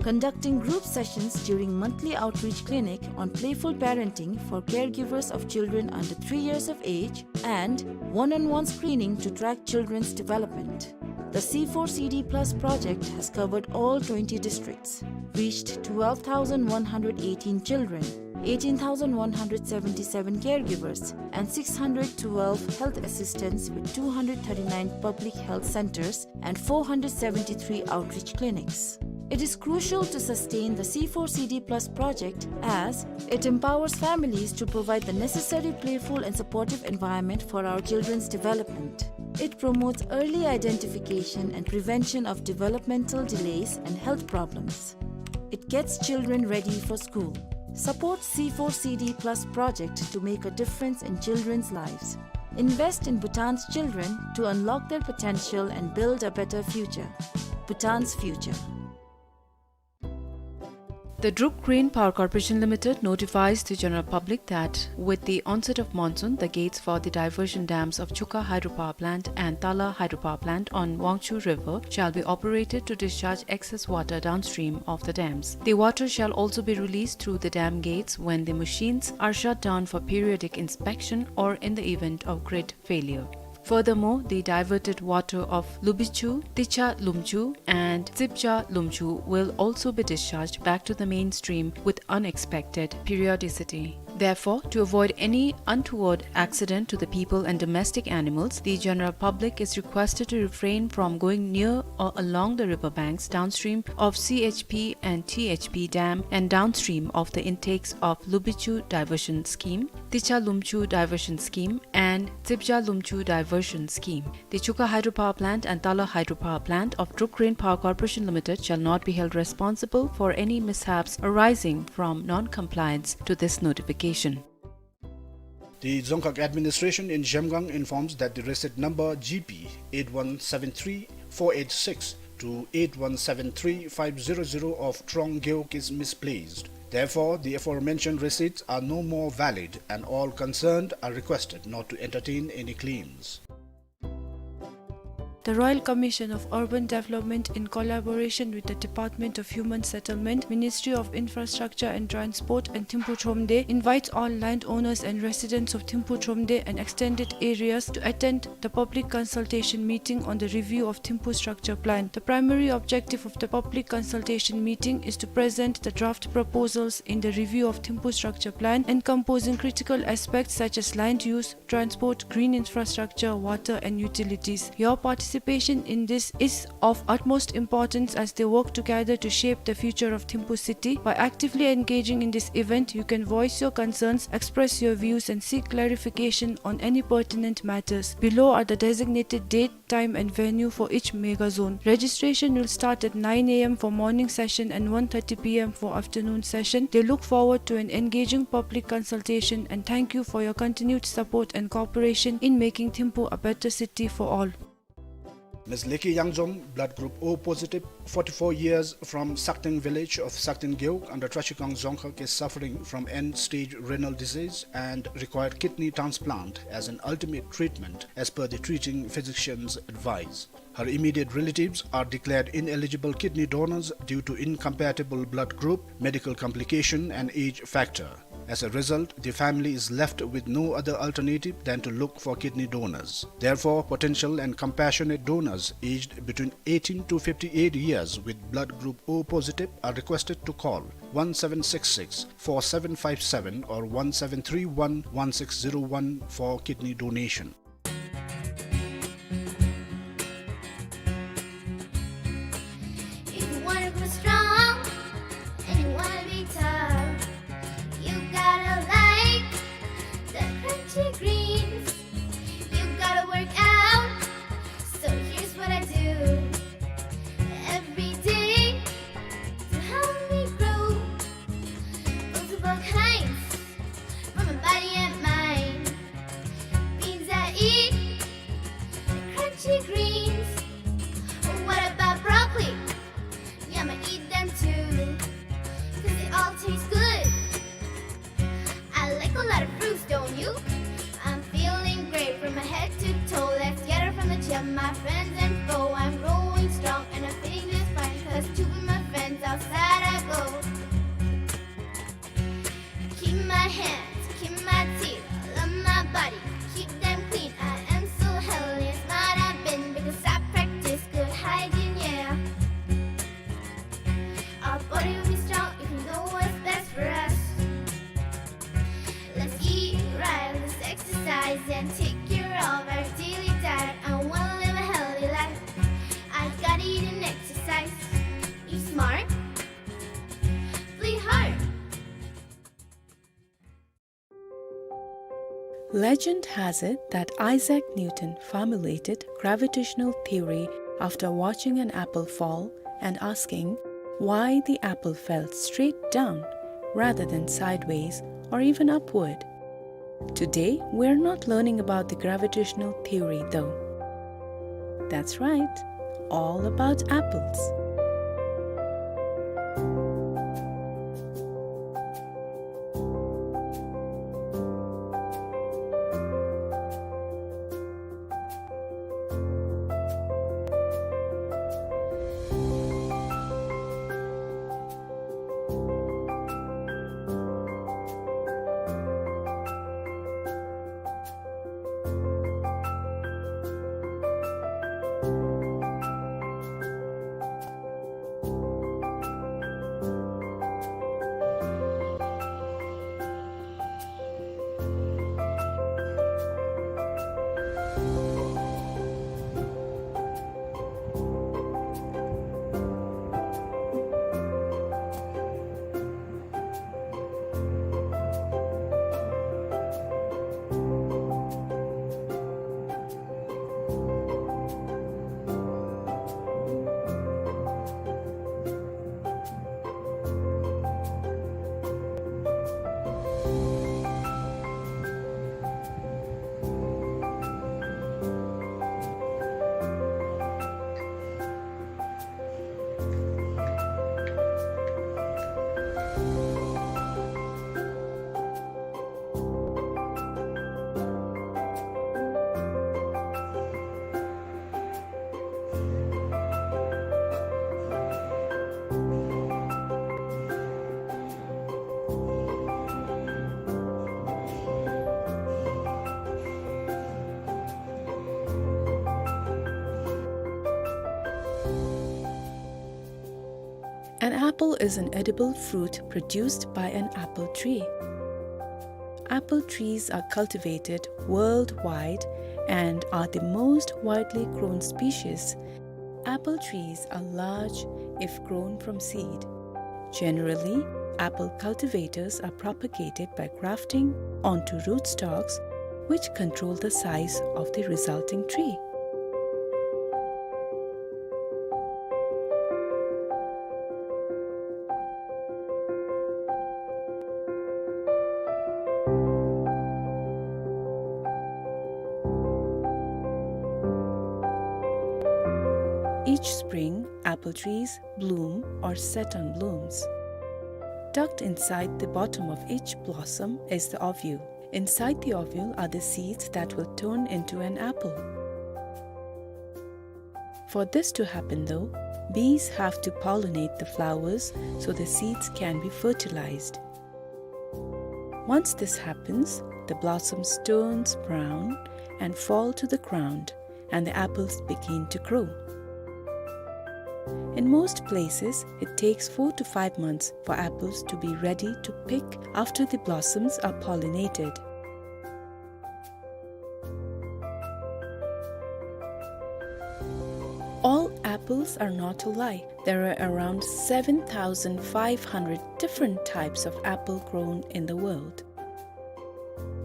conducting group sessions during monthly outreach clinic on playful parenting for caregivers of children under three years of age, and one-on-one screening to track children's development. The C four C D plus project has covered all twenty districts, reached twelve thousand one hundred eighteen children, eighteen thousand one hundred seventy-seven caregivers, and six hundred twelve health assistants with two hundred thirty-nine public health centers and four hundred seventy-three outreach clinics. It is crucial to sustain the C four C D plus project as it empowers families to provide the necessary playful and supportive environment for our children's development. It promotes early identification and prevention of developmental delays and health problems. It gets children ready for school. Support C four C D plus project to make a difference in children's lives. Invest in Bhutan's children to unlock their potential and build a better future. Bhutan's future. The Druk Green Power Corporation Limited notifies the general public that with the onset of monsoon, the gates for the diversion dams of Chuka Hydropower Plant and Tala Hydropower Plant on Wangchhu River shall be operated to discharge excess water downstream of the dams. The water shall also be released through the dam gates when the machines are shut down for periodic inspection or in the event of grid failure. Furthermore, the diverted water of Lubichu, Ticha Lumchu, and Tsibja Lumchu will also be discharged back to the main stream with unexpected periodicity. Therefore, to avoid any untoward accident to the people and domestic animals, the general public is requested to refrain from going near or along the river banks downstream of C H P and T H P dam and downstream of the intakes of Lubichu Diversion Scheme, Ticha Lumchu Diversion Scheme, and Tsibja Lumchu Diversion Scheme. The Chuka Hydropower Plant and Tala Hydropower Plant of Druk Green Power Corporation Limited shall not be held responsible for any mishaps arising from non-compliance to this notification. The Dzongkhag Administration in Zhemgang informs that the receipt number G P eight one seven three four eight six to eight one seven three five zero zero of Trong Geok is misplaced. Therefore, the aforementioned receipts are no more valid and all concerned are requested not to entertain any claims. The Royal Commission of Urban Development, in collaboration with the Department of Human Settlement, Ministry of Infrastructure and Transport, and Thimphu Thromde, invites all landowners and residents of Thimphu Thromde and extended areas to attend the public consultation meeting on the review of Thimphu Structure Plan. The primary objective of the public consultation meeting is to present the draft proposals in the review of Thimphu Structure Plan, encompassing critical aspects such as land use, transport, green infrastructure, water and utilities. Your participation in this is of utmost importance as they work together to shape the future of Thimphu city. By actively engaging in this event, you can voice your concerns, express your views and seek clarification on any pertinent matters. Below are the designated date, time and venue for each mega zone. Registration will start at nine A M for morning session and one thirty P M for afternoon session. They look forward to an engaging public consultation and thank you for your continued support and cooperation in making Thimphu a better city for all. Miss Leki Yangjom, blood group O positive, forty-four years, from Sakteng village of Sakteng Gewog under Trashigang Dzongkhag, is suffering from end-stage renal disease and required kidney transplant as an ultimate treatment, as per the treating physician's advice. Her immediate relatives are declared ineligible kidney donors due to incompatible blood group, medical complication, and age factor. As a result, the family is left with no other alternative than to look for kidney donors. Therefore, potential and compassionate donors aged between eighteen to fifty-eight years with blood group O positive are requested to call one seven six six, four seven five seven or one seven three one, one six zero one for kidney donation. If you wanna grow strong and you wanna be tough, you gotta like the crunchy greens. You gotta work out, so here's what I do every day to help me grow. Multiple kinds for my body and mind. Beans I eat, crunchy greens. What about broccoli? Yeah, I'ma eat them too, 'cause they all taste good. I like a lot of fruits, don't you? I'm feeling great from my head to toe. Let's get it from the gym, my friends and foe. I'm growing strong and I'm fitting just fine, 'cause to be my friends outside I go. Keep my hands, keep my teeth, love my body, keep them clean. I am so healthy and smart I've been, because I practice good hygiene, yeah. Our body will be strong if we know what's best for us. Let's eat right, let's exercise and take care of our daily diet. I wanna live a healthy life. I gotta eat and exercise. Eat smart, play hard. Legend has it that Isaac Newton formulated gravitational theory after watching an apple fall and asking why the apple fell straight down rather than sideways or even upward. Today, we're not learning about the gravitational theory, though. That's right, all about apples. An apple is an edible fruit produced by an apple tree. Apple trees are cultivated worldwide and are the most widely grown species. Apple trees are large if grown from seed. Generally, apple cultivators are propagated by grafting onto rootstocks, which control the size of the resulting tree. Each spring, apple trees bloom or set on blooms. Tucked inside the bottom of each blossom is the ovule. Inside the ovule are the seeds that will turn into an apple. For this to happen, though, bees have to pollinate the flowers so the seeds can be fertilized. Once this happens, the blossoms turns brown and fall to the ground, and the apples begin to grow. In most places, it takes four to five months for apples to be ready to pick after the blossoms are pollinated. All apples are not alike. There are around seven thousand five hundred different types of apple grown in the world.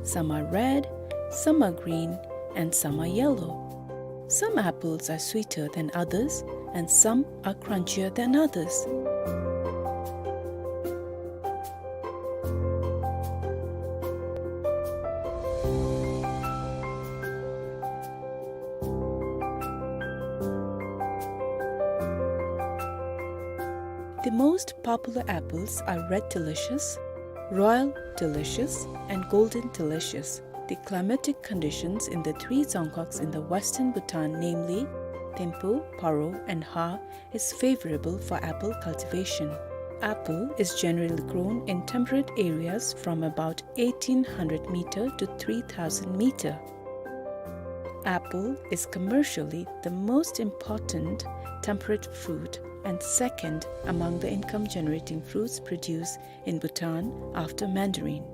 Some are red, some are green, and some are yellow. Some apples are sweeter than others, and some are crunchier than others. The most popular apples are Red Delicious, Royal Delicious, and Golden Delicious. The climatic conditions in the three Dzongkhags in the western Bhutan, namely Thimphu, Paro, and Ha, is favorable for apple cultivation. Apple is generally grown in temperate areas from about eighteen hundred meter to three thousand meter. Apple is commercially the most important temperate fruit and second among the income-generating fruits produced in Bhutan after mandarin.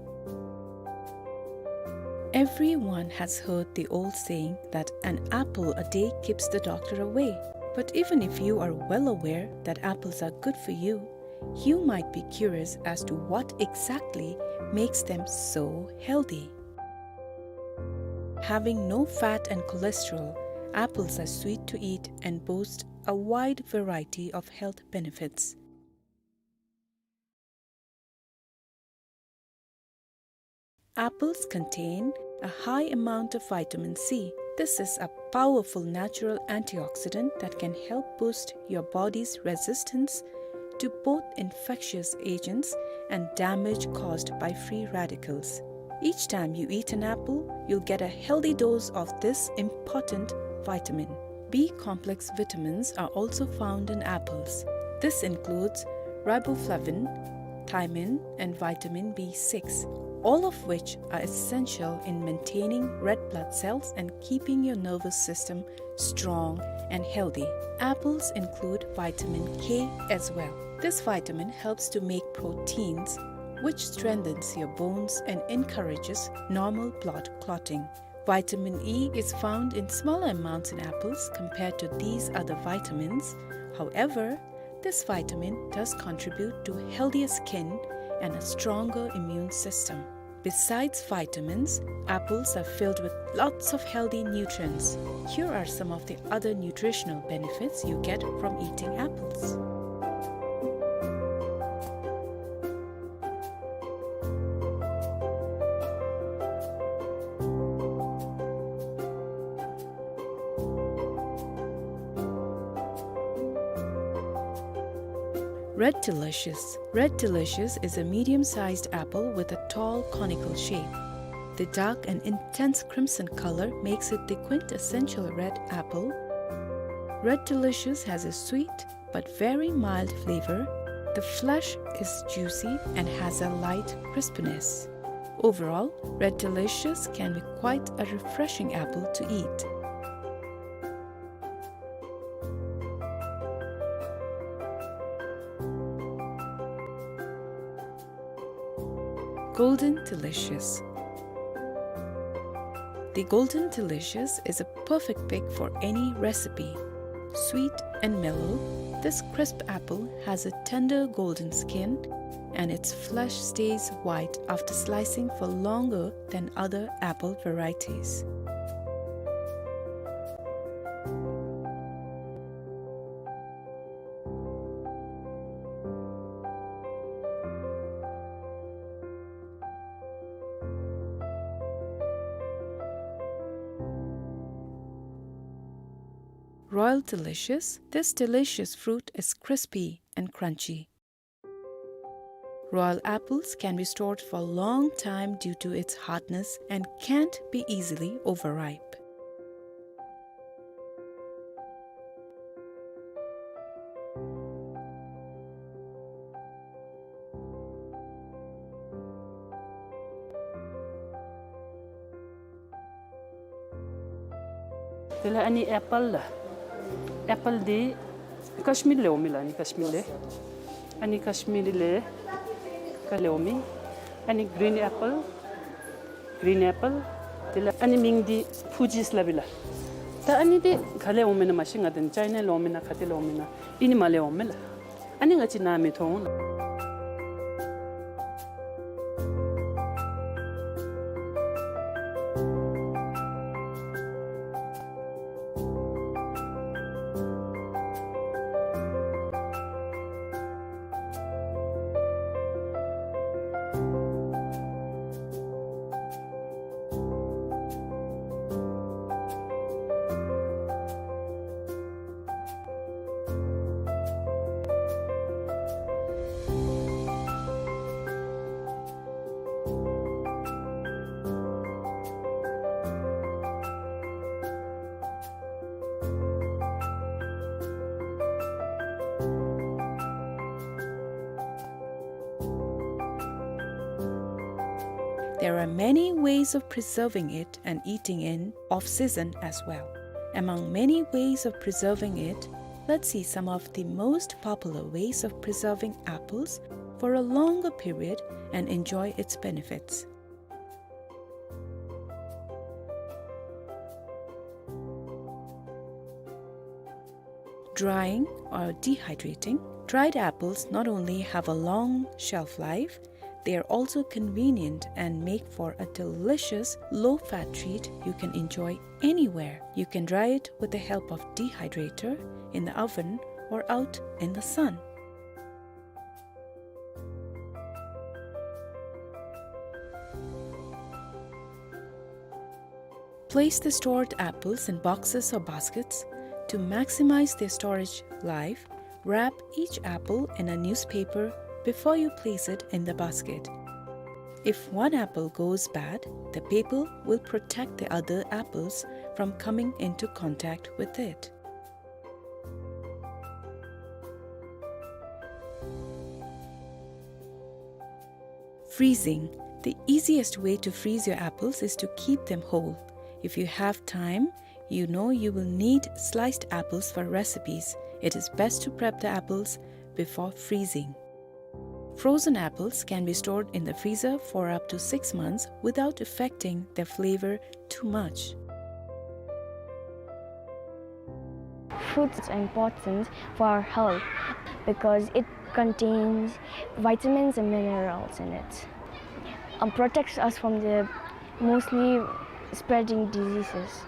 Everyone has heard the old saying that an apple a day keeps the doctor away. But even if you are well aware that apples are good for you, you might be curious as to what exactly makes them so healthy. Having no fat and cholesterol, apples are sweet to eat and boast a wide variety of health benefits. Apples contain a high amount of vitamin C. This is a powerful natural antioxidant that can help boost your body's resistance to both infectious agents and damage caused by free radicals. Each time you eat an apple, you'll get a healthy dose of this important vitamin. B complex vitamins are also found in apples. This includes riboflavin, thiamine, and vitamin B six, all of which are essential in maintaining red blood cells and keeping your nervous system strong and healthy. Apples include vitamin K as well. This vitamin helps to make proteins, which strengthens your bones and encourages normal blood clotting. Vitamin E is found in smaller amounts in apples compared to these other vitamins. However, this vitamin does contribute to healthier skin and a stronger immune system. Besides vitamins, apples are filled with lots of healthy nutrients. Here are some of the other nutritional benefits you get from eating apples. Red Delicious. Red Delicious is a medium-sized apple with a tall conical shape. The dark and intense crimson color makes it the quintessential red apple. Red Delicious has a sweet but very mild flavor. The flesh is juicy and has a light crispiness. Overall, Red Delicious can be quite a refreshing apple to eat. Golden Delicious. The Golden Delicious is a perfect pick for any recipe. Sweet and mellow, this crisp apple has a tender golden skin, and its flesh stays white after slicing for longer than other apple varieties. Royal Delicious, this delicious fruit is crispy and crunchy. Royal apples can be stored for a long time due to its hardness and can't be easily overripe. དེ་ལས་ཨ་ནི་ཨེ་པཱལ་ལགས། ཨེ་པཱལ་འདི་ཀཤ་མིར་ལས་འོང་མི་ལགས། ཨ་ནི་ཀཤ་མིར་ལས། ཨ་ནི་ཀཤ་མིར་ལས་ཀ་ལས་འོང་མི། ཨ་ནི་གིརིན་ཨེ་པཱལ། གིརིན་ཨེ་པཱལ། དེ་ལས་ཨ་ནི་མིང་འདི་ཕུ་ཇིས་སླབ་ཨིན་ལགས། ད་ཨ་ནི་འདི་ག་ལས་འོང་མི་ན་མ་ཤེས། ང་བདེན་ཅའི་ན་ལས་འོང་མི་ན་ག་ཏེ་ལས་འོང་མི་ན་ཨིན་ནི་མ་ལས་འོང་མི་ལགས། ཨ་ནི་ང་བཅས་ནཱ་མི་མཐོང་ལགས། There are many ways of preserving it and eating in off-season as well. Among many ways of preserving it, let's see some of the most popular ways of preserving apples for a longer period and enjoy its benefits. Drying or dehydrating. Dried apples not only have a long shelf life, they are also convenient and make for a delicious low-fat treat you can enjoy anywhere. You can dry it with the help of dehydrator, in the oven, or out in the sun. Place the stored apples in boxes or baskets. To maximize their storage life, wrap each apple in a newspaper before you place it in the basket. If one apple goes bad, the paper will protect the other apples from coming into contact with it. Freezing. The easiest way to freeze your apples is to keep them whole. If you have time, you know you will need sliced apples for recipes. It is best to prep the apples before freezing. Frozen apples can be stored in the freezer for up to six months without affecting their flavor too much. Fruits are important for our health because it contains vitamins and minerals in it. Um, protects us from the mostly spreading diseases.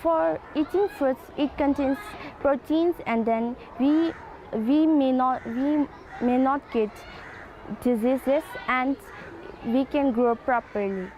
For eating fruits, it contains proteins, and then we, we may not, we may not get diseases, and we can grow properly.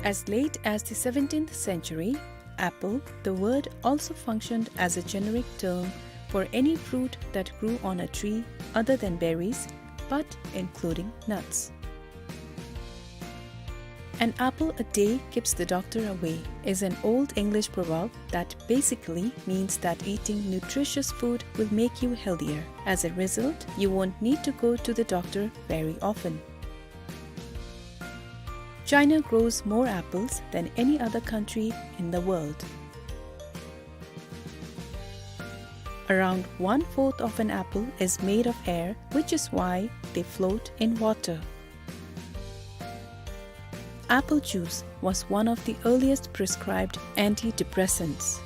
As late as the seventeenth century, apple, the word, also functioned as a generic term for any fruit that grew on a tree other than berries, but including nuts. "An apple a day keeps the doctor away" is an old English proverb that basically means that eating nutritious food will make you healthier. As a result, you won't need to go to the doctor very often. China grows more apples than any other country in the world. Around one-fourth of an apple is made of air, which is why they float in water. Apple juice was one of the earliest prescribed antidepressants.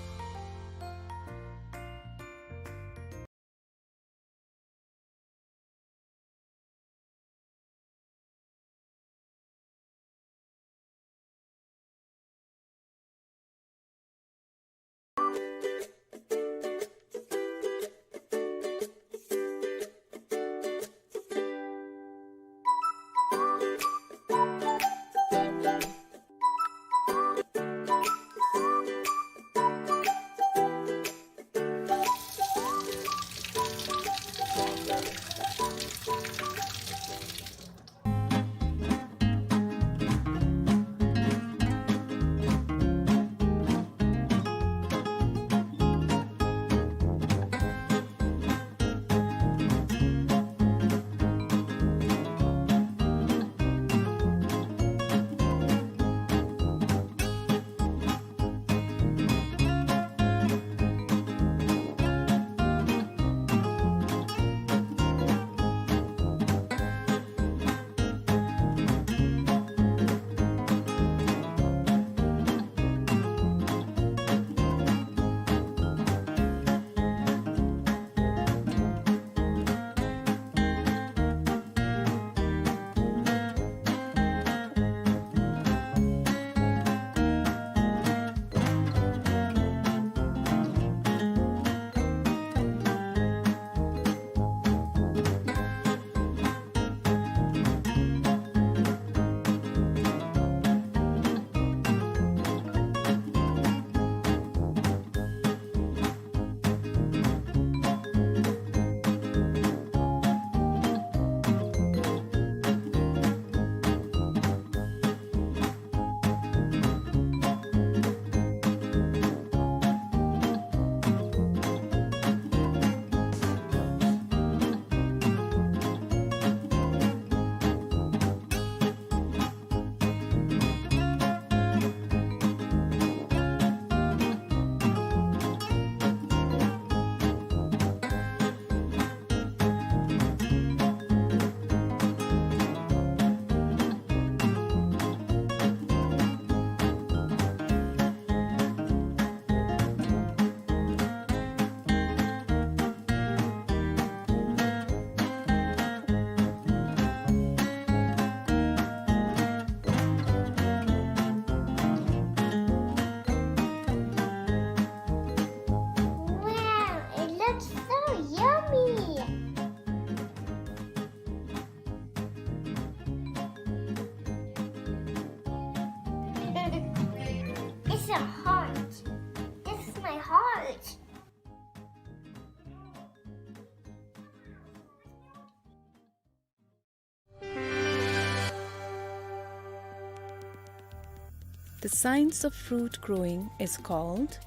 The science of fruit growing is called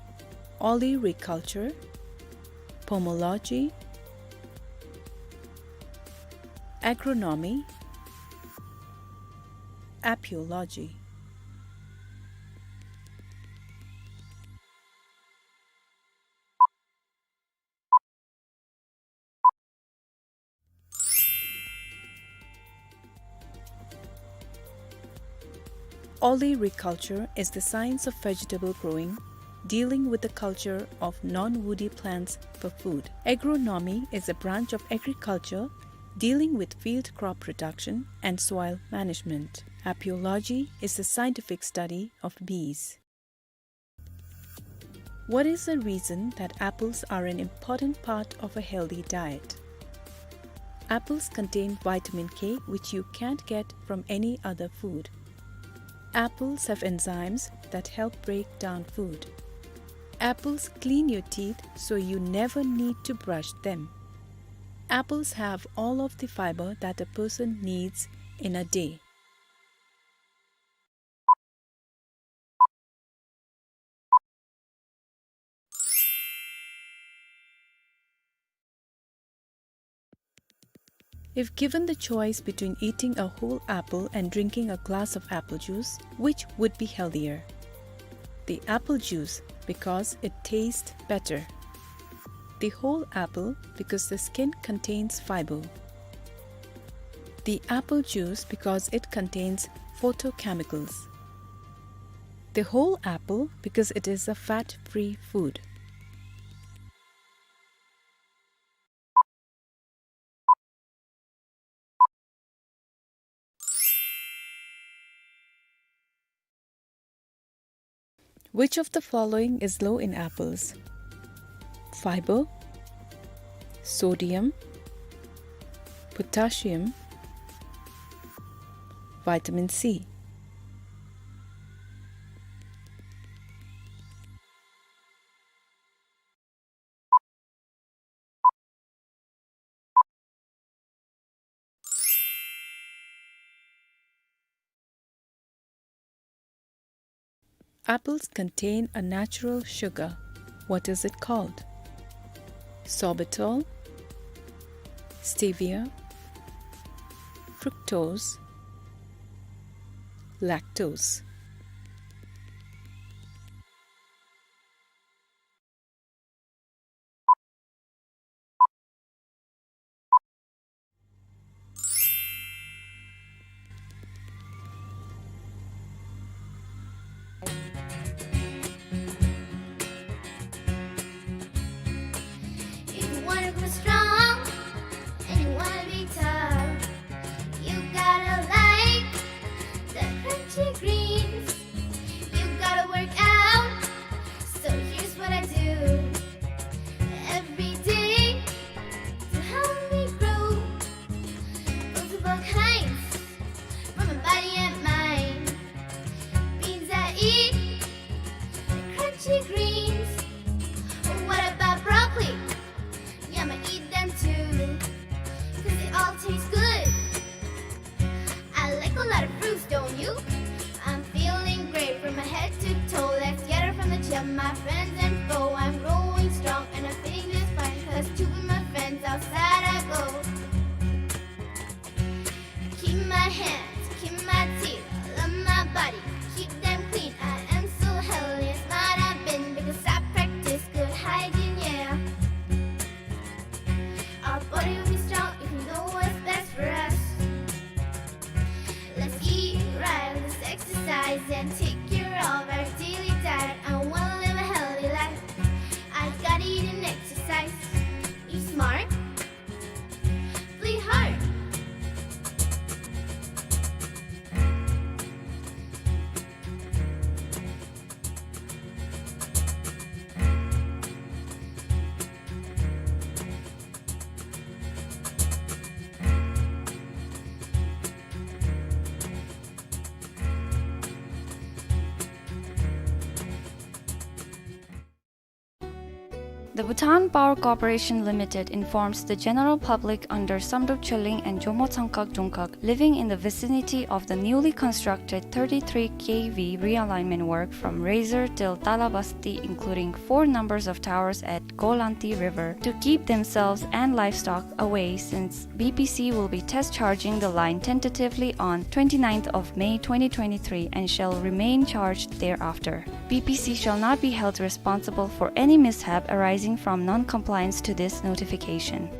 olericulture, pomology, agronomy, apiology. Olericulture is the science of vegetable growing, dealing with the culture of non-woody plants for food. Agronomy is a branch of agriculture dealing with field crop production and soil management. Apiology is the scientific study of bees. What is the reason that apples are an important part of a healthy diet? Apples contain vitamin K, which you can't get from any other food. Apples have enzymes that help break down food. Apples clean your teeth, so you never need to brush them. Apples have all of the fiber that a person needs in a day. If given the choice between eating a whole apple and drinking a glass of apple juice, which would be healthier? The apple juice, because it tastes better. The whole apple, because the skin contains fiber. The apple juice, because it contains phytochemicals. The whole apple, because it is a fat-free food. Which of the following is low in apples? Fiber, sodium, potassium, vitamin C. Apples contain a natural sugar. What is it called? Sorbitol, stevia, fructose, lactose. If you wanna grow strong and you wanna be tough, you gotta like the crunchy greens. You gotta work out, so here's what I do. Every day to help me grow. Multiple kinds for my body and mind. Beans I eat, the crunchy greens. What about broccoli? Yeah, I'ma eat them too, 'cause they all taste good. I like a lot of fruits, don't you? I'm feeling great from my head to toe. Let's get it from the gym, my friends and foe. I'm growing strong and I'm feeling just fine, 'cause to be my friends outside I go. Keep my hands, keep my teeth, love my body, keep them clean. I am so healthy and smart I've been, because I practice good hygiene, yeah. Our body will be strong if we know what's best for us. Let's eat right, let's exercise and take care of our daily diet. I wanna live a healthy life. I gotta eat and exercise. Eat smart, play hard. The Bhutan Power Corporation Limited informs the general public under Samdrup Tshilling and Jomo Tsangkak Dzongkhag living in the vicinity of the newly constructed thirty-three K V realignment work from Razer till Talabasti, including four numbers of towers at Golanti River, to keep themselves and livestock away, since B P C will be test charging the line tentatively on twenty-ninth of May twenty twenty-three and shall remain charged thereafter. B P C shall not be held responsible for any mishap arising from non-compliance to this notification.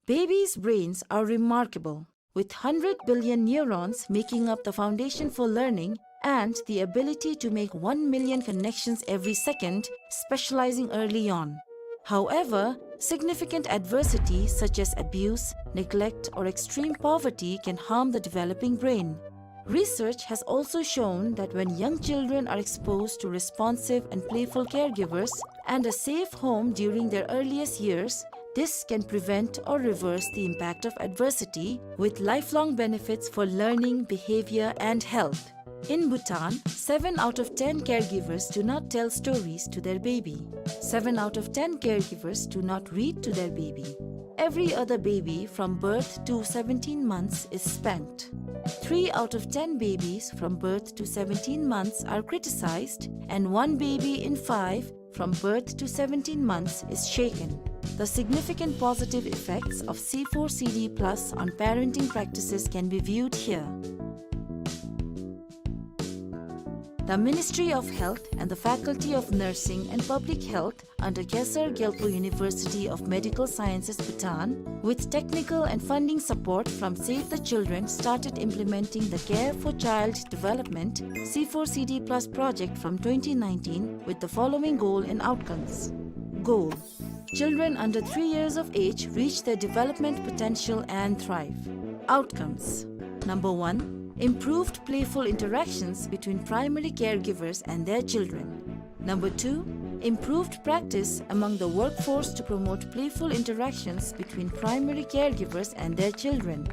Babies' brains are remarkable, with hundred billion neurons making up the foundation for learning and the ability to make one million connections every second, specializing early on. However, significant adversity such as abuse, neglect, or extreme poverty can harm the developing brain. Research has also shown that when young children are exposed to responsive and playful caregivers and a safe home during their earliest years, this can prevent or reverse the impact of adversity, with lifelong benefits for learning, behavior, and health. In Bhutan, seven out of ten caregivers do not tell stories to their baby. Seven out of ten caregivers do not read to their baby. Every other baby from birth to seventeen months is spanked. Three out of ten babies from birth to seventeen months are criticized, and one baby in five from birth to seventeen months is shaken. The significant positive effects of C four C D plus on parenting practices can be viewed here. The Ministry of Health and the Faculty of Nursing and Public Health under Khesar Gyalpo University of Medical Sciences, Bhutan, with technical and funding support from Save the Children, started implementing the Care for Child Development C four C D plus project from twenty nineteen with the following goal and outcomes. Goal: children under three years of age reach their development potential and thrive. Outcomes: number one, improved playful interactions between primary caregivers and their children. Number two, improved practice among the workforce to promote playful interactions between primary caregivers and their children.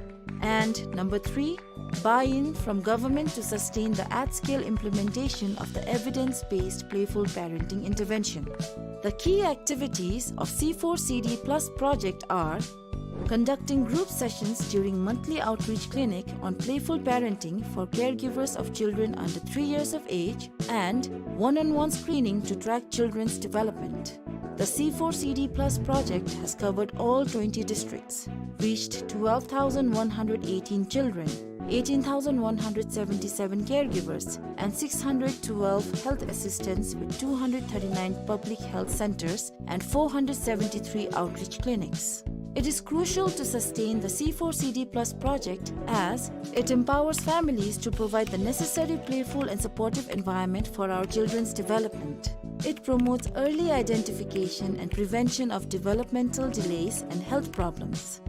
And number three, buy-in from government to sustain the at-scale implementation of the evidence-based playful parenting intervention. The key activities of C four C D plus project are conducting group sessions during monthly outreach clinic on playful parenting for caregivers of children under three years of age, and one-on-one screening to track children's development. The C four C D plus project has covered all twenty districts, reached twelve thousand one hundred eighteen children, eighteen thousand one hundred seventy-seven caregivers, and six hundred twelve health assistants with two hundred thirty-nine public health centers and four hundred seventy-three outreach clinics. It is crucial to sustain the C four C D plus project as it empowers families to provide the necessary playful and supportive environment for our children's development. It promotes early identification and prevention of developmental delays and health problems.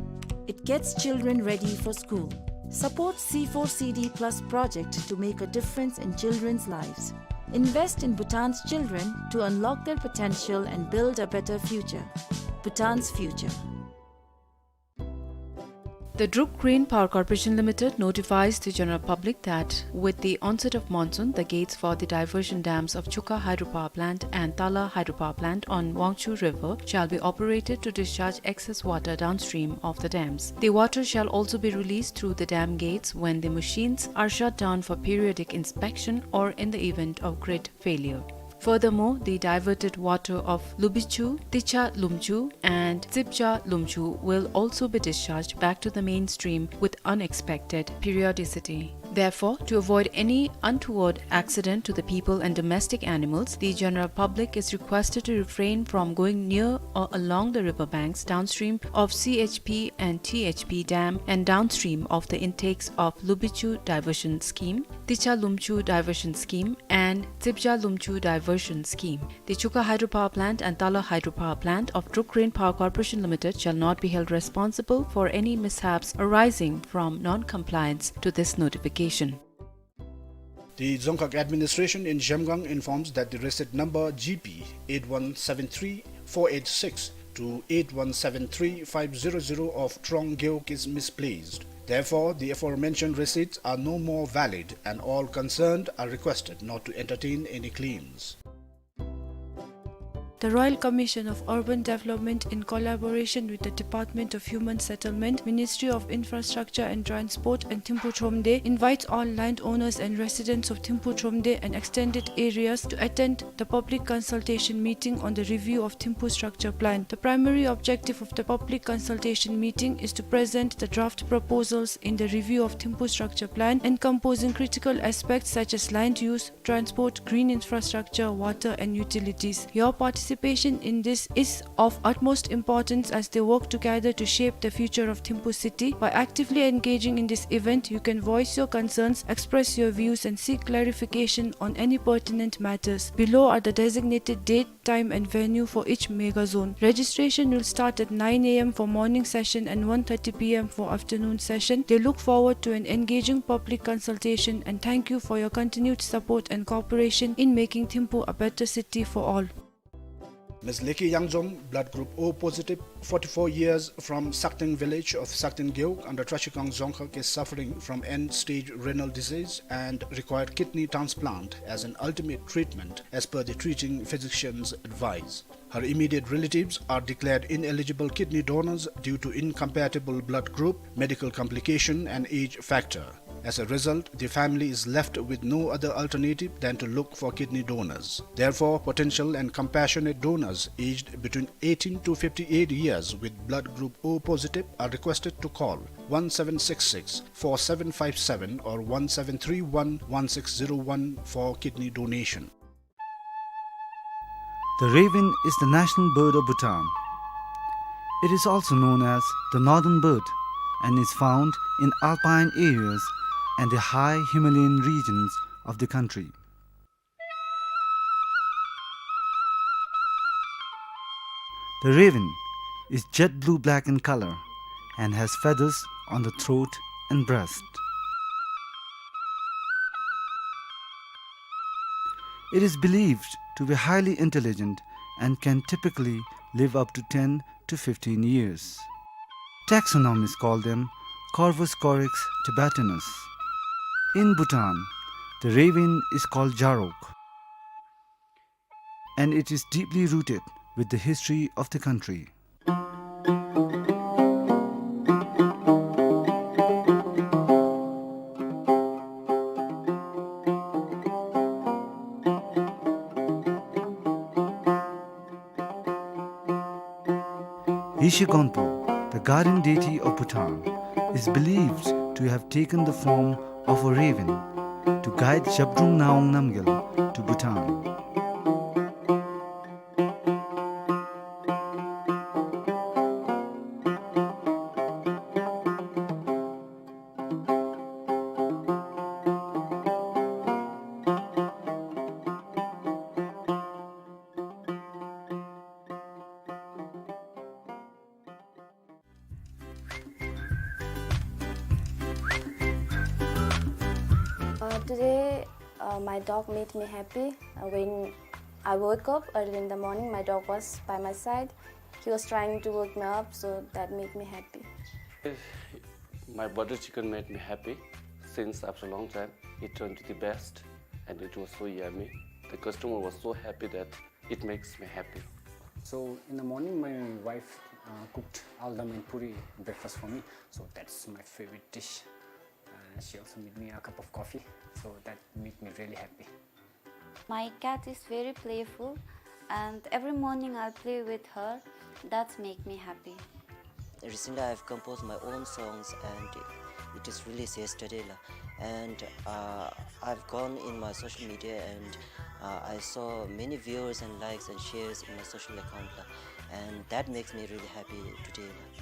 It gets children ready for school. Support C four C D plus project to make a difference in children's lives. Invest in Bhutan's children to unlock their potential and build a better future. Bhutan's future. The Druk Green Power Corporation Limited notifies the general public that with the onset of monsoon, the gates for the diversion dams of Chuka Hydropower Plant and Tala Hydropower Plant on Wangchu River shall be operated to discharge excess water downstream of the dams. The water shall also be released through the dam gates when the machines are shut down for periodic inspection or in the event of grid failure. Furthermore, the diverted water of Lubichu, Ticha Lumchu, and Tsipcha Lumchu will also be discharged back to the mainstream with unexpected periodicity. Therefore, to avoid any untoward accident to the people and domestic animals, the general public is requested to refrain from going near or along the river banks downstream of C H P and T H P dam and downstream of the intakes of Lubichu Diversion Scheme, Ticha Lumchu Diversion Scheme, and Tsipcha Lumchu Diversion Scheme. The Chuka Hydropower Plant and Tala Hydropower Plant of Druk Green Power Corporation Limited shall not be held responsible for any mishaps arising from non-compliance to this notification. The Dzongkhag Administration in Zhemgang informs that the receipt number G P eight one seven three four eight six to eight one seven three five zero zero of Trong Gewog is misplaced. Therefore, the aforementioned receipts are no more valid and all concerned are requested not to entertain any claims. The Royal Commission of Urban Development, in collaboration with the Department of Human Settlement, Ministry of Infrastructure and Transport, and Thimphu Thromde, invites all landowners and residents of Thimphu Thromde and extended areas to attend the public consultation meeting on the review of Thimphu structure plan. The primary objective of the public consultation meeting is to present the draft proposals in the review of Thimphu structure plan, encompassing critical aspects such as land use, transport, green infrastructure, water, and utilities. Your participation in this is of utmost importance as they work together to shape the future of Thimphu city. By actively engaging in this event, you can voice your concerns, express your views, and seek clarification on any pertinent matters. Below are the designated date, time, and venue for each mega zone. Registration will start at nine A M for morning session and one thirty P M for afternoon session. They look forward to an engaging public consultation and thank you for your continued support and cooperation in making Thimphu a better city for all. Miss Leki Yangjom, blood group O positive, forty-four years, from Sakteng village of Sakteng Gewog under Trashikang Dzongkhag, is suffering from end-stage renal disease and required kidney transplant as an ultimate treatment, as per the treating physician's advice. Her immediate relatives are declared ineligible kidney donors due to incompatible blood group, medical complication, and age factor. As a result, the family is left with no other alternative than to look for kidney donors. Therefore, potential and compassionate donors aged between eighteen to fifty-eight years with blood group O positive are requested to call one seven six six, four seven five seven or one seven three one, one six zero one for kidney donation. The raven is the national bird of Bhutan. It is also known as the northern bird and is found in alpine areas and the high Himalayan regions of the country. The raven is jet blue-black in color and has feathers on the throat and breast. It is believed to be highly intelligent and can typically live up to ten to fifteen years. Taxonomists call them Corvus corax tibetanus. In Bhutan, the raven is called Jarok, and it is deeply rooted with the history of the country. Yeshe Gonpo, the guardian deity of Bhutan, is believed to have taken the form of a raven to guide Zhabdrung Ngawang Namgyal to Bhutan. Uh, today, uh, my dog made me happy. Uh, when I woke up early in the morning, my dog was by my side. He was trying to wake me up, so that made me happy. My butter chicken made me happy since after a long time. It turned to the best, and it was so yummy. The customer was so happy that it makes me happy. So in the morning, my wife, uh, cooked aldam and puri breakfast for me. So that's my favorite dish. Uh, she also made me a cup of coffee. So that made me really happy. My cat is very playful, and every morning I'll play with her. That make me happy. Recently, I've composed my own songs, and it is released yesterday, la. And, uh, I've gone in my social media, and, uh, I saw many viewers and likes and shares in my social account, la. And that makes me really happy today, la.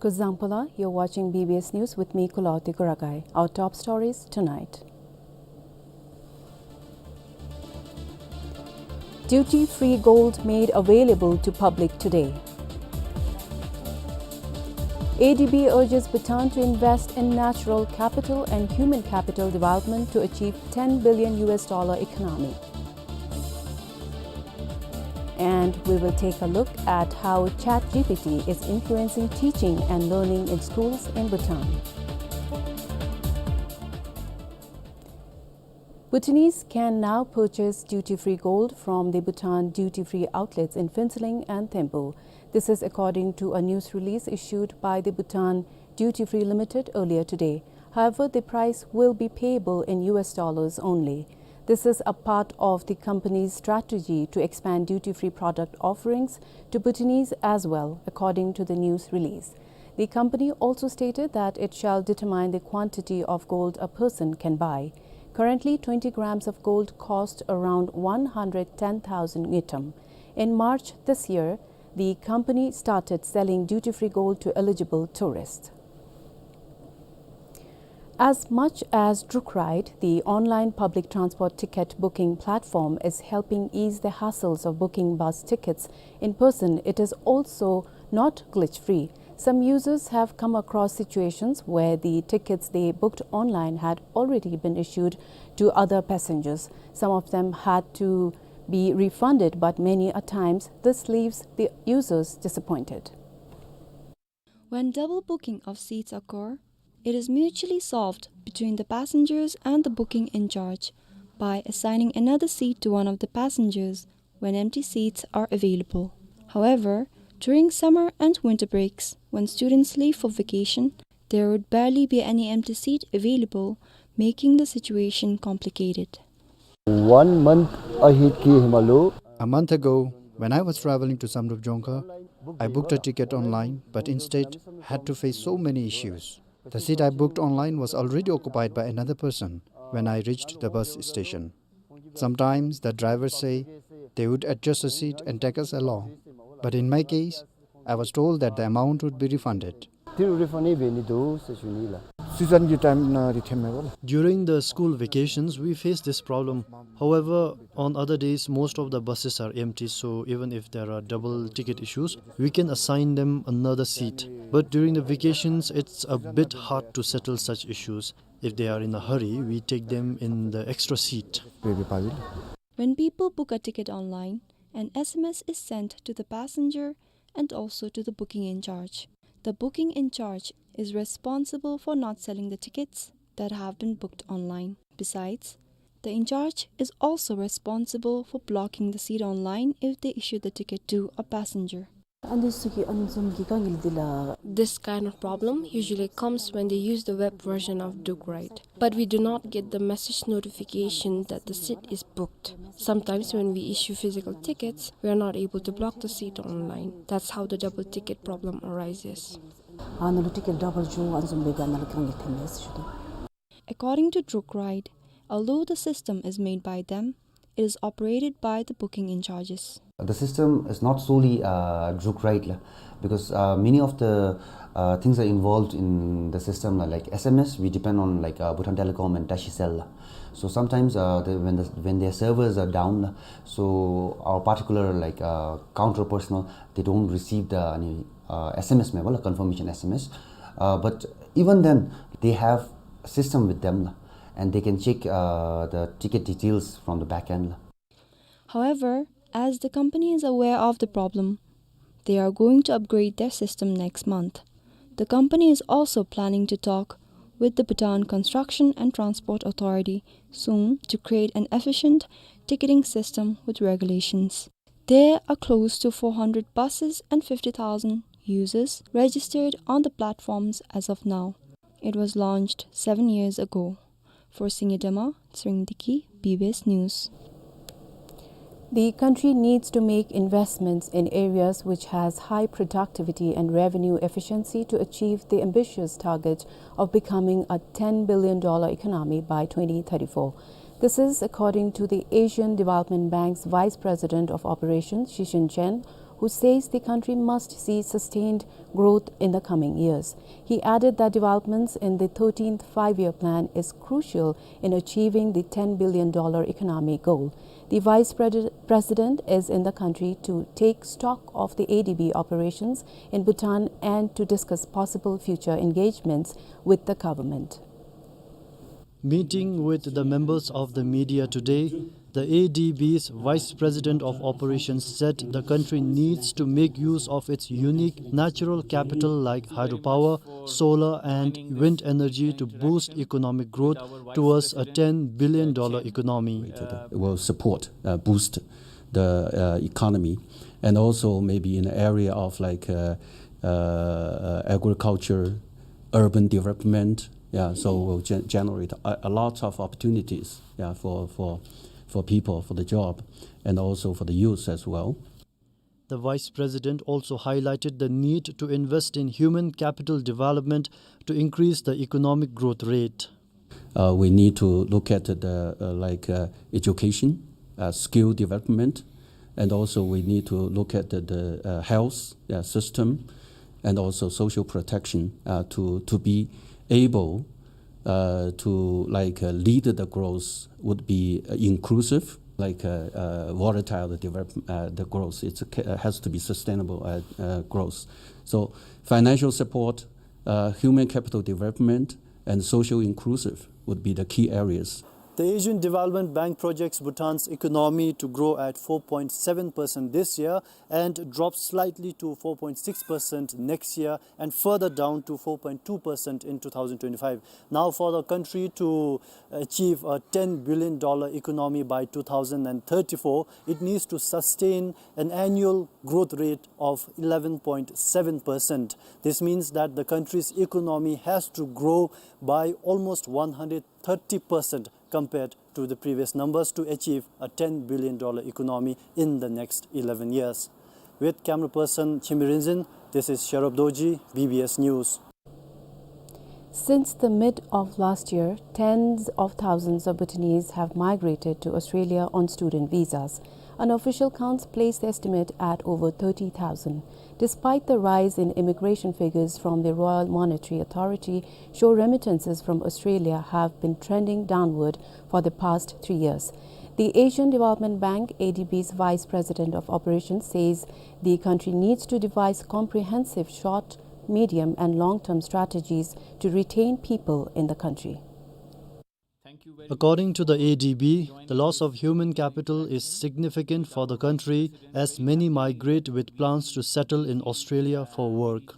Kuzuzangpo la, you're watching B B S News with me, Kulaoti Kuragai. Our top stories tonight. Duty-free gold made available to public today. A D B urges Bhutan to invest in natural capital and human capital development to achieve ten billion U S dollar economy. And we will take a look at how ChatGPT is influencing teaching and learning in schools in Bhutan. Bhutanese can now purchase duty-free gold from the Bhutan duty-free outlets in Phuentsholing and Thimphu. This is according to a news release issued by the Bhutan Duty Free Limited earlier today. However, the price will be payable in U S dollars only. This is a part of the company's strategy to expand duty-free product offerings to Bhutanese as well, according to the news release. The company also stated that it shall determine the quantity of gold a person can buy. Currently, twenty grams of gold cost around one hundred ten thousand ngultrum. In March this year, the company started selling duty-free gold to eligible tourists. As much as Druk Ride, the online public transport ticket booking platform, is helping ease the hassles of booking bus tickets in person, it is also not glitch-free. Some users have come across situations where the tickets they booked online had already been issued to other passengers. Some of them had to be refunded, but many a times this leaves the users disappointed. When double booking of seats occur, it is mutually solved between the passengers and the booking in charge by assigning another seat to one of the passengers when empty seats are available. However, during summer and winter breaks, when students leave for vacation, there would barely be any empty seat available, making the situation complicated. One month ahead ki himalu. A month ago, when I was traveling to Samdrup Dzongkha, I booked a ticket online, but instead had to face so many issues. The seat I booked online was already occupied by another person when I reached the bus station. Sometimes the drivers say they would adjust a seat and take us along. But in my case, I was told that the amount would be refunded. During the school vacations, we face this problem. However, on other days, most of the buses are empty, so even if there are double ticket issues, we can assign them another seat. But during the vacations, it's a bit hard to settle such issues. If they are in a hurry, we take them in the extra seat. When people book a ticket online, an S M S is sent to the passenger and also to the booking in charge. The booking in charge is responsible for not selling the tickets that have been booked online. Besides, the in charge is also responsible for blocking the seat online if they issue the ticket to a passenger. This kind of problem usually comes when they use the web version of Druk Ride. But we do not get the message notification that the seat is booked. Sometimes when we issue physical tickets, we are not able to block the seat online. That's how the double ticket problem arises. According to Druk Ride, although the system is made by them, it is operated by the booking in charges. The system is not solely, uh, Druk Ride la, because, uh, many of the, uh, things are involved in the system la, like S M S, we depend on, like, uh, Bhutan Telecom and Tashicell la. So sometimes, uh, the, when the, when their servers are down la, so our particular, like, uh, counter personnel, they don't receive the, uh, S M S, mane confirmation S M S. Uh, but even then, they have system with them la, and they can check, uh, the ticket details from the back end la. However, as the company is aware of the problem, they are going to upgrade their system next month. The company is also planning to talk with the Bhutan Construction and Transport Authority soon to create an efficient ticketing system with regulations. There are close to four hundred buses and fifty thousand users registered on the platforms as of now. It was launched seven years ago. For Singye Dema, Tshering Deki, B B S News. The country needs to make investments in areas which has high productivity and revenue efficiency to achieve the ambitious target of becoming a ten billion dollar economy by twenty thirty-four. This is according to the Asian Development Bank's Vice President of Operations, Shishin Chen, who says the country must see sustained growth in the coming years. He added that developments in the thirteenth Five-Year Plan is crucial in achieving the ten billion dollar economy goal. The Vice Pres-, President is in the country to take stock of the A D B operations in Bhutan and to discuss possible future engagements with the government. Meeting with the members of the media today, the A D B's Vice President of Operations said the country needs to make use of its unique natural capital like hydropower, solar and wind energy to boost economic growth towards a ten billion dollar economy. It will support, uh, boost the, uh, economy, and also maybe in the area of, like, uh, uh, uh, agriculture, urban development. Yeah, so will gen-, generate a, a lot of opportunities, yeah, for, for, for people, for the job, and also for the youth as well. The Vice President also highlighted the need to invest in human capital development to increase the economic growth rate. Uh, we need to look at the, uh, like, uh, education, uh, skill development, and also we need to look at the, the, uh, health, uh, system, and also social protection, uh, to, to be able, uh, to, like, uh, lead the growth would be, uh, inclusive, like, uh, uh, volatile the develop-, uh, the growth. It's a ca-, uh, has to be sustainable, uh, uh, growth. So financial support, uh, human capital development, and social inclusive would be the key areas. The Asian Development Bank projects Bhutan's economy to grow at four point seven percent this year and drop slightly to four point six percent next year and further down to four point two percent in two thousand twenty-five. Now, for the country to achieve a ten billion dollar economy by two thousand thirty-four, it needs to sustain an annual growth rate of eleven point seven percent. This means that the country's economy has to grow by almost one hundred thirty percent compared to the previous numbers to achieve a ten billion dollar economy in the next eleven years. With camera person Chimi Rinzin, this is Sherub Dorji, B B S News. Since the mid of last year, tens of thousands of Bhutanese have migrated to Australia on student visas. Unofficial counts place the estimate at over thirty thousand. Despite the rise in immigration figures from the Royal Monetary Authority, show remittances from Australia have been trending downward for the past three years. The Asian Development Bank, A D B's Vice President of Operations, says the country needs to devise comprehensive short, medium and long-term strategies to retain people in the country. According to the A D B, the loss of human capital is significant for the country as many migrate with plans to settle in Australia for work.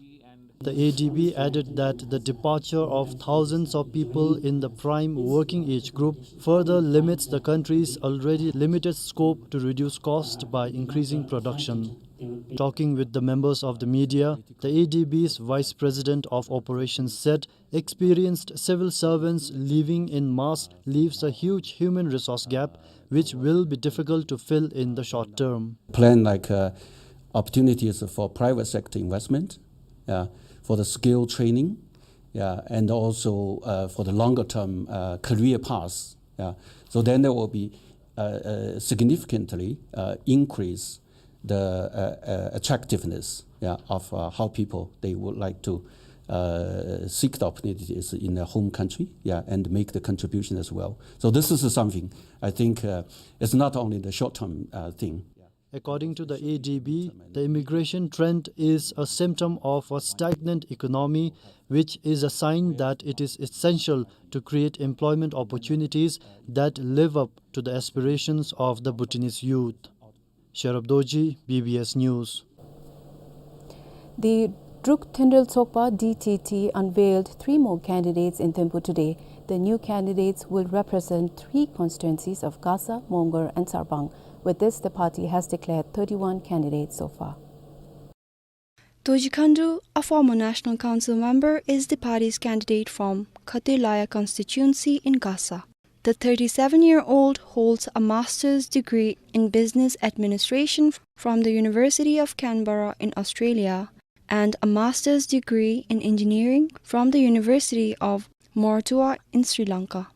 The A D B added that the departure of thousands of people in the prime working age group further limits the country's already limited scope to reduce cost by increasing production. Talking with the members of the media, the A D B's Vice President of Operations said experienced civil servants leaving in mass leaves a huge human resource gap, which will be difficult to fill in the short term. Plan, like, uh, opportunities for private sector investment, yeah, for the skill training, yeah, and also, uh, for the longer term, uh, career paths, yeah. So then there will be, uh, uh, significantly, uh, increase the, uh, uh, attractiveness, yeah, of, uh, how people, they would like to, uh, seek the opportunities in their home country, yeah, and make the contribution as well. So this is something I think, uh, it's not only the short-term, uh, thing. According to the A D B, the immigration trend is a symptom of a stagnant economy, which is a sign that it is essential to create employment opportunities that live up to the aspirations of the Bhutanese youth. Sherub Dorji, B B S News. The Druk Thyndrel Tsokpa, D T T, unveiled three more candidates in Thimphu today. The new candidates will represent three constituencies of Gasa, Mongar and Sarbang. With this, the party has declared thirty-one candidates so far. Dorji Khandu, a former National Council member, is the party's candidate from Khatoilaya constituency in Gasa. The thirty-seven-year-old holds a master's degree in business administration from the University of Canberra in Australia and a master's degree in engineering from the University of Moratuwa in Sri Lanka.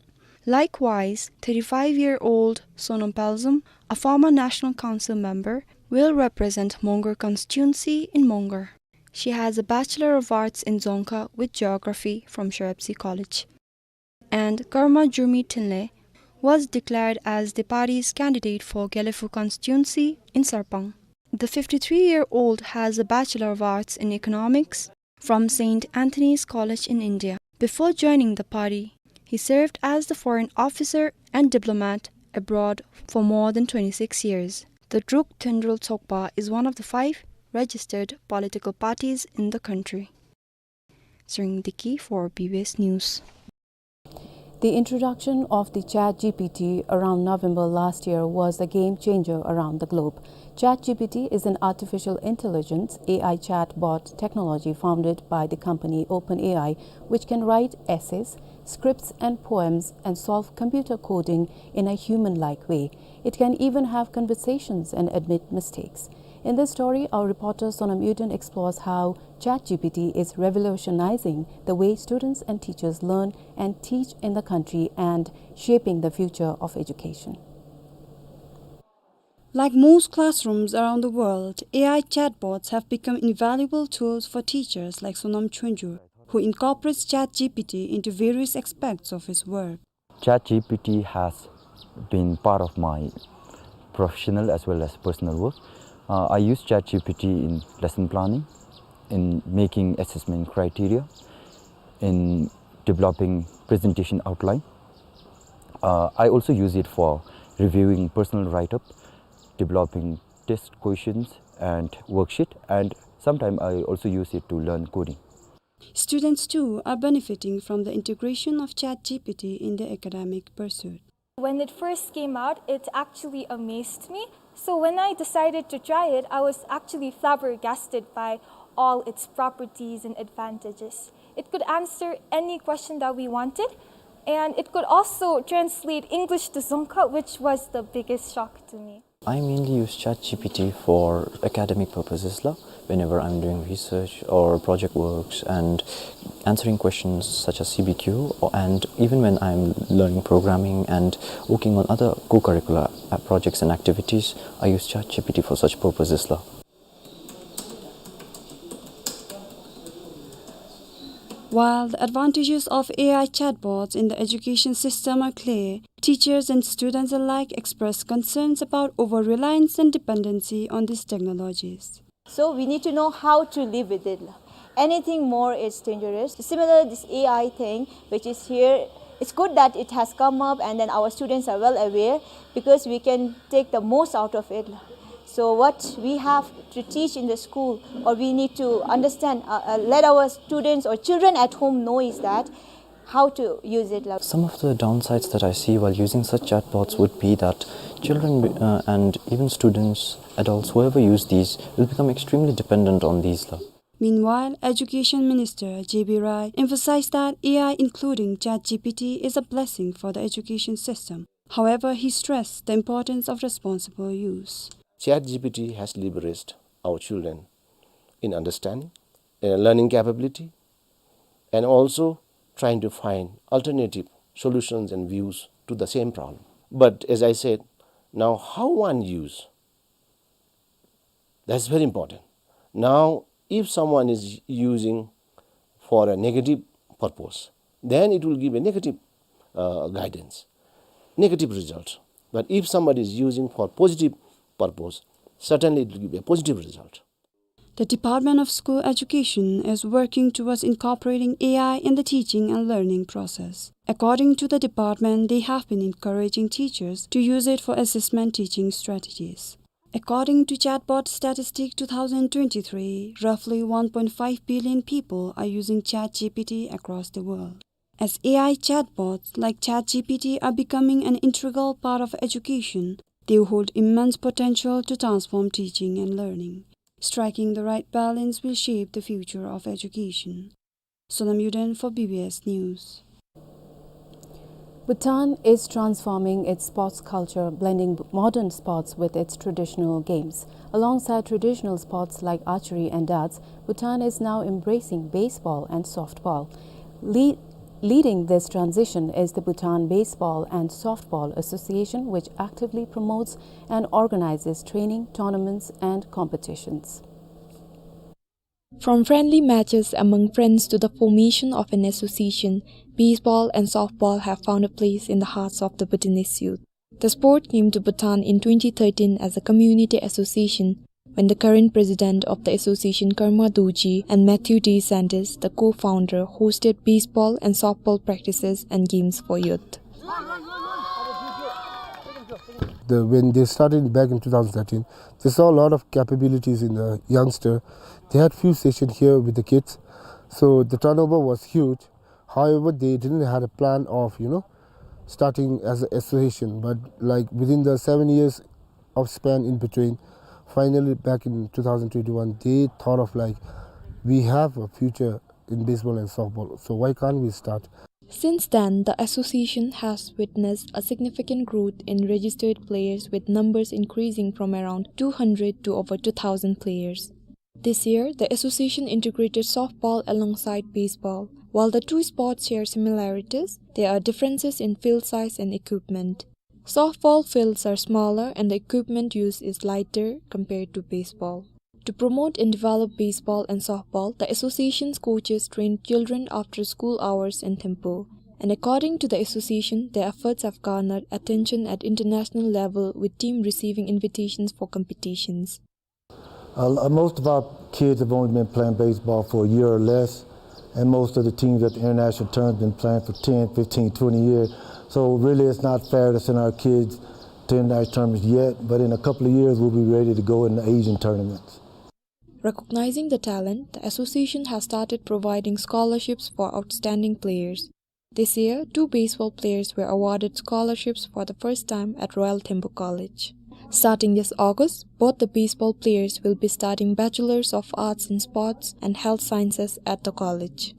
Likewise, thirty-five-year-old Sonam Palzam, a former National Council member, will represent Mongar constituency in Mongar. She has a Bachelor of Arts in Dzongkha with Geography from Sherepsi College. And Karma Jurmi Thinley was declared as the party's candidate for Gelephu constituency in Sarpang. The fifty-three-year-old has a Bachelor of Arts in Economics from Saint Anthony's College in India. Before joining the party, he served as the foreign officer and diplomat abroad for more than twenty-six years. The Druk Tendrul Tsokpa is one of the five registered political parties in the country. Sering Deki for B B S News. The introduction of the ChatGPT around November last year was a game changer around the globe. ChatGPT is an artificial intelligence, A I chatbot technology founded by the company OpenAI, which can write essays, scripts, and poems and solve computer coding in a human-like way. It can even have conversations and admit mistakes. In this story, our reporter Sonam Yuden explores how ChatGPT is revolutionizing the way students and teachers learn and teach in the country and shaping the future of education. Like most classrooms around the world, A I chatbots have become invaluable tools for teachers like Sonam Chonju, who incorporates ChatGPT into various aspects of his work. ChatGPT has been part of my professional as well as personal work. Uh, I use ChatGPT in lesson planning, in making assessment criteria, in developing presentation outline. Uh, I also use it for reviewing personal write-up, developing test questions and worksheet, and sometimes I also use it to learn coding. Students too are benefiting from the integration of ChatGPT in their academic pursuit. When it first came out, it actually amazed me. So when I decided to try it, I was actually flabbergasted by all its properties and advantages. It could answer any question that we wanted, and it could also translate English to Dzongkha, which was the biggest shock to me. I mainly use ChatGPT for academic purposes la, whenever I'm doing research or project works and answering questions such as C B Q, or, and even when I'm learning programming and working on other co-curricular, uh, projects and activities, I use ChatGPT for such purposes la. While the advantages of A I chatbots in the education system are clear, teachers and students alike express concerns about over-reliance and dependency on these technologies. So we need to know how to live with it. Anything more is dangerous. Similar, this A I thing, which is here, it's good that it has come up and then our students are well aware because we can take the most out of it. So what we have to teach in the school, or we need to understand, uh, uh, let our students or children at home know is that how to use it la. Some of the downsides that I see while using such chatbots would be that children, uh, and even students, adults, whoever use these, will become extremely dependent on these la. Meanwhile, Education Minister J B Roy emphasized that A I, including ChatGPT, is a blessing for the education system. However, he stressed the importance of responsible use. ChatGPT has leveraged our children in understanding, in learning capability, and also trying to find alternative solutions and views to the same problem. But as I said, now how one use, that's very important. Now, if someone is using for a negative purpose, then it will give a negative, uh, guidance, negative result. But if somebody is using for positive purpose, certainly it will give a positive result. The Department of School Education is working towards incorporating A I in the teaching and learning process. According to the department, they have been encouraging teachers to use it for assessment teaching strategies. According to Chatbot Statistic two thousand twenty-three, roughly one point five billion people are using ChatGPT across the world. As A I chatbots like ChatGPT are becoming an integral part of education, they hold immense potential to transform teaching and learning. Striking the right balance will shape the future of education. Sonam Yuden for B B S News. Bhutan is transforming its sports culture, blending modern sports with its traditional games. Alongside traditional sports like archery and darts, Bhutan is now embracing baseball and softball. Lee Leading this transition is the Bhutan Baseball and Softball Association, which actively promotes and organizes training, tournaments, and competitions. From friendly matches among friends to the formation of an association, baseball and softball have found a place in the hearts of the Bhutanese youth. The sport came to Bhutan in twenty thirteen as a community association, when the current president of the association, Karma Dorji, and Matthew D. Sanders, the co-founder, hosted baseball and softball practices and games for youth. The, when they started back in two thousand thirteen, they saw a lot of capabilities in the youngster. They had few sessions here with the kids, so the turnover was huge. However, they didn't have a plan of, you know, starting as an association. But, like, within the seven years of span in between, finally back in two thousand twenty-one, they thought of, like, we have a future in baseball and softball, so why can't we start? Since then, the association has witnessed a significant growth in registered players, with numbers increasing from around two hundred to over two thousand players. This year, the association integrated softball alongside baseball. While the two sports share similarities, there are differences in field size and equipment. Softball fields are smaller and the equipment used is lighter compared to baseball. To promote and develop baseball and softball, the association's coaches train children after school hours in Thimphu. And according to the association, their efforts have garnered attention at international level, with team receiving invitations for competitions. Uh, most of our kids have only been playing baseball for a year or less, and most of the teams at the international tournament have been playing for ten, fifteen, twenty years. So really, it's not fair to send our kids to international tournaments yet, but in a couple of years, we'll be ready to go in the Asian tournaments. Recognizing the talent, the association has started providing scholarships for outstanding players. This year, two baseball players were awarded scholarships for the first time at Royal Thimphu College. Starting this August, both the baseball players will be studying Bachelors of Arts in Sports and Health Sciences at the college.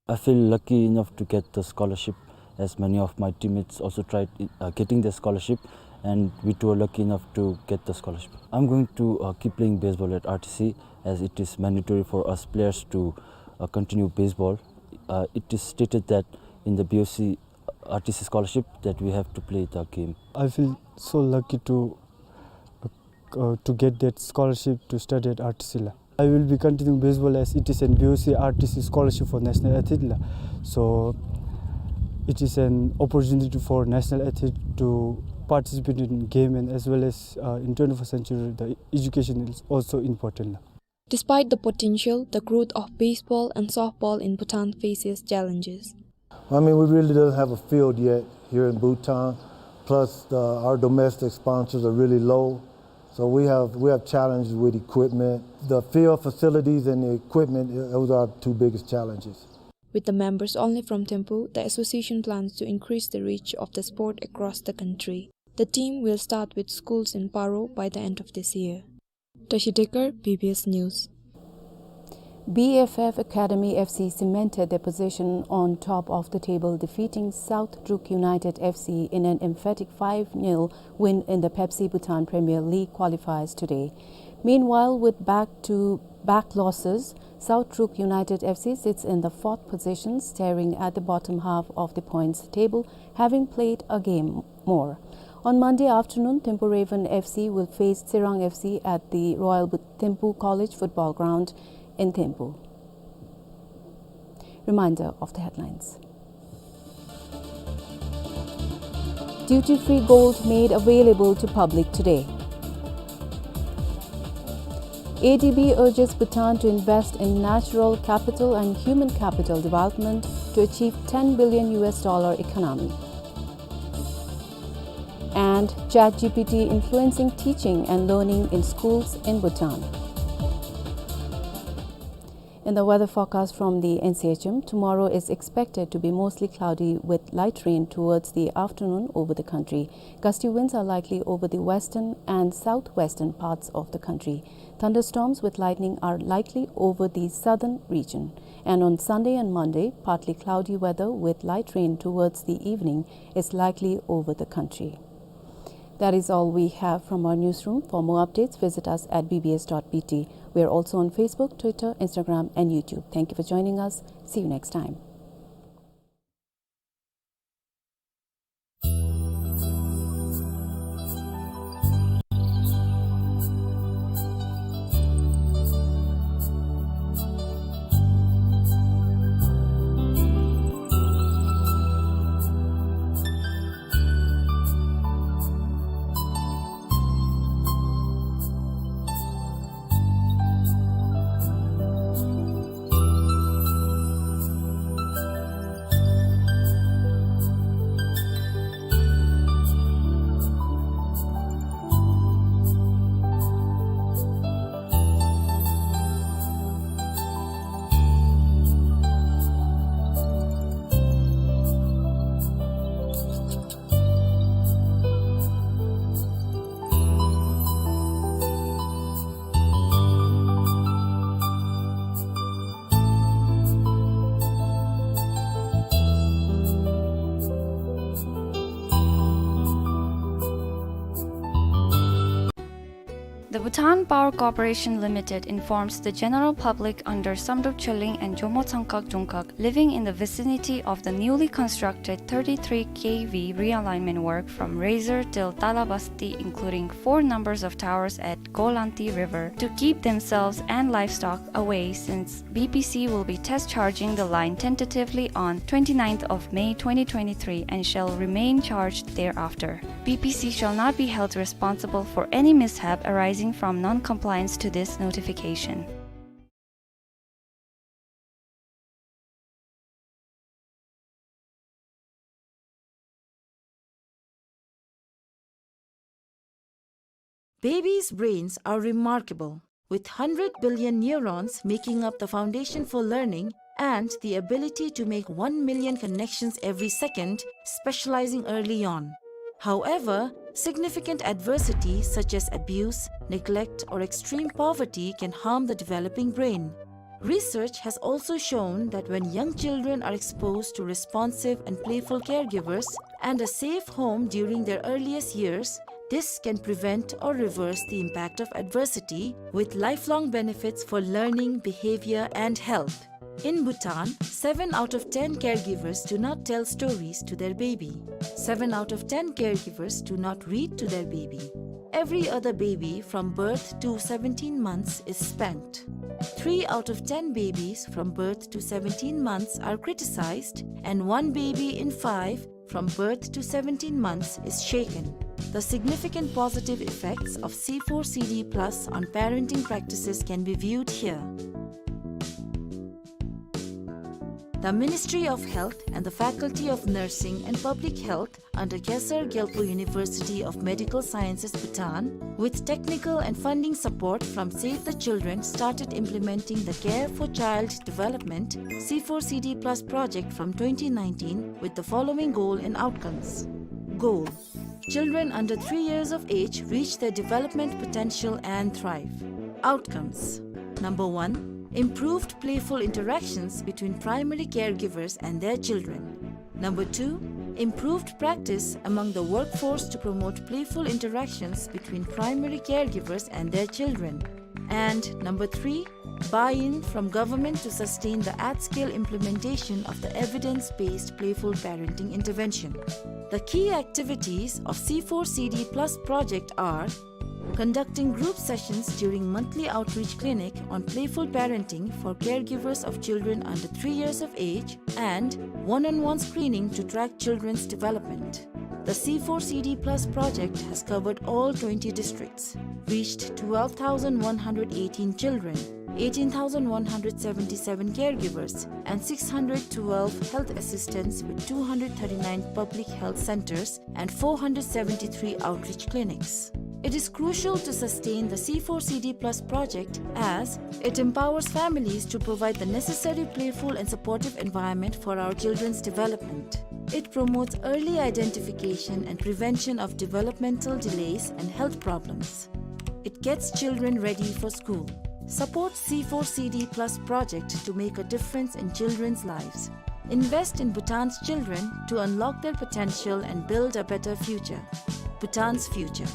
I feel lucky enough to get the scholarship, as many of my teammates also tried, uh, getting the scholarship, and we too are lucky enough to get the scholarship. I'm going to, uh, keep playing baseball at R T C, as it is mandatory for us players to, uh, continue baseball. Uh, it is stated that in the B O C R T C scholarship that we have to play the game. I feel so lucky to, uh, to get that scholarship to study at R T C la. I will be continuing baseball as it is an B O C R T C scholarship for national athlete la. So it is an opportunity for national athlete to participate in game, and as well as, uh, in twenty-first century, the education is also important la. Despite the potential, the growth of baseball and softball in Bhutan faces challenges. I mean, we really doesn't have a field yet here in Bhutan. Plus, the, our domestic sponsors are really low. So we have, we have challenges with equipment. The field facilities and the equipment, those are our two biggest challenges. With the members only from Thimphu, the association plans to increase the reach of the sport across the country. The team will start with schools in Paro by the end of this year. Tashi Dekar, B B S News. B F F Academy F C cemented their position on top of the table, defeating South Druk United F C in an emphatic five nil win in the Pepsi Bhutan Premier League qualifiers today. Meanwhile, with back-to-back losses, South Druk United F C sits in the fourth position, staring at the bottom half of the points table, having played a game more. On Monday afternoon, Thimphu Raven F C will face Tsirang F C at the Royal Bu-, Thimphu College Football Ground in Thimphu. Reminder of the headlines. Duty-free gold made available to public today. A D B urges Bhutan to invest in natural capital and human capital development to achieve ten billion U S dollar economy. And ChatGPT influencing teaching and learning in schools in Bhutan. In the weather forecast from the N C H M, tomorrow is expected to be mostly cloudy with light rain towards the afternoon over the country. Gusty winds are likely over the western and southwestern parts of the country. Thunderstorms with lightning are likely over the southern region. And on Sunday and Monday, partly cloudy weather with light rain towards the evening is likely over the country. That is all we have from our newsroom. For more updates, visit us at B B S dot B T. We are also on Facebook, Twitter, Instagram, and YouTube. Thank you for joining us. See you next time. Bhutan Power Corporation Limited informs the general public under Samdrup Tshilling and Jomo Tsangkak Dzongkhag living in the vicinity of the newly constructed thirty-three K V realignment work from Razer till Talabasti, including four numbers of towers at Golanti River, to keep themselves and livestock away, since B P C will be test charging the line tentatively on twenty-ninth of May twenty twenty-three and shall remain charged thereafter. B P C shall not be held responsible for any mishap arising from non-compliance to this notification. Babies' brains are remarkable, with hundred billion neurons making up the foundation for learning and the ability to make one million connections every second, specializing early on. However, significant adversity such as abuse, neglect, or extreme poverty can harm the developing brain. Research has also shown that when young children are exposed to responsive and playful caregivers and a safe home during their earliest years, this can prevent or reverse the impact of adversity, with lifelong benefits for learning, behavior, and health. In Bhutan, seven out of ten caregivers do not tell stories to their baby. Seven out of ten caregivers do not read to their baby. Every other baby from birth to seventeen months is spanked. Three out of ten babies from birth to seventeen months are criticized, and one baby in five from birth to seventeen months is shaken. The significant positive effects of C four C D plus on parenting practices can be viewed here. The Ministry of Health and the Faculty of Nursing and Public Health under Khesar Gyalpo University of Medical Sciences, Bhutan, with technical and funding support from Save the Children, started implementing the Care for Child Development C four C D plus project from twenty nineteen with the following goal and outcomes. Goal: children under three years of age reach their development potential and thrive. Outcomes: number one, improved playful interactions between primary caregivers and their children. Number two, improved practice among the workforce to promote playful interactions between primary caregivers and their children. And number three, buy-in from government to sustain the at-scale implementation of the evidence-based playful parenting intervention. The key activities of C four C D plus project are conducting group sessions during monthly outreach clinic on playful parenting for caregivers of children under three years of age, and one-on-one screening to track children's development. The C four C D plus project has covered all twenty districts, reached twelve thousand one hundred eighteen children, eighteen thousand one hundred seventy-seven caregivers, and six hundred twelve health assistants with two hundred thirty-nine public health centers and four hundred seventy-three outreach clinics. It is crucial to sustain the C four C D plus project as it empowers families to provide the necessary playful and supportive environment for our children's development. It promotes early identification and prevention of developmental delays and health problems. It gets children ready for school. Support C four C D plus project to make a difference in children's lives. Invest in Bhutan's children to unlock their potential and build a better future. Bhutan's future.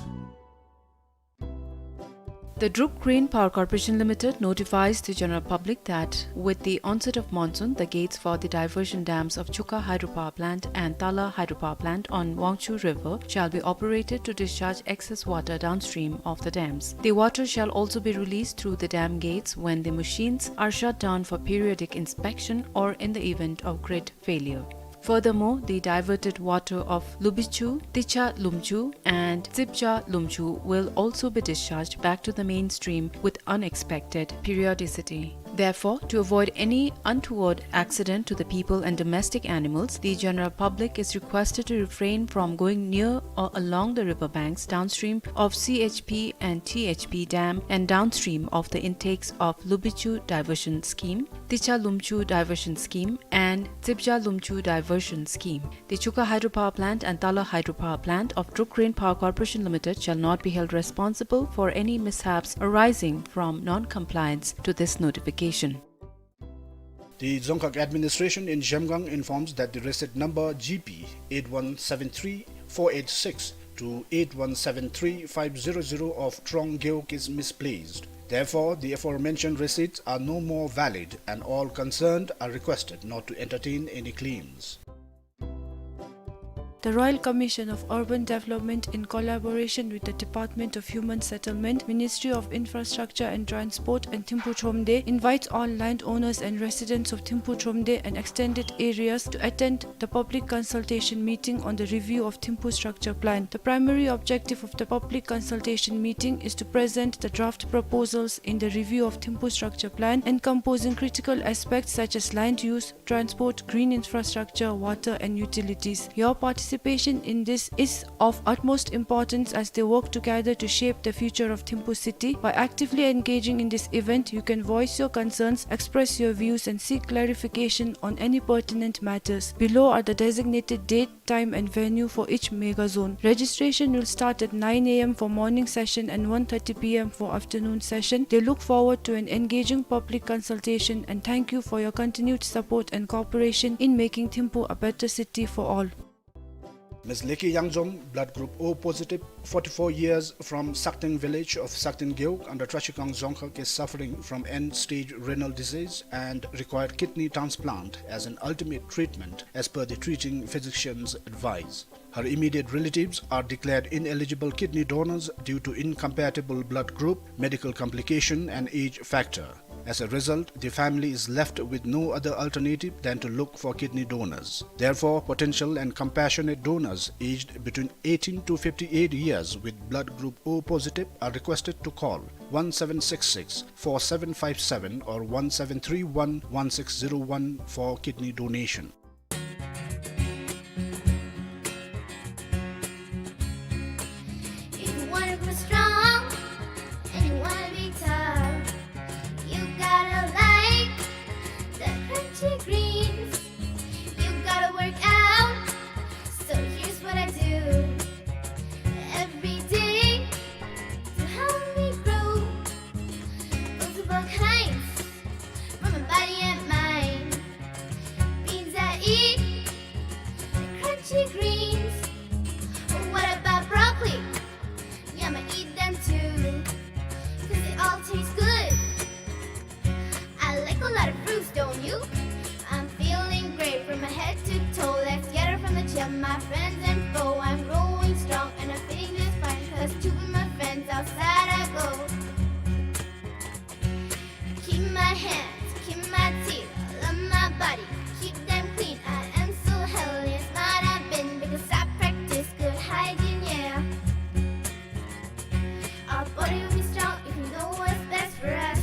The Druk Rain Power Corporation Limited notifies the general public that with the onset of monsoon, the gates for the diversion dams of Chuka Hydropower Plant and Tala Hydropower Plant on Wangchu River shall be operated to discharge excess water downstream of the dams. The water shall also be released through the dam gates when the machines are shut down for periodic inspection or in the event of grid failure. Furthermore, the diverted water of Lubichu, Ticha Lumchu, and Tsipcha Lumchu will also be discharged back to the mainstream with unexpected periodicity. Therefore, to avoid any untoward accident to the people and domestic animals, the general public is requested to refrain from going near or along the river banks downstream of C H P and T H P dam and downstream of the intakes of Lubichu Diversion Scheme, Ticha Lumchu Diversion Scheme, and Tsipcha Lumchu Diversion Scheme. The Chuka Hydropower Plant and Tala Hydropower Plant of Druk Rain Power Corporation Limited shall not be held responsible for any mishaps arising from non-compliance to this notification. The Dzongkhag Administration in Zhemgang informs that the receipt number G P eight one seven three four eight six to eight one seven three five zero zero of Trong Gewog is misplaced. Therefore, the aforementioned receipts are no more valid and all concerned are requested not to entertain any claims. The Royal Commission of Urban Development, in collaboration with the Department of Human Settlement, Ministry of Infrastructure and Transport, and Thimphu Thromde, invites all landowners and residents of Thimphu Thromde and extended areas to attend the public consultation meeting on the review of Thimphu structure plan. The primary objective of the public consultation meeting is to present the draft proposals in the review of Thimphu structure plan, encompassing critical aspects such as land use, transport, green infrastructure, water, and utilities. Your participation in this is of utmost importance as they work together to shape the future of Thimphu city. By actively engaging in this event, you can voice your concerns, express your views, and seek clarification on any pertinent matters. Below are the designated date, time, and venue for each mega zone. Registration will start at nine A M for morning session and one thirty P M for afternoon session. They look forward to an engaging public consultation and thank you for your continued support and cooperation in making Thimphu a better city for all. Miss Leki Yangjom, blood group O positive, forty-four years, from Sakteng village of Sakteng Gewog under Trashigang Dzongkhag, is suffering from end-stage renal disease and required kidney transplant as an ultimate treatment, as per the treating physician's advice. Her immediate relatives are declared ineligible kidney donors due to incompatible blood group, medical complication, and age factor. As a result, the family is left with no other alternative than to look for kidney donors. Therefore, potential and compassionate donors aged between eighteen to fifty-eight years with blood group O positive are requested to call one seven six six, four seven five seven or one seven three one, one six zero one for kidney donation. If you wanna grow strong and you wanna be tall, you gotta like the crunchy greens. You gotta work out. So here's what I do every day to help me grow. Multiple kinds for my body and mind. Beans I eat, crunchy greens. What about broccoli? Yum, I eat them too. 'Cause it all tastes good. I like a lot of fruits, don't you? I'm feeling great from my head to toe. Let's gather from the gym, my friends and foe. I'm growing strong and I'm feeling just fine. 'Cause to my friends outside I go. Keep my hands, keep my teeth, love my body, keep them clean. I am so healthy and smart I've been because I practice good hygiene, yeah. Our body will be strong if we know what's best for us.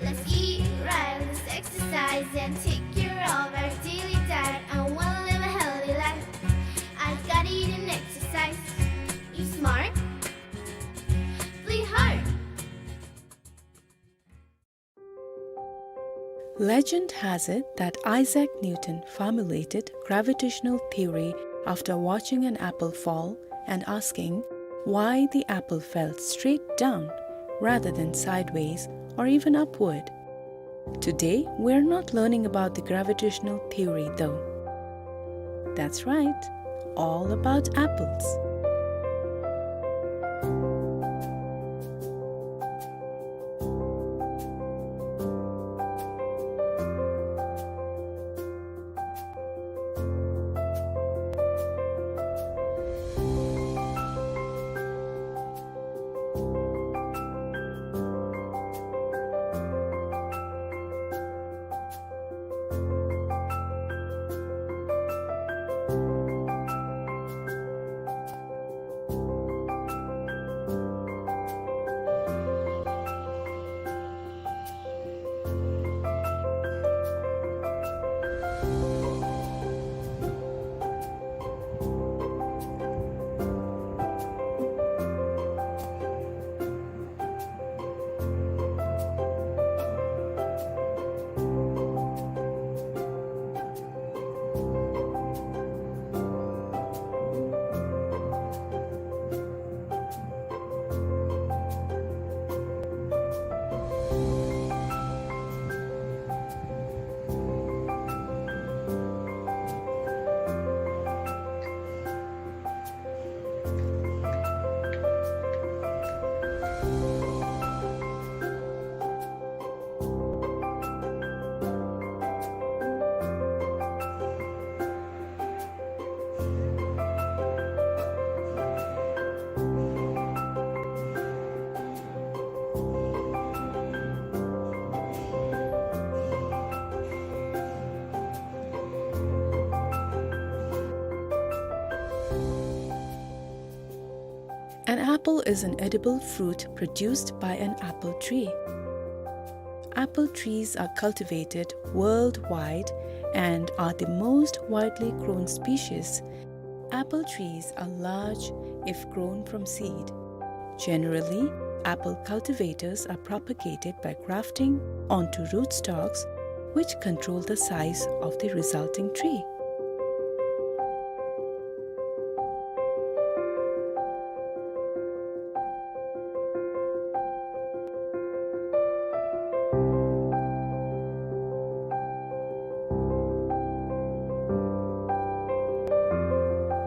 Let's eat right, let's exercise and take care of our daily diet. I wanna live a healthy life. I gotta eat and exercise. Eat smart, play hard. Legend has it that Isaac Newton formulated gravitational theory after watching an apple fall and asking why the apple fell straight down rather than sideways or even upward. Today, we're not learning about the gravitational theory, though. That's right, all about apples. Apple is an edible fruit produced by an apple tree. Apple trees are cultivated worldwide and are the most widely grown species. Apple trees are large if grown from seed. Generally, apple cultivators are propagated by grafting onto rootstocks, which control the size of the resulting tree.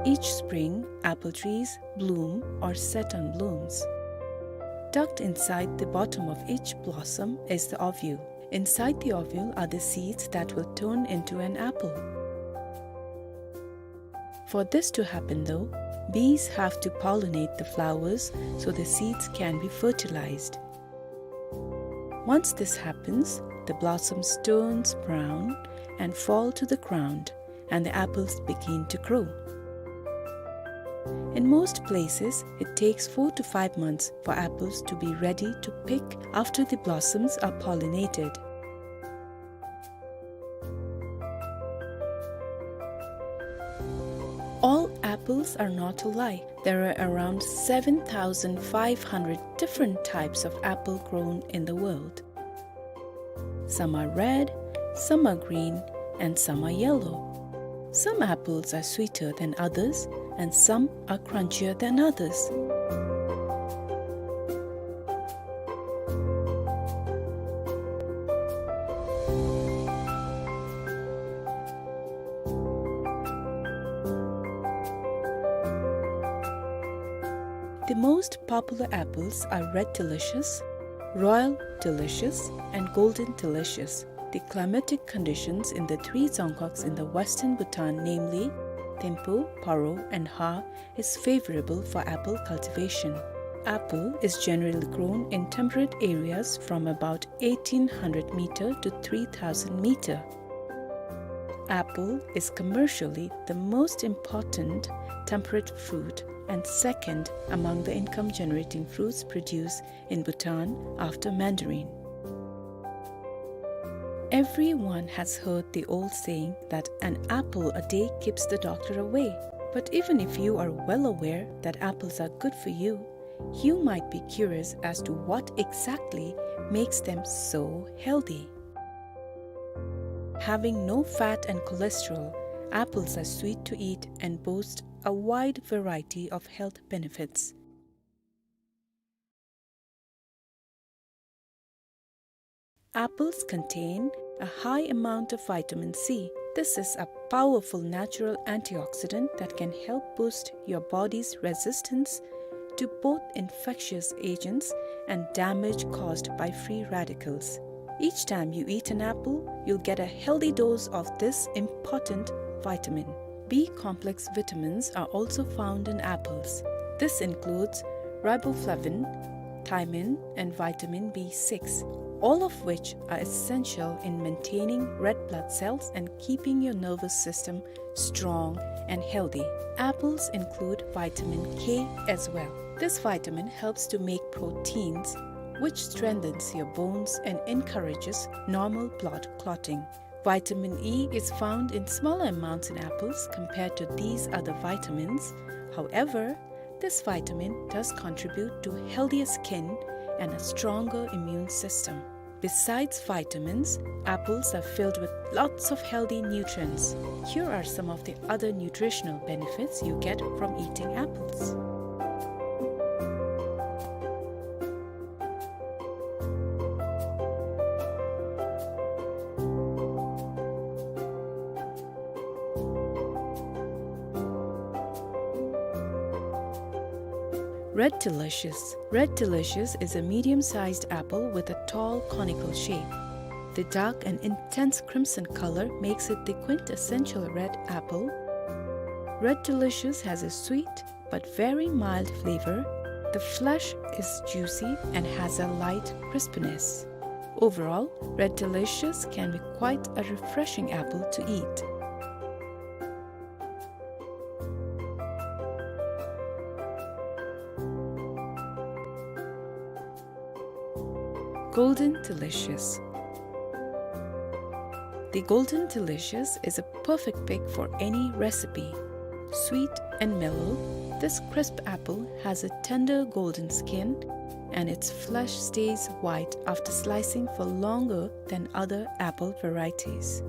Each spring, apple trees bloom or set on blooms. Tucked inside the bottom of each blossom is the ovule. Inside the ovule are the seeds that will turn into an apple. For this to happen, though, bees have to pollinate the flowers so the seeds can be fertilized. Once this happens, the blossoms turns brown and fall to the ground, and the apples begin to grow. In most places, it takes four to five months for apples to be ready to pick after the blossoms are pollinated. All apples are not alike. There are around seven thousand five hundred different types of apple grown in the world. Some are red, some are green, and some are yellow. Some apples are sweeter than others, and some are crunchier than others. The most popular apples are Red Delicious, Royal Delicious, and Golden Delicious. The climatic conditions in the three Dzongkhags in the western Bhutan, namely Thimphu, Paro, and Ha, is favorable for apple cultivation. Apple is generally grown in temperate areas from about eighteen hundred meter to three thousand meter. Apple is commercially the most important temperate fruit and second among the income-generating fruits produced in Bhutan after mandarin. Everyone has heard the old saying that an apple a day keeps the doctor away. But even if you are well aware that apples are good for you, you might be curious as to what exactly makes them so healthy. Having no fat and cholesterol, apples are sweet to eat and boast a wide variety of health benefits. Apples contain a high amount of vitamin C. This is a powerful natural antioxidant that can help boost your body's resistance to both infectious agents and damage caused by free radicals. Each time you eat an apple, you'll get a healthy dose of this important vitamin. B complex vitamins are also found in apples. This includes riboflavin, thiamine, and vitamin B six, all of which are essential in maintaining red blood cells and keeping your nervous system strong and healthy. Apples include vitamin K as well. This vitamin helps to make proteins, which strengthens your bones and encourages normal blood clotting. Vitamin E is found in smaller amounts in apples compared to these other vitamins. However, this vitamin does contribute to healthier skin and a stronger immune system. Besides vitamins, apples are filled with lots of healthy nutrients. Here are some of the other nutritional benefits you get from eating apples. Red Delicious. Red Delicious is a medium-sized apple with a tall conical shape. The dark and intense crimson color makes it the quintessential red apple. Red Delicious has a sweet but very mild flavor. The flesh is juicy and has a light crispiness. Overall, Red Delicious can be quite a refreshing apple to eat. Golden Delicious. The Golden Delicious is a perfect pick for any recipe. Sweet and mellow, this crisp apple has a tender golden skin, and its flesh stays white after slicing for longer than other apple varieties.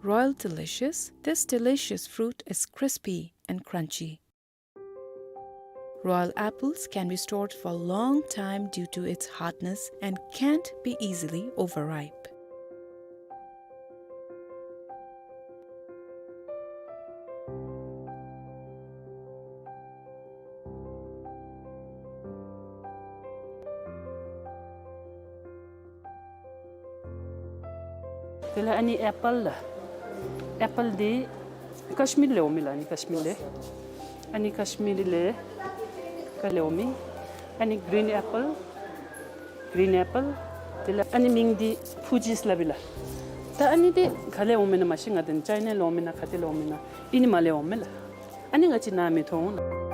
Royal Delicious. This delicious fruit is crispy and crunchy. Royal apples can be stored for a long time due to its hardness and can't be easily overripe. དེ་ལས་ཨ་ནི་ཨེ་པཱལ་ལགས། ཨེ་པཱལ་འདི་ཀཤ་མིར་ལས་འོང་མི་ལགས། ཨ་ནི་ཀཤ་མིར་ལས། ཨ་ནི་ཀཤ་མིར་ལས་ག་ལས་འོང་མི། ཨ་ནི་གིརིན་ཨེ་པཱལ། གིརིན་ཨེ་པཱལ། དེ་ལས་ཨ་ནི་མིང་འདི་ཕུ་ཇིས་སླབ་ཨིན་ལགས། ད་ཨ་ནི་འདི་ག་ལས་འོང་མི་ན་མ་ཤེས། ང་བདེན་ཅའི་ནའི་ལས་འོང་མི་ན་ག་ཏེ་ལས་འོང་མི་ན་ཨིན་ནི་མ་ལས་འོང་མི་ལགས། ཨ་ནི་ང་བཅས་ནཱ་མི་མཐོང་ལགས།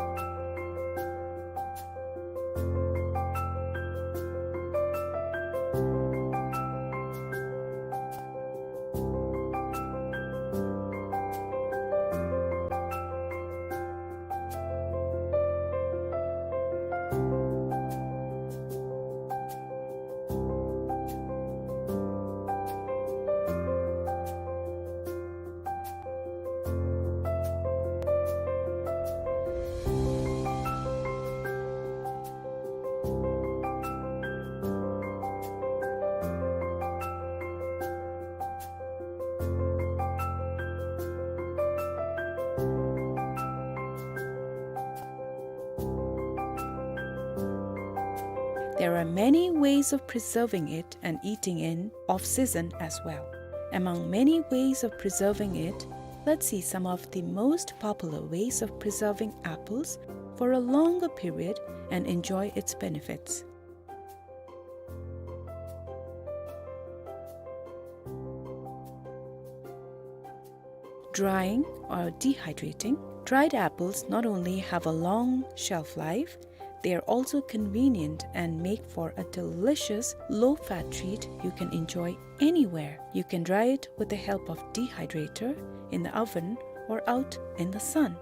There are many ways of preserving it and eating in off-season as well. Among many ways of preserving it, let's see some of the most popular ways of preserving apples for a longer period and enjoy its benefits. Drying or dehydrating. Dried apples not only have a long shelf life, they are also convenient and make for a delicious low-fat treat you can enjoy anywhere. You can dry it with the help of dehydrator, in the oven, or out in the sun.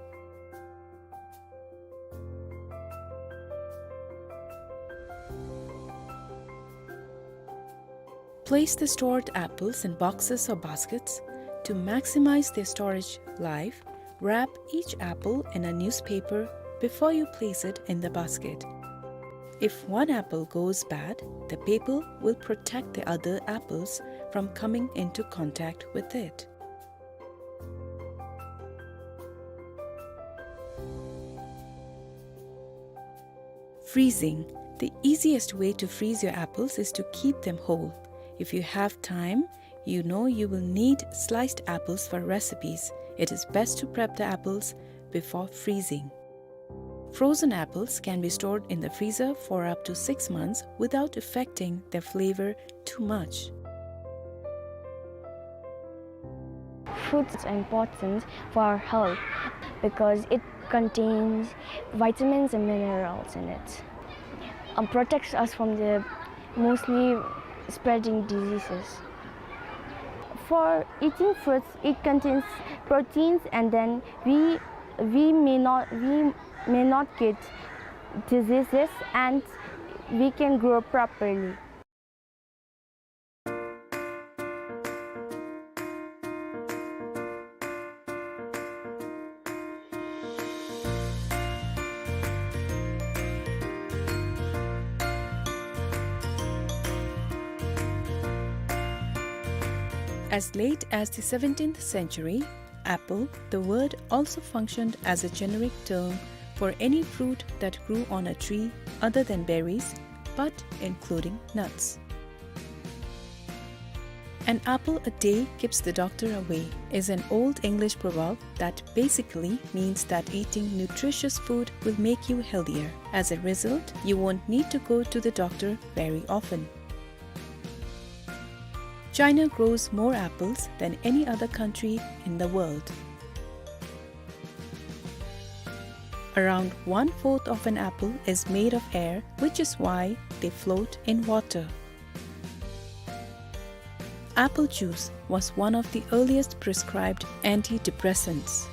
Place the stored apples in boxes or baskets. To maximize their storage life, wrap each apple in a newspaper before you place it in the basket. If one apple goes bad, the paper will protect the other apples from coming into contact with it. Freezing. The easiest way to freeze your apples is to keep them whole. If you have time, you know you will need sliced apples for recipes. It is best to prep the apples before freezing. Frozen apples can be stored in the freezer for up to six months without affecting their flavor too much. Fruits are important for our health because it contains vitamins and minerals in it, and protects us from the mostly spreading diseases. For eating fruits, it contains proteins, and then we, we may not, we may not get diseases, and we can grow properly. As late as the seventeenth century, apple, the word, also functioned as a generic term for any fruit that grew on a tree other than berries, but including nuts. "An apple a day keeps the doctor away" is an old English proverb that basically means that eating nutritious food will make you healthier. As a result, you won't need to go to the doctor very often. China grows more apples than any other country in the world. Around one-fourth of an apple is made of air, which is why they float in water. Apple juice was one of the earliest prescribed antidepressants.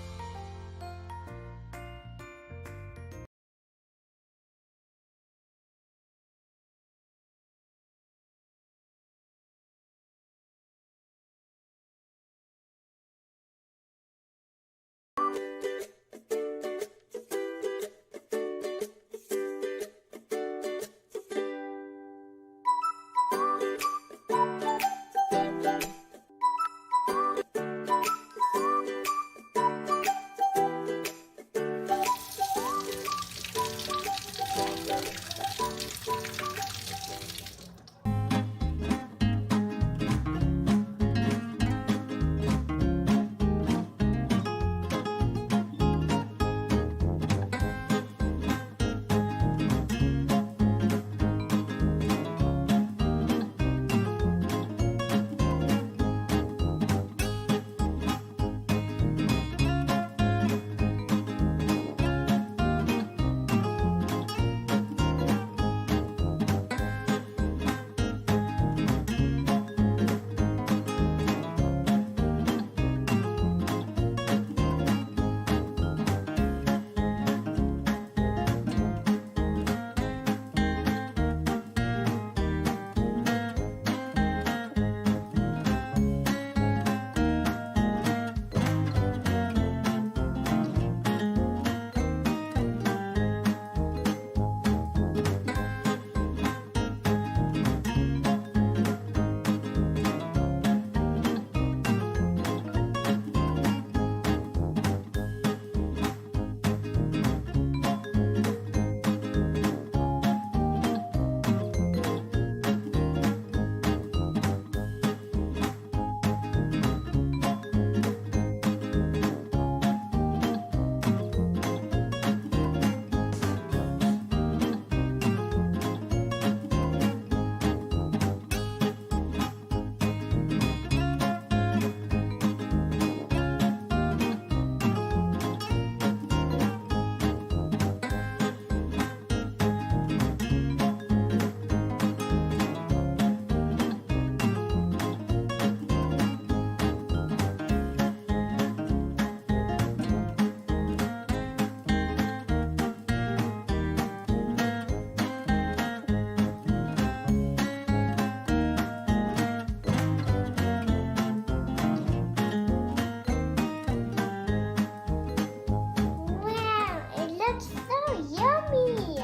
Wow, it looks so yummy!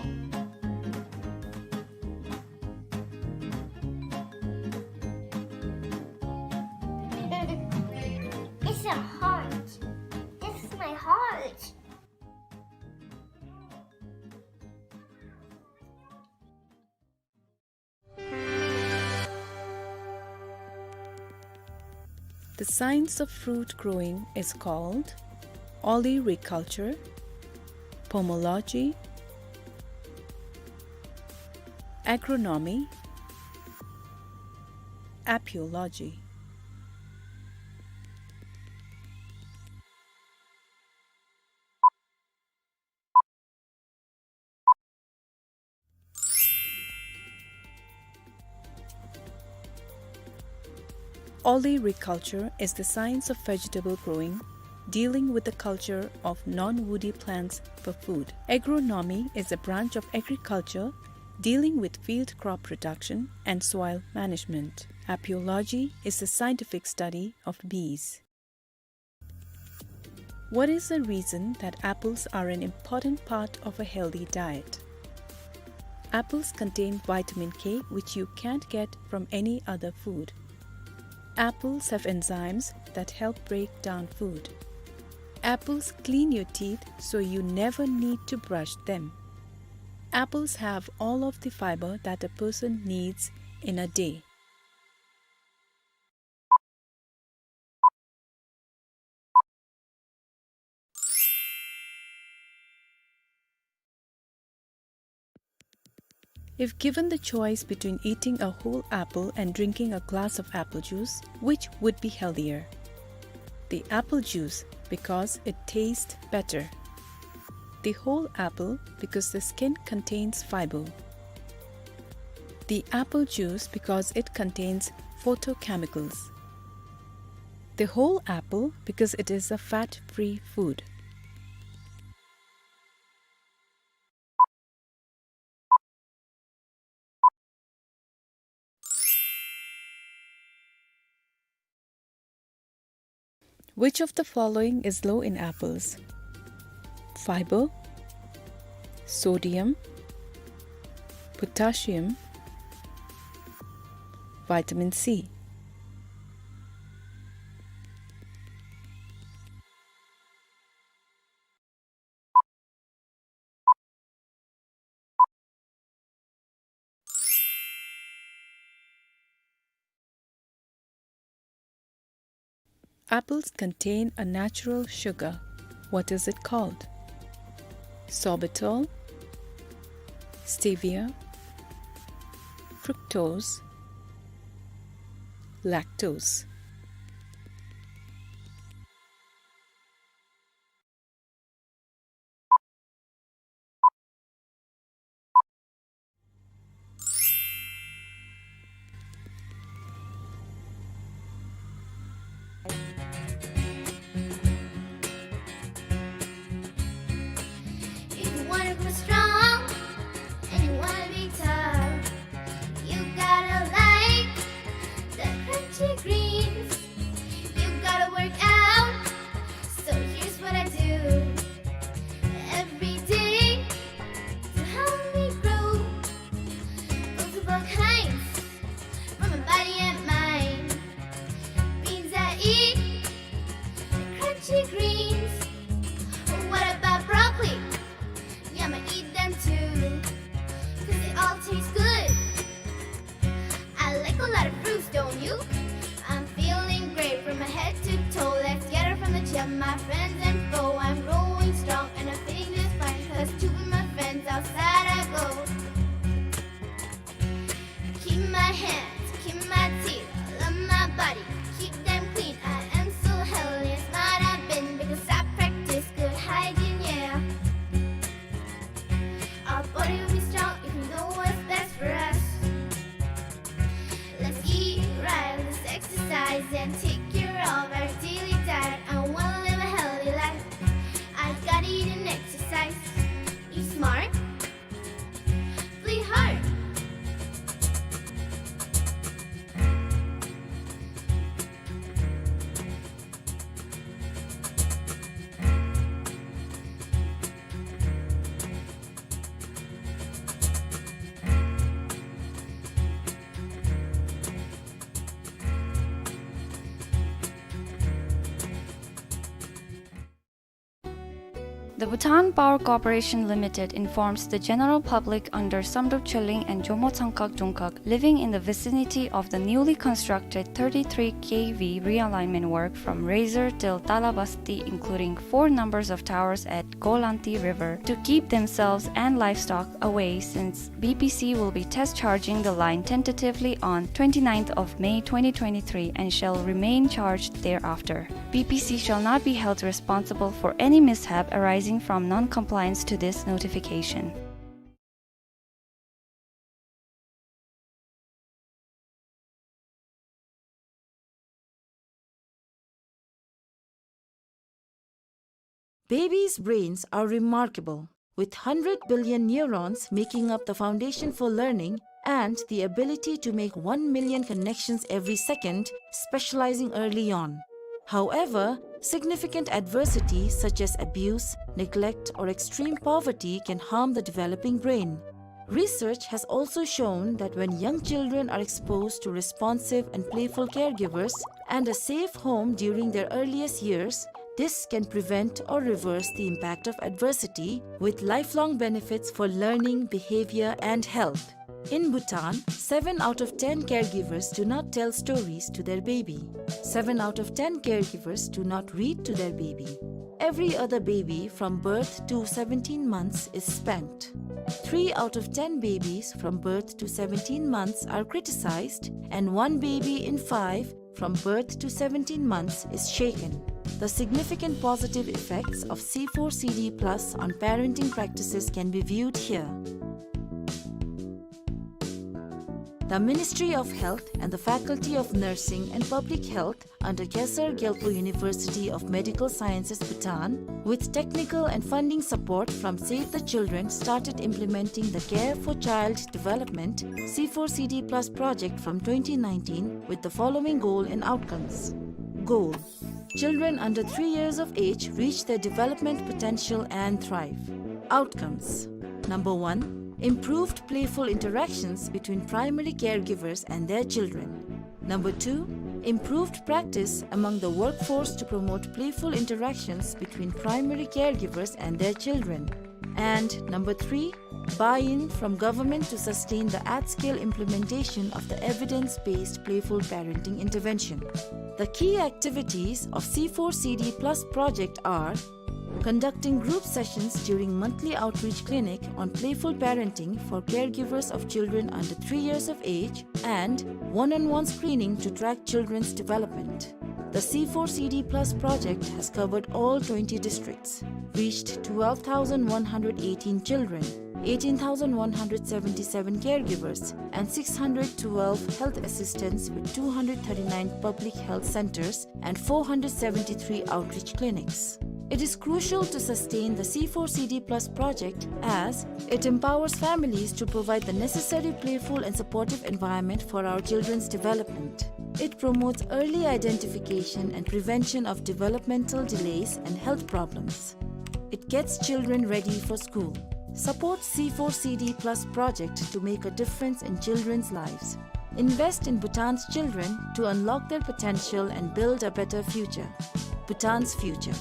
It's a heart. This is my heart. The science of fruit growing is called olericulture, pomology, agronomy, apiology. Olericulture is the science of vegetable growing, dealing with the culture of non-woody plants for food. Agronomy is a branch of agriculture dealing with field crop production and soil management. Apiology is the scientific study of bees. What is the reason that apples are an important part of a healthy diet? Apples contain vitamin K, which you can't get from any other food. Apples have enzymes that help break down food. Apples clean your teeth, so you never need to brush them. Apples have all of the fiber that a person needs in a day. If given the choice between eating a whole apple and drinking a glass of apple juice, which would be healthier? The apple juice, because it tastes better. The whole apple, because the skin contains fiber. The apple juice, because it contains phytochemicals. The whole apple, because it is a fat-free food. Which of the following is low in apples? Fiber, sodium, potassium, vitamin C. Apples contain a natural sugar. What is it called? Sorbitol, stevia, fructose, lactose. If you wanna grow strong and you wanna be tough, you gotta like the crunchy greens. You gotta work out. So here's what I do every day to help me grow. Multiple kinds for my body and mind. Beans I eat, the crunchy greens. What about broccoli? Yeah, I'ma eat them too, 'cause they all taste good. I like a lot of fruits, don't you? I'm feeling great from my head to toe. Let's get it from the gym, my friends and foe. I'm growing strong and I'm fitting just fine, 'cause to be my friends outside I go. Keep my hands, keep my teeth, love my body, keep them clean. I am so healthy and smart I've been, because I practice good hygiene, yeah. Our body will be strong if we know what's best for us. Let's eat right, let's exercise and take care of our daily diet. I wanna live a healthy life. I gotta eat and exercise. Eat smart, play hard. The Bhutan Power Corporation Limited informs the general public under Samdrup Tshering and Jomo Tsangkak Dungkak living in the vicinity of the newly constructed thirty-three K V realignment work from Razor till Talabasti, including four numbers of towers at Golanti River, to keep themselves and livestock away, since B P C will be test charging the line tentatively on twenty-ninth of May twenty twenty-three and shall remain charged thereafter. B P C shall not be held responsible for any mishap arising from non-compliance to this notification. Babies' brains are remarkable, with hundred billion neurons making up the foundation for learning and the ability to make one million connections every second, specializing early on. However, significant adversity such as abuse, neglect, or extreme poverty can harm the developing brain. Research has also shown that when young children are exposed to responsive and playful caregivers and a safe home during their earliest years, this can prevent or reverse the impact of adversity, with lifelong benefits for learning, behavior, and health. In Bhutan, seven out of ten caregivers do not tell stories to their baby. Seven out of ten caregivers do not read to their baby. Every other baby from birth to seventeen months is spanked. three out of ten babies from birth to seventeen months are criticized, and one baby in five from birth to seventeen months is shaken. The significant positive effects of C four C D plus on parenting practices can be viewed here. The Ministry of Health and the Faculty of Nursing and Public Health under Khesar Gyalpo University of Medical Sciences, Bhutan, with technical and funding support from Save the Children, started implementing the Care for Child Development C four C D plus project from twenty nineteen with the following goal and outcomes. Goal: children under three years of age reach their development potential and thrive. Outcomes: number one, improved playful interactions between primary caregivers and their children. Number two, improved practice among the workforce to promote playful interactions between primary caregivers and their children. And number three, buy-in from government to sustain the at-scale implementation of the evidence-based playful parenting intervention. The key activities of C four C D plus project are conducting group sessions during monthly outreach clinic on playful parenting for caregivers of children under three years of age and one-on-one screening to track children's development. The C four C D plus project has covered all twenty districts, reached twelve thousand one hundred eighteen children, eighteen thousand one hundred seventy-seven caregivers, and six hundred twelve health assistants with two hundred thirty-nine public health centers and four hundred seventy-three outreach clinics. It is crucial to sustain the C four C D plus project as it empowers families to provide the necessary playful and supportive environment for our children's development. It promotes early identification and prevention of developmental delays and health problems. It gets children ready for school. Support C four C D plus project to make a difference in children's lives. Invest in Bhutan's children to unlock their potential and build a better future. Bhutan's future.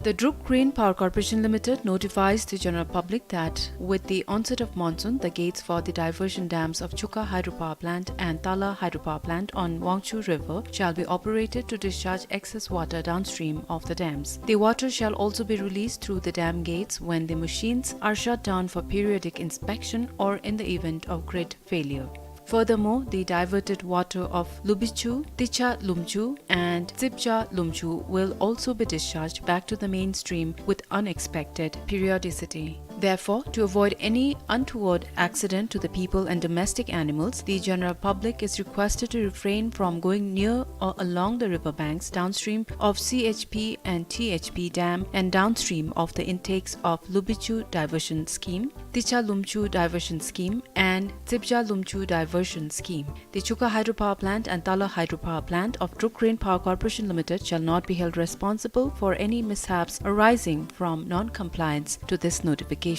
The Druk Green Power Corporation Limited notifies the general public that with the onset of monsoon, the gates for the diversion dams of Chukha Hydropower Plant and Tala Hydropower Plant on Wangchhu River shall be operated to discharge excess water downstream of the dams. The water shall also be released through the dam gates when the machines are shut down for periodic inspection or in the event of grid failure. Furthermore, the diverted water of Lubichu, Ticha Lumchu, and Tsipcha Lumchu will also be discharged back to the main stream with unexpected periodicity. Therefore, to avoid any untoward accident to the people and domestic animals, the general public is requested to refrain from going near or along the river banks downstream of C H P and T H P dam and downstream of the intakes of Lubichu Diversion Scheme, Ticha Lumchu Diversion Scheme, and Tsipcha Lumchu Diversion Scheme. The Chukha Hydropower Plant and Tala Hydropower Plant of Druk Green Power Corporation Limited shall not be held responsible for any mishaps arising from non-compliance to this notification.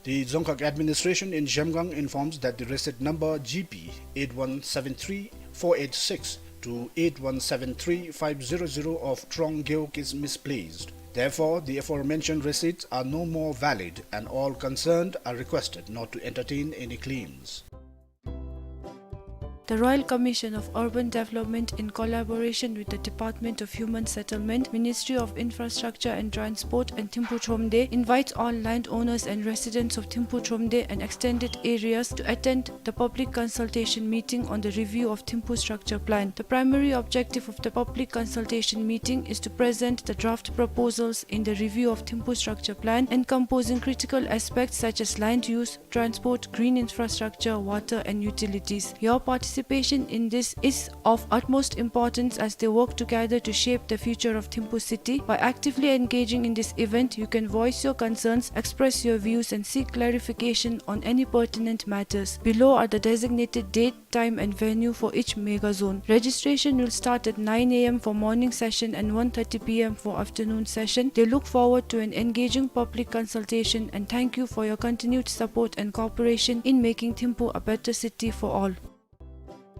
The Dzongkhag administration in Zhemgang informs that the receipt number G P eight one seven three four eight six to eight one seven three five zero zero of Trong Gewog is misplaced. Therefore, the aforementioned receipts are no more valid and all concerned are requested not to entertain any claims. The Royal Commission of Urban Development, in collaboration with the Department of Human Settlement, Ministry of Infrastructure and Transport, and Thimphu Thromde, invites all landowners and residents of Thimphu Thromde and extended areas to attend the public consultation meeting on the review of Thimphu Structure Plan. The primary objective of the public consultation meeting is to present the draft proposals in the review of Thimphu Structure Plan, encompassing critical aspects such as land use, transport, green infrastructure, water, and utilities. Your participation in this is of utmost importance as they work together to shape the future of Thimphu city. By actively engaging in this event, you can voice your concerns, express your views, and seek clarification on any pertinent matters. Below are the designated date, time and venue for each mega zone. Registration will start at nine A M for morning session and one thirty P M for afternoon session. They look forward to an engaging public consultation and thank you for your continued support and cooperation in making Thimphu a better city for all.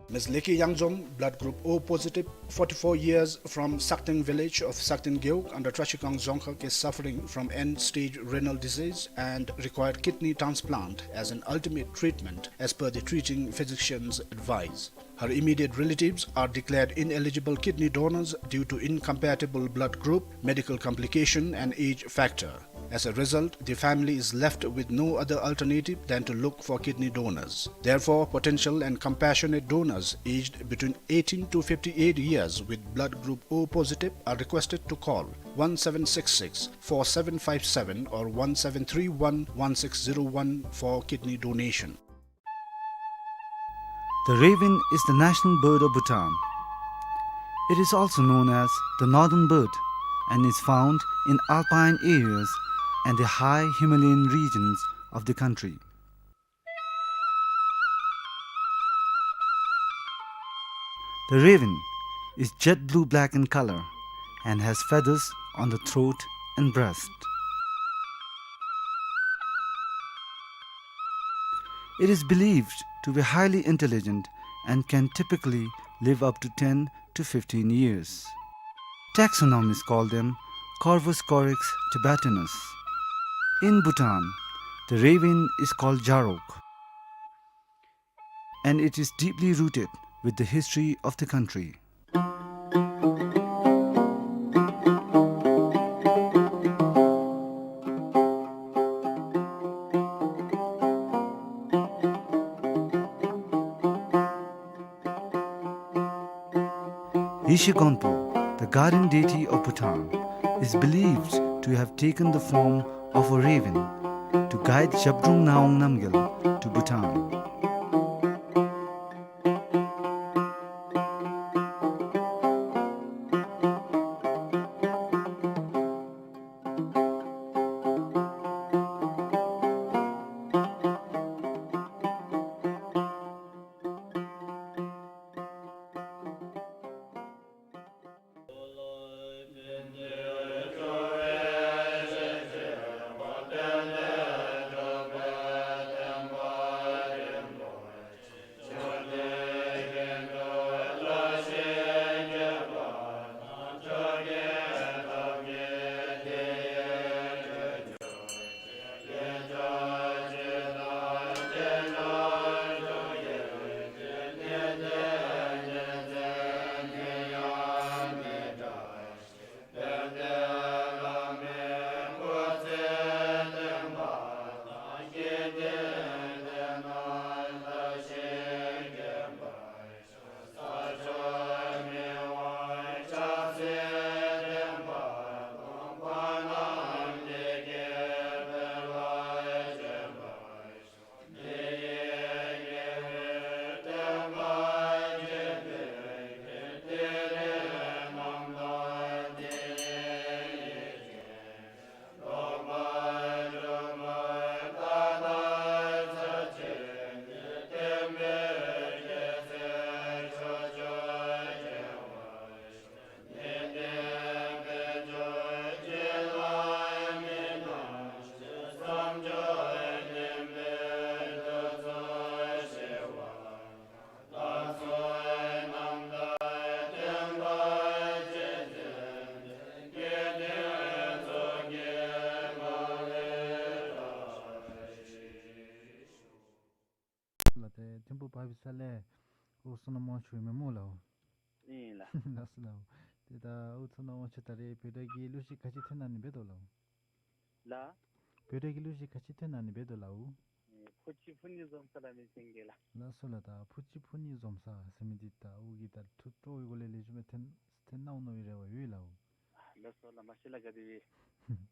Miss Leki Yangjom, blood group O positive, forty-four years, from Sakteng village of Sakteng Gewog under Trashikang Dzongkhag, is suffering from end-stage renal disease and required kidney transplant as an ultimate treatment, as per the treating physician's advice. Her immediate relatives are declared ineligible kidney donors due to incompatible blood group, medical complication, and age factor. As a result, the family is left with no other alternative than to look for kidney donors. Therefore, potential and compassionate donors aged between eighteen to fifty-eight years with blood group O positive are requested to call one seven six six, four seven five seven or one seven three one, one six zero one for kidney donation. The raven is the national bird of Bhutan. It is also known as the northern bird and is found in alpine areas and the high Himalayan regions of the country. The raven is jet blue-black in color and has feathers on the throat and breast. It is believed to be highly intelligent and can typically live up to ten to fifteen years. Taxonomists call them Corvus corax tibetanus. In Bhutan, the raven is called jarok, and it is deeply rooted with the history of the country. Yeshe Gonpo, the guardian deity of Bhutan, is believed to have taken the form of a raven to guide Zhabdrung Ngawang Namgyal to Bhutan. ལགས། ཏེ་ཐིམ་ཕུག་བབས་པའི་ས་ལས་ཨོ་བསོད་ནམས་དབང་ཕྱུག་ཨིན་མས་སྨོ་ལགས། ཨིན་ལགས། ལགས་སོ་ལགས། ཏེ་ད་ཨོ་བསོད་ནམས་དབང་ཕྱུག་ད་རེས་བོད་སྒྲ་གི་གླུ་གཞས་ག་ཅི་ཐོན་གནང་ནི་འབད་དོ་ལགས། ལགས། བོད་སྒྲ་གི་གླུ་གཞས་ག་ཅི་ཐོན་གནང་ནི་འབད་དོ་ལགས། ཨེ་ཕུ་ཅི་ཕུ་ནི་འཛོམས་ས་ལ་མི་ཅན་གྱི་ལགས། ལགས་སོ་ལགས། ད་ཕུ་ཅི་ཕུ་ནི་འཛོམས་ས་ཟེར་མི་འདི་ད་ཨོ་གི་ད་ཐུགས་སྤྲོ་བའི་སྒོ་ལས་ལེགས་ཤོམ་སྦེ་ཐོན་ཐོན་གནང་ནི་ཨིན་རེ་བ་ཡོད་ལགས། ལགས་སོ་ལགས། མ་གཞི་ལགས་ག་དེ་སྦེ།